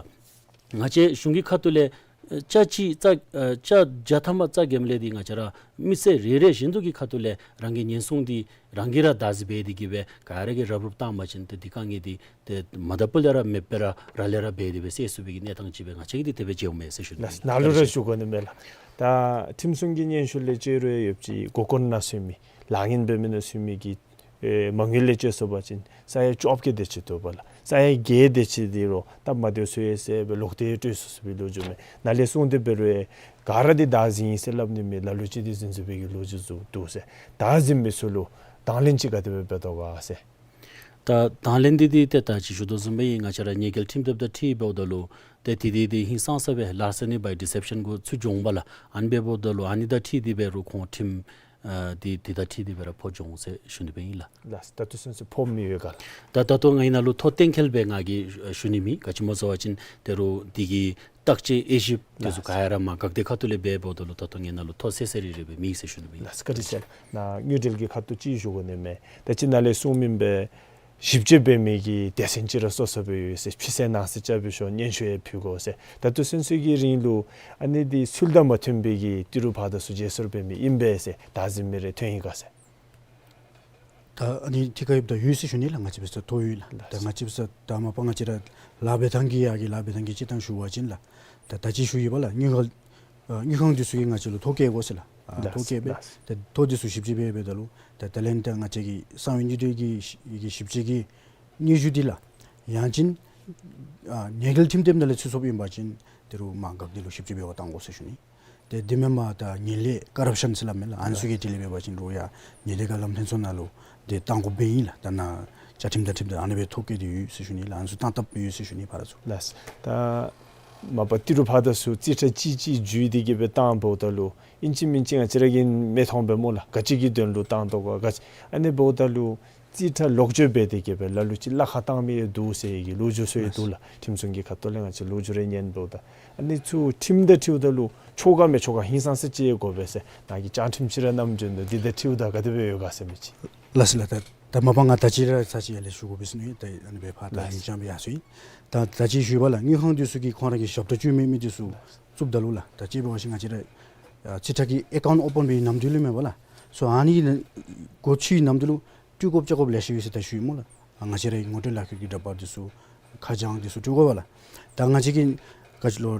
ང་བཅས་གཞུང་གི་ཁ་ཐུག་ལས་ཨེ་ཅ་གཅིག་རྩ་ཨེ་ཅ་བརྒྱ་ཐམ་པ་རྩ་འགེངསམ་ལས་དེ་ང་བཅས་ར་མི་སེར་རེ་རེ་བཞིན་དུ་གི་ཁ་ཐུག་ལས་རང་གི་ཉེན་སྲུང་དེ་རང་གིས་ར་བདག་འཛིན་འབད་དེ་གི་སྦེ་ག་ར་གིས་ར་རུབ་བཏང་པ་ཅིན་ཏེ་དེ་དཀའ་ངལ་དེ་ཏེ་མ་དཔེ་ལས་ར་མེདཔ་སྦེ་ར་ར་ལས་ར་འབད་དེ་སྦེ་སེལ་ཚུགས་པའི་གི་གནས་སྟངས་ཅིག་སྦེ་ང་བཅས་ཀྱིས་དེ་དེ་སྦེ་མཇལཝ་མས་ཟེར་ཞུ་ནི། ལགས། ནཱ་ལུ་ར་ཞུ་དགོ་ནི་མས་ལགས། ད་ཁྲིམས་སྲུང་གི་སྙན་ཞུ་ལས་བཅས་རུང་ཡོད་ཅི་མགུ་སྐོར་ནང་སོང་མི་ལཱ་ངན་འབད་མི་ནང་སོང་མི་གི་ཨེ་མ་དངུལ་ལས་བཅད་སོང་པ་ཅིན་ས་ཡ་བཅོ་བརྒྱད་དེ་ཅིག་འདུག་པ་ལགས། ས་ཡ་བརྒྱད་དེ་ཅིག་དེ་རུང་སྟབས་མ་བདེཝ་སོང་ཡི་ཟེར་སྦེ་ལོག་སྟེ་སྤྲོད་སོང་ཟེར་བའི་ལོ་རྒྱུས་མས། ནཱ་ལས་གསུངས་ཏེ་འབད་རུང་ཨེ་ག་ར་དེ་བདག་འཛིན་ཡི་ཟེར་སླབ་ནི་མེད། ལ་ལུ་ཅིག་དེ་འཛིན་འཛིན་པའི་གི་ལོ་རྒྱུས་ཚུ་འདུག་ཟེར། བདག་འཛིན་མི་ཚུ་ལུ་དང་ལེན་ཅིག་ག་དེ་སྦེ་འབད་དོ་ག་ཟེར། ད་དང་ལེན་འདི་འདི་ཏེ་ད་ཅི་ཞུ་དོ་བཟུམ་སྦེ་ང་བཅས་ར་ཉེས་འགེལ་ཁྲིམས་དེབ་དང་འཁྲིལ་འབདཝ་ད་ལུ་ཏེ་དེ་དེ་དེ་ཧིང་སངས་ས་སྦེ་ལར་སི་ནི་བའི་ཌི་སེབ་ཤན་གུ་ཚུད་འགྱོ་འོང་པ་ལགས། ཨ་ནི་འབདཝ་ད་ལུ་ཨ་ནི་དང་འཁྲིལ་ཏེ་འབད་རུང་ཁོང་ཁྲིམས་ཨ་དེ་དེ་དང་འཁྲིལ་ཏེ་འབད་ར་ཕོག་འགྱོ་འོང་ཟེར་ཞུ་ནི་སྦེ་ཨིན་ལགས། ལགས། ད་ལྟོ་ཚུན་ཚོད་ཕོག་མི་ཡོད་ག་ལགས། ད་ད་ལྟོ་ང་གིས་ནཱ་ལུ་ཐོ་གཏན་འཁེལ་སྦེ་ང་གིས་ཞུ་ནི་མེད། ག་ཅི་སྨོ་ཟེར་བ་ཅིན་ད་རུང་དེ་གི་བརྟག་དཔྱད་དབྱེ་ཞིབ་དེ་ཚུ་ག་ཡ་ར་མ་འགག་དེ་ཁ་ཐུག་ལས་འབདཝ་ད་ལུ་ད་ལྟོ་ངེའི་ནང་ལུ་ཐོ་གསལ་གསལ་རི་རི་སྦེ་མེད་ཟེར་ཞུ་ནི་སྦེ་ཨིན་ལགས། བཀའ་དྲིན་ཆེ་ལགས། ནཱ་དངུལ་འབྲེལ་གྱི་ཁ་ཐུག་ཅིག་ཞུ་དགོ་ནི་མས། ད་ཅི་ནཱ་ལས་གསུངས་མི་སྦེ་ཞིབ་དཔྱད་འབད་མི་གི་སྡེ་ཚན་ཅིག་ར་སོ་སོ་སྦེ་ཡོད་ཟེར། ཕྱི་གསལ་ནང་གསལ་རྐྱབ་སྦེ་ཤོག། སྙན་ཞུ་ཡང་ཕུལ་དགོ་ཟེར། ད་ལྟོ་ཚུན་ཚོད་ཀྱི་རིང་ལུ་ཨ་ནི་དེ་ཚུལ་དང་མ་མཐུན་པའི་གི་ཏི་རུ་ཕར་དང་ཚུར་བརྗེ་སོར་འབད་མི་ཨིན་པས་ཟེར་བདག་འཛིན་མི་རེ་ཐོན་ཡི་ག་ཟེར། ད་ཨ་ནི་ཐད་ཀར་ཡོདཔ་ད་ཡོད་ཟེར་ཞུ་ནི་ལགས། ང་བཅས་འབད་སར་ཐོ་ཡོད་ལགས། ད་ང་བཅས་འབད་སར་ད་མ་པ་ང་བཅས་ར་ལཱ་འབད་ཐངས་ཀྱི་ཡ་གི་ལཱ་འབད་ཐངས་ཀྱི་སྤྱིར་བཏང་ཞུ་བ་ཅིན་ལགས། ད་ད་ཅི་ཞུ་ཡི་པ་ལགས། དངུལ་ཁང་ཨ་དངུལ་ཁང་འདི་ཚུ་གིས་ང་བཅས་ལུ་ཐོ་བཀོད་དགོ་ཟེར་ལགས། ཨ་ལགས། ཐོ་བཀོད་སྦེ། ལགས། ད་ཐོ་འདི་ཚུ་ཞིབ་དཔྱད་འབད་འབདཝ་ད་ལུ་ད་ད་ལན་ད་ང་བཅས་ཀྱི་གསང་བའི་དངུལ་འབྲེལ་གྱི་ཞིབ་དཔྱད་ཀྱི་སྙན་ཞུ་འདི་ལགས། ཡང་ཅིན་ཨ་ཉེས་འགེལ་ཁྲིམས་དེབ་ནང་ལས་ཚུད་སོངམ་ཨིན་པ་ཅིན་དེ་རུང་མ་འགག་དེ་ལུ་ཞིབ་དཔྱད་འབད་བར་བཏང་དགོ་ཟེར་ཞུ་ནི། ཏེ་དེ་མེན་པར་ད་ངན་ལྷད་ཀོ་རབ་ཤཱན་ཟེར་སླབ་མས་ལགས། ཨ་ནི་ཚུ་གི་དེ་ལས་འབད་བ་ཅིན་རུང་ཡང་ཉེས་དོན་གྱི་ལམ་ལྷོང་ཚུ་ནང་ལུ་ཏེ་བཏང་དགོཔ་སྦེ་ཨིན་ལགས། ད་ནཱ་བཅའ་ཁྲིམས་དང་འཁྲིལཝ་ད་ཨ་ནི་སྦེ་ཐོ་བཀོད་དེ་ཡོད་ཟེར་ཞུ་ནི་ལགས། ཨ་ནི་ཚུ་བཏང་བཏངམ་ཡོད་ཟེར་ཞུ་ནི་ཕར་ཚུར། ལགས། ད་མ་པ་ཏི་རུ་ཕར་དང་ཚུར་རྩིས་ཁྲ་ཅིག་ཅིག་བརྒྱུད་དེ་གི་སྦེ་བཏངམ་ད་ལུ་ཨིན་ཅི་མིན་ཅི་ང་བཅས་ར་གིས་མི་མཐོང་པས་སྨོ་ལགས། ག་ཅི་གི་དོན་ལུ་བཏང་དོ་ག་ག་ཅི། ཨ་ནི་འབདཝ་ད་ལུ་རྩིས་ཁྲ་ལོག་སྤྱོད་འབད་དེ་གི་སྦེ་ལ་ལུ་ཅིག་གླ་ཁར་བཏང་མི་ཡང་འདུག་ཟེར་གྱི་ལོ་རྒྱུས་ཚུ་ཡང་འདུག་ལགས། ཁྲིམས་སྲུང་གི་ཁ་ཐུག་ལས་ང་བཅས་ལོ་རྒྱུས་རེ་ཉན་འབདཝ་ད་ཨ་ནི་ཚུ་ཁྲིམས་དང་འཁྲིལཝ་ད་ལུ་ཆོ་ག་མེན་ཆོ་ག་ཧིང་སངས་ས་ཅིག་དགོ་པས་ཟེར་ནཱ་གིས་བཅའ་ཁྲིམས་ཅིག་ར་བསྣམས་བྱོན་དོ། འདི་དང་འཁྲིལཝ་ད་ག་དེ་སྦེ་ཡོད་ག་ཟེར་མི་ཅིག། ལགས་སོ་ལགས། ད་ད་མ་པ་ང་ད་ཅི་ར་ཚར་ཅིག་ཡར་ལས་ཞུ་དགོ་པས་ཟེར་ནི། ད་ཨ་ནི་སྦེ་ཕར་ད་ལགས། ཉིན་ཅང་སྦེ་ཡར་སོ་ཡི། ད་ད་ཅི་ཞུ་བ་ལགས། དངུལ་ཁང་འདི་ཚུ་གིས་ཁོང་ར་གི་ཞབས་ཏོག་སྤྱོད་མི་མི་འདི་ཚུ་བཙུགསཔ་ད་ལུ་ལགས། ད་ཅི་འབད་བ་ཅིན་ང་བཅས་ར་ཨ་རྩིས་ཁྲ་གི་ཨེ་ཀའུནཊ་ཨོ་པཱན་འབད་བའི་ནམ་དུས་ལུ་མེན་པ་ལགས། སོ་ཨ་ནི་གི་སྒོ་ཕྱེ་བའི་ནམ་དུས་ལུ་སྤྲོད་དགོཔ་རྐྱབ་དགོཔ་ལེ་ཤ་ཡོད་ཟེར་ད་ཞུ་ཡི་སྨོ་ལགས། ཨ་ང་བཅས་རའི་ངོ་སྤྲོད་ལག་ཁྱེར་གྱི་འདྲ་པར་འདི་ཚུ་ཁ་བྱང་འདི་ཚུ་སྤྲོད་དགོ་པས་ལགས། ད་ང་བཅས་ཀྱི་ག་ཅི་ལོ་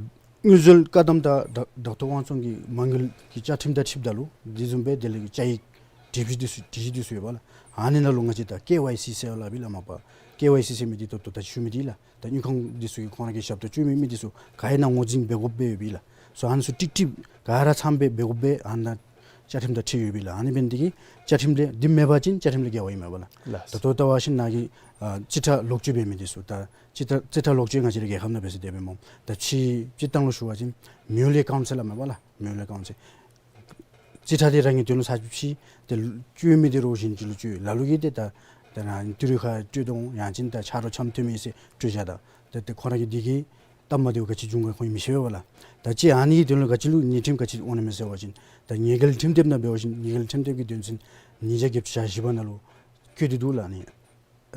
དངུལ་འཛོལ་བཀག་སྡོམ་དང་བདག་བདག་ཐོབ་དབང་བཙོང་གི་མ་དངུལ་གྱི་བཅའ་ཁྲིམས་དང་འཁྲིལཝ་ད་ལུ་དེ་བཟུམ་སྦེ་དེ་ལས་བཅའ་ཡིག་སྒྲིག་གཞི་འདི་ཚུ་སྒྲིག་གཞི་འདི་ཚུ་ཡོད་པ་ལགས། ཨ་ནི་ནང་ལུ་ང་བཅས་ད་ཀེ་ཝའི་སི་ཟེར་སླབ་ཨིན་ལགས། མ་པ་ཀེ་ཝའི་སི་ཟེར་མི་འདི་ད་ལྟོ་ད་ཅི་ཞུ་མི་འདི་ལགས། ད་དངུལ་ཁང་འདི་ཚུ་གིས་ཁོང་ར་གི་ཞབས་ཏོག་སྤྱོད་མི་མི་འདི་ཚུ་ག་ཡོད་ན་ངོས་འཛིན་འབད་དགོཔ་སྦེ་ཡོདཔ་ཨིན་ལགས། སོ་ཨ་ནི་ཚུ་ཀྲིག་ཀྲི་ག་ར་ཚངམ་སྦེ་འབད་དགོཔ་སྦེ་ཨ་ནཱ་བཅའ་ཁྲིམས་དང་འཁྲིལ་ཡོདཔ་ཨིན་ལགས། ཨ་ནི་འབད་ནི་འདི་གིས་བཅའ་ཁྲིམས་ལས་འདི་མེད་པ་ཅིན་བཅའ་ཁྲིམས་ལས་འགལ་བ་ཨིན་མས་པ་ལགས། ལགས། ད་ལྟོ་ལྟ་བ་ཅིན་ནཱ་གི་ཨ་རྩིས་ཁྲ་ལོག་སྤྱོད་འབད་མི་འདི་ཚུ་ད་རྩིས་ཁྲ་རྩིས་ཁྲ་ལོག་སྤྱོད་ང་བཅས་རའི་རྒྱལ་ཁབ་ནང་འབད་ས་དེ་སྦེ་སྨོ། ད་ཕྱི་སྤྱིར་བཏང་ལུ་ཞུ་བ་ཅིན་མེའུལ་ཨེ་ཀའུནཊ་ཟེར་སླབ་མས་པ་ལགས། མེའུལ་ཨེ་ཀའུནཊ་ཟེར། རྩིས་ཁྲ་འདི་རང་གི་དོན་ལུ་ཚར་ཅིག་ཕྱེ་སྟེ་སྤྱོད་མི་འདི་རོགས་གཞན་ཅིག་ལུ་སྤྱོད། ལ་ལུ་གིས་ཏེ་ད་ད་རང་ཏི་རུ་ཁར་སྤྲོད་དོ་ཡང་ཅིན་ད་ཆ་རོགས་འཆམ་མཐུན་མི་ཟེར་སྤྲོད་བཞག་ད། ད་ཏེ་ཁོང་ར་གི་འདི་གིས་སྟབས་མ་བདེཝ་ག་ཅི་འབྱུང་ག་ཁོང་གིས་མི་ཤེས་པས་པ་ལགས། ད་ཅི་ཨ་ནི་གི་དོན་ལུ་ག་ཅི་ལུ་ཉེས་ཁྲིམས་ག་ཅི་འོང་ནི་མས་ཟེར་བ་ཅིན་ད་ཉེས་འགེལ་ཁྲིམས་དེབ་ནང་འབད་བ་ཅིན་ཉེས་འགེལ་ཁྲིམས་དེབ་ཀྱི་དོན་ཚན་ཉིས་བརྒྱ་བརྒྱད་ཅུ་གྱ་བཞི་པ་ནང་ལུ་བཀོད་དེ་འདུག་ལགས། ཨ་ནི་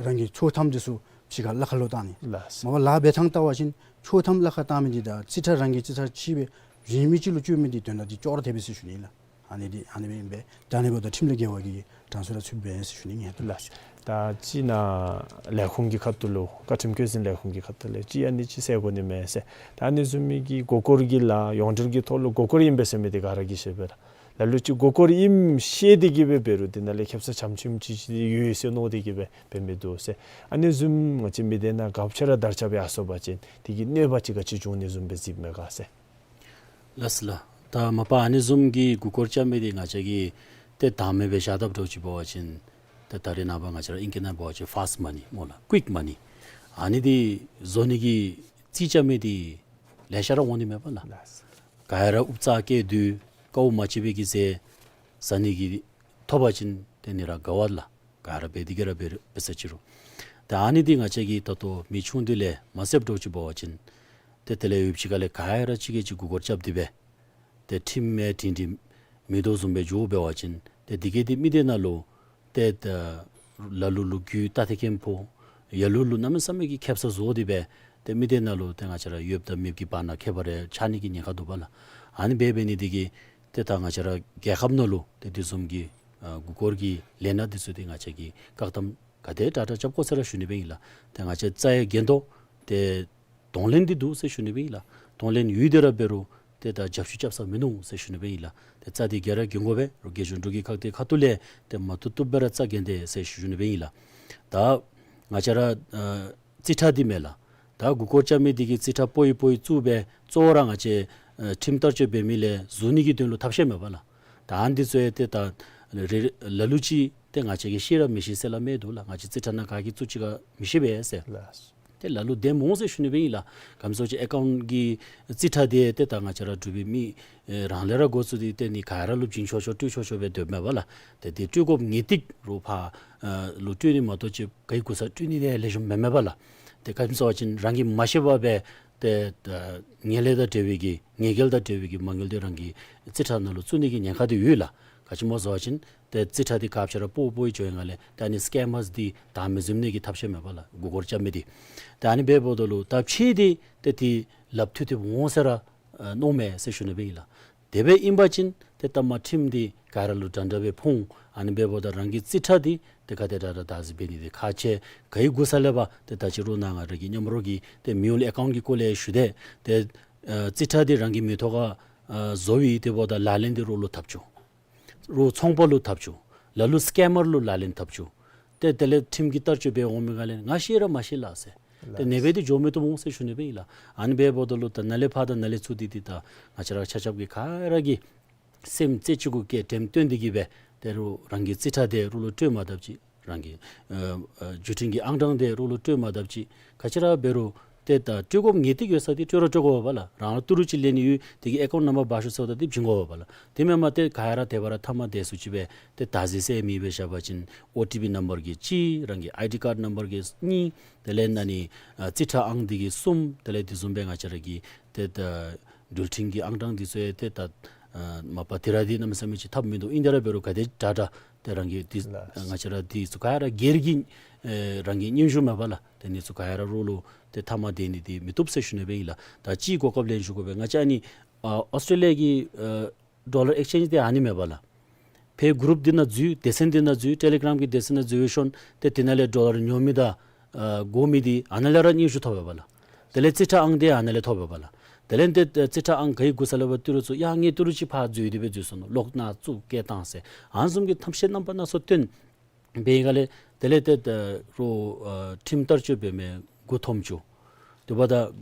རང་གི་ཆོག་ཐམ་འདི་ཚུ་ཕྱི་ཁར་གླ་ཁར་ལོག་བཏང་ནི། ལགས། མ་པ་ལཱ་འབད་ཐངས་ལྟ་བ་ཅིན་ཆོག་ཐམ་གླ་ཁར་བཏང་མི་འདི་དང་རྩིས་ཁྲ་རང་གི་རྩིས་ཁྲ་ཕྱེ་སྦེ་གཞན་མི་ཅིག་ལུ་སྤྱོད་མི་འདི་དོན་དག་འདི་ཅོག་ར་འཐད་པས་ཟེར་ཞུ་ནི་ལགས། ཨ་ནི་འདི་ཨ་ནི་སྦེ་ཨིན་པས། ད་ཨ་ནི་འབདཝ་ད་ཁྲིམས་ལས་འགལ་བ་གི་གྲངས་སུ་ར་ཚུདཔ་ཨིན་ཟེར་ཞུ་ནི་ཨིན། ལགས། ད་ཅི་ནཱ་ལས་ཁུངས་ཀྱི་ཁ་ཐུག་ལུ་བཀའ་ཁྲིམས་བཀོད་འཛིན་ལས་ཁུངས་ཀྱི་ཁ་ཐུག་ལས་ཅིག་ཨ་ནི་ཅིག་གསལ་དགོ་ནི་མས་ཟེར། ད་ཨ་ནི་བཟུམ་མའི་གི་མགུ་སྐོར་གྱི་ལཱ་ཡོངས་འབྲེལ་གྱི་ཐོག་ལུ་མགུ་སྐོར་ཨིན་པས་ཟེར་མི་འདི་ག་ར་གིས་ཤེས་པས་ལགས། ལ་ལུ་ཅིག་མགུ་སྐོར་ཨིནམ་ཤེས་ཏེ་གི་སྦེ་འབད་རུང་འདི་ནང་ལས་ཁེབ་ས་ཙམ་ཅིག་ཅིག་ཡོད་ཟེར་མནོ་སྟེ་གི་སྦེ་འབད་མི་འདུག་ཟེར། ཨ་ནི་བཟུམ་ང་བཅས་མི་སྡེ་ནང་ག་ཅི་ར་དར་ཁྱབ་ཡར་སོང་པ་ཅིན་དེ་གིས་གནོད་པ་ཅིག་ག་ཅི་འབྱུང་ནི་བཟུམ་སྦེ་གཟིགསཔ་མས་ག་ཟེར། ལགས་སོ་ལགས། ད་མ་པ་ཨ་ནི་བཟུམ་གྱི་མགུ་སྐོར་རྐྱབ་མི་འདི་ང་བཅས་ཀྱིས་ཏེ་བདག་མེད་སྦེ་བཞག་དཔ་འདྲཝ་ཅིག་འབད་བ་ཅིན་ཏེ་ད་རེས་ནངས་པ་ང་བཅས་ར་ཨིང་སྐད་ནང་འབད་བ་ཅིན་ཕཱསཊ་མ་ནི་སྨོ་ལགས། ཀུའིཀ་མ་ནི། ཨ་ནི་འདི་བཟོ་ནི་གི་རྩིས་རྐྱབ་མི་འདི་ལེ་ཤ་ར་འོང་ནི་མས་པ་ལགས། ལགས། ག་ཡ་ར་ཨུབ་རྩ་བཀལ་དུས་དཀའཝ་མ་སྤྱད་པའི་གི་ཟས་ཟ་ནི་གི་ཐོབ་པ་ཅིན་ཏེ་ནི་ར་དགའ་བ་ལགས། ག་ར་འབད་དེ་གི་ར་འབད་འབད་ས་ཅི་རུང་། ཏེ་ཨ་ནི་འདི་ང་བཅས་ཀྱིས་ད་ལྟོ་མི་ཆུང་དུས་ལས་མ་བསདཔ་འདྲཝ་ཅིག་འབད་བ་ཅིན་ཏེ་དེ་ལས་ཡུདཔ་ཅིག་ཁ་ལས་ག་ཡ་ར་ཅིག་གིས་ཅིག་མགུ་སྐོར་རྐྱབ་སྟེ་སྦེ་ཏེ་ཁྲིམས་མེད་དྲིན་དྲི་མེད་དོ་བཟུམ་སྦེ་འགྱོ་འབད་བ་ཅིན་ཏེ་འདི་གིས་འདི་མི་སྡེ་ནང་ལུ་ཏེ་ད་ལ་ལུ་ལུ་རྒྱུ་ད་ཏེ་ཁེམ་ཕོ་ཡ་ལུ་ལུ་གནམ་མེད་ས་མེད་ཀྱི་ཁེབ་ས་བཟོ་སྟེ་སྦེ་ཏེ་མི་སྡེ་ནང་ལུ་ཏེ་ང་བཅས་ར་ཡོདཔ་དང་མེདཔ་གི་བར་ན་ཁྱད་པར་རེ་ཆགས་ནི་གི་ཉེན་ཁ་འདུག་པ་ལགས། ཨ་ནི་འབད་འབད་ནི་འདི་གིས་ཏེ་ད་ང་བཅས་ར་རྒྱལ་ཁབ་ནང་ལུ་ཏེ་དེ་བཟུམ་གྱི་ཨ་མགུ་སྐོར་གྱི་ལས་སྣ་འདི་ཚུ་འདི་ང་བཅས་ཀྱིས་བཀག་དམ་ག་དེ་དྲག་དྲག་རྐྱབ་དགོ་ཟེར་ར་ཞུ་ནི་སྦེ་ཨིན་ལགས། ཏེ་ང་བཅས་རྩ་ཡང་འགེངས་དོ། ཏེ་གདོང་ལེན་འདི་འདུག་ཟེར་ཞུ་ནི་སྦེ་ཨིན་ལགས། གདོང་ལེན་ཡོད་དེ་ར་འབད་རུང་ཏེ་ད་རྒྱབ་བཤུད་རྐྱབ་ས་མིན་ནུག་ཟེར་ཞུ་ནི་སྦེ་ཨིན་ལགས། ཏེ་རྩ་འདི་ག་ར་འགེངས་དགོ་པས། རོགས་རྒྱལ་གཞུང་འབྲུག་གི་ཁག་དེ་ཁ་ཐུག་ལས་ཏེ་མ་བཏུབ་བཏུབ་སྦེ་ར་རྩ་འགེངས་ཏེ་ཟེར་ཞུ་ནི་སྦེ་ཨིན་ལགས། ད་ང་བཅས་ར་ཨ་རྩིས་ཁྲ་འདི་མས་ལགས། ད་མགུ་སྐོར་རྐྱབ་མི་འདི་གིས་རྩིས་ཁྲ་པོ་ཡི་པོ་ཡི་བཙུགས་སྦེ་གཙོ་བོ་ར་ང་བཅས་ཨ་ཁྲིམས་བསྟར་སྤྱོད་འབད་མི་ལས་ཟུར་ནི་གི་དོན་ལུ་ཐབས་ཤེས་མས་པ་ལགས། ད་ཨ་ནི་འདི་ཚུ་ཡང་ཏེ་ད་རེ་ལ་ལུ་ཅིག་ཏེ་ང་བཅས་ཀྱིས་ཤེས་ར་མི་ཤེས་ཟེར་སླབ་མི་འདུག་ལགས། ང་བཅས་རྩིས་ཁྲ་ནང་ག་གིས་བཙུགས་ཅི་ག་མི་ཤེས་པས་ཟེར། ལགས། ཏེ་ལ་ལུ་བདེན་མོ་ཟེར་ཞུ་ནི་སྦེ་ཨིན་ལགས། ག་ཅི་ཟེར་ཅི་ཨེ་ཀའུནཊ་གི་རྩིས་ཁྲ་འདི་ཏེ་ད་ང་བཅས་ར་འབྲུག་པའི་མི་ཨེ་རང་ལས་ར་འགོ་བཙུགས་ཏེ་ཏེ་ནི་ག་ར་ལུ་བྱིན་ཆོག་ཆོག་སྤྲོད་ཆོག་ཆོག་སྦེ་སྡོདཔ་མས་པ་ལགས། ཏེ་འདི་སྤྲོད་དགོཔ་ངེས་ཏིག་རུང་ཕར་ཨ་ལུ་སྤྲོད་ནི་མ་གཏོགས་ཅིག་ག་གི་གུ་ས་སྤྲོད་ནི་འདི་ལེགས་ཤོམ་མེན་མས་པ་ལགས། ཏེ་ག་ཅི་ཟེར་བ་ཅིན་རང་གིས་མ་ཤེས་པར་སྦེ་ཏེ་ད་ངན་ལས་དང་འབྲེལ་བའི་གི་ངན་སྐལ་དང་འབྲེལ་བའི་གི་མ་དངུལ་འདི་རང་གི་རྩིས་ཁྲ་ནང་ལུ་བཙུགས་ནི་གི་ཉེན་ཁ་འདི་ཡོད་ལགས། ག་ཅི་སྨོ་ཟེར་བ་ཅིན་ཏེ་རྩིས་ཁྲ་འདི་ག་ཅི་ར་པོ་པོ་ཡི་འགྱོ་ཡི་ནང་ལས་ད་ནི་སི་ཀེམ་མརས་འདི་བདའ་མི་བཟུམ་ནི་གི་ཐབས་ཤེས་མས་པ་ལགས། མགུ་སྐོར་རྐྱབ་མི་འདི། ད་ཨ་ནི་འབདཝ་ད་ལུ་ད་ཕྱིས་འདི་ཏེ་འདི་ལགཔ་མཐུད་དེ་འོང་ཟེར་ར་ཨ་མནོཝ་མས་ཟེར་ཞུ་ནི་སྦེ་ཨིན་ལགས། དེ་སྦེ་ཨིན་པ་ཅིན་ཏེ་ལྟ་མ་ཁྲིམས་འདི་ག་ར་ལུ་འདྲ་འདྲ་སྦེ་ཕོག་འོང་། ཨ་ནི་འབདཝ་ད་རང་གི་རྩིས་ཁྲ་འདི་ཏེ་ག་དེ་དྲག་དྲག་བདག་འཛིན་འབད་ནི་འདི་ཁག་ཆེ། ག་གི་གུ་ས་ལས་འབད་ཏེ་ད་ཅི་རུང་ནཱ་ང་ར་གི་མཉམ་རོགས་ཀྱི་ཏེ་མེའུལ་ཨེ་ཀའུནཊ་གི་སྐོར་ལས་ཞུ་དེས། ཏེ་ཨ་རྩིས་ཁྲ་འདི་རང་གི་མིང་ཐོག་ཁར་ཨ་བཟོ་བའི་དེ་འབདཝ་ད་ལག་ལེན་འདི་རོགས་ལུ་འཐབ་བཅུག། རོགས་ཚོང་པ་ལུ་འཐབ་བཅུག། ལ་ལུ་སི་ཀེམ་མར་ལུ་ལག་ལེན་འཐབ་བཅུག། ཏེ་དེ་ལས་ཁྲིམས་ཀྱི་བསྟར་སྤྱོད་འབད་འོང་མི་ག་ལས་ང་ཤེས་ར་མ་ཤེས་ལགས་ཟེར། ཏེ་ནེ་སྦེ་འདི་འགྱོ་མི་བཏུབ་འོང་ཟེར་ཞུ་ནི་སྦེ་ཨིན་ལགས། ཨ་ནི་འབདཝ་ད་ལུ་ད་ནཱ་ལས་ཕར་དང་ནཱ་ལས་ཚུར་འདི་འདི་ད་ང་བཅས་ར་ཆ་ཁྱབ་ཀྱིས་ག་ར་གིས་སེམས་རྩེ་གཅིག་གུ་བསྐྱེད་དྲནམ་བཏོན་འདི་གིས་སྦེ་ཏེ་རོགས་རང་གི་རྩིས་ཁྲ་འདི་རོགས་ལུ་སྤྲོད་མ་བཏུབ་ཅིག། རང་གི་ཨ་ཨ་བརྒྱུད་འཕྲིན་གྱི་ཨང་གྲངས་འདི་རོགས་ལུ་སྤྲོད་མ་བཏུབ་ཅིག། ག་ཅི་ར་འབད་རུང་ཏེ་ད་སྤྲོད་དགོཔ་ངེས་ཏིག་ཡོད་ས་འདི་སྤྲོད་ར་སྤྲོད་དགོ་པ་ལགས། རང་ལུ་ཏི་རུ་ཅིག་ལེན་ནི་ཡོད། དེ་གི་ཨེ་ཀའུནཊ་ནམ་བར་འབག་ཤོག་ཟེརཝ་ད་འདི་བྱིན་དགོ་པ་ལགས། དེ་མེན་པར་ཏེ་ག་ར་དེ་སྦེ་ར་མཐའ་མ་དེ་ཚུ་ཅིག་སྦེ་ཏེ་བདག་འཛིན་ཟེར་མི་སྦེ་བཞག་པ་ཅིན་ཨོ་ཊི་པི་ནམ་བར་གི་གཅིག། རང་གི་ཨའི་ཌི་ཀཱཌ་ནམ་བར་གི་གཉིས། དེ་ལས་ནཱ་ནི་ཨ་རྩིས་ཁྲ་ཨང་འདི་གི་གསུམ། དེ་ལས་དེ་བཟུམ་སྦེ་ང་བཅས་ར་གི་ཏེ་ད་འགྲུལ་འཕྲིན་གྱི་ཨང་གྲངས་འདི་ཚུ་ཡང་ཏེ་ད་ཨ་མ་པ་དེ་ར་འདི་གནམ་མེད་ས་མེད་ཅིག་ཐབས་མིན་འདུག། ཨིན་དེ་ར་འབད་རུང་ག་དེ་དྲག་དྲག་ཏེ་རང་གི་འདི་ལགས། ང་བཅས་ར་འདི་ཚུ་ག་ར་སྒེར་གྱི་ཨེ་རང་གི་སྙན་ཞུ་མས་པ་ལགས། ཏེ་འདི་ཚུ་ག་ར་རོགས་ལུ་ཏེ་མཐའ་མ་དེ་ནི་འདི་མི་བཏུབ་ཟེར་ཞུ་ནི་སྦེ་ཨིན་ལགས། ད་ཅིག་གོ་སྐབས་ལེན་ཞུ་དགོ་པས། ང་བཅས་ཨ་ནི་ཨ་ཨོསི་ཊྲེ་ལི་ཡ་གི་ཨ་ཌོ་ལར་ཨེགསི་ཅེནཇ་འདི་ཨ་ནི་མས་པ་ལགས། ཕར་གུ་རུབ་འདི་ནང་འཛུལ། སྡེ་ཚན་འདི་ནང་འཛུལ། ཊེ་ལི་གྲམ་གྱི་སྡེ་ཚན་ནང་འཛུལ་ཞིནམ་ཏེ་དེ་ནང་ལས་ཌོ་ལར་ཉོ་མི་དང་ཨ་དགོ་མི་འདི་ཨ་ནཱ་ལས་ར་སྙན་ཞུ་ཐོབ་པས་པ་ལགས། དེ་ལས་རྩིས་ཁྲ་ཨང་འདི་ཨ་ནཱ་ལས་ཐོབ་པས་པ་ལགས། དེ་ལས་ཏེ་རྩིས་ཁྲ་ཨང་ག་གི་གུ་ས་ལས་འབད་ཏི་རུ་ཚུ་ཡ་ངེའི་ཏི་རུ་ཅིག་ཕར་འཛུལ་ཏེ་སྦེ་འཛུལ་སོང་ནུག། ལོག་ནཱ་བཙུགས་བསྐྱལ་བཏང་ཟེར་ཨ་ནི་བཟུམ་གྱི་ཐབས་ཤེས་རྣམ་པ་སྣ་ཚོགས་སྟོན་འབད་ཡི་ག་ལས་དེ་ལས་ཏེ་ད་རོགས་ཨ་ཁྲིམས་བསྟར་སྤྱོད་འབད་མི་མགུ་འཐོམ་བཅུག། དེ་འབདཝ་ད་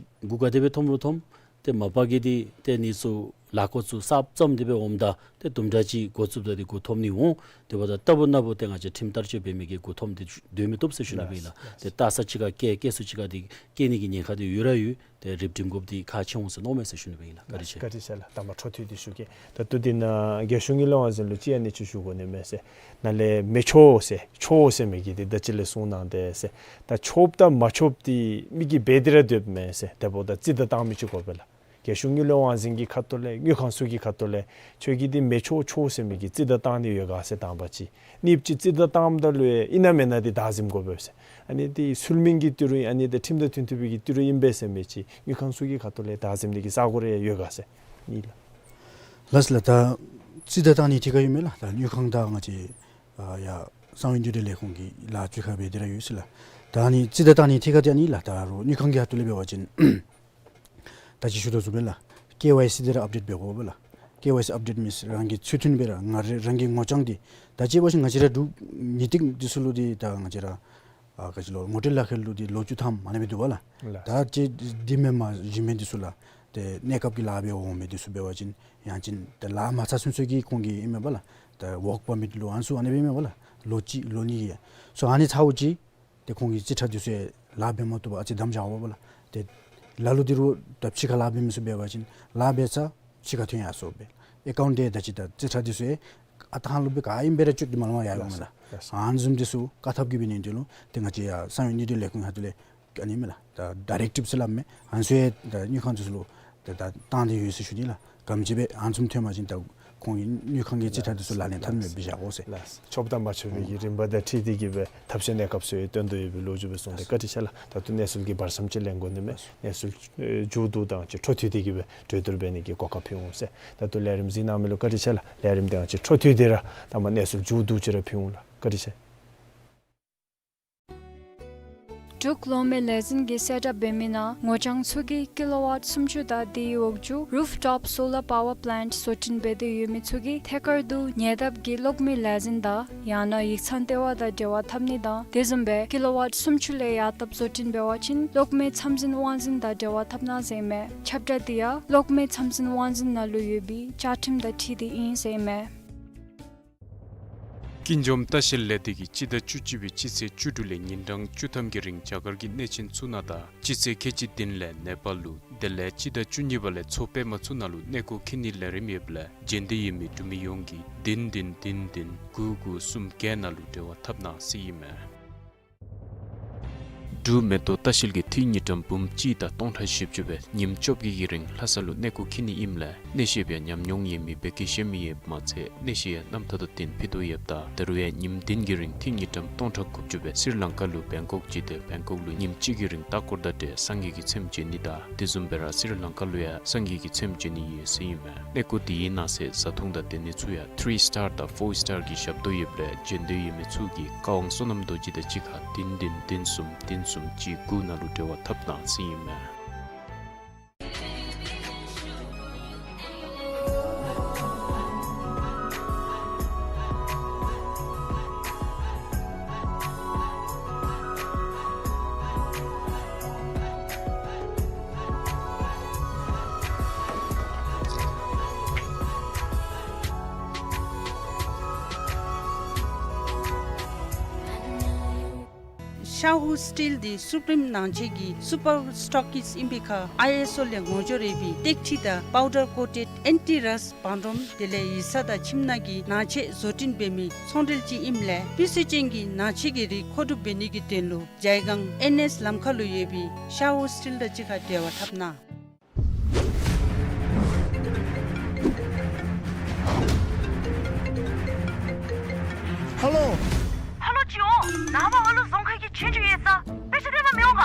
མགུ་ག་དེ་སྦེ་འཐོམ་རུང་འཐོམ། ཏེ་མ་པ་གིས་འདི་ཏེ་ནི་ཚུ་ལཱ་འགོ་བཙུགས་གསརཔ་བརྩམས་ཏེ་སྦེ་འོངམ་ད་ཏེ་དུམ་གྲ་ཅིག་འགོ་བཙུགསཔ་ད་འདི་མགུ་འཐོམ་ནི་འོང་། དེ་འབདཝ་ད་རྟག་བུ་ནམ་བུ་ཏེ་ང་བཅས་ཁྲིམས་བསྟར་སྤྱོད་འབད་མི་གི་མགུ་འཐོམ་འདི་སྡོད་མི་བཏུབ་ཟེར་ཞུ་ནི་སྦེ་ཨིན་ལགས། ཏེ་བལྟ་ས་ཅིག་ཁར་བཀལ་བཀལ་ས་ཅིག་ཁར་འདི་བཀལ་ནི་གི་ཉེན་ཁ་འདི་ཡོད་ར་ཡོད། ཏེ་རིགཔ་སྒྲིམ་དགོཔ་འདི་ཁག་ཆེ་འོང་ཟེར་མནོཝ་མས་ཟེར་ཞུ་ནི་སྦེ་ཨིན་ལགས། བཀའ་དྲིན་ཆེ། བཀའ་དྲིན་ཆེ་ལགས། དང་པ་འཕྲོ་མཐུད་དེ་ཞུ་གེ། ད་ལྟོ་འདི་ནང་རྒྱལ་གཞུང་གི་ལས་དབང་འཛིན་ལུ་ཅིག་ཨ་ནི་ཅིག་ཞུ་དགོ་ནི་མས་ཟེར། ནཱ་ལས་མི་ཆོག་ཟེར་ཆོག་ཟེར་མི་གི་འདི་ད་ཅི་ལས་གསུངས་གནང་སྟེ་ཟེར། ད་ཆོགཔ་དང་མ་ཆོགཔ་འདི་མི་གིས་འབད་དེ་ར་སྡོདཔ་མས་ཟེར། དེ་འབདཝ་ད་རྩིས་བདའ་བཏང་མི་ཅིག་དགོ་པས་ལགས། རྒྱལ་གཞུང་གི་ལས་དབང་འཛིན་གྱི་ཁ་ཐུག་ལས་དངུལ་ཁང་ཚུ་གི་ཁ་ཐུག་ལས་ཁྱོད་ཀྱིས་འདི་མི་ཆོག་ཆོག་ཟེར་མི་གི་རྩིས་བདའ་བཏང་ནི་ཡོད་ག་ཟེར་དང་པ་ཅིག། གཉིས་པ་ཅིག་རྩིས་བདའ་བཏངམ་ད་ལུ་ཨིན་ན་མེན་ན་འདི་བདའ་འཛིནམ་དགོ་པས་ཟེར། ཨ་ནི་འདི་ཚུལ་མིན་གྱི་ཏི་རུ་ཨིན། ཨ་ནི་འདི་ཁྲིམས་དང་མཐུན་མཐུན་པའི་གི་ཏི་རུ་ཨིན་པས་ཟེར་མི་ཅིག་དངུལ་ཁང་ཚུ་གི་ཁ་ཐུག་ལས་བདའ་འཛིན་ནི་གི་ས་གོ་རེ་ཡོད་ག་ཟེར། ཨིན་ལགས། ལགས་ལགས། ད་རྩིས་བདའ་བཏང་ནི་ཐད་ཁར་ཡོད་མས་ལགས། ད་དངུལ་ཁང་དང་ང་བཅས་ཨ་ཡ་གསང་བའི་འབྲུ་འབྲས་ལས་ཁུངས་ཀྱི་ལཱ་ཚུ་ཁར་འབད་དེ་ར་ཡོད་ཟེར་ལགས། ད་ཨ་ནི་རྩིས་བདའ་བཏང་ནི་ཐད་ཁར་འདི་ཨ་ནི་ལགས། ད་རོགས་དངུལ་ཁང་གི་ཁ་ཐུག་ལས་འབད་བ་ཅིན་ད་ཅི་ཞུ་དོ་བཟུམ་སྦེ་ལགས། ཀེ་ཝའི་སི་འདི་ར་ཨཔ་ཌེཊ་འབད་དགོ་པས་ལགས། ཀེ་ཝའི་སི་ཨཔ་ཌེཊ་མིནསི་རང་གི་ཚུལ་མཐུན་སྦེ་ར་ང་ར་རང་གི་ངོ་རྐྱང་འདི་ད་ཅི་འབད་བ་ཅིན་ང་བཅས་ར་འབྲུག་ཉིས་སྟེང་འདི་ཚུ་ལུ་འདི་ད་ང་བཅས་ར་ཨ་ག་ཅི་ལོ་ངོ་སྤྲོད་ལག་ཁྱེར་ལུ་འདི་ལོ་བཅུ་ཐམ་ཨ་ནི་སྦེ་འདུག་པ་ལགས། ལགས། ད་ཅི་འདི་མེན་པར་གཞན་མི་འདི་ཚུ་ལགས། ཏེ་གནས་སྐབས་ཀྱི་ལཱ་འབད་འོང་མི་འདི་ཚུ་འབད་བ་ཅིན་ཡང་ཅིན་ཏེ་ལཱ་མ་ཚར་ཚུན་ཚོད་ཀྱི་ཁོང་གི་ཨིན་མས་པ་ལགས། ཏེ་ཝོརཀ་པར་མིཊ་ལུ་ཨ་ནི་ཚུ་ཨ་ནི་སྦེ་ཨིན་མས་པ་ལགས། ལོ་གཅིག་ལོ་གཉིས་ཀྱི་སོ་ཨ་ནི་ཚརཝ་ཅིག་ཏེ་ཁོང་གི་རྩིས་ཁྲ་འདི་ཚུ་ཡང་ལཱ་འབད་མ་བཏུབ་པར་ཨ་ཙི་བསྡམས་བཞག་འོང་པ་ལགས། ཏེ་ལ་ལུ་འདི་རུ་ད་ཕྱི་ཁར་ལཱ་འབད་མི་ཚུ་འབད་བ་ཅིན་ལཱ་འབད་ཚར་ གཅིག་ཁར་ཐོན་ཡར་སོང་སྦེ་ཨེ་ཀའུནཊ་དེ་ད་ཅི་ད་རྩིས་ཁྲ་འདི་ཚུ་ཡང་ཨ་རྟག་ཧ་ལུགས་སྦེ་ག་ཨིནམ་སྦེ་ར་བཅུག་སྟེ་མ་ལོང་བར་ཡར་འོང་མས་ལགས། ལགས་སོ། ལགས་སོ། ཨ་ནི་བཟུམ་འདི་ཚུ་བཀག་ཐབས་ཀྱི་འབད་ནི་འདི་ལུ་ཏེ་ང་བཅས་ཡར་གསང་བའི་གནས་སྡུད་ལས་ཁུངས་ཁ་ཐུག་ལས་ཨ་ནི་མས་ལགས། ད་ཌའི་རེག་ཊིབ་ཟེར་སླབ་མས། ཨ་ནི་ཚུ་ཡང་ད་དངུལ་ཁང་འདི་ཚུ་ལུ་ད་ད་བཏང་སྟེ་ཡོད་ཟེར་ཞུ་ནི་ལགས། ག་དེམ་ཅིག་སྦེ་ཨ་ནི་བཟུམ་ཐོན་པ་ཅིན་ད་ཁོང་གི་དངུལ་ཁང་གི་རྩིས་ཁྲ་འདི་ཚུ་ལག་ལེན་འཐབ་ནི་མེདཔ་སྦེ་བཞག་དགོ་ཟེར། ལགས་སོ། ཆོགཔ་དང་མ་ཆོག་པའི་གི་རིམ་པ་དང་འཁྲིལ་ཏེ་གི་སྦེ་ཐབས་ཤེས་གནས་སྐབས་སུ་ཡང་བཏོན་དོ་ཡོད་པའི་ལོ་རྒྱུས་སྦེ་གསུངས་ཏེ། བཀའ་དྲིན་ཆེ་ལགས། ད་ལྟོ་གནས་ཚུལ་གྱི་བར་མཚམས་ཅིག་ལེན་དགོ་ནི་མས། གནས་ཚུལ་ཨེ་མཇུག་བསྡུ་དང་ཅིག་འཕྲོ་མཐུད་དེ་གི་སྦེ་གྲོས་བསྡུར་འབད་ནི་གི་གོ་སྐབས་ཕུལ་འོང་ཟེར། ད་ལྟོ་ལས་རིམ་གཟིགས་གནང་མི་ལུ་བཀའ་དྲིན་ཆེ་ལགས། ལས་རིམ་དེ་ཡང་ཅིག་འཕྲོ་མཐུད་དེ་ར་ད་མ་གནས་ཚུལ་མཇུག་བསྡུ་ཅིག་ར་ཕུལ་འོང་ལགས། བཀའ་དྲིན་ཆེ། འབྲུག་གློག་མེ་ལས་འཛིན་གྱིས་གསལ་བསྒྲགས་འབད་མི་ནང་ངོ་རྐྱང་ཚུ་གིས་ཀི་ལོ་ཝཊ་སུམ་ཅུ་དང་དེའི་འོག་ཅུ་རུཕ་ཊོཔ་སོ་ལར་པ་ཝར་པ་ལེནཊ་བཟོ་སྐྲུན་འབད་དེ་ཡོད་མི་ཚུ་གིས་ཐད་ཀར་དུ་ཉེ་འདབས་ཀྱི་གློག་མེ་ལས་འཛིན་དང་ཡང་ན་ཡིག་ཚང་ལྟེ་བ་དང་འབྲེལ་བ་འཐབ་ནི་དང་དེ་བཟུམ་སྦེ་ཀི་ལོ་ཝཊ་སུམ་ཅུ་ལས་ཡར་བཏབ་བཟོ་སྐྲུན་འབད་བ་ཅིན་གློག་མེ་ཚམས་འཛིན་དབང་འཛིན་དང་འབྲེལ་བ་འཐབ་གནང་ཟེར་ཨིན་མས། ཁྱབ་བསྒྲགས་འདི་ཡང་གློག་མེ་ཚམས་འཛིན་དབང་འཛིན་ནང་ལུ་ཡོད་པའི་བཅའ་ཁྲིམས་དང་འཁྲིལ་ཏེ་ཨིན་ཟེར་ཨིན་མས། ཀུན་འཇོམས་ལྟ་བཤལ་ལས་སྡེ་གིས་སྤྱི་ཟླ་བཅུ་གཅིག་པའི་སྤྱི་ཚེས་བཅུ་དྲུག་ལས་ཉིན་གྲངས་བཅུ་ཐམ་གྱི་རིང་རྒྱ་གར་གྱི་གནས་ཆེན་ཚུ་ནང་དང་སྤྱི་ཚེས་ཁལ་གཅིག་བདུན་ལས་ནེ་པཱལ་ལུ་དེ་ལས་སྤྱི་ཟླ་བཅུ་གཉིས་པ་ལས་མཚོ་པདྨ་ཚུ་ནང་ལུ་གནས་སྐོར་འཁྱིད་ནིའི་ལས་རིམ་ཡོདཔ་ལས་མཇལ་འདོད་ཡོད་མི་འབྲུག་མི་ཡོངས་ཀྱིས་བདུན་བདུན་བདུན་བདུན་དགུ་དགུ་གསུམ་བརྒྱད་ནང་ལུ་འབྲེལ་བ་འཐབ་གནང་ཟེར་ཨིན་མས། འབྲུག་མེ་ཏོག་ལྟ་བཤལ་གྱིས་ཏི་རུ་དངུལ་ཀྲམ་འབུམ་གཅིག་དང་སྟོང་ཕྲག་བཞི་བཅུ་སྦེ་ཉིནམ་བཅོ་བརྒྱད་ཀྱི་རིང་ལྷ་ས་ལུ་གནས་སྐོར་འཁྱིད་ནི་ཨིནམ་ལས་གནས་བཤད་པའི་ཉམས་མྱོང་ཡོད་མི་བོད་སྐད་ཤེས་མི་ཡོདཔ་མ་ཚད་གནས་བཤད་ཡང་རྣམ་ཐར་དང་ལྡན་ཕུལ་དོ་ཡོདཔ་ད་ད་རུང་ཡང་ཉིནམ་བདུན་གྱི་རིང་ཏི་རུ་དངུལ་ཀྲམ་སྟོང་ཕྲག་དགུ་བཅུ་སྦེ་སི་རི་ལང་ཀ་ལུ་བེང་ཀོག་བརྒྱུད་དེ་བེང་ཀོག་ལུ་ཉིནམ་གཅིག་གི་རིང་ལྟ་སྐོར་དང་འབྲེལ་སངས་རྒྱས་ཀྱི་ཚེམས་མཇལ་ནི་དང་དེ་བཟུམ་སྦེ་ར་སི་རི་ལང་ཀ་ལུ་ཡང་སངས་རྒྱས་ཀྱི་ཚེམས་མཇལ་ནི་ཡོད་ཟེར་ཨིན་མས། གནས་སྐོར་དེའི་ནང་གསེས་བཟའ་འཐུང་དང་སྡོད་གནས་ཚུ་ཡང་ཐི་རི་སི་ཊར་དང་ཕོར་སི་ཊར་གྱི་ཞབས་ཏོག་ཡོདཔ་ལས་མཇལ་འདོད་ཡོད་མི་ཚུ་གིས་བཀའ་དབང་བསོད་ནམས་རྡོ་རྗེ་དང་གཅིག་ཁར་བདུན་བདུན་བདུན་གསུམ་བདུན་གསུམ་གཅིག་དགུ་ནང་ལུ་འབྲེལ་བ་འཐབ་གནང་ཟེར་ཨིན་མས། ཤ་ཧུ་སི་ཊིལ་འདི་སུ་པི་རིམ་ནང་ཆེན་གྱི་སུ་པར་སི་ཊོག་ཀིས་ཨིན་པའི་ཁར་ཨའི་ཨེསི་ཨོ་ལས་ངོ་སྦྱོར་ཡོད་པའི་ཏེག་ཁྲི་དང་པའུ་ཌར་ཀོ་ཊེཌ་ཨེན་ཊི་རསཊ་བང་སྒྲོམ་དེ་ལས་ཡིག་ཚང་དང་ཁྱིམ་ནང་གི་ནང་ཆས་བཟོ་སྐྲུན་འབད་མི་ཚོང་འབྲེལ་ཅིག་ཨིནམ་ལས་སྤུས་ཚད་ཅན་གྱི་ནང་ཆས་ཀྱི་རིགས་མཁོ་སྒྲུབ་འབད་ནི་གི་དོན་ལུ་ཇའི་སྒང་ཨེན་ཨེསི་ལམ་ཁ་ལུ་ཡོད་པའི་ཤ་ཧུ་སི་ཊིལ་དང་གཅིག་ཁར་འབྲེལ་བ་འཐབ་གནང་། ཧ་ལོ། ཧ་ལོ་ཅི་འོང་། ནངས་པ་ཨ་ལུ་རྫོང་ཁ་གི་ཆོས་རྒྱུགས་ཡོད་ས། དཔེ་ཆ་སྟོན་པར་མི་འོང་ག།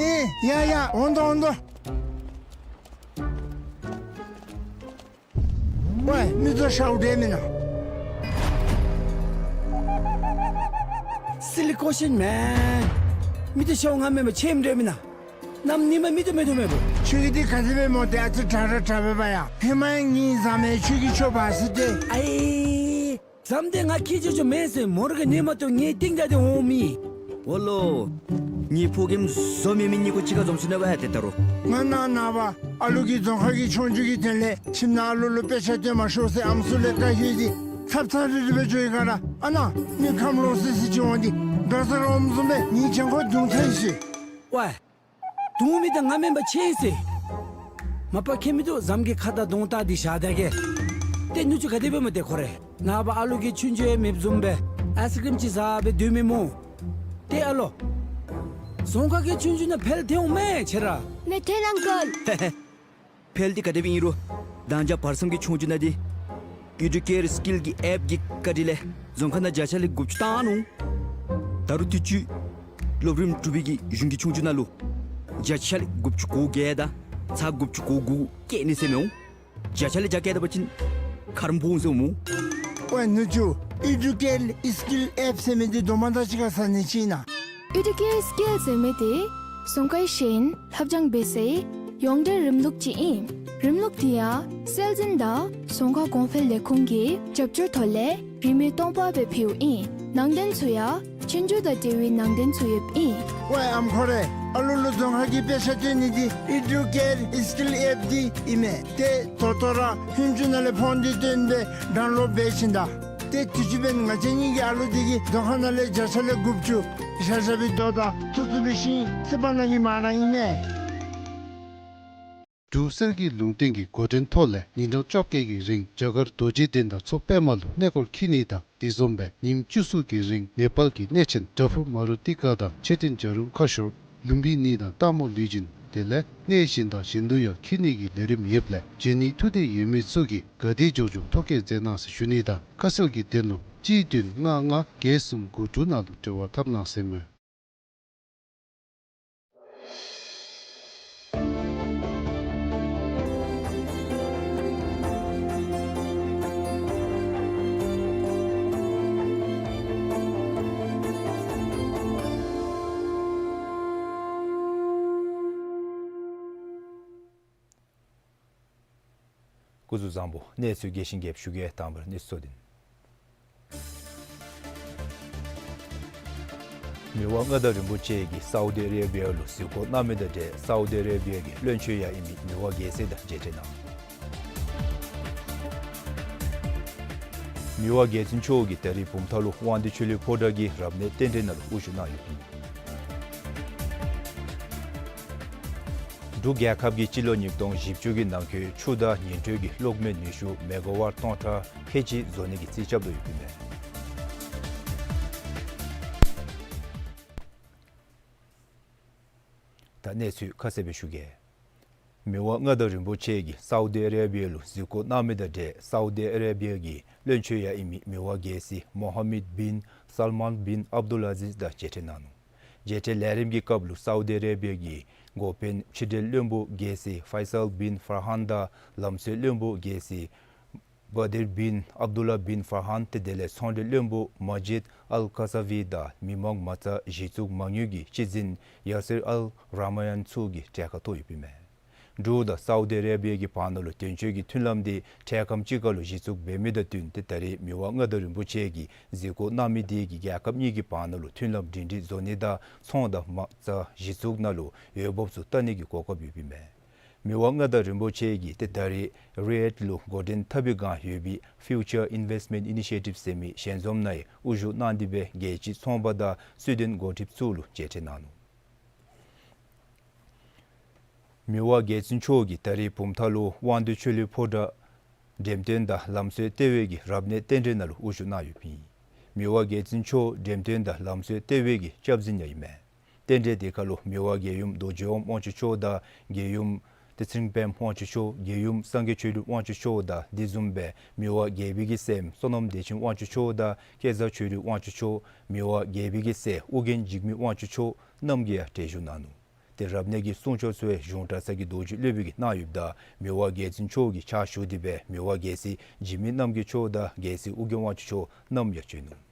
ཨེ་ཡ་ཡ་འོང་དོ་འོང་དོ། ཝའི་མི་ཚུ་ཤཝ་འདྲ་མེན་ན། Silly question man། མི་ཚུ་ཤཝ་ང་མེན་པར་ཆེམ་འདྲ་མེན་ན། གནམ་ཉིམ་མི་ཚུ་མེད་དོ་མེད་པོ། ཁྱོད་ཀྱིས་འདི་ག་དེ་སྦེ་སྨོ། ཏེ་ཨ་ཙི་དྲག་ར་དྲག་པས་པ་ཡ། ཧེ་མ་ཡང་ངེའི་ཟམ་མེ་ཁྱོད་ཀྱིས་ཆོག་པ་ཟེར་ཏེ། ཨའི་ཟམ་དེ་ང་ཁྱེད་ཆོ་ཆོ་མེན་ཟེར་མོ་ར་གིས་ཉན་མ་བཏུབ་ངེའི་རྟིང་བདའ་སྟེ་འོང་མི། འོ་ལོ། ངེའི་ཕོ་རྒནམ་བཟོ་མེད་མི་གཉིས་ཀོ་གཅིག་ཁར་འཛོམས་སོ་ནུག་པ་ཡ། ཏེ་ད་རུང་ང་ནཱ་ནངས་པ་ཨ་ལུ་གིས་རྫོང་ཁ་གི་ཆོས་རྒྱུགས་ཀྱི་དོན་ལས་ཁྱིམ་ནང་ཨ་ལུ་ལུ་དཔེ་ཆ་སྟོན་མ་ཤོག་ཟེར་ཨམ་སྲུ་ལས་བཀའ་ཡོད་དེ་ཚབ་ཚང་རི་རི་སྦེ་འགྱོ་ཡི་ག་ར། ཨ་ནཱ་མི་ཁམས་ལོག་སི་སི་ཅིག་འོང་སྟེ་འགྲོ་ས་ར་འོངམ་བཟུམ་སྦེ་ངེའི་གྱང་ཁར་རྡུང་ཚར་ཡི་ཟེར། ཝའི། རྡུང་མི་དང་ང་མེན་པར་ཆེ་ཟེར། མ་པ་ཁྱད་མི་འདུག། ཟམ་གྱི་ཁ་དང་གདོང་བལྟ་སྟེ་བཞག་ད་གེ། ཏེ་ནུ་གཅུང་ག་དེ་སྦེ་སྨོ་ཏེ་ཁོ་རེ། ནངས་པ་ཨ་ལུ་གི་ཆོས་རྒྱུགས་ཡང་མེདཔ་བཟུམ་སྦེ་ཨའི་སི་ཀྲིམ་ཅིག་བཟའ་སྦེ་སྡོད་མི་སྨོ། ཏེ་ཨ་ལོ། རྫོང་ཁ་གི་ཆོས་རྒྱུགས་ནང་ཕེལ་ཐལ་འོང་མས་ཁྱེད་ར། ནེ་ཐན་ཨང་ཀལ། ཧེ་ཧེ། ཕེལ་འདི་ག་དེ་སྦེ་ཨིན་རུང་མདང་ཞག་བར་མཚམས་ཀྱི་ཆོས་རྒྱུགས་ནང་འདི་ཨི་ཌུ་ཀེཊ་སི་ཀིལ་གྱི་ཨེཔ་གི་བཀའ་དྲིན་ལས་རྫོང་ཁ་ནང་བརྒྱ་ཆ་ལས་དགུ་བཅུ་བཏང་ནུག། ད་རུང་དུས་ཅི་སློབ་རིམ་དྲུག་པའི་གི་གཞུང་གི་ཆོས་རྒྱུགས་ནང་ལུ་བརྒྱ་ཆ་ལས་དགུ་བཅུ་གོ་བརྒྱད་དང་ཚག་དགུ་བཅུ་གོ་དགུ་བཀལ་ནི་ཟེར་མི་འོང་། བརྒྱ་ཆ་ལས་བརྒྱ་བཀལ་ད་པ་ཅིན་ཁ་རམ་སྦོམ་ཟེར་འོང་སྨོ། ཝའི་ནུ་གཅུང་། ཨི་ཌུ་ཀེཊ་སི་ཀིལ་ཨེཔ་ཟེར་མི་འདི་དོ་མ་དང་གཅིག་ཁར་ཟ་ནི་ཅིག་ཨིན་ན། ཨི་ཌུ་ཀེཊ་སི་ཀིལ་ཟེར་མི་འདི་རྫོང་ཁའི་ཤེས་ཡོན་ལྷབ་སྦྱང་འབད་སའི་ཡོངས་འབྲེལ་རིམ་ལུགས་ཅིག་ཨིན། རིམ་ལུགས་འདི་ཡང་སྲོལ་འཛིན་དང་རྫོང་ཁ་གོང་འཕེལ་ལས་ཁུངས་ཀྱི་རྒྱབ་སྐྱོར་ཐོག་ལས་རིན་མེད་སྟོང་པ་སྦེ་ཕུལཝ་ཨིན། ནང་དོན་ཚུ་ཡང་ཆོས་རྒྱུགས་དང་འབྲེལ་བའི་ནང་དོན་ཚུ་ཡོདཔ་ཨིན། ཝའི་ཨམ་ཁོ་རེ། ཨ་ལུ་ལུ་རྫོང་ཁ་གི་དཔེ་ཆ་སྟོན་ནི་འདི་ཨི་ཌུ་ཀེཊ་སི་ཀིལ་ཨེཔ་འདི་ཨིན་མས། ཏེ་ད་ལྟོ་ར་ཧུན་ཅུ་ནང་ལས་ཕོན་འདི་བཏོན་སྦེ་ཌའུན་ལོཌ་འབད་ཞིནམ་ད། ཏེ་དུས་ཅི་འབདན་ང་བཅས་གཉིས་ཀྱི་ཨ་ལུ་འདི་གིས་རྫོང་ཁ་ནང་ལས་བརྒྱ་ཆ་ལས་དགུ་བཅུ་བཞག་བཞག་པའི་མདོ་དང་ཐུགས་བརྩེ་བའི་ཤིང་ཚེ་དཔག་ནང་གི་མ་ཎ་ཨིན་མས། འབྲུག་གསེར་གྱི་ལུང་བསྟན་གྱི་འགོ་འདྲེན་ཐོག་ལས་ཉིན་གྲངས་བཅོ་བརྒྱད་ཀྱི་རིང་རྒྱ་གར་རྡོ་རྗེ་གདན་དང་མཚོ་པདྨ་ལུ་གནས་སྐོར་འཁྱིད་ནི་དང་། དེ་བཟུམ་སྦེ་ཉིནམ་བཅུ་གསུམ་གྱི་རིང་ནེ་པཱལ་གྱི་གནས་ཆེན་བྲག་ཕུག་མ་རུ་ཏི་ཀ་དང་མཆོད་རྟེན་བྱ་རུང་ཁ་ཤོར་ལུམ་བི་ནི་དང་སྟག་མོ་ལུས་སྦྱིན། དེ་ལས་གནས་གཞན་དང་གཞན་དུ་ཡང་འཁྱིད་ནི་གི་ལས་རིམ་ཡོདཔ་ལས་འབྱོན་ནི་ཐུགས་འདོད་ཡོད་མི་ཚུ་གིས་ག་དེ་མགྱོགས་མགྱོགས་ཐོ་བཀོད་མཛད་གནང་ཟེར་ཞུ་ནི་དང་། ཁ་གསལ་གྱི་དོན་ལུ་གཅིག་བདུན་ལྔ་ལྔ་བརྒྱད་གསུམ་དགུ་དྲུག་ནང་ལུ་འབྲེལ་བ་འཐབ་གནང་ཟེར་སྨོ། སྐུ་གཟུགས་བཟང་པོ། གནས་ཚུལ་རྒྱས་ཤིང་རྒྱསཔ་ཞུ་གེ། དང་པ་ར་གནས་ཚུལ་གཙོ་དོན། མི་དབང་མངའ་བདག་རིན་པོ་ཆེ་གིས་སའུ་དི་ཨ་རེ་བི་ཡ་ལུ་གཟིགས་སྐོར་གནང་མི་དང་འབྲེལ་སའུ་དི་ཨ་རེ་བི་ཡ་གི་བློན་ཆེན་ཡང་ཨིན་མི་མི་དབང་རྒྱལ་སྲས་དང་མཇལ་འཕྲད་གནང་། མི་དབང་རྒྱལ་བཙུན་མཆོག་གིས་ད་རིས་བུམ་ཐང་ལུ་དབང་འདུས་ཆོས་གླིང་ཕོ་བྲང་གི་རབ་གནས་རྟེན་འབྲེལ་ནང་ལུ་དབུ་བཞུགས་གནང་ཡོདཔ་ཨིན། འབྲུག་རྒྱལ་ཁབ་ཀྱིས་སྤྱི་ལོ་ཉིས་སྟོང་བཞི་བཅུ་གི་ནང་འཁོད་ཆུ་དང་ཉིང་ཁྲི་གི་གློག་མེ་ནུས་ཤུགས་མེ་ག་ཝཊ་སྟོང་ཕྲག་ཁལ་གཅིག་བཟོ་ནི་གི་རྩིས་རྐྱབ་དོ་ཡོདཔ་ཨིན་མས། ད་གནས་ཚུལ་ཁ་གསལ་སྦེ་ཞུ་གེ། མི་དབང་མངའ་བདག་རིན་པོ་ཆེ་གིས་སའུ་དི་ཨ་རེ་བི་ཡ་ལུ་གཟིགས་སྐོར་གནང་མི་དང་འབྲེལ་སའུ་དི་ཨ་རེ་བི་ཡ་གི་བློན་ཆེན་ཡང་ཨིན་མི་མི་དབང་རྒྱལ་སྲས་མོ་ཧམ་མད་བིན་སལ་མཱན་བིན་ཨབ་དུལ་ཨ་ཟིས་དང་མཇལ་འཕྲད་གནང་ནུག། མཇལ་འཕྲད་ལས་རིམ་གྱི་སྐབས་ལུ་སའུ་དི་ཨ་རེ་བི་ཡ་གི་འགོ་དཔོན་ཕྱི་འབྲེལ་བློན་པོ་རྒྱལ་སྲས་ཕའི་སལ་བིན་ཕར་ཧཱན་དང་ལམ་སྲོལ་བློན་པོ་རྒྱལ་སྲས་བ་དིར་བིན་ཨབ་དུ་ལ་བིན་ཕར་ཧཱན་ཏེ་དེ་ལས་ཚོང་འབྲེལ་བློན་པོ་མ་ཇིད་ཨལ་ཀ་ས་བི་དང་མི་མང་མ་རྩ་གཞི་བཙུགས་མ་དངུལ་གྱི་སྤྱི་འཛིན་ཡ་སིར་ཨལ་ར་མ་ཡན་ཚུ་གིས་གྲལ་ཁར་གཏོགས་ཡོདཔ་ཨིན་མས། འབྲུག་དང་སའུ་དི་ཨ་རེ་བི་ཡ་གི་བར་ན་ལུ་དོན་གཅོད་ཀྱི་མཐུན་ལམ་འདི་འཕྲལ་ཁམས་ཅིག་ཁར་ལུ་གཞི་བཙུགས་འབད་མི་དང་བསྟུན་ཏེ་ད་རེས་མི་དབང་མངའ་བདག་རིན་པོ་ཆེ་གིས་གཟིགས་སྐོར་གནང་མི་འདི་གིས་རྒྱལ་ཁབ་གཉིས་ཀྱི་བར་ན་ལུ་མཐུན་ལམ་སྒྲིང་སྒྲིང་བཟོ་ནི་དང་ཚོང་དང་མ་རྩ་གཞི་བཙུགས་ནང་ལུ་འོས་འབབ་ཚུ་བལྟ་ནི་གི་གོ་སྐབས་ཡོདཔ་ཨིན་མས། མི་དབང་མངའ་བདག་རིན་པོ་ཆེ་གིས་ཏེ་ད་རེས་རི་ཡཱཌ་ལུ་འགོ་འདྲེན་འཐབ་པའི་བསྒང་ཡོད་པའི་Future Investment Initiative ཟེར་མི་ཞལ་འཛོམས་ནང་དབུ་བཞུགས་གནང་སྟེ་སྦེ་རྒྱལ་སྤྱིའི་ཚོང་པ་དང་སུའེ་ཌེན་འགོ་ཁྲིདཔ་ཚུ་ལུ་མཇལ་འཕྲད་གནང་ནུག། མི་དབང་རྒྱལ་བཙུན་མཆོག་གིས་ད་རེས་བུམ་ཐང་ལུ་དབང་འདུས་ཆོས་གླིང་ཕོ་བྲང་འགྲེམས་སྟོན་དང་ལམ་སྲོལ་ལྟེ་བའི་གི་རབ་གནས་རྟེན་འབྲེལ་ནང་ལུ་དབུ་བཞུགས་གནང་ཡོདཔ་ཨིན། མི་དབང་རྒྱལ་བཙུན་མཆོག་འགྲེམས་སྟོན་དང་ལམ་སྲོལ་ལྟེ་བའི་གི་སྐྱབས་འཛིན་ཡང་ཨིན་མས། རྟེན་འབྲེལ་འདི་ཁར་ལུ་མི་དབང་རྒྱལ་ཡུམ་རྡོ་རྗེ་འོད་དབང་ཕྱུག་མཆོག་དང་རྒྱལ་ཡུམ་ཏེ་ཚེ་རིང་དཔལམོ་དབང་ཕྱུག་མཆོག་རྒྱལ་ཡུམ་སངས་རྒྱས་ཆོས་གྲུབ་དབང་ཕྱུག་མཆོག་དང་དེ་བཟུམ་སྦེ་མི་དབང་རྒྱལ་པོའི་གི་སྲས་བསོད་ནམས་བདེ་ཆེན་དབང་ཕྱུག་མཆོག་དང་སྐལ་བཟང་ཆོས་སྒྲོན་དབང་ཕྱུག་མཆོག་མི་དབང་རྒྱལ་པོའི་གི་སྲས་ཨོ་རྒྱན་འཇིགས་མེད་དབང་ཕྱུག་མཆོག་རྣམས་ཀྱིས་ཡང་གྲལ་བཞུགས་གནང་ནུག། ཏེ་རབ་གནས་ཀྱི་གསུང་ཆོག་ཚུ་ཡང་གཞུང་གྲྭ་ཚང་གི་རྡོ་རྗེ་སློབ་དཔོན་གྱིས་གནང་ཡོདཔ་ད་མི་དབང་རྒྱལ་བཙུན་མཆོག་གི་ཕྱག་ཞུ་སྟེ་སྦེ་མི་དབང་རྒྱལ་སྲས་འཇིགས་མེད་རྣམ་རྒྱལ་མཆོག་དང་རྒྱལ་སྲས་ཨོ་རྒྱན་དབང་ཕྱུག་མཆོག་རྣམས་ཡང་བྱོན་ནུག།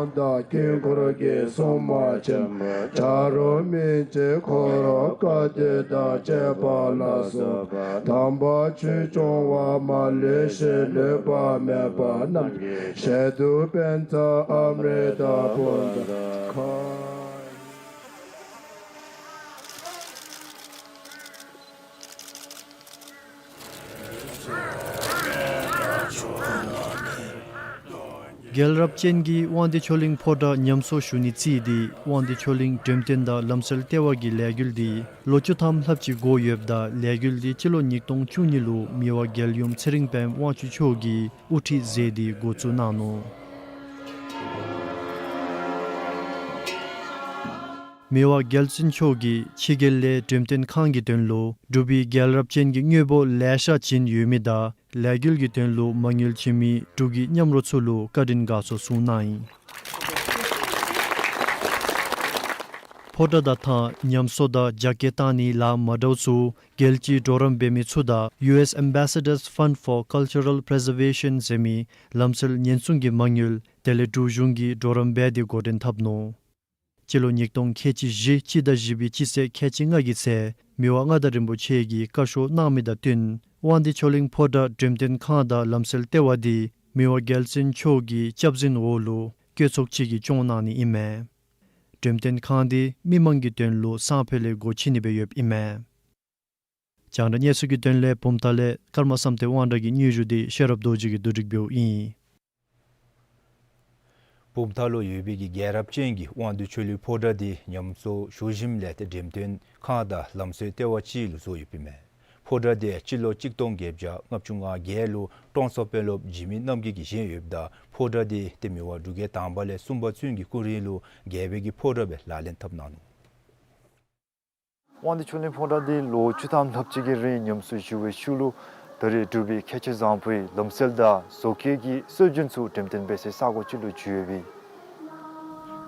གང་དག་དཀྱིལ་འཁོར་གྱི་སྲུང་མ་ཆེན་པོ་བྱ་རོག་སྨིན་བྱེད་འཁོར་ལོ་བཀའ་བརྒྱད་དང་བཅས་པ་ལ་སོགས་པ་དམ་པ་ཆོས་སྐྱོང་བ་མ་ལུས་ཤིང་ལུས་པ་མེད་པ་རྣམས་ཀྱི་ཞལ་དུ་པཉྩ་ཨམྲྀ་ཏ་ཕུརྩ་ཁ། རྒྱལ་རབས་ཅན་གྱི་དབང་འདུས་ཆོས་གླིང་ཕོ་བྲང་ཉམས་གསོ་ཞུ་ནི་རྩིས་ཏེ་དབང་འདུས་ཆོས་གླིང་འགྲེམས་སྟོན་དང་ལམ་སྲོལ་ལྟེ་བ་གི་ལས་འགུལ་འདི་ལོ་བཅུ་ཐམ་ལྷགཔ་ཅིག་འགོར་ཡོདཔ་ད་ལས་འགུལ་འདི་སྤྱི་ལོ་ཉིས་སྟོང་བཅུ་གཉིས་ལུ་མི་དབང་རྒྱལ་ཡུམ་ཚེ་རིང་དཔལམོ་དབང་ཕྱུག་མཆོག་གིས་དབུ་ཁྲིད་མཛད་དེ་འགོ་བཙུགས་གནང་ནུག། མི་དབང་རྒྱལ་བཙུན་མཆོག་གིས་ཕྱི་རྒྱལ་ལས་འགྲེམས་སྟོན་ཁང་གི་དོན་ལུ་འབྲུག་པའི་རྒྱལ་རབས་ཅན་གྱི་དངོས་པོ་ལེ་ཤ་བྱིན་ཡོད་མི་དང་ལས་འགུལ་གྱི་དོན་ལུ་མ་དངུལ་བྱིན་མི་འབྲུག་གི་མཉམ་རོགས་ཚུ་ལུ་བཀའ་དྲིན་དགའ་ཚོར་གསུངས་གནང་ཡི། ཕོ་བྲང་དང་ཐང་ཉམས་གསོ་དང་རྒྱ་སྐྱེད་བཏང་ནི་ལཱ་མ་འདྲཝ་ཚུ་རྒྱལ་སྤྱིའི་གྲོགས་རམ་འབད་མི་ཚུ་དང་ཡུ་ཨེསི་Ambassadors Fund for Cultural Preservation ཟེར་མི་ལམ་སྲོལ་ཉེན་སྲུང་གི་མ་དངུལ་དེ་ལས་འབྲུག་གཞུང་གིས་གྲོགས་རམ་འབད་དེ་འགོ་འདྲེན་འཐབ་ནུག། སྤྱི་ལོ་ཉིས་སྟོང་ཁལ་གཅིག་བཞི་སྤྱི་ཟླ་བཞི་པའི་སྤྱི་ཚེས་ཁལ་གཅིག་ལྔ་གི་ཚེ་མི་དབང་མངའ་བདག་རིན་པོ་ཆེ་གིས་བཀའ་ཤོག་གནང་མི་དང་བསྟུན་དབང་འདུས་ཆོས་གླིང་ཕོ་བྲང་འགྲེམས་སྟོན་ཁང་དང་ལམ་སྲོལ་ལྟེ་བ་འདི་མི་དབང་རྒྱལ་བཙུན་མཆོག་གི་སྐྱབས་འཛིན་འོག་ལུ་བཀོད་ཚོགས་ཅིག་གིས་སྐྱོང་གནང་ནི་ཨིན་མས། འགྲེམས་སྟོན་ཁང་འདི་མི་མང་གི་དོན་ལུ་སང་ཕོད་ལས་སྒོ་ཕྱེ་ནི་སྦེ་ཡོདཔ་ཨིན་མས། རྒྱང་བསྒྲགས་གནས་ཚུལ་གྱི་དོན་ལས་བུམ་ཐང་ལས་ཀརྨ་བསམ་གཏན་དབང་གྲགས་ཀྱི་སྙན་ཞུ་འདི་ཤེས་རབ་རྡོ་རྗེ་གིས་བསྡུ་སྒྲིག་འབདཝ་ཨིན། བུམ་ཐང་ལུ་ཡོད་པའི་གི་རྒྱལ་རབས་ཅན་གྱི་དབང་འདུས་ཆོས་གླིང་ཕོ་བྲང་འདི་ཉམས་གསོ་ཞུ་ཞིནམ་ལས་ཏེ་འགྲེམས་སྟོན་ཁང་དང་ལམ་སྲོལ་ལྟེ་བ་ཅིག་ལུ་བཟོ་ཡོདཔ་ཨིན་མས། ཕོ་བྲང་འདི་སྤྱི་ལོ་གཅིག་སྟོང་བརྒྱད་བརྒྱ་ལྔ་བཅུ་ང་བརྒྱད་ལུ་ཀྲོང་གསར་དཔོན་སློབ་འཇིགས་མེད་རྣམ་རྒྱལ་གྱིས་བཞེངས་ཡོདཔ་ད་ཕོ་བྲང་འདི་ཏེ་མི་དབང་འབྲུག་རྒྱལ་དང་པ་ལས་གསུམ་པ་ཚུན་གྱི་སྐུ་རིང་ལུ་རྒྱལ་པོའི་གི་ཕོ་བྲང་སྦེ་ལག་ལེན་འཐབ་གནང་ནུག། དབང་འདུས་ཆོས་གླིང་ཕོ་བྲང་འདི་ལོ་བཅུ་ཐམ་ལྷགཔ་ཅིག་གི་རིང་ཉམས་གསོ་ཞུ་བའི་ཤུལ་ལུ་ད་རེས་འབྲུག་པའི་མཁས་མཆོག་བཟང་པོའི་ལམ་སྲོལ་དང་བཟོ་བཀོད་ཀྱི་སྲོལ་རྒྱུན་ཚུ་འགྲེམས་སྟོན་འབད་སའི་ས་གོ་ཅིག་ལུ་གྱུར་ཡོདཔ་ཨིན།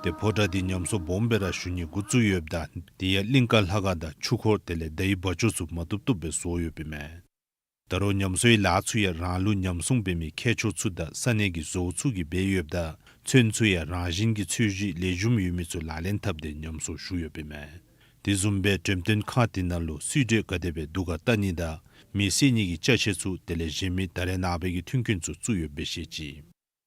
ཏེ་ཕོ་བྲང་འདི་ཉམས་གསོ་སྦོམ་སྦེ་ར་ཞུ་ནི་འགོ་བཙུགས་ཡོདཔ་ད་དེ་ཡང་གླིང་ཀ་ལྷ་ཁང་དང་ཆོས་འཁོར་དེ་ལས་ཟླ་བའི་འབའ་ཆུ་ཚུ་མ་བཏུབ་བཏུབ་སྦེ་བཟོ་ཡོདཔ་ཨིན་མས། ད་རུང་ཉམས་གསོའི་ལཱ་ཚུ་ཡང་རང་ལུགས་ཉམས་སྲུང་འབད་མི་མཁས་མཆོག་ཚུ་དང་ས་གནས་ཀྱི་བཟོ་བོ་ཚུ་གིས་འབད་ཡོདཔ་ད་ཚོན་ཚུ་ཡང་རང་བཞིན་གྱི་ཚོས་གཞི་ལེགས་ཤོམ་ཡོད་མི་ཚུ་ལག་ལེན་འཐབ་སྟེ་ཉམས་གསོ་ཞུ་ཡོདཔ་ཨིན་མས། དེ་བཟུམ་སྦེ་འགྲེམས་སྟོན་ཁང་དེ་ནང་ལུ་སུས་གྲོས་ག་དེ་སྦེ་འདུག་ག་བལྟ་ནི་དང་མེ་བསད་ནི་གི་ཅ་ཆས་ཚུ་དེ་ལས་གཞན་མི་ད་རེས་ནངས་པའི་གི་མཐུན་རྐྱེན་ཚུ་བཙུགས་ཡོདཔ་སྦེ་བཤད་ཅི།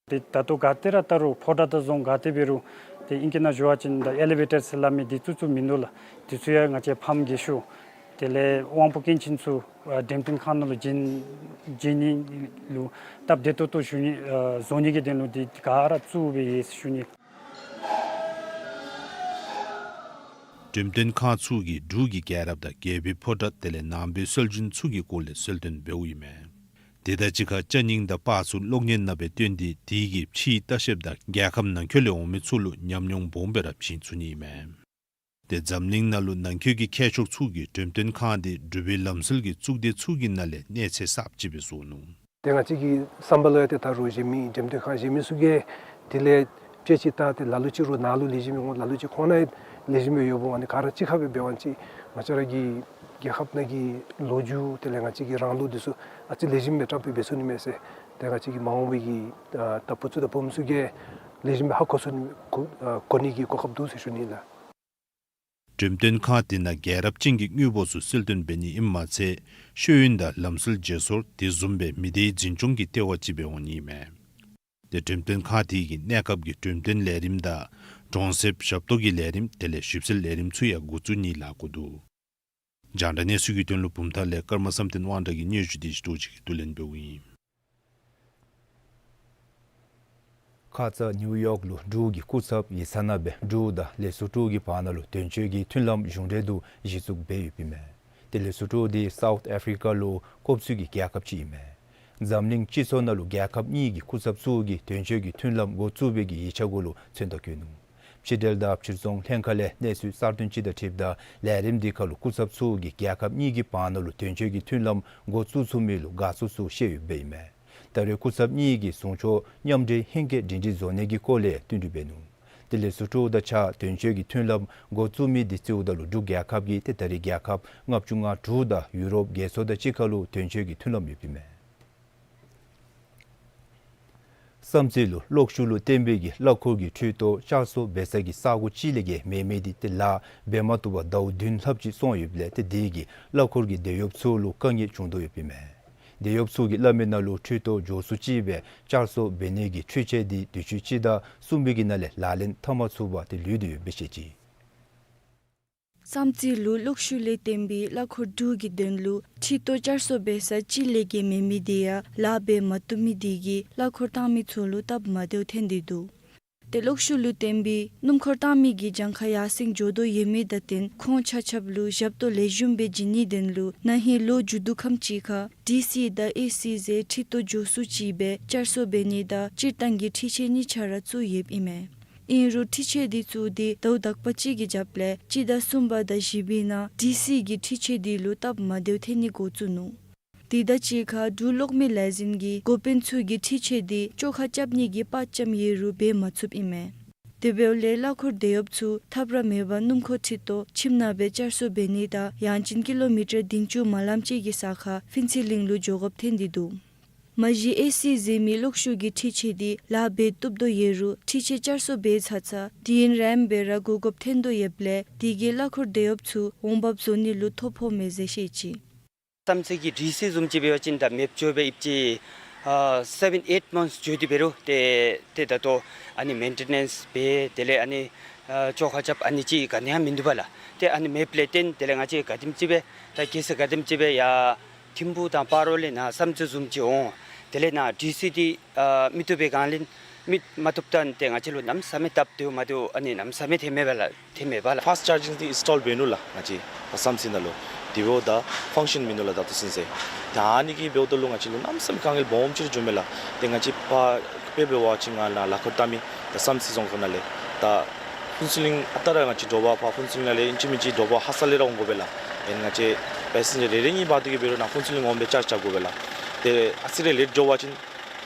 ཏེ་ད་ལྟོ་ག་ཏེ་ར་ད་རུང་ཕོ་བྲང་དང་རྫོང་ག་དེ་འབད་རུང་ཏེ་ཨིང་སྐད་ནང་ཞུ་བ་ཅིན་ད་ཨེ་ལི་ཝེ་ཊར་ཟེར་སླབ་མི་འདི་བཙུགས་བཙུགསཔ་མིན་འདུག་ལགས། དེ་ཚུ་ཡང་ང་བཅས་ཕམ་རྒས་ཤོས་དེ་ལས་དབང་པོ་སྐྱོན་ཅན་ཚུ་ཨ་འགྲེམས་སྟོན་ཁང་ནང་ལུ་བྱོན་བྱོན་ནི་ལུ་སྟབས་བདེ་ཏོག་ཏོ་ཞུ་ནི་ཨ་བཟོ་ནི་གི་དོན་ལུ་འདི་ག་ར་བཙུགས་སྦེ་ཡོད་ཟེར་ཞུ་ནི། འགྲེམས་སྟོན་ཁང་ཚུ་གིས་འབྲུག་གི་རྒྱལ་རབས་དང་རྒྱལ་པོའི་ཕོ་བྲང་དེ་ལས་ནང་པའི་སྲོལ་རྒྱུན་ཚུ་གི་སྐོར་ལས་གསལ་སྟོན་འབདཝ་ཨིན་མས། དེ་དང་གཅིག་ཁར་ཅ་རྙིང་དང་པར་ཚུ་གློག་བརྙན་ནང་སྦེ་སྟོན་ཏེ་དེ་གིས་ཕྱིའི་ལྟ་བཤལཔ་དང་རྒྱལ་ཁབ་ནང་འཁོད་ལས་འོང་མི་ཚུ་ལུ་ཉམས་མྱོང་སྦོམ་སྦེ་ར་བྱིན་ཚུགས་ནི་ཨིན་མས། ཏེ་འཛམ་གླིང་ནང་ལུ་ནང་འཁོད་ཀྱི་མཁས་མཆོག་ཚུ་གིས་འགྲེམས་སྟོན་ཁང་འདི་འབྲུག་པའི་ལམ་སྲོལ་གྱི་གཙུག་སྡེ་ཚུ་གི་ནང་ལས་གནས་ཚད་གསརཔ་ཅིག་སྦེ་བཟོ་ནུག། ཏེ་ང་བཅས་ཀྱི་བསམ་པ་ལུ་ཡང་ཏེ་ད་རུང་གཞན་མི་འགྲེམས་སྟོན་ཁང་གཞན་མི་ཚུ་གིས་དེ་ལས་དཔེ་ཅིག་ལྟ་སྟེ་ལ་ལུ་ཅིག་རུང་ནཱ་ལུ་ལེགས་ཤོམ་ཡོད་འོང་། ལ་ལུ་ཅིག་ཁོང་ནང་ཡང་ལེགས་ཤོམ་ཡོདཔ་འོང་། ཨ་ནི་ག་ར་གཅིག་ཁར་སྦེ་འབད་བ་ཅིན་ང་བཅས་ར་གི་རྒྱལ་ཁབ་ནང་གི་ལོ་རྒྱུས་དེ་ལས་ང་བཅས་ཀྱི་རང་ལུགས་འདི་ཚུ་ཨ་ཙི་ལེགས་ཤོམ་སྦེ་བཀྲམ་སྤེལ་འབད་ཚུགས་ནི་མས་ཟེར། ཏེ་ང་བཅས་ཀྱི་མ་འོངས་པའི་གི་ཨ་ད་བུ་ཚུ་དང་བུམོ་ཚུ་གིས་ལེགས་ཤོམ་སྦེ་ཧ་གོ་ཚུགས་ནི་གོ་ཨ་གོ་ནི་གི་གོ་སྐབས་འདུག་ཟེར་ཞུ་ནི་ལགས། འགྲེམས་སྟོན་ཁང་དེ་ནང་རྒྱལ་རབས་ཅན་གྱི་དངོས་པོ་ཚུ་གསལ་སྟོན་འབད་ནི་ཨིནམ་མ་ཚད་ཤེས་ཡོན་དང་ལམ་སྲོལ་བརྗེ་སོར་དེ་བཟུམ་སྦེ་མི་སྡེའི་འཛིན་སྐྱོང་གི་ལྟེ་བ་ཅིག་སྦེ་འོང་ནི་མས། ཏེ་འགྲེམས་སྟོན་ཁང་དེ་གིས་གནས་སྐབས་ཀྱི་འགྲེམས་སྟོན་ལས་རིམ་དང་གྲོང་གསེབ་ཞབས་ཏོག་གི་ལས་རིམ་དེ་ལས་ཞིབ་འཚོལ་ལས་རིམ་ཚུ་ཡང་འགོ་བཙུགས་ནི་ལགས་དགོ་འདུག། རྒྱང་བསྒྲགས་གནས་ཚུལ་གྱི་དོན་ལུ་བུམ་ཐང་ལས་ཀརྨ་བསམ་གཏན་དབང་གྲགས་ཀྱི་སྙན་ཞུ་འདི་རྡོ་རྗེ་གིས་བསྡུ་ལེན་འབདཝ་ཨིན། ཁ་ཙ་ནིའུ་ཡོག་ལུ་འབྲུག་གི་སྐུ་ཚབ་ཡིག་ཚང་ནང་སྦེ་འབྲུག་དང་ལེ་སོ་ཊོ་གི་བར་ན་ལུ་དོན་གཅོད་ཀྱི་མཐུན་ལམ་གཞུང་འབྲེལ་དུ་གཞི་བཙུགས་འབད་ཡོདཔ་ཨིན་མས། ཏེ་ལེ་སོ་ཊོ་འདི་སའུཐ་ཨ་ཕི་རི་ཀ་ལུ་ཁོབ་ཚུལ་གྱི་རྒྱལ་ཁབ་ཅིག་ཨིན་མས། འཛམ་གླིང་སྤྱི་ཚོགས་ནང་ལུ་རྒྱལ་ཁབ་གཉིས་ཀྱི་སྐུ་ཚབ་ཚུ་གིས་དོན་གཅོད་ཀྱི་མཐུན་ལམ་འགོ་བཙུགས་པའི་གི་ཡིག་ཆ་གུ་ལུ་མཚན་རྟགས་བཀོད་ནུག། ཕྱི་འབྲེལ་དང་ཕྱིར་ཚོང་ལྷན་ཁག་ལས་གནས་ཚུལ་གསར་བཏོན་ཅིག་དང་འཁྲིལཝ་ད་ལས་རིམ་འདི་ཁར་ལུ་སྐུ་ཚབ་ཚུ་གིས་རྒྱལ་ཁབ་གཉིས་ཀྱི་བར་ན་ལུ་དོན་གཅོད་ཀྱི་མཐུན་ལམ་འགོ་བཙུགས་ཚུགས་མི་ལུ་དགའ་ཚོར་ཚུ་བཤད་ཡོདཔ་ཨིན་མས། ད་རེས་སྐུ་ཚབ་གཉིས་ཀྱིས་ཟུང་ཕྱོགས་མཉམ་འབྲེལ་ཧེང་སྐལ་སྒྲིང་སྒྲིང་བཟོ་ནི་གི་སྐོར་ལས་བསྟུན་གྲོས་འབད་ནུག། ཏེ་ལེ་སོ་ཊོ་དང་གཅིག་ཁར་དོན་གཅོད་ཀྱི་མཐུན་ལམ་འགོ་བཙུགས་མི་འདི་རྩིཝ་ད་ལུ་འབྲུག་རྒྱལ་ཁབ་ཀྱིས་ཏེ་ད་རེས་རྒྱལ་ཁབ་ལྔ་བཅུ་ང་དྲུག་དང་ཡུ་རོབ་རྒྱལ་ཚོགས་དང་གཅིག་ཁར་ལུ་དོན་གཅོད་ཀྱི་མཐུན་ལམ་ཡོདཔ་ཨིན་མས། བསམ་རྩེ་ལུ་གློག་ཤུགས་ལུ་བརྟེན་པའི་གི་གླ་འཁོར་གྱི་འཕྲུལ་ཐོག་བསྐྱར་གསོ་འབད་ས་གི་ས་གོ་ཅིག་ལས་བརྒལ་མེད་མི་འདི་ཏེ་ལཱ་འབད་མ་བཏུབ་པར་ཟླཝ་བདུན་ལྷགཔ་ཅིག་སོང་ཡོདཔ་ལས་ཏེ་དེ་གིས་གླ་འཁོར་གྱི་དེད་གཡོགཔ་ཚུ་ལུ་དཀའ་ངལ་བྱུང་དོ་ཡོདཔ་ཨིན་མས། དེད་གཡོགཔ་ཚུ་གིས་སླབ་མི་ནང་ལུ་འཕྲུལ་ཐོག་མགྱོགས་སུ་ཅིག་སྦེ་བསྐྱར་གསོ་འབད་ནི་གི་འཕྲུལ་ཆས་འདི་དུས་ཅི་སྤྱི་ཟླ་གསུམ་པའི་གི་ནང་ལས་ལག་ལེན་འཐབ་མ་ཚུགས་པར་ཏེ་ལུས་ཏེ་ཡོདཔ་སྦེ་བཤད་ཅི། བསམ་རྩེ་ལུ་གློག་ཤུགས་ལས་བརྟེན་པའི་གླ་འཁོར་དྲུག་གི་དོན་ལུ་འཕྲུལ་ཐོག་བསྐྱར་གསོ་འབད་ས་ཅིག་ལས་བརྒལ་མེད་མི་འདི་ཡང་ལཱ་འབད་མ་བཏུབ་མི་འདི་གིས་གླ་འཁོར་བཏང་མི་ཚུ་ལུ་སྟབས་མ་བདེཝ་ཐོན་ཏེ་འདུག། ཏེ་གློག་ཤུགས་ལུ་བརྟེན་པའི་སྣུམ་འཁོར་བཏང་མི་གི་གྱངས་ཁ་ཡར་སེང་འགྱོ་དོ་ཡོད་མི་དང་བསྟུན་ཁོང་ཆ་ཁྱབ་ལུ་ཞབས་ཏོག་ལེགས་ཤོམ་སྦེ་བྱིན་ནིའི་དོན་ལུ་ན་ཧིང་ལོ་མཇུག་བསྡུ་ཁམས་ཅིག་ཁར་ཌི་སི་དང་ཨེ་སི་ཟེར་འཕྲུལ་ཐོག་མགྱོགས་སུ་ཅིག་སྦེ་བསྐྱར་གསོ་འབད་ནི་དང་སྤྱིར་བཏང་གི་འཕྲུལ་ཆས་གཉིས་ཆ་ར་བཙུགས་ཡོདཔ་ཨིན་མས། ཨིན་རུང་འཕྲུལ་ཆས་འདི་བཙུགས་ཏེ་ཟླཝ་དག་པ་ཅིག་གི་རྒྱབ་ལས་སྤྱི་ཟླ་གསུམ་པ་དང་བཞི་པའི་ནང་ཌི་སི་གི་འཕྲུལ་ཆས་འདི་ལུ་སྟབས་མ་བདེཝ་ཐོན་ནི་འགོ་བཙུགས་ནུག། དེ་དང་གཅིག་ཁར་འབྲུག་གློག་མེ་ལས་འཛིན་གྱིས་འགོ་དཔོན་ཚུ་གིས་འཕྲུལ་ཆས་འདི་བཅོ་ཁ་རྐྱབ་ནི་གི་དཔའ་བཅམ་ཡོད་རུང་འབད་མ་ཚུགསཔ་ཨིན་མས། དེ་འབདཝ་ལས་གླ་འཁོར་དེད་གཡོགཔ་ཚུ་ཐབས་ར་མེད་པར་སྣུམ་འཁོར་འཕྲུལ་ཐོག་ཁྱིམ་ནང་སྦེ་བསྐྱར་གསོ་འབད་ནི་དང་ཡང་ཅིན་ཀི་ལོ་མི་ཊར་བདུན་ཅུ་མ་ལངམ་ཅིག་གི་ས་ཁར་ཕུན་ཚོགས་གླིང་ལུ་འགྱོ་དགོཔ་ཐོན་ཏེ་འདུག། མ་གཞི་ཨེ་སི་ཟེར་མི་གློག་ཤུགས་ཀྱི་འཕྲུལ་ཆས་འདི་ལཱ་འབད་བཏུབ་དོ་ཡོད་རུང་འཕྲུལ་ཆས་བསྐྱར་གསོ་འབད་ཚར་ཚར་དེ་ཡུན་རིངམོ་སྦེ་ར་འགོར་དགོཔ་ཐོན་དོ་ཡོདཔ་ལས་དེ་གིས་གླ་འཁོར་སྡེ་གཡོགཔ་ཚུ་འོང་འབབ་བཟོ་ནི་ལུ་ཐོ་ཕོགཔ་མས་ཟེར་བཤད་ཅི། བསམ་རྩེ་གི་ཌི་སི་བཟུམ་ཅིག་འབད་བ་ཅིན་ད་མེདཔ་འགྱོ་སྦེ་ཨིན་ཅི། ཨ་སེ་བེན་ཨེཊ་མནཐསི་འགྱོ་སྟེ་འབད་རུང་ཏེ་ཏེ་ད་ལྟོ་ཨ་ནི་མེན་ཊེ་ནེནསི་འབད་དེ་ལས་ཨ་ནི་ཨ་བཅོ་ཁ་རྐྱབ་ཨ་ནི་ཅིག་ག་ནི་ཡང་མིན་འདུག་པ་ལགས། ཏེ་ཨ་ནི་མེདཔ་ལས་བརྟེན་དེ་ལས་ང་བཅས་ག་དེམ་ཅིག་སྦེ་ད་གེ་སར་ག་དེམ་ཅིག་སྦེ་ཡར་ཐིམ་ཕུག་དང་སྤ་རོ་ལས་ནཱ་བསམ་རྩེ་བཟུམ་ཅིག་འོང་། དེ་ལས་ནཱ་ཌི་སི་འདི་ཨ་མི་བཏུབ་པའི་སྒང་ལས་མི་མ་བཏུབ་ད་ཏེ་ང་བཅས་ལུ་གནམ་མེད་ས་མེད་སྟབས་བདེཝ་མ་བདེཝ་ཨ་ནི་གནམ་མེད་ས་མེད་ཐོནམ་མས་པ་ལགས། ཐོནམ་མས་པ་ལགས། ཕཱསཊ་ཅར་ཇིང་འདི་ཨིནསི་ཊོལ་འབད་ནུག་ལགས། ང་བཅས་ད་བསམ་རྩེ་ནང་ལུ་དེ་འབདཝ་ད་ཕང་ཤཱན་མིན་ནུག་ལགས་ད་ལྟོ་ཚུན་ཚོད། ད་ཨ་ནི་གིས་འབདཝ་ད་ལུ་ང་བཅས་ལུ་གནམ་མེད་ས་མེད་དཀའ་ངལ་སྦོམ་ཅིག་ར་བྱུངམ་མས་ལགས། ཏེ་ང་བཅས་ཕར་དཔེ་འབད་བ་ཅིན་ང་ལགས་ལཱ་འཁོར་བཏབ་མི་ད་བསམ་རྩེ་རྫོང་ཁག་ནང་ལས་ད་ཕུན་ཚོགས་གླིང་ཨ་རྟག་ར་ང་བཅས་དྲོ་པ་ཕར་ཕུན་ཚོགས་གླིང་ནང་ལས་ཨིན་ཅི་མིན་ཅི་དྲོ་པ་ཧ་སག་ལས་ར་འོང་དགོ་པས་ལགས། ཨེ་ང་བཅས་པེ་སེན་ཇར་རེ་རེ་གཉིས་འབག་སྡོད་ཀྱི་འབད་རུང་ནཱ་ཕུན་ཚོགས་གླིང་འོང་སྦེ་ཅརཇ་རྐྱབ་དགོ་པས་ལགས། ཏེ་ཨ་ཙི་རེ་ལེཊ་འགྱོ་བ་ཅིན་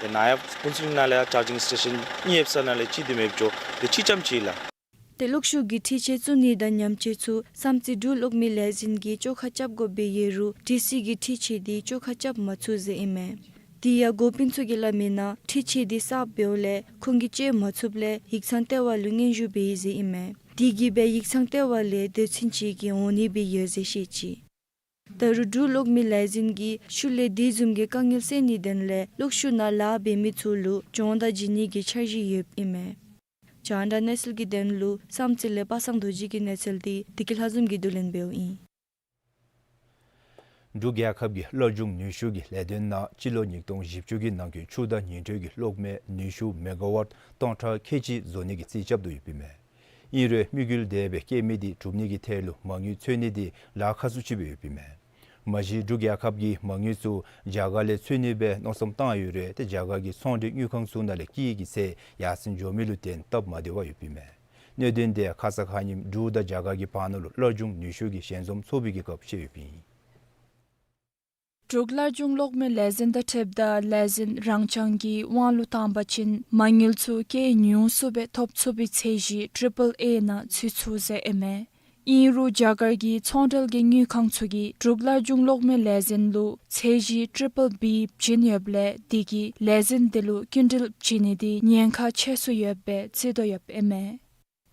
ཏེ་ནཱ་ཡང་ཕུན་ཚོགས་གླིང་ནང་ལས་ཡང་ཅར་ཇིང་སི་ཊེ་ཤཱན་གཉིས་ཡོདཔ་ས་ནང་ལས་གཅིག་འདི་མེདཔ་འགྱོ། ཏེ་གཅིག་རྐྱངམ་ཅིག་ལགས། ཏེ་གློག་ཤུགས་ཀྱི་འཕྲུལ་ཆས་བཙུགས་ནི་དང་ཉམས་བཅོས་ཚུ་བསམ་རྩེ་འབྲུག་གློག་མེ་ལས་འཛིན་གྱིས་བཅོ་ཁ་རྐྱབ་དགོཔ་སྦེ་ཡོད་རུང་ཌི་སི་གི་འཕྲུལ་ཆས་འདི་བཅོ་ཁ་རྐྱབ་མ་ཚུགས་ཟེར་ཨིན་མས། དེ་ཡང་འགོ་དཔོན་ཚུ་གིས་སླབ་མིའི་ནང་འཕྲུལ་ཆས་འདི་གསརཔ་འབདཝ་ལས་ཁོང་གིས་སྤྱོད་མ་ཚུགསཔ་ལས་ཡིག་ཚང་ལྟེ་བ་ལུ་སྙན་ཞུ་འབད་ཡི་ཟེར་ཨིན་མས། དེ་གིས་སྦེ་ཡིག་ཚང་ལྟེ་བ་ལས་དོན་ཚན་ཅིག་གིས་འོང་ནི་སྦེ་ཡོད་ཟེར་བཤད་ཅི། ད་རུང་འབྲུག་གློག་མེ་ལས་འཛིན་གྱིས་ཤུལ་ལས་དེ་བཟུམ་གྱི་དཀའ་ངལ་སེལ་ནིའི་དོན་ལས་གློག་ཤུགས་ནང་ལཱ་འབད་མི་ཚུ་ལུ་སྦྱོང་བརྡར་བྱིན་ནི་གི་འཆར་གཞི་ཡོདཔ་ཨིན་མས། རྒྱང་བསྒྲགས་གནས་ཚུལ་གྱི་དོན་ལུ་བསམ་རྩེ་ལས་པ་སངས་རྡོ་རྗེ་གི་གནས་ཚུལ་འདི་བདེ་སྐྱིད་ལྷ་འཛོམས་ཀྱིས་བསྡུ་ལེན་འབདཝ་ཨིན། འབྲུག་རྒྱལ་ཁབ་ཀྱི་སླར་འབྱུང་ནུས་ཤུགས་ཀྱི་ལས་དོན་ནང་སྤྱི་ལོ་ཉིས་སྟོང་བཞི་བཅུ་གི་ནང་འཁོད་ཆུ་དང་ཉི་འཕྲོད་ཀྱི་གློག་མེ་ནུས་ཤུགས་མེ་ག་ཝཊ་སྟོང་ཕྲག་ཁལ་གཅིག་བཟོ་ནི་གི་རྩིས་རྐྱབ་དོ་ཡོདཔ་ཨིན་མས། ཨིན་རུང་དམིགས་ཡུལ་དེ་སྦེ་བསྐྱེད་མི་དེ་གྲུབ་ནི་གི་ཐད་ལུ་མ་དངུལ་འཚོལ་ནི་དེ་ལཱ་ཁག་སུ་ཅིག་སྦེ་ཡོདཔ་ཨིན་མས། མ་གཞི་འབྲུག་རྒྱལ་ཁབ་ཀྱིས་མ་དངུལ་ཚུ་རྒྱ་གར་ལས་འཚོལ་ནི་སྦེ་མནོ་བསམ་བཏང་ཡོད་རུང་ཏེ་རྒྱ་གར་གྱི་ཚོང་འབྲེལ་དངུལ་ཁང་ཚུ་ནང་ལས་དཀྱིལ་གྱི་ཚད་ཡར་སེང་འགྱོ་མི་ལུ་བརྟེན་སྟབས་མ་བདེ་བ་ཡོདཔ་ཨིན་མས། གནད་དོན་དེ་ཁ་ཙ་ཁ་ཉིནམ་འབྲུག་དང་རྒྱ་གར་གྱི་བར་ན་ལུ་སླར་འབྱུང་ནུས་ཤུགས་ཀྱི་ཞལ་འཛོམས་ཚོགས་པའི་གི་སྐབས་བཤད་ཡོདཔ་ཨིན། འབྲུག་སླར་འབྱུང་གློག་མེ་ལས་འཛིན་དང་འཁྲིལཝ་ད་ལས་འཛིན་རང་འཇགས་ཀྱི་དབང་ལུ་བཏང་བ་ཅིན་མ་དངུལ་ཚུ་སྐྱེད་ཉུང་སུ་སྦེ་ཐོབ་ཚུགས་པའི་ཚད་གཞི་ཊི་རི་པལ་ཨེ་ནང་ཚུད་ཚུགས་ཟེར་ཨིན་མས། ཨིན་རུང་རྒྱ་གར་གྱི་ཚོང་འབྲེལ་གྱི་དངུལ་ཁང་ཚུ་གིས་འབྲུག་སླར་འབྱུང་གློག་མེ་ལས་འཛིན་ལུ་ཚད་གཞི་ཊི་རི་པལ་བི་བྱིན་ཡོདཔ་ལས་དེ་གིས་ལས་འཛིན་དེ་ལུ་སྐྱིན་འགྲུལ་བྱིན་ནི་དེ་ཉེན་ཁ་ཆེ་སུ་ཡོདཔ་སྦེ་བརྩི་དོ་ཡོདཔ་ཨིན་མས།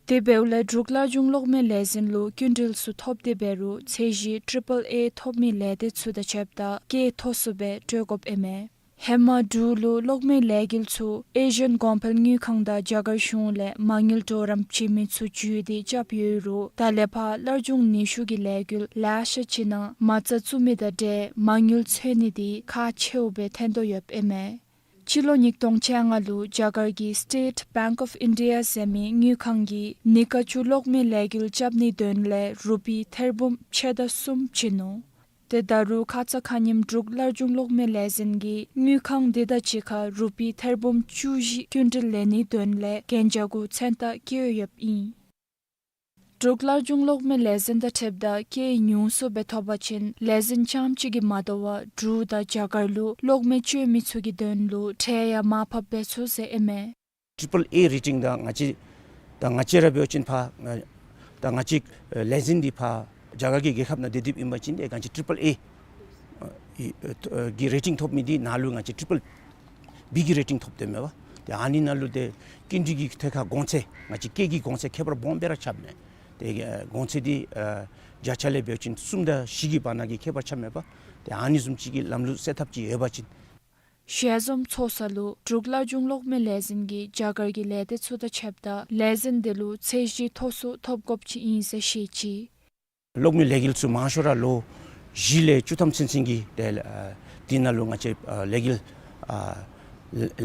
དེ་འབདཝ་ལས་འབྲུག་སླར་འབྱུང་གློག་མེ་ལས་འཛིན་ལུ་སྐྱིན་འགྲུལ་ཚུ་ཐོབ་སྟེ་འབད་རུང་ཚད་གཞི་ཊི་རི་པལ་ཨེ་ཐོབ་མི་ལས་སྡེ་ཚུ་དང་ཕྱདཔ་ད་སྐྱེད་མཐོ་སུ་སྦེ་སྤྲོད་དགོཔ་ཨིན་མས། ཧེ་མ་འབྲུག་ལུ་གློག་མེ་ལས་འགུལ་ཚུ་ཨེ་ཤི་ཡན་གོང་འཕེལ་དངུལ་ཁང་དང་རྒྱ་གར་གཞུང་ལས་མ་དངུལ་གྲོགས་རམ་བྱིན་མི་ཚུ་བརྒྱུད་དེ་རྐྱབ་ཡོད་རུང་ད་ལས་ཕར་སླར་འབྱུང་ནུས་ཤུགས་ཀྱི་ལས་འགུལ་ལེ་ཤ་ཅིག་ནང་མ་རྩ་བཙུགས་མི་དང་འབྲེལ་མ་དངུལ་འཚོལ་ནི་དེ་ཁག་ཆེཝ་སྦེ་ཐོན་དོ་ཡོདཔ་ཨིན་མས། སྤྱི་ལོ་ཉིས་སྟོང་བཅོ་ལྔ་ལུ་རྒྱ་གར་གྱི་State Bank of India ཟེར་མི་དངུལ་ཁང་གིས་ནི་ཀ་ཅུ་གློག་མེ་ལས་འགུལ་རྐྱབ་ནིའི་དོན་ལས་རུ་པི་ཐེར་འབུམ་ཕྱེད་དང་གསུམ་བྱིན་ནུག། ཏེ་ད་རུང་ཁ་ཙ་ཁ་ཉིནམ་འབྲུག་སླར་འབྱུང་གློག་མེ་ལས་འཛིན་གྱིས་དངུལ་ཁང་དེ་དང་གཅིག་ཁར་རུ་པི་ཐེར་འབུམ་བཅུ་བཞི་སྐྱིན་འགྲུལ་ལེན་ནིའི་དོན་ལས་གན་རྒྱ་གུ་མཚན་རྟགས་བཀོད་ཡོདཔ་ཨིན། འབྲུག་སླར་འབྱུང་གློག་མེ་ལས་འཛིན་དང་འཁྲིལཝ་ད་སྐྱེད་ཉུང་སུ་སྦེ་ཐོབ་པ་ཅིན་ལས་འཛིན་རྐྱངམ་གཅིག་གིས་མ་དོ་བར་འབྲུག་དང་རྒྱ་གར་ལུ་གློག་མེ་སྤྱོད་མི་ཚུ་གི་དོན་ལུ་ཁྲལ་ཡང་མར་ཕབ་འབད་ཚུགས་ཟེར་ཨིན་མས། ཊི་རི་པལ་ཨེ་རེ་ཊིང་དང་ང་བཅས་དང་ང་བཅས་ར་འབད་བ་ཅིན་ཕར་ང་དང་ང་བཅས་ལས་འཛིན་འདི་ཕར་རྒྱ་གར་གྱི་རྒྱལ་ཁབ་ནང་སྡོད་དེ་ཨིན་པ་ཅིན་ཏེ་ང་བཅས་ཊི་རི་པལ་ཨེ་ཨེ་ཨེ་གི་རེ་ཊིང་ཐོབ་མི་འདི་ནང་ལུ་ང་བཅས་ཊི་རི་པལ་བི་གི་རེ་ཊིང་ཐོབ་སྟེ་མས་པ། ཏེ་ཨ་ནི་ནང་ལུ་ཏེ་སྐྱིན་འགྲུལ་གྱི་ཐད་ཁར་གོང་ཚད་ང་བཅས་སྐྱེད་ཀྱི་གོང་ཚད་ཁྱད་པར་སྦོམ་སྦེ་ར་ཁྱབ་མས། ཏེ་གོང་ཚད་འདི་ཨ་བརྒྱ་ཆ་ལས་འབད་བ་ཅིན་གསུམ་དང་བཞི་གི་བར་ན་གི་ཁྱད་པར་ཁྱབ་མས་པ། ཏེ་ཨ་ནི་བཟུམ་ཅིག་གི་ལམ་ལུགས་སེལ་ཐབས་ཅིག་ཡོད་པ་ཅིན། ཞལ་འཛོམས་ཚོགས་ས་ལུ་འབྲུག་སླར་འབྱུང་གློག་མེ་ལས་འཛིན་གྱིས་རྒྱ་གར་གྱི་ལས་སྡེ་ཚུ་དང་ཕྱདཔ་ད་ལས་འཛིན་དེ་ལུ་ཚད་གཞི་མཐོ་སུ་ཐོབ་དགོཔ་ཅིག་ཨིན་ཟེར་བཤད་ཅི། གློག་མེ་ལས་འགུལ་ཚུ་མང་ཤོས་ར་ལོ་བཞི་ལས་བཅུ་ཐམ་ཚུན་ཚོད་ཀྱི་དེ་ཨ་དེ་ནང་ལུ་ང་བཅས་ཨ་ལས་འགུལ་ཨ་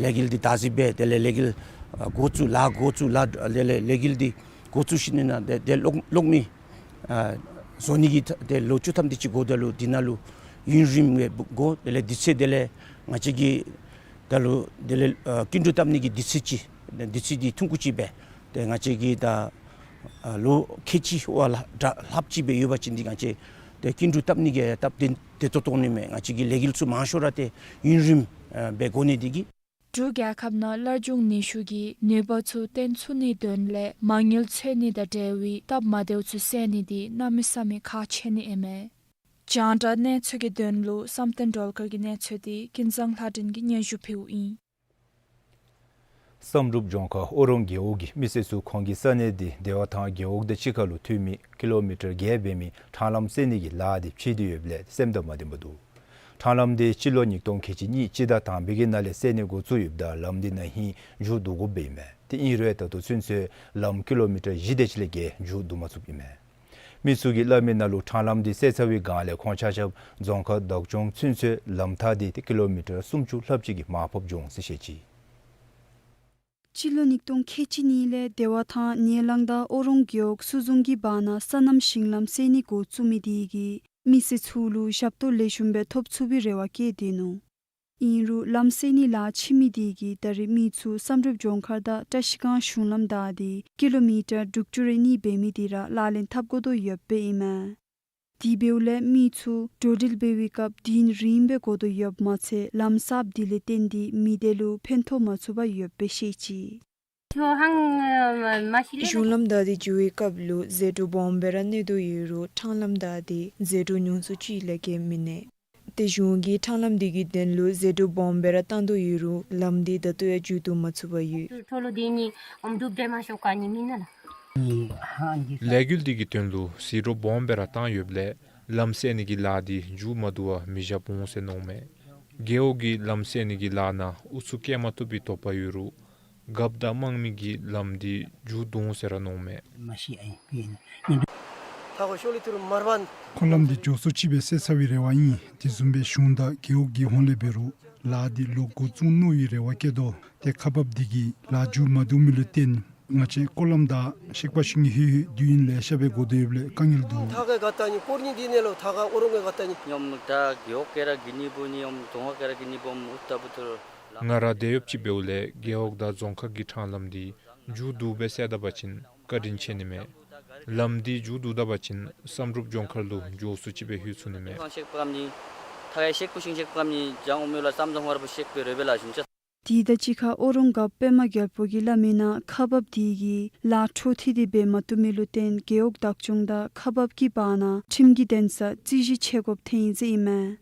ལས་འགུལ་འདི་བདག་འཛིན་འབད་དེ་ལས་ལས་འགུལ་ཨ་འགོ་བཙུགས་ལཱ་འགོ་བཙུགས་ལཱ་དེ་ལས་ལས་འགུལ་འདི་འགོ་བཙུགས་ཞིནམ་ལས་དེ་དེ་གློག་གློག་མེ་ཨ་བཟོ་ནི་གི་དེ་ལོ་བཅུ་ཐམ་དེ་ཅིག་འགོརཝ་ད་ལུ་དེ་ནང་ལུ་ཡུན་རིངམོ་སྦེ་འགོར། དེ་ལས་དུས་ཚོད་དེ་ལས་ང་བཅས་ཀྱི་ད་ལུ་དེ་ལས་ཨ་སྐྱིན་འགྲུལ་བཏབ་ནི་གི་དུས་ཚོད་ཅིག་དུས་ཚོད་འདི་ཐུང་ཀུ་ཅིག་སྦེ་ཏེ་ང་བཅས་ཀྱིས་ད་ཨ་ལོ་ཁལ་གཅིག་བ་ལྷག་ད་ལྷགཔ་ཅིག་སྦེ་ཡོད་པ་ཅིན་འདི་ང་བཅས་ཏེ་སྐྱིན་འགྲུལ་བཏབ་ནི་གི་སྟབས་བདེ་བདེ་ཏོག་ཏོ་ནི་མས། ང་བཅས་ཀྱི་ལས་འགུལ་ཚུ་མང་ཤོས་ར་ཏེ་ཡུན་རིངམོ་ཨ་སྦེ་འགོར་ནི་འདི་གིས། འབྲུག་རྒྱལ་ཁབ་ནང་སླར་འབྱུང་ནུས་ཤུགས་ཀྱི་ནུས་པ་ཚུ་བཏོན་ཚུགས་ནིའི་དོན་ལས་མ་དངུལ་འཚོལ་ནི་དང་འབྲེལ་བའི་སྟབས་མ་བདེཝ་ཚུ་སེལ་ནི་འདི་གནམ་མེད་ས་མེད་ཁག་ཆེ་ནི་ཨིན་མས། རྒྱང་བསྒྲགས་གནས་ཚུལ་གྱི་དོན་ལུ་བསམ་གཏན་སྒྲོལ་དཀར་གྱི་གནས་ཚུལ་འདི་ཀུན་བཟང་ལྷ་སྒྲོན་གྱིས་སྙན་ཞུ་ཕུལཝ་ཨིན། བསམ་གྲུབ་ལྗོངས་མཁར་ཨོ་རོང་རྒེད་འོག་གི་མི་སེར་ཚུ་ཁོང་གི་ས་གནས་འདི་བདེ་བ་ཐང་རྒེད་འོག་དང་གཅིག་ཁར་ལུ་ཐུག་མི་ཀི་ལོ་མི་ཊར་བརྒྱད་འབད་མི་ཕྲང་ལམ་བསལ་ནི་གི་ལཱ་འདི་ཕྱེ་སྟེ་ཡོདཔ་ལས་སེམས་དང་མ་ལྡནམ་འདུག། ཕྲང་ལམ་འདི་སྤྱི་ལོ་ཉིས་སྟོང་ཁལ་གཅིག་གཉིས་སྤྱི་ཟླ་དང་པའི་གི་ནང་ལས་བསལ་ནི་འགོ་བཙུགས་ཡོདཔ་ད་ལམ་འདི་ན་ཧིང་མཇུག་བསྡུ་དགོཔ་ཨིན་མས། དེ་ཨིན་རུང་ད་ལྟོ་ཚུན་ཚོད་ལམ་ཀི་ལོ་མི་ཊར་བཞི་དེ་ཅིག་ལས་བརྒལ་མཇུག་བསྡུ་མ་ཚུགསཔ་ཨིན་མས། མི་ཚུ་གིས་སླབ་མི་ནང་ལུ་ཕྲང་ལམ་འདི་བསལ་ཚར་བའི་སྒང་ལས་ཁོང་ཆ་ཁྱབ་རྫོང་ཁག་བདག་སྐྱོང་ཚུན་ཚོད་ལམ་ཐག་འདི་ཏེ་ཀི་ལོ་མི་ཊར་སུམ་ཅུ་ལྷགཔ་ཅིག་གི་མར་ཕབ་འགྱོ་འོང་ཟེར་བཤད་ཅི། སྤྱི་ལོ་ཉིས་སྟོང་ཁལ་གཅིག་གཉིས་ལས་བདེ་བ་ཐང་ཉེ་གླང་དང་ཨོ་རོང་རྒེད་འོག་ཚོ་རྫོང་གི་བར་ན་སོ་ནམ་ཞིང་ལམ་བསལ་ནི་འགོ་བཙུགས་མི་དེ་གིས་མི་སེར་ཚུ་ལུ་ཞབས་ཏོག་ལེགས་ཤོམ་སྦེ་ཐོབ་ཚུགས་པའི་རེ་བ་བསྐྱེད་དེ་ནུག། ཨིན་རུང་ལམ་བསལ་ནི་ལཱ་ཕྱེ་མི་དེ་གིས་ད་རེས་མི་ཚུ་བསམ་གྲུབ་ལྗོངས་མཁར་དང་བཀྲ་ཤིས་སྒང་གཞུང་ལམ་བདའ་སྟེ་ཀི་ལོ་མི་ཊར་དྲུག་ཅུ་རེ་གཉིས་འབད་མི་དེ་ར་ལག་ལེན་འཐབ་དགོ་དོ་ཡོདཔ་ཨིན་མས། དེ་འབདཝ་ལས་མི་ཚུ་འགྲོ་འགྲུལ་འབད་བའི་སྐབས་དུས་ཡུན་རིངམོ་སྦེ་འགོར་དོ་ཡོདཔ་མ་ཚད་ལམ་གསརཔ་དེ་ལས་བརྟེན་ཏེ་མི་སྡེ་ལུ་ཕན་ཐོགས་མ་ཚུགས་པར་ཡོདཔ་སྦེ་བཤད་ཅི། གཞུང་ལམ་བདའ་སྟེ་འགྱོ་བའི་སྐབས་ལུ་ཟད་འགྲོ་སྦོམ་སྦེ་ར་གནས་དོ་ཡོད་རུང་ཕྲང་ལམ་བདའ་སྟེ་ཟད་འགྲོ་ཉུང་སུ་ཅིག་ལས་བརྒལ་མི་གནས། ཏེ་གཞུང་གིས་ཕྲང་ལམ་འདི་གི་དོན་ལུ་ཟད་འགྲོ་སྦོམ་སྦེ་ར་བཏང་དོ་ཡོད་རུང་ལམ་འདི་ད་ལྟོ་ཡང་མཇུག་བསྡུ་མ་ཚུགས་པར་ཡོད། ལས་འགུལ་འདི་གི་དོན་ལུ་ཟད་འགྲོ་སྦོམ་སྦེ་ར་བཏང་ཡོདཔ་ལས་ལམ་བསལ་ནི་གི་ལཱ་འདི་མཇུག་མ་བསྡུ་བར་མི་བཞགཔ་འོང་ཟེར་མནོཝ་མས། རྒེད་འོག་གིས་ལམ་བསལ་ནི་གི་ལཱ་ནང་ཨུ་ཚུགས་བསྐྱེད་མ་བཏུབ་པའི་དོགས་པ་ཡོད་རུང་རྒཔོ་དང་དམངས་མི་གིས་ལམ་འདི་མཇུག་བསྡུ་འོང་ཟེར་ར་མནོཝ་མས། འཁོར་ལམ་འདི་མགྱོགས་སུ་ཅིག་སྦེ་བསལ་ཚར་བའི་རེ་བ་ཨིན། དེ་བཟུམ་སྦེ་གཞུང་དང་རྒེད་འོག་གི་ཧོངས་ལས་འབད་རུང་ལཱ་འདི་ལོག་འགོ་བཙུགས་ནི་ཡོད་རེ་བ་བསྐྱེད་དོ། ཏེ་ཁག་འབགཔ་འདི་གིས་ལཱ་མཇུག་མ་བསྡུ་མི་ལུ་བརྟེན་ང་བཅས་འཁོར་ལམ་བདའ་གཤེགས་པ་ཤིང་ཧེ་ཧེ་དུས་ཡུན་ལེ་ཤ་སྦེ་འགོར་དོ་ཡོདཔ་ལས་དཀའ་ངལ་འདུག། ང་ར་དེད་གཡོགཔ་ཅིག་འབདཝ་ལས་རྒེད་འོག་དང་རྫོང་ཁག་གི་ཕྲང་ལམ་འདི་མཇུག་བསྡུ་སྦེ་བསལ་ད་པ་ཅིན་བཀའ་དྲིན་ཆེ་ནི་མས། ལམ་འདི་མཇུག་བསྡུ་ད་པ་ཅིན་བསམ་གྲུབ་ལྗོངས་མཁར་ལུ་མགྱོགས་སུ་ཅིག་སྦེ་ལྷོད་ཚུགས་ནི་མས། དེ་དང་གཅིག་ཁར་ཨོ་རོང་རྒཔོ་པདྨ་རྒྱལ་པོ་གིས་སླབ་མི་ནང་ཁག་འབགཔ་དེ་གིས་ལཱ་འཕྲོ་མཐུད་དེ་འབད་མ་བཏུབ་མི་ལུ་བརྟེན་རྒེད་འོག་བདག་སྐྱོང་དང་ཁག་འབགཔ་གི་བར་ན་ཁྲིམས་ཀྱི་འདུན་ས་རྩོད་གཞི་ཆེ་དགོཔ་ཐོན་ཡི་ཟེར་ཨིན་མས།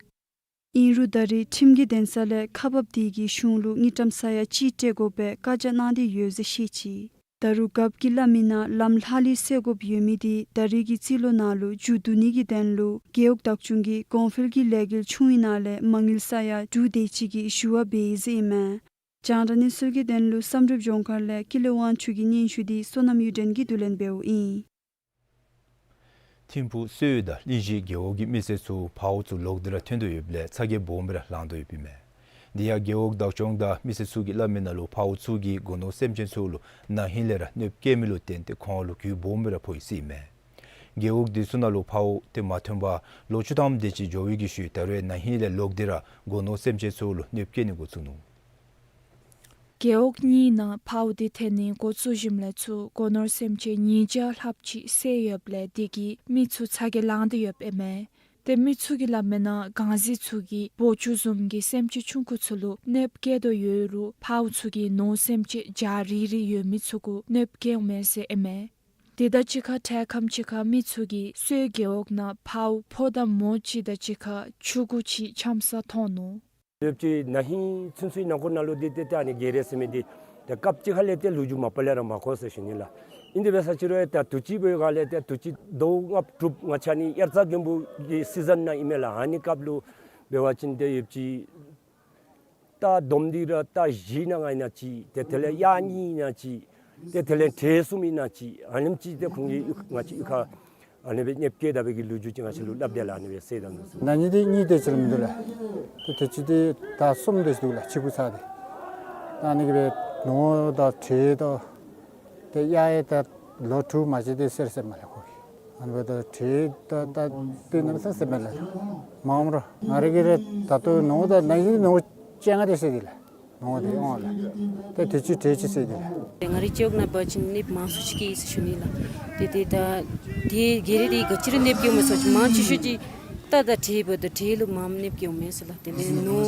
ཨིན་རུང་ད་རེས་ཁྲིམས་ཀྱི་འདུན་ས་ལས་ཁག་འབགཔ་དེ་གིས་གཞུང་ལུ་དངུལ་ཀྲམ་ས་ཡ་གཅིག་སྤྲོད་དགོ་པའི་བཀའ་རྒྱ་གནང་སྟེ་ཡོད་ཟེར་བཤད་ཅི། ད་རུང་རྒཔོ་གིས་སླབ་མི་ནང་ལམ་ལྷག་ལུས་སེལ་དགོཔ་ཡོད་མི་དེ་ད་རེས་ཀྱི་རྩིས་ལོ་ནང་ལུ་མཇུག་བསྡུ་ནི་གི་དོན་ལུ་རྒེད་འོག་བདག་སྐྱོང་གིས་གོང་འཕེལ་གྱི་ལས་འགུལ་ཆུང་བའི་ནང་ལས་མ་དངུལ་ས་ཡ་དྲུག་དེ་ཅིག་གི་ཞུ་བ་འབད་ཡི་ཟེར་ཨིན་མས། རྒྱང་བསྒྲགས་གནས་ཚུལ་གྱི་དོན་ལུ་བསམ་གྲུབ་ལྗོངས་མཁར་ལས་ཀུན་ལེགས་དབང་ཕྱུག་གི་སྙན་ཞུ་འདི་བསོད་ནམས་གཡུ་སྒྲོན་གྱིས་བསྡུ་ལེན་འབདཝ་ཨིན། ཐིམ་ཕུག་སོལ་དང་གླིང་བཞི་རྒེད་འོག་གི་མི་སེར་ཚུ་འཕརཝ་ཚུ་ལོག་སྟེ་ར་ཐོན་དོ་ཡོདཔ་ལས་ཚ་གྱང་སྦོམ་སྦེ་ར་ལང་དོ་ཡོདཔ་ཨིན་མས། དེ་ཡང་རྒེད་འོག་བདག་སྐྱོང་དང་མི་སེར་ཚུ་གིས་སླབ་མི་ནང་ལུ་འཕརཝ་ཚུ་གིས་སྒོ་ནོར་སེམས་ཅན་ཚུ་ལུ་ན་ཧིང་ལས་ར་གནོདཔ་བཀལ་མི་ལུ་བརྟེན་ཏེ་ཁོང་ལུ་གྱོང་སྦོམ་སྦེ་ར་ཕོག་ཡི་ཟེར་ཨིན་མས། རྒེད་འོག་འདི་ཚུ་ནང་ལུ་འཕརཝ་དེ་མ་ཐོན་པར་ལོ་བཅུ་ཐམ་དེ་ཅིག་འགྱོ་བའི་གི་ཤུལ་ད་རུང་ན་ཧིང་ལས་ལོག་སྟེ་ར་སྒོ་ནོར་སེམས་ཅན་ཚུ་ལུ་གནོདཔ་བཀལ་ནི་འགོ་བཙུགས་ནུག། རྒེད་འོག་གཉིས་ནང་འཕརཝ་དེ་ཐོན་ནི་འགོ་བཙུགས་ཞིནམ་ལས་ཚུར་སྒོ་ནོར་སེམས་ཅན་ཉིས་བརྒྱ་ལྷགཔ་ཅིག་བསད་ཡོདཔ་ལས་དེ་གིས་མི་ཚུ་ཚ་གྱང་ལང་སྟེ་ཡོདཔ་ཨིན་མས། ཏེ་མི་ཚུ་གིས་སླབ་མི་ནང་གངས་གཟིག་ཚུ་གིས་བོའུ་ཅུ་བཟུམ་གྱི་སེམས་ཅན་ཆུང་ཀུ་ཚུ་ལུ་གནོདཔ་བཀལ་དོ་ཡོད་རུང་འཕརཝ་ཚུ་གིས་ནོར་སེམས་ཅན་བྱ་རིགས་རིགས་ཡོད་མི་ཚུ་གུ་གནོདཔ་བཀལཝ་མས་ཟེར་ཨིན་མས། དེ་དང་གཅིག་ཁར་འཕྲལ་ཁམས་ཅིག་ཁར་མི་ཚུ་གིས་སོལ་རྒེད་འོག་ནང་འཕརཝ་ཕོ་དང་མོ་ཅིག་དང་གཅིག་ཁར་ཕྱུ་གུ་ཅིག་འཁྱམས་ས་མཐོང་ནུག། ཡོདཔ་ཅིག་ན་ཧིང་ཚུན་ཚོད་ནང་འཁོད་ནང་ལུ་འདི་ཏེ་ད་ཨ་ནི་རྒྱུག་རེས་ཟེར་མི་འདི་ཏེ་སྐབས་ཅིག་ཁ་ལས་ཏེ་ལོ་རྒྱུས་མ་པ་ལས་ར་མ་གོ་ཟེར་ཞུ་ནི་ལགས། ཨིན་དེ་འབད་ས་ཅིག་རུང་ཡང་ད་དུས་ཅི་འབདཝ་ལས་ཏེ་དུས་ཅི་ཟླཝ་ལྔ་དྲུག་ང་བཅས་ནི་དབྱར་རྩྭ་དགུན་འབུ་གི་སི་ཛན་ནང་ཨིན་མས་ལགས། ཨ་ནི་སྐབས་ལུ་འབད་བ་ཅིན་ཏེ་ཡོདཔ་ཅིག་རྟ་སྡོམ་འདི་ར་རྟ་བཞི་ནང་ང་ཨིན་ན་ཅིག་ཏེ་དེ་ལས་གཡག་གཉིས་ཨིན་ན་ཅིག་ཏེ་དེ་ལས་བྲེ་གསུམ་ཨིན་ན་ཅིག་ཨ་ནེམ་ཅིག་ཏེ་ཁོང་གིས་ང་བཅས་གཡུས་ཁར་ཨ་ནི་སྦེ་གནོདཔ་བཀལ་ད་པའི་གི་ལོ་རྒྱུས་ཅིག་ང་བཅས་ལུ་སླབ་དེས་ལགས། ཨ་ནི་སྦེ་ཟེར་ད་ནུག་ཟེར། ན་ཧིང་འདི་གཉིས་དེ་ཅིག་ར་མིན་འདུག་ལགས། ཏེ་དུས་ཅི་འདི་ད་གསུམ་དེ་ཅིག་འདུག་ལགས། ཕྱི་གུ་ཚར་ཏེ། ད་ཨ་ནི་གི་སྦེ་ནོར་དང་བྲེ་དང་ཏེ་གཡག་ཡང་ད་ལོ་དྲུག་མ་ཕྱིན་ཏེ་བསད་བསདཔ་མས་ལགས་ཁོ་གིས། ཨ་ནི་འབདཝ་ད་བྲེ་ད་ད་དཔེ་གནམ་མེད་ས་མེད་བསདཔ་མས་ལགས། མངམ་ར་ང་ར་གིས་ར་ད་ལྟོ་ནོར་ད་ན་ཧིང་ནོར་བཅོ་ལྔ་དེ་བསད་དེས་ལགས། ནོར་དེ་འོང་ལགས། ཏེ་དུས་ཅི་བྲེ་ཅིག་བསད་དེས་ལགས། ཏེ་ང་རའི་ཅོག་ནང་འབད་བ་ཅིན་གནོདཔ་མང་སུ་ཅིག་བཀལ་ཡི་ཟེར་ཞུ་ནི་ལགས། ཏེ་ཏེ་ད་ཏེ་རྒྱུག་རེས་འདི་ག་ཅི་ར་གནོདཔ་བཀལཝ་མས་ཟེར་བ་ཅིན་མང་ཆེ་ཤོས་ཅིག་རྟ་དང་བྲེ་འབདཝ་ད་བྲེ་ལུ་མངམ་གནོདཔ་བཀལཝ་མས་ཟེར་ལགས། དེ་ལས་ནོར་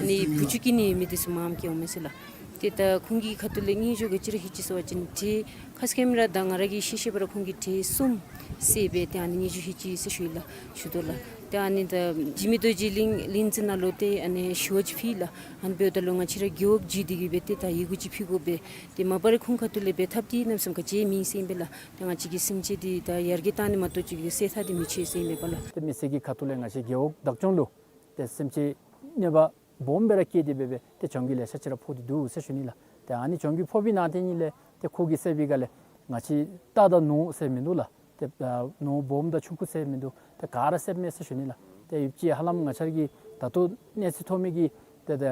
ནི་བུ་ཅུ་གི་ནི་མི་འདི་ཚུ་མངམ་བཀལཝ་མས་ཟེར་ལགས། ཏེ་ད་ཁོང་གི་ཁ་ཐུག་ལས་སྙན་ཞུ་ག་ཅི་ར་ལྷོད་ཅི་ཟེར་བ་ཅིན་ཏེ་ཁ་སྐད་མི་ར་ད་ང་ར་གིས་ཤེས་ཤེས་པ་ར་ཁོང་གིས་ཏེ་གསུམ་ཟེར་སྦེ་ཏེ་ཨ་ནི་སྙན་ཞུ་ལྷོད་ཅི་ཟེར་ཞུ་ཡི་ལགས། ཞུ་དོ་ལགས། ཏེ་ཨ་ནི་ད་འཇིགས་མེད་རྡོ་རྗེ་གླིང་གླིང་རྩེ་ནང་ལུ་ཏེ་ཨ་ནི་ཞུ་བ་ཅིག་ཕུལ་ཡི་ལགས། ཨ་ནི་འབདཝ་ད་ལུ་ང་བཅས་ར་རྒེད་འོག་བརྒྱུད་དེ་གིས་སྦེ་ཏེ་ད་ཡི་གུ་ཅིག་ཕུལ་དགོ་པས། ཏེ་མ་པ་ར་ཁོང་ཁ་ཐུག་ལས་སྦེ་ཐབས་ཏེ་གནམ་མེད་ས་མེད་ག་ཅི་མེད་ཟེར་ཨིན་པས་ལགས། ཏེ་ང་བཅས་ཀྱི་སེམས་ཅན་འདི་ད་ཡར་རྒྱས་བཏང་ནི་མ་གཏོགས་ཅིག་གི་སེལ་ཐབས་འདི་མི་ཆོད་ཟེར་ཨིན་པས་པ་ལགས། ཏེ་མི་སེར་གྱི་ཁ་ཐུག་ལས་ང་བཅས་རྒེད་འོག་བདག་སྐྱོང་ལུ་ཏེ་སེམས་ཅན་གནོད་པ་སྦོམ་སྦེ་ར་བཀལ་ཏེ་སྦེ་སྦེ་ཏེ་གྱོང་གུད་ལེ་ཤ་ཅིག་ར་ཕོག་སྟེ་འདུག་ཟེར་ཞུ་ནི་ལགས། ཏེ་ཨ་ནི་གྱོང་གུད་ཕོག་པའི་ནང་དེ་ཉིད་ལས་ཏེ་ཁོ་གིས་བསད་པའི་སྒང་ལས་ང་བཅས་རྟ་དང་ནོར་ཟེར་མིན་འདུག་ལགས། ཏེ་ཨ་ནོར་སྦོམ་དང་ཆུང་ཀུ་ཟེར་མིན་འདུག། ཏེ་ག་ར་བསདཔ་མས་ཟེར་ཞུ་ནི་ལགས། ཏེ་ཡོདཔ་ཅིག་ཧ་ལམ་ང་བཅས་ཀྱི་ད་ལྟོ་གནས་ཚུལ་ཐོབ་མི་གི་ཏེ་ཏེ་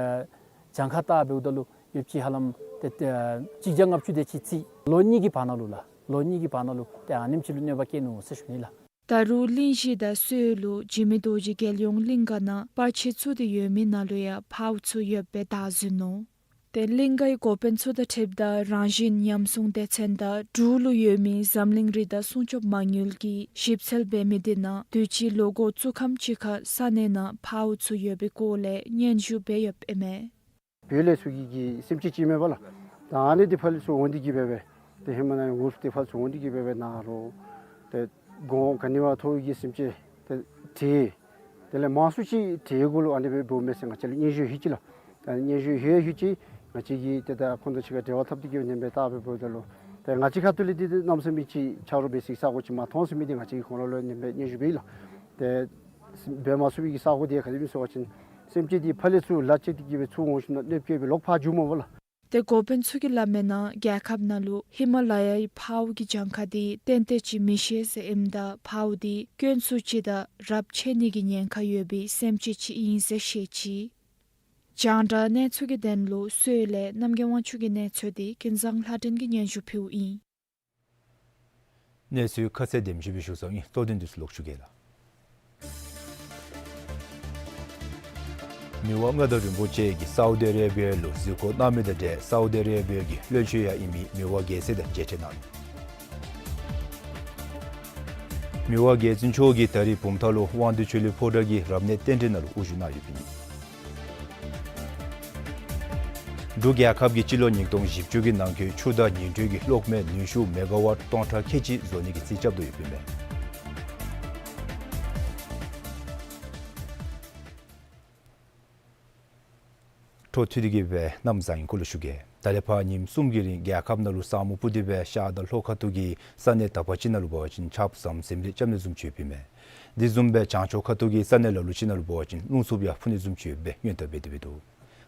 གྱངས་ཁ་བལྟ་འབདཝ་ད་ལུ་ཡོདཔ་ཅིག་ཧ་ལམ་ཏེ་ཏེ་གཅིག་བརྒྱ་ལྔ་བཅུ་དེ་ཅིག་ཅིག་ལོ་གཉིས་ཀྱི་བར་ན་ལུ་ལགས། ལོ་གཉིས་ཀྱི་བར་ན་ལུ་ཏེ་ཨ་ནེམ་ཅིག་ལུ་གནོད་པ་བཀལ་ནུག་ཟེར་ཞུ་ནི་ལགས། ད་རུང་གླིང་བཞི་དང་སོག་ལུ་འཇིགས་མེད་རྡོ་རྗེ་རྒྱལ་ཡོངས་གླིང་ག་ནང་པར་ཆས་བཙུགས་ཏེ་ཡོད་མི་ནང་ལུ་ཡང་འཕརཝ་ཚུ་ཡོདཔ་སྦེ་བརྟག་ཟིན་ནུག། ཏེ་གླིང་ག་གི་འགོ་དཔོན་ཚུ་དང་འཁྲིལཝ་ད་རང་བཞིན་ཉམས་སྲུང་སྡེ་ཚན་དང་འབྲུག་ལུ་ཡོད་མི་འཛམ་གླིང་རི་དྭགས་སྲུང་སྐྱོབ་མ་དངུལ་གྱིས་ཞིབ་འཚོལ་འབད་མི་དེ་ནང་དུས་ཅི་ལོ་འགོ་བཙུགས་ཁམས་ཅིག་ཁར་ས་གནས་ནང་འཕརཝ་ཚུ་ཡོད་པའི་སྐོར་ལས་སྙན་ཞུ་འབད་ཡོདཔ་ཨིན་མས། བོད་ལས་ཚུར་གྱི་གི་སེམས་ཅན་ཅིག་མེན་པ་ལགས། ད་ཨ་ནི་འདི་ཕར་ལས་ཚུར་འོང་སྟེ་གི་སྦེ་སྦེ་ཏེ་ཧེ་མ་ནཱ་འོང་སྟེ་ཕར་ཚུར་འོང་སྟེ་གི་སྦེ་སྦེ་ནཱ་ལུ་ཏེ་གོང་ག་ནི་བ་ཐོག་གི་སེམས་ཅན་ཏེ་དེ་དེ་ལས་མང་སུ་ཅིག་དེ་གུ་ལུ་ཨ་ནི་སྦེ་འབདཝ་མས་ཟེར་ང་བཅས་ལུ་སྙན་ཞུ་ལྷོད་ཅི་ལགས། ད་སྙན་ཞུ་ལྷོད་ལྷོད་ཅི་ང་བཅས་ཀྱིས་ཏེ་ད་ཁོང་དང་གཅིག་ཁར་འབྲེལ་བ་འཐབ་སྟེ་གི་སྦེ་ནེམ་སྦེ་བལྟ་སྦེ་འབདཝ་ད་ལུ་ཏེ་ང་བཅས་ཁ་ཐུག་ལས་འདི་ཏེ་གནམ་མེད་ས་མེད་ཅིག་ཆ་རོགས་འབད་སའི་ས་གོ་ཅིག་མ་མཐོང་ཟེར་མི་འདི་ང་བཅས་ཀྱིས་ཁོང་ལུ་ལུ་ནེམ་སྦེ་སྙན་ཞུ་འབད་ཡི་ལགས། ཏེ་འབད་མ་ཚུགས་པའི་གི་ས་གོ་དེ་ག་དེ་སྦེ་ཟེར་བ་ཅིན་སེམས་ཅན་འདི་ཕར་ལས་ཚུར་ལ་བཅད་དེ་གི་སྦེ་ཚུར་འོང་ཞིནམ་ལས་གནོདཔ་བཀལ་སྦེ་ལོག་ཕར་འགྱོཝ་མས་པ་ལགས། ཏེ་འགོ་དཔོན་ཚུ་གིས་སླབ་མིའི་ནང་རྒྱལ་ཁབ་ནང་ལུ་ཧི་མ་ལ་ཡའི་འཕརཝ་གི་གྱངས་ཁ་འདི་ཏན་ཏན་ཅིག་མི་ཤེས་ཟེར་ཨིནམ་ད་འཕརཝ་འདི་སྐྱོན་ཚུ་ཅིག་དང་རབས་ཆད་ནི་གི་ཉེན་ཁ་ཡོད་པའི་སེམས་ཅན་ཅིག་ཨིན་ཟེར་བཤད་ཅི། རྒྱང་བསྒྲགས་གནས་ཚུལ་གྱི་དོན་ལུ་སོག་ལས་རྣམ་རྒྱལ་དབང་ཕྱུག་གི་གནས་ཚུལ་འདི་ཀུན་བཟང་ལྷ་སྒྲོན་གྱིས་སྙན་ཞུ་ཕུལཝ་ཨིན། གནས་ཚུལ་ཁ་གསལ་དེམ་ཅིག་སྦེ་ཞུ་ཚརཝ་ཨིན། གཙོ་དོན་འདི་ཚུ་ལོག་ཞུ་གེ་ལགས། མི་དབང་མངའ་བདག་རིན་པོ་ཆེ་གིས་སའུ་ཌི་ཨ་རེ་བི་ཡ་ལུ་གཟིགས་སྐོར་གནང་མི་དང་འབྲེལ་སའུ་ཌི་ཨ་རེ་བི་ཡ་གི་བློན་ཆེན་ཡང་ཨིན་མི་མི་དབང་རྒྱལ་མཚན་དང་མཇལ་འཕྲད་གནང་ནུག། མི་དབང་རྒྱལ་བཙུན་མཆོག་གིས་ད་རིས་བུམ་ཐང་ལུ་དབང་འདུས་ཆོས་གླིང་ཕོ་བྲང་གི་རབ་གནས་རྟེན་འབྲེལ་ནང་ལུ་དབུ་བཞུགས་གནང་ཡོདཔ་ཨིན། འབྲུག་རྒྱལ་ཁབ་ཀྱིས་སྤྱི་ལོ་ཉིས་སྟོང་བཞི་བཅུ་གི་ནང་འཁོད་ཆུ་དང་ཉིང་རྡུལ་གྱི་གློག་མེ་ནུས་ཤུགས་མེ་ག་ཝཊ་སྟོང་ཕྲག་ཁལ་གཅིག་བཟོ་ནི་གི་རྩིས་རྐྱབ་དོ་ཡོདཔ་ཨིན་མས། འཕྲོ་མཐུད་དེ་གི་སྦེ་གནམ་བཟང་ངན་སྐོར་ལས་ཞུ་གེ། ད་ལས་ཕར་ཉིནམ་གསུམ་གྱི་རིང་རྒྱལ་ཁབ་ནང་ལུ་ས་སྨུག་སྤུབས་ཏེ་སྦེ་ཤར་དང་ལྷོ་ཁ་ཐུག་གི་ས་གནས་དག་པ་ཅིག་ནང་ལུ་འབད་བ་ཅིན་ཆརཔ་ཟམ་ཟིམ་རིལ་རྐྱབ་ནི་བཟུམ་ཅིག་ཡོདཔ་ཨིན་མས། དེ་བཟུམ་སྦེ་བྱང་ཕྱོགས་ཁ་ཐུག་གི་ས་གནས་ལ་ལུ་ཅིག་ནང་ལུ་འབད་བ་ཅིན་རླུང་འཚུབ་ཡང་འཕུ་ནི་བཟུམ་ཅིག་ཡོད་པའི་སྔོན་བརྡ་འབད་དེ་སྦེ་འདུག།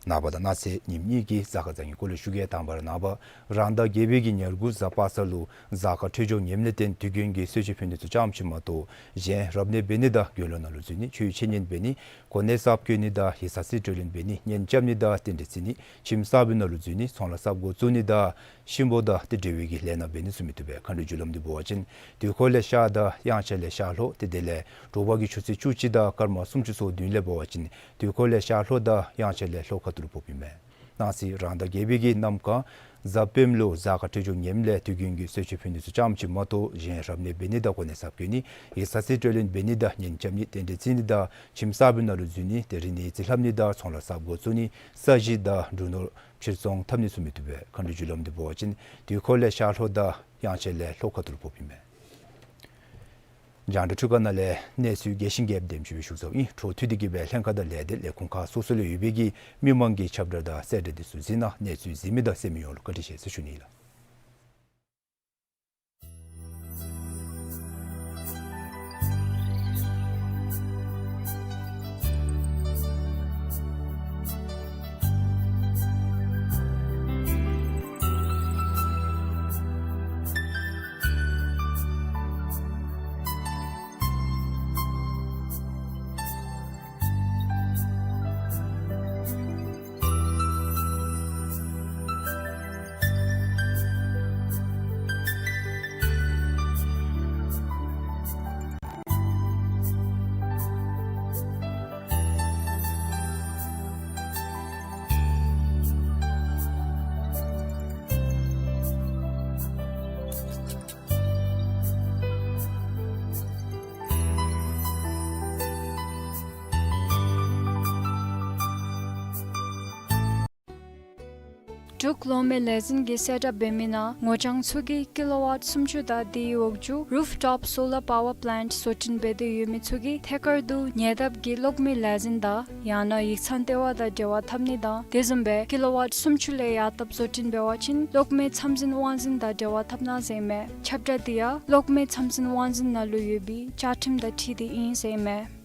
ནངས་པ་དང་གནངས་ཚེ་ཉིནམ་གཉིས་ཀྱི་གཟའ་སྐར་བཟང་ངན་སྐོར་ལས་ཞུ་གེ། དང་པ་ར་ནངས་པ་རང་ཟླ་བརྒྱད་པའི་གི་ཉེར་དགུ་གཟའ་པ་སངས་ལུ་གཟའ་སྐར་འཕྲོད་སྦྱོར་ངནམ་ལས་བརྟེན་དུས་རྒྱུན་གྱི་གསོལ་མཆོད་ཕུལ་ནི་ཚུ་ཙམ་ཅིག་མ་གཏོགས་གཞན་རབ་གནས་འབད་ནི་དང་དགེ་སློང་ནང་ལུ་འཛུལ་ནི་ཆོས་འཆད་ཉན་འབད་ནི་གོ་གནས་གསརཔ་བསྐོ་ནི་དང་ཡིག་ཚང་རྩིས་སྤྲོད་ལེན་འབད་ནི་གཉེན་རྐྱབ་ནི་དང་རྟེན་འབྲེལ་བརྩི་ནི་ཁྱིམ་གསར་པའི་ནང་ལུ་འཛུལ་ནི་ཚོང་ལཱ་གསརཔ་འགོ་བཙུགས་ནི་དང་གཤིན་པོ་དང་ཏེ་འབྲེལ་བའི་གི་ལས་སྣ་འབད་ནི་ཚུ་མི་བཏུབ་པས། མཁའ་འགྲོའི་རྒྱུ་ལམ་འདི་འབད་བ་ཅིན་དུས་འཁོར་ལས་ཤར་དང་དབྱངས་འཆར་ལས་ཤར་ལྷོ་ཏེ་དེ་ལས་དྲོ་པ་གི་ཆུ་ཚོད་བཅུ་གཅིག་དང་སྐར་མ་སུམ་ཅུ་སོ་བདུན་ལས་འབད་བ་ཅིན་དུས་འཁོར་ལས་ཤར་ལྷོ་དང་དབྱངས་འཆར་ལས་ལྷོ་ཁ་ཐུག་ལུ་ཕོགཔ་ཨིན་མས། གནངས་ཚེ་རང་ཟླ་བརྒྱད་པའི་གི་གནམ་གང་གཟའ་སྤེནམ་ལུ་གཟའ་སྐར་འཕྲོད་སྦྱོར་ངནམ་ལས་དུས་རྒྱུན་གྱི་གསོལ་མཆོད་ཕུལ་ནི་ཚུ་ཙམ་ཅིག་མ་གཏོགས་གཞན་རབ་གནས་འབད་ནི་དང་གོ་གནས་གསརཔ་བསྐོ་ནི་ཡིག་ཚང་རྩིས་སྤྲོད་ལེན་འབད་ནི་དང་གཉེན་རྐྱབ་ནི་རྟེན་འབྲེལ་བརྩི་ནི་དང་ཁྱིམ་གསར་པའི་ནང་ལུ་འཛུལ་ནི་ཏེ་རིག་གནས་རྩིས་ལྷབ་ནི་དང་ཚོང་ལཱ་གསརཔ་འགོ་བཙུགས་ནི་ས་གཞི་དང་འབྲུ་ནོར་ཕྱིར་ཚོང་འཐབ་ནི་ཚུ་མི་བཏུབ་པས། མཁའ་འགྲོའི་རྒྱུ་ལམ་འདི་འབད་བ་ཅིན་དུས་འཁོར་ལས་ཤར་ལྷོ་དང་དབྱངས་འཆར་ལས་ལྷོ་ཁ་ཐུག་ལུ་ཕོགཔ་ཨིན་མས། རྒྱང་བསྒྲགས་འཕྲུལ་ཁང་ནང་ལས་གནས་ཚུལ་རྒྱས་ཤིང་རྒྱསཔ་དེམ་ཅིག་སྦེ་ཞུ་ཚརཝ་ཨིན། འཕྲོ་མཐུད་དེ་གི་སྦེ་ལྷན་ཁག་དང་ལས་སྡེ་ལས་ཁུངས་ཁག་སོ་སོ་ལུ་ཡོད་པའི་གི་མི་མང་གི་ཁྱབ་བསྒྲགས་དང་གསལ་བསྒྲགས་འདི་ཚུ་གཟིགས་གནང་། གནས་ཚུལ་གཟིགས་མི་དང་གསན་མི་ཡོངས་ལུ་བཀའ་དྲིན་ཆེ་ཟེར་ཞུ་ནི་ལགས། འབྲུག་གློག་མེ་ལས་འཛིན་གྱིས་གསལ་བསྒྲགས་འབད་མི་ནང་ངོ་རྐྱང་ཚུ་གིས་ཀི་ལོ་ཝཊ་སུམ་ཅུ་དང་དེའི་འོག་ཅུ་རུཕ་ཊོཔ་སོ་ལར་པ་ཝར་པི་ལེནཊ་བཟོ་སྐྲུན་འབད་དེ་ཡོད་མི་ཚུ་གིས་ཐད་ཀར་དུ་ཉེ་འདབས་ཀྱི་གློག་མེ་ལས་འཛིན་དང་ཡང་ན་ཡིག་ཚང་ལྟེ་བ་དང་འབྲེལ་བ་འཐབ་ནི་དང་དེ་བཟུམ་སྦེ་ཀི་ལོ་ཝཊ་སུམ་ཅུ་ལས་ཡར་ལྟབ་བཟོ་སྐྲུན་འབད་བ་ཅིན་གློག་མེ་ཚམས་འཛིན་དབང་འཛིན་དང་འབྲེལ་བ་འཐབ་གནང་ཟེར་ཨིན་མས། ཁྱབ་བསྒྲགས་འདི་ཡང་གློག་མེ་ཚམས་འཛིན་དབང་འཛིན་ནང་ལུ་ཡོད་པའི་བཅའ་ཁྲིམས་དང་འཁྲིལ་ཏེ་ཨིན་ཟེར་ཨིན་མས།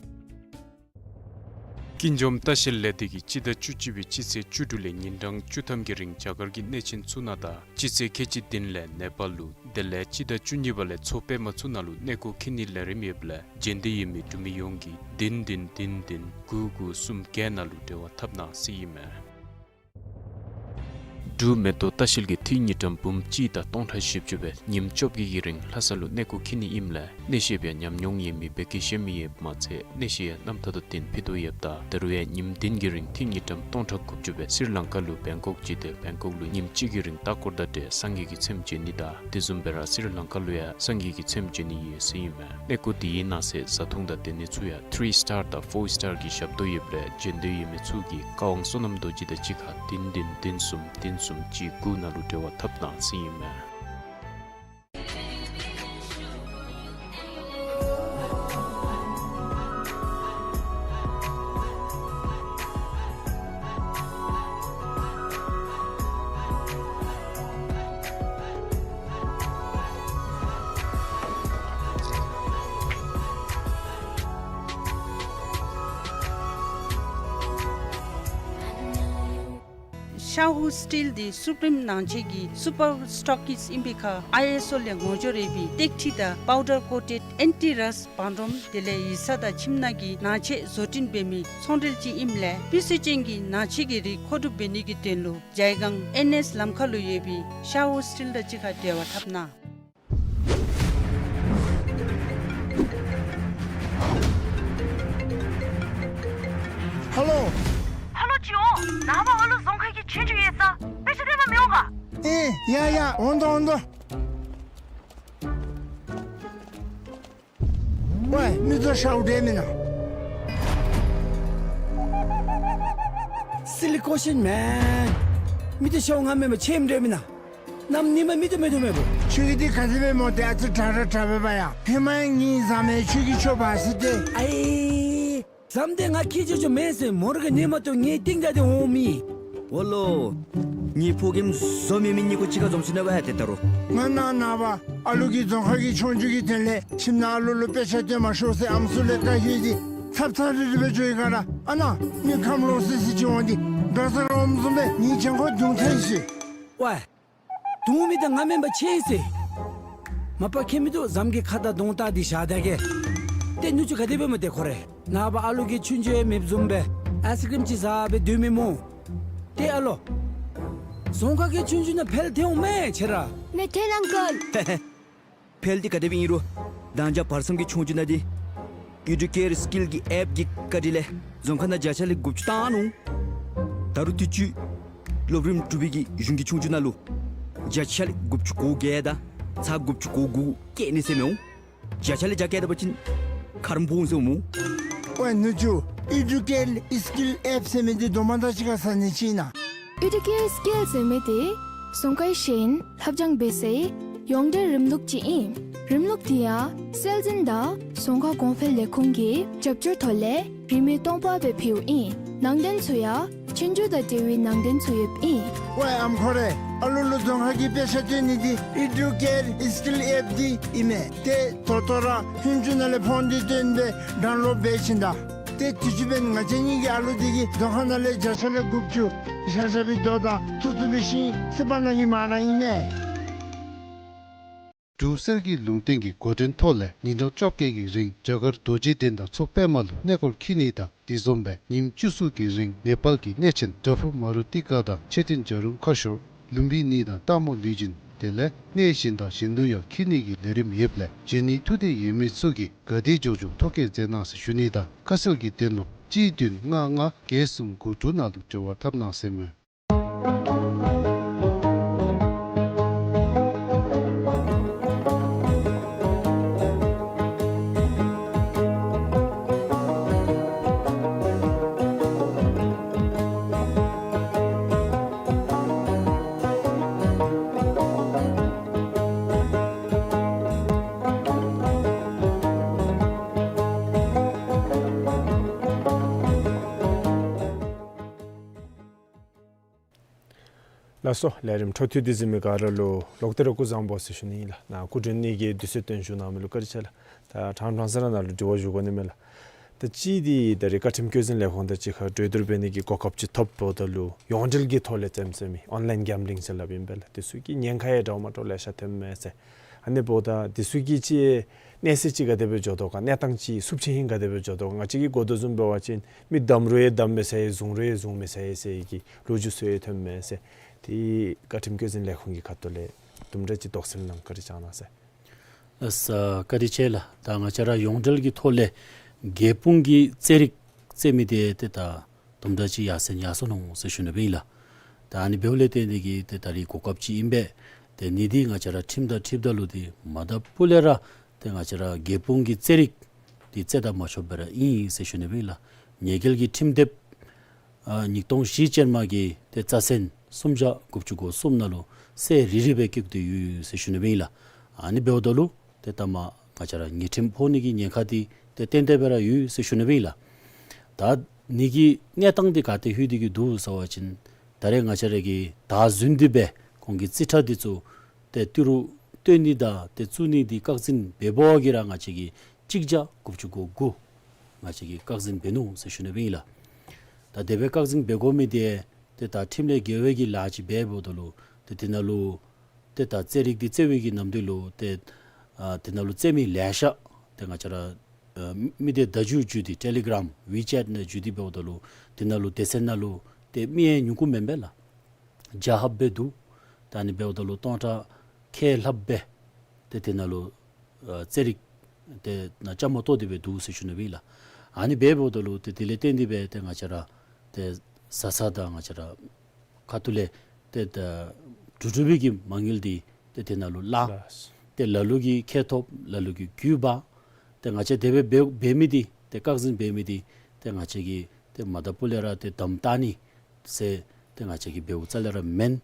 ཀུན་འཇོམས་ལྟ་བཤལ་ལས་སྡེ་གིས་སྤྱི་ཟླ་བཅུ་གཅིག་པའི་སྤྱི་ཚེས་བཅུ་དྲུག་ལས་ཉིན་གྲངས་བཅུ་ཐམ་གྱི་རིང་རྒྱ་གར་གྱི་གནས་ཆེན་ཚུ་ནང་དང་སྤྱི་ཚེས་ཁལ་གཅིག་བདུན་ལས་ནེ་པཱལ་ལུ་དེ་ལས་སྤྱི་ཟླ་བཅུ་གཉིས་པ་ལས་མཚོ་པདྨ་ཚུ་ནང་ལུ་གནས་སྐོར་འཁྱིད་ནིའི་ལས་རིམ་ཡོདཔ་ལས་མཇལ་འདོད་ཡོད་མི་འབྲུག་མི་ཡོངས་ཀྱིས་བདུན་བདུན་བདུན་བདུན་དགུ་དགུ་གསུམ་བརྒྱད་ནང་ལུ་འབྲེལ་བ་འཐབ་གནང་ཟེར་ཨིན་མས། འབྲུག་མེ་ཏོག་ལྟ་བཤལ་གྱིས་ཏི་རུ་དངུལ་ཀྲམ་འབུམ་གཅིག་དང་སྟོང་ཕྲག་བཞི་བཅུ་སྦེ་ཉིནམ་བཅོ་བརྒྱད་ཀྱི་རིང་ལྷ་ས་ལུ་གནས་སྐོར་འཁྱིད་ནི་ཨིནམ་ལས་གནས་བཤད་པའི་ཉམས་མྱོང་ཡོད་མི་བོད་སྐད་ཤེས་མི་ཡོདཔ་མ་ཚད་གནས་བཤད་ཡང་རྣམ་ཐར་དང་བསྟུན་ཕུལ་དོ་ཡོདཔ་ད་ད་རུང་ཡང་ཉིནམ་བདུན་གྱི་རིང་ཏི་རུ་དངུལ་ཀྲམ་སྟོང་ཕྲག་དགུ་བཅུ་སྦེ་སི་རི་ལང་ཀ་ལུ་བེང་ཀོག་བྱོན་ཏེ་བེང་ཀོག་ལུ་ཉིནམ་གཅིག་གི་རིང་ལྟ་སྐོར་དང་འབྲེལ་སངས་རྒྱས་ཀྱི་ཚལམ་བྱོན་ནི་དང་དེ་བཟུམ་སྦེ་ར་སི་རི་ལང་ཀ་ལུ་ཡང་སངས་རྒྱས་ཀྱི་ཚལམ་བྱོན་ནི་ཡོད་ཟེར་ཨིན་མས། གནས་སྐོར་དེའི་ནང་གསེས་བཟའ་འཐུང་དང་སྡོད་ནི་ཚུ་ཡང་ཐི་རི་སི་ཊར་དང་ཕོར་སི་ཊར་གྱི་ཞབས་ཏོག་ཡོདཔ་ལས་མཇལ་འདོད་ཡོད་མི་ཚུ་གིས་བཀའ་དབང་བསོད་ནམས་རྡོ་རྗེ་དང་གཅིག་ཁར་བདུན་བདུན་བདུན་གསུམ་བདུན་གསུམ་གཅིག་དགུ་ནང་ལུ་འབྲེལ་བ་འཐབ་གནང་ཟེར་ཨིན་མས། ཤ་ཧུ་སི་ཊིལ་འདི་སུ་པི་རིམ་ནང་ཆེན་གྱི་སུ་པར་སི་ཊོག་ཀིསཊ་ཨིན་པའི་ཁར་ཨའི་ཨེསི་ཨོ་ལས་ངོ་སྦྱོར་ཡོད་པའི་སྟེགས་ཁྲི་དང་པའུ་ཌར་ཀོ་ཊེཌ་ཨེན་ཊི་རསཊ་བང་སྒྲོམ་དེ་ལས་ཡིག་ཚང་དང་ཁྱིམ་ནང་གི་ནང་ཆས་བཟོ་སྐྲུན་འབད་མི་ཚོང་འབྲེལ་ཅིག་ཨིནམ་ལས་སྤུས་ཚད་ཅན་གྱི་ནང་ཆས་ཀྱི་རིགས་མཁོ་སྒྲུབ་འབད་ནི་གི་དོན་ལུ་ཇའི་སྒང་ཨེན་ཨེསི་ལམ་ཁ་ལུ་ཡོད་པའི་ཤ་ཧུ་སི་ཊིལ་དང་གཅིག་ཁར་འབྲེལ་བ་འཐབ་གནང་། ཧ་ལོ། ཧ་ལོ་ཅིག་འོང་། ནངས་པ་ཨ་ལུ་རྫོང་ཁ་གི་ཆོས་རྒྱུགས་ཡོད་ས། དཔེ་ཆ་སྟོན་པར་མི་འོང་ག། ཨེ་ཡ་ཡ་འོང་དོ་འོང་དོ། ཝའི་མི་ཚུ་ཤཝ་འདྲ་མེན་ན། Silly question man། མི་ཚུ་ཤཝ་ང་མེན་པར་ཆོས་རྒྱུགས་འདྲ་མེན་ན། གནམ་ཉིནམ་མེ་ཏོག་མེ་ཏོག་མེན་པོ། ཁྱོད་ཀྱིས་འདི་ག་དེ་སྦེ་སྨོ། ཏེ་ཨ་ཙི་དྲག་ར་དྲག་པས་པ་ཡ། ཧེ་མ་ཡང་ངེའི་ཟམ་མེ་ཁྱོད་ཀྱིས་ཆོས་པ་ཟེར་ཏེ། ཨའི། ཟམ་འདི་ང་ཁྱེར་ཆོག་ཆོ་མེན་ཟེར། མོ་ར་གིས་ཉན་མ་བཏུབ་ངེའི་རྟིང་བདའ་སྟེ་འོང་མི། འོ་ལོ། ངེའི་ཕོ་རྒནམ་བཟོ་མེད་མི་གཉིས་ཀོ་གཅིག་ཁར་འཛོམས་སོ་ནུག་པ་ཡ་ཏེ་ད་རུང་། ང་ནཱ་ནངས་པ་ཨ་ལུ་གིས་རྫོང་ཁ་གི་ཆོས་རྒྱུགས་ཀྱི་དོན་ལས་ཁྱིམ་ནང་ཨ་ལུ་ལུ་དཔེ་ཆ་སྟོན་མ་ཤོག་ཟེར་ཨམ་སྲུ་ལས་བཀའ་ཡོད་དེ་ཚབ་ཚབ་རིལ་རི་སྦེ་འགྱོ་ཡི་ག་ར། ཨ་ནཱ་མི་ཁམས་ལོག་སི་སི་ཅིག་འོང་སྟེ་དགའ་ས་ར་འོངམ་བཟུམ་སྦེ་ངེའི་གྱང་ཁར་བརྡུང་ཐལ་ཡི་ཟེར། ཝའི། བརྡུང་མི་འདི་ང་མེན་པར་ཆོས་ཟེར། མ་པ་ཁྱད་མི་འདུག། ཟམ་གྱི་ཁ་དང་གདོང་བལྟ་སྟེ་བཞག་ད་གེ། ཏེ་ནུ་གཅུང་ག་དེ་སྦེ་སྨོ་ཏེ་ཁོ་རེ། ནངས་པ་ཨ་ལུ་གི་ཆོས་རྒྱུགས་ཡང་མེདཔ་བཟུམ་སྦེ་ཨའི་སི་ཀྲིམ་ཅིག་ཟ་སྦེ་སྡོད་མི་སྨོ། ཏེ་ཨ་ལོ། རྫོང་ཁ་གི་ཆོས་རྒྱུགས་ནང་ཕེལ་ཐལ་འོང་མས་ཁྱེད་ར། མེད་ཐལ་ཨང་ཀལ། ཧེ་ཧེ། ཕེལ་འདི་ག་དེ་སྦེ་ཨིན་རུང་མདང་ཞག་བར་མཚམས་ཀྱི་ཆོས་རྒྱུགས་ནང་འདི་ཨི་ཌུ་ཀེར་སི་ཀིལ་གྱི་ཨེཔ་ཀྱི་བཀའ་དྲིན་ལས་རྫོང་ཁ་ནང་བརྒྱ་ཆ་ལས་དགུ་བཅུ་བཏང་ནུག། ད་རུང་དུས་ཅི་སློབ་རིམ་དྲུག་པའི་གི་གཞུང་གི་ཆོས་རྒྱུགས་ནང་ལུ་བརྒྱ་ཆ་ལས་དགུ་བཅུ་གོ་བརྒྱད་དང་ཚག་དགུ་བཅུ་གོ་དགུ་བཀལ་ནི་ཟེར་མི་འོང་། བརྒྱ་ཆ་ལས་བརྒྱ་བཀལ་ད་པ་ཅིན་ཁ་རོག་ཕོག་འོང་ཟེར་འོང་སྨོ། ཝའི་ནུ་གཅུང་། ཨི་ཌུ་ཀེར་སི་ཀིལ་ཨེཔ་ཟེར་མི་འདི་དོ་མ་དང་གཅིག་ཁར་ཟ་ནི་ཅིག་ཨིན་ན། ཨི་ཌུ་ཀེར་སི་ཀིལ་ཟེར་མི་འདི་རྫོང་ཁའི་ཤེས་ཡོན་ལྷབ་སྦྱང་འབད་སའི་ཡོངས་འབྲེལ་རིམ་ལུགས་ཅིག་ཨིན། རིམ་ལུགས་འདི་ཡང་སྲོལ་འཛིན་དང་རྫོང་ཁ་གོང་འཕེལ་ལས་ཁུངས་ཀྱི་རྒྱབ་སྐྱོར་ཐོག་ལས་རིན་མེད་སྟོང་པ་སྦེ་ཕུལཝ་ཨིན། ནང་དོན་ཚུ་ཡང་ཆོས་རྒྱུགས་དང་འབྲེལ་བའི་ནང་དོན་ཚུ་ཡོདཔ་ཨིན། ཝའི་ཨམ་ཁོ་རེ། ཨ་ལུ་ལུ་རྫོང་ཁ་གི་དཔེ་ཆ་སྟོན་ནི་འདི་ཨི་ཌུ་ཀེར་སི་ཀིལ་ཨེཔ་འདི་ཨིན་མས། ཏེ་ད་ལྟོ་ར་ཧུན་ཅུ་ནང་ལས་ཕོན་འདི་བཏོན་སྦེ་ཌའུན་ལོཌ་འབད་བྱིན་ད། ཏེ་དུས་ཅི་འབདན་ང་བཅས་གཉིས་ཀྱི་ཨ་ལུ་འདི་གིས་རྫོང་ཁ་ནང་ལས་བརྒྱ་ཆ་ལས་དགུ་བཅུ་ཤ་ཤ་པའི་རྡོ་དང་ཐུག་ཐུག་པའི་ཤིང་བསད་པར་གནང་གི་མེན་ན་ཨིན་མས། འབྲུག་གསེར་གྱི་ལུང་བསྟན་གྱི་འགོ་འདྲེན་ཐོག་ལས་ཉིན་གྲངས་བཅོ་བརྒྱད་ཀྱི་རིང་རྒྱ་གར་རྡོ་རྗེ་གདན་དང་མཚོ་པདྨ་ལུ་གནས་སྐོར་འཁྱིད་ནི་དང་དེ་བཟུམ་སྦེ་ཉིནམ་བཅུ་གསུམ་གྱི་རིང་ནེ་པཱལ་གྱི་གནས་ཆེན་དྲ་ཕུ་མ་རུ་ཏི་ཀ་དང་མཆོད་རྟེན་བྱ་རུང་ཁ་ཤོར་ལུམ་བི་ནི་དང་སྟག་མོ་ལུས་སྦྱིན་དེ་ལས་གནས་གཞན་དང་གཞན་དུ་ཡང་འཁྱིད་ནི་གི་ལས་རིམ་ཡོདཔ་ལས་འབྱོན་ནི་ཐུགས་འདོད་ཡོད་མི་ཚུ་གིས་ག་དེ་མགྱོགས་མགྱོགས་ཐོ་བཀོད་མཛད་གནང་ཟེར་ཞུ་ནི་དང་ཁ་གསལ་གྱི་དོན་ལུ་གཅིག་བདུན་ལྔ་ལྔ་བརྒྱད་གསུམ་དགུ་དྲུག་ནང་ལུ་འབྲེལ་བ་འཐབ་གནང་ཟེར་སྨོ། ལགས་སོ། ལས་རིམ་འཕྲོ་མཐུད་དེ་གཟིགས་མི་ག་ར་ལུ་ལོག་སྟེ་ར་སྐུ་གཟུགས་བཟང་པོ་ཟེར་ཞུ་ནི་ཨིན་ལགས། ནཱ་སྐུ་མགྲོན་གཉིས་ཀྱིས་དུས་ཚོད་བཏོན་བཞུགས་གནང་མི་ལུ་བཀའ་དྲིན་ཆེ་ལགས། ད་ཕྲང་ཕྲང་ས་ར་ནཱ་ལུ་དྲི་བ་ཞུ་དགོ་ནི་མས་ལགས། ད་གཅིག་འདི་ད་རེས་བཀའ་ཁྲིམས་བཀོད་འཛིན་ལས་ཁུངས་དང་གཅིག་ཁར་གྲོས་བསྡུར་འབད་ནི་གི་གོ་སྐབས་ཅིག་ཐོབ་འབདཝ་ད་ལུ་ཡོངས་འབྲེལ་གྱི་ཐོག་ལས་རྩེདམོ་རྩེ་མི་ཨོན་ལཱའིན་གེམ་བི་ལིང་ཟེར་སླབ་ཨིན་པས་ལགས། དེ་ཚུ་གིས་ཉེན་ཁ་ཡང་འདྲཝ་མ་འདྲཝ་ལེ་ཤ་ཐོནམ་མས་ཟེར། ཨ་ནི་འབདཝ་ད་དེ་ཚུ་གི་ཅིག་གནས་ཚད་ཅིག་ག་དེ་སྦེ་འགྱོ་དོ་ག། གནས་སྟངས་ཅིག་ཚབས་ཆེན་ཧིང་ག་དེ་སྦེ་འགྱོ་དོ་ག། ང་བཅས་ཀྱིས་གོ་དོ་བཟུམ་འབད་བ་ཅིན་མི་བསྡམ་རུང་ཡང་བསྡམ་མི་ཚར་ཡི་བཟུང་རུང་ཡང་བཟུང་མི་ཚར་ཡི་ཟེར་གྱི་ལོ་རྒྱུས་ཚུ་ཡང་ཐོནམ་མས་ཟེར། དེ་བཀའ་ཁྲིམས་བཀོད་འཛིན་ལས་ཁུངས་ཀྱི་ཁ་ཐུག་ལས་དུམ་གྲ་ཅིག་དོགས་སེལ་གནང་བཀའ་དྲིན་བསྐྱང་གནང་ཟེར། ལགས་སོ། བཀའ་དྲིན་ཆེ་ལགས། ད་ང་བཅས་ར་ཡོངས་འབྲེལ་གྱི་ཐོག་ལས་རྒྱལ་སྤུངས་ཀྱི་རྩེད་རིགས་རྩེད་མི་འདི་ཏེ་ད་དུམ་གྲ་ཅིག་ཡར་སེང་ཡར་སོང་ནུག་ཟེར་ཞུ་ནི་སྦེ་ཨིན་ལགས། ད་ཨ་ནི་འབདཝ་ལས་བརྟེན་ཏེ་གིས་ཏེ་ད་རེས་གོ་སྐབས་ཅིག་ཨིན་པས། ཏེ་ཨ་ནི་འདི་ང་བཅས་ར་ཁྲིམས་དང་འཁྲིལཝ་ད་ལུ་འདི་མ་དང་ཕུ་ལས་ར་ཏེ་ང་བཅས་ར་རྒྱལ་སྤུངས་ཀྱི་རྩེད་རིགས་འདི་རྩེ་ད་མ་ཆོགཔ་སྦེ་ར་ཨིན་ཟེར་ཞུ་ནི་སྦེ་ཨིན་ལགས། ཉེས་འགེལ་གྱི་ཁྲིམས་དེབ་ཨ་ཉིས་སྟོང་བཞི་ཅན་མ་གི་ཏེ་རྩ་ཚན་སུམ་བརྒྱ་དགུ་བཅུ་གོ་གསུམ་ནང་ལུ་གསལ་རི་རི་སྦེ་བཀོད་དེ་ཡོད་ཟེར་ཞུ་ནི་སྦེ་ཨིན་ལགས། ཨ་ནི་འབདཝ་ད་ལུ་ཏེ་ལྟ་མ་ང་བཅས་ར་ཉེས་ཁྲིམས་ཕོག་ནི་གི་ཉེན་ཁ་འདི་ཏེ་ཏན་ཏན་སྦེ་ར་ཡོད་ཟེར་ཞུ་ནི་སྦེ་ཨིན་ལགས། ད་ཨ་ནི་གི་གནས་སྟངས་འདི་ག་ཏེ་ལྷོད་དེ་གིས་འདུག་ཟེར་བ་ཅིན་ད་རེས་ང་བཅས་ར་གིས་ད་བཟུང་སྟེ་སྦེ་ཁོང་གི་རྩིས་ཁྲ་འདི་ཚུ་ཏེ་ཏི་རུ་བཏོན་ནི་དང་ཏེ་བཙུགས་ནི་འདི་བཀག་འཛིན་འབད་བའི་གི་ར་ང་བཅས་ཀྱིས་གཅིག་བརྒྱ་དགུ་བཅུ་གོ་དགུ་ང་བཅས་ཀྱིས་བཀག་འཛིན་འབད་ནུག་ཟེར་ཞུ་ནི་སྦེ་ཨིན་ལགས། ད་དེ་སྦེ་བཀག་འཛིན་འབད་དགོ་མི་འདི་ཏེ་ད་ཁྲིམས་ལས་འགལ་བའི་གི་ལཱ་ཅིག་འབད་འབདཝ་ད་ལུ་ཏེ་དེ་ནང་ལུ་ཏེ་ད་རྩེད་རིགས་འདི་རྩེ་བའི་གི་ནམ་དུས་ལུ་ཏེ་ཨ་དེ་ནང་ལུ་རྩེད་མི་ལེ་ཤ་ཏེ་ང་བཅས་ར་ཨ་མི་སྡེ་བརྡ་བརྒྱུད་བརྒྱུད་དེ་ཊེ་ལི་གརམ་ཝི་ཅེཊ་ནང་བརྒྱུད་དེ་འབདཝ་ད་ལུ་དེ་ནང་ལུ་སྡེ་ཚན་ནང་ལུ་ཏེ་མི་ཡང་ཉུང་ཀུ་མེན་པས་ལགས། བརྒྱ་ལྷགཔ་སྦེ་འདུག། ད་ཨ་ནི་འབདཝ་ད་ལུ་སྟོང་ཕྲག་ཁལ་ལྷགཔ་སྦེ་ཏེ་དེ་ནང་ལུ་ཨ་རྩེད་རིགས་ཏེ་ནང་བཅའ་མར་གཏོགས་ཏེ་སྦེ་འདུག་ཟེར་ཞུ་ནི་སྦེ་ཨིན་ལགས། ཨ་ནི་འབདཝ་ད་ལུ་ཏེ་དེ་ལས་བརྟེན་ཏེ་སྦེ་ཏེ་ང་བཅས་ར་ཏེ་བཟའ་ཚང་དང་ང་བཅས་ར་ཁ་ཐུག་ལས་ཏེ་ད་འབྲུག་འབྲུག་པའི་གི་མ་དངུལ་འདི་ཏེ་དེ་ནང་ལུ་ལཱ་ལགས། ཏེ་ལ་ལུ་གིས་ཁེ་ཐོབ་ལ་ལུ་གིས་རྒུད་འབག། ཏེ་ང་བཅས་དེ་སྦེ་འབད་འབད་མི་འདི་ཏེ་བཀག་འཛིན་འབད་མི་འདི་ཏེ་ང་བཅས་ཀྱིས་ཏེ་མ་དང་ཕུ་ལས་ར་ཏེ་དམ་བཏགས་ནི་ཟེར་ཏེ་ང་བཅས་ཀྱིས་འབདཝ་རྩ་ལས་ར་མེན།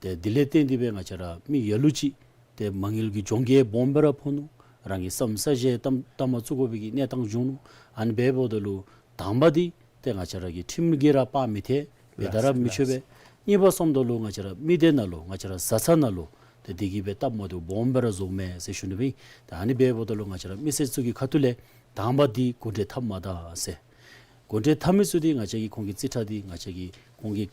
ཏེ་དེ་ལས་བརྟེན་ཏེ་སྦེ་ང་བཅས་ར་མི་ལ་ལུ་ཅིག་ཏེ་མ་དངུལ་གྱི་གྱོང་གུད་སྦོམ་སྦེ་ར་ཕོག་ནུག། རང་གི་ས་ས་གཞི་ལྟ་ལྟ་མ་ཚུགས་དགོ་པའི་གི་གནས་སྟངས་བྱུང་ནུག། ཨ་ནི་འབདཝ་ད་ལུ་དང་པ་འདི་ཏེ་ང་བཅས་ར་གི་ཁྲིམས་ཀྱིས་ར་དཔག་མི་ཐེག། འབད་ད་ར་ལགས་མི་ཆོག་པས། ལགས། གཉིས་པ་སོངམ་ད་ལུ་ང་བཅས་ར་མི་སྡེ་ནང་ལུ་ང་བཅས་ར་བཟའ་ཚང་ནང་ལུ་ཏེ་འདི་གིས་སྦེ་སྟབས་མ་བདེཝ་སྦོམ་སྦེ་ར་བཟོཝ་མས་ཟེར་ཞུ་ནི་སྦེ་ཨིན། ད་ཨ་ནི་འབདཝ་ད་ལུ་ང་བཅས་ར་མི་སེར་ཚུ་གི་ཁ་ཐུག་ལས་དང་པ་འདི་གོ་འབྲས་ཐོབ་མ་ད་ཟེར། གོ་འབྲས་ཐོབ་མི་ཚུ་འདི་ང་བཅས་ཀྱིས་ཁོང་གི་རྩིས་ཁྲ་འདི་ང་བཅས་ཀྱིས་ཁོང་གིས་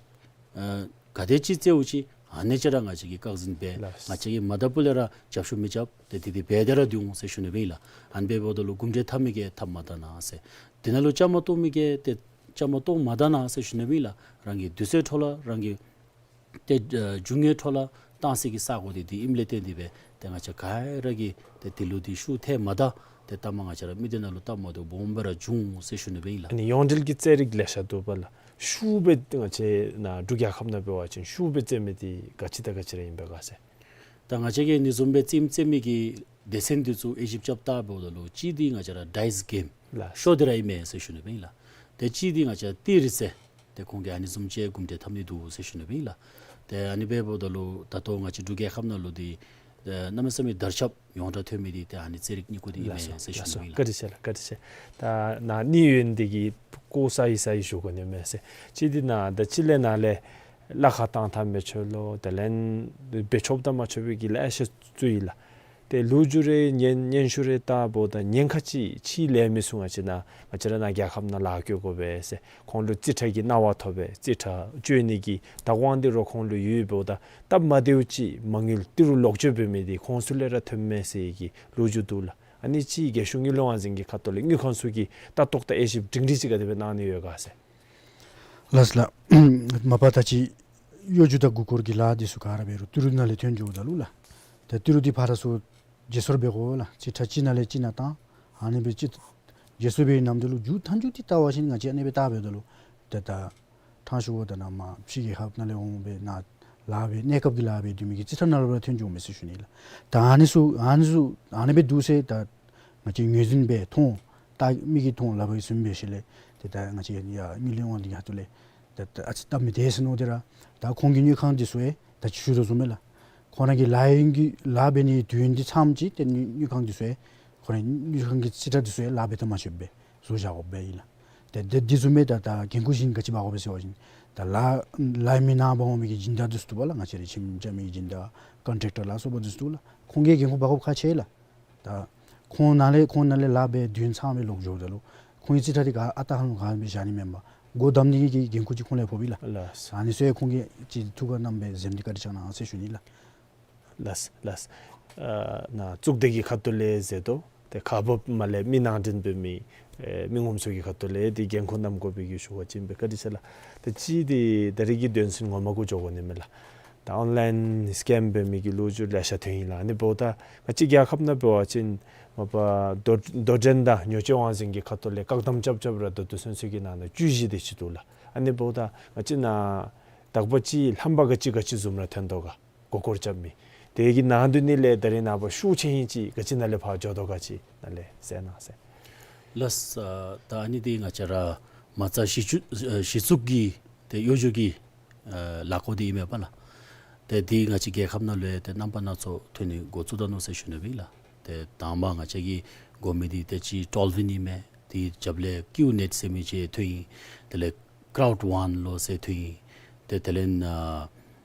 ཨ་ག་དེ་ཅིག་རྩེད་འོང་ཅི་ཨ་ནི་ཅིག་ར་ང་བཅས་ཀྱིས་བཀག་འཛིན་འབད། ལགས། ང་བཅས་ཀྱིས་མ་དང་ཕུ་ལས་ར་རྒྱབ་སྐྱོར་མི་རྐྱབ། ཏེ་འདི་འདི་འབད་དེ་ར་སྡོད་འོང་ཟེར་ཞུ་ནི་སྦེ་ཨིན་ལགས། ཨ་ནི་འབདཝ་ད་ལུ་གོ་འབྲས་ཐོབ་མི་གིས་ཐོབ་མ་ད་ན་ཟེར། དེ་ནང་ལུ་བཅའ་མར་གཏོགས་མི་གིས་ཏེ་བཅའ་མར་གཏོགས་མ་ད་ན་ཟེར་ཞུ་ནི་སྦེ་ཨིན་ལགས། རང་གི་དུས་ཚོད་འཕྲོ་བརླག་རང་གི་ཏེ་ཨ་རྒྱུ་དངོས་འཕྲོ་བརླག་བཏང་སའི་གི་ས་གོ་འདི་འདི་ཨིནམ་ལས་བརྟེན་ཏེ་སྦེ་ཏེ་ང་བཅས་ག་ར་གིས་ཏེ་འདི་ལུ་འདི་ཤུགས་ཐེབས་མ་ད། ཏེ་ལྟ་མ་ང་བཅས་ར་མི་སྡེ་ནང་ལུ་སྟབས་མ་བདེཝ་སྦོམ་སྦེ་ར་བྱུང་ཟེར་ཞུ་ནི་སྦེ་ཨིན་ལགས། ཨ་ནི་ཡོངས་འབྲེལ་གྱི་རྩེད་རིགས་ལེ་ཤ་འདུག་པ་ལགས། ཤུགས་སྦེ་ང་བཅས་ནཱ་འབྲུག་རྒྱལ་ཁབ་ནང་འབད་བ་ཅིན་ཤུགས་སྦེ་རྩེད་མི་འདི་ག་ཅི་དང་ག་ཅི་ར་ཨིན་པས་ག་ཟེར། ད་ང་བཅས་ཀྱིས་ཨ་ནི་བཟུམ་སྦེ་རྩེདམོ་རྩེད་མི་གི་སྡེ་ཚན་འདི་ཚུ་དབྱེ་ཞིབ་རྐྱབ་བལྟཝ་ད་ལུ་གཅིག་འདི་ང་བཅས་ར་ཌའིསི་གེམ་ལགས། ཤོ་འདི་ར་ཨིན་མས་ཟེར་ཞུ་ནི་སྦེ་ཨིན་ལགས། ཏེ་གཅིག་འདི་ང་བཅས་ར་ཏི་རིས་ཟེར་ཏེ་ཁོང་གིས་ཨ་ནི་བཟུམ་ཅིག་གོ་འབྲས་ཐོབ་ནི་འདུག་ཟེར་ཞུ་ནི་སྦེ་ཨིན་ལགས། ཏེ་ཨ་ནི་འབདཝ་ད་ལུ་ད་ལྟོ་ང་བཅས་འབྲུག་རྒྱལ་ཁབ་ནང་ལུ་འདི་ཨེ་གནམ་མེད་ས་མེད་དར་ཁྱབ་ཡོངས་གྲགས་ཐོན་མི་འདི་ཏེ་ཨ་ནི་རྩེད་རིགས་གཉིས་པོ་འདི་ཨིན་ལགས་སོ། མས་ཟེར་ཞུ་ལགས་ནི་སོ། སྦེ་ཨིན་ལགས། བཀའ་དྲིན་ཆེ་ལགས། བཀའ་དྲིན་ཆེ། ད་ནཱ་ནི་ཡོན་འདི་གིས་ཀོ་ས་ཡི་ས་ཡི་ཞུ་དགོ་ནི་མས་ཟེར། གཅིག་འདི་ནཱ་ད་ཅི་ལས་ནཱ་ལས་གླ་ཁར་བཏང་ཐངས་མི་ཆོག་ལོ། དེ་ལས་འབད་ཆོགཔ་དང་མ་ཆོག་པའི་གི་ལེ་ཤ་ཚུ་ཡོད་ལགས། ཏེ་ལོ་རྒྱུས་རེ་སྙན་སྙན་ཞུ་རེ་བལྟཝ་ད་ཉེན་ཁ་ཅིག་ཕྱི་ལས་མི་ཚུ་ང་བཅས་ནཱ་ང་བཅས་ར་ནཱ་རྒྱལ་ཁབ་ནང་ལཱ་འགྱོ་དགོ་པས་ཟེར། ཁོང་ལུ་རྩིས་ཁྲ་གི་གནང་བ་ཐོབ་པས། རྩིས་ཁྲ་སྤྱོད་ནི་གི་བདག་དབང་འདི་ར་ཁོང་ལུ་ཡོདཔ་ད་སྟབས་མ་བདེཝ་ཅིག་མ་དངུལ་ཏི་རུ་ལོག་སྤྱོད་འབད་མི་འདི་ཁོང་ཚུ་ལས་ར་ཐོནམ་མས་ཟེར་གྱི་ལོ་རྒྱུས་འདུག་ལགས། ཨ་ནི་ཅིག་རྒྱལ་གཞུང་དངུལ་ལས་དབང་འཛིན་གྱི་ཁ་ཐུག་ལས་དངུལ་ཁང་ཚུ་གིས་ལྟ་རྟོག་དང་དབྱེ་ཞིབ་སྒྲིང་སྒྲི་ཅིག་ག་དེ་སྦེ་གནང་ནི་ཡོད་ག་ཟེར། ལགས་ལགས། མ་པ་ད་ཅི་གཡོ་སྒྱུ་དང་མགུ་སྐོར་གྱི་ལཱ་འདི་ཚུ་ག་ར་འབད་རུང་ཏི་རུ་ནང་ལས་ཐོན་འགྱོཝ་ད་ལུ་ལགས། ཏེ་ཏི་རུ་འདི་ཕར་ཚུར་བརྗེ་སོར་འབད་དགོ་ལགས། རྩིས་ཁྲ་གཅིག་ནང་ལས་གཅིག་ནང་བཏང་། ཨ་ནི་སྦེ་ཅིག་བརྗེ་སོར་འབད་བའི་ནམ་དུས་ལུ་མཇུག་མཐའ་མཇུག་འདི་བལྟ་བ་ཅིན་ང་བཅས་ཨ་ནི་སྦེ་བལྟ་འབདཝ་ད་ལུ་ཏེ་ད་ཕྲང་ཞུཝ་ད་ནཱ་མར་ཕྱི་རྒྱལ་ཁབ་ནང་ལས་འོང་སྦེ་ནཱ་ལཱ་འབད་གནས་སྐབས་ཀྱི་ལཱ་འབད་སྡོད་མི་གི་རྩིས་ཁྲ་ནང་ལུ་ར་ཐོན་འགྱོཝ་མས་ཟེར་ཞུ་ནི་ལགས། ད་ཨ་ནི་ཚུ་ཨ་ནི་ཚུ་ཨ་ནི་སྦེ་འདུག་ཟེར་ད་ང་བཅས་ངོས་འཛིན་འབད་མཐོང་ད་མིག་གིས་མཐོང་ལག་པས་བཟུང་འབད་ཞིནམ་ལས་ཏེ་ད་ང་བཅས་ཡར་དངུལ་ལས་དབང་འཛིན་གྱི་ཁ་ཐུག་ལས་ད་ད་ཨ་ཙི་སྟབས་མི་བདེ་ཟེར་མནོ་སྟེ་ར་ད་ཁོང་གི་དངུལ་ཁང་འདི་ཚུ་ཡང་ད་ཅི་ཞུ་དོ་བཟུམ་སྦེ་ལགས། ཁོང་ར་གི་ལཱ་ཡུན་གྱི་ལཱ་འབད་ནིའི་དུས་ཡུན་འདི་ཚངམ་ཅིག་ཏེ་དངུལ་དངུལ་ཁང་འདི་ཚུ་ཡང་ཁོང་རའི་དངུལ་ཁང་གི་རྩིས་ཁྲ་འདི་ཚུ་ཡང་ལཱ་འབད་ད་མ་ཆོགཔ་སྦེ་བཟོ་བཞག་དགོཔ་སྦེ་ཨིན་ལགས། ཏེ་ཏེ་འདི་བཟུམ་སྦེ་ད་ད་འགན་ཁུར་ཅིག་ག་ཅི་འབག་དགོ་པས་ཟེར་བ་ཅིན་ ད་ལཱ་ལཱ་མི་ནང་འབག་འོང་མི་གི་སྦྱིན་བདག་འདི་ཚུ་འདུག་པ་ལགས། ང་བཅས་རའི་ཁྱིམ་རྐྱབ་མི་གི་སྦྱིན་བདག་ཀོན་ཊེག་ཊར་ལ་སོགས་པ་འདི་ཚུ་འདུག་ལགས། ཁོང་གིས་འགན་ཁུར་འབག་དགོཔ་ཁག་ཆེ་ལགས། ད་ཁོང་ནང་ལས་ཁོང་ནང་ལས་ལཱ་འབད་དོན་ཚང་སྦེ་ལོག་འགྱོཝ་ད་ལུ་ཁོང་གི་རྩིས་ཁྲ་འདི་ག་ཨ་རྟག་ཧ་ལམ་ག་སྦེ་བཞག་ནི་མེན་པར་སྒོ་བསྡམ་ནི་གི་འགན་ཁུར་ཅིག་ཁོང་ལས་ཕོགཔ་ཨིན་ལགས། ལགས། ཨ་ནི་ཚུ་ཡང་ཁོང་གིས་ཅིག་ཐུགས་ཁར་བསྣམས་སྦེ་འཛེམ་སྟེ་བཀའ་དྲིན་བསྐྱང་གནང་ཟེར་ཞུ་ནི་ལགས། ལགས་ལགས། ཨ་ནཱ་གཙུག་སྡེ་གི་ཁ་ཐུག་ལས་ཟེར་དོ། ཏེ་ཁག་འབགཔ་མ་ལས་མི་ནང་འདྲེན་འབད་མི་ཨེ་མི་ངོམ་ཚུ་གི་ཁ་ཐུག་ལས་ཏེ་འགན་ཁུར་བསྣམ་དགོ་པའི་གི་ཞུ་བ་ཅིན་སྦེ་བཀའ་དྲིན་ཆེ་ལགས། ཏེ་གཅིག་འདི་ད་རེས་ཀྱི་དོན་ཚན་ངོ་མ་གུ་འགྱོ་དགོ་ནི་མས་ལགས། ད་ཨོན་ལཱའིན་སི་ཀེམ་འབད་མི་གི་ལོ་རྒྱུས་ལེ་ཤ་ཐོན་ཡི་ལགས། ཨ་ནི་འབདཝ་ད་ང་བཅས་རྒྱལ་ཁབ་ནང་འབད་བ་ཅིན་མ་པ་དོ་དོ་འགྲན་དང་ཉོ་སྤྱོད་དབང་འཛིན་གྱི་ཁ་ཐུག་ལས་བཀག་དམ་རྐྱབ་རྐྱབ་ར་ད་ལྟོ་ཚུན་ཚོད་ཀྱི་ནང་ན་བཅུ་བཞི་དེ་ཅིག་འདུག་ལགས། ཨ་ནི་འབདཝ་ད་ང་བཅས་ནཱ་དག་པ་ཅིག་ལྷམ་པ་ག་ཅི་ག་ཅི་བཟུམ་ར་ཐོན་དོ་ག། མགུ་སྐོར་རྐྱབ་མི་དེ་གི་ནང་དོན་ནི་ལས་ད་རེས་ནངས་པ་ཤུགས་ཆེ་ཧིང་ཅིག་ག་ཅི་ནང་ལས་ཕར་འགྱོ་དོ་ག་ཅིག་ནཱ་ལས་གསལ་གནང་ཟེར། ལགས། ཨ་ད་ཨ་ནི་འདི་ང་བཅས་ར་མ་རྩ་གཞི་བཙུགས་ཨ་གཞི་བཙུགས་ཀྱི་ཏེ་གཡོ་སྒྱུ་གི་ཨ་ལཱ་བཀོད་འདི་ཨིན་མས་པ་ལགས། ཏེ་འདི་ང་བཅས་རྒྱལ་ཁབ་ནང་ལུ་ཡང་ཏེ་རྣམ་པ་སྣ་ཚོགས་ཐོན་ནི་འགོ་བཙུགས་ད་ནུག་ཟེར་ཞུ་ནི་སྦེ་ཨིན་ལགས། ཏེ་དང་པ་ང་བཅས་ཀྱིས་གོ་མི་འདི་ཏེ་ཅིག་ཊོལ་ཝིན་ཨིན་མས། དེའི་རྒྱབ་ལས་ཀིའུ་ནེཊ་ཟེར་མི་ཅིག་ཐོན་ཡི། དེ་ལས་ཀརའུཌ་ཝཱན་ལོ་ཟེར་ཐོན་ཡི། ཏེ་དེ་ལས་ཨ་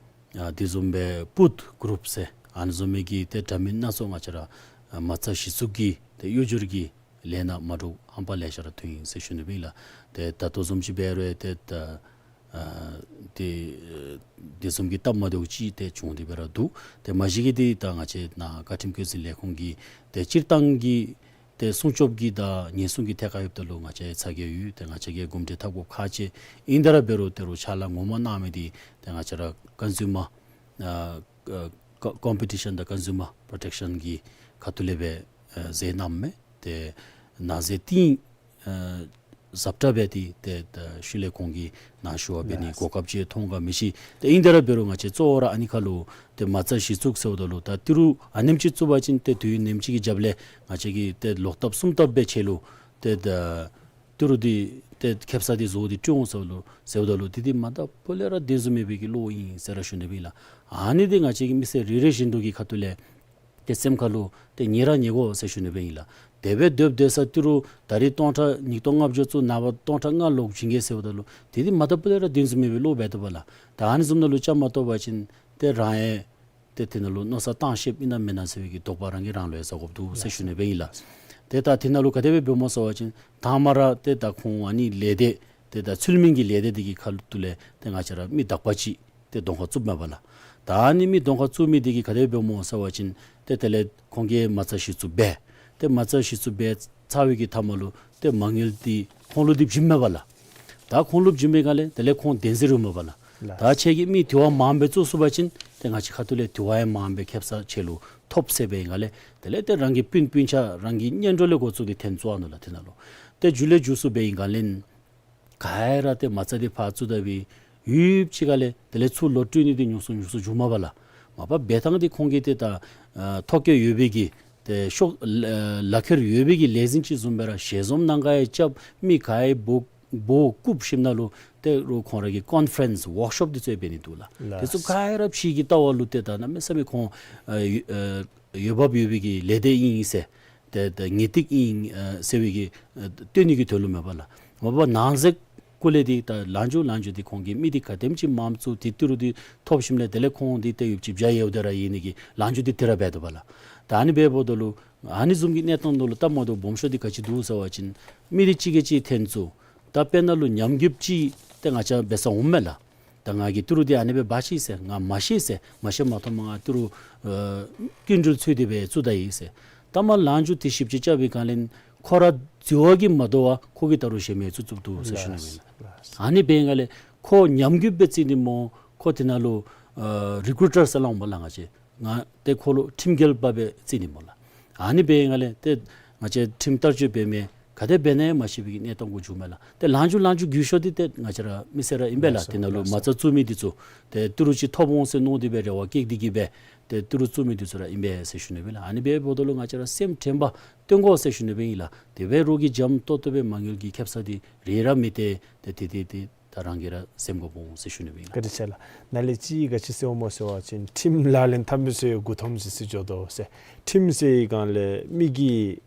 ཨ་དེ་བཟུམ་སྦེ་པུཊ་གུ་རུབ་ཟེར་ཨ་ནི་བཟུམ་མའི་གི་ཏེ་འདྲ་མིན་སྣ་ཚོགས་ང་བཅས་ར་ཨ་མ་རྩ་གཞི་བཙུགས་ཀྱི་ཏེ་གཡོ་སྒྱུ་གི་ལས་སྣ་མ་འདྲཝ་ཧམ་པ་ལེ་ཤ་ར་ཐོན་ཡི་ཟེར་ཞུ་ནི་སྦེ་ཨིན་ལགས། ཏེ་ད་ལྟོ་བཟུམ་ཅིག་འབད་རུང་ཏེ་ད་ཨ་ཏེ་ཨ་དེ་བཟུམ་གྱི་སྟབས་མ་བདེཝ་ཅིག་ཏེ་བྱུང་སྟེ་སྦེ་ར་འདུག། ཏེ་མ་གཞི་གི་འདི་ད་ང་བཅས་ནཱ་བཀའ་ཁྲིམས་བཀོད་འཛིན་ལས་ཁུངས་ཀྱི་ཏེ་སྤྱིར་བཏང་གི་ཏེ་སྲུང་སྐྱོབ་ཀྱི་དང་ཉེན་སྲུང་གི་ཐད་ཁར་ཡོདཔ་ད་ལུ་ང་བཅས་ཚ་གྱང་ཡོད། ཏེ་ང་བཅས་ཀྱིས་གོམས་འདྲིས་འཐབ་དགོཔ་ཁག་ཆེ། ཨིན་ཏེ་ར་འབད་རུང་ཏེ་རུང་ཕྱག་ལཱ་ངོ་མ་གནང་མི་འདི་ཏེ་ང་བཅས་ར་ཀོན་སིའུ་མར་ཨ་ཨ་ཀོ་ཀོམ་པི་ཊི་ཤཱན་དང་ཀོན་སིའུ་མར་པོརོ་ཊེག་ཤཱན་གྱི་ཁ་ཐུག་ལས་སྦེ་ཨ་མཛད་གནངམ་མས། ཏེ་ནང་གསེས་གཏིང་ཨ་ཟབ་དྲགས་སྦེ་ཏེ་ཏེ་ད་ཤུལ་ལས་ཁོང་གིས་ནཱ་ཞུ་བ་འབད་ནི་ལགས། གོ་སྐབས་ཅིག་ཐོབ་ག་མི་ཤེས། ཏེ་ཨིན་ཏེ་ར་འབད་རུང་ང་བཅས་གཙོ་བོ་ར་ཨ་ནི་ཁར་ལུ་ཏེ་མ་རྩ་གཞི་བཙུགས་ཟེརཝ་ད་ལུ་ད་ཏི་རུ་ཨ་ནེམ་ཅིག་བཙུགས་པ་ཅིན་ཏེ་དུས་ཡུན་ནེམ་ཅིག་གི་རྒྱབ་ལས་ང་བཅས་ཀྱིས་ཏེ་ལོག་ལྟབ་གསུམ་ལྟབ་སྦེ་ཆ་ལུ་ཏེ་ད་ཏི་རུ་འདི་ཏེ་ཁེབ་ས་འདི་བཟོ་སྟེ་སྤྲོད་འོང་ཟེརཝ་ད་ལུ་ཟེརཝ་ད་ལུ་དེ་འདི་མ་ད་པོ་ལས་ར་བདེན་བཟུམ་མེད་པའི་གི་བློ་ཨིན་ཟེར་ར་ཞུ་ནི་སྦེ་ཨིན་ལགས། ཨ་ནི་འདི་ང་བཅས་ཀྱི་མི་སེར་རེ་རེ་བཞིན་དུ་གི་ཁ་ཐུག་ལས་ཏེ་སེམས་ཁར་ལུ་ཏེ་ཉེ་ར་ཉེ་དགོ་ཟེར་ཞུ་ནི་སྦེ་ཨིན་ལགས། དེ་སྦེ་སྡོད་སྡོད་ས་ཏི་རུ་ད་རིས་སྟོང་ཕྲག་ཉིས་སྟོང་ལྔ་བརྒྱ་བཙུགས་ནངས་པ་སྟོང་ཕྲག་ལྔ་ལོག་བྱིན་གེ་ཟེརཝ་ད་ལུ་དེ་འདི་མ་ད་པོ་ལས་ར་བདེན་བཟུམ་མེད་པའི་བློ་འབད་དོ་པ་ལགས། ད་ཨ་ནི་བཟུམ་ནང་ལུ་ཅིག་མ་གཏོགས་པ་ཅིན་ཏེ་རང་ཡང་ཏེ་དེ་ནང་ལུ་མནོ་བསམ་བཏང་ཤེསཔ་ཨིན་ན་མེན་ན་ཟེར་བའི་གི་དོགས་པ་རང་གིས་རང་ལུ་ཡང་ཟ་དགོཔ་འདུག་ཟེར་ཞུ་ནི་སྦེ་ཨིན་ལགས། ཏེ་ད་དེ་ནང་ལུ་ག་དེ་སྦེ་འབདཝ་སྨོ་ཟེར་བ་ཅིན་དང་པ་ར་ཏེ་ད་ཁོང་ཨ་ནི་ལས་སྡེ་ཏེ་ད་ཚུལ་མིན་གྱི་ལས་སྡེ་འདི་གི་ཁ་ཐུག་ལས་ཏེ་ང་བཅས་ར་མི་དག་པ་ཅིག་ཏེ་གདོང་ཁར་བཙུགསཔ་མས་པ་ལགས། ད་ཨ་ནི་མི་གདོང་ཁར་བཙུགས་མི་འདི་གིས་ག་དེ་སྦེ་འབདཝ་སྨོ་ཟེར་བ་ཅིན་ཏེ་དེ་ལས་ཁོང་གིས་མ་རྩ་གཞི་བཙུགས་འབད། ཏེ་མ་རྩ་གཞི་བཙུགས་འབད་ཚར་བའི་གི་མཐའ་མ་ལུ་ཏེ་མ་དངུལ་འདི་ཁོང་ལུ་འདི་བྱིནམ་མས་པ་ལགས། ད་ཁོང་ལུ་བྱིན་པའི་སྒང་ལས་དེ་ལས་ཁོང་བདེན་འཛིན་ར་འོང་མས་པ་ལགས། ད་ཁྱེད་ཀྱིས་མི་དེ་བ་མངམ་སྦེ་བཙུགས་ཚུགས་པ་ཅིན་ཏེ་ང་བཅས་ཁ་ཐུག་ལས་དེ་བ་ཡང་མངམ་སྦེ་ཁེབ་ས་ཁྱེད་ལུ་ཐོབ་ཟེར་བའི་སྒང་ལས་དེ་ལས་ཏེ་རང་གི་སྤུན་སྤུན་ཆ་རང་གི་གཉེན་གྲོགས་ལས་འགོ་བཙུགས་ཏེ་འཐོན་བཙུགས་ནུག་ལགས། དེ་ནང་ལུ་ཏེ་མཇུག་ལས་མཇུག་སུ་འབད་བའི་སྒང་ལས་ག་ར་ཏེ་མ་རྩ་འདི་ཕར་བཙུགས་ད་སྦེ་ཡུདཔ་ཅིག་ཁ་ལས་དེ་ལས་ཚུར་ལོག་སྤྲོད་ནི་འདི་ཉུང་སུ་ཉུང་སུ་འགྱོཝ་མས་པ་ལགས། མ་པ་འབད་ཐངས་འདི་ཁོང་གིས་ཏེ་ད་ཨ་ཐོ་བཀོད་ཡོད་པའི་གི་ཏེ་ཤོག་ལག་ཁྱེར་ཡོད་པའི་གི་ལས་འཛིན་ཅིག་བཟུམ་སྦེ་ར་ཞལ་འཛོམས་ནང་ག་ཡང་རྐྱབ། མི་ག་ཡང་འབོ་འབོ་བཀུག་ཞིནམ་ལས་ཏེ་རུང་ཁོང་ར་གིས་ཀོན་ཕ་རེནསི་ཝརཀ་ཤོབ་འདི་ཚུ་འབད་ནི་འདུག་ལགས། དེ་ཚུ་ག་ར་ཕྱི་གི་ལྟ་བ་ལུ་ཏེ་ད་གནམ་མེད་ས་མེད་ཁོང་ཨ་ཨ་འོས་འབབ་ཡོད་པའི་གི་ལས་སྡེ་ཨིན་ཟེར། ཏེ་ཏེ་ངེས་ཏིག་ཨིན་ཨ་ཟེར་བའི་གི་ཨ་སྟོན་ནི་གི་དོན་ལུ་མས་པ་ལགས། མ་པ་ནང་གསེས་ཀུན་ལས་འདི་ད་ལང་འཇུག་ལང་འཇུག་འདི་ཁོང་གིས་མི་འདི་ག་དེམ་ཅིག་མངམ་བཙུགས་ཏེ་ཏི་རུ་འདི་ཐོབ་ཞིནམ་ལས་དེ་ལས་ཁོང་འདི་ཏེ་ཡུདཔ་ཅིག་བྱ་ཡོདཔ་དེ་ར་ཨིན་ནི་གི་ལང་འཇུག་འདི་དེ་ར་འབད་དོ་པ་ལགས། ད་ཨ་ནི་འབདཝ་ད་ལུ་ཨ་ནི་བཟུམ་གྱི་གནས་སྟངས་ནང་ལུ་སྟབས་མ་བདེཝ་སྦོམ་ཤོས་འདི་ག་ཅི་འདུག་ཟེར་བ་ཅིན་མི་འདི་གཅིག་གིས་གཅིག་འཐེན་བཙུགས། ད་དཔེར་ན་ལུ་ཉམས་རྒུདཔ་ཅིག་ཏེ་ང་བཅས་འབད་ས་འོངམ་མས་ལགས། ད་ང་གིས་ཏི་རུ་འདི་ཨ་ནི་སྦེ་འབག་ཅི་ཟེར། ང་མ་ཤེས་ཟེར། མ་ཤེས་མ་མཐོངམ་ང་ཏི་རུ་ཨ་སྐྱིན་འགྲུལ་འཚོལ་ཏེ་སྦེ་བཙུགས་ད་ཡི་ཟེར། ད་མ་ལང་འཇུག་འདི་ཞིབ་དཔྱད་རྐྱབ་པའི་སྒང་ལས་ཁོ་ར་འཛོལ་བ་གིས་མ་དོ་བར་ཁོ་གིས་ད་རུང་ཞལ་མ་བཙུགས་བཙུགསཔ་འདུག་ཟེར་ཞུ་ནི་ཨིན་ལགས། ཨ་ནི་འབད་བའི་སྒང་ལས་ཁོ་ཉམས་རྒུདཔ་སྦེ་བརྩི་ནི་སྨོ། ཁོ་དེ་ནང་ལུ་ཨ་རི་ཀུ་རུ་ཊར་ཟེར་སླབ་འོང་པ་ལགས། ང་བཅས་ང་ཏེ་ཁོ་ལུ་ཁྲིམས་འགལ་པ་སྦེ་བརྩི་ནི་སྨོ་ལགས། ཨ་ནི་འབད་བའི་སྒང་ལས་ཏེ་ང་བཅས་ཁྲིམས་བསྟར་སྤྱོད་འབད་མི་ག་དེ་འབད་ན་ཡང་མ་ཤེས་པའི་གི་གནས་སྟངས་གུ་འགྱོཝ་མས་ལགས། ཏེ་ལང་འཇུག་ལང་འཇུག་རྒུད་ཤོས་འདི་ཏེ་ང་བཅས་ར་མི་སེར་ར་ཨིན་པས་ལགས། དེ་ནང་ལུ་མ་རྩ་བཙུགས་མི་འདི་ཚུ་ཏེ་ཏི་རུ་ཅིག་ཐོབ་འོང་ཟེར་མནོ་སྟེ་སྦེ་རེ་བ་བསྐྱེད་དེ་གིས་སྦེ་ཏེ་ཏི་རུ་བཙུགས་མི་འདི་ཚུ་ར་ཨིན་པས་ཟེར་ཞུ་ནི་སྦེ་ལགས། ཨ་ནི་འབདཝ་ད་ལུ་ང་བཅས་ར་སེམས་དྲན་པ་བཏོན་དགོ་ཟེར་ཞུ་ནི་སྦེ་ཨིན་ལགས། དེ་སྦེ་རོགས་ཀྱིས་འཇམ་ཏོག་ཏོ་སྦེ་མ་དངུལ་གྱི་ཁེབ་ས་འདི་རེ་ར་མི་སྟེར། ཏེ་དེ་དེ་དེ་ད་རང་གིས་ར་སེམས་དགོཔ་འོང་ཟེར་ཞུ་ནི་སྦེ་ཨིན་ལགས། བཀའ་དྲིན་ཆེ་ལགས། ནཱ་ལས་ཅིག་ག་ཅི་ཟེར་འོང་སྨོ་ཟེར་བ་ཅིན་ཁྲིམས་ལག་ལེན་འཐབ་མི་ཚུ་ཡང་མགུ་འཐོམ་ཅིག་སྦེ་འགྱོ་དོ་ཟེར། ཁྲིམས་ཟེར་བའི་སྒང་ལས་མི་གི་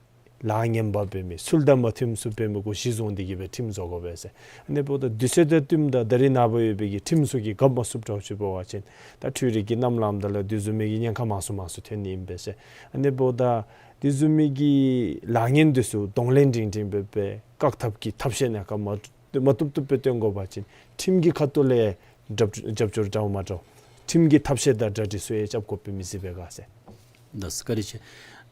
ལཱ་ངན་པ་འབད་མི་ཚུལ་དང་མ་མཐུནམ་ཚུ་འབད་མི་གུ་གཞི་བཟུང་སྟེ་གི་སྦེ་ཁྲིམས་བཟོ་དགོ་པས་ཟེར། ཨ་ནི་འབདཝ་ད་དུས་ཚོད་དང་བསྟུནམ་ད་ད་རེས་ནངས་པ་ཡོད་པའི་གི་ཁྲིམས་ཚུ་གིས་རྒཔོ་མ་ཚུགསཔ་འདྲཝ་ཅིག་འབད་བ་ཅིན་ད་འཕྲུལ་རིག་གི་གནམ་ལངམ་ད་ལུ་དེ་བཟུམ་མའི་གི་ཉེན་ཁ་མང་སུ་མང་སུ་ཐོན་ནི་ཨིན་པས་ཟེར། ཨ་ནི་འབདཝ་ད་དེ་བཟུམ་མའི་གི་ལཱ་ངན་འདི་ཚུ་གདོང་ལེན་སྒྲིང་སྒྲིང་འབད་སྦེ་བཀག་ཐབས་ཀྱི་ཐབས་ཤེས་ནམ་མཁའ་མ་མ་བཏུབ་བཏུབ་སྦེ་སྟོན་དགོ་པ་ཅིན་ཁྲིམས་ཀྱི་ཁ་ཐུག་ལས་རྒྱབ་རྒྱབ་སྐྱོར་འདྲཝ་མ་འདྲཝ་ཁྲིམས་ཀྱི་ཐབས་ཤེས་དང་གྲ་སྒྲིག་ཚུ་ཡང་རྐྱབ་དགོཔ་མས་ཟེར་སྦེ་ག་ཟེར། ལགས་སོ་བཀའ་དྲིན་ཆེ།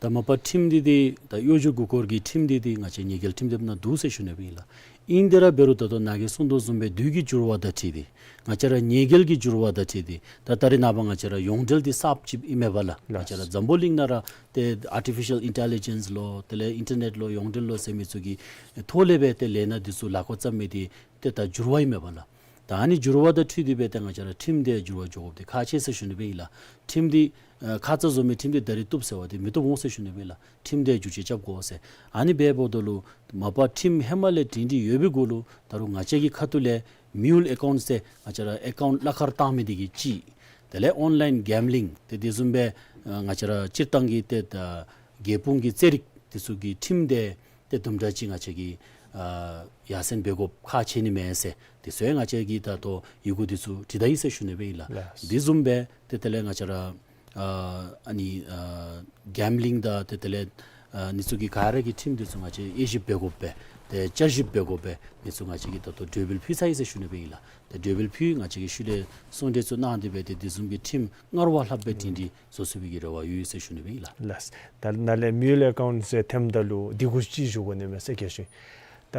ད་མ་པ་ཁྲིམས་འདི་འདི་ད་གཡོ་སྒྱུ་མགུ་སྐོར་གྱི་ཁྲིམས་འདི་འདི་ང་བཅས་ཉེས་འགེལ་ཁྲིམས་དེབ་ནང་འདུག་ཟེར་ཞུ་ནི་སྦེ་ཨིན་ལགས། ཨིན་དེ་ར་འབད་རུང་ད་ལྟོ་ནཱ་གིས་གསུངས་དོ་བཟུམ་སྦེ་དུས་ཀྱི་འགྱུར་བ་དང་འཁྲིལ་ཏེ་ང་བཅས་ར་ཉེས་འགེལ་གྱི་འགྱུར་བ་དང་འཁྲིལ་ཏེ་ད་ད་རེས་ནངས་པ་ང་བཅས་ར་ཡོངས་འབྲེལ་འདི་གསརཔ་ཅིག་ཨིན་མས་པ་ལགས། ང་བཅས་ར་འཛམ་བུ་གླིང་ནང་ར་ཏེ་ཨར་ཊི་ཕི་ཤཱལ་ཨིན་ཊེ་ལི་ཇེནསི་ལོ་དེ་ལས་ཨིན་ཊར་ནེཊ་ལོ་ཡོངས་འབྲེལ་ལོ་ཟེར་མི་ཚུ་གི་ཐོག་ལས་སྦེ་ཏེ་ལས་སྣ་འདི་ཚུ་ལཱ་འགོ་བརྩམ་མི་འདི་ཏེ་ད་འགྱུར་བ་ཨིན་མས་པ་ལགས། ད་ཨ་ནི་འགྱུར་བ་དང་འཁྲིལ་ཏེ་སྦེ་ཏེ་ང་བཅས་ར་ཁྲིམས་འདི་འགྱུར་བ་འགྱོ་དགོཔ་འདི་ཁག་ཆེ་ཟེར་ཞུ་ནི་སྦེ་ཨིན་ལགས། ཁྲིམས་འདི་ཨ་ཁ་ཙ་བཟོ་མི་ཁྲིམས་འདི་ད་རིས་བཏུབ་ཟེར་བ་འདི་མི་བཏུབ་འོང་ཟེར་ཞུ་ནི་སྦེ་ཨིན་ལགས། ཁྲིམས་འདི་བསྒྱུར་བཅོས་རྐྱབ་དགོ་ཟེར། ཨ་ནི་འབདཝ་ད་ལུ་མ་པ་ཁྲིམས་ཧེ་མ་ལས་སྒྲིང་སྒྲིང་ཡོད་པའི་གུ་ལུ་ད་རུང་ང་བཅས་ཀྱི་ཁ་ཐུག་ལས་མིའུལ་ཨེ་ཀའུནཊ་ཟེར་ང་བཅས་ར་ཨེ་ཀའུནཊ་གླ་ཁར་བཏང་མི་འདི་གིས་གཅིག། དེ་ལས་ཨོན་ལའིན་གེམ་བི་ལིང་ཏེ་དེ་བཟུམ་སྦེ་ཨ་ང་བཅས་ར་སྤྱིར་བཏང་གི་ཏེ་ད་རྒྱལ་སྤུངས་ཀྱི་རྩེད་རིགས་འདི་ཚུ་གི་ཁྲིམས་འདི་ཏེ་དུམ་གྲ་ཅིག་ང་བཅས་ཀྱིས་ཨ་ཡར་སེང་འབད་དགོཔ་ཁག་ཆེ་ནི་མས་ཟེར། དེ་ཚུ་ཡང་ང་བཅས་ཀྱིས་ད་ལྟོ་ཡི་གུ་འདི་ཚུ་བྲིས་ད་ཡི་ཟེར་ཞུ་ནི་སྦེ་ཨིན་ལགས། ལགས། དེ་བཟུམ་སྦེ་ཏེ་དེ་ལས་ང་བཅས་ར་ཨ་ཨ་ནི་ཨ་གེམ་བི་ལིང་དང་ཏེ་དེ་ལས་ཨ་ཨ་ནི་ཚུ་གི་ག་ར་གི་ཁྲིམས་འདི་ཚུ་ང་བཅས་དབྱེ་ཞིབ་འབད་དགོ་པས། ཏེ་བསྐྱར་ཞིབ་འབད་དགོ་པས། འདི་ཚུ་ང་བཅས་ཀྱིས་ད་ལྟོ་གྲོས་འབུལ་ཕུལ་ཚར་ཡི་ཟེར་ཞུ་ནི་སྦེ་ཨིན་ལགས། ཏེ་གྲོས་འབུལ་ཕུལ་ང་བཅས་ཀྱིས་ཤུལ་ལས་གསུང་གྲོས་ཚུ་གནང་སྟེ་སྦེ་ཏེ་དེ་བཟུམ་གྱི་ཁྲིམས་སྔར་བ་ལྷགཔ་སྦེ་སྒྲིང་སྒྲིང་བཟོ་ཚུགས་པའི་གི་རེ་བ་ཡོད་ཟེར་ཞུ་ནི་སྦེ་ཨིན་ལགས། ལགས། ད་ནཱ་ལས་མིའུལ་ཨེ་ཀའུནཊ་ཟེར་ཐོནམ་ད་ལུ་འདི་གུ་ཅིག་ཞུ་དགོ་ནི་མས་ཟེར་ག་ཞུ། ད་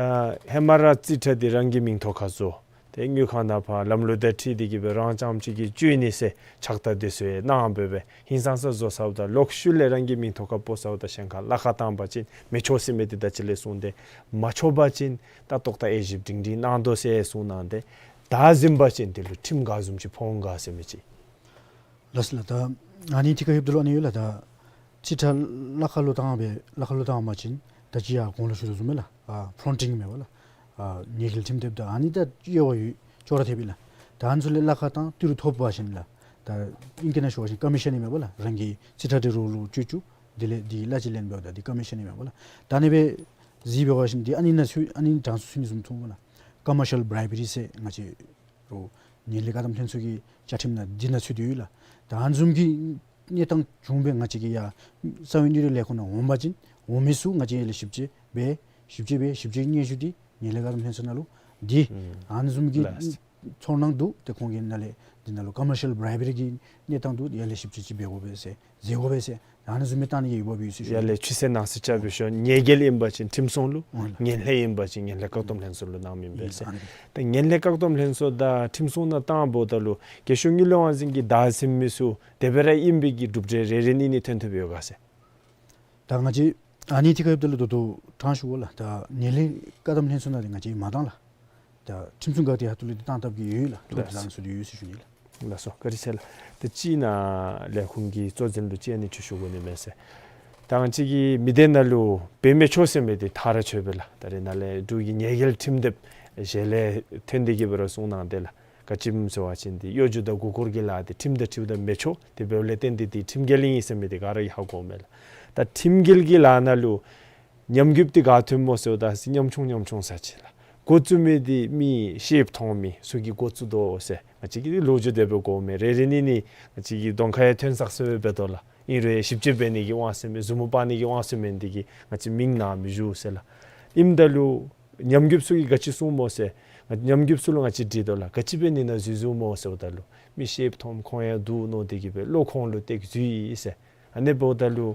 ཧེ་མ་ར་རྩིས་ཁྲ་འདི་རང་གི་མིང་ཐོག་ཁར་བཟོ། ཏེ་དངུལ་ཁང་ནང་ཕར་ལམ་ལུགས་དང་འཁྲིལ་ཏེ་གི་སྦེ་རང་རྐྱངམ་ཅིག་གིས་སྤྱོད་ནི་ཟེར་ཕྱག་རྟགས་འདི་ཚུ་ཡང་གནང་སྦེ་སྦེ་ཧིང་སངས་ས་བཟོ་ཚརཝ་ད་ལོག་ཤུལ་ལས་རང་གི་མིང་ཐོག་ཁར་སྤོ་ཚརཝ་ད་གཞན་ཁར་གླ་ཁར་བཏང་པ་ཅིན་མི་ཆོག་ཟེར་མི་འདི་ད་ཅི་ལས་གསུངས་ཏེ་མ་ཆོག་པ་ཅིན་ད་ཏོག་ཏ་དབྱེ་ཞིབ་སྒྲིང་སྒྲིང་གནང་དོ་ཟེར་གསུངས་གནང་སྟེ་ད་གཟིམ་པ་ཅིན་དེ་ལུ་ཁྲིམས་ག་བཟུམ་ཅིག་ཕོག་འོང་ག་ཟེར་མི་ཅིག། ལགས་སོ་ལགས། ད་ཨ་ནི་ཐད་ཁར་ཡོདཔ་ད་ལུ་ཨ་ནི་ཡོད་ལགས། ད་རྩིས་ཁྲ་གླ་ཁར་ལུ་བཏང་སྦེ་གླ་ཁར་ལུ་བཏང་པ་ཅིན་ད་ཅི་ཡར་གོང་ལུ་ཞུ་དོ་བཟུམ་སྦེ་ལགས། ཨ་ཕོ་རོན་ཊིང་མས་པ་ལགས། ཨ་ཉེས་འགེལ་ཁྲིམས་དེབ་ད་ཨ་ནི་ད་དབྱེ་བ་ཡོད་ཅོག་ར་འཐདཔ་ཨིན་ལགས། ད་ཨ་ནི་ཚུ་ལས་གླ་ཁར་བཏང་ཏི་རུ་ཐོབ་པ་ཅིན་ལགས། ད་ཨིང་སྐད་ནང་ཞུ་བ་ཅིན་ཀོ་མི་ཤཱན་ཨིན་མས་པ་ལགས། རང་གི་རྩིས་ཁྲ་འདི་རོགས་ལུ་སྤྱོད་བཅུག་དེ་ལས་འདི་གླ་ཅིག་ལེན་འབདཝ་ད་འདི་ཀོ་མི་ཤཱན་ཨིན་མས་པ་ལགས། ད་ཨ་ནི་སྦེ་གཟིགས་འབད་བ་ཅིན་འདི་ཨ་ནི་ནང་ཚུད་ཨ་ནི་གྲངས་སུ་ཚུད་ནི་བཟུམ་མཐོང་པ་ལགས། ཀོ་མར་ཤཱལ་བི་རའིབ་རི་ཟེར་ང་བཅས་རོགས་ངན་ལྷད་བཀག་སྡོམ་ལྷན་ཚོགས་ཀྱི་བཅའ་ཁྲིམས་ནང་འདི་ནང་ཚུད་དེ་ཡོད་ལགས། ད་ཨ་ནི་བཟུམ་གྱི་གནས་སྟངས་བྱུང་སྦེ་ང་བཅས་ཀྱི་ཡར་རྩ་བའི་གནས་རིམ་ལས་ཁུངས་ནང་འོང་པ་ཅིན་འོང་མི་ཚུ་ང་བཅས་ཡར་ལས་ཞིབ་དཔྱད་འབད་ཞིབ་དཔྱད་འབད་ཞིབ་དཔྱད་སྙན་ཞུ་འདི་ངན་ལྷད་བཀག་སྡོམ་ལྷན་ཚོགས་ནང་ལུ་འདི་ཨུམ་ཨ་ནི་བཟུམ་གྱི་ལགས། ཚོར་སྣང་འདུག། ཏེ་ཁོང་གི་ནང་ལས་འདི་ནང་ལུ་ཀོ་མར་ཤཱལ་བི་རའིབ་རི་གི་གནས་སྟངས་འདུག། ཡར་ལས་ཞིབ་དཔྱད་ཅིག་འབད་དགོ་པས་ཟེར་མཛད་དགོ་པས་ཟེར་ཨ་ནི་བཟུམ་མའི་བཏང་ནི་གི་འོས་འབབ་ཡོད་ཟེར་ཞུ་ཡར་ལས་ཆུ་ཚན་ནང་སུ་བཅའ་བའི་ཤོག་ཉེས་འགེལ་ཨིན་པ་ཅིན་ཁྲིམས་སྲུང་ལུ། འོང་ལགས། ངན་ལྷད་ཨིན་པ་ཅིན་ངན་ལྷད་བཀག་སྡོམ་ལྷན་ཚོགས་ལུ་གནང་མི་ཨིན་པས་ཟེར། ཨ་ནི་ད་ངན་ལྷད་བཀག་སྡོམ་ལྷན་ཚོགས་དང་ཁྲིམས་སྲུང་ནང་བཏངམ་ད་ལུ་རྒྱལ་གཞུང་དངུལ་ལས་དབང་འཛིན་གྱི་བདའ་ཟུན་མི་ཚུ་དེ་སྦེ་ར་ཨིན་པའི་གི་གྲུབ་འབྲས་རེ་རེ་གཉིས་གཉིས་ཐོན་ཐོབ་ཡོད་ག་ཟེར། ད་ང་བཅས་ཨ་ནི་ཐད་ཁར་ཡོདཔ་ད་ལུ་ད་ལྟོ་དྲང་ཞུ་དགོ་ལགས། ད་ངན་ལྷད་བཀག་སྡོམ་ལྷན་ཚོགས་ནང་འདི་ང་བཅས་མ་བཏང་ལགས། ད་ཁྲིམས་སྲུང་འགག་སྡེ་ཁ་ཐུག་ལས་འདི་བཏང་བཏངམ་གི་ཡོད་ལགས། ཐོག་ལགས། འདི་བཟང་སུ་འདི་ཡོད་ཟེར་ཞུ་ནི་ལགས། ལགས་སོ་བཀའ་དྲིན་ཆེ་ལགས། ད་ཅི་ནཱ་ལས་ཁུངས་ཀྱི་གཙོ་འཛིན་ལུ་ཅིག་ཨ་ནི་ཅིག་ཞུ་དགོ་ནི་མས་ཟེར། ད་ང་བཅས་ཀྱི་མི་སྡེ་ནང་ལུ་འབད་མི་ཆོག་ཟེར་མི་འདི་ཐག་ར་ཆོད་པས་ལགས། ད་རེས་ནཱ་ལས་འབྲུག་གི་ཉེས་འགེལ་ཁྲིམས་དེབ་ཞལ་ལས་ཐོན་ཏེ་གི་སྦེ་ར་གསུངས་གནང་སྟེ་ལགས། ག་ཅི་སྨོ་ཟེར་བ་ཅིན་འདི་གཡོ་སྒྱུ་དང་མགུ་སྐོར་གྱི་ལཱ་འདི་ཁྲིམས་དང་འཁྲིལཝ་ད་མི་ཆོག། དེ་འབདཝ་ལས་བརྟེན་ཏེ་འདི་ཁྲིམས་འགལ་ཨིན་ཟེར་མི་འདི་ག་ར་གིས་ཧ་གོཝ་མས་ལགས། ད་ཁྲིམས་འགལ་གྱི་ལཱ་ནང་ལུ་ཉམས་རྒུདཔ་འདི་ག་ཐོནམ་སྨོ་ཟེརཝ་ད་ཟེར་ཉམ་ཆུང་ཉམ་ཆུང་ས་ཅིག་ལགས། འགོ་བཙུགས་མི་འདི་མི་ཤེསཔ་མཐོང་མི་ཚུ་གིས་འགོ་བཙུགས་དོ་ཟེར་ང་བཅས་ཀྱིས་ལོ་རྒྱུས་དེ་སྦེ་གོཝ་མས། རེ་རེ་གཉིས་གཉིས་ང་བཅས་ཀྱི་གདོང་ཁར་ཡང་ཐོན་ས་ས་སྦེ་འབད་དོ་ལགས། ཨིན་རུང་ཞིབ་དཔྱད་འབད་ནི་གི་དབང་ཟེར་མི་མཛུབ་མོ་དཔག་ནི་གི་དབང་ཟེར་མི་འདི་གིས་ང་བཅས་མིང་ནང་མི་ཞུ་ཟེར་ལགས། ཨིནམ་ད་ལུ་ཉམས་རྒུདཔ་ཚུ་གིས་ག་ཅི་གསུངས་སྨོ་ཟེར། ང་ཉམས་རྒུདཔ་ཚུ་ལུ་ང་བཅས་དྲིས་དོ་ལགས། ག་ཅི་འབད་ནི་ནང་འཛུལ་འཛུལཝ་སྨོ་ཟེརཝ་ད་ལུ་མི་ཤེསཔ་མཐོངམ་ཁོང་ཡང་འདུག་མནོ་སྟེ་གི་སྦེ་བློ་ཁོང་ལུ་གཏད་འཛུལ་ཡི་ཟེར། ཨ་ནི་འབདཝ་ད་ལུ་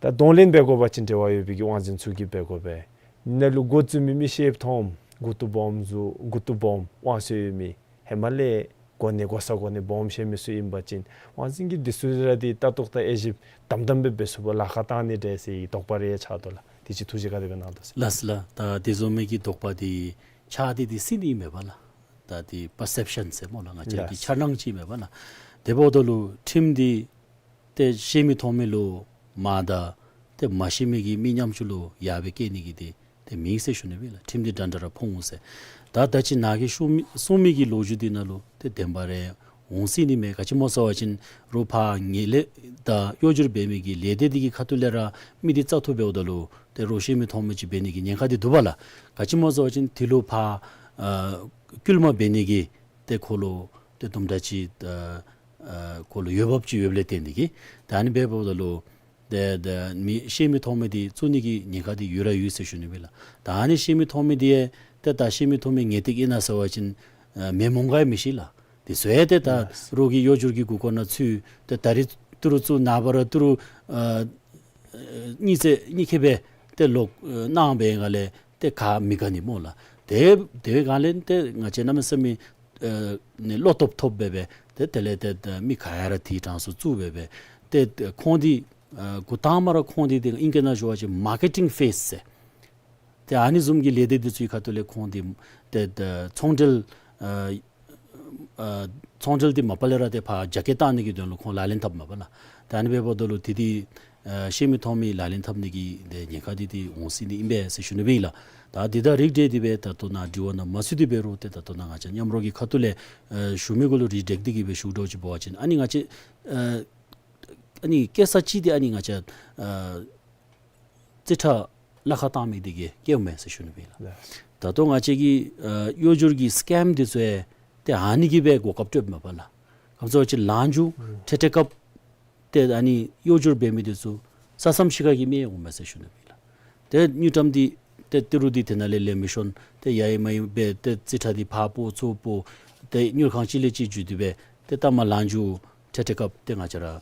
ད་གདོང་ལེན་འབད་དགོ་པ་ཅིན་འབྲེལ་བ་ཡོད་པའི་གི་དབང་འཛིན་ཚུ་གིས་འབད་དགོ་པས། ནཱ་ལུ་འགོ་བཙུགས་མི་མི་ཤེསཔ་མཐོངམ་མགུ་ཏོ་སྦོམ་ཚུ་མགུ་ཏོ་སྦོམ་དབང་ཚད་ཡོད་མི་ཧེ་མ་ལས་གོ་གནས་གོ་ས་གོ་གནས་སྦོམ་བཞེས་མི་ཚུ་ཨིན་པ་ཅིན་དབང་འཛིན་གྱིས་འདི་ཚུ་ར་འདི་ལྟ་རྟོག་དང་དབྱེ་ཞིབ་དམ་དམ་སྦེ་འབད་ཚུགས་པར་ལཱ་ཁག་བཏང་ནི་འདྲས་ཟེར་བའི་དོགས་པ་རེ་ཆགས་དོ་ལགས། དེ་ཅིག་ཐུགས་རྗེ་ག་དེ་སྦེ་གནང་དོ་ཟེར། ལགས་སོ་ལགས། ད་དེ་བཟུམ་མའི་གི་དོགས་པ་འདི་ཆགས་ཏེ་འདི་སྲིད་ནི་མས་པ་ལགས། ད་འདི་པར་སེབ་ཤཱན་ཟེར་སྨོ་ལགས། ང་བཅས་ཀྱི་ལགས། འཆར་སྣང་ཅིག་མས་པ་ལགས། དེ་འབདཝ་ད་ལུ་ཁྲིམས་འདི་ཏེ་ཤེས་མི་མཐོང་མི་ལུ་མ་དང་ཏེ་མ་ཤེས་མི་གི་མི་ཉམ་ཆུང་ལུ་ཡར་སྦེ་བཀལ་ནི་གི་འདི་ཏེ་མེད་ཟེར་ཞུ་ནི་སྦེ་ལགས། ཁྲིམས་འདི་འདྲ་འདྲ་ར་ཕོག་འོང་ཟེར། ད་ད་ཅི་ནཱ་གིས་ཞུ་མི་གསུང་མི་གི་ལོ་རྒྱུས་འདི་ནང་ལུ་ཏེ་བདེན་པ་རེ་འོང་སྲིད་ནི་མས། ག་ཅི་སྨོ་ཟེར་བ་ཅིན་རོགས་ཕར་ངན་ལྷད་དང་གཡོ་སྒྱུ་འབད་མི་གི་ལས་སྡེ་འདི་གི་ཁ་ཐུག་ལས་ར་མི་འདི་བཙག་འཐུ་འབདཝ་ད་ལུ་ཏེ་ རོགས་བཤེར་མི་མཐོང་མི་ཅིག་འབད་ནི་གི་ཉེན་ཁ་འདི་འདུག་པ་ལགས། ག་ཅི་སྨོ་ཟེར་བ་ཅིན་དེ་ལུ་ཕར་ཨ་བསྐུལ་མ་འབད་ནི་གི་ཏེ་ཁོ་ལུ་ཏེ་དུམ་གྲ་ཅིག་ཨ་ཨ་ཁོ་ལུ་འོས་འབབ་ཅིག་ཡོདཔ་ལས་བརྟེན་ཏེ་གིས། ད་ཨ་ནི་འབདཝ་ད་ལུ་ཏེ་ཏེ་མི་བཤེར་མི་མཐོང་མི་འདི་བཙུགས་ནི་གི་ཉེན་ཁ་འདི་ཡོད་ར་ཡོད་ཟེར་ཞུ་ནི་ཨིན་པས་ལགས། ད་ཨ་ནི་བཤེར་མི་མཐོང་མི་འདི་ཡང་ཏེ་ད་བཤེར་མི་མཐོང་མི་ངེས་ཏིག་ཨིན་ན་ཟེར་བ་ཅིན་ཨ་མེན་མོང་ག་ཡང་མི་ཤེས་ལགས། དེ་ཚུ་ཡང་ཏེ་ད་ལགས། རོགས་ཀྱི་གཡོ་སྒྱུར་གྱི་མགུ་སྐོར་ནང་ཚུད། ཏེ་ད་རིས་ཏི་རུ་བཙུགས་ནངས་པ་ར་ཏི་རུ་ཨ་གཉིད་སད་གཉིད་ཁེབས་སྦེ་ཏེ་ལོག་ཨ་གནང་བའི་སྒང་ལས་ཏེ་ག་མི་དགའ་ནི་སྨོ་ལགས། ཏེ་དེའི་སྒང་ལས་ཏེ་ང་བཅས་གནམ་མེད་ས་མེད་ཨ་ནི་བློ་སྟོབས་ཐོབ་སྦེ་སྦེ་ཏེ་དེ་ལས་ཏེ་ཏེ་མི་ག་ཡ་ར་དེའི་གྲངས་སུ་བཙུགས་སྦེ་སྦེ་ཏེ་ཏེ་ཁོང་འདི་ཨ་འགོ་དང་པ་ར་ཁོང་འདི་ཏེ་ཨིང་སྐད་ནང་ཞུ་བ་ཅིན་མར་ཀེ་ཊིང་ཕེསི་ཟེར། ཏེ་ཨ་ནི་བཟུམ་གྱི་ལས་སྡེ་འདི་ཚུ་གི་ཁ་ཐུག་ལས་ཁོང་འདི་ཏེ་ཏེ་ཚོང་འབྲེལ་ཨ་ཨ་ཚོང་འབྲེལ་འདི་མ་པ་ལས་ར་ཏེ་ཕར་རྒྱ་སྐྱེད་བཏང་ནི་གི་དོན་ལུ་ཁོང་ལག་ལེན་འཐབ་མས་པ་ལགས། ད་ཨ་ནི་འབདཝ་ད་ལུ་དེ་འདི་ཨ་བཤེར་མི་མཐོང་མི་ལག་ལེན་འཐབ་ནི་གི་ཏེ་ཉེན་ཁ་འདི་འདི་འོང་སྲིད་ནི་ཨིན་པས་ཟེར་ཞུ་ནི་སྦེ་ཨིན་ལགས། ད་འདི་དང་རིགས་བསྒྲེས་ཏེ་སྦེ་ད་ལྟོ་ནཱ་དྲི་བ་ནང་མ་ཚུད་དེ་འབད་རུང་ཏེ་ད་ལྟོ་ནཱ་ང་བཅས་མཉམ་རོགས་ཀྱི་ཁ་ཐུག་ལས་ཨ་ཞུ་མི་གུ་ལུ་རིགས་བསྒྲེས་ཏེ་གིས་སྦེ་ཞུ་དོ་ཅིག་འབད་བ་ཅིན་ཨ་ནི་ང་བཅས་ཨ་ཨ་ནི་སྐྱེལ་ས་ཅིག་འདི་ཨ་ནི་ང་བཅས་ཨ་རྩིས་ཁྲ་གླ་ཁར་བཏང་མི་འདི་གིས་སྐྱེལཝ་མས་ཟེར་ཞུ་ནི་སྦེ་ཨིན་ལགས། ལགས། ད་ལྟོ་ང་བཅས་ཀྱི་ཨ་གཡོ་སྒྱུར་གྱི་སི་ཀེམ་འདི་ཚུ་ཡང་ཏེ་ཨ་ནི་གིས་སྦེ་གོ་སྐབས་སྤྲོདཔ་མས་པ་ལགས། ག་ཅི་ཟེར་བ་ཅིན་ལཱ་མཇུག་ཨུམ་འཕྲལ་འཕྲལ་སྐབས་ཏེ་ཨ་ནི་གཡོ་སྒྱུར་འབད་མི་འདི་ཚུ་ས་མཚམས་ཕྱི་ཁ་གི་མི་ཡང་འོངམ་མས་ཟེར་ཞུ་ནི་སྦེ་ཨིན་ལགས། ཏེ་དངུལ་ཀྲམ་འདི་ཏེ་ཏི་རུ་འདི་དེ་ནང་ལས་ལེན་མི་ཤོང་། ཏེ་ཡ་ཡི་མ་ཡི་སྦེ་ཏེ་རྩིས་ཁྲ་འདི་ཕར་སྤོ་ཚུར་སྤོ། ཏེ་དངུལ་ཁང་གཅིག་ལས་གཅིག་བརྒྱུད་དེ་སྦེ་ཏེ་ལྟ་མ་ལཱ་མཇུག་འཕྲལ་འཕྲལ་སྐབས་ཏེ་ང་བཅས་ར་ཨ་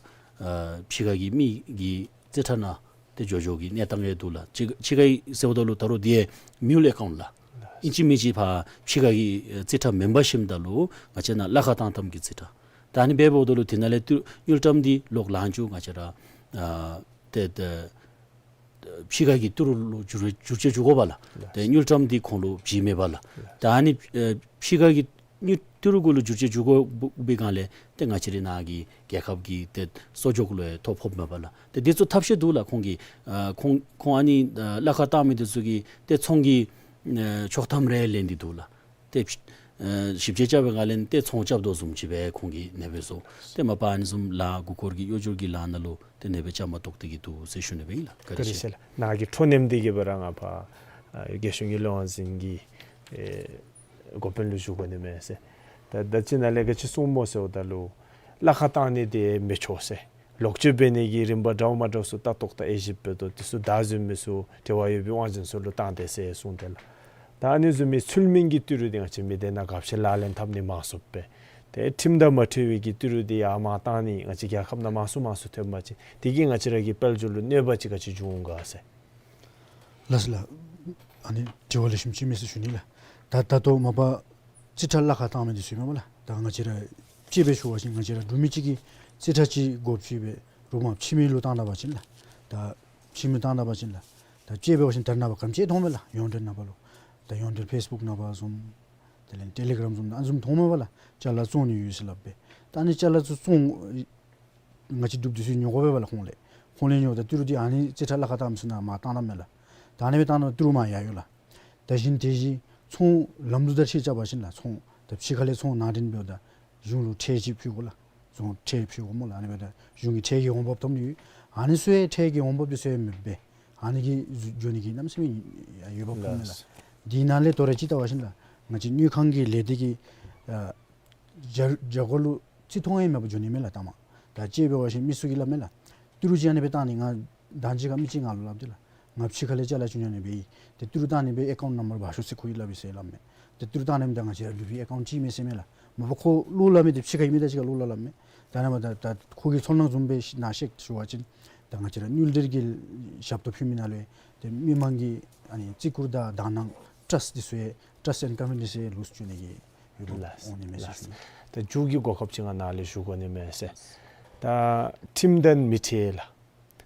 ཕྱི་ཁ་གི་མི་གི་རྩིས་ཁྲ་ནང་ཏེ་འགྱོ་འགྱོ་གི་གནས་སྟངས་ཡང་འདུག་ལགས། ཕྱི་ཕྱི་ཁ་གི་ཟེརཝ་ད་ལུ་ད་རུང་འདི་ཡང་མིའུལ་ཨེ་ཀའུནཊ་ལགས། ཨིན་ཅི་མིན་ཅི་ཕར་ཕྱི་ཁ་གི་རྩིས་ཁྲ་མེན་པར་ཞིནམ་ད་ལུ་ང་བཅས་ནཱ་གླ་ཁར་བཏང་བཏངམ་གི་རྩིས་ཁྲ། ད་ཨ་ནི་འབདཝ་ད་ལུ་དེ་ནང་ལས་ཏི་དངུལ་ཀྲམ་འདི་ལོག་ལཱ་མཇུག་ང་བཅས་ར་ཨ་ཏེ་ཏེ་ཕྱི་ཁ་གི་ཏི་རུ་ལུ་བསྒྱུར་བསྒྱུར་བཅོས་འགྱོ་དགོ་པ་ལགས། ཏེ་དངུལ་ཀྲམ་འདི་ཁོང་ལུ་བྱིན་མེད་པ་ལགས། ད་ཨ་ནི་ཨ་ཕྱི་ཁ་གི་དངུལ་ཏི་རུ་གུ་ལུ་བསྒྱུར་བཅོས་འགྱོ་དགོ་པའི་སྒང་ལས་ཏེ་ང་བཅས་རའི་ནཱ་གི་རྒྱལ་ཁབ་ཀྱི་ཏེ་གསོག་འཇོག་ལུ་ཡང་ཐོ་ཕོགཔ་མས་པ་ལགས། ཏེ་འདི་ཚུ་ཐབས་ཤེས་འདུག་ལགས། ཁོང་གིས་ཨ་ཁོང་ཁོང་ཨ་ནི་ཨ་གླ་ཁར་བཏང་མི་འདི་ཚུ་གིས་ཏེ་ཚོང་གི་ཨ་ཆོག་ཐམ་རེ་ལེན་ཏེ་འདུག་ལགས། ཏེ་ཨ་ཞིབ་དཔྱད་རྐྱབ་པའི་སྒང་ལས་ཏེ་ཚོང་རྐྱབ་དོ་བཟུམ་ཅིག་སྦེ་ཁོང་གིས་ཨ་ནེ་སྦེ་བཟོ། ཏེ་མ་པ་ཨ་ནི་བཟུམ་ལཱ་མགུ་སྐོར་གྱི་གཡོ་སྒྱུར་གྱི་ལཱ་ནང་ལུ་ཏེ་ཨ་ནེ་སྦེ་བཅའ་མར་གཏོགས་ཏེ་གིས་འདུག་ཟེར་ཞུ་ནི་སྦེ་ཨིན་ལགས། བཀའ་དྲིན་ཆེ་ལགས། ནཱ་གི་འཕྲོ་མཉམ་འདི་གིས་སྦེ་ར་ང་ཕར་ཨ་རྒྱལ་གཞུང་གི་ལས་དབང་འཛིན་གྱི་ཨེ་འགོ་དཔོན་ལུ་ཞུ་དགོ་ནི་མས་ཟེར། ད་ད་ཅི་ནཱ་ལས་ག་ཅི་གསུངས་སྨོ་ཟེརཝ་ད་ལུ་གླ་ཁར་བཏང་ནི་དེ་མི་ཆོག་ཟེར། ལོག་སྤྱོད་འབད་ནི་གི་རིམ་པ་འདྲཝ་མ་འདྲཝ་ཚུ་ལྟ་རྟོག་དང་དབྱེ་ཞིབ་འབད་དོ། དེ་ཚུ་བདའ་འཛིན་མི་ཚུ་འབྲེལ་བ་ཡོད་པའི་དབང་འཛིན་ཚུ་ལུ་བཏང་སྟེ་ཟེར་གསུངས་ཏེ་ལགས། ད་ཨ་ནི་བཟུམ་མའི་ཚུལ་མིན་གྱི་ཏི་རུ་འདི་ང་བཅས་མི་སྡེ་ནང་ག་ཅི་ལག་ལེན་འཐབ་ནི་མང་སུ་སྦེ་ཏེ་ཁྲིམས་དང་མ་འཁྲིལ་བའི་གི་ཏི་རུ་འདི་ཡར་མར་བཏང་ནི་ང་བཅས་རྒྱལ་ཁབ་ནང་མང་སུ་མང་སུ་ཐོནམ་ཅིག་འདི་གིས་ང་བཅས་ར་གི་དཔལ་འབྱོར་ལུ་གནོད་པ་ཅིག་ག་ཅི་འབྱུང་ག་ཟེར། ལགས་སོ་ལགས། ཨ་ནི་དྲི་བ་ལེགས་ཤོམ་ཅིག་མས་ཟེར་ཞུ་ནི་ལགས། ད་ད་ལྟོ་མ་པ་རྩིས་ཁྲ་གླ་ཁར་བཏང་མི་འདི་ཚུ་ཨིན་མས་པ་ལགས། ད་ང་བཅས་ར་དཔྱེ་སྦེ་ཞུ་བ་ཅིན་ང་བཅས་ར་འབྲུག་མི་གཅིག་གིས་རྩིས་ཁྲ་ཅིག་སྒོ་ཕྱེ་སྦེ་རོགས་མར་ཕྱི་མི་ལུ་བཏང་ད་པ་ཅིན་ལགས། ད་ཕྱི་མི་བཏང་ད་པ་ཅིན་ལགས། ད་དཔྱེ་འབད་བ་ཅིན་ད་རེས་ནངས་པ་ག་དེམ་ཅིག་མཐོངམ་མས་ལགས། ཡོངས་འབྲེལ་ནང་པ་ལུ། ད་ཡོངས་འབྲེལ་ཕེསི་བུཀ་ནང་པ་བཟུམ་དེ་ལས་ཊེ་ལི་གརམ་བཟུམ་ཨ་ནི་བཟུམ་མཐོངམ་མས་པ་ལགས། ཅ་ལ་བཙོང་ནི་ཡོད་ཟེར་སླབ་སྦེ། ད་ཨ་ནི་ཅ་ལ་ཚུ་བཙོང་ང་བཅས་འབྲུགཔ་འདི་ཚུ་ཉོ་དགོ་པས་པ་ལགས་ཁོང་ལས། ཁོང་ལས་ཉོཝ་ད་ཏི་རུ་འདི་ཨ་ནི་རྩིས་ཁྲ་གླ་ཁར་བཏངམ་ཚུ་ནང་མར་བཏང་ད་མས་ལགས། ད་ཨ་ནི་སྦེ་བཏང་ད་ཏི་རུ་མར་ཡར་ཡོད་ལགས། ད་གཞན་དེ་བཞིན་ཚོང་ལམ་ལུགས་དང་འཁྲིལ་རྐྱབ་པ་ཅིན་ལགས། ཚོང་ད་ཕྱི་ཁ་ལས་ཚོང་ནང་འདྲེན་འབདཝ་ད་གཞུང་ལུ་ཁྲལ་ཅིག་ཕུལ་དགོ་ལགས། ཚོང་ཁྲལ་ཕུལ་དགོ་སྨོ་ལགས། ཨ་ནི་འབདཝ་ད་གཞུང་གི་ཁྲལ་གྱི་འོང་འབབ་ཐོབ་ནི་ཡོད། ཨ་ནི་ཚུ་ཡང་ཁྲལ་གྱི་འོང་འབབ་འདི་ཚུ་ཡང་མེདཔ་སྦེ་ཨ་ནི་གིས་འགྱོ་ནི་གི་གནམ་མེད་ས་མེད་འོས་འབབ་ཐོབ་མས་ལགས། འདི་ནང་ལས་དོ་རུང་ཅིག་བལྟ་བ་ཅིན་ལགས། ང་བཅས་དངུལ་ཁང་གི་ལས་སྡེ་གི་ཨ་རྒྱ་རྒྱ་སྒོ་ལུ་རྩིས་མཐོང་ཡང་མེད་པར་འགྱོ་ནི་མས་ལགས་ལྟ་མ། ད་དཔྱེ་འབད་བ་ཅིན་མི་ཚུ་གིས་སླབ་མས་ལགས། ཏི་རུ་ཅིག་ཨ་ནི་སྦེ་བཏང་ནི་ང་ད་ཅི་ཁར་མི་ཅིག་ང་ལུ་སླབ་སྟེ་ལགས། ང་ཕྱི་ཁ་ལས་ཅ་ལ་ཅིག་ཉོ་ནི་སྦེ་ཨིན། ཏེ་ཏི་རུ་བཏང་ནི་སྦེ་ཨེ་ཀའུནཊ་ནམ་བར་འབག་ཤོག་ཟེར་ཁོ་གིས་སླབ་ཡི་ཟེར་སླབ་མས། ཏེ་ཏི་རུ་བཏང་ནི་མེད་ད་ང་བཅས་ར་འབྲུག་པའི་ཨེ་ཀའུནཊ་ཅིག་མས་ཟེར་མས་ལགས། མ་པ་ཁོ་བློ་སླབ་མི་འདི་ཕྱི་ཁ་གི་མི་དང་གཅིག་ཁར་བློ་སླབ་སླབ་མས། ད་ནཱ་མ་ད་ད་ཁོ་གི་ཚོར་སྣང་བཟུམ་སྦེ་ནཱ་བཤད་ཞུ་བ་ཅིན་ད་ང་བཅས་ར་དངུལ་འབྲེལ་གྱི་ཞབས་ཏོག་ཕུལ་མི་ནང་ལུ་ཏེ་མི་མང་གི་ཨ་ནི་བརྩི་བཀུར་དང་དག་སྣང་ཊརསཊ་འདི་ཚུ་ཡང་ཊརསཊ་ཨེནཌ་ཀོན་ཕི་ཌེནསི་ཡང་ལུས་འགྱོ་ནི་གི་ཡོད་ལགས། འོང་ནི་མས་ཟེར་ཞུ་ནི། ད་མཇུག་གི་གོ་སྐབས་ཅིག་ང་ནཱ་ལས་ཞུ་དགོ་ནི་མས་ཟེར། ད་ཁྲིམས་དང་མི་འཁྲིལ་ལགས།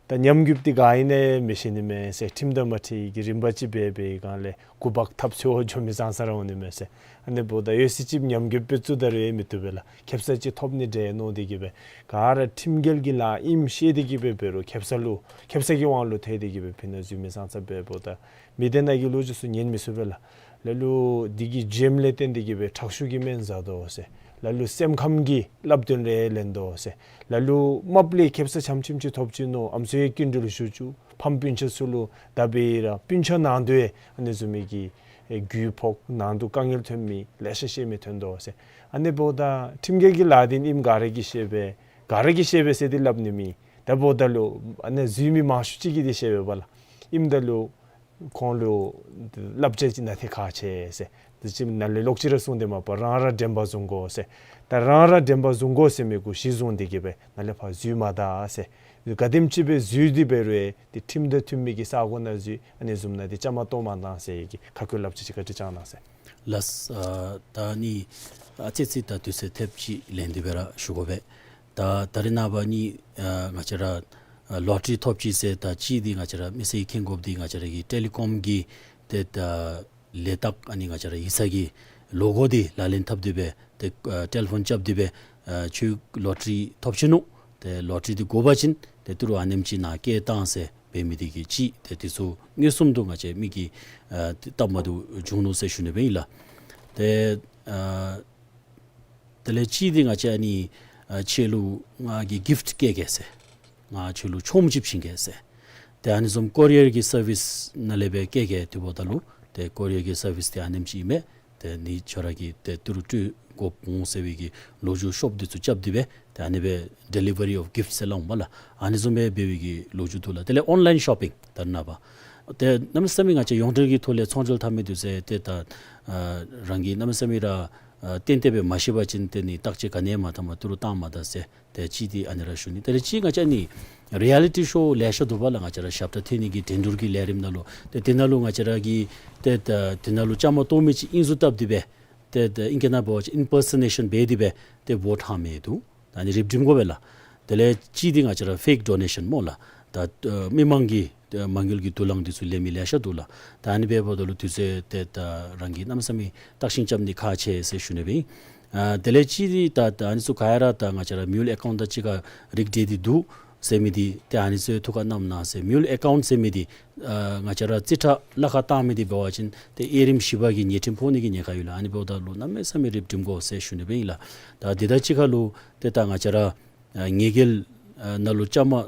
ད་ཉམས་རྒུདཔ་འདི་ག་ཨིན་ན་མི་ཤེས་ནི་མས་ཟེར། ཁྲིམས་དང་མ་འཁྲིལ་གྱི་རིམ་པ་ཅིག་འབད་འབད་བའི་སྒང་ལས་འགོ་འབག་ཐབས་འཚོལ་འགྱོ་མི་ཙང་ཙ་ར་འོང་ནི་མས་ཟེར། ཨ་ནི་འབདཝ་ད་ཡོད་ཚད་ཅིག་ཉམས་རྒུདཔ་སྦེ་བཙུགས་ད་རུང་ཡང་མི་བཏུབ་པས་ལགས། ཁེ་སང་ཅིག་ཐོབ་ནི་འདྲས་མནོ་སྟེ་གིས་སྦེ་ག་ར་ཁྲིམས་འགལ་གྱི་ལཱ་ཨིནམ་ཤེས་ཏེ་གིས་སྦེ་འབད་རུང་ཁེ་སང་ལུ་ཁེ་སང་གི་དབང་ལུ་ཐལ་ཏེ་གིས་སྦེ་ཕུལ་ནི་འཛོལ་མི་ཙང་ཙ་འབདཝ་ད་མི་སྡེ་ནང་གི་ལོ་རྒྱུས་ཚུ་ཉན་མི་ཚུགས་པས་ལགས། ལ་ལུ་འདི་གི་བྱེམ་ལས་བརྟེན་ཏེ་གིས་སྦེ་ཁྲག་ཤུགས་ཀྱི་སྨན་ཟ་དོ་ཟེར། ལ་ལུ་སེམས་ཁམས་ཀྱི་བསླབ་སྟོན་རེ་ལེན་དོ་ཟེར། ལ་ལུ་རྨགཔ་ལས་ཁེ་སང་ཆམ་ཆིམ་ཅིག་ཐོབ་ཅི་མནོ། ཨམ་སྲུ་ཡང་སྐྱིན་འགྲུལ་ཞུ་བཅུག། ཕམ་སྤུན་ཆ་ཚུ་ལུ་ད་འབད་ར་སྤུན་ཆ་ནང་དུ་ཡང་ཨ་ནི་བཟུམ་མའི་གི་ཨེ་རྒུད་ཕོག་ནང་དུ་དཀའ་ངལ་ཐོན་མི་ལེ་ཤ་ཤེས་མི་ཐོན་དོ་ཟེར། ཨ་ནི་འབདཝ་ད་ཁྲིམས་འགལ་གྱི་ལཱ་འདི་ཨིནམ་ག་ར་གིས་ཤེས་པས། ག་ར་གིས་ཤེས་པས་ཟེར་ཏེ་སླབ་ནི་མེད། ད་འབདཝ་ད་ལུ་ཨ་ནི་འཛུལ་མི་མང་ཤོས་ཅིག་གིས་འདི་ཤེས་པས་པ་ལགས། ཨིནམ་ད་ལུ་ཁོང་ལུ་བསླབ་བྱ་ཅིག་གནང་སྟེ་ཁག་ཆེ་ཟེར། དེ་ཅིག་ནཱ་ལས་ལོག་ཅི་ར་གསུངས་ཏེ་མ་པ་རང་ར་དྲན་པ་བཟུང་དགོ་ཟེར། ད་རང་ར་དྲན་པ་བཟུང་དགོ་ཟེར་མི་གུ་གཞི་བཟུང་སྟེ་གི་སྦེ་ནཱ་ལས་ཕར་འཛུལ་མ་ད་ཟེར། ག་དེམ་ཅིག་སྦེ་འཛུལ་ཏེ་འབད་རུང་ཏེ་ཁྲིམས་དང་མཐུན་མི་གི་ས་གོ་ནང་འཛུལ་ཨ་ནི་བཟུམ་ནང་འདི་བཅའ་མར་གཏོགས་མ་གཏང་ཟེར་གྱི་ཁ་སྐོང་བསླབ་བྱ་ཅིག་བཀའ་དྲིན་བསྐྱང་གནང་ཟེར། ལགས། ཨ་ད་ནི་ཨ་ཙི་ཙི་ད་དུས་ཚོད་ཐེབས་ཅིག་ལེན་ཏེ་སྦེ་ར་ཞུ་དགོ་པས། ད་ད་རེས་ནངས་པ་ནི་ཨ་ང་བཅས་ར་ཨ་ལོ་ཊ་རི་ཐོབ་ཅི་ཟེར་ད་ཅིག་འདི་ང་བཅས་ར་མི་སེར་གྱིས་མཁྱེན་དགོཔ་འདི་ང་བཅས་ར་གི་ཊེ་ལི་ཀོམ་གྱི་ཏེ་ད་ལས་རྟགས་ཨ་ནི་ང་བཅས་ར་ཡིག་ཚང་གི་ལོ་གོ་འདི་ལག་ལེན་འཐབ་སྟེ་སྦེ་ཏེ་ཨ་ཊེ་ལི་ཕོན་རྐྱབ་སྟེ་སྦེ་ཨ་ཁྱོད་ལོ་ཊ་རི་ཐོབ་ཅི་ནུག། ཏེ་ལོ་ཊ་རི་འདི་དགོ་པ་ཅིན་ཏེ་ཏི་རུ་ཨ་ནེམ་ཅིག་ནཱ་བསྐྱལ་བཏང་ཟེར་འབད་མི་འདི་གིས་ཅིག་ཏེ་འདི་ཚུ་མངོན་སུམ་དུ་ང་བཅས་མིག་གིས་ཨ་བལྟ་མ་བཏུབ་བྱུང་ནུག་ཟེར་ཞུ་ནི་སྦེ་ཨིན་ལགས། ཏེ་ཨ་དེ་ལས་ཅིག་འདི་ང་བཅས་ཨ་ནི་ཨ་ཁྱོད་ལུ་ང་གིས་གིཕཊ་བསྐྱལ་གེ་ཟེར། ང་ཁྱོད་ལུ་ཆོངམ་ཅིག་བྱིན་གེ་ཟེར། ཏེ་ཨ་ནི་བཟུམ་ཀོ་རི་ཡར་གྱི་སར་བིསི་ནང་ལས་སྦེ་བསྐྱལ་གེ་དེ་འབདཝ་ད་ལུ་ཏེ་ཀོ་རི་ཡར་གྱི་སར་བིསི་འདི་ཨ་ནེམ་ཅིག་ཨིན་མས། ཏེ་ནི་ཁྱོད་ར་གིས་ཏེ་ཏི་རུ་སྤྲོད་དགོཔ་འོང་ཟེར་བའི་གི་ལོ་རྒྱུས་ཤོབ་འདི་ཚུ་རྐྱབ་སྟེ་སྦེ་ཏེ་ཨ་ནི་སྦེ་ཌེ་ལི་ཝ་རི་ཨོཕ་གིཕཊ་ཟེར་སླབ་འོང་པ་ལགས། ཨ་ནི་བཟུམ་སྦེ་འབད་བའི་གི་ལོ་རྒྱུས་འདུག་ལགས། དེ་ལས་ཨོན་ལའིན་ཤོ་པིང་ད་རེས་ནངས་པ་ཏེ་གནམ་མེད་ས་མེད་ང་བཅས་ཡོངས་འབྲེལ་གྱི་ཐོག་ལས་ཚོང་འབྲེལ་འཐབ་མི་འདི་ཚུ་ཏེ་ད་ཨ་རང་གིས་གནམ་མེད་ས་མེད་ར་ཨ་ཏན་ཏན་སྦེ་མ་ཤེས་པ་ཅིན་ཏེ་ནི་བརྟག་དཔྱད་ག་ནི་ཡང་མ་བཏང་མ་ཏི་རུ་བཏང་མ་ད་ཟེར། ཏེ་ཅིག་འདི་ཨ་ནི་ར་ཞུ་ནི། དེ་ལས་ཅིག་ང་བཅས་ནི་རི་ཡ་ལི་ཊི་ཤོ་ལེ་ཤ་འདུག་པ་ལགས། ང་བཅས་ར་ཞབས་ཁྲ་འཐེན་ནི་གི་འགྲན་བསྡུར་གྱི་ལས་རིམ་ནང་ལུ་ཏེ་དེ་ནང་ལུ་ང་བཅས་ར་གིས་ཏེ་ད་དེ་ནང་ལུ་བཅའ་མར་གཏོགས་མི་ཅིག་ཨིན་ཟེར་བཏབ་སྟེ་སྦེ་ཏེ་ད་ཨིང་སྐད་ནང་འབད་བ་ཅིན་ཨིན་པར་སོ་ནེ་ཤཱན་འབད་དེ་སྦེ་ཏེ་བོཊ་ལྷག་མི་འདུག། ད་ཨ་ནི་རིགཔ་སྒྲིམ་དགོ་པས་ལགས། དེ་ལས་ཅིག་འདི་ང་བཅས་ར་ཕེཀ་ཌོ་ནེ་ཤཱན་སྨོ་ལགས། ད་ཨ་མི་མང་གི་ཨ་མ་དངུལ་གྱི་དུག་རླངས་འདི་ཚུ་ལེན་མི་ལེ་ཤ་འདུག་ལགས། ད་ཨ་ནི་འབདཝ་ད་ལུ་དུས་ཚོད་ཏེ་ད་རང་གིས་གནམ་མེད་ས་མེད་བརྟག་ཞིབ་རྐྱབ་ནི་ཁག་ཆེ་ཟེར་ཞུ་ནི་སྦེ་ཨིན། ཨ་དེ་ལས་ཅིག་འདི་ད་ད་ཨ་ནི་ཚུ་ག་ཡ་ར་ད་ང་བཅས་ར་མིའུལ་ཨེ་ཀའུནཊ་དང་གཅིག་ཁར་རིགས་འདྲེས་ཏེ་འདུག་ཟེར་མི་འདི་ཏེ་ཨ་ནི་ཚུ་ཐུགས་ཁར་བསྣམས་གནང་ཟེར། མིའུལ་ཨེ་ཀའུནཊ་ཟེར་མི་འདི་ཨ་ང་བཅས་ར་རྩིས་ཁྲ་གླ་ཁར་བཏང་མི་འདི་འབད་བ་ཅིན་ཏེ་དབྱེ་རིམ་བཞི་པ་གི་ཉེས་ཁྲིམས་ཕོག་ནི་གི་ཉེན་ཁ་ཡོད་ལགས། ཨ་ནི་འབདཝ་ད་ལུ་གནམ་མེད་ས་མེད་རིགཔ་སྒྲིམ་དགོ་ཟེར་ཞུ་ནི་སྦེ་ཨིན་ལགས། ད་འདི་དང་གཅིག་ཁར་ལུ་ཏེ་ད་ང་བཅས་ར་ཨ་ཉེས་འགེལ་ཨ་ནང་ལུ་བཅའ་མར་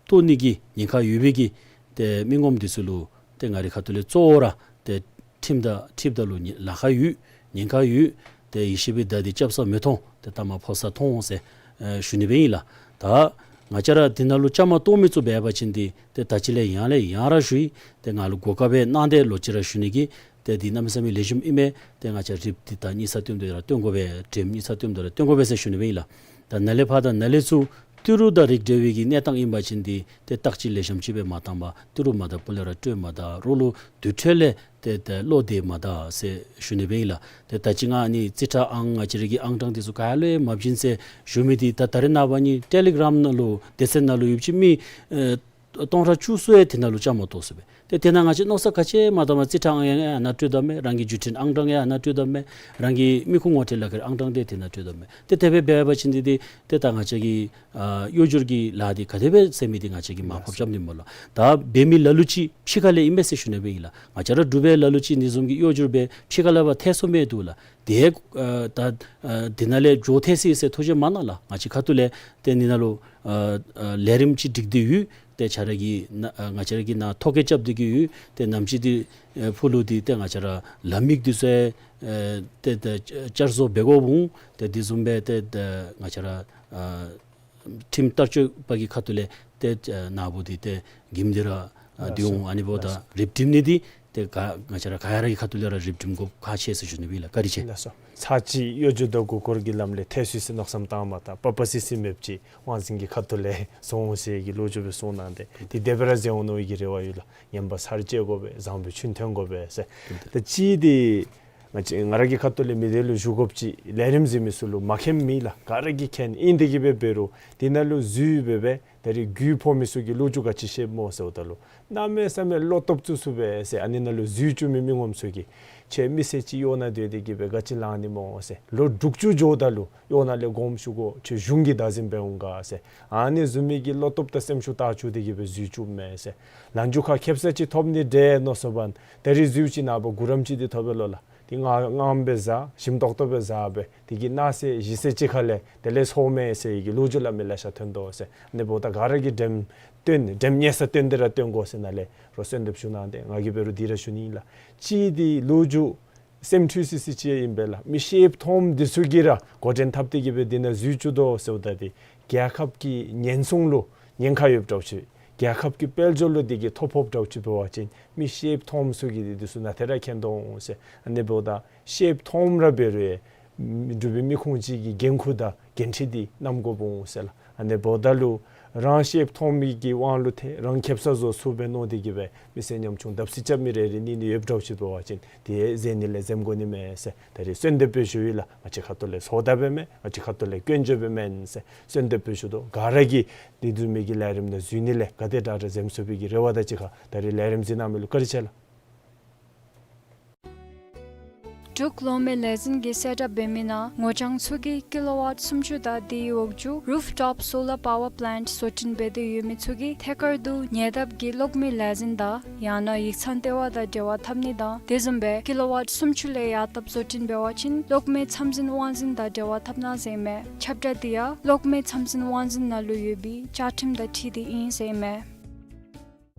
གཏོགས་ནི་གི་ཉེན་ཁ་ཡོད་པའི་གི་ཏེ་མི་ངོམ་འདི་ཚུ་ལུ་ཏེ་ང་རའི་ཁ་ཐུག་ལས་གཙོ་བོ་ར་ཏེ་ཁྲིམས་དང་འཁྲིལཝ་ད་ལུ་ཉེ་ལཱ་ཁག་ཡོད། ཉེན་ཁ་ཡོད། ཏེ་ཡེ་ཤེས་པའི་མདའ་འདི་རྐྱབ་ས་མི་མཐོང་། ཏེ་ལྟག་མ་ཕོག་ས་མཐོང་ཟེར་ཨེ་ཞུ་ནི་སྦེ་ཨིན་ལགས། ད་ང་བཅས་ར་འདི་ནང་ལུ་བཅའ་མར་གཏོགས་མི་ཚུ་འབད་བ་ཅིན་འདི་ཏེ་ད་ཅི་ལས་ཡང་ལས་ཡང་ར་ཞུ་ཡི། ཏེ་ང་ལུ་གོ་སྐབས་སྦེ་གནང་སྟེ་ལོག་ཅི་ར་ཞུ་ནི་གི་ཏེ་འདི་གནམ་མེད་ས་མེད་ལེགས་ཤོམ་ཨིན་མས། ཏེ་ང་བཅས་རིགཔ་འདི་ད་གཉིས་ས་བཏོན་དོ་ར་བཏོན་དགོ་པས། དྲེམ་གཉིས་ས་བཏོན་དོ་ར་བཏོན་དགོ་པས་ཟེར་ཞུ་ནི་སྦེ་ཨིན་ལགས། ད་ནཱ་ལས་ཕར་ད་ནཱ་ལས་ཚུར་ཏི་རུ་དང་རིགས་འབྲེལ་བའི་གི་གནས་སྟངས་ཨིན་པ་ཅིན་འདི་ཏེ་བརྟག་དཔྱད་ལེགས་ཤོམ་ཅིག་སྦེ་མ་བཏང་པར་ཏི་རུ་མ་ད་སྤུ་ལས་ར་སྤྲོད་མ་ད་རོགས་ལུ་དུར་ཁྲོད་ལས་ཏེ་ཏེ་བློ་བདེ་མ་ད་ཟེར་ཞུ་ནི་སྦེ་ཨིན་ལགས། ཏེ་ད་ཅི་ང་ཨ་ནི་རྩིས་ཁྲ་ཨང་ང་བཅས་ར་གི་ཨང་གྲངས་འདི་ཚུ་ག་ཡ་ལུ་ཡང་མ་བྱིན་ཟེར་ཞུ་མི་འདི་ད་ད་རེས་ནངས་པ་ནི་ཊེ་ལི་གརམ་ནང་ལུ་སྡེ་ཚན་ནང་ལུ་ཡོདཔ་ཅིག་མི་ཨེ་སྟོང་ཕྲག་བཅུ་གསུམ་ཡང་དེ་ནང་ལུ་བཅའ་མར་གཏོགས་ཟེར་སྦེ། ཏེ་དེ་ནང་ང་བཅས་མནོ་བསམ་ག་ཅི་མ་བཏང་བར་རྩིས་ཁྲ་ཨང་ཡང་ཨ་ནཱ་སྤྲོད་དོ་མས། རང་གི་བརྒྱུད་འཕྲིན་ཨང་གྲངས་ཡང་ཨ་ནཱ་སྤྲོད་དོ་མས། རང་གི་མི་ཁུངས་ངོ་སྤྲོད་ལག་ཁྱེར་ཨང་གྲངས་འདི་དེ་ནང་སྤྲོད་དོ་མས། ཏེ་དེ་སྦེ་འབད་བ་ཅིན་འདི་འདི་ཏེ་ད་ང་བཅས་ཀྱི་ཨ་གཡོ་སྒྱུར་གྱི་ལཱ་འདི་ག་དེ་སྦེ་ཟེར་མི་འདི་ང་བཅས་ཀྱིས་མར་ཕབ་རྐྱབ་ནི་སྨོ་ལགས། ད་འབད་མི་ལ་ལུ་ཅིག་ཕྱི་ཁ་ལས་ཨིན་མས་ཟེར་ཞུ་ནི་སྦེ་ཨིན་ལགས། ང་བཅས་ར་འབྲུག་པའི་ལ་ལུ་ཅིག་འདི་བཟུམ་གྱི་གཡོ་སྒྱུར་འབད་ཕྱི་ཁ་ལས་ཕར་ཐལ་སོང་མི་འདུག་ལགས། དེ་ཨ་ད་ཨ་དེ་ནང་ལས་འགྱོ་ཐལ་སོ་ཡི་ཟེར་ཐུགས་རྗེ་མ་གནང་ལགས། ང་བཅས་ཁ་ཐུག་ལས་ཏེ་འདི་ནང་ལུ་ཨ་ཨ་ལས་རིམ་ཅིག་སྒྲིག་སྟེ་ཡོད། ཏེ་ཁྱེད་ར་གིས་ནཱ་ཨ་ང་བཅས་ར་གིས་ནཱ་ཐོ་བཀོད་རྐྱབ་སྟེ་གི་ཡོད། ཏེ་ནམ་ཅིག་འདི་ཨེ་ཕུལ་ལུ་འདི་ཏེ་ང་བཅས་ར་ལམ་ཡིག་འདི་ཚུ་ཨེ་ཏེ་ཏེ་བསྐྱར་བཟོ་འབད་དགོཔ་འོང་། ཏེ་འདི་བཟུམ་སྦེ་ཏེ་ཏེ་ང་བཅས་ར་ཨ་ཁྲིམས་བསྟར་སྤྱོད་པ་གི་ཁ་ཐུག་ལས་ཏེ་ཨ་ནཱ་བུ་འདི་ཏེ་འགྱིམ་སྟེ་ར་ཨ་ལགས་སོ། འདི་འོང་། ཨ་ནི་འབདཝ་ད་ལགས་སོ། རིགཔ་སྒྲིམ་ནི་འདི་ཏེ་ག་ང་བཅས་ར་ག་ཡ་ར་གི་ཁ་ཐུག་ལས་ར་རིགཔ་སྒྲིམ་དགོཔ་ཁག་ཆེ་ཟེར་ཞུ་ནི་སྦེ་ཨིན་ལགས། བཀའ་དྲིན་ཆེ། ལགས་སོ། ཚར་གཅིག་གཡོ་སྒྱུ་དང་མགུ་སྐོར་གྱི་ལམ་ལས་ཐལ་སོ་ཡི་ཟེར་མནོ་བསམ་བཏང་མ་ད་པ་པ་སི་སི་མེདཔ་ཅིག་དབང་འཛིན་གྱི་ཁ་ཐུག་ལས་སོང་ཟེར་གྱི་ལོ་རྒྱུས་སྦེ་གསུངས་གནང་སྟེ་ཏེ་དེ་སྦེ་ར་མཛད་འོང་མནོ་བའི་གི་རེ་བ་ཡོད་ལགས། ངན་པ་ཚར་བཅད་དགོ་པས། བཟང་པོའི་ཆོས་ཐོན་དགོ་པས་ཟེར། ད་ཅི་འདི་ང་བཅས་ང་ར་གི་ཁ་ཐུག་ལས་མི་སྡེ་ལུ་ཞུ་དགོཔ་ཅིག་ལས་རིམ་གཟིགས་མི་ཚུ་ལུ་མ་མཁྱེནམ་མེད་ལགས། ག་ར་གིས་མཁྱེན། ཨིན་དེ་གིས་སྦེ་འབད་རུང་དེ་ནང་ལུ་འཛུལ་སྦེ་སྦེ་ད་རེས་རྒུད་ཕོག་མི་ཚུ་གི་ལོ་རྒྱུས་ག་ཅི་ཤེསཔ་སྨོ་ཟེརཝ་ད་ལུ་གནམ་མེད་ས་མེད་བློ་སྟོབས་བཙུགས་བཙུགསཔ་སྦེ་ཟེར། ཨ་ནི་ནང་ལུ་འཛུལ་བཅུག་མི་མི་ངོམ་ཚུ་གིས་ཁྱོད་མི་སེར་ཅིག་གཡོག་ནང་སྡོད་དེ་གིས་སྦེ་ག་ཅི་ལང་ནི་སྨོ་ཟེར། ལོ་དྲུག་ཅུ་འགྱོཝ་ད་ལུ་གཡོག་ནང་ལས་དགོངསམ་ཞུ་དགོ། ཁྱོད་གཞུང་གི་བདག་འཛིན་འབད་འོང་ག་ཟེར། ཨ་ནི་བཟུམ་མའི་གི་བློ་སྟོབས་དང་སེམས་ཤུགས་བཏང་བཅུག་སྟེ་གིས་སྦེ་འཛུལ་བཅུགཔ་མས་ཟེར། ལམ་འཇུག་ཁར་ཁེབ་ས་ཅིག་ཐོབ་ནི་འདྲས་མནོ་སོང་པ་ད་རེས་འཛུལ་ཅི་ནང་པ་གུ་རམ་ཅིག་འདི་ཐོབ་པས་ལོ་ལགས། དེ་ངང་ངམ་སྦེ་བཟའ། ཞིམ་ཏོག་ཏོ་སྦེ་བཟའ་སྦེ་དེ་གི་ན་ཚོད་བཞི་ཚོད་ཅིག་ཁ་ལས་དེ་ལས་སོ་མས་ཟེར་བའི་གི་ལོ་རྒྱུས་སླབ་མི་ལེ་ཤ་ཐོན་དོ་ཟེར། ཨ་ནི་འབདཝ་ད་ག་ར་གིས་འགྲེམས་སྟོན་འགྲེམས་ཉེས་ས་སྟོན་ཏེ་ར་སྟོན་དགོ་ཟེར་ནཱ་ལས་རོགས་གསོལ་འདེབས་ཞུ་གནང་སྟེ། ང་གིས་འབད་རུང་དེ་ར་ཞུ་ནི་ཨིན་ལགས། གཅིག་འདི་ལོ་རྒྱུས་སེམས་འཁྲུལ་སི་སི་ཅིག་ཨིན་པས་ལགས། མི་ཤེསཔ་མཐོངམ་འདི་ཚུ་གིས་ར་འགོ་འདྲེན་འཐབ་སྟེ་གི་སྦེ་འདི་ནང་འཛུལ་བཅུག་དོ་ཟེརཝ་ད་འདི་རྒྱལ་ཁབ་ཀྱི་ཉེན་སྲུང་ལུ་ཉེན་ཁ་ཡོདཔ་འདྲཝ་ཅིག། རྒྱལ་ཁབ་ཀྱི་དཔལ་འབྱོར་ལུ་འདི་གིས་ཐོ་ཕོགཔ་འདྲཝ་ཅིག་འབད་བ་ཅིན་མི་ཤེསཔ་མཐོངམ་ཚུ་གིས་འདི་འདི་ཚུ་ནང་ཐད་ར་མཁྱེན་དོ་འོང་ཟེར། ཨ་ནི་འབདཝ་ད་ཤེསཔ་མཐོངམ་ར་འབད་རུང་ཡང་འབྲུག་པའི་མི་ཁུངས་ཅིག་གི་འགན་ཁུར་དང་འགན་འཁྲི་འདི་བསྣམ་དགོཔ་འོང་ཟེར་ལགས། ཨ་ནི་འབདཝ་ད་ལུ་རང་ཤེསཔ་མཐོང་མི་གི་དབང་ལུ་ཏེ་རང་ཁེབ་ས་བཟོ་ཚུགསཔ་སྦེ་མནོ་སྟེ་གི་སྦེ་མི་སེར་ཉམ་ཆུང་བརྡབ་གསིག་རྐྱབ་མི་རེ་རེ་གཉིས་གཉིས་ཡོདཔ་འདྲཝ་ཅིག་འབད་བ་ཅིན་དེ་ཡང་འཛེམ་ནི་ལས་འཛེམ་དགོ་ནི་མས་ཟེར། ད་རེས་གསོལ་འདེབས་སྦེ་ཞུ་ཡི་ལགས། ང་བཅས་ཁ་ཐུག་ལས་སོ་བརྡབ་འབདཝ་མེན། ང་བཅས་ཁ་ཐུག་ལས་སྐྱོན་བརྗོད་འབདཝ་མེན་ཟེར་གསོལ་འདེབས་སྦེ་ཞུ་དོ། ག་ར་གིས་དེ་བཟུམ་མའི་གི་ལས་རིམ་ནང་འཛུལ་ནི་ལས་ག་དེ་དྲག་དྲག་འཛེམ་ཚུགས་པའི་གི་རེ་བ་དང་གཅིག་ཁར་ད་རེས་ལས་རིམ་གཟིགས་གནང་མི་ལུ་བཀའ་དྲིན་ཆེ་ལགས། འབྲུག་གློག་མེ་ལས་འཛིན་གྱིས་གསལ་བསྒྲགས་འབད་མི་ནང་ངོ་རྐྱང་ཚུ་གིས་ཀི་ལོ་ཝཊ་སུམ་ཅུ་དང་དེའི་འོག་ཅུ་རུཕ་ཊོཔ་སོ་ལར་པ་ཝར་པི་ལེནཊ་བཟོ་སྐྲུན་འབད་དེ་ཡོད་མི་ཚུ་གིས་ཐད་ཀར་དུ་ཉེ་འདབས་ཀྱི་གློག་མེ་ལས་འཛིན་དང་ཡང་ན་ཡིག་ཚང་ལྟེ་བ་དང་འབྲེལ་བ་འཐབ་ནི་དང་དེ་བཟུམ་སྦེ་ཀི་ལོ་ཝཊ་སུམ་ཅུ་ལས་ཡར་ལྟབ་བཟོ་སྐྲུན་འབད་བ་ཅིན་གློག་མེ་ཚམས་འཛིན་དབང་འཛིན་དང་འབྲེལ་བ་འཐབ་གནང་ཟེར་ཨིན་མས། ཁྱབ་བསྒྲགས་འདི་ཡང་གློག་མེ་ཚམས་འཛིན་དབང་འཛིན་ནང་ལུ་ཡོད་པའི་བཅའ་ཁྲིམས་དང་འཁྲིལ་ཏེ་ཨིན་ཟེར་ཨིན་མས།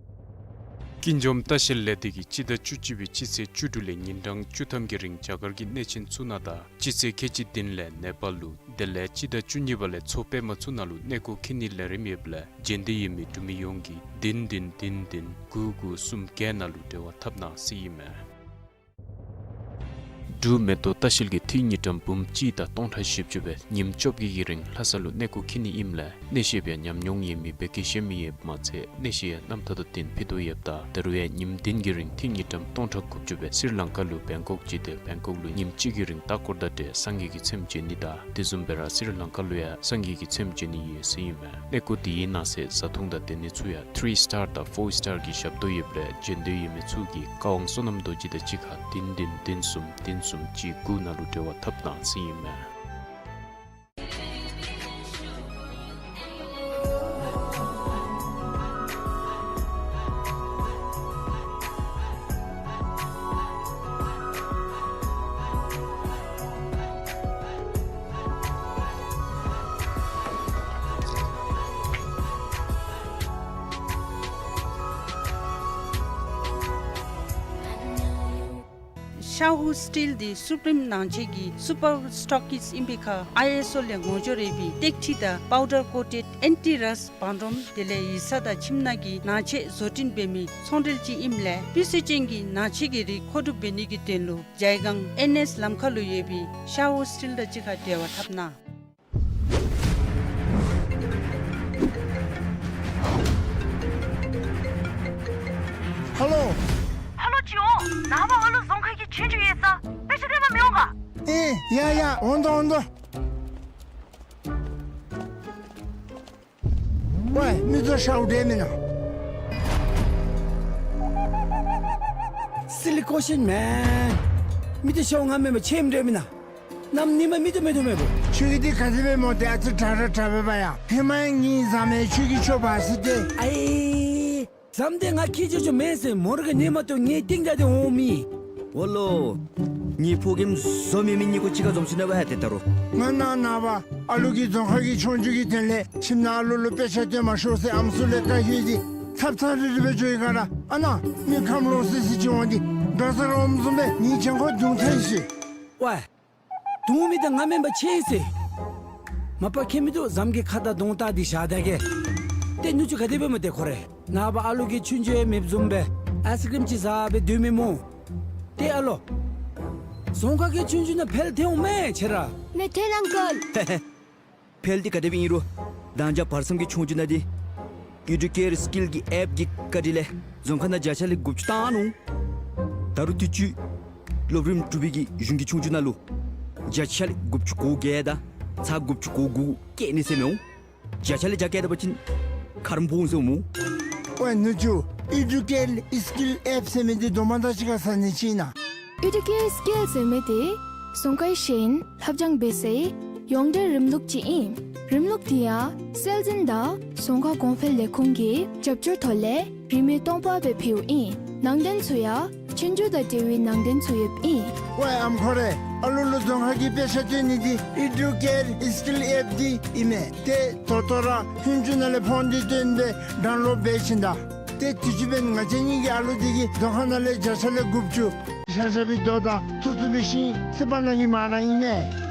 ཀུན་འཇོམས་ལྟ་བཤལ་ལས་སྡེ་གིས་སྤྱི་ཟླ་བཅུ་གཅིག་པའི་སྤྱི་ཚེས་བཅུ་དྲུག་ལས་ཉིན་གྲངས་བཅུ་ཐམ་གྱི་རིང་རྒྱ་གར་གྱི་གནས་ཆེན་ཚུ་ནང་དང་སྤྱི་ཚེས་ཁལ་གཅིག་བདུན་ལས་ནེ་པཱལ་ལུ་དེ་ལས་སྤྱི་ཟླ་བཅུ་གཉིས་པ་ལས་མཚོ་པདྨ་ཚུ་ནང་ལུ་གནས་སྐོར་འཁྱིད་ནིའི་ལས་རིམ་ཡོདཔ་ལས་འབྱོན་འདོད་ཡོད་མི་འབྲུག་མི་ཡོངས་ཀྱིས་བདུན་བདུན་བདུན་བདུན་དགུ་དགུ་གསུམ་བརྒྱད་ནང་ལུ་འབྲེལ་བ་འཐབ་གནང་ཟེར་ཨིན་མས། འབྲུག་མེ་ཏོག་ལྟ་བཤལ་གྱིས་ཏི་རུ་དངུལ་ཀྲམ་འབུམ་གཅིག་དང་སྟོང་ཕྲག་བཞི་བཅུ་སྦེ་ཉིནམ་བཅོ་བརྒྱད་ཀྱི་རིང་ལྷ་ས་ལུ་གནས་སྐོར་འཁྱིད་ནི་ཨིནམ་ལས་གནས་བཤདཔ་ཡང་ཉམས་མྱོང་ཡོད་མི་བེ་ཀེ་ཤན་མི་ཡོདཔ་མ་ཚད་གནས་བཤད་ཡང་རྣམ་ཐར་དང་བསྟུན་ཕུལ་དོ་ཡོདཔ་ད་ད་རུང་ཡང་ཉིནམ་བདུན་གྱི་རིང་ཏི་རུ་དངུལ་ཀྲམ་སྟོང་ཕྲག་དགུ་བཅུ་སྦེ་སི་རི་ལང་ཀ་ལུ་བེང་ཀོག་ཅིག་སྟེ་བེང་ཀོག་ལུ་ཉིནམ་གཅིག་གི་རིང་ལྟ་སྐོར་དང་འབྲེལ་སངས་རྒྱས་ཀྱི་ཚེམས་མཇལ་ནི་དང་དེ་བཟུམ་སྦེ་ར་སི་རི་ལང་ཀ་ལུ་ཡང་སངས་རྒྱས་ཀྱི་ཚེམས་མཇལ་ནི་ཡོད་ཟེར་ཨིན་མས། གནས་སྐོར་དེའི་ནང་གསེས་བཟའ་འཐུང་དང་སྡོད་གནས་ཚུ་ཡང་ཐི་རི་སི་ཊར་དང་ཕོར་སི་ཊར་གྱི་ཞབས་ཏོག་ཡོདཔ་ལས་འབྱོན་འདོད་ཡོད་མི་ཚུ་གིས་བཀའ་དབང་བསོད་ནམས་རྡོ་རྗེ་དང་གཅིག་ཁར་བདུན་བདུན་བདུན་གསུམ་བདུན་གསུམ་གཅིག་དགུ་ནང་ལུ་འབྲེལ་བ་འཐབ་གནང་ཟེར་ཨིན་མས། ཤ་ཧུ་སི་ཊིལ་འདི་སུ་པི་རིམ་ནང་ཆེན་གྱི་སུ་པར་སི་ཊོག་ཀིསཊ་ཨིན་པའི་ཁར་ཨའི་ཨེསི་ཨོ་ལས་ངོ་སྦྱོར་ཡོད་པའི་ཏེག་ཁྲི་དང་པའུ་ཌར་ཀོ་ཊེཌ་ཨེན་ཊི་རསཊ་བང་རིམ་དེ་ལས་ཡིག་ཚང་དང་ཁྱིམ་ནང་གི་ནང་ཆས་བཟོ་སྐྲུན་འབད་མི་ཚོང་འབྲེལ་ཅིག་ཨིནམ་ལས་སྤུས་ཚད་ཅན་གྱི་ནང་ཆས་ཀྱི་རིགས་མཁོ་སྒྲུབ་འབད་ནི་གི་དོན་ལུ་ཇའི་སྒང་ཨེན་ཨེསི་ལམ་ཁ་ལུ་ཡོད་པའི་ཤ་ཧུ་སི་ཊིལ་དང་གཅིག་ཁར་འབྲེལ་བ་འཐབ་གནང་། ཧེ་ལོ། ཧེ་ལོ་ཅིག་འོང་། ནངས་པ་ཨ་ལུ་རྫོང་ཁ་གི་ཆོས་རྒྱུགས་ཡོད་ས། དཔེ་ཆ་སྟོན་པར་མི་འོང་ག། ཨེ་ཡ་ཡ་འོང་དོ་འོང་དོ། ཝའེ་མི་ཚུ་ཤཝ་འདྲེ་མེན་ན། སི་ལི་ཀོ་ཤིན་མེན། མི་ཚུ་ཤཝ་ང་མེན་པར་ཆེམ་འདྲེ་མེན་ན། གནམ་ཉིནམ་མེ་ཏོག་མེ་ཏོག་མེན་པོ། ཁྱོད་ཀྱིས་འདི་ག་དེ་སྦེ་སྨོ། ཏེ་ཨ་ཙི་དྲག་ར་དྲག་པས་པ་ཡ། ཧེ་མ་ཡང་ངེའི་ཟམ་མེ་ཁྱོད་ཀྱིས་ཆོག་པ་ཟེར་ཏེ། ཨའི་ཟམ་འདི་ང་ཁྱིད་ཆོག་ཆོ་མེན་ཟེར་མོ་ར་གིས་ཉན་མ་བཏུབ་ངེའི་རྟིང་བདའ་སྟེ་འོང་མི། འོ་ལོ། ངེའི་ཕོ་རྒནམ་བཟོ་མེད་མི་གཉིས་ཀོ་གཅིག་ཁར་འཛོམས་སོ་ནུག་པ་ཡ་ཏེ་ད་རུང་། ང་ནཱ་ནངས་པ་ཨ་ལུ་གིས་རྫོང་ཁ་གི་ཆོས་རྒྱུགས་ཀྱི་དོན་ལས་ཁྱིམ་ནང་ཨ་ལུ་ལུ་དཔེ་ཆ་སྟོན་མ་ཤོག་ཟེར་ཨམ་སྲུ་ལས་བཀའ་ཞུ་ཡི། ཚབ་ཚང་རི་རི་སྦེ་འགྱོ་ཡི་ག་ར། ཨ་ནཱ་མི་ཁམས་ལོག་སི་སི་ཅིག་འོང་སྟེ་འགྲོ་ས་ར་འོངམ་བཟུམ་སྦེ་ངེའི་གྱང་ཁར་དུང་ཐལ་ཡི་ཤིག། ཝའེ། དུང་མི་དང་ང་མེན་པར་ཆེ་ཟེར། མ་པ་ཁྱད་མིན་འདུག། ཟམ་གྱི་ཁ་དར་དུང་བཏགས་ཏེ་བཞག་ད་གེ། ཏེ་ནུ་གཅུང་ག་དེ་སྦེ་སྨོ་ཏེ་ཁོ་རེ། ནངས་པ་ཨ་ལུ་གིས་ཆོས་རྒྱུགས་ཡང་མེདཔ་བཟུམ་སྦེ་ཨའི་སི་ཀྲིམ་ཅིག་བཟའ་སྦེ་སྡོད་མི་སྨོ། ཏེ་ཨ་ལོ། རྫོང་ཁ་གི་ཆོས་རྒྱུགས་ནང་འཕེལ་ཐལ་འོང་མས་ཁྱེད་ར། མེད་ཐལ་ཨང་ཀལ། འཕེལ་ཏེ་ག་དེ་སྦེ་ཨིན་རུང་། མདང་ཞག་བར་མཚམས་ཀྱི་ཆོས་རྒྱུགས་ནང་འདི་ཨི་ཌུ་ཀེཊ་སི་ཀིལ་གྱི་ཨེཔ་ཀྱི་བཀའ་དྲིན་ལས་རྫོང་ཁ་ནང་བརྒྱ་ཆ་ལས་དགུ་བཅུ་བཏང་ནུག། ད་རུང་དུས་ཅི་སློབ་རིམ་དྲུག་པའི་གི་གཞུང་གི་ཆོས་རྒྱུགས་ནང་ལུ་བརྒྱ་ཆ་ལས་དགུ་བཅུ་གོ་བརྒྱད་དང་ཚག་དགུ་བཅུ་གོ་དགུ་བཀལ་ནི་ཟེར་མི་འོང་། བརྒྱ་ཆ་ལས་བརྒྱ་བཀལ་ད་པ་ཅིན་ཁ་རམ་སྦོམ་ཟེར་འོང་སྨོ། ཝའེ་ནུ་གཅུང་། ཨི་ཌུ་ཀེཊ་སི་ཀིལ་ཨེཔ་ཟེར་མི་འདི་དོ་མ་དང་གཅིག་ཁར་ཟ་ནི་ཅིག་ཨིན་ན། ཨི་ཌུ་ཀེཊ་སི་ཀིལ་ཟེར་མི་འདི་རྫོང་ཁའི་ཤེས་ཡོན་ལྷབ་སྦྱང་འབད་སའི་ཡོངས་འབྲེལ་རིམ་ལུགས་ཅིག་ཨིན། རིམ་ལུགས་འདི་ཡང་སྲོལ་འཛིན་དང་རྫོང་ཁ་གོང་འཕེལ་ལས་ཁུངས་ཀྱི་རྒྱབ་སྐྱོར་ཐོག་ལས་རིན་མེད་སྟོང་པ་སྦེ་ཕུལཝ་ཨིན། ནང་དོན་ཚུ་ཡང་ ཆོས་རྒྱུགས་དང་འབྲེལ་བའི་ནང་དོན་ཚུ་ཡོདཔ་ཨིན། ཝའེ་ཨམ་ཁོ་རེ། ཨ་ལུ་ལུ་རྫོང་ཁ་གི་དཔེ་ཆ་སྟོན་ནི་འདི་ཨི་ཌུ་ཀེར་ཨི་སི་ཀིལ་ཨེཔ་འདི་ཨིན་མས། ཏེ་ད་ལྟོ་ར་ཧུན་ཅུ་ནང་ལས་ཕོན་འདི་བཏོན་ཏེ་ཌའུན་ལོཌ་འབད་བྱིན་ད། ཏེ་དུས་ཅི་འབདན་ང་བཅས་གཉིས་ཀྱི་ཨ་ལུ་འདི་གིས་རྫོང་ཁ་ནང་ལས་བརྒྱ་ཆ་ལས་དགུ་བཅུ་ཤ་ཤ་བའི་རྡོ་དང་ཐུ་ཐུ་བའི་ཤིང་སི་པ་ནང་གི་མ་ན་ཨིན་མས།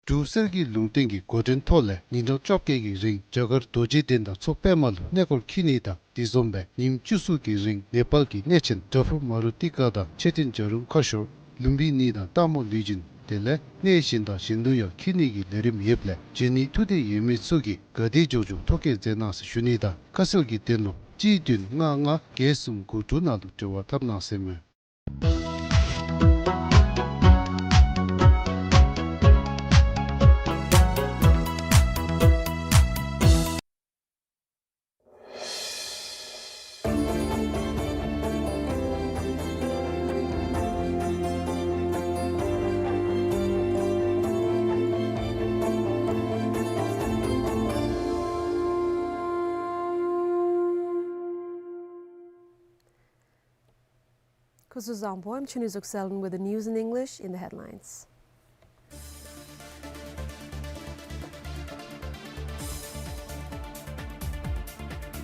འབྲུག་གསེར་གྱི་ལུང་བསྟན་གྱི་འགོ་འདྲེན་ཐོག་ལས་ཉིན་གྲངས་བཅོ་བརྒྱད་ཀྱི་རིང་རྒྱ་གར་རྡོ་རྗེ་གདན་དང་མཚོ་པདྨ་ལུ་གནས་སྐོར་འཁྱིད་ནི་དང་དེ་བཟུམ་སྦེ་ཉིནམ་བཅུ་གསུམ་གྱི་རིང་ནེ་པཱལ་གྱི་གནས་ཆེན་དྲག་ཕུག་མ་རུ་ཏི་ཀ་དང་མཆོད་རྟེན་བྱ་རུང་ཁ་ཤོར་ལུམ་བི་ནི་དང་སྟག་མོ་ལུས་སྦྱིན་དེ་ལས་གནས་གཞན་དང་གཞན་ལུ་ཡང་འཁྱིད་ནི་གི་ལས་རིམ་ཡོདཔ་ལས་འབྱོན་ནི་ཐུགས་འདོད་ཡོད་མི་ཚུ་གིས་ག་དེ་མགྱོགས་མགྱོགས་ཐོ་བཀོད་མཛད་གནང་ཟེར་ཞུ་ནི་དང་ཁ་གསལ་གྱི་དོན་ལུ་གཅིག་བདུན་ལྔ་ལྔ་བརྒྱད་གསུམ་དགུ་དྲུག་ནང་ལུ་འབྲེལ་བ་འཐབ་གནང་ཟེར་མས། Kuzuzangpo, I'm Chuni Zukselin with the news in English in the headlines.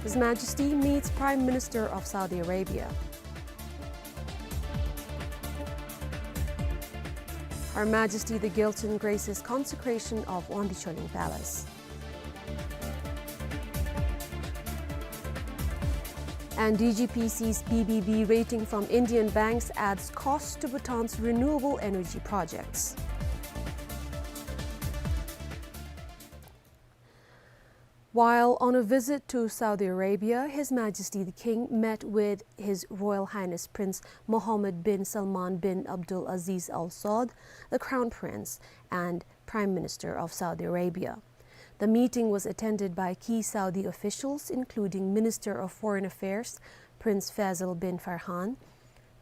His Majesty meets Prime Minister of Saudi Arabia. Her Majesty the Gyaltsuen graces consecration of Wangdecholing Palace. And D G P sees B B B rating from Indian banks adds cost to Bhutan's renewable energy projects. While on a visit to Saudi Arabia, His Majesty the King met with His Royal Highness Prince Mohammed bin Salman bin Abdul Aziz Al Saud, the Crown Prince, and Prime Minister of Saudi Arabia. The meeting was attended by key Saudi officials, including Minister of Foreign Affairs Prince Faisal bin Farhan,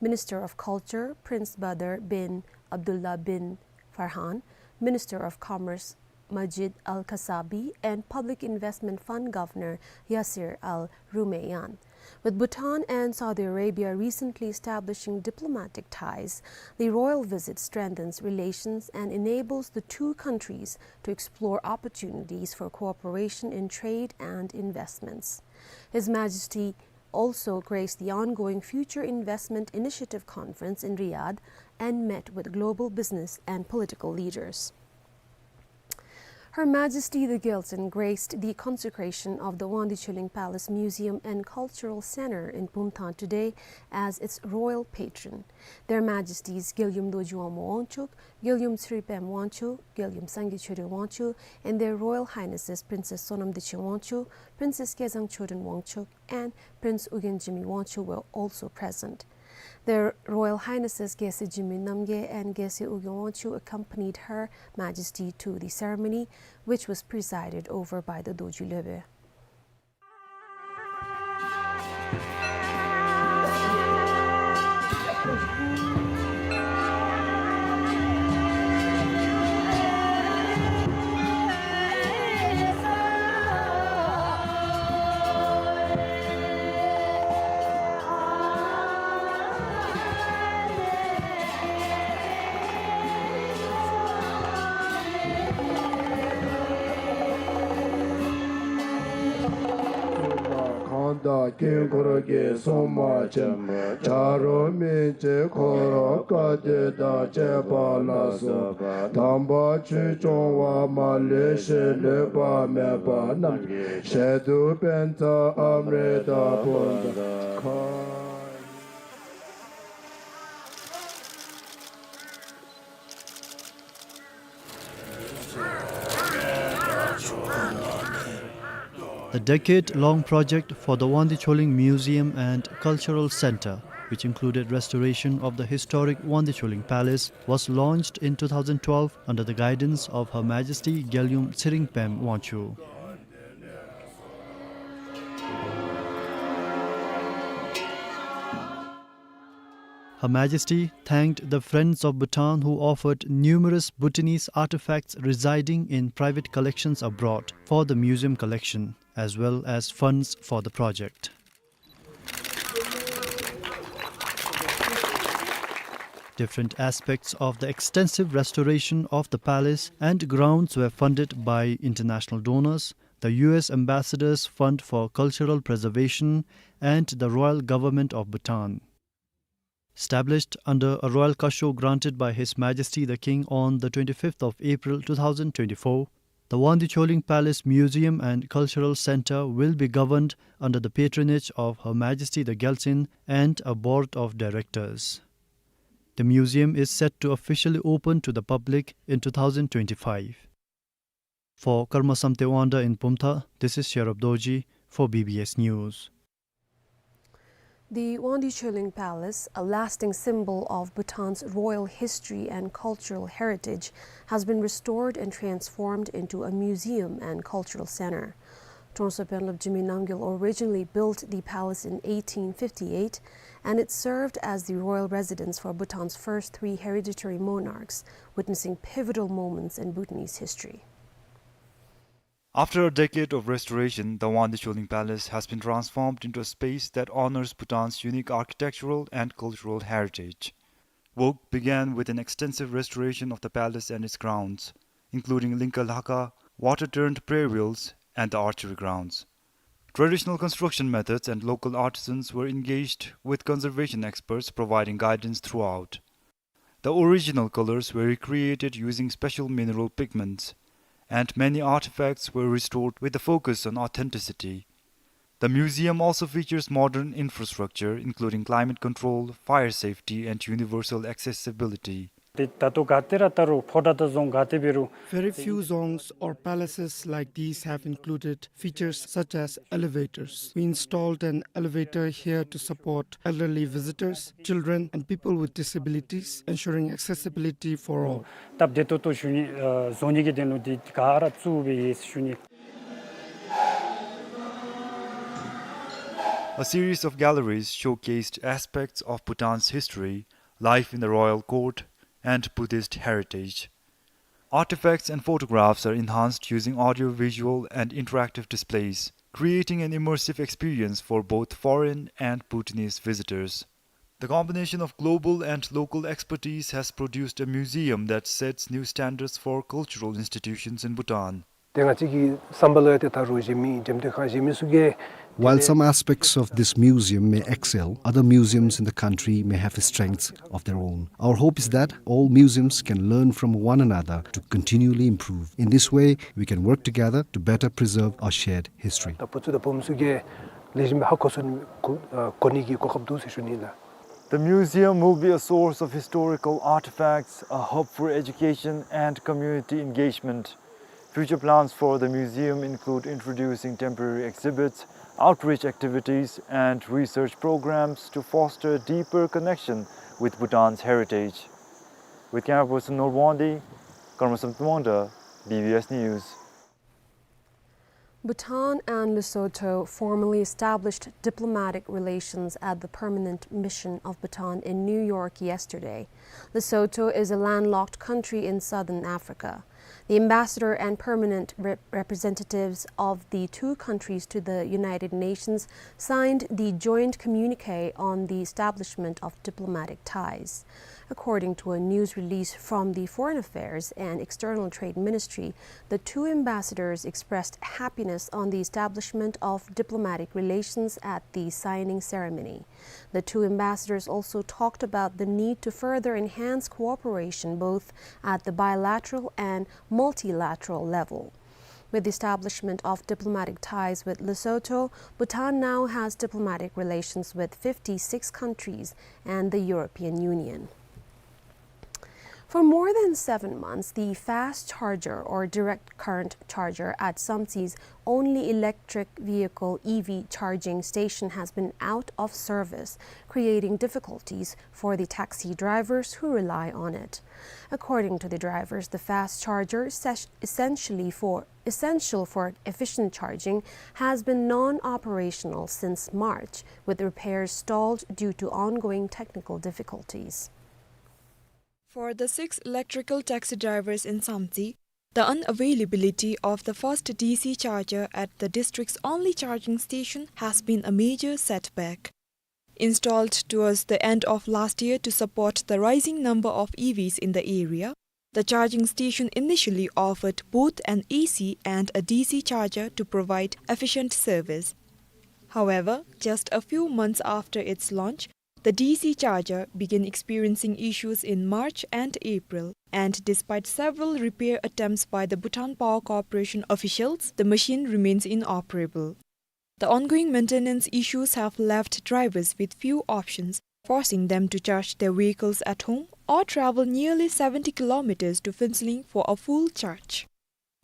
Minister of Culture Prince Badr bin Abdullah bin Farhan, Minister of Commerce Majid Al-Kasabi, and Public Investment Fund Governor Yasir Al-Rumayyan. With Bhutan and Saudi Arabia recently establishing diplomatic ties, the royal visit strengthens relations and enables the two countries to explore opportunities for cooperation in trade and investments. His Majesty also graced the ongoing Future Investment Initiative Conference in Riyadh and met with global business and political leaders. Her Majesty the Gyaltsuen graced the consecration of the Wangdecholing Palace Museum and Cultural Center in Pumthang today as its royal patron. Their Majesties Gyeongyum Dorji Wangmo Wangchuck, Gyeongyum Tsering Pem Wangchuck, Gyeongyum Sangay Choden Wangchuck, and Their Royal Highnesses Princess Sonam Dechen Wangchuck, Princess Kezang Choden Wangchuck, and Prince Ugyen Jime Wangchuck were also present. Their Royal Highnesses Gyaltsuen Jime Namgay and Gyaltsuen Ugyen Wangchuck accompanied Her Majesty to the ceremony, which was presided over by the Dorji Lopen. གང་དག་དཀྱིལ་འཁོར་གྱི་སྲུང་མ་ཆེན་པོ་བྱ་རོག་སྨིན་བྱེད་འཁོར་བསྐལ་དུས་དང་བཅས་པ་ལ་སོགས་པ་དམ་པ་ཆོས་སྐྱོང་བ་མ་ལུས་ཤིང་ལུས་པ་མེད་པ་རྣམས་ཀྱི་ཞལ་དུ་པཉྩ་ཨམྲྀཏ་ཕུལ་ཟེར། The decade-long project for the Wangdecholing Museum and Cultural Center, which included restoration of the historic Wangdecholing Palace, was launched in two thousand twelve under the guidance of Her Majesty Gyeongyum Tsering Pem Wangchuck. Her Majesty thanked the Friends of Bhutan who offered numerous Bhutanese artifacts residing in private collections abroad for the museum collection, as well as funds for the project. Different aspects of the extensive restoration of the palace and grounds were funded by international donors, the U S Ambassador's Fund for Cultural Preservation, and the Royal Government of Bhutan. Established under a royal cachot granted by His Majesty the King on the twenty-fifth of April two thousand twenty-four, the Wangdi Choling Palace Museum and Cultural Center will be governed under the patronage of Her Majesty the Gyaltsuen and a board of directors. The museum is set to officially open to the public in two thousand twenty-five. For Karma Samte Wangda in Pumtha, this is Sherab Dorji for B B S News. The Wangdi Choling Palace, a lasting symbol of Bhutan's royal history and cultural heritage, has been restored and transformed into a museum and cultural center. Tongsa Penlop Jigme Namgyel originally built the palace in eighteen fifty-eight, and it served as the royal residence for Bhutan's first three hereditary monarchs, witnessing pivotal moments in Bhutanese history. After a decade of restoration, the Wangdi Choling Palace has been transformed into a space that honors Bhutan's unique architectural and cultural heritage. Work began with an extensive restoration of the palace and its grounds, including Lingka Lhakha, water-turned prayer wheels, and the archery grounds. Traditional construction methods and local artisans were engaged, with conservation experts providing guidance throughout. The original colors were recreated using special mineral pigments, and many artifacts were restored with a focus on authenticity. The museum also features modern infrastructure, including climate control, fire safety, and universal accessibility. ཏེ་ད་ལྟོ་ག་ཏེ་ར་ད་རུང་ཕོ་བྲང་དང་རྫོང་ག་ཏེ་འབད་རུང་། Very few dzongs or palaces like these have included features such as elevators. We installed an elevator here to support elderly visitors, children, and people with disabilities, ensuring accessibility for all. སྟབས་བདེ་ཏོག་ཏོ་ཞུ་ནི་ཨ་བཟོ་ནི་གི་དོན་ལུ་འདི་ག་ར་བཙུགས་སྦེ་ཡོད་ཟེར་ཞུ་ནི། A series of galleries showcased aspects of Bhutan's history, life in the royal court, and Buddhist heritage. Artifacts and photographs are enhanced using audio-visual and interactive displays, creating an immersive experience for both foreign and Bhutanese visitors. The combination of global and local expertise has produced a museum that sets new standards for cultural institutions in Bhutan. ཏེ་ང་བཅས་ཀྱི་བསམ་པ་ལུ་ཡང་ཏེ་ད་རུང་གཞན་མི་འགྲེམས་སྟོན་ཁང་གཞན་མི་ཚུ་གིས། While some aspects of this museum may excel, other museums in the country may have strengths of their own. Our hope is that all museums can learn from one another to continually improve. In this way, we can work together to better preserve our shared history. ད་བུ་ཚུ་དང་བུམོ་ཚུ་གིས་ལེགས་ཤོམ་སྦེ་ཧ་གོ་ཚུགས་ནི་གོ་ཨ་གོ་ནི་གི་གོ་སྐབས་འདུག་ཟེར་ཞུ་ནི་ལགས། The museum will be a source of historical artifacts, a hub for education and community engagement. Future plans for the museum include introducing temporary exhibits, outreach activities, and research programs to foster deeper connection with Bhutan's heritage. With camera person Norwandi, Karma Samte Wangda, B B S News. Bhutan and Lesotho formally established diplomatic relations at the Permanent Mission of Bhutan in New York yesterday. Lesotho is a landlocked country in southern Africa. The ambassador and permanent rep-, representatives of the two countries to the United Nations signed the joint communique on the establishment of diplomatic ties. According to a news release from the Foreign Affairs and External Trade Ministry, the two ambassadors expressed happiness on the establishment of diplomatic relations at the signing ceremony. The two ambassadors also talked about the need to further enhance cooperation both at the bilateral and multilateral level. With the establishment of diplomatic ties with Lesotho, Bhutan now has diplomatic relations with fifty-six countries and the European Union. For more than seven months, the fast charger or direct current charger at Samtse's only electric vehicle E V charging station has been out of service, creating difficulties for the taxi drivers who rely on it. According to the drivers, the fast charger, ses-, essentially for, essential for efficient charging, has been non-operational since March, with repairs stalled due to ongoing technical difficulties. For the six electrical taxi drivers in Samtse, the unavailability of the first D C charger at the district's only charging station has been a major setback. Installed towards the end of last year to support the rising number of E Vs in the area, the charging station initially offered both an A C and a D C charger to provide efficient service. However, just a few months after its launch, the D C charger began experiencing issues in March and April, and despite several repair attempts by the Bhutan Power Corporation officials, the machine remains inoperable. The ongoing maintenance issues have left drivers with few options, forcing them to charge their vehicles at home or travel nearly seventy kilometers to Phuentsholing for a full charge.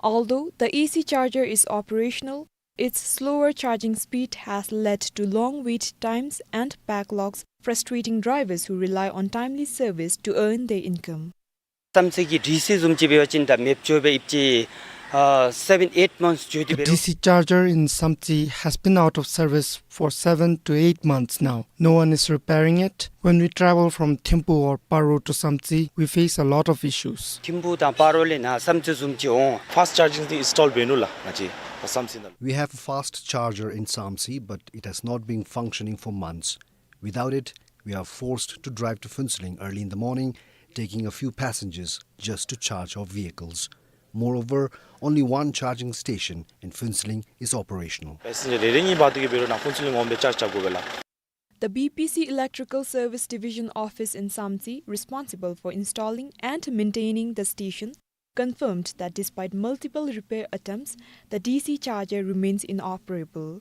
Although the A C charger is operational, its slower charging speed has led to long wait times and backlogs, frustrating drivers who rely on timely service to earn their income. བསམ་རྩེ་གི་ཌི་སི་བཟུམ་ཅིག་འབད་བ་ཅིན་ད་མེདཔ་འགྱོ་སྦེ་ཨིན་ཅི། ཨ་སེ་བེན་ཨེཊ་མནཐས་འགྱོ་སྟེ་འབད་རུང། The D C charger in Samtse has been out of service for seven to eight months now. No one is repairing it. When we travel from Thimphu or Paro to Samtse, we face a lot of issues. ཐིམ་ཕུ་དང་སྤ་རོ་ལས་ནཱ་བསམ་རྩེ་བཟུམ་ཅིག་འོང་། Fast charging འདི་ཨིནསི་ཊོལ་འབད་ནུག་ལགས། ང་བཅས་ད་བསམ་རྩེ་ནང་ལུ། We have a fast charger in Samtse, but it has not been functioning for months. Without it, we are forced to drive to Phuentsholing early in the morning, taking a few passengers just to charge our vehicles. Moreover, only one charging station in Phuentsholing is operational. པེ་སེན་ཇར་རེ་རེ་གཉིས་འབག་སྟེ་གིས་འབད་རུང་ནཱ་ཕུན་ཚོགས་གླིང་འོང་སྦེ་ཅརཇ་རྐྱབ་དགོ་པས་ལགས། The B P C Electrical Service Division office in Samtse, responsible for installing and maintaining the station, confirmed that despite multiple repair attempts, the D C charger remains inoperable.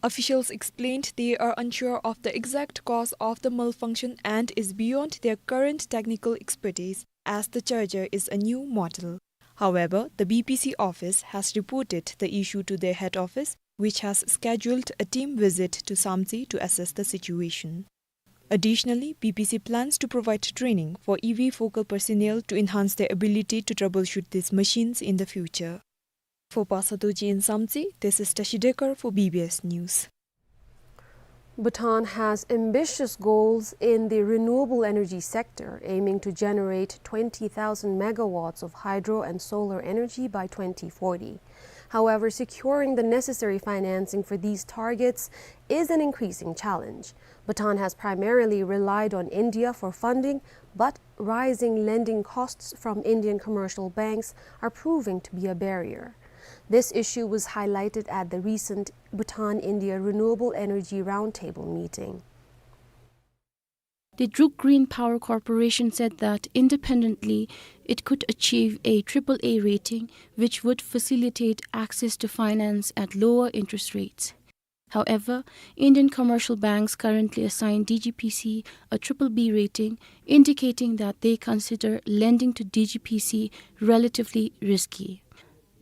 Officials explained they are unsure of the exact cause of the malfunction and is beyond their current technical expertise, as the charger is a new model. However, the B P C office has reported the issue to their head office, which has scheduled a team visit to Samtse to assess the situation. Additionally, B P C plans to provide training for E V focal personnel to enhance their ability to troubleshoot these machines in the future. For Pasa Dorji in Samtse, this is Tashi Dekar for B B S News. Bhutan has ambitious goals in the renewable energy sector, aiming to generate twenty thousand megawatts of hydro and solar energy by twenty forty. However, securing the necessary financing for these targets is an increasing challenge. Bhutan has primarily relied on India for funding, but rising lending costs from Indian commercial banks are proving to be a barrier. This issue was highlighted at the recent Bhutan-India Renewable Energy Roundtable meeting. The Druk Green Power Corporation said that independently, it could achieve a triple A rating, which would facilitate access to finance at lower interest rates. However, Indian commercial banks currently assign D G P C a triple B rating, indicating that they consider lending to D G P C relatively risky.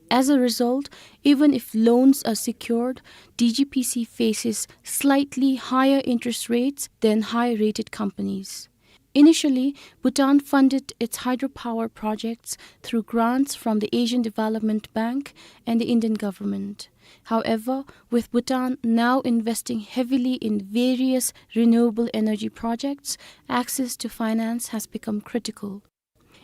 As a result, even if loans are secured, D G P C faces slightly higher interest rates than higher-rated companies. Initially, Bhutan funded its hydropower projects through grants from the Asian Development Bank and the Indian government. However, with Bhutan now investing heavily in various renewable energy projects, access to finance has become critical.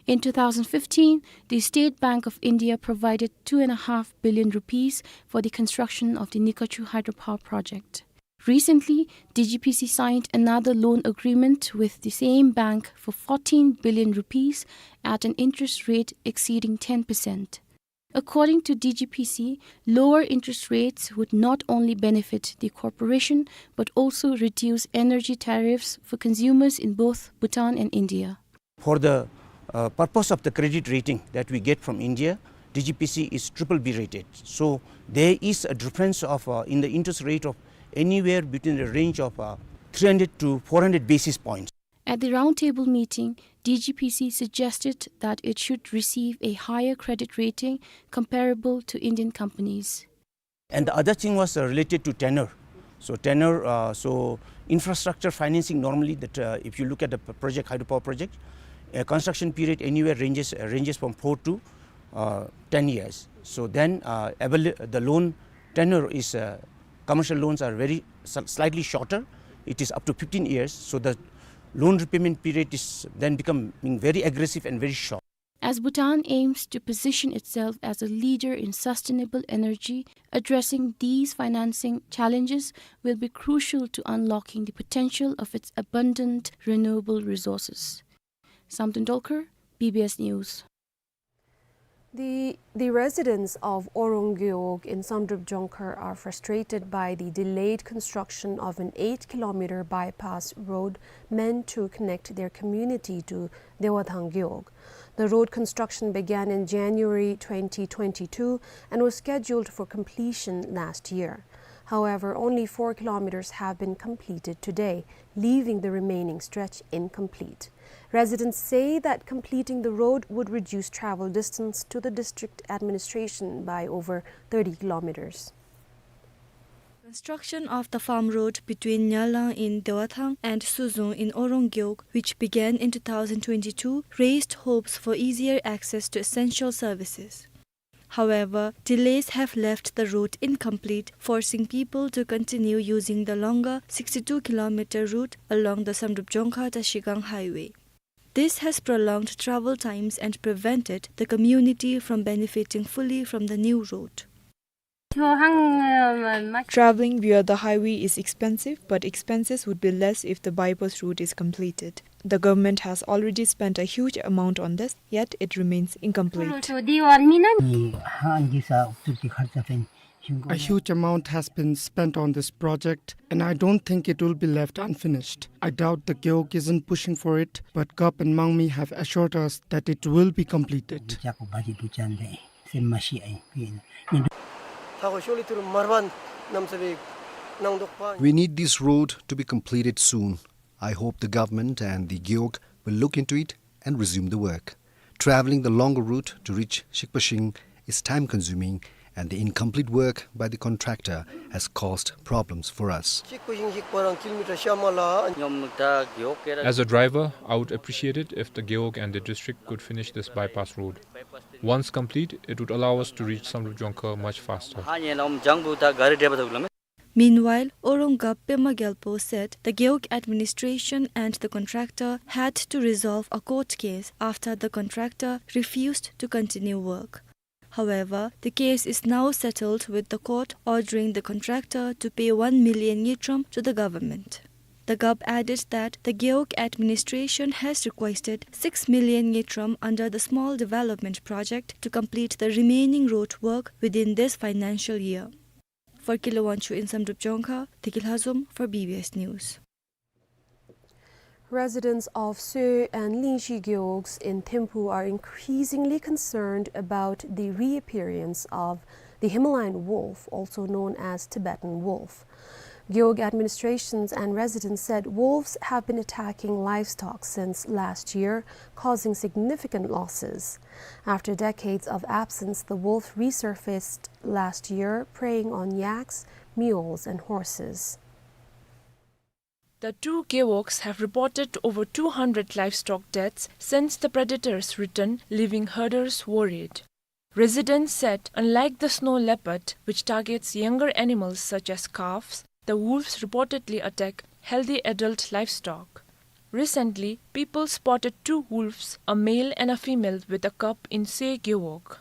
In two thousand fifteen, the State Bank of India provided two and a half billion rupees for the construction of the Nikachu hydropower project. Recently, D G P C signed another loan agreement with the same bank for fourteen billion rupees at an interest rate exceeding ten percent. According to D G P C, lower interest rates would not only benefit the corporation but also reduce energy tariffs for consumers in both Bhutan and India. For the, uh, purpose of the credit rating that we get from India, D G P C is triple B rated. So there is a difference of, uh, in the interest rate of anywhere between the range of, uh, three hundred to four hundred basis points. At the roundtable meeting, D G P C suggested that it should receive a higher credit rating comparable to Indian companies. And the other thing was, uh, related to tenure. So tenure, uh, so infrastructure financing normally that, uh, if you look at the p-, project, hydropower project, uh, construction period anywhere ranges, uh, ranges from four to, uh, ten years. So then, uh, avail-, the loan tenure is, uh, commercial loans are very sl-, slightly shorter. It is up to fifteen years. So the loan repayment period is then becoming very aggressive and very short. As Bhutan aims to position itself as a leader in sustainable energy, addressing these financing challenges will be crucial to unlocking the potential of its abundant renewable resources. Samten Dolkar, B B S News. The, the residents of Orong Gewog in Samdrup Jongkhar are frustrated by the delayed construction of an eight kilometer bypass road meant to connect their community to Dewathang Gewog. The road construction began in January twenty twenty-two and was scheduled for completion last year. However, only four kilometers have been completed today, leaving the remaining stretch incomplete. Residents say that completing the road would reduce travel distance to the district administration by over thirty kilometers. Construction of the farm road between Nyalang in Dewathang and Suzung in Orong Gewog, which began in two thousand twenty-two, raised hopes for easier access to essential services. However, delays have left the route incomplete, forcing people to continue using the longer sixty-two kilometer route along the Samdrup Jongkhar Trashigang Highway. This has prolonged travel times and prevented the community from benefiting fully from the new route. Traveling via the highway is expensive, but expenses would be less if the bypass route is completed. The government has already spent a huge amount on this, yet it remains incomplete. A huge amount has been spent on this project, and I don't think it will be left unfinished. I doubt the Gewog isn't pushing for it, but Gap and Mangmi have assured us that it will be completed. We need this road to be completed soon. I hope the government and the Gewog will look into it and resume the work. Traveling the longer route to reach Shikpashing is time-consuming, and the incomplete work by the contractor has caused problems for us. As a driver, I would appreciate it if the Gewog and the district could finish this bypass road. Once complete, it would allow us to reach Samdrup Jongkhar much faster. Meanwhile, Orong Gap Pema Gyalpo said the Gewog administration and the contractor had to resolve a court case after the contractor refused to continue work. However, the case is now settled, with the court ordering the contractor to pay one million ngultrum to the government. The Gap added that the Gewog administration has requested six million ngultrum under the Small Development Project to complete the remaining road work within this financial year. For Kilawanchu in Samdrup Jongkhar, Tekil Hazom for B B S News. Residents of Soe and Lingshi Gewogs in Thimphu are increasingly concerned about the reappearance of the Himalayan wolf, also known as Tibetan wolf. Gewog administrations and residents said wolves have been attacking livestock since last year, causing significant losses. After decades of absence, the wolf resurfaced last year, preying on yaks, mules, and horses. The two Gewogs have reported over two hundred livestock deaths since the predator's return, leaving herders worried. Residents said, unlike the snow leopard, which targets younger animals such as calves, the wolves reportedly attack healthy adult livestock. Recently, people spotted two wolves, a male and a female, with a cub in Soe Gewog.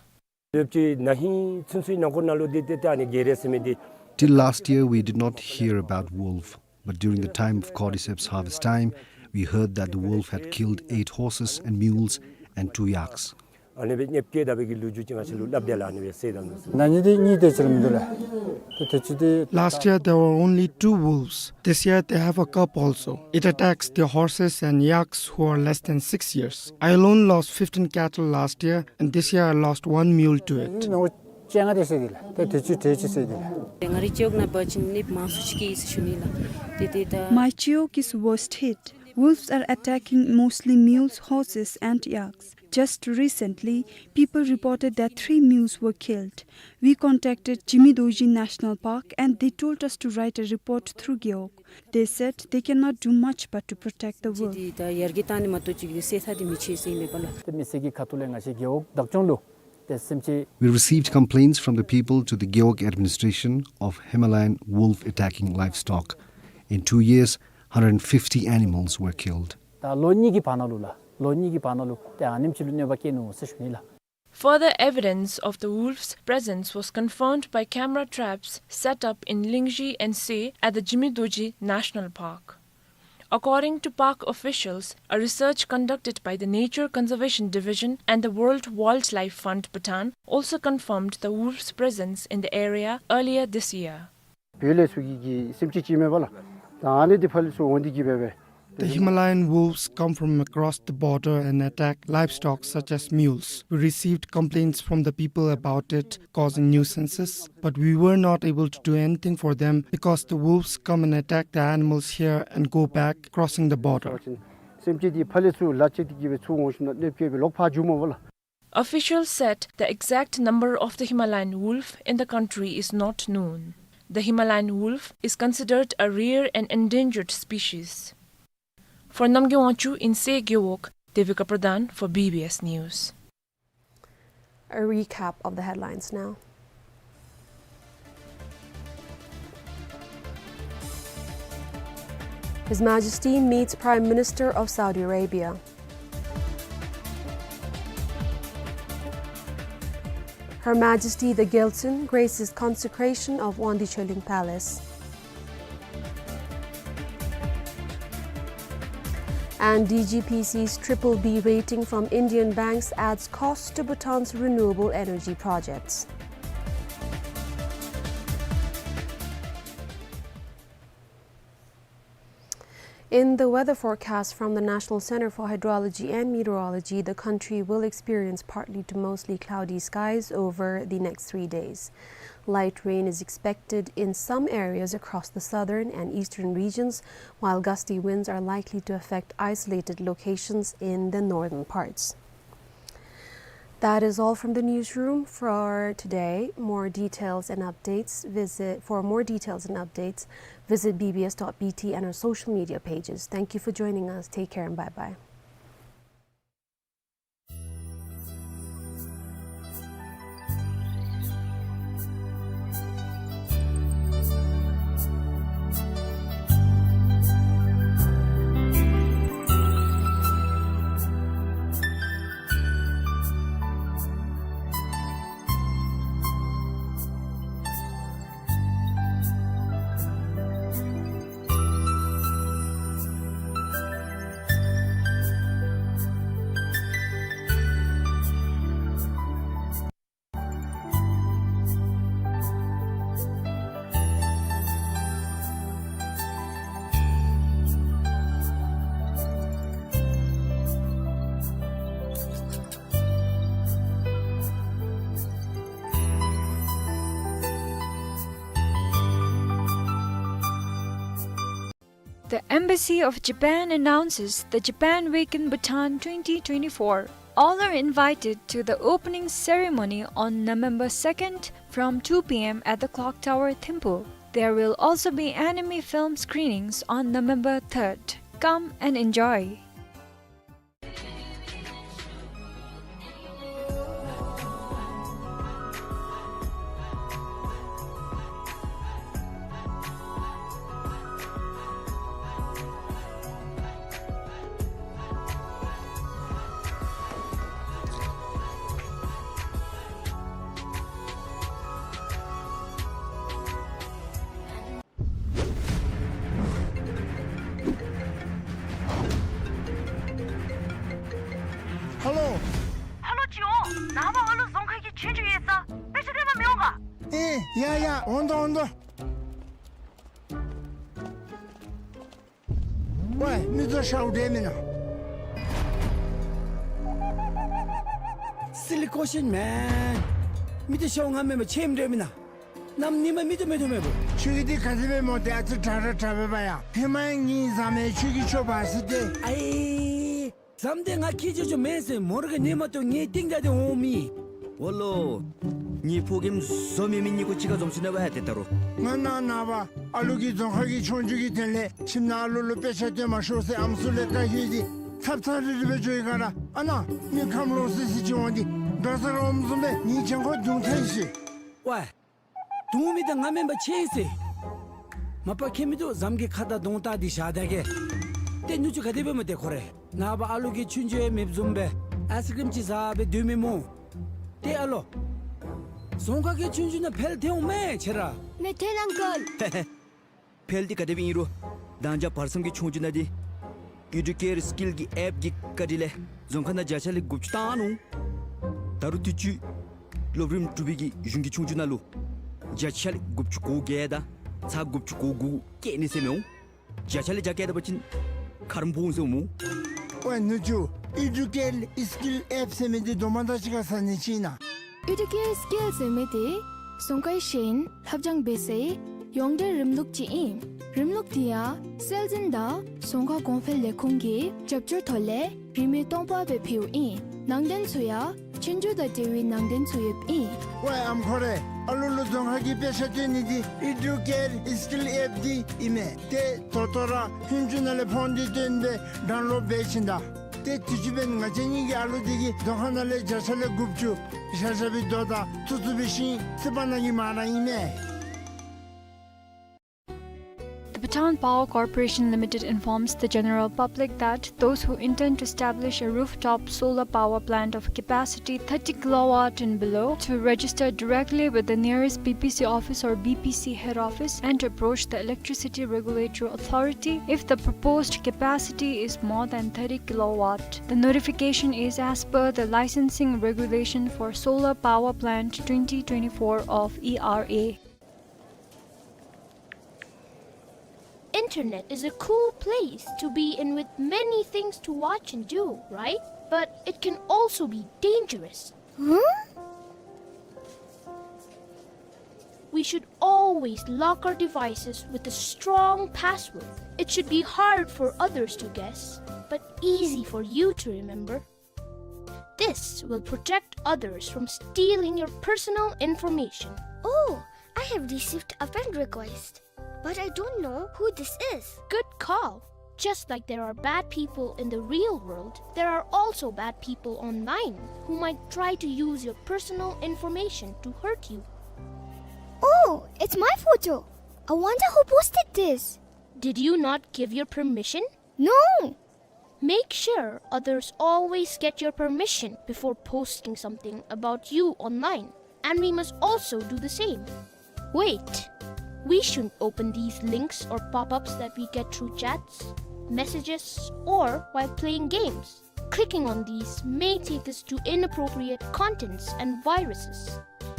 Till last year, we did not hear about wolf, but during the time of Cordyceps harvest time, we heard that the wolf had killed eight horses and mules and two yaks. Last year, there were only two wolves. This year, they have a cub also. It attacks the horses and yaks who are less than six years. I alone lost fifteen cattle last year, and this year I lost one mule to it. My Gewog is worst hit. Wolves are attacking mostly mules, horses, and yaks. Just recently, people reported that three mules were killed. We contacted Jimi Dorji National Park and they told us to write a report through Gewog. They said they cannot do much but to protect the wolf. We received complaints from the people to the Gewog administration of Himalayan wolf attacking livestock. In two years, hundred fifty animals were killed. ལོ་གཉིས་ཀྱི་བར་ན་ལུ་ཏེ་ཨ་ནེམ་ཅིག་ལུ་གནོད་པ་བཀལ་ནུག་ཟེར་ཞུ་ནི་ལགས། Further evidence of the wolf's presence was confirmed by camera traps set up in Lingzhi and Se at the Jimmy Dorji National Park. According to park officials, a research conducted by the Nature Conservation Division and the World Wildlife Fund Bhutan also confirmed the wolf's presence in the area earlier this year. བོད་ལས་ཚུར་གྱི་གི་སེམས་ཅན་ཅིག་མས་པ་ལགས། ད་ཨ་ནི་འདི་ཕར་ལས་ཚུར་འོང་སྟེ་གི་སྦེ་སྦེ། The Himalayan wolves come from across the border and attack livestock such as mules. We received complaints from the people about it causing nuisances, but we were not able to do anything for them because the wolves come and attack the animals here and go back, crossing the border. སེམས་ཅན་འདི་ཕར་ལས་ཚུར་ལ་ཆས་ཏེ་གི་སྦེ་ཚུར་འོང་ཞིནམ་ལས་གནོད་བསྐྱལ་སྦེ་ལོག་ཕར་འགྱོཝ་མས་པ་ལགས། Officials said the exact number of the Himalayan wolf in the country is not known. The Himalayan wolf is considered a rare and endangered species. For Namgay Wangchuk in Se Gewog, Devika Pradhan for B B S News. A recap of the headlines now. His Majesty meets Prime Minister of Saudi Arabia. Her Majesty the Gyaltsuen graces consecration of Wangdi Choeling Palace. And D G P C's triple B rating from Indian banks adds cost to Bhutan's renewable energy projects. In the weather forecast from the National Center for Hydrology and Meteorology, the country will experience partly to mostly cloudy skies over the next three days. Light rain is expected in some areas across the southern and eastern regions, while gusty winds are likely to affect isolated locations in the northern parts. That is all from the newsroom for today. More details and updates, visit, for more details and updates, visit B B S dot B T and our social media pages. Thank you for joining us. Take care and bye-bye. The Embassy of Japan announces the Japan Week in Bhutan twenty twenty-four. All are invited to the opening ceremony on November second from two P M at the Clock Tower, Thimphu. There will also be anime film screenings on November third. Come and enjoy. ཧ་ལོ། ཧ་ལོ་ཅིག་འོང་། ནངས་པ་ཨ་ལུ་རྫོང་ཁ་གི་ཆོས་རྒྱུགས་ཡོད་ས། དཔེ་ཆ་སྟོན་པར་མི་འོང་ག། ཨེ་ཡ་ཡ། འོང་དོ་འོང་དོ། ཝའེ་མི་ཚུ་ཤཝ་འདྲ་མེན་ན། Silly question man། མི་ཚུ་ཤཝ་ང་མེན་པར་ཆེམ་འདྲ་མེན་ན། གནམ་ཉིནམ་མི་ཚུ་མེད་དོ་མེད་པོ། ཁྱོད་ཀྱིས་འདི་ག་དེ་སྦེ་སྨོ། ཏེ་ཨ་ཙི་དྲག་ར་དྲག་པས་པ་ཡ། ཧེ་མ་ཡང་ངེའི་ཟམ་མེ་ཁྱོད་ཀྱིས་ཆོས་པ་ཟེར་ཏེ། ཨའི་ཟམ་དེ་ང་ཁྱེད་ཆོ་ཆོ་མེན་ཟེར་མོ་ར་ག་ནི་མ་གཏོགས་ངེའི་རྟིང་བདའ་སྟེ་འོང་མི། འོ་ལོ། ངེའི་ཕོ་རྒནམ་བཟོ་མི་མི་གཉིས་ཀོ་གཅིག་ཁར་འཛོམས་སོ་ནུག་པ་ཡ་ཏེ་ད་རུང་། ང་ནངས་པ་ཨ་ལུ་གིས་རྫོང་ཁ་གི་ཆོས་རྒྱུགས་ཀྱི་དོན་ལས་ཁྱིམ་ནང་ཨ་ལུ་ལུ་དཔེ་ཆ་སྟོན་མ་ཤོག་ཟེར་ཨམ་སྲུ་ལས་བཀའ་ཡོད་དེ། ཚབ་ཚབ་རིལ་རི་སྦེ་འགྱོ་ཡི་ག་ར། ཨ་ནཱ་མི་ཁམས་ལོག་སི་སི་ཅིག་འོང་སྟེ་དགའ་ས་ར་འོངམ་བཟུམ་སྦེ་ངེའི་གྱང་ཁར་རྡུང་ཐལ་ཤིག། ཝའེ། རྡུང་མི་དེ་ང་མེན་པར་ཆི་ཟེར། མ་པ་ཁྱད་མི་འདུག། ཟམ་གྱི་ཁ་དར་གདོང་བལྟ་སྟེ་བཞག་ད་གེ། ཏེ་ནུ་གཅུང་ག་དེ་སྦེ་སྨོ་ཏེ་ཁོ་རེ། ནངས་པ་ཨ་ལུ་གི་ཆུང་ཆུང་ཡང་མེདཔ་བཟུམ་སྦེ་ཨའིསི་ཀྲིམ་ཅིག་བཟའ་སྦེ་སྡོད་མི་སྨོ། ཏེ་ཨ་ལོ། རྫོང་ཁག་གི་ཆུང་ཆུང་ནང་འཕེལ་ཐལ་འོང་མས་ཁྱེད་ར། མི་ཐལ་ཨང་ཀལ། འཕེལ་འདི་ག་དེ་སྦེ་ཨིན་རུང་། མདང་ཞག་བར་མཚམས་ཀྱི་ཆུང་ཆུང་ནང་འདི་ཨེ་ཌུ་ཀེར་སི་ཀིལ་གྱི་ཨེཔ་གི་བཀའ་དྲིན་ལས་རྫོང་ཁག་ནང་བརྒྱ་ཆ་ལས་དགུ་བཅུ་བཏང་ནུག། ད་རུང་དུས་ཅི་སློབ་རིམ་དྲུག་པའི་གི་གཞུང་གི་ཆུང་ཆུང་ནང་ལུ་བརྒྱ་ཆ་ལས་དགུ་བཅུ་གོ་བརྒྱད་དང་ཚག་དགུ་བཅུ་གོ་དགུ་བཀལ་ནི་ཟེར་མི་འོང་། བརྒྱ་ཆ་ལས་བརྒྱ་བཀལ་ད་པ་ཅིན་ཁ་རམ་སྦོམ་ཟེར་འོང་སྨོ། ཝའེ་ནུ་གཅུང་ཨེ་ཌུ་ཀེར་སི་ཀིལ་ཨེཔ་ཟེར་མི་འདི་དོ་མ་དང་གཅིག་ཁར་ཟ་ནི་ཅིག་ཨིན་ན། ཨེ་ཌུ་ཀེར་སི་ཀིལ་ཟེར་མི་འདི་རྫོང་ཁའི་ཤེས་ཡོན་ལྷབ་སྦྱང་འབད་སའི་ཡོངས་འབྲེལ་རིམ་ལུགས་ཅིག་ཨིན། རིམ་ལུགས་འདི་ཡང་སྲོལ་འཛིན་དང་རྫོང་ཁ་གོང་འཕེལ་ལས་ཁུངས་ཀྱི་རྒྱབ་སྐྱོར་ཐོག་ལས་རིན་མེད་སྟོང་པ་སྦེ་ཕུལཝ་ཨིན། ནང་དོན་ཚུ་ཡང་ཆོས་རྒྱུགས་དང་འབྲེལ་བའི་ནང་དོན་ཚུ་ཡོདཔ་ཨིན། ཝའེ་ཨམ་ཁོ་རེ། ཨ་ལུ་ལུ་རྫོང་ཁ་གི་དཔེ་ཆ་སྟོན་ནི་འདི་ཨེ་ཌུ་ཀེར་སི་ཀིལ་ཨེཔ་འདི་ཨིན་མས། ཏེ་ད་ལྟོ་ར་ཧུན་ཅུ་ནང་ལས་ཕོན་འདི་བཏོན་སྦེ་ཌའུན་ལོཌ་འབད་ཞིནམ་ད། ཏེ་དུས་ཅི་འབདན་ང་བཅས་གཉིས་ཀྱི་ཨ་ལུ་འདི་གིས་རྫོང་ཁ་ནང་ལས་བརྒྱ་ཆ་ལས་དགུ་བཅུ་བཞག་བཞག་པའི་དོ་དང་ཚུ་ཚུ་འབད་ཞིནམ་རྩིས་པ་ནང་གི་མ་ར་ཨིན་མས། The Bhutan Power Corporation Limited informs the general public that those who intend to establish a rooftop solar power plant of capacity thirty kilowatt and below to register directly with the nearest B P C office or B P C head office and to approach the Electricity Regulatory Authority if the proposed capacity is more than thirty kilowatt. The notification is as per the Licensing Regulation for Solar Power Plant twenty twenty-four of E R A. Internet is a cool place to be in with many things to watch and do, right? But it can also be dangerous. Huh? We should always lock our devices with a strong password. It should be hard for others to guess, but easy for you to remember. This will protect others from stealing your personal information. Oh, I have received a friend request, but I don't know who this is. Good call. Just like there are bad people in the real world, there are also bad people online who might try to use your personal information to hurt you. Oh, it's my photo. I wonder who posted this. Did you not give your permission? No. Make sure others always get your permission before posting something about you online, and we must also do the same. Wait, we shouldn't open these links or pop-ups that we get through chats, messages, or while playing games. Clicking on these may take us to inappropriate contents and viruses.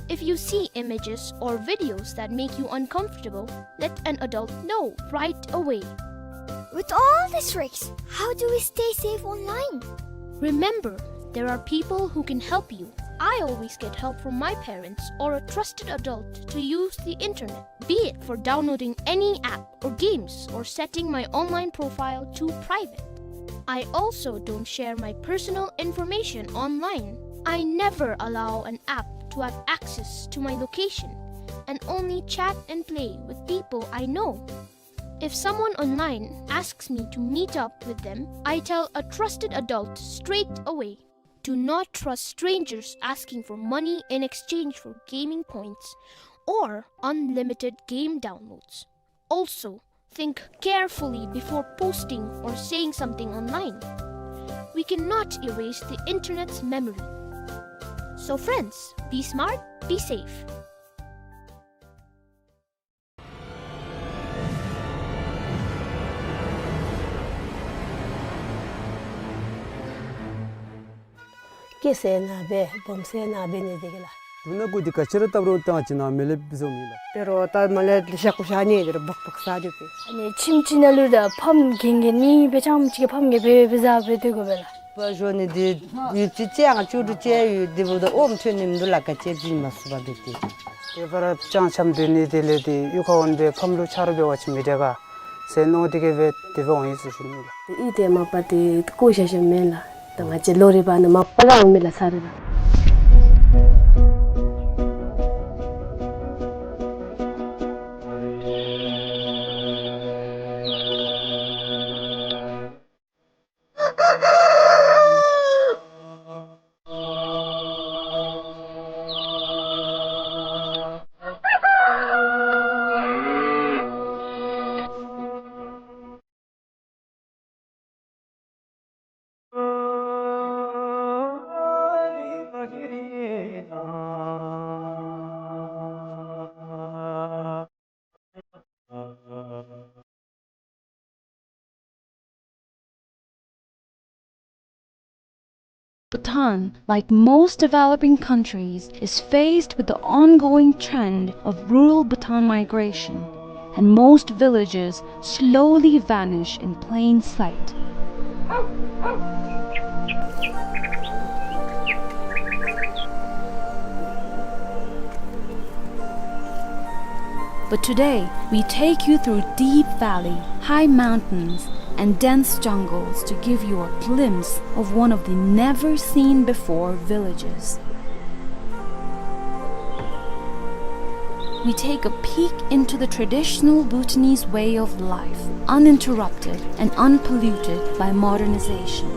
If you see images or videos that make you uncomfortable, let an adult know right away. With all these tricks, how do we stay safe online? Remember, there are people who can help you. I always get help from my parents or a trusted adult to use the internet, be it for downloading any app or games or setting my online profile to private. I also don't share my personal information online. I never allow an app to have access to my location and only chat and play with people I know. If someone online asks me to meet up with them, I tell a trusted adult straight away. Do not trust strangers asking for money in exchange for gaming points or unlimited game downloads. Also, think carefully before posting or saying something online. We cannot erase the internet's memory. So friends, be smart, be safe. སྐྱེས་ཟེར་ན་འབད་སྦོམ་ཟེར་ན་འབད་ནི་དེ་གིས་ལགས། དུག་སྣ་ཀུ་འདི་ག་ཅི་ར་བཏབ་རུང་བཏང་ཅི་ན་མི་ལེབ་བཟོ་མི་ལགས། དེ་རུང་ད་མ་ལེབ་ལེ་ཤ་ཀུ་ཤ་ནི་དེ་རུང་སྦག་སྦག་ཟ་དེ་སྦེ། ཨ་ནི་ཁྱིམ་ཅིག་ནང་ལུ་ད་ཕམ་གན་གན་ནི་འབད་ཙང་ཅིག་གི་ཕམ་གན་འབད་འབད་ཟ་འབད་དེ་དགོ་པས་ལགས། པ་ཞོ་ནི་འདི་ཡུདཔ་ཅིག་ཅན་ཅུ་དྲུག་ཅན་ཡོད་དེ་འབདཝ་ད་ཨོམ་ཐོན་ནི་མིན་འདུག་ལགས། ག་ཅི་བྱིན་མ་ཚུགས་པར་སྡོད་དེ། དེ་བར་ཅང་ཆམ་སྡོད་ནི་དེ་ལས་དེ་གཡུས་ཁར་འོང་སྦེ་ཕམ་ལུ་ཆ་རོགས་འབད་བ་ཅིན་མི་དྲག་ག་ཟེར་མནོ་དེ་གིས་སྦེ་དེ་སྦེ་འོང་ཡི་ཟེར་ཞུ་ནི་ལགས། ཨི་དེ་མ་པ་དེ་བཀོ་བཞག་བཞགཔ་མེན་ལགས། ད་ང་བཅས་ལོ་རེ་བ་ནང་མ་པ་ར་འོང་མི་ལགས་ས་རེ་ལགས། Bhutan, like most developing countries, is faced with the ongoing trend of rural Bhutan migration, and most villages slowly vanish in plain sight. But today, we take you through deep valley, high mountains, and dense jungles to give you a glimpse of one of the never-seen-before villages. We take a peek into the traditional Bhutanese way of life, uninterrupted and unpolluted by modernization.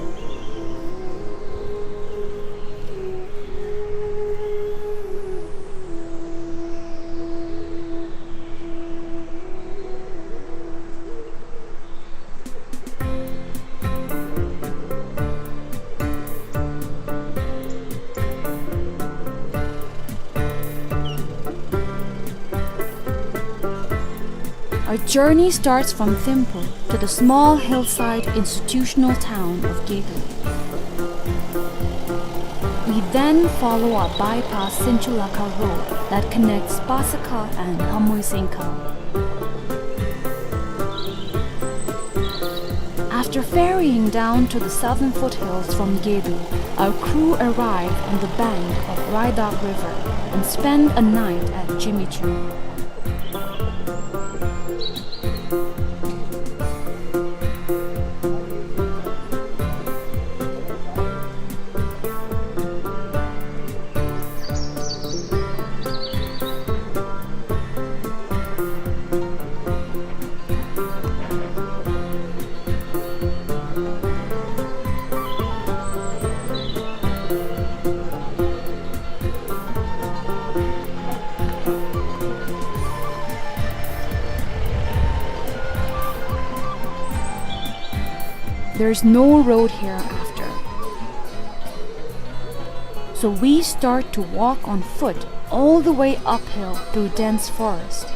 Our journey starts from Thimphu to the small hillside institutional town of Gedo. We then follow a bypass Sinchulakha road that connects Pasakha and Hamoisengkha. After ferrying down to the southern foothills from Gedo, our crew arrive on the bank of Raidak River and spend a night at Jimichung. There's no road hereafter. So we start to walk on foot all the way uphill through dense forest.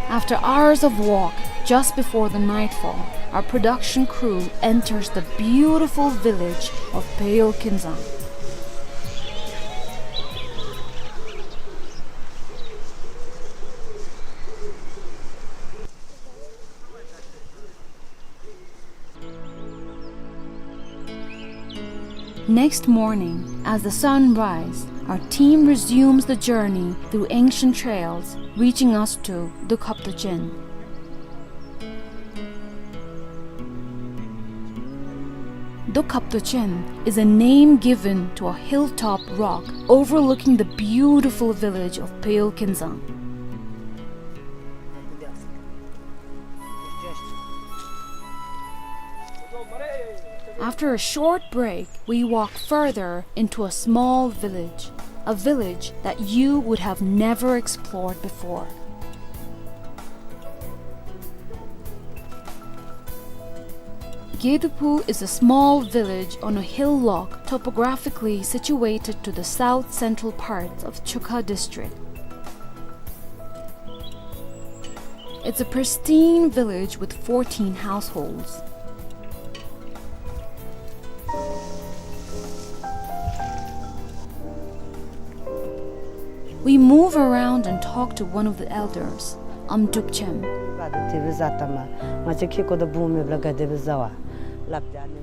After hours of walk, just before the nightfall, our production crew enters the beautiful village of Peyolkinzang. Next morning, as the sun rises, our team resumes the journey through ancient trails, reaching us to Dokhaptochen. Dokhaptochen is a name given to a hilltop rock overlooking the beautiful village of Peyolkinzang. After a short break, we walk further into a small village, a village that you would have never explored before. Geduphu is a small village on a hillock topographically situated to the south-central parts of Chukha district. It's a pristine village with fourteen households. We move around and talk to one of the elders, Amdrupchem.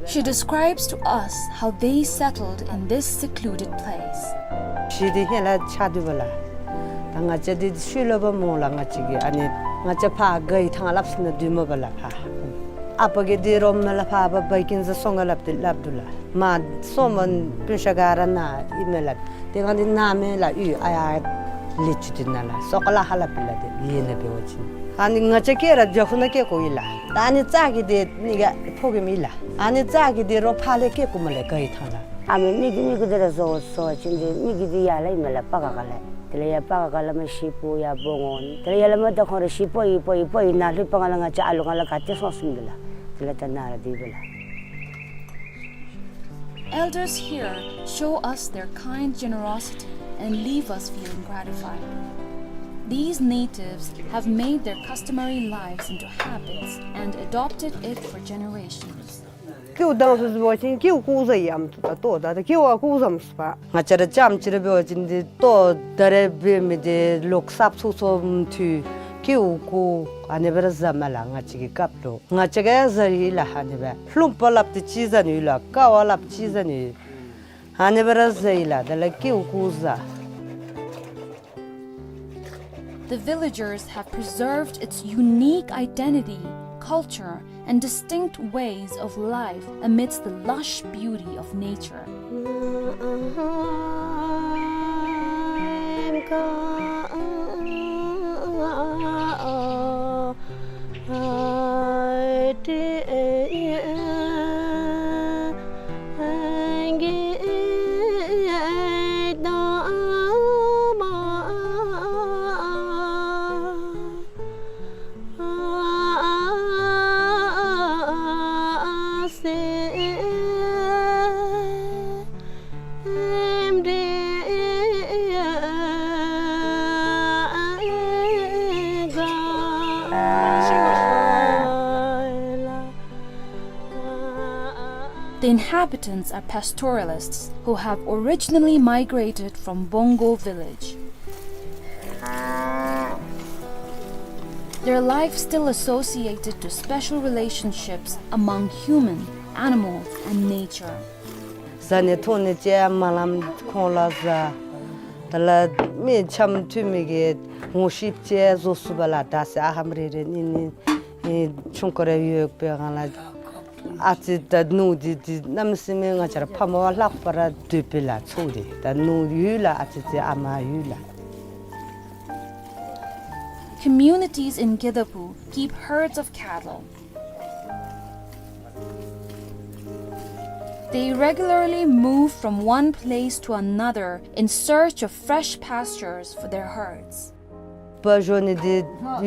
She describes to us how they settled in this secluded place. ཤི་དེ་ཧེ་ལ་ཆ་དུ་བ་ལ། ད་ང་བཅས་འདི་ཤུལ་ལོ་བ་མོ་ལ་ང་བཅས་ཀྱི་ཨ་ནི་ང་བཅས་ཕ་གི་ཐང་ལབ་སི་ན་དུ་མོ་བ་ལ་ཕ། ཨ་པ་གི་འདི་རོ་མེ་ལ་ཕ་བ་བ་ཀིན་ཟ་སོང་ག་ལབ་དེ་ལབ་དུ་ལ། མ་སོ་མོན་པུན་ཤ་ག་ར་ན་ཨི་མེ་ལ། དེ་གང་འདི་ན་མེ་ལ་ཨུ་ཨ་ཡ་ལི་ཆུ་དུ་ན་ལ་སོ་ཀ་ལ་ཧ་ལ་པི་ལ་དེ་ཡེ་ན་བེ་བ་ཅིན། ཨ་ནི་ང་བཅས་ཀྱི་ར་ཇ་ཁུ་ན་ཀེ་ཀོ་ཨི་ལ། ད་ཨ་ནི་ཙ་གི་དེ་ནི་ག་ཕོ་གི་མི་ལ། ཨ་ནི་ཙ་གི་དེ་རོ་ཕ་ལེ་ཀེ་ཀོ་མ་ལེ་ག་ཨི་ཐང་ལ། ཨ་མི་མི་གི་མི་གི་དེ་ར་བཟོ་བཟོ་ཅིན་དེ་མི་གི་དེ་ཡ་ལ་ཨི་མེ་ལ་པ་ག་ག་ལ། དེ་ལ་ཡ་པ་ག་ག་ལ་མ་ཤི་པོ་ཡ་བོ་ངོ་ནི། དེ་ལ་ཡ་ལ་མ་ད་ཁོང་ར་ཤི་པོ་ཨི་པོ་ཨི་པོ་ཨི་ན་ལྷུ་པ་ང་ལ་ང་བཅས་ཨ་ལུ་ང་ལ་ག་ཏེ་སོང་སུམ་དེ་ལ། དེ་ལ་ད་ན་ར་དེ་བེ་ལ། Elders here show us their kind generosity and leave us feeling gratified. These natives have made their customary lives into habits and adopted it for generations. ཀེའུ་དང་སུ་སུ་བ་ཅིན་ཀེའུ་ཀུ་ཟ་ཡམ་ཏོ་ད་ཏོ་ད་ད་ཀེའུ་ཨ་ཀུ་ཟམ་སུ་པ། ང་བཅས་ར་ལྕམ་ཅིག་ར་འབད་བ་ཅིན་འདི་ལྟོ་ད་རེས་འབད་མི་འདི་ལོག་སབ་ཚུགས་ཚུགས་མཐུ་ཀེའུ་ཀུ་ཨ་ནི་སྦེ་ར་ཟ་མས་ལགས། ང་བཅས་ཀྱི་སྐབས་ལུ་ང་བཅས་ཀྱིས་ཟ་ཡི་ལགས། ཨ་ནི་སྦེ་ལྷུམ་པ་སླབ་སྟེ་ཅིག་ཟ་ནི་ཡོད་ལགས། ཀ་བ་སླབ་ཅིག་ཟ་ནི་ཡོད། ཨ་ནི་སྦེ་ར་ཟ་ཡི་ལགས། དེ་ལས་ཀེའུ་ཀུ་ཟ། The villagers have preserved its unique identity, culture, and distinct ways of life amidst the lush beauty of nature. The inhabitants are pastoralists who have originally migrated from Bongo village. Their life still associated to special relationships among human, animals, and nature. བཟའ་ནི་འཐུང་ནི་ཅིག་མ་ལམ་ཁོང་ལུ་བཟའ། དེ་ལས་མི་འཆམ་མཐུན་མི་གི་ངོ་ཤེས་ཅིག་བཟོ་ཚུགས་པས་ལགས། ད་ཟེར་ཨ་ཧམ་རེ་རེ་གཉིས་གཉིས་ཨེ་ཆུང་ཀུ་རེ་ཡོད་པའི་སྒང་ལས་ཨ་ཙི་ད་ནུ་འདི་འདི་གནམ་མེད་ས་མེད་ང་བཅས་ར་ཕ་མ་ལྷག་པར་འདོད་པས་ལགས། ཚུ་འདི་ད་ནུ་ཡོད་ལགས། ཨ་ཙི་ཙི་ཨ་མ་ཡོད་ལགས། Communities in Gedabu keep herds of cattle. They regularly move from one place to another in search of fresh pastures for their herds. པ་ཞོ་ནི་འདི་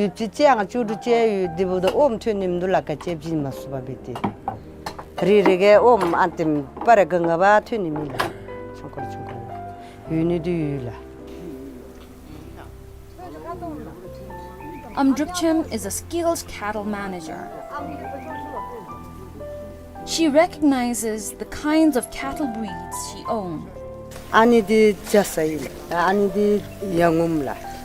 ཡུདཔ་ཅིག་ཅིག་ཡང་བཅུ་དྲུག་ཅིག་ཡོད། འདི་འབདཝ་ད་ཨོམ་ཐོན་ནི་མིན་འདུག་ལགས། ག་ཅི་བྱིན་མ་ཚུགས་པར་སྦེ་ཏེ་རེ་རེ་གིས་ཨོམ་ཨ་ཏེམ་པ་རེ་ག་ང་བ་ཐོན་ནི་མེད་ལགས། ཆུང་ཀུ་རེ་ཆུང་ཀུ་རེ་ཡོད་ནི་འདི་ཡོད་ལགས། Amdrupchem is a skilled cattle manager. She recognizes the kinds of cattle breeds she owns. ཨ་ནི་འདི་རྒྱ་ཚ་ཨིན་ལགས། ཨ་ནི་འདི་ཡ་ངོམ་ལགས།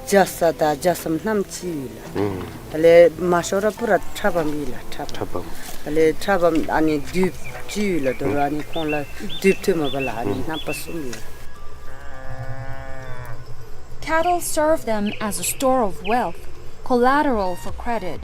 རྒྱ་ཚ་དང་རྒྱ་ཚམ་རྣམ་གཅིག་ཨིན་ལགས། ཨུམ། དེ་ལས་མ་ཤོར་ར་པུ་ར་ཁྲ་བམ་ཨིན་ལགས། ཁྲ་བམ། ཁྲ་བམ། དེ་ལས་ཁྲ་བམ་ཨ་ནི་དུཔ་གཅིག་ཡོད་ལགས། དོ་རུང་ཨ་ནི་ཁོང་ལུ་དུཔ་ཐོན་མ་པ་ལགས། ཨ་ནི་ཨུམ། རྣམ་པ་གསུམ་ཡོད། Cattle serve them as a store of wealth, collateral for credit.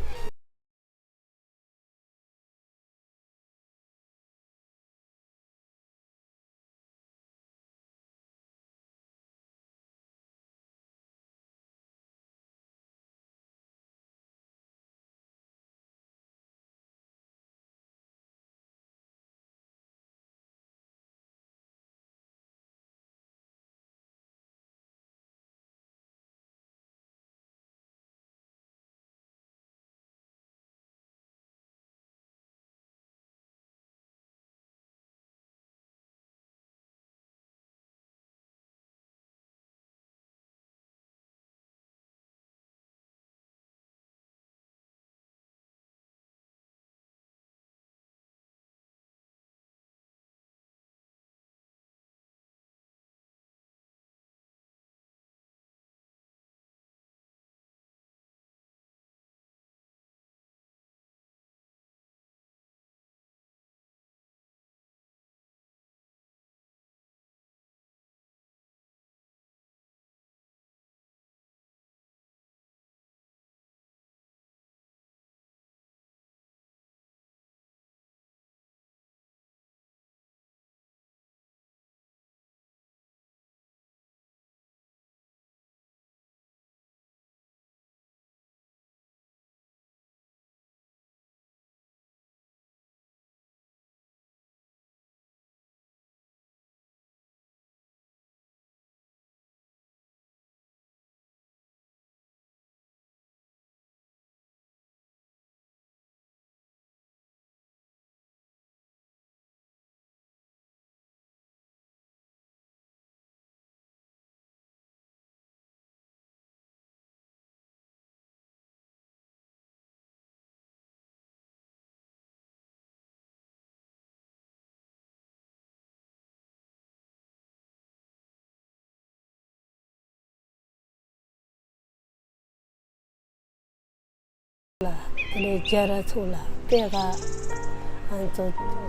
དེ་ལས་སྦྱར་ཚུ་ལགས། པེ་ཀ་ཨ་ནི་ཚུ་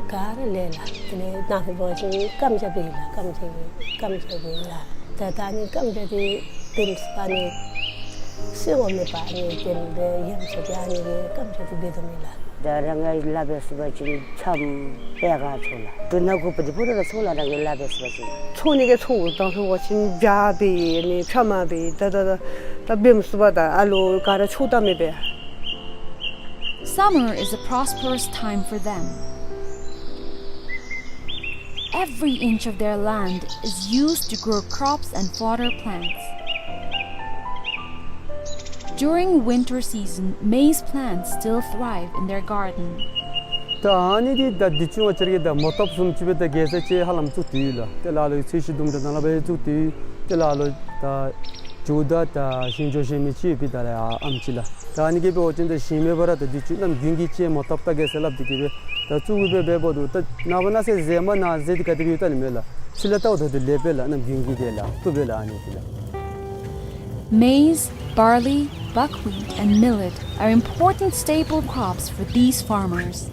ག་ར་ལས་ལགས། དེ་ལས་ནཱ་ལུ་འབད་བ་ཅིན་སྐམ་ཆ་འབད་ཡི་ལགས། སྐམ་ཆ་འབད་སྐམ་ཆ་འབད་ཡི་ལགས། ད་ད་ཨ་ནི་སྐམ་ཆ་འདི་བེམ་ཨ་ནི་སོ་ངོ་མེད་པར་ཨ་ནི་དེ་སྦེ་ཡང་ཆ་འདི་ཨ་ནི་གི་སྐམ་ཆ་འདི་འབད་དོ་མས་ལགས། ད་རང་གི་ལཱ་འབད་ཚུགས་པ་ཅིན་ཆམ་པེ་ཀ་ཚུ་ལགས། འབྲུ་སྣ་དགུ་པོ་འདི་ཕུད་ར་ཚུགས་ལགས། རང་གི་ལཱ་འབད་ཚུགས་པ་ཅིན། འཚོ་ནི་གི་འཚོ་དང་ལྷོད་པ་ཅིན་སྦྱར་འབད་ནི་ཕྱེ་མར་འབད་ད་ད་ད་ད་བེམ་ཚུགས་པ་ད་ཨ་ལོ་ག་ར་འཚོ་ད་མེད་པས། Summer is a prosperous time for them. Every inch of their land is used to grow crops and fodder plants. During winter season, maize plants still thrive in their garden. ད་ཨ་ནི་འདི་ད་འདི་ཚུ་ང་བཅས་ར་གིས་ད་མ་བཏབ་བཟུམ་ཅིག་སྦེ་ད་གེ་སར་ཅིག་ཧ་ལམ་བཙུགས་ཏེ་ཡོད་ལགས། ཏེ་ལ་ལུ་ཚོས་གཞི་དུམ་གྲ་ནང་ལུ་སྦེ་བཙུགས་ཏེ་ཡོད། ཏེ་ལ་ལུ་ད་མཇུག་ད་ད་ཞིང་འགྱོ་ཤེས་མི་ཅིག་ཡོད་པས། ད་ལགས་ཨ་ཨམ་ཅིག་ལགས། ད་ཨ་ནི་གིས་འབད་བ་ཅིན་ད་ཞིང་མེད་པར་ད་འདི་ཚུ་གནམ་དགུན་གྱི་ཅིག་མ་བཏབ་ད་གེ་སར་སླབ་སྟེ་གིས་སྦེ་ད་བཙུགས་སྦེ་འབདཝ་ད་ད་ནངས་པ་གནངས་ཚེ་ཟེར་མ་གནང་ཟེར་འདི་ག་དེ་སྦེ་ཡོད་ད་ནི་མེད་ལགས། ཕྱི་ལས་ལྟཝ་ད་ད་ལེགས་པས་ལགས། གནམ་དགུན་གྱི་དེ་ལགས་བཏུབ་པས་ལགས་ཨ་ནི་དེ་ལགས། Maize, barley, buckwheat, and millet are important staple crops for these farmers.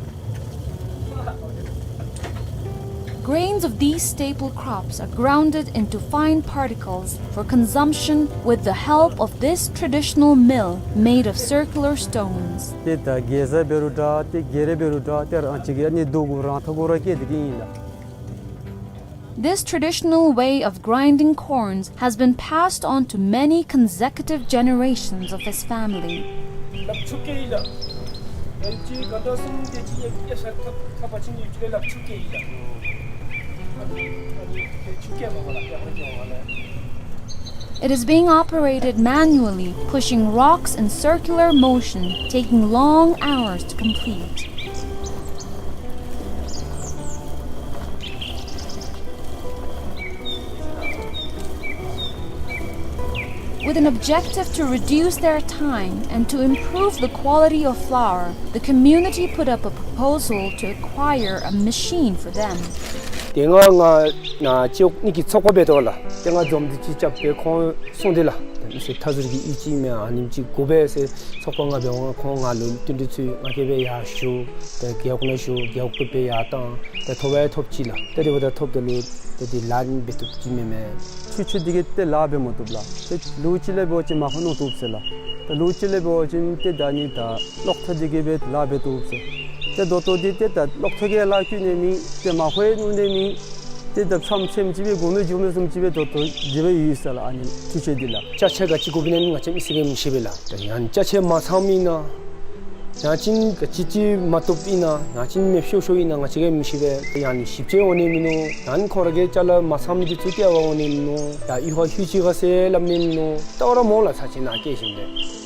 Grains of these staple crops are grounded into fine particles for consumption with the help of this traditional mill made of circular stones. ཏེ་ད་གེ་སར་འབད་རུང་འདྲ་ཏེ་གེ་རེ་འབད་རུང་འདྲ་ཏེ་རང་ཅིག་གི་ཨ་ནི་རྡོ་གུ་རང་ཐག་གུ་ར་བཀལ་ཏེ་གི་ཨིན་ལགས། This traditional way of grinding corns has been passed on to many consecutive generations of his family. It is being operated manually, pushing rocks in circular motion, taking long hours to complete. With an objective to reduce their time and to improve the quality of flour, the community put up a proposal to acquire a machine for them. ཏེ་ང་ང་ནཱ་ཅོག་ནི་གི་ཚོགས་པ་འབད་དོ་ལགས། ཏེ་ང་འཛོམས་ཏེ་ཅིག་རྐྱབ་སྦེ་ཁོང་གསུངས་ཏེ་ལགས། ཏེ་མི་སེར་མཐའ་ཟུར་གྱི་ཨིན་ཅི་མེན་ཨ་ནེམ་ཅིག་དགོ་པས་ཟེར་ཚོགས་པ་ང་འབད་འོང་ཁོང་ང་ལུ་བསྟུན་གྲོས་ཚུ་ང་གིས་སྦེ་ཡར་ཞུ། ཏེ་རྒེད་འོག་ནང་ཞུ། རྒེད་འོག་སྦེ་ཡར་བཏང་། ཏེ་ཐོབ་ཡང་ཐོབ་ཅི་ལགས། ཏེ་དེ་འབདཝ་ད་ཐོབ་ད་ལུ་ཏེ་འདི་ལཱ་འབད་བཏུབ་ཅི་མེན་མས། འཕྲུལ་ཆས་འདི་གིས་ཏེ་ལཱ་འབད་མ་བཏུབ་ལགས། ཏེ་ལུགས་གཅིག་ལས་འབད་བ་ཅིན་མར་ཁུ་བསྣུར་བཏུབ་ཟེར་ལགས། ཏེ་ལུགས་གཅིག་ལས་འབད་བ་ཅིན་ཏེ་ད་ཨ་ནི་ད་གློག་ཐག་འདི་གིས་སྦེ་ལཱ་འབད་བཏུབ་ཟེར། ཏེ་ད་ལྟོ་འདི་ཏེ་ད་གློག་ཐག་གིས་ལཱ་བཀོལ་ནི་མེད། ཏེ་མར་ཁུ་བསྣུར་ནི་མེད། ཏེ་ད་ཕྱམ་ཕྱེམ་ཅིག་སྦེ་དགོ་མི་འགྱོ་མི་བཟུམ་ཅིག་སྦེ་ད་ལྟོ་དེ་སྦེ་ཡོད་ཟེར་ལགས། ཨ་ནི་འཕྲུལ་ཆས་འདི་ལགས། ཅ་ཆས་ག་ཅི་དགོཔ་ཨིན་ན་ང་བཅས་མི་སེར་གྱིས་མི་ཤེས་པས་ལགས། ད་ཡང་ཅ་ཆས་མ་ཚངམ་ཨིན་ན་ཡང་ཅིན་ག་ཅི་ཅིག་མ་བཏུབ་ཨིན་ན་ཡང་ཅིན་མེདཔ་ཤོར་ཤོརཝ་ཨིན་ན་ང་བཅས་ཀྱིས་མི་ཤེས་པས། ཡང་ན་ཞིབ་དཔྱད་འོང་ནི་མིན་ནུག། ཡང་ན་ཁོང་ར་གི་ཅ་ལ་མ་ཚངམ་འདི་ཚུ་ལྟ་བར་འོང་ནི་མིན་ནུག། ཡང་ཡུལ་ཁར་ལྷོད་ཅི་ག་ཟེར་སླབ་ནི་མིན་ནུག། ལྟ་བར་མ་འོང་ལགས། ཚར་ཅིག་ནཱ་སྐྱེལ་ཞིནམ་ལས།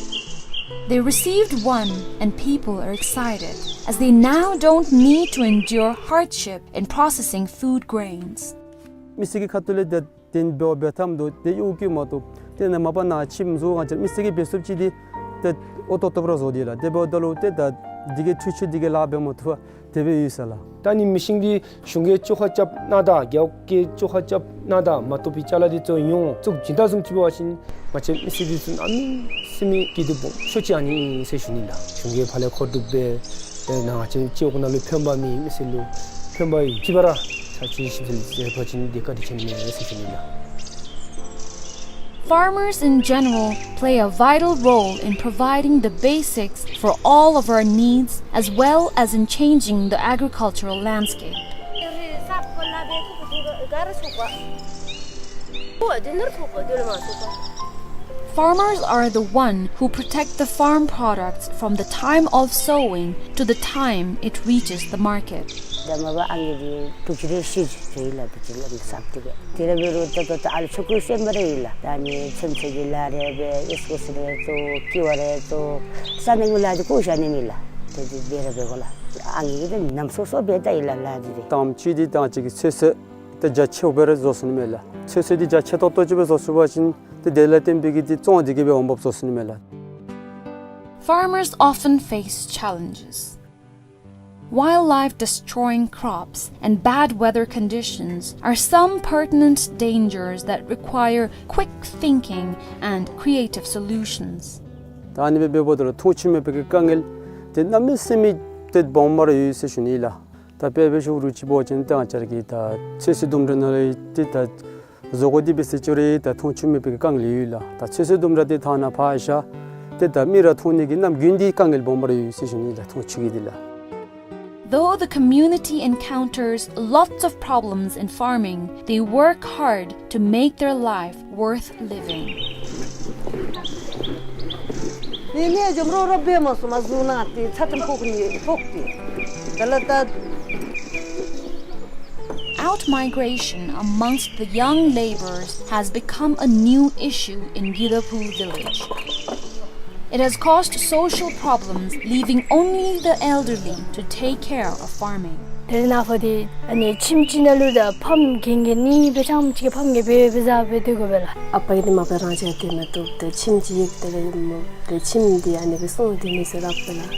They received one, and people are excited, as they now don't need to endure hardship in processing food grains. མི་སེར་གྱི་ཁ་ཐུག་ལས་ཏེ་དེ་འབདཝ་འབད་ཐངས་འདི་ཏེ་གཡོག་བཀོལ་མ་བཏུབ། ཏེ་ནཱ་མ་པ་ནཱ་ཁྱིམ་བཟོ་ང་བཅས་མི་སེར་གྱིས་འབད་ཚུགསཔ་ཅིག་འདི་ཏེ་ཨོ་ཏོག་ཏོ་སྦེ་ར་བཟོ་སྟེ་ལགས། དེ་འབདཝ་ད་ལུ་ཏེ་ད་འདི་གིས་འཕྲུལ་ཆས་འདི་གིས་ལཱ་འབད་མ་བཏུབ་པར་དེ་སྦེ་ཡོད་ཟེར་ལགས། ད་ཨ་ནི་མི་ཤིན་འདི་གཞུང་གིས་བཅོ་ཁ་རྐྱབ་གནང་ད་རྒེད་འོག་གིས་བཅོ་ཁ་རྐྱབ་གནང་ད་མ་བཏུབ་པའི་ཅ་ལ་འདི་ཚུ་ཡོངས་བཙུགས་བྱིན་ད་བཟུམ་ཅིག་འབད་བ་ཅིན་ང་བཅས་མི་སེར་འདི་ཚུ་གནམ་མེད་ས་མེད་སྐྱིད་སྡུག་སྦོམ་ཤོས་ཅིག་ཨ་ནི་ཨིན་ཟེར་ཞུ་ནི་ལགས། གཞུང་གིས་ཕར་ལས་མཁོ་སྒྲུབ་འབད་དེ་ནཱ་ང་བཅས་སྤྱི་འོག་ནང་ལུ་ཕན་པ་མེད། མི་སེར་ལུ་ཕན་པ་ཡོད་ཅི་བ་ར་ཚར་ཅིག་ཞིབ་འཚོལ་མཛད་པ་ཅིན་འདི་བཀའ་དྲིན་ཆེ་ནི་མས་ཟེར་ཞུ་ནི་ལགས། Farmers in general play a vital role in providing the basics for all of our needs, as well as in changing the agricultural landscape. Farmers are the one who protect the farm products from the time of sowing to the time it reaches the market. ད་མ་པ་ཨ་ནི་འདི་དུག་ཅི་རེ་ཤི་ཅི་ལགས། དུག་ཅི་ལགས་སབ་སྟེ་གི་དེ་ར་འབད་རུང་ད་ད་ད་ཨ་ལུ་ཆོ་ག་སེམས་པ་རེ་ཡོད་ལགས། ད་ཨ་ནི་ཚོད་བསྲེ་གི་ལཱ་རེ་འབད་ཨིས་ཀོ་སི་རེ་བཙོ་ཀི་ཝ་རེ་བཙོ་ས་ནང་གི་ལཱ་འདི་བཀོ་བཞག་ནི་མེད་ལགས། ཏེ་འདི་འབད་ར་འབད་དགོ་ལགས། ཨ་ནི་འདི་ནམ་སོ་སོ་འབད་ད་ཡི་ལགས་ལཱ་འདི་རེ། དང་པ་ཅིག་འདི་ད་ཅིག་གི་ཚོད་བསྲེ་ཏེ་རྒྱ་ཆེཝ་སྦེ་ར་བཟོ་ཚུགས་ནི་མས་ལགས། ཚོད་བསྲེ་འདི་རྒྱ་ཆེ་ཏོག་ཏོ་ཅིག་སྦེ་བཟོ་ཚུགས་པ་ཅིན་ཏེ་དེ་ལས་བརྟེན་པའི་གི་འདི་བཙོང་སྟེ་གི་སྦེ་འོང་འབབ་བཟོ་ཚུགས་ནི་མས་ལགས། Farmers often face challenges. Wildlife destroying crops and bad weather conditions are some pertinent dangers that require quick thinking and creative solutions. ད་ཨ་ནི་སྦེ་འབདཝ་ད་ལུ་མཐོང་ཆོས་མེད་པའི་གི་དཀའ་ངལ། ཏེ་གནམ་མེད་ས་མེད་ཏེ་སྦོམ་སྦེ་ར་ཡོད་ཟེར་ཞུ་ནི་ལགས། ད་དཔེ་འབད་ཞུ་རུང་ཅིག་འབད་བ་ཅིན་ཏེ་ང་བཅས་ར་གི་ད་ཚོད་བསྲེ་ལྡུམ་ར་ནང་ལུ་ཏེ་ད་བཟོ་བཀོག་འདི་འབད་ཟེར་ཅི་རུང་ད་འཐུང་ཆུ་མེད་པའི་དཀའ་ངལ་ཡོད་ལགས། ད་ཚོད་བསྲེ་ལྡུམ་ར་འདི་ཐང་ནང་ཕར་བཞག་ཏེ་ད་མི་ར་འཐུང་ནི་གི་གནམ་དགུན་འདི་དཀའ་ངལ་སྦོམ་སྦེ་ར་ཡོད་ཟེར་ཞུ་ནི་ལགས། འཐུང་ཆུ་གི་འདི་ལགས། Though the community encounters lots of problems in farming, they work hard to make their life worth living. ནི་ནི་འཇམ་རོ་རོ་འབད་མ་སོང་མ་བཟུང་ན་ཏེ་ཚ་ཏམ་ཕོག་ནི་ཕོག་སྟེ། ད་ལ་ད། Outmigration amongst the young labourers has become a new issue in Gidaphu village. It has caused social problems, leaving only the elderly to take care of farming. དེ་ནང་ཕར་འདི་ཨ་ནི་ཁྱིམ་གཅིག་ནང་ལུ་ད་ཕམ་གྱོན་གྱོན་ནི་སྦེ་ཆམ་ཅིག་ཕམ་གྱོན་སྦེ་སྦེ་བཟའ་སྦེ་སྡོད་དགོ་པས་ལགས། ཨ་པ་གིས་འདི་མ་པ་རང་བྱས་སྡོད་མི་བཏུབ། ཏེ་ཁྱིམ་གཅིག་ཡོད། ཏེ་ཏེ་ཁྱིམ་འདི་ཨ་ནི་སྦེ་སོང་སྡོད་ནི་ཟེར་སླབ་པས་ལགས།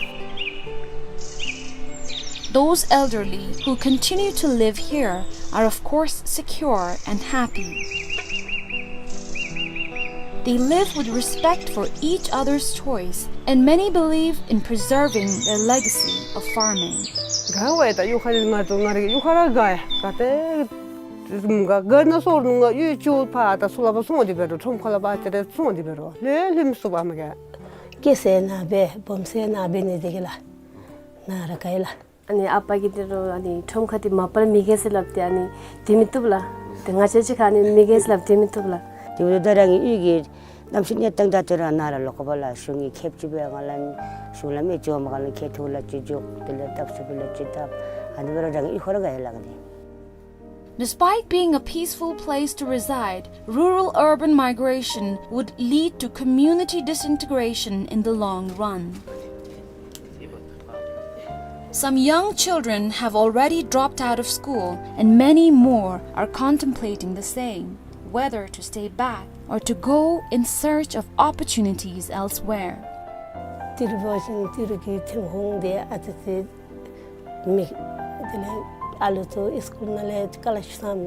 Those elderly who continue to live here are, of course, secure and happy. They live with respect for each other's choice, and many believe in preserving their legacy of farming. དགའ་བས། ད་གཡུས་ཁ་ལས་ང་ཚུ་ང་རའི་གཡུས་ཁ་ར་དགའ་ཡ། ག་ཏེ་དགའ་དགའ་ན་སོར་ནུ་ང་གཡུས་ཅིག་ཕར་ད་ཚུར་ལ་ཕར་སོང་སྟེ་འབད་རུང་ཁྲོམ་ཁ་ལ་ཕར་ཅིག་ར་སོང་སྟེ་འབད་རུང་ལྷོད་ལྷོད་མི་ཚུགས་པས་མ་ག། སྐྱེས་ས་ནཱ་འབད་སྦོམ་ས་ནཱ་འབད་ནི་འདི་གིས་ལགས། ནཱ་ར་དགའ་ཡི་ལགས། ཨ་ནི་ཨ་པ་གིས་འདི་རུང་ཨ་ནི་ཁྲོམ་ཁ་འདི་མ་པ་ལས་མི་རྒས་ཟེར་སླབ་སྟེ་ཨ་ནི་སྡོད་མི་བཏུབ་ལགས། ཏེ་ང་བཅས་ཅིག་ཁར་ཨ་ནི་མི་རྒས་ཟེར་སླབ་སྡོད་མི་བཏུབ་ལགས། དེ་འབདཝ་ད་རང་གི་གཡུས་ཀྱི་གནམ་གཤིས་གནས་སྟངས་དང་དེ་ར་ནཱ་ར་ལོག་དགོ་པས་ལགས། གཞུང་གི་ཁེབ་ཅིག་འབད་ང་ལ་གཞུང་ལམ་ཅིག་འོང་མ་ག་ལས་ཁེབ་ཐུག་ལགས་ཅིག་འགྱོ། དེ་ལས་སྟབས་ཤུབས་ལགས་ཅིག་སྟབས། ཨ་ནི་འབད་རུང་རང་གི་གཡུས་ཁར་ར་དགའ་ཡི་ལགས་ནི། Despite being a peaceful place to reside, rural-urban migration would lead to community disintegration in the long run. Some young children have already dropped out of school, and many more are contemplating the same, whether to stay back or to go in search of opportunities elsewhere. ཏི་རུ་བོ་ཤིང་ཏི་རུ་གི་ཐེམ་ཧོང་དེ་ཨ་ཙི་ཙི་མི་དེ་ལས་ཨ་ལུ་ཚུ་སི་ཀུལ་ནང་ལས་ཀ་ལ་ཤུ་སམ་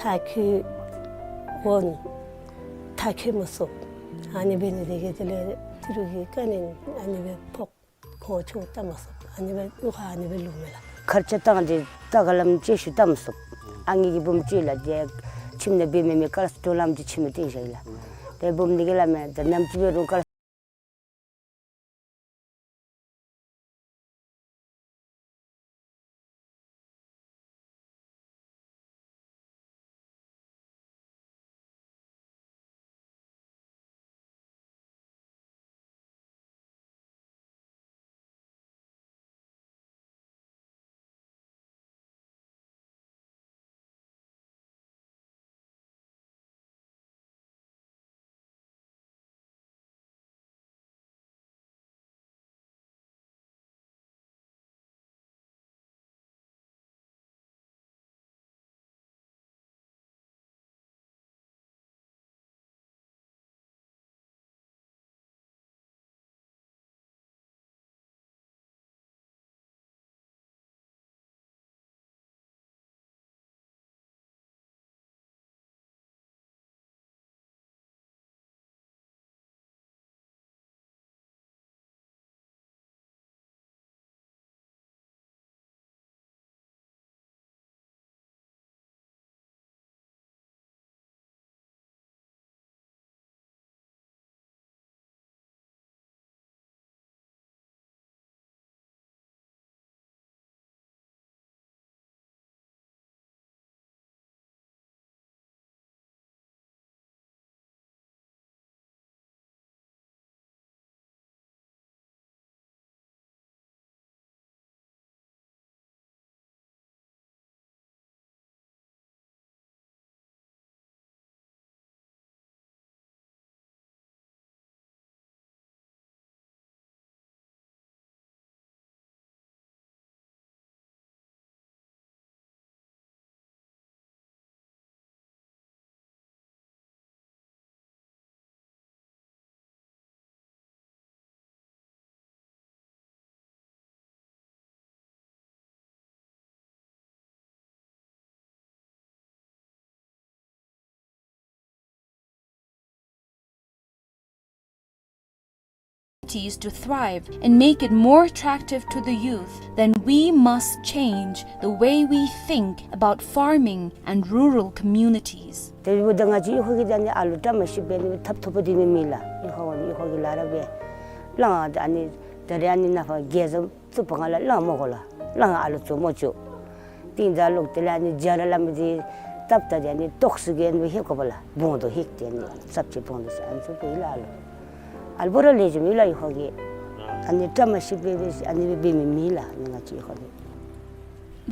ཐག་ཁུ་འོང་ཐག་ཁུ་མ་སོང་། ཨ་ནི་འབད་ནི་དེ་གིས་དེ་ལས་ཏི་རུ་གི་ཀ་ནི་ཨ་ནི་སྦེ་ཕོག་གོ་ཆུང་བཏང་མ་སོང་། ཨ་ནི་སྦེ་ཨུ་ཁ་ཨ་ནི་སྦེ་ལུས་མས་ལགས། ཁར་ཆ་བཏང་སྟེ་ད་ག་ལམ་ཅིག་ཤུལ་བཏང་མ་སོང་། ཨ་ངེ་གི་བུམོ་ཅིག་ལགས་དེ་ཁྱིམ་ནང་འབད་མི་མི་ཀ་ལ་སྟོད་ལམ་གྱི་ཁྱིམ་ནང་སྟོན་བཞག་ཡི་ལགས། དེ་བུམོ་འདི་གིས་སླབ་མས། ད་ནམ་ཅིག་འབད་རུང་ཀ་ལ། communities to thrive and make it more attractive to the youth, then we must change the way we think about farming and rural communities. དེ་འབདཝ་ད་ང་བཅས་གཡུས་ཁ་གི་ད་ཨ་ནི་ཨ་ལུ་བཀྲ་མ་ཤིས་པའི་ནི་ཐབ་ཐོབ་པ་འདི་ནི་མེད་ལགས། གཡུས་ཁ་གི་ནི་གཡུས་ཁ་གི་ལཱ་ར་འབད། གླང་ཨ་ནི་ད་རེས་ཨ་ནི་ནཱ་ཕར་རྒྱལ་ཚབ་བཙུགས་པའི་སྒང་ལས་གླང་མོ་གོ་ལགས། གླང་ཨ་ལུ་བཙུགས་མོ་བཙུགས། ཏིང་ད་ལོག་དེ་ལས་ཨ་ནི་རྒྱ་ར་ལ་མི་དེ་སྟབས་ད་དེ་ཨ་ནི་ཏོག་སུ་གི་ཨ་ནི་ཧེག་དགོ་པས་ལགས། བོང་དོ་ཧེག་དེ་ཨ་ནི་ཙབ་ཅིག་བོང་དོ་ཟེར་ཨ་ནི་ཚུ་འབད་ཡི་ལགས་ཨ་ལུ། ཨ་ལུ་པོ་ར་ལེགས་ཤོམ་ཡོད་ལགས་གཡུས་ཁ་གི། ཨ་ནི་བཀྲ་མ་ཤིས་པའི་འབད་ཨ་ནི་འབད་མི་མེད་ལགས་ཨ་ནི་ང་བཅས་གཡུས་ཁ་གི།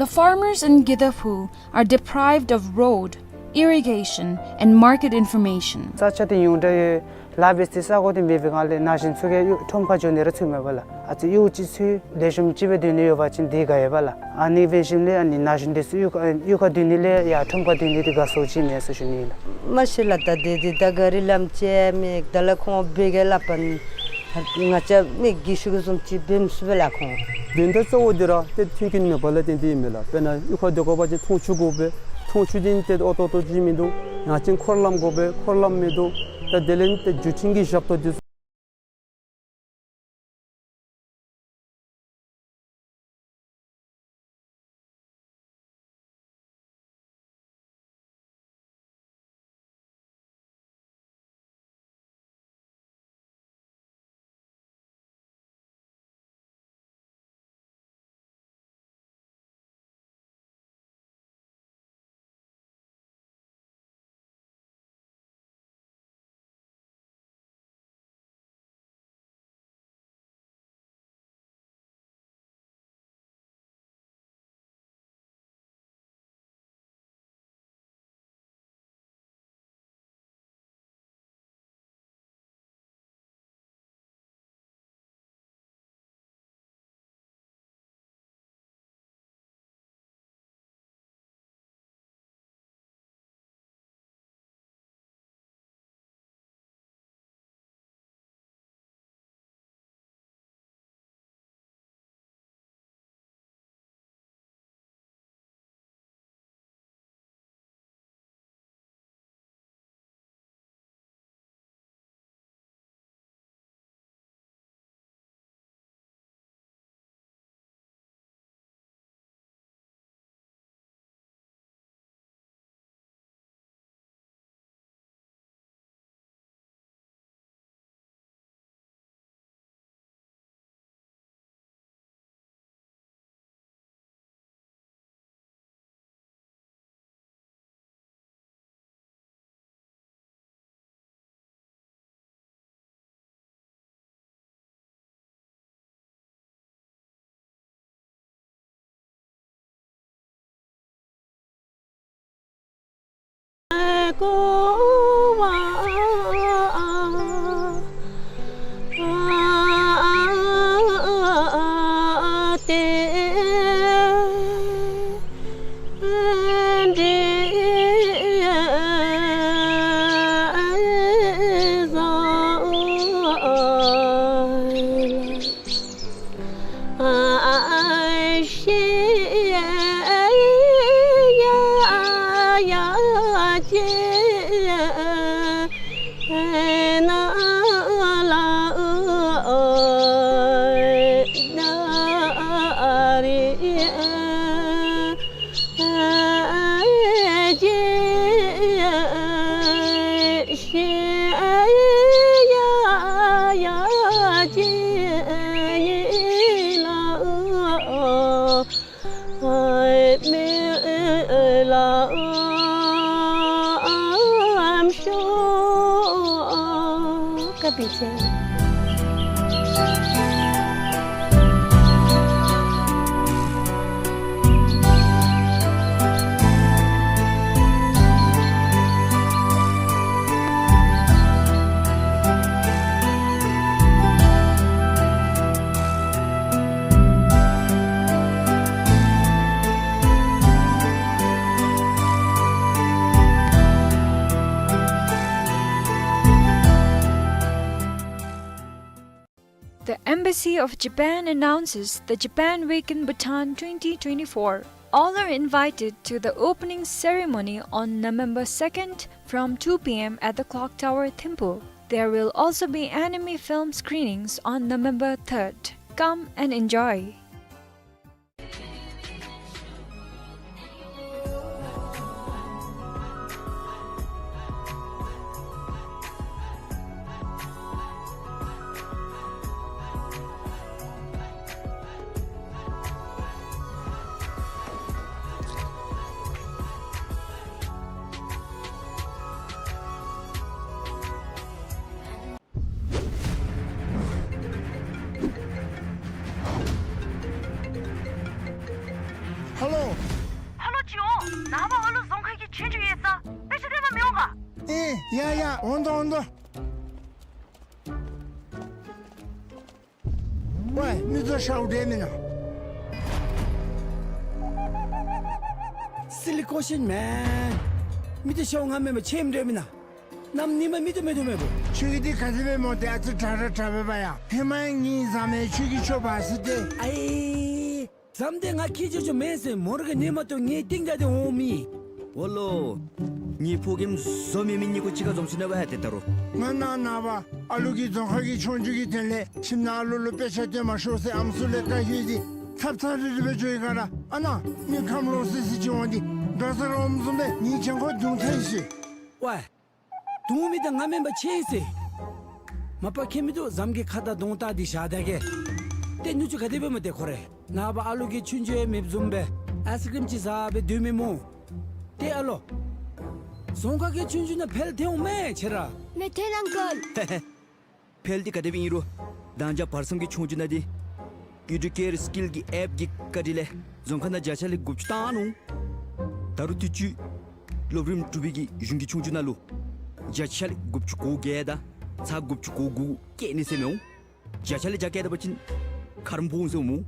The farmers in Gidaphu are deprived of road, irrigation, and market information. ས་ཆ་དེ་ཉུང་དྲགས་ཡོད། ལཱ་འབད་སའི་ས་གོ་དེ་མེད་པའི་སྒང་ལས་ན་གཞོན་ཚུ་གིས་གཡུས་ཁྲོམ་ཁར་འགྱོ་ནི་ར་ཚུགས་མས་པ་ལགས། ཨ་ཙི་གཡུས་གཅིག་ཚུ་ལེགས་ཤོམ་ཅིག་སྦེ་སྡོད་ནི་ཡོད་པ་ཅིན་དེ་དགའ་ཡོད་པ་ལགས། ཨ་ནི་འབད་ཞིནམ་ལས་ཨ་ནི་ན་གཞོན་དེ་ཚུ་གཡུས་ཁ་གཡུས་ཁར་སྡོད་ནི་ལས་ཡར་ཁྲོམ་ཁར་སྡོད་ནི་དེ་དགའ་སོ་ཅིག་མས་ཟེར་ཞུ་ནི་ལགས། མ་གཞི་ལགས་ད་དེ་དེ་ད་ག་རི་ལམ་ཅིག་མེད། ད་ལགས་ཁོང་འབད་གེ་སླབ་པ་ནི་ང་བཅས་མི་རྒས་ཤོས་ཀྱིས་བཟུམ་ཅིག་འབད་མི་ཚུགས་པས་ལགས་ཁོང་། དོན་དག་གཙོ་བོ་འདི་ར་ཏེ་མཐུན་རྐྱེན་མེད་པ་ལས་བརྟེན་ཏེ་ཨིན་མས་ལགས། དཔེར་ན་གཡུས་ཁར་སྡོད་དགོ་པ་ཅིན་འཐུང་ཆུ་དགོ་པས། འཐུང་ཆུ་དེ་ཏེ་ཨོ་ཏོ་ཏོ་ཅིག་མིན་འདུག། ཡང་ཅིན་འཁོར་ལམ་དགོ་པས། འཁོར་ལམ་མིན་འདུག། ད་དེ་ལས་ཏེ་བརྒྱུད་འཕྲིན་གྱི་ཞབས་ཏོག་འདི་ཚུ། The Embassy of Japan announces the Japan Week in Bhutan twenty twenty-four. All are invited to the opening ceremony on November second from two P M at the Clock Tower, Thimphu. There will also be anime film screenings on November third. Come and enjoy. ཧ་ལོ། ཧ་ལོ་ཅིག་འོང་། ནངས་པ་ཨ་ལུ་རྫོང་ཁ་གི་ཆོས་རྒྱུགས་ཡོད་ས། དཔེ་ཆ་སྟོན་པར་མི་འོང་ག། ཨེ་ཡ་ཡ། འོང་དོ་འོང་དོ། ཝེ་མི་ཚུ་ཤཝ་འདྲ་མེན་ན། སི་ལི་ཀོ་ཤིན་མེན། མི་ཚུ་ཤཝ་ང་མེན་པར་ཆེམ་འདྲ་མེན་ན། ནམ་ཉི་མ་མི་ཚུ་མེད་དོ་མེད་པོ། ཁྱོད་ཀྱིས་འདི་ག་དེ་སྦེ་སྨོ། ཏེ་ཨ་ཙི་དྲག་ར་དྲག་པས་པ་ཡ། ཧེ་མ་ངེའི་བཟའ་མི་ཁྱོད་ཀྱིས་ཁྱོད་འབག་ཟེར་ཏེ། ཨའི། བཟའ་མི་འདི་ང་ཁྱེད་ཅོ་ཅོ་མེན་ཟེར། མོ་ར་གིས་ཉན་མ་བཏུབ་ངེའི་སྟེང་བརྡབས་ཏེ་འོང་མི། འོ་ལོ། ངེའི་ཕོ་རྒནམ་བཟོ་མེད་མི་གཉིས་པོ་གཅིག་ཁར་འཛོམས་ཅི་ན་བ་ཧ་ཏེ་ད་རུང་། ང་ནཱ་ནངས་པ་ཨ་ལུ་གི་རྫོང་ཁ་གི་ཆོས་རྒྱུགས་ཀྱི་དོན་ལས་ཁྱིམ་ནང་ཨ་ལུ་ལུ་དཔེ་ཆ་སྟོན་མ་ཤོག་ཟེར་ཨམ་སྲུ་ལས་བཀའ་བཀོད་དེ་ཚབ་ཚབ་རིལ་རི་སྦེ་འགྱོ་ཡི་ག་ར། ཨ་ནཱ་མི་ཁམས་ལོག་སི་སི་ཅིག་འོང་སྟེ་འགྲོ་ས་ར་འོངམ་བཟུམ་སྦེ་ངེའི་གྱང་ཁོག་བརྡུང་ཐལ་ཤིག། ཝེ། བརྡུང་མི་འདི་ང་མེན་པར་ཆི་ཟེར། མ་པ་ཁྱད་མི་འདུག། བཟའ་མི་གི་ཁ་དར་གདོང་བལྟ་སྟེ་བཞག་ད་གེ། ཏེ་ནུ་གཅུང་ག་དེ་སྦེ་སྨོ་ཏེ་ཁོ་རེ། ནངས་པ་ཨ་ལུ་གི་ཆོས་རྒྱུགས་ཡང་མེདཔ་བཟུམ་སྦེ་ཨའི་སི་ཀྲིམ་ཅིག་བཟའ་སྦེ་སྡོད་མི་སྨོ། ཏེ་ཨ་ལོ། རྫོང་ཁ་གི་ཆོས་རྒྱུགས་ནང་འཕེལ་ཐལ་འོང་མས་ཁྱེད་ར། མེད་ཐལ་ཨང་ཀལ། འཕེལ་འདི་ག་དེ་སྦེ་ཨིན་རུང་། ད་ཅི་བར་མཚམས་ཀྱི་ཆོས་རྒྱུགས་ནང་འདི་ཨེ་ཌུ་ཀེར་སི་ཀིལ་གྱི་ཨེཔ་ཀྱི་བཀའ་དྲིན་ལས་རྫོང་ཁ་ནང་བརྒྱ་ཆ་ལས་དགུ་བཅུ་བཏང་ནུག། ད་རུང་དུས་ཅི་སློབ་རིམ་དྲུག་པའི་གི་གཞུང་གི་ཆོས་རྒྱུགས་ནང་ལུ་བརྒྱ་ཆ་ལས་དགུ་བཅུ་གོ་བརྒྱད་དང་ཚག་དགུ་བཅུ་གོ་དགུ་བཀལ་ནི་ཟེར་མི་འོང་། བརྒྱ་ཆ་ལས་བརྒྱ་བཀལ་ད་པ་ཅིན་ཁ་རམ་སྦོམ་འོང་ཟེར་འོང་སྨོ།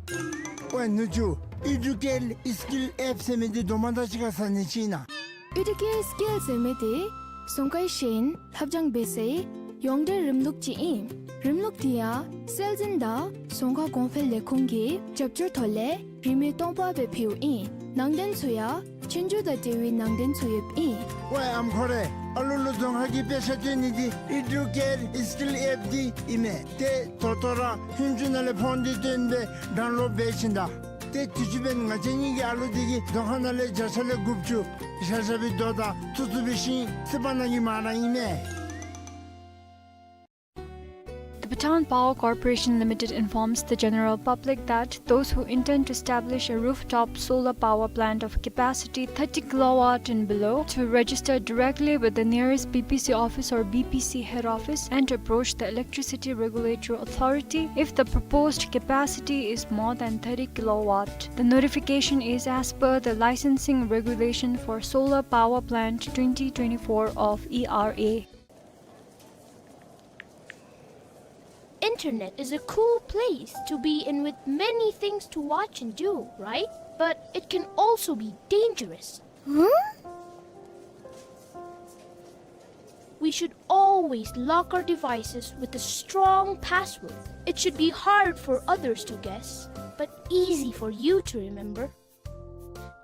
ཝེ་ནུ་གཅུང་། ཨེ་ཌུ་ཀེར་སི་ཀིལ་ཨེཔ་ཟེར་མི་འདི་དོ་མ་ད་ཅི་ག་ས་ནི་ཅིག་ཨིན་ན། ཨེ་ཌུ་ཀེར་སི་ཀིལ་ཟེར་མི་འདི་རྫོང་ཁའི་ཤེས་ཡོན་ལྷབ་སྦྱང་འབད་སའི་ཡོངས་འབྲེལ་རིམ་ལུགས་ཅིག་ཨིན། རིམ་ལུགས་འདི་ཡང་སྲོལ་འཛིན་དང་རྫོང་ཁ་གོང་འཕེལ་ལས་ཁུངས་ཀྱི་རྒྱབ་སྐྱོར་ཐོག་ལས་རིན་མེད་སྟོང་པ་སྦེ་ཕུལཝ་ཨིན། ནང་དོན་ཚུ་ཡང་ཆོས་རྒྱུགས་དང་འབྲེལ་བའི་ནང་དོན་ཚུ་ཡོདཔ་ཨིན། ཝེ་ཨམ་ཁོ་རེ། ཨ་ལུ་ལུ་རྫོང་ཁ་གི་དཔེ་ཆ་སྟོན་ནི་འདི་ཨེ་ཌུ་ཀེར་སི་ཀིལ་ཨེཔ་འདི་ཨིན་མས། ཏེ་ད་ལྟོ་ར་ཧུན་ཅུ་ནང་ལས་ཕོན་འདི་བཏོན་སྦེ་ཌའུན་ལོཌ་འབད་བྱིན་ད། ཏེ་དུས་ཅི་འབདན་ང་བཅས་གཉིས་ཀྱི་ཨ་ལུ་འདི་གིས་རྫོང་ཁ་ནང་ལས་བརྒྱ་ཆ་ལས་དགུ་བཅུ་བཞག་བཞག་པའི་རྡོ་དང་ཚུ་ཚུ་འབད་ཞིནམ་སི་པ་ནང་གི་མ་ར་ཨིན་མས། The Bhutan Power Corporation Limited informs the general public that those who intend to establish a rooftop solar power plant of capacity thirty kilowatt and below to register directly with the nearest B P C office or B P C head office and to approach the Electricity Regulatory Authority if the proposed capacity is more than thirty kilowatt. The notification is as per the Licensing Regulation for Solar Power Plant twenty twenty-four of E R A. Internet is a cool place to be in with many things to watch and do, right? But it can also be dangerous. Huh? We should always lock our devices with a strong password. It should be hard for others to guess, but easy for you to remember.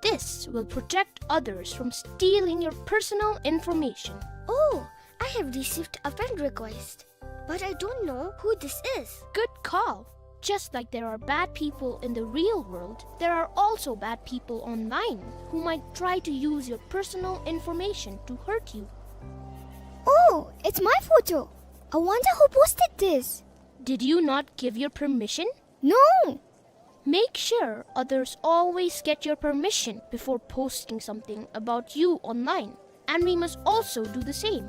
This will protect others from stealing your personal information. Oh, I have received a friend request, but I don't know who this is. Good call. Just like there are bad people in the real world, there are also bad people online who might try to use your personal information to hurt you. Oh, it's my photo. I wonder who posted this. Did you not give your permission? No! Make sure others always get your permission before posting something about you online, and we must also do the same.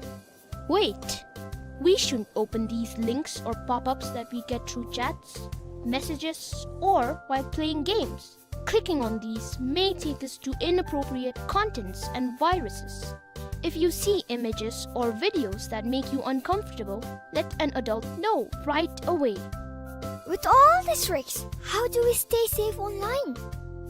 Wait! We shouldn't open these links or pop-ups that we get through chats, messages, or while playing games. Clicking on these may take us to inappropriate contents and viruses. If you see images or videos that make you uncomfortable, let an adult know right away. With all these risks, how do we stay safe online?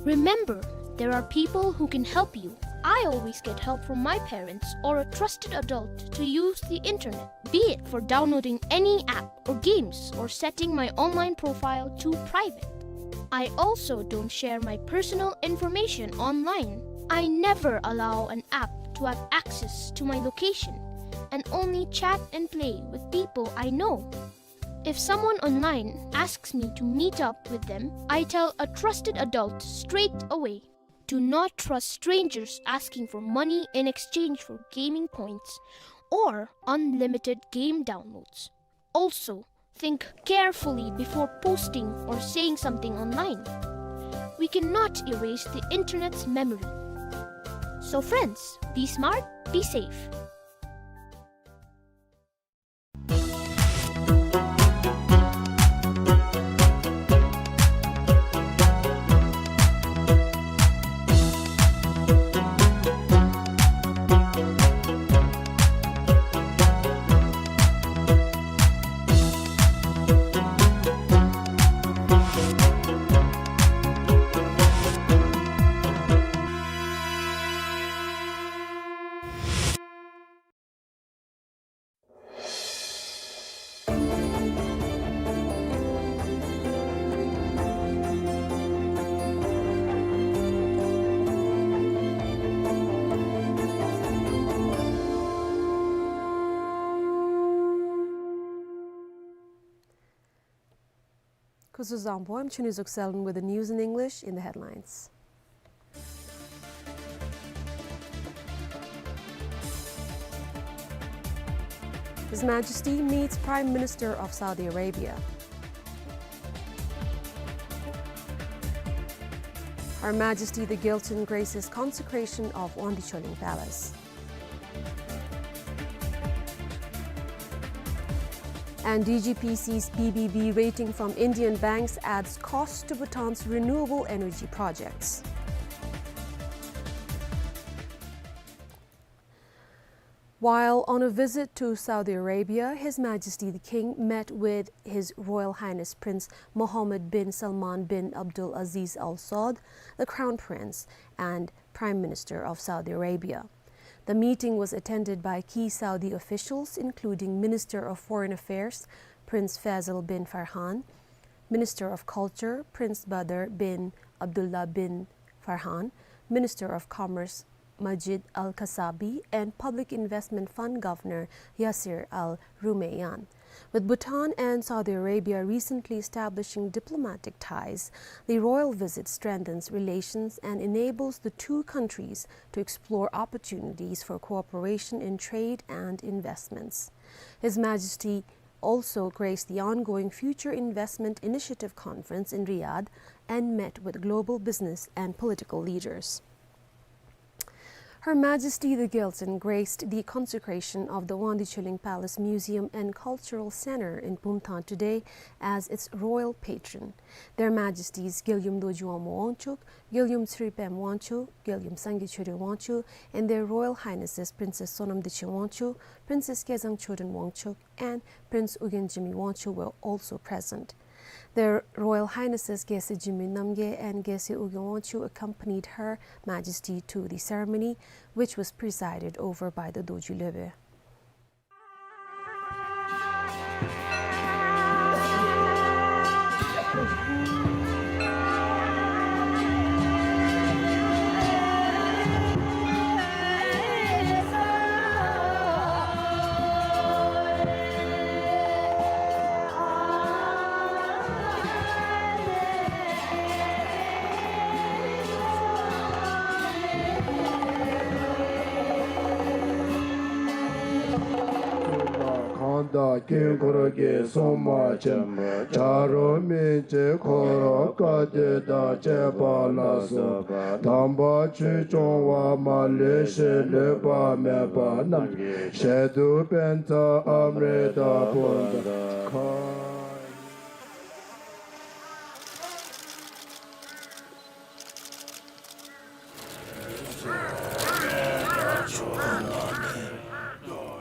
Remember, there are people who can help you. I always get help from my parents or a trusted adult to use the internet, be it for downloading any app or games or setting my online profile to private. I also don't share my personal information online. I never allow an app to have access to my location, and only chat and play with people I know. If someone online asks me to meet up with them, I tell a trusted adult straight away. Do not trust strangers asking for money in exchange for gaming points or unlimited game downloads. Also, think carefully before posting or saying something online. We cannot erase the internet's memory. So friends, be smart, be safe. Kuzuzangpo, I'm Chuni Zukselun with the news in English in the headlines. His Majesty meets Prime Minister of Saudi Arabia. Her Majesty the Gyaltsuen graces consecration of Wangdue Chöleng Palace. And D G P sees B B B rating from Indian banks adds cost to Bhutan's renewable energy projects. While on a visit to Saudi Arabia, His Majesty the King met with His Royal Highness Prince Mohammed bin Salman bin Abdul Aziz Al Saud, the Crown Prince and Prime Minister of Saudi Arabia. The meeting was attended by key Saudi officials, including Minister of Foreign Affairs Prince Faisal bin Farhan, Minister of Culture Prince Badr bin Abdullah bin Farhan, Minister of Commerce Majid Al Kasabi, and Public Investment Fund Governor Yasir Al Rumayyan. With Bhutan and Saudi Arabia recently establishing diplomatic ties, the royal visit strengthens relations and enables the two countries to explore opportunities for cooperation in trade and investments. His Majesty also graced the ongoing Future Investment Initiative Conference in Riyadh and met with global business and political leaders. Her Majesty the Gyaltsuen graced the consecration of the Wangdue Chöleng Palace Museum and Cultural Center in Pumthang today as its royal patron. Their Majesties Gyaltsuen Dorji Wangmo Wangchuck, Gyaltsuen Tshering Pem Wangchuck, Gyaltsuen Sangay Chödrön Wangchuck, and Their Royal Highnesses Princess Sonam Dechen Wangchuck, Princess Kezang Chodron Wangchuck, and Prince Ugyen Jigme Wangchuck were also present. Their Royal Highnesses Gyaltsuen Jigme Namgay and Gyaltsuen Ugyen Wangchuck accompanied Her Majesty to the ceremony, which was presided over by the Dorji Lhobe. གང་དག་དཀྱིལ་འཁོར་གྱི་སྲུང་མ་ཆེན་པོ་བྱ་རོག་སྨིན་བྱེད་འཁོར་ལོ་བཀའ་སྡེ་དང་བཅས་པ་ལ་སོགས་པ་དམ་པ་ཆོས་སྐྱོང་བ་མ་ལུས་ཤིང་ལུས་པ་མེད་པ་རྣམས་ཀྱི་ཞལ་དུ་པཉྩ་ཨམྲྀ་ཏ་པུ་ཏ་ཁ།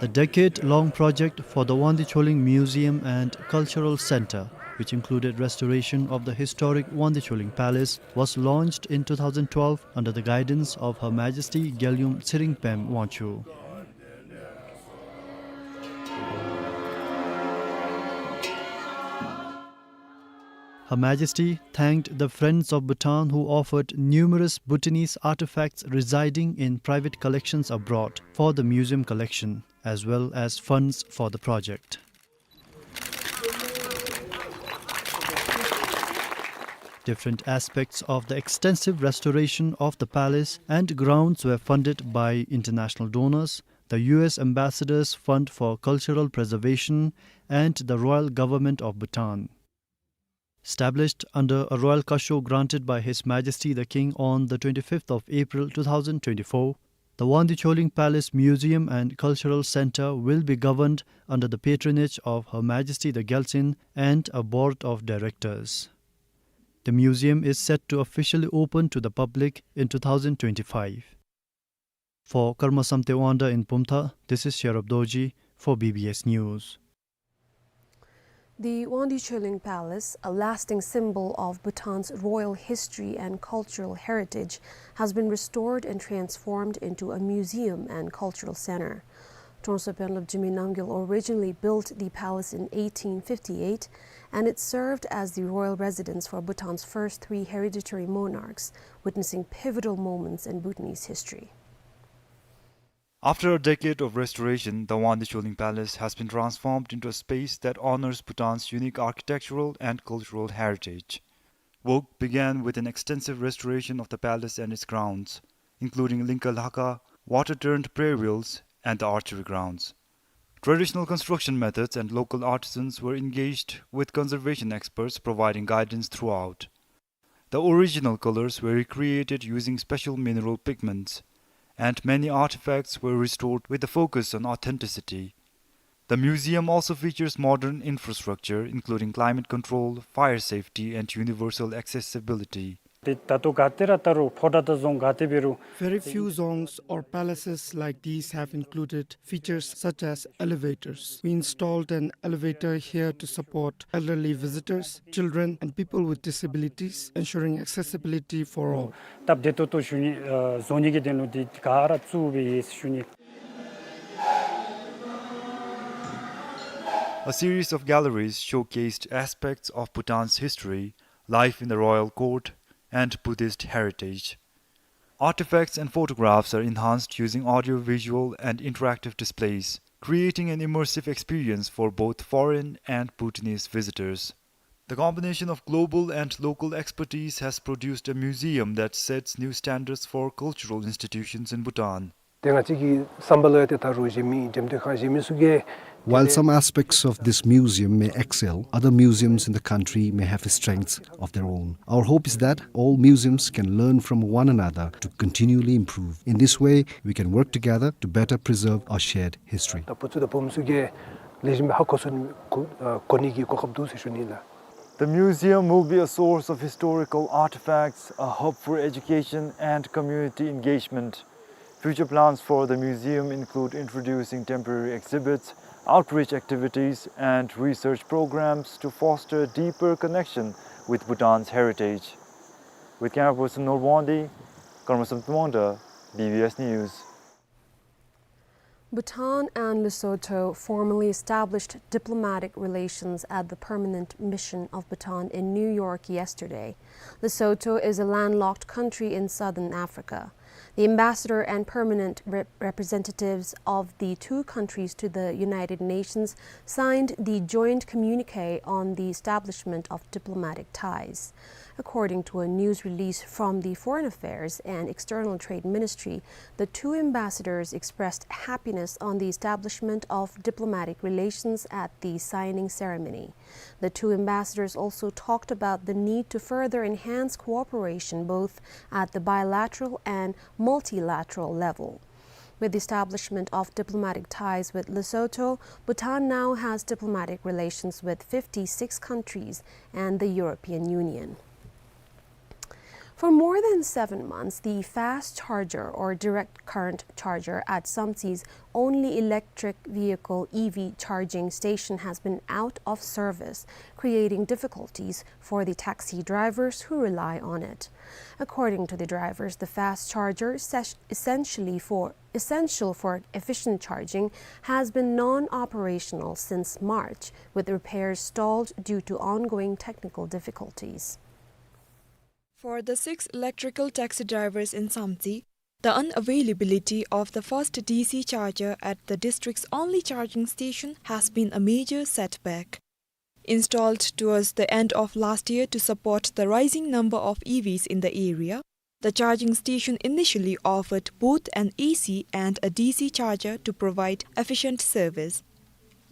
The decade-long project for the Wangdue Chöleng Museum and Cultural Center, which included restoration of the historic Wangdue Chöleng Palace, was launched in two thousand twelve under the guidance of Her Majesty Gyaltsuen Tshering Pem Wangchuck. Her Majesty thanked the Friends of Bhutan who offered numerous Bhutanese artifacts residing in private collections abroad for the museum collection, as well as funds for the project. Different aspects of the extensive restoration of the palace and grounds were funded by international donors, the U S Ambassador's Fund for Cultural Preservation, and the Royal Government of Bhutan. Established under a royal kasho granted by His Majesty the King on the twenty-fifth of April two thousand twenty-four, the Wangdi Choling Palace Museum and Cultural Center will be governed under the patronage of Her Majesty the Gyaltsuen and a board of directors. The museum is set to officially open to the public in two thousand twenty-five. For Karma Samte Wangda in Pumtha, this is Sherab Dorji for B B S News. The Wangdi Choling Palace, a lasting symbol of Bhutan's royal history and cultural heritage, has been restored and transformed into a museum and cultural center. Tongsa Penlop Jigme Namgyel originally built the palace in eighteen fifty-eight, and it served as the royal residence for Bhutan's first three hereditary monarchs, witnessing pivotal moments in Bhutanese history. After a decade of restoration, the Wangdi Choling Palace has been transformed into a space that honors Bhutan's unique architectural and cultural heritage. Work began with an extensive restoration of the palace and its grounds, including Lingka Lhakha, water-turned prayer wheels, and the archery grounds. Traditional construction methods and local artisans were engaged, with conservation experts providing guidance throughout. The original colors were recreated using special mineral pigments, and many artifacts were restored with a focus on authenticity. The museum also features modern infrastructure, including climate control, fire safety, and universal accessibility. ཏེ་ད་ལྟོ་ག་ཏེ་ར་ད་རུང་ཕོ་བྲང་དང་རྫོང་ག་ཏེ་འབད་རུང་། Very few dzongs or palaces like these have included features such as elevators. We installed an elevator here to support elderly visitors, children, and people with disabilities, ensuring accessibility for all. སྟབས་བདེ་ཏོག་ཏོ་ཞུ་ནི་ཨ་བཟོ་ནི་གི་དོན་ལུ་འདི་ག་ར་བཙུགས་སྦེ་ཡོད་ཟེར་ཞུ་ནི། A series of galleries showcased aspects of Bhutan's history, life in the royal court, and Buddhist heritage. Artifacts and photographs are enhanced using audio-visual and interactive displays, creating an immersive experience for both foreign and Bhutanese visitors. The combination of global and local expertise has produced a museum that sets new standards for cultural institutions in Bhutan. ཏེ་ང་བཅས་ཀྱི་བསམ་པ་ལུ་ཡང་ཏེ་ད་རུང་གཞན་མི་འགྲེམས་སྟོན་ཁང་གཞན་མི་ཚུ་གིས། While some aspects of this museum may excel, other museums in the country may have strengths of their own. Our hope is that all museums can learn from one another to continually improve. In this way, we can work together to better preserve our shared history. ད་བུ་ཚུ་དང་བུམོ་ཚུ་གིས་ལེགས་ཤོམ་སྦེ་ཧ་གོ་ཚུགས་ནི་གོ་ཨ་གོ་ནི་གི་གོ་སྐབས་འདུག་ཟེར་ཞུ་ནི་ལགས། The museum will be a source of historical artifacts, a hub for education and community engagement. Future plans for the museum include introducing temporary exhibits, outreach activities, and research programs to foster deeper connection with Bhutan's heritage. With camera person Norwandi, Karma Samte Wangda, B B S News. Bhutan and Lesotho formally established diplomatic relations at the Permanent Mission of Bhutan in New York yesterday. Lesotho is a landlocked country in southern Africa. The ambassador and permanent rep-, representatives of the two countries to the United Nations signed the joint communique on the establishment of diplomatic ties. According to a news release from the Foreign Affairs and External Trade Ministry, the two ambassadors expressed happiness on the establishment of diplomatic relations at the signing ceremony. The two ambassadors also talked about the need to further enhance cooperation both at the bilateral and multilateral level. With the establishment of diplomatic ties with Lesotho, Bhutan now has diplomatic relations with fifty-six countries and the European Union. For more than seven months, the fast charger or direct current charger at Samtsi's only electric vehicle E V charging station has been out of service, creating difficulties for the taxi drivers who rely on it. According to the drivers, the fast charger, ses-, essentially for, essential for efficient charging, has been non-operational since March, with repairs stalled due to ongoing technical difficulties. For the six electrical taxi drivers in Samtse, The unavailability of the first D C charger at the district's only charging station has been a major setback. Installed towards the end of last year to support the rising number of E Vs in the area, the charging station initially offered both an A C and a D C charger to provide efficient service.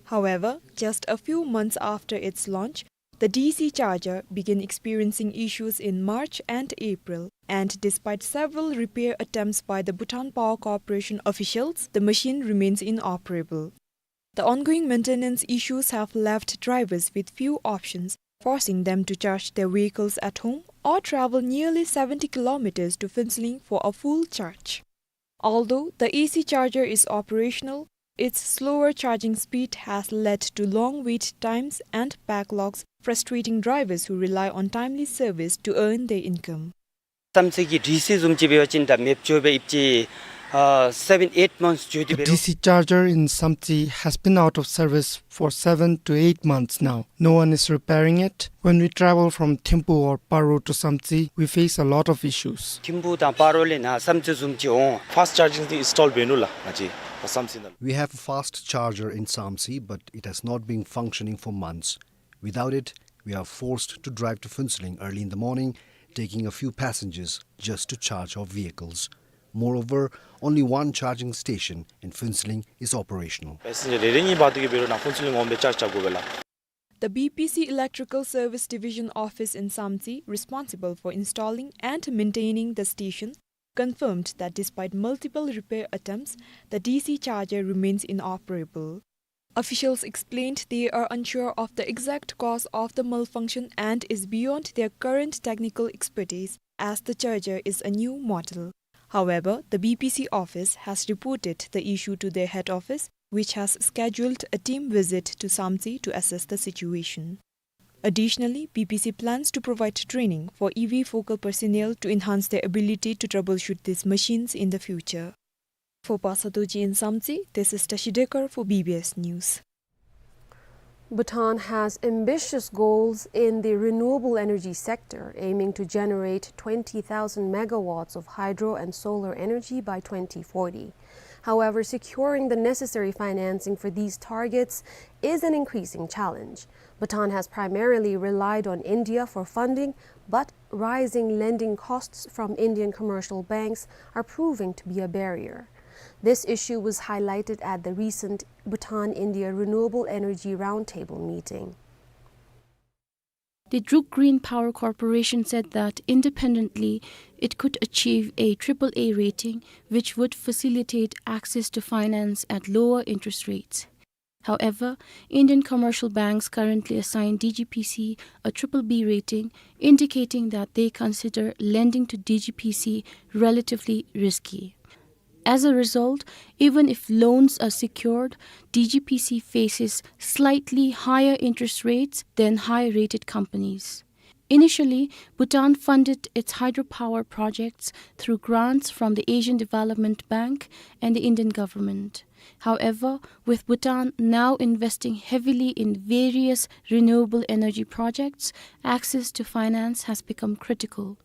However, just a few months after its launch, the D C charger began experiencing issues in March and April, and despite several repair attempts by the Bhutan Power Corporation officials, the machine remains inoperable. The ongoing maintenance issues have left drivers with few options, forcing them to charge their vehicles at home or travel nearly seventy kilometers to Phuentsholing for a full charge. Although the A C charger is operational, its slower charging speed has led to long wait times and backlogs, frustrating drivers who rely on timely service to earn their income. བསམ་རྩེ་གི་ཌི་སི་བཟུམ་ཅིག་འབད་བ་ཅིན་ད་མེདཔ་འགྱོ་སྦེ་ཨིན་ཅི། ཨ་seven eight months འགྱོ་སྟེ་འབད་རུང། The D C charger in Samtse has been out of service for seven to eight months now. No one is repairing it. When we travel from Thimphu or Paro to Samtse, we face a lot of issues. ཐིམ་ཕུ་དང་སྤ་རོ་ལས་ནཱ་བསམ་རྩེ་བཟུམ་ཅིག་འོང་། Fast charging དེ་install འབད་ནུག་ལགས་ང་བཅས་བསམ་རྩེ་ནང་ལུ། We have a fast charger in Samtse, but it has not been functioning for months. Without it, we are forced to drive to Phuentsholing early in the morning, taking a few passengers just to charge our vehicles. Moreover, only one charging station in Phuentsholing is operational. Passenger རེ་རེ་གཉིས་འབག་སྟེ་གི་འབད་རུང་ནཱ་ཕུན་ཚོགས་གླིང་འོང་སྦེ་ཅརཇ་རྐྱབ་དགོ་པས་ལགས། The B P C Electrical Service Division office in Samtse, responsible for installing and maintaining the station, confirmed that despite multiple repair attempts, the D C charger remains inoperable. Officials explained they are unsure of the exact cause of the malfunction and is beyond their current technical expertise, as the charger is a new model. However, the B P C office has reported the issue to their head office, which has scheduled a team visit to Samtse to assess the situation. Additionally, B P C plans to provide training for E V focal personnel to enhance their ability to troubleshoot these machines in the future. For Pasa Dorji in Samtse, this is Tashi Dekar for B B S News. Bhutan has ambitious goals in the renewable energy sector, aiming to generate twenty thousand megawatts of hydro and solar energy by twenty forty. However, securing the necessary financing for these targets is an increasing challenge. Bhutan has primarily relied on India for funding, but rising lending costs from Indian commercial banks are proving to be a barrier. This issue was highlighted at the recent Bhutan-India Renewable Energy Roundtable meeting. The Druk Green Power Corporation said that independently, it could achieve a triple A rating, which would facilitate access to finance at lower interest rates. However, Indian commercial banks currently assign D G P C a triple B rating, indicating that they consider lending to D G P C relatively risky. As a result, even if loans are secured, D G P C faces slightly higher interest rates than high-rated companies. Initially, Bhutan funded its hydropower projects through grants from the Asian Development Bank and the Indian government. However, with Bhutan now investing heavily in various renewable energy projects, access to finance has become critical.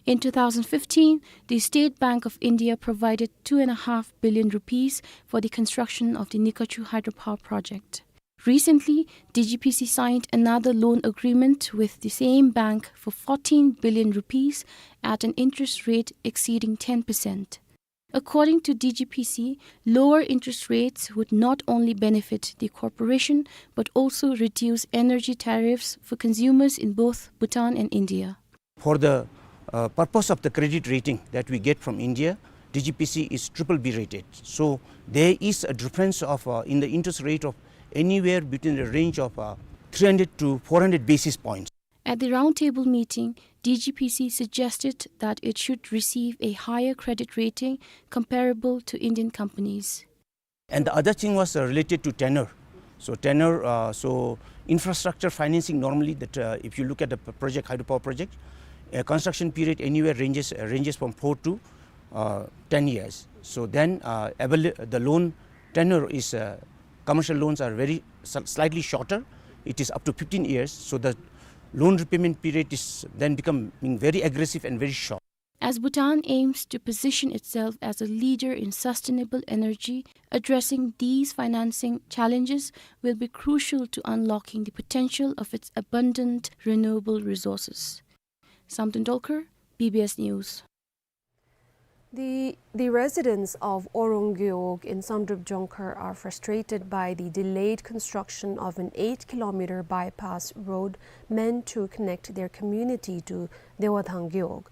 In two thousand fifteen, the State Bank of India provided two and a half billion rupees for the construction of the Nikachu hydropower project. Recently, D G P C signed another loan agreement with the same bank for fourteen billion rupees at an interest rate exceeding ten percent. According to D G P C, lower interest rates would not only benefit the corporation, but also reduce energy tariffs for consumers in both Bhutan and India. For the, uh, purpose of the credit rating that we get from India, D G P C is triple B rated. So there is a difference of, uh, in the interest rate of anywhere between the range of, uh, three hundred to four hundred basis points. At the roundtable meeting, D G P C suggested that it should receive a higher credit rating comparable to Indian companies. And the other thing was, uh, related to tenure. So tenure, uh, so infrastructure financing normally that, uh, if you look at the p-, project, hydropower project, uh, construction period anywhere ranges, uh, ranges from four to, uh, ten years. So then, uh, avail-, the loan tenure is, uh, commercial loans are very sl-, slightly shorter. It is up to fifteen years. So the loan repayment period is then becoming very aggressive and very short. As Bhutan aims to position itself as a leader in sustainable energy, addressing these financing challenges will be crucial to unlocking the potential of its abundant renewable resources. Samten Dolkar, B B S News. The, the residents of Orong Gewog in Samdrup Jongkhar are frustrated by the delayed construction of an eight kilometer bypass road meant to connect their community to Dewathang Gewog.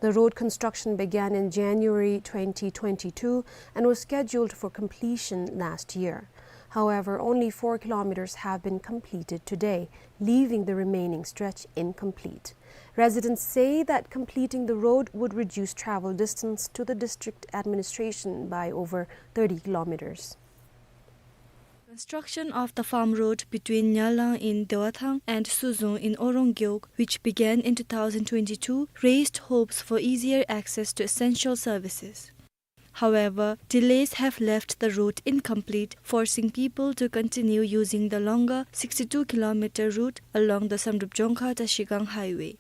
The road construction began in January twenty twenty-two and was scheduled for completion last year. However, only four kilometers have been completed today, leaving the remaining stretch incomplete. Residents say that completing the road would reduce travel distance to the district administration by over thirty kilometers. Construction of the farm road between Nyalang in Dewathang and Suzung in Orong Gewog, which began in two thousand twenty-two, raised hopes for easier access to essential services. However, delays have left the road incomplete, forcing people to continue using the longer sixty-two kilometer route along the Samdrup Jongkhar Trashigang Highway.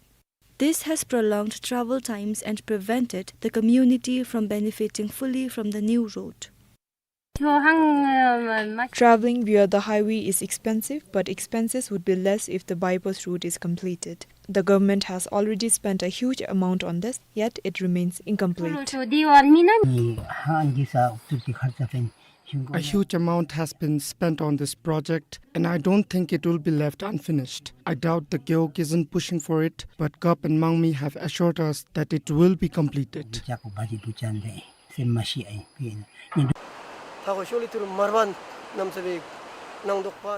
This has prolonged travel times and prevented the community from benefiting fully from the new road. Traveling via the highway is expensive, but expenses would be less if the bypass route is completed. The government has already spent a huge amount on this, yet it remains incomplete. A huge amount has been spent on this project, and I don't think it will be left unfinished. I doubt the Gewog isn't pushing for it, but Gap and Mangmi have assured us that it will be completed.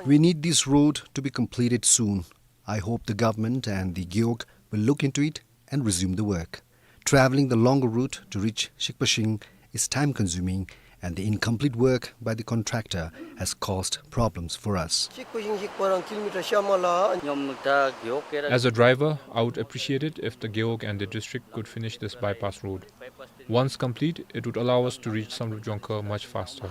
We need this road to be completed soon. I hope the government and the Gewog will look into it and resume the work. Traveling the longer route to reach Shikpashing is time-consuming, and the incomplete work by the contractor has caused problems for us. As a driver, I would appreciate it if the Gewog and the district could finish this bypass road. Once complete, it would allow us to reach Samdrup Jongkhar much faster.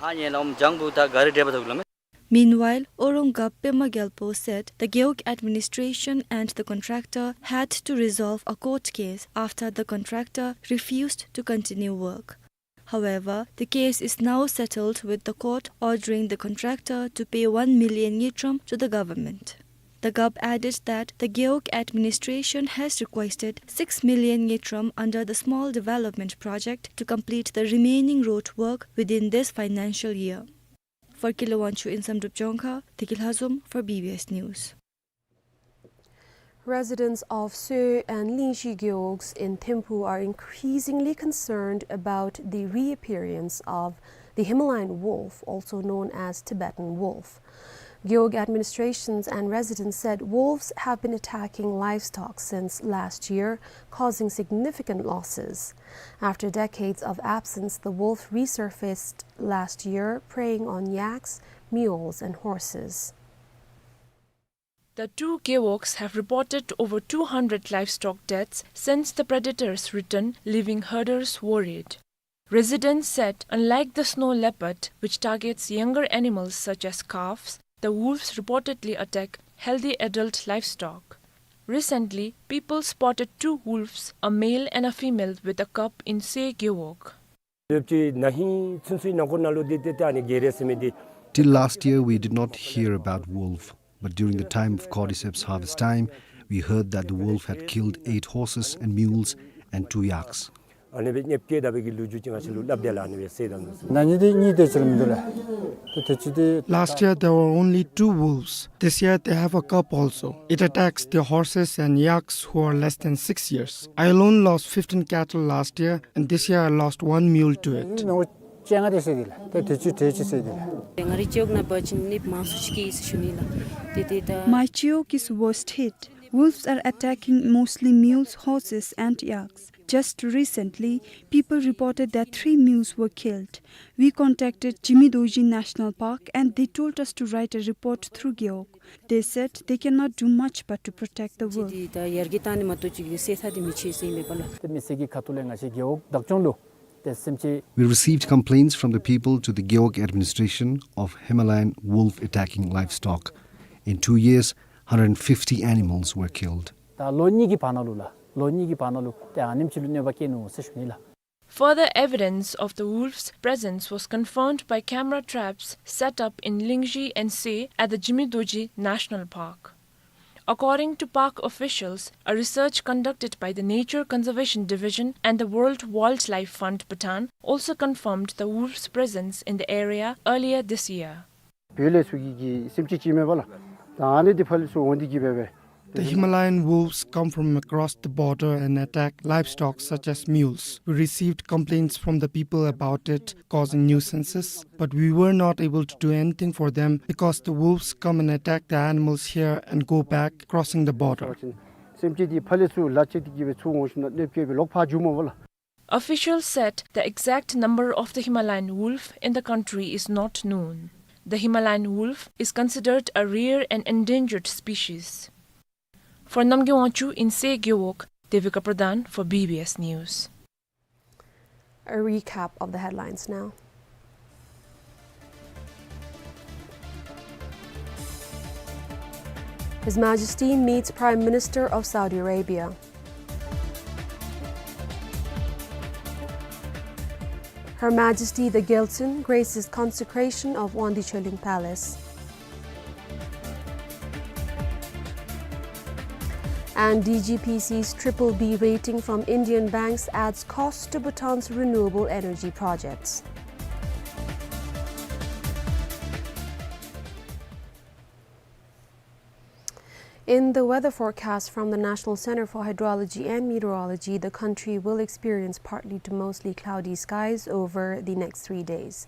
Meanwhile, Orong Gap Pema Gyalpo said the Gewog administration and the contractor had to resolve a court case after the contractor refused to continue work. However, the case is now settled, with the court ordering the contractor to pay one million ngultrum to the government. The Gap added that the Gewog administration has requested six million ngultrum under the Small Development Project to complete the remaining road work within this financial year. For Kile Wangchuk in Samdrup Jongkhar, Deki Lhazom for B B S News. Residents of Soe and Lingshi Gewogs in Thimphu are increasingly concerned about the reappearance of the Himalayan wolf, also known as Tibetan wolf. Gewog administrations and residents said wolves have been attacking livestock since last year, causing significant losses. After decades of absence, the wolf resurfaced last year, preying on yaks, mules, and horses. The two gewogs have reported over two hundred livestock deaths since the predator's return, leaving herders worried. Residents said, unlike the snow leopard, which targets younger animals such as calves, the wolves reportedly attack healthy adult livestock. Recently, people spotted two wolves, a male and a female, with a cub in Soe Gewog. Till last year, we did not hear about wolf, but during the time of Cordyceps harvest time, we heard that the wolf had killed eight horses and mules and two yaks. Last year, there were only two wolves. This year, they have a cub also. It attacks the horses and yaks who are less than six years. I alone lost fifteen cattle last year, and this year I lost one mule to it. My Gewog is worst hit. Wolves are attacking mostly mules, horses, and yaks. Just recently, people reported that three mules were killed. We contacted Jimi Dorji National Park and they told us to write a report through Gewog. They said they cannot do much but to protect the wolf. We received complaints from the people to the Gewog administration of Himalayan wolf attacking livestock. In two years, hundred fifty animals were killed. ད་ལོ་གཉིས་ཀྱི་བར་ན་ལུ་ལགས། ལོ་གཉིས་ཀྱི་བར་ན་ལུ་ཏེ་ཨ་ནེམ་ཅིག་ལུ་གནོད་པ་བཀལ་ནུག་ཟེར་ཞུ་ནི་ལགས། Further evidence of the wolf's presence was confirmed by camera traps set up in Lingzhi and Se at the Jigme Dorji National Park. According to park officials, a research conducted by the Nature Conservation Division and the World Wildlife Fund Bhutan also confirmed the wolf's presence in the area earlier this year. བོད་ལས་ཚུར་གྱི་གི་སེམས་ཅན་ཅིག་མས་པ་ལགས། ད་ཨ་ནི་འདི་ཕར་ལས་ཚུར་འོང་སྟེ་གི་སྦེ་སྦེ། The Himalayan wolves come from across the border and attack livestock such as mules. We received complaints from the people about it causing nuisances, but we were not able to do anything for them because the wolves come and attack the animals here and go back, crossing the border. སེམས་ཅན་འདི་ཕར་ལས་ཚུར་ལ་ཆས་ཏེ་གི་སྦེ་ཚུར་འོང་ཞིནམ་ལས་གནོད་བསྐྱལ་སྦེ་ལོག་ཕར་འགྱོཝ་མས་པ་ལགས། Officials said the exact number of the Himalayan wolf in the country is not known. The Himalayan wolf is considered a rare and endangered species. For Namgay Wangchuk in Se Gewog, Devika Pradhan for B B S News. A recap of the headlines now. His Majesty meets Prime Minister of Saudi Arabia. Her Majesty the Gyaltsuen graces consecration of Wangdi Choeling Palace. And D G P C's triple B rating from Indian banks adds cost to Bhutan's renewable energy projects. In the weather forecast from the National Center for Hydrology and Meteorology, the country will experience partly to mostly cloudy skies over the next three days.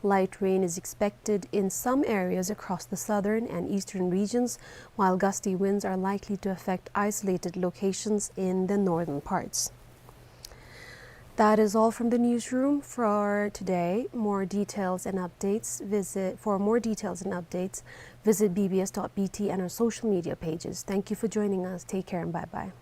Light rain is expected in some areas across the southern and eastern regions, while gusty winds are likely to affect isolated locations in the northern parts. That is all from the newsroom for today. More details and updates, visit, for more details and updates, visit B B S dot B T and our social media pages. Thank you for joining us. Take care and bye-bye.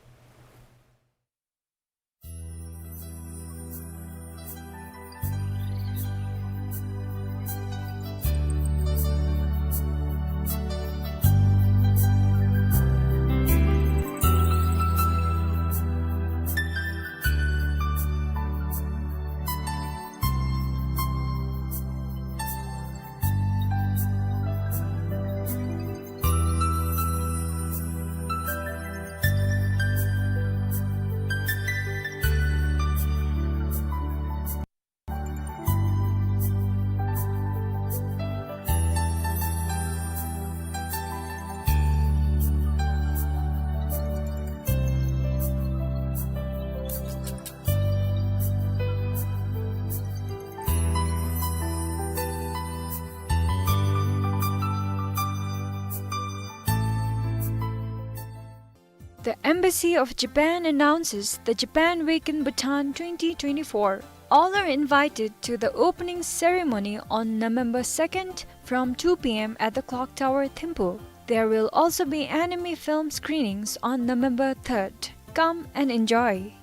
The Embassy of Japan announces the Japan Week in Bhutan twenty twenty-four. All are invited to the opening ceremony on November second from two P M at the Clock Tower, Thimphu. There will also be anime film screenings on November third. Come and enjoy.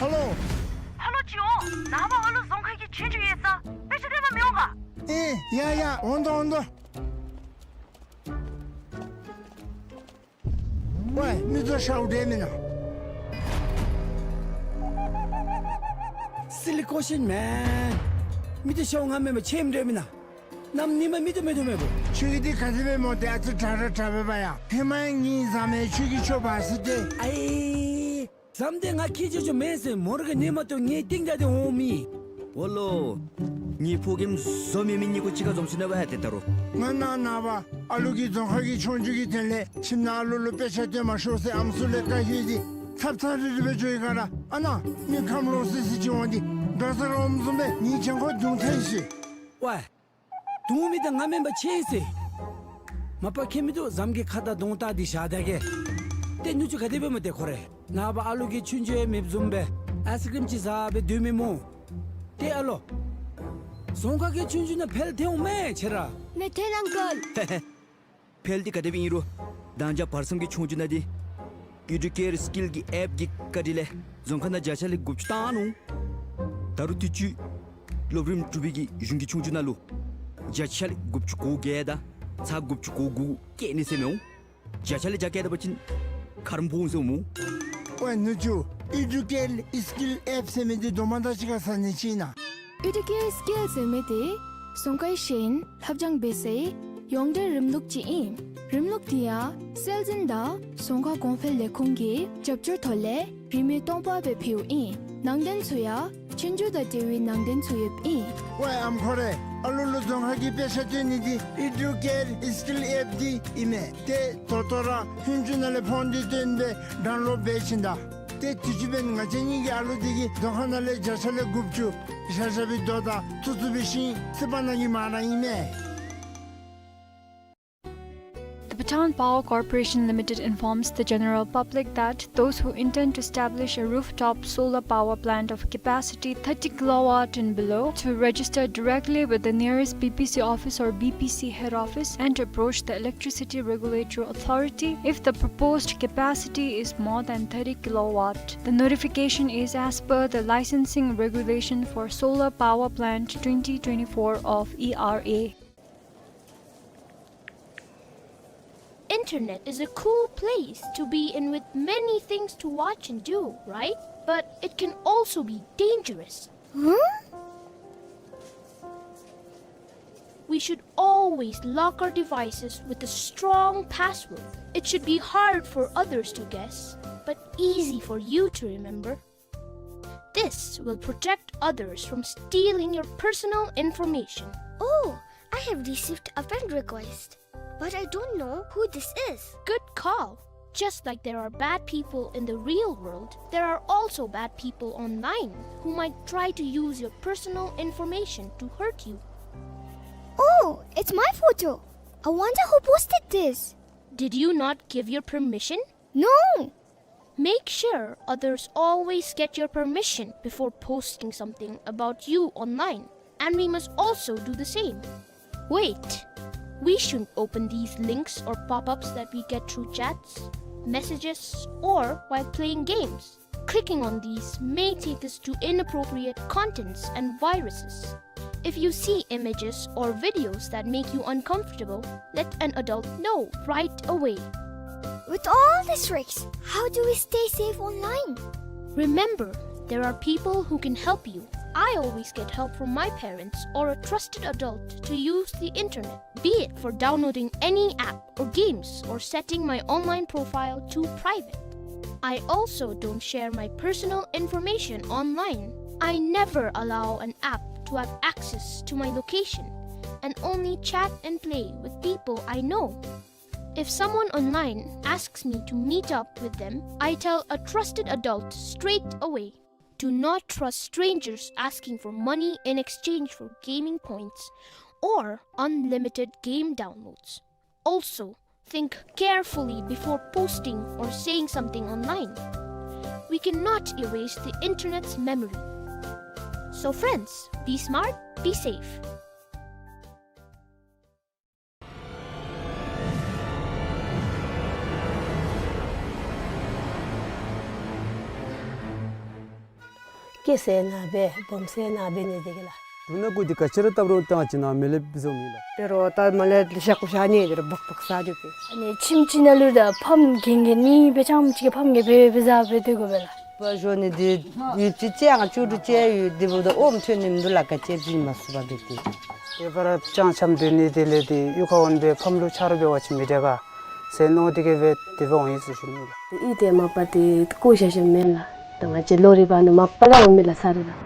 ཧ་ལོ། ཧ་ལོ་ཅིག་འོང་། ནངས་པ་ཨ་ལུ་རྫོང་ཁ་གི་ཆོས་རྒྱུགས་ཡོད་ས། དཔེ་ཆ་སྟོན་པར་མི་འོང་ག། ཨེ་ཡ་ཡ། འོང་དོ་འོང་དོ། ཝའི་མི་ཚུ་ཤཝ་འདྲ་མེན་ན། Silly question, man. མི་ཚུ་ཤཝ་ང་མེན་པར་ཁྱོད་འདྲ་མེན་ན། གནམ་ཉིནམ་མི་ཚུ་མེད་དོ་མེད་པོ། ཁྱོད་ཀྱི་འདི་ག་ཅི་སྦེ་སྨོ། ཏེ་ཨ་ཙི་དྲག་དྲག་དྲག་པས་པ་ཡ། ཧེ་མ་ཡང་ངེའི་བཟའ་མི་ཁྱོད་ཀྱི་ཁྱོ་བ་ཟེར་ཏེ། ཨའི། བཟའ་མི་འདི་ང་ཁྱོད་ཅོ་ཅོ་མེན་ཟེར་མོ་ར་གི་ཉན་མ་བཏུབ་ངེའི་རྟིང་བདའ་སྟེ་འོང་མི། འོ་ལོ། ངེའི་ཕོ་རྒནམ་བཟོ་མེད་མི་གཉིས་ཀོ་གཅིག་ཁར་འཛོམས་ཞིནམ་ལས་ཝའི་ཏེ་ད་རུང་། ང་ནངས་པ་ཨ་ལུ་གི་རྫོང་ཁ་གི་ཆོས་རྒྱུགས་ཀྱི་དོན་ལས་ཁྱིམ་ནང་ཨ་ལུ་ལུ་དཔེ་ཆ་སྟོན་མ་ཤོག་ཟེར་ཨམ་སྲུ་ལས་བཀའ་ཤོག་སྟེ་ཚབ་ཚབ་རིལ་རི་སྦེ་འགྱོ་ཡི་ག་ར། ཨ་ནཱ་མི་ཁམས་ལོག་སི་སི་ཅིག་འོང་སྟེ་འགྲོ་ས་ར་འོངམ་བཟུམ་སྦེ་ངེའི་གྱང་ཁར་རྡུང་ཐལ་ཤིག། ཝའི། རྡུང་མི་འདི་ང་མེན་པར་ཁྱོད་ཨིན་ཟེར། མ་པ་ཁྱོད་མི་བཏུབ། བཟའ་མི་གི་ཁ་དར་གདོང་བལྟ་སྟེ་བཞག་ད་གེ། ཏེ་ནུ་གཅུང་ག་དེ་སྦེ་སྨོ་ཏེ་ཁོ་རེ། ནངས་པ་ཨ་ལོ་གིས་ཆོས་རྒྱུན་ཡང་མེདཔ་བཟུམ་སྦེ་ཨའིསི་ཀྲིམ་ཅིག་བཟའ་སྦེ་སྡོད་མི་སྨོ། ཏེ་ཨ་ལོ། རྫོང་ཁག་གི་ཆོས་རྒྱུན་ནང་འཕེལ་ཐལ་འོང་མས་ཁྱེད་ར། མི་ཐལ་ཨང་ཀལ། འཕེལ་འདི་ག་དེ་སྦེ་ཨིན་རུང་། མདང་ཞག་བར་མཚམས་ཀྱི་ཆོས་རྒྱུན་ནང་འདི་ཨི་ཌུ་ཀེར་སི་ཀིལ་གྱི་ཨེཔ་གི་བཀའ་དྲིན་ལས་རྫོང་ཁག་ནང་བརྒྱ་ཆ་ལས་དགུ་བཅུ་བཏང་ནུག། ད་རུང་དུས་ཅི་སློབ་རིམ་དྲུག་པའི་གི་གཞུང་གི་ཆོས་རྒྱུན་ནང་ལུ་བརྒྱ་ཆ་ལས་དགུ་བཅུ་གོ་བརྒྱད་དང་ཚག་དགུ་བཅུ་གོ་དགུ་བཀལ་ནི་ཟེར་མི་འོང་། བརྒྱ་ཆ་ལས་བརྒྱ་བཀལ་ད་པ་ཅིན་ཁ་རམ་སྦོམ་ཟེར་འོང་སྨོ། ཝའེ་ནུ་གཅུང་ཨི་ཌུ་ཀེར་སི་ཀིལ་ཨེཔ་ཟེར་མི་འདི་དོ་མ་དང་གཅིག་ཁར་ཟ་ནི་ཅིག་ཨིན་ན། ཨི་ཌུ་ཀེར་སི་ཀིལ་ཟེར་མི་འདི་རྫོང་ཁའི་ཤེས་ཡོན་ལྷབ་སྦྱང་འབད་སའི་ཡོངས་འབྲེལ་རིམ་ལུགས་ཅིག་ཨིན། རིམ་ལུགས་འདི་ཡང་སྲོལ་འཛིན་དང་རྫོང་ཁ་གོང་འཕེལ་ལས་ཁུངས་ཀྱི་རྒྱབ་སྐྱོར་ཐོག་ལས་རིན་མེད་སྟོང་པ་སྦེ་ཕུལཝ་ཨིན། ནང་དོན་ཚུ་ཡང་ཆོས་རྒྱུན་དང་འབྲེལ་བའི་ནང་དོན་ཚུ་ཡོདཔ་ཨིན། ཝའེ་ཨམ་ཁོ་རེ། ཨ་ལོ་ལུ་རྫོང་ཁ་གི་དཔེ་ཆ་སྟོན་ནི་འདི་ཨི་ཌུ་ཀེར་སི་ཀིལ་ཨེཔ་འདི་ཨིན་མས། ཏེ་ད་ལྟོ་ར་ཧུན་ཅུ་ནང་ལས་ཕོན་འདི་བཏོན་སྦེ་ཌའུན་ལོཌ་འབད་བྱིན་ད། ཏེ་དུས་ཅི་འབདན་ང་བཅས་གཉིས་ཀྱི་ཨ་ལོ་འདི་གིས་རྫོང་ཁ་ནང་ལས་བརྒྱ་ཆ་ལས་དགུ་བཅུ་བཞག་བཞགཔ་སྦེ་དོ་དང་ཐུག་ཚུགས་པའི་ཤིང་སི་པ་ནང་གི་མ་ར་ཨིན་མས། The Bhutan Power Corporation Limited informs the general public that those who intend to establish a rooftop solar power plant of capacity thirty kilowatt and below to register directly with the nearest B P C office or B P C head office and approach the Electricity Regulatory Authority if the proposed capacity is more than thirty kilowatt. The notification is as per the Licensing Regulation for Solar Power Plant twenty twenty-four of E R A. Internet is a cool place to be in with many things to watch and do, right? But it can also be dangerous. Huh? We should always lock our devices with a strong password. It should be hard for others to guess, but easy for you to remember. This will protect others from stealing your personal information. Oh, I have received a friend request, but I don't know who this is. Good call. Just like there are bad people in the real world, there are also bad people online who might try to use your personal information to hurt you. Oh, it's my photo. I wonder who posted this. Did you not give your permission? No. Make sure others always get your permission before posting something about you online, and we must also do the same. Wait, we shouldn't open these links or pop-ups that we get through chats, messages, or while playing games. Clicking on these may take us to inappropriate contents and viruses. If you see images or videos that make you uncomfortable, let an adult know right away. With all these risks, how do we stay safe online? Remember, there are people who can help you. I always get help from my parents or a trusted adult to use the internet, be it for downloading any app or games or setting my online profile to private. I also don't share my personal information online. I never allow an app to have access to my location and only chat and play with people I know. If someone online asks me to meet up with them, I tell a trusted adult straight away. Do not trust strangers asking for money in exchange for gaming points or unlimited game downloads. Also, think carefully before posting or saying something online. We cannot erase the internet's memory. So friends, be smart, be safe. སྐྱེ་ས་ནང་སྦེ་སྦོམ་ས་ནང་སྦེ་ནི་དེ་གི་ལགས། དུ་ན་ཀུ་དེ་ག་ཅི་ར་བཏབ་རུང་ཏེ་ང་བཅས་ནང་མེད་ལེབ་བཟོ་མི་ལགས། དེ་རུང་ད་མ་ལས་ལེ་ཤ་ཀུ་ཤ་ནི་དེ་རུང་བག་བག་ཟ་རྒྱུ་པས། ཨ་ནི་ཁྱིམ་གཅིག་ནང་ལུ་ད་ཕམ་རྒན་རྒས་ནི་སྦེ་རྐྱངམ་གཅིག་གི་ཕམ་རྒས་སྦེ་སྦེ་བཟའ་སྦེ་སྡོད་དགོ་པས་ལགས། པ་ཞོ་ནི་དེ་ཡུད་ཅིག་ཅིག་ཡང་ཅུ་དྲུག་ཅིག་ཡུད་དེ་འབདཝ་ད་ཨོམ་ཐོན་ནི་མིན་འདུག་ལགས། ག་ཅི་བྱིན་མ་ཚུགས་པ་འདི་དེ། དེ་བར་ཅང་འཆམ་སྡོད་ནི་དེ་ལས་དེ་གཡུས་ཁར་འོང་སྦེ་ཕམ་ལུ་ཆ་རོགས་འབད་བ་ཅིན་མི་དྲག་ག་ཟེར་མནོ་དེ་གིས་སྦེ་དེ་སྦེ་འོང་ཡི་ཟེར་ཞུ་ནི་ལགས། ཨི་དེ་མ་པ་དེ་བཀོ་བཞག་བཞགཔ་མེན་ལགས། ད་ང་བཅས་ལོ་རེ་བ་ནི་མ་པ་ར་འོང་མི་ལགས་ས་རེ་ལགས།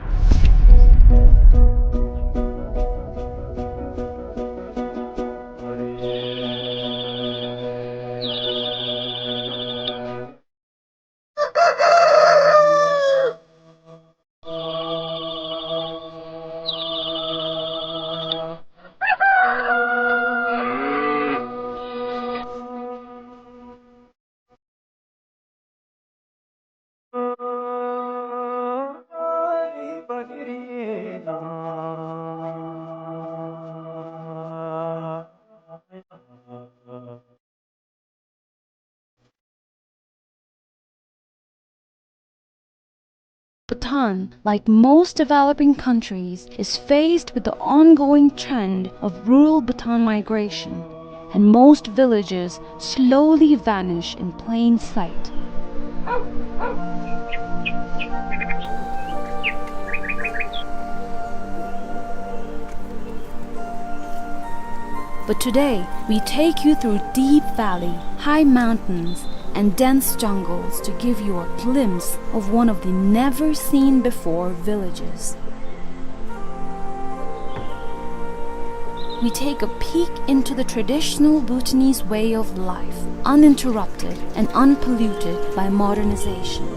Bhutan, like most developing countries, is faced with the ongoing trend of rural Bhutan migration, and most villages slowly vanish in plain sight. But today, we take you through deep valley, high mountains, and dense jungles to give you a glimpse of one of the never-seen-before villages. We take a peek into the traditional Bhutanese way of life, uninterrupted and unpolluted by modernization.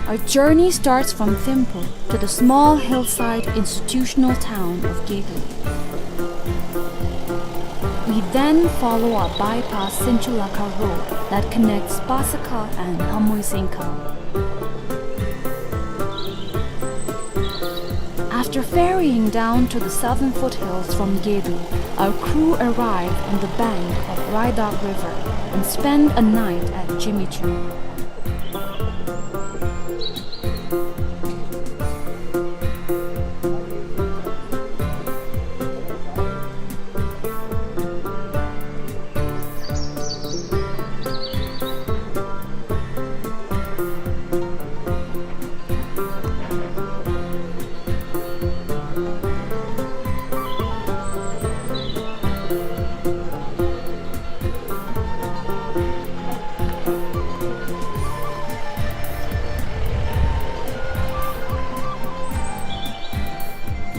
Our journey starts from Thimphu to the small hillside institutional town of Gedu. We then follow a bypass Sinchulakha road that connects Pasakha and Hamuisingkha. After ferrying down to the southern foothills from Gedu, our crew arrive on the bank of Raidak River and spend a night at Jimichung.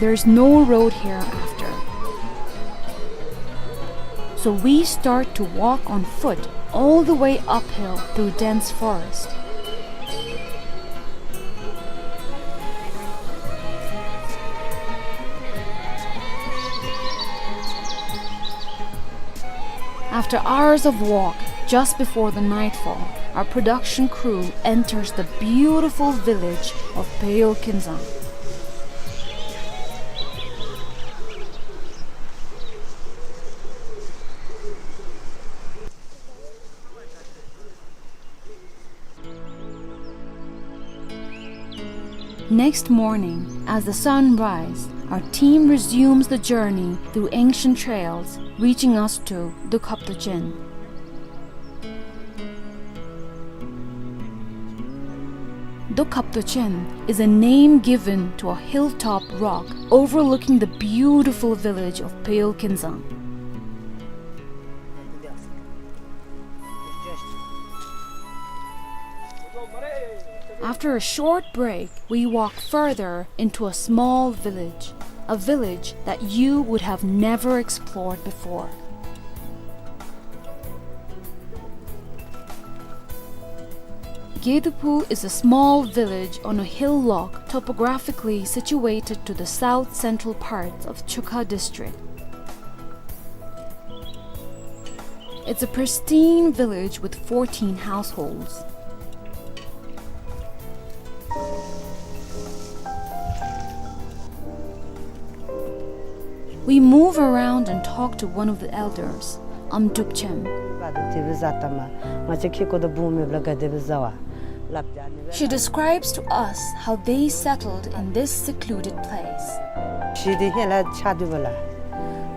There's no road hereafter. So we start to walk on foot all the way uphill through dense forest. After hours of walk, just before the nightfall, our production crew enters the beautiful village of Peyolkinzang. Next morning, as the sun rise, our team resumes the journey through ancient trails, reaching us to Dokhaptochen. Dokhaptochen is a name given to a hilltop rock overlooking the beautiful village of Peyolkinzang. After a short break, we walk further into a small village, a village that you would have never explored before. Geduphu is a small village on a hillock topographically situated to the south-central parts of Chukha district. It's a pristine village with fourteen households. We move around and talk to one of the elders, Amdrupchem. She describes to us how they settled in this secluded place. ཤི་དེ་ཧེ་ལ་ཆ་དུ་བ་ལ།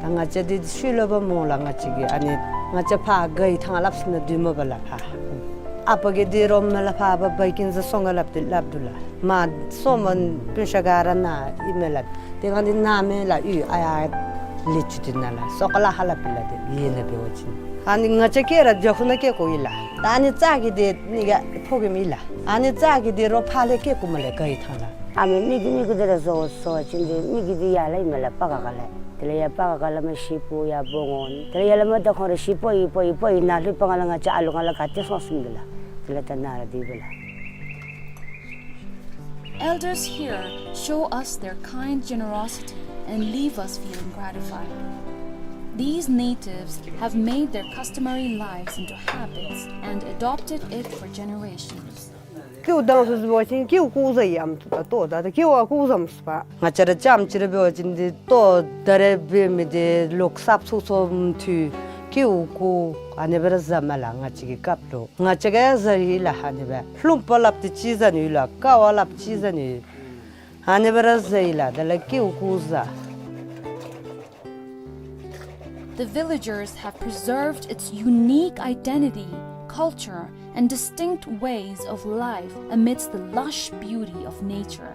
ད་ང་བཅས་འདི་ཤུལ་ལོ་བ་མོ་ལ་ང་བཅས་ཀྱི་ཨ་ནི་ང་བཅས་ཕ་གི་ཐང་ལབ་སི་ན་དུ་མ་བ་ལ་ཕ། ཨ་པ་གི་འདི་རོ་མ་ལ་ཕ་བ་བ་ཀིན་ཟ་སོང་ག་ལབ་དེ་ལབ་དུ་ལ། མ་སོ་མ་པུན་ཤ་ག་ར་ན་ཨི་མེ་ལ། དེ་གང་འདི་ན་མེ་ལ་ཨུ་ཨ་ཡ་ལི་ཅུ་དུ་ན་ལ་སོ་ག་ལ་ཧ་ལ་པི་ལ་དེ་ཡེ་ན་བེ་བ་ཅིན། ཨ་ནི་ང་བཅས་ཀེ་ར་ཇ་ཁུ་ན་ཀེ་ཀོ་ཡི་ལ། ད་ཨ་ནི་ཙ་གི་དེ་ནི་ག་ཕོ་གི་མི་ལ། ཨ་ནི་ཙ་གི་དེ་རོ་ཕ་ལེ་ཀེ་ཀུ་མ་ལེ་ག་ཡི་ཐང་ལ། ཨ་མི་མི་གི་མི་གི་དེ་ར་བཟོ་བཟོ་བ་ཅིན་དེ་མི་གི་དེ་ཡ་ལ་ཡི་མེ་ལ་པ་ག་ག་ལ། དེ་ལ་ཡ་པ་ག་ག་ལ་མ་ཤི་པོ་ཡ་པོ་ངོ་ནི། དེ་ལ་ཡ་ལ་མ་ད་ཁོང་ར་ཤི་པོ་ཡི་པོ་ཡི་པོ་ཡི་ན་ལྷུ་པ་ང་ལ་ང་བཅས་ཨ་ལུ་ང་ལ་ག་ཏེ་སོང་སིན་གི་ལ། དེ་ལ་ད་ན་ར་དེ་བི་ལ། Elders here show us their kind generosity and leave us feeling gratified. These natives have made their customary lives into habits and adopted it for generations. ཀེའུ་དང་སུ་སུ་བ་ཅིན་ཀེའུ་ཀུ་ཟ་ཡམ་ཏོ་ད་ད་ཀེའུ་ཨ་ཀུ་ཟམ་སུ་པ། ང་བཅས་ར་ལྕམ་ཅིག་ར་འབད་བ་ཅིན་འདི་ལྟོ་ད་རེས་འབད་མི་འདི་ལོག་སབ་ཚུགས་ཚུགས་མི་ཐུབ། ཀེའུ་ཀུ་ཨ་ནི་སྦེ་ར་ཟ་མས་ལགས། ང་བཅས་ཀྱི་སྐབས་ལུ་ང་བཅས་ཀྱིས་ཟ་ཡི་ལགས། ཨ་ནི་སྦེ་ལྷུམ་པ་སླབ་སྟེ་ཅིག་ཟ་ནི་ཡོད་ལགས། ཀ་བ་སླབ་ཅིག་ཟ་ནི་ཡོད། ཨ་ནི་སྦེ་ར་ཟ་ཡི་ལགས། དེ་ལས་ཀེའུ་ཀུ་ཟ། The villagers have preserved its unique identity, culture, and distinct ways of life amidst the lush beauty of nature.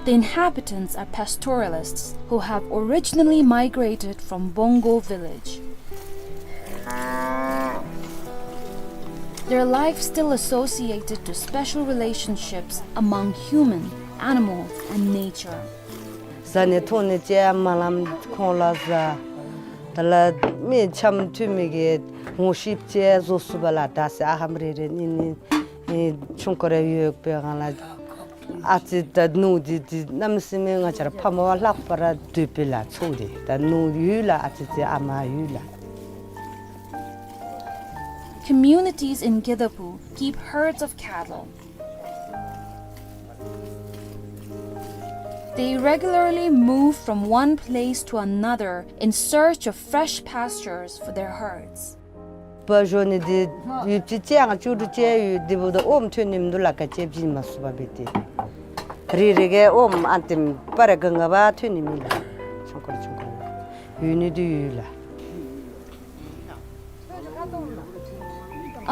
The inhabitants are pastoralists who have originally migrated from Bongo village. Their life still associated to special relationships among human, animals, and nature. བཟའ་ནི་འཐུང་ནི་ཅིག་མ་ལམ་ཁོང་ལུ་བཟའ། དེ་ལས་མི་འཆམ་མཐུན་མི་གི་ངོ་ཤེས་ཅིག་བཟོ་ཚུགས་པས་ལགས། ད་ཟེར་ཨ་ཧམ་རེ་རེ་གཉིས་གཉིས་ཨེ་ཆུང་ཀུ་རེ་ཡོད་པའི་སྒང་ལས་ཨ་ཙི་ད་ནུ་འདི་འདི་གནམ་མེད་ས་མེད་ང་བཅས་ར་ཕ་མ་བ་ལྷག་པར་འདོད་པས་ལགས། ཚུ་འདི་ད་ནུ་ཡོད་ལགས། ཨ་ཙི་ཙི་ཨ་མ་ཡོད་ལགས། Communities in Gedapu keep herds of cattle. They regularly move from one place to another in search of fresh pastures for their herds. པ་ཞོ་ནི་འདི་ཡུད་ཅིག་ཅིག་ཡང་བཅུ་དྲུག་ཅིག་ཡོད། འདི་འབདཝ་ད་ཨོམ་ཐོན་ནི་མིན་འདུག་ལགས། ག་ཅི་བྱིན་མ་ཚུགས་པར་འབད་དེ། རེ་རེ་གིས་ཨོམ་ཨ་ཏིམ་པ་རེ་ག་ང་བ་ཐོན་ནི་མེད་ལགས། ཆུང་ཀུ་ཆུང་ཀུ་ཡོད་ནི་འདི་ཡོད་ལགས།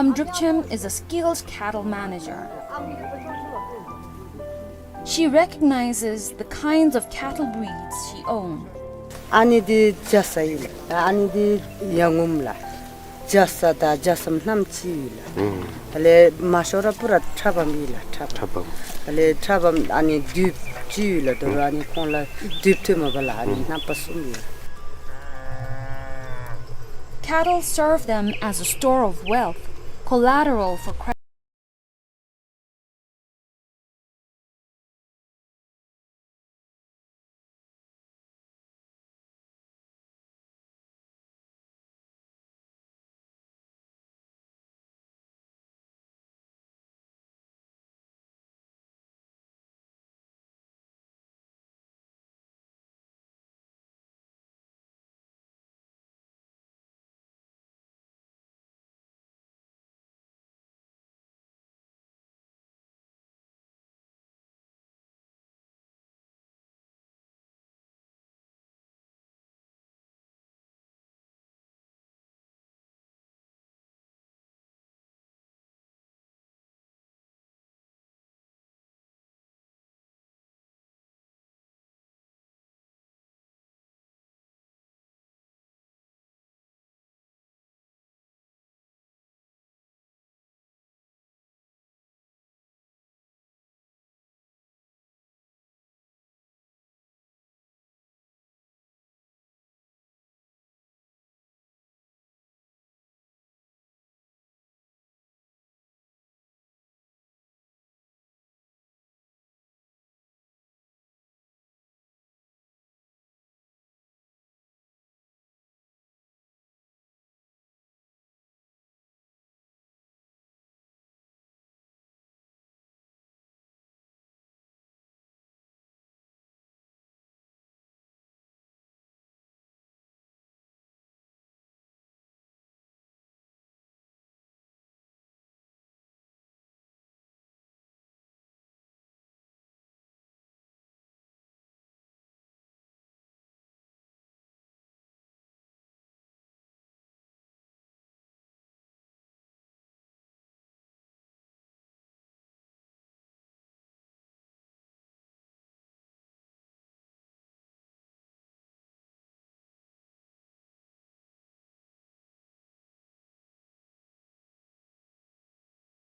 Amdrupchem is a skilled cattle manager. She recognizes the kinds of cattle breeds she owns. ཨ་ནི་འདི་རྒྱ་ཚ་ཨིན་ལགས། ཨ་ནི་འདི་ཡ་ངོམ་ལགས། རྒྱ་ཚ་དང་རྒྱ་ཚམ་རྣམ་ཅིག་ཡོད་ལགས། ཨུམ། དེ་ལས་མ་ཤོར་ར་པུ་ར་ཁྲ་བམ་ཨིན་ལགས། ཁྲ་བམ། ཁྲ་བམ། དེ་ལས་ཁྲ་བམ་ཨ་ནི་དུཔ་ཅིག་ཡོད་ལགས། དོ་རུང་ཨ་ནི་ཁོང་ལུ་དུཔ་ཐོནམ་མས་ལགས། ཨ་ནི་ཨུམ། རྣམ་པ་གསུམ་ཡོད། Cattle serve them as a store of wealth, collateral for credit.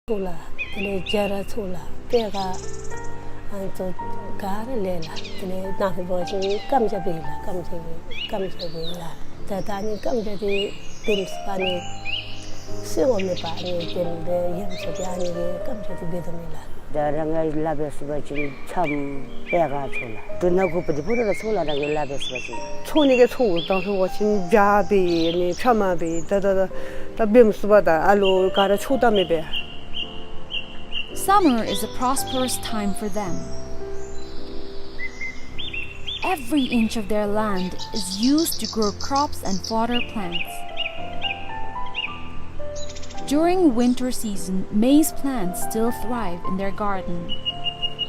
ཚུ་ལགས། དེ་ལས་སྦྱར་ཚུ་ལགས། པད་ཁ་ཨ་ནི་ཚུ་ག་ར་ལས་ལགས། དེ་ལས་ནཱ་ལུ་འབད་བ་ཅིན་སྐམ་ཆ་འབད་ལགས། སྐམ་ཆ་འབད་སྐམ་ཆ་འབད་ལགས། ད་ད་ཨ་ནི་སྐམ་ཆ་འདི་བེམ་སྦེ་ཨ་ནི་སོ་ངོ་མེད་པར་ཨ་ནི་བེམ་སྦེ་ཡང་ཆ་འདི་ཨ་ནི་གི་སྐམ་ཆ་འདི་འབད་དོ་མས་ལགས། ད་རང་གིས་ལཱ་འབད་ཚུགས་པ་ཅིན་ཆམ་པད་ཁ་ཚུ་ལགས། དུག་སྣ་དགུ་པོ་འདི་ཕུད་ར་ཚུགས་ལགས། རང་གིས་ལཱ་འབད་ཚུགས་པ་ཅིན། འཚོ་ནི་གི་འཚོ་དང་འཚོ་བ་ཅིན་བྱཱ་འབད་ནི་ཕྱེ་མར་འབད་ད་ད་ད་ད་བེམ་སྦེ་ད་ཨ་ལོ་ག་ར་འཚོ་ད་མི་འབད། Summer is a prosperous time for them. Every inch of their land is used to grow crops and fodder plants. During winter season, maize plants still thrive in their garden.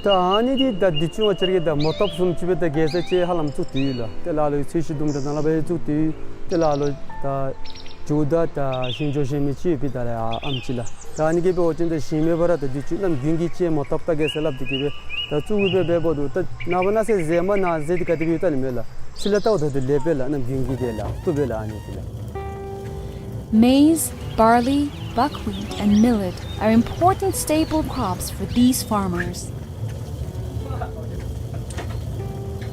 ད་ཨ་ནི་འདི་ད་འདི་ཚུ་ང་བཅས་ཀྱིས་ད་མོ་ཐོབ་བཟུམ་ཅིག་སྦེ་ད་གེ་ས་ཅིག་ཧ་ལམ་བཙུགས་ཏེ་ཡོད་ལགས། ཏེ་ལ་ལུ་ཚོས་གཞི་དུམ་གྲ་ནང་ལས་སྦེ་བཙུགས་ཏེ་ཡོད། ཏེ་ལ་ལུ་ད་ཇོ་བདག་ད་ཤིང་ཇོ་ཤིང་མི་ཅིག་ཡོད་པའི་ད་ལས་ཨ་ཨམ་ཅིག་ལགས། ད་ཨ་ནི་གིས་འབད་བ་ཅིན་ད་ཞིང་མེད་པར་ད་འདི་ཚུ་གནམ་དགུན་གྱི་ཅིག་མོ་ཐོབ་ད་གེ་ས་སླབ་སྟེ་གིས་སྦེ་ད་བཙུགས་སྦེ་འབདཝ་ད་ད་ནངས་པ་གནངས་ཚེ་ཟེར་མ་གནང་ཟེར་ཏེ་ག་དེ་སྦེ་ཡོད་ད་ནི་མེད་ལགས། ཕྱི་ལས་ལྟཝ་ད་ལེགས་པས་ལགས། གནམ་དགུན་གྱི་དེ་ལགས་བཏུབ་པས་ལགས་ཨ་ནི་དེ་ལགས། Maize, barley, buckwheat, and millet are important staple crops for these farmers.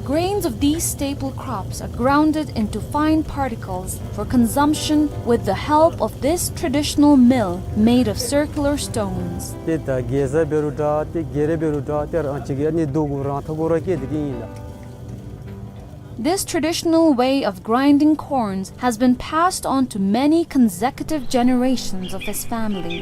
Grains of these staple crops are grounded into fine particles for consumption with the help of this traditional mill made of circular stones. ཏེ་ད་གེ་ས་འབད་རུང་འདྲ་ཏེ་གེ་རེ་འབད་རུང་འདྲ་ཏེ་རང་བཅས་ཀྱིས་ཨ་ནི་རྡོ་གུ་རང་ཐོག་གུ་ར་བཀལ་ཏེ་གི་ཨིན་ལགས། This traditional way of grinding corns has been passed on to many consecutive generations of his family.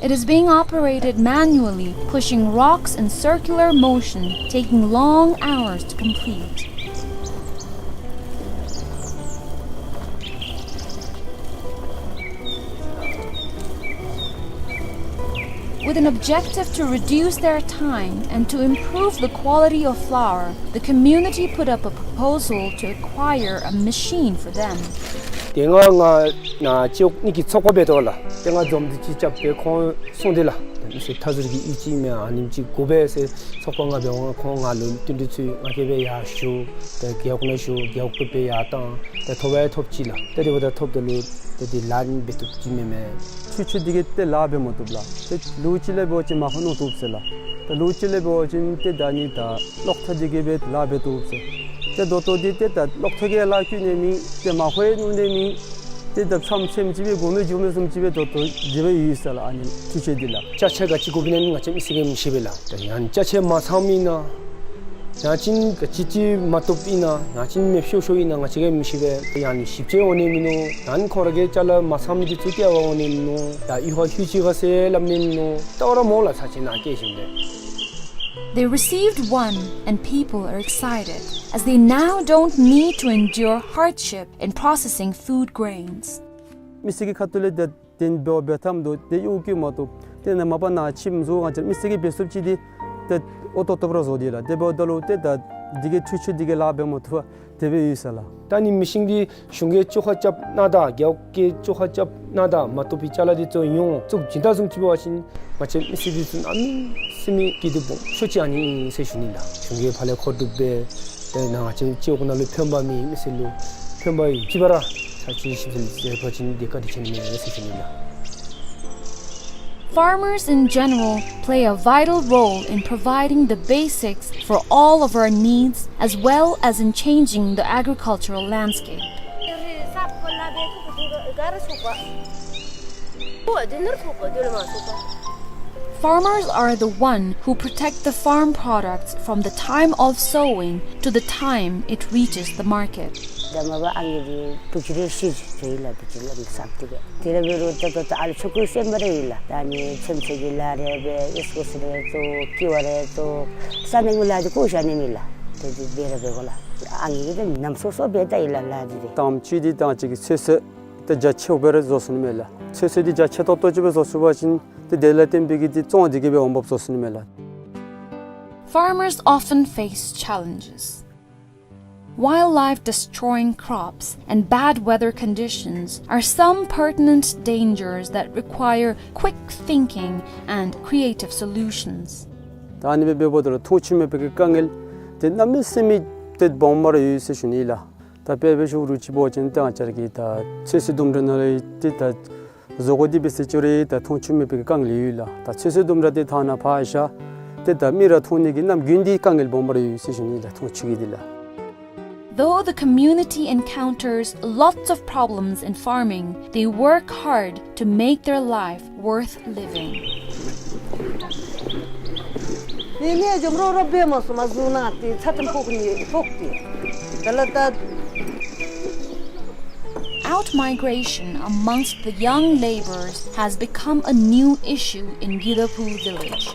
It is being operated manually, pushing rocks in circular motion, taking long hours to complete. With an objective to reduce their time and to improve the quality of flour, the community put up a proposal to acquire a machine for them. ཏེ་ང་ང་ནཱ་སྤྱི་འོག་གཉིས་ཀྱི་ཚོགས་པ་འབད་དོ་ལགས། ཏེ་ང་འཛོམས་འདུ་ཅིག་རྐྱབ་སྦེ་ཁོང་གསུངས་ཏེ་ལགས། ཏེ་མི་སེར་མཐའ་ཟུར་གྱི་ཡུལ་ཅིག་མེན་ཨ་ནེམ་ཅིག་དགོ་པས་ཟེར་ཚོགས་པ་ང་འབད་འོང་ཁོང་ང་ལུ་བསྟུན་གྲོས་ཚུ་ང་གིས་སྦེ་ཡར་ཞུ། ཏེ་རྒེད་འོག་ནང་ཞུ། རྒེད་འོག་ཏུ་སྦེ་ཡར་བཏང་། ཏེ་ཐོབ་ཡང་ཐོབ་ཅི་ལགས། ཏེ་དེ་འབདཝ་ད་ཐོབ་ད་ལུ་ཏེ་འདི་ལཱ་འབད་བཏུབ་ཅི་མེན་མས། འཕྲུལ་ཆས་འདི་གིས་ཏེ་ལཱ་འབད་མ་བཏུབ་ལགས། ཏེ་ལུག་ཅིག་ལས་འབད་བ་ཅིན་མར་ཁུ་ནོར་བཏུབ་ཟེར་ལགས། ཏེ་ལུག་ཅིག་ལས་འབད་བ་ཅིན་ཏེ་ད་ནི་ད་གློག་ཐག་འདི་གིས་སྦེ་ལཱ་འབད་བཏུབ་ཟེར། ཏེ་ད་ལྟོ་འདི་ཏེ་ད་གློག་ཐག་གིས་ལཱ་བཀོལ་ནི་མེད། ཏེ་མར་ཁུ་ཡང་ནོར་ནི་མེད། ཏེ་ད་ཆམ་ཆེམ་ཅིག་སྦེ་གོ་མི་འགྱོ་མི་བཟུམ་ཅིག་སྦེ་ད་ལྟོ་དེ་སྦེ་ཡོད་ཟེར་ལགས། ཨ་ནི་འཕྲུལ་ཆས་འདི་ལགས། ཅ་ཆས་ག་ཅི་དགོཔ་ཨིན་ན་ང་བཅས་མི་སེར་གྱིས་མི་ཤེས་པས་ལགས། ད་ཡང་ཅ་ཆས་མ་ཚངམ་ཨིན་ན་ཡང་ཅིན་ག་ཅི་ཅིག་མ་བཏུབ་ཨིན་ན་ཡང་ཅིན་མེདཔ་ཤོར་ཤོརཝ་ཨིན་ན་ང་བཅས་ཀྱིས་མི་ཤེས་པས། ཡང་ནི་ཞིབ་དཔྱད་འོང་ནི་མིན་ནུག། ཡང་ཁོང་ར་གི་ཅ་ལ་མ་ཚངམ་འདི་ཚུ་བཀལ་བར་འོང་ནི་མིན་ནུག། ཡང་གཡུས་ཁ་ལྷོད་ཅི་ག་ཟེར་སླབ་ནི་མིན་ནུག། ལྟ་བར་མ་འོང་ལགས། ཚར་ཅིག་ནཱ་བཀལ་ཞིནམ་ལས། They received one, and people are excited, as they now don't need to endure hardship in processing food grains. མི་སེར་གྱི་ཁ་ཐུག་ལས་ཏེ་དེ་འབད་འབད་ཐངས་འདུག། ཏེ་གཡོག་བཀོལ་མ་བཏུབ། ཏེ་ནཱ་མ་པ་ནཱ་ཁྱིམ་བཟོ་ང་བཅས་མི་སེར་གྱིས་འབད་ཚུགསཔ་ཅིག་འདི་ཏེ་ཨོ་ཏོག་ཏོ་སྦེ་ར་བཟོ་སྟེ་ལགས། དེ་འབདཝ་ད་ལུ་ཏེ་ད་འདི་གི་འཕྲུལ་ཆས་འདི་གིས་ལཱ་འབད་མ་བཏུབ་པར་དེ་སྦེ་ཡོད་ཟེར་ལགས། ད་ནི་མི་ཤིན་འདི་གཞུང་གིས་བཅོ་ཁ་རྐྱབ་གནང་ད་རྒེད་འོག་གིས་བཅོ་ཁ་རྐྱབ་གནང་ད་མ་བཏུབ་པའི་ཅ་ལ་འདི་ཚུ་ཡོངས་བཙུགས་བྱིན་ད་བཟུམ་ཅིག་འབད་བ་ཅིན་ང་བཅས་མི་སེར་འདི་ཚུ་གནམ་མེད་ས་མེད་སྐྱིད་སྡུག་སྦོམ་ཤོས་ཅིག་ཨ་ནི་ཨིན་ཟེར་ཞུ་ནི་ལགས། གཞུང་གིས་ཕར་ལས་མཁོ་སྒྲུབ་འབད་ཏེ་ནཱ་ང་བཅས་སྤྱི་འོག་ནང་ལུ་ཕན་པ་མེད་མི་སེར་ལུ་ཕན་པ་ཡོད་ཅི་བ་ར་ཚར་ཅིག་ཞིབ་འཚོལ་མཛད་པ་ཅིན་འདི་བཀའ་དྲིན་ཆེ་ནི་མས་ཟེར་ཞུ་ནི་ལགས། Farmers in general play a vital role in providing the basics for all of our needs, as well as in changing the agricultural landscape. Farmers are the one who protect the farm products from the time of sowing to the time it reaches the market. ད་མ་པ་ཨ་ནི་འདི་དུག་ཅི་རེ་ཤི་ཚུ་ཡི་ལགས། དུག་ཅི་ལམ་སབ་སྟེ་གི་དེ་ར་འབད་རུང་ད་ད་ད་ཨ་ལུ་ཆོ་ག་སེམས་པ་རེ་ཡོད་ལགས། ད་ཨ་ནི་ཚོད་བསྲེ་གི་ལཱ་རེ་འབད་ཨིས་ཀོ་སི་རེ་བཙོ་ཀི་བ་རེ་བཙོ་ས་ནང་གི་ལཱ་འདི་གོ་ཤ་ནི་མེད་ལགས། དེ་འདི་འབད་ར་འབད་དགོ་ལགས། ཨ་ནི་འདི་ནམ་སོ་སོ་འབད་ད་ཡི་ལགས་ལཱ་འདི་རེ། དམ་ཅིག་འདི་ད་ཅིག་གི་ཚོད་བསྲེ་ད་རྒྱ་ཆེཝ་སྦེ་ར་བཟོ་ཚུགས་ནི་མས་ལགས། ཚོད་བསྲེ་འདི་རྒྱ་ཆེ་ཏོག་ཏོ་ཅིག་སྦེ་བཟོ་ཚུགས་པ་ཅིན་ཏེ་དེ་ལས་བརྟེན་པའི་གི་འདི་བཙོང་འདི་གིས་འབད་འོང་འབབ་བཟོ་ཚུགས་ནི་མས་ལགས། Farmers often face challenges. Wildlife destroying crops and bad weather conditions are some pertinent dangers that require quick thinking and creative solutions. ད་ ད་ཨ་ནི་སྦེ་འབདཝ་ད་ལུ་མཐོང་ཆུང་མེད་པའི་གི་དཀའ་ངལ་འདི་གནམ་མེད་ས་མེད་ཏེ་སྦོམ་སྦེ་ར་ཡོད་ཟེར་ཞུ་ནི་ལགས། ད་དཔེ་འབད་ཞུ་རུང་ཅིག་འབད་བ་ཅིན་ད་ང་བཅས་ར་གི་ད་ཚོད་བསྲེ་ལྡུམ་ར་ནང་ལས་ཏེ་ད་བཟོ་བཀོད་འདི་འབད་ཟེར་ཅི་རུང་ད་མཐོང་ཆུང་མེད་པའི་གི་དཀའ་ངལ་ཡོད་ལགས། ད་ཚོད་བསྲེ་ལྡུམ་ར་འདི་ཐ་ན་ཕར་བཞག་ཏེ་ད་མི་ར་མཐོང་ནི་གི་གནམ་དགུན་འདི་དཀའ་ངལ་སྦོམ་སྦེ་ར་ཡོད་ཟེར་ཞུ་ནི་ལགས། མཐོང་ཆུང་གི་འདི་ལགས། Though the community encounters lots of problems in farming, they work hard to make their life worth living. ནི་ནི་ཇོམ་རོ་རོ་སྦེ་མ་སོ་མ་ཟུ་ན་ཏེ་ཚ་ཏམ་ཕོག་ནི་ཕོག་སྟེ། ད་ལ་ད། Outmigration amongst the young laborers has become a new issue in Gidaphu village.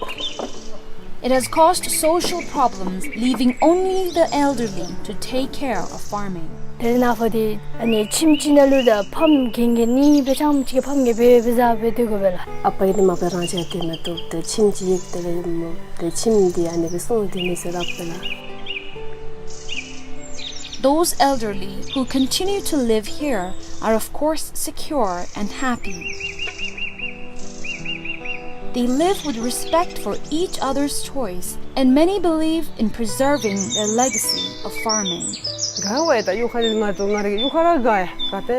It has caused social problems, leaving only the elderly to take care of farming. དེ་ནང་ཕོ་དེ་ཨ་ནི་ཁྱིམ་གཅིག་ནང་ལུ་ད་ཕམ་གྱོན་གྱོན་ནི་སྦེ་ཆམ་ཅིག་ཕམ་གྱོན་སྦེ་སྦེ་བཟའ་སྦེ་སྡོད་དགོ་པས་ལགས། ཨ་པ་གིས་དེ་མ་པ་རང་བཅས་སྡོད་མི་བཏུབ། ཏེ་ཁྱིམ་གཅིག་ཡོད་དེ་ལས་མོ་ཏེ་ཁྱིམ་འདི་ཨ་ནི་སྦེ་སོང་སྡོད་ནི་ཟེར་རབ་པས་ལགས། Those elderly who continue to live here are, of course, secure and happy. They live with respect for each other's choice, and many believe in preserving their legacy of farming. ག་ཝའི་ད་གཡུས་ཁ་ལས་ང་ཚོ་ང་རའི་གཡུས་ཁ་ར་ག་ཡ་ག་ཏེ་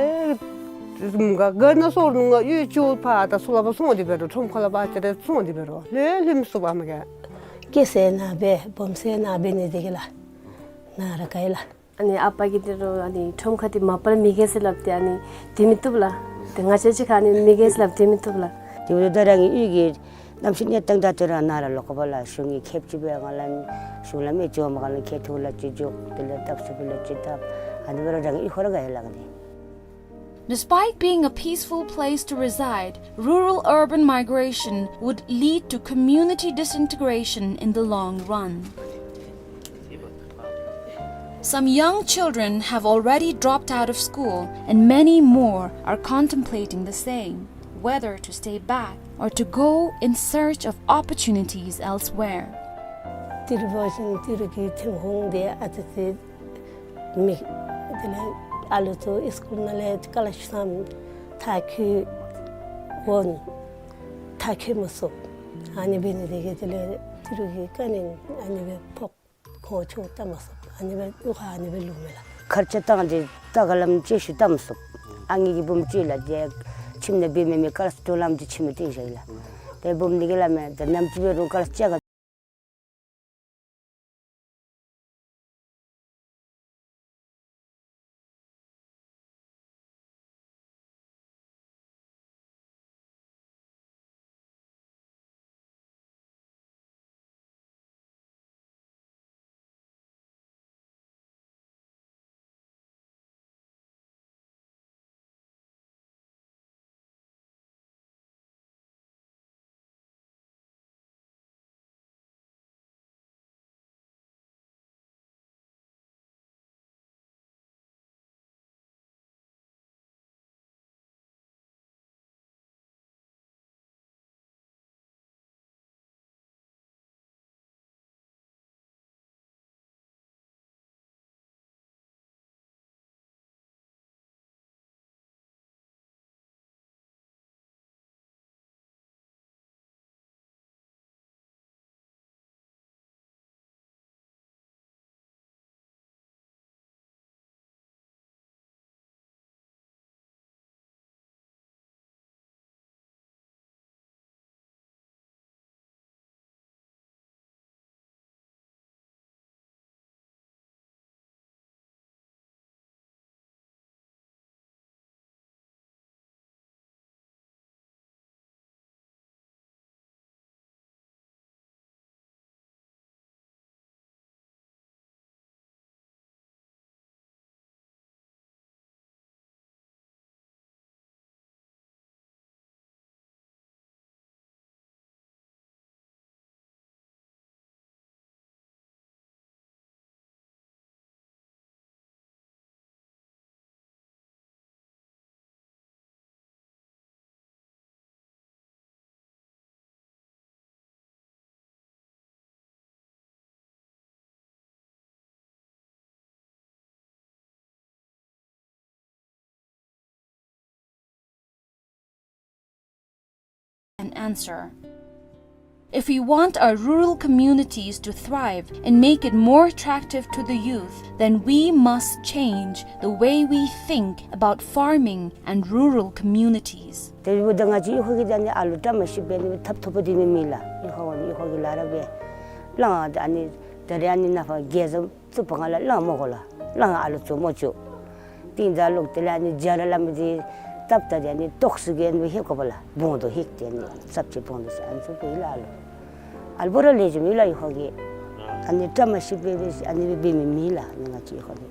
ག་ག་ན་སོར་ནུ་ང་གཡུས་ཅུ་ཕར་ད་སུ་ལ་བ་སོང་སྟེ་འབད་རུང་ཁྲོམ་ཁ་ལ་བ་ཅི་རེ་སོང་སྟེ་འབད་རུང་ལྷོད་ལྷོདཔ་མ་ག་སྐྱེས་ཟེར་ན་འབད་སྦོམ་ཟེར་ན་འབད་ནི་འདི་གིས་ལགས་ནཱ་ར་ག་ཡ་ལགས། ཨ་ནི་ཨ་པ་གིས་དེ་རུང་ཨ་ནི་ཁྲོམ་ཁ་འདི་མ་པ་ལས་མི་རྒས་ཟེར་སླབ་སྟེ་ཨ་ནི་སྡོད་མི་བཏུབ་ལགས། ཏེ་ང་བཅས་ཅིག་ཁར་ཨ་ནི་མི་རྒས་ཟེར་སླབ་སྟེ་སྡོད་མི་བཏུབ་ལགས། དེ་འབདཝ་ད་རང་གི་གཡུས་ཀྱི་གནམ་གཤིས་གནས་སྟངས་ད་ལྟོ་ར་ནཱ་ར་ལོག་དགོ་པས་ལགས། གཞུང་གིས་ཁེབ་ཅིག་འབད་ང་ལུ་གཞུང་ལམ་ཨེ་འགྱོ་མ་ག་ལུ་ཁེབ་ཐུག་ལགས་ཅིག་འགྱོ། དེ་ལས་བཏབ་ཚུགས་པས་ལགས་ཅིག་བཏབ། ཨ་ནི་འབད་རུང་རང་གི་གཡུས་ཁར་ར་ག་ཡ་ལགས་ནི། Despite being a peaceful place to reside, rural-urban migration would lead to community disintegration in the long run. Some young children have already dropped out of school, and many more are contemplating the same, whether to stay back or to go in search of opportunities elsewhere. ཏི་རུ་བ་ཤིན་ཏི་རུ་གི་ཐིམ་ཧུང་དེ་ཨ་ཙི་ཙི་མི་དེ་ལས་ཨ་ལུ་ཚུ་སི་ཀུལ་ནང་ལས་ཀ་ལ་ཤུ་སམ་ཐག་ཁུ་འོང་ཐག་ཁུ་མ་སོང་། ཨ་ནི་འབད་ནི་དེ་གིས་དེ་ལས་ཏི་རུ་གི་དཀའ་ངལ་ཨ་ནི་སྦེ་ཕོག། ཁོང་ཆོ་བལྟ་མ་ཚུགས། ཨ་ནི་སྦེ་གཡུས་ཁར་ཨ་ནི་སྦེ་ལུས་མས་ལགས། ཁར་ཆ་བཏང་སྟེ་ད་ག་ལམ་ཅིག་ཤུལ་བལྟ་མ་ཚུགས། ཨ་ངེ་གི་བུམོ་ཅིག་ལགས་ཏེ་ཁྱིམ་ནང་འབད་མི་མེད། ཀ་ལ་སི་ཏོ་ལམ་ཅིག་ཁྱིམ་ནང་སྟོན་བཞག་ཡི་ལགས། ཏེ་བུམོ་འདི་གིས་སླབ་མས། ད་ནམ་ཅིག་འབད་རུང་ཀ་ལ་སི་ཅིག་ག An answer. If we want our rural communities to thrive and make it more attractive to the youth, then we must change the way we think about farming and rural communities. དེ་འབདཝ་ད་ང་བཅས་གཡུས་ཁ་གི་ད་ཨ་ནི་ཨ་ལུ་བཀྲ་མ་ཤིས་པའི་ནི་ཐབ་ཐོབ་པ་འདི་ནི་མེད་ལགས། གཡུས་ཁ་བ་ནི་གཡུས་ཁ་གི་ལཱ་ར་སྦེ་ལང་། ཨ་ནི་ད་རེས་ཨ་ནི་ནཱ་ཕར་རྒྱལ་ས་བཙུགས་པའི་སྒང་ལས་ལང་མི་དགོ་ལགས། ལང་ཨ་ལུ་བཙུགས་མི་ཆོག། ཏེ་ད་ལོག་སྟེ་ལགས་ཨ་ནི་རྒྱ་ར་སླབ་མི་འདི་སྟབས་ད་འདི་ཨ་ནི་ཏོག་ཙི་གི་ཨ་ནི་ལྷོད་དགོ་པས་ལགས། སྦོམ་དུ་ལྷོད་དེ་ཨ་ནི་ཙབ་ཅིག་སྦོམ་དུ་ཟེར་ཨ་ནི་ཚུ་སྦེ་ལགས། ཨ་ལུ་ཨ་ལུ་པོ་ར་ལེགས་ཤོམ་ཡོད་ལགས། གཡུས་ཁ་གི་ཨ་ནི་བཀྲ་མ་ཤིས་པའི་སྦེ་ཨ་ནི་སྦེ་འབད་མི་མེད་ལགས། ཨ་ནི་ང་བཅས་གཡུས་ཁ་གི།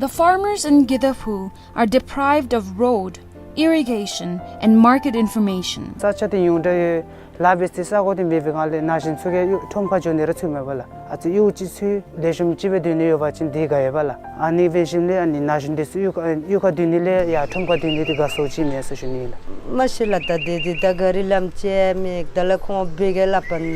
The farmers in Gidaphu are deprived of road, irrigation, and market information. ས་ཆ་འདི་ཡོངས་གྲགས་ཡོད། ལཱ་འབད་སའི་ས་གོ་འདི་མེད་པའི་སྒང་ལས་ན་གཞོན་ཚུ་གིས་གཡུས་ཁྲོམ་ཁར་འགྱོ་ནི་ར་ཚུགས་མེད་པས་ལགས། ཨ་ཙི་གཡུས་ཅིག་ཚུ་ལེགས་ཤོམ་ཅིག་སྦེ་སྡོད་ནི་ཡོད་པ་ཅིན་འདི་དགའ་ཡོདཔ་ལགས། ཨ་ནི་འབད་ཞིནམ་ལས་ཨ་ནི་ན་གཞོན་འདི་ཚུ་གཡུས་ཁ་གཡུས་ཁར་སྡོད་ནི་ལས་ཡར་ཁྲོམ་ཁར་སྡོད་ནི་འདི་དགའ་སུ་ཅིག་མས་ཟེར་ཞུ་ནི་ལགས། མ་གཞི་ལགས་ད་འདི་འདི་ད་ག་རི་ལམ་ཅིག་མེད། དེ་ལས་ཁོང་འབད་གེ་སླབ་པ་ནི་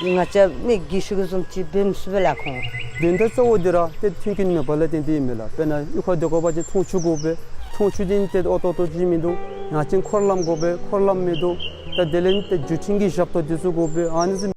ང་བཅས་མི་རྒས་ཤོས་ཀྱིས་བཟུམ་ཅིག་འབད་མི་ཚུགས་པས་ལགས་ཁོང་། དོན་དག་གཙོ་བོ་འདི་ར་ཏེ་མཐུན་རྐྱེན་མེད་པ་ལས་བརྟེན་ཏེ་ཨིན་མས་ལགས། དཔེར་ན་གཡུས་ཁར་སྡོད་དགོ་པ་ཅིན་འཐུང་ཆུ་དགོ་པས། འཐུང་ཆུ་འདི་ཏེ་འོ་ཏོག་ཏོ་ཅིག་མིན་འདུག། ཡང་ཅིན་འཁོར་ལམ་དགོ་པས། འཁོར་ལམ་མིན་འདུག། ད་དེ་ལས་ཏེ་བརྒྱུད་འཕྲིན་གྱི་ཞབས་ཏོག་འདི་ཚུ་དགོ་པས། ཨ་ནི་ཚུ།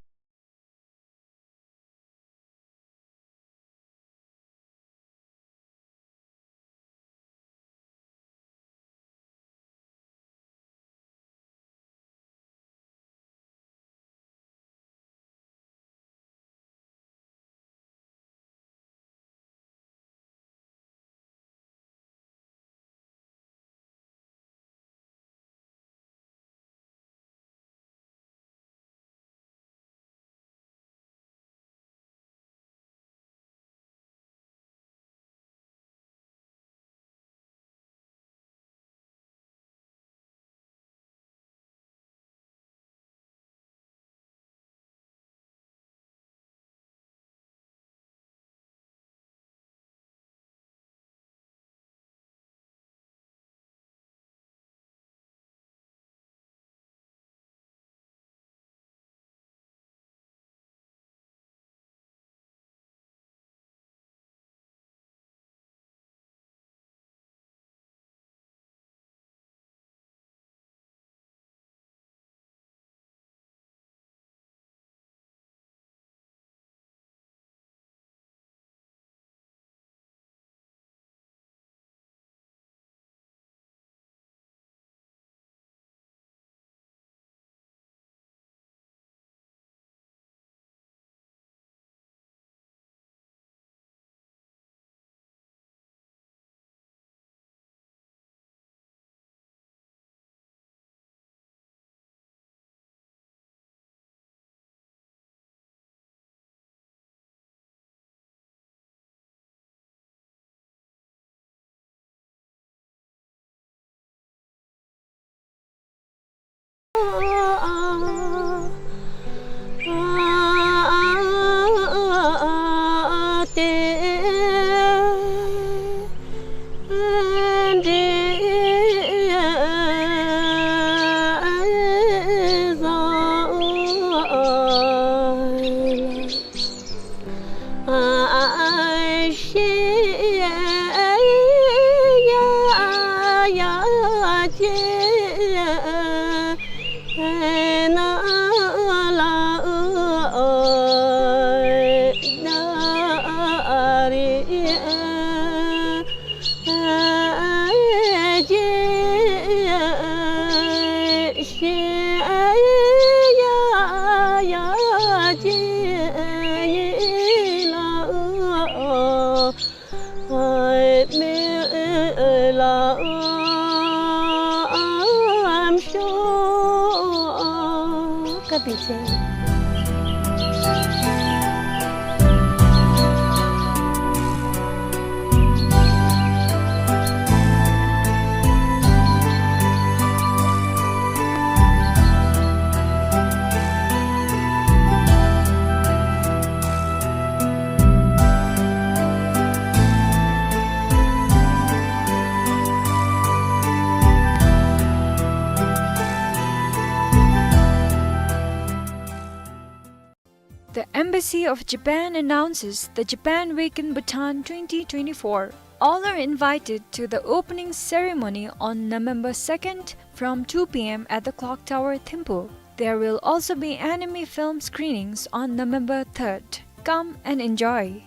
The Embassy of Japan announces the Japan Week in Bhutan twenty twenty-four. All are invited to the opening ceremony on November second from two P M at the Clock Tower, Thimphu. There will also be anime film screenings on November third. Come and enjoy.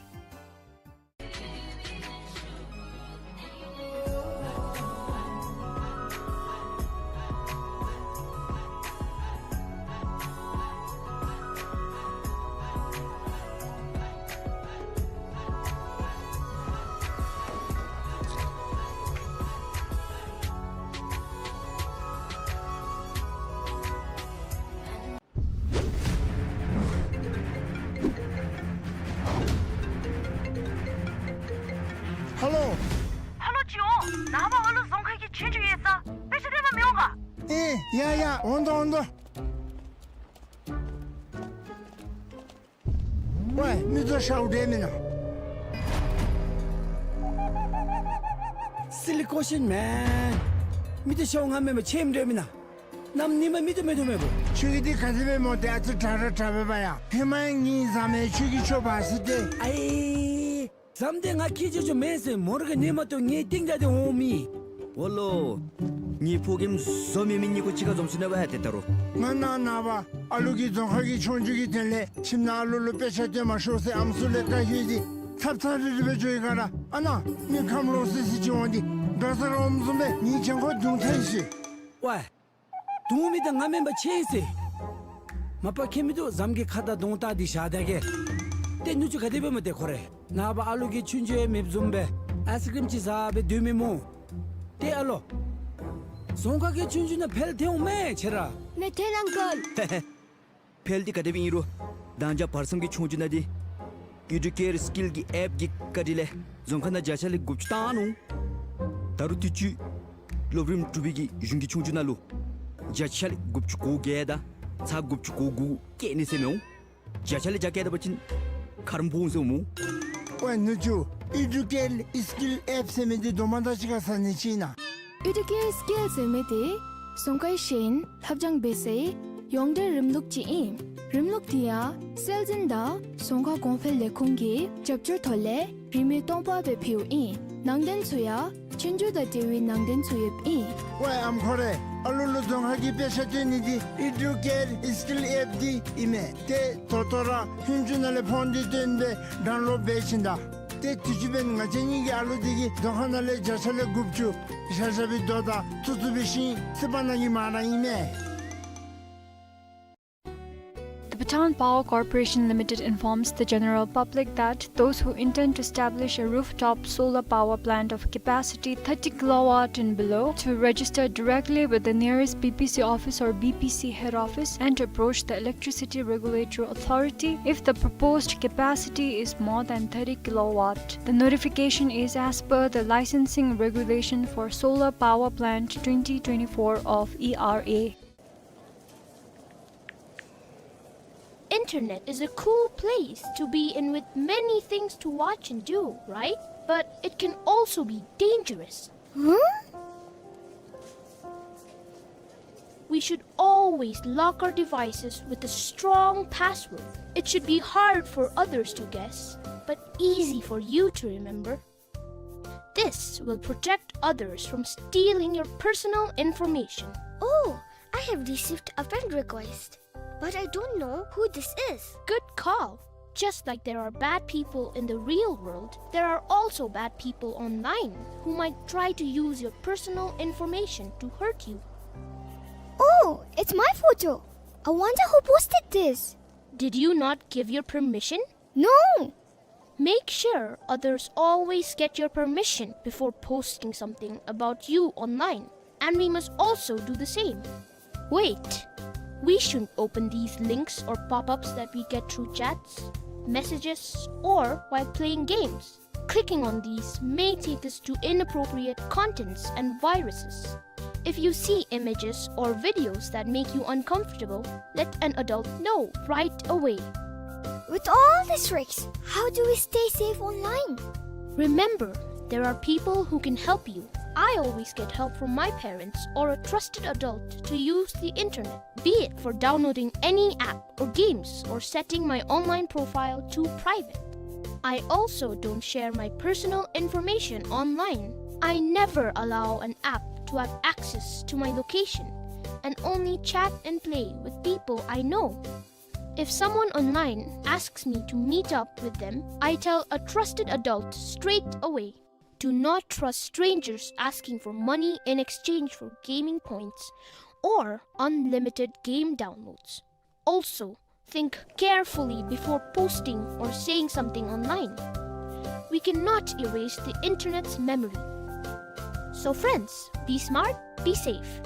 ཧ་ལོ། ཧ་ལོ་ཅིག་འོང་། ནངས་པ་ཨ་ལུ་རྫོང་ཁ་གི་ཆོས་རྒྱུགས་ཡོད་ས། དཔེ་ཆ་སྟོན་པར་མི་འོང་ག། ཨེ་ཡ་ཡ། འོང་དོ་འོང་དོ། ཝའི་མི་ཚུ་ཤཝ་འདྲ་མེན་ན། Silly question, man. མི་ཚུ་ཤཝ་ང་མེན་པར་ཆེམ་འདྲ་མེན་ན། གནམ་ཉིནམ་མི་ཚུ་མེད་དོ་མེད་པོ། ཁྱོད་ཀྱིས་འདི་ག་དེ་སྦེ་སྨོ། ཏེ་ཨ་ཙི་དྲག་དྲག་དྲག་སྦེ་འབད་ཡ། ཧེ་མ་ཡང་ངེའི་བཟའ་མི་ཁྱོད་ཀྱིས་ཁྱོད་འབག་ཟེར་ཏེ། ཨའི། བཟའ་མི་འདི་ང་ཁྱེད་ཅོག་ཅོག་མེན་ཟེར། མོ་ར་གི་ཉིནམ་ཐོག་ངེའི་རྟིང་བདའ་སྟེ་འོང་མི། འོ་ལོ། ངེའི་ཕོ་རྒནམ་བཟོ་མི་མི་གཉིས་ཀོ་གཅིག་ཁར་འཛོམས་སོ་ནུག་པ་ཧ། ཏེ་ད་རུང་ང་ནཱ་ནངས་པ་ཨ་ལུ་གི་རྫོང་ཁ་གི་ཆོས་རྒྱུགས་ཀྱི་དོན་ལས་ཁྱིམ་ནང་ཨ་ལུ་ལུ་དཔེ་ཆ་སྟོན་མ་ཤོག་ཟེར་ཨམ་སྲུ་ལས་བཀའ་བཀོད་དེ་ཚབ་ཚབ་རིལ་རི་སྦེ་འགྱོ་ཡི་ག་ར། ཨ་ནཱ་མི་ཁམས་ལོག་སི་སི་ཅིག་འོང་སྟེ་དགའ་ས་ར་འོངམ་བཟུམ་སྦེ་ངེའི་གྱང་ཁར་རྡུང་ཐལ་ཤིག། ཝའི། རྡུང་མི་འདི་ང་མེན་པར་ཆེ་ཟེར། མ་པ་ཁྱད་མི་འདུག། བཟའ་མི་གི་ཁ་དང་གདོང་བལྟ་སྟེ་བཞག་ད་གེ། ཏེ་ནུ་གཅུང་ག་དེ་སྦེ་སྨོ་ཏེ་ཁོ་རེ། ནངས་པ་ཨ་ལུ་གི་ཆོས་རྒྱུགས་ཡང་མེདཔ་བཟུམ་སྦེ་ཨའི་སི་ཀྲིམ་ཅིག་བཟའ་སྦེ་སྡོད་མི་སྨོ། ཏེ་ཨ་ལོ། རྫོང་ཁ་གི་ཆོས་རྒྱུགས་ནང་འཕེལ་ཐལ་འོང་མས་ཁྱེད་ར། མེད་ཐལ་ཨང་ཀལ། འཕེལ་འདི་ག་དེ་སྦེ་ཨིན་རུང་ད་ཅི་བར་མཚམས་ཀྱི་ཆོས་རྒྱུགས་ནང་འདི་ཨེ་ཌུ་ཀེར་སི་ཀིལ་གྱི་ཨེཔ་ཀྱི་བཀའ་དྲིན་ལས་རྫོང་ཁ་ནང་བརྒྱ་ཆ་ལས་དགུ་བཅུ་བཏང་ནུག། ད་རུང་དུས་ཅི་སློབ་རིམ་དྲུག་པའི་གི་གཞུང་གི་ཆོས་རྒྱུགས་ནང་ལུ་བརྒྱ་ཆ་ལས་དགུ་བཅུ་གོ་བརྒྱད་དང་ཚག་དགུ་བཅུ་གོ་དགུ་བཀལ་ནི་ཟེར་མི་འོང་། བརྒྱ་ཆ་ལས་བརྒྱ་བཀལ་ད་པ་ཅིན་ཁ་རམ་སྦོམ་ཟེར་འོང་སྨོ། ཝའི་ནུ་གཅུང་། ཨེ་ཌུ་ཀེར་སི་ཀིལ་ཨེཔ་ཟེར་མི་འདི་དོ་མ་དང་གཅིག་ཁར་ཟ་ནི་ཅིག་ཨིན་ན། ཨེ་ཌུ་ཀེར་སི་ཀིལ་ཟེར་མི་འདི་རྫོང་ཁའི་ཤེས་ཡོན་ལྷབ་སྦྱང་འབད་སའི་ཡོངས་འབྲེལ་རིམ་ལུགས་ཅིག་ཨིན། རིམ་ལུགས་འདི་ཡང་སྲོལ་འཛིན་དང་རྫོང་ཁ་གོང་འཕེལ་ལས་ཁུངས་ཀྱི་རྒྱབ་སྐྱོར་ཐོག་ལས་རིན་མེད་སྟོང་པ་སྦེ་ཕུལཝ་ཨིན། ནང་དོན་ཚུ་ཡང་ཆོས་རྒྱུགས་དང་འབྲེལ་བའི་ནང་དོན་ཚུ་ཡོདཔ་ཨིན། ཝའི་ཨམ་ཁོ་རེ། ཨ་ལུ་ལུ་རྫོང་ཁ་གི་དཔེ་ཆ་སྟོན་ནི་འདི་ཨེ་ཌུ་ཀེར་སི་ཀིལ་ཨེཔ་འདི་ཨིན་མས། ཏེ་ད་ལྟོ་ར་ཧུན་ཅུ་ནང་ལས་ཕོན་འདི་བཏོན་སྦེ་ཌའུན་ལོཌ་འབད་བྱིན་ད། ཏེ་དུས་ཅི་འབདན་ང་བཅས་གཉིས་ཀྱི་ཨ་ལུ་འདི་གིས་རྫོང་ཁ་ནང་ལས་བརྒྱ་ཆ་ལས་དགུ་བཅུ་བཞག་བཞག་པའི་རྡོ་དང་བཙུགས་བཙུགས་པའི་ཤིང་བསིལ་བ་ནང་གི་མ་ར་ཨིན་མས། The Bhutan Power Corporation Limited informs the general public that those who intend to establish a rooftop solar power plant of capacity thirty kilowatt and below to register directly with the nearest B P C office or B P C head office and to approach the Electricity Regulatory Authority if the proposed capacity is more than thirty kilowatt. The notification is as per the Licensing Regulation for Solar Power Plant twenty twenty-four of E R A. Internet is a cool place to be in with many things to watch and do, right? But it can also be dangerous. Huh? We should always lock our devices with a strong password. It should be hard for others to guess, but easy for you to remember. This will protect others from stealing your personal information. Oh, I have received a friend request, but I don't know who this is. Good call. Just like there are bad people in the real world, there are also bad people online who might try to use your personal information to hurt you. Oh, it's my photo. I wonder who posted this. Did you not give your permission? No! Make sure others always get your permission before posting something about you online, and we must also do the same. Wait! We shouldn't open these links or pop-ups that we get through chats, messages, or while playing games. Clicking on these may take us to inappropriate contents and viruses. If you see images or videos that make you uncomfortable, let an adult know right away. With all these risks, how do we stay safe online? Remember, there are people who can help you. I always get help from my parents or a trusted adult to use the internet, be it for downloading any app or games or setting my online profile to private. I also don't share my personal information online. I never allow an app to have access to my location, and only chat and play with people I know. If someone online asks me to meet up with them, I tell a trusted adult straight away. Do not trust strangers asking for money in exchange for gaming points or unlimited game downloads. Also, think carefully before posting or saying something online. We cannot erase the internet's memory. So friends, be smart, be safe.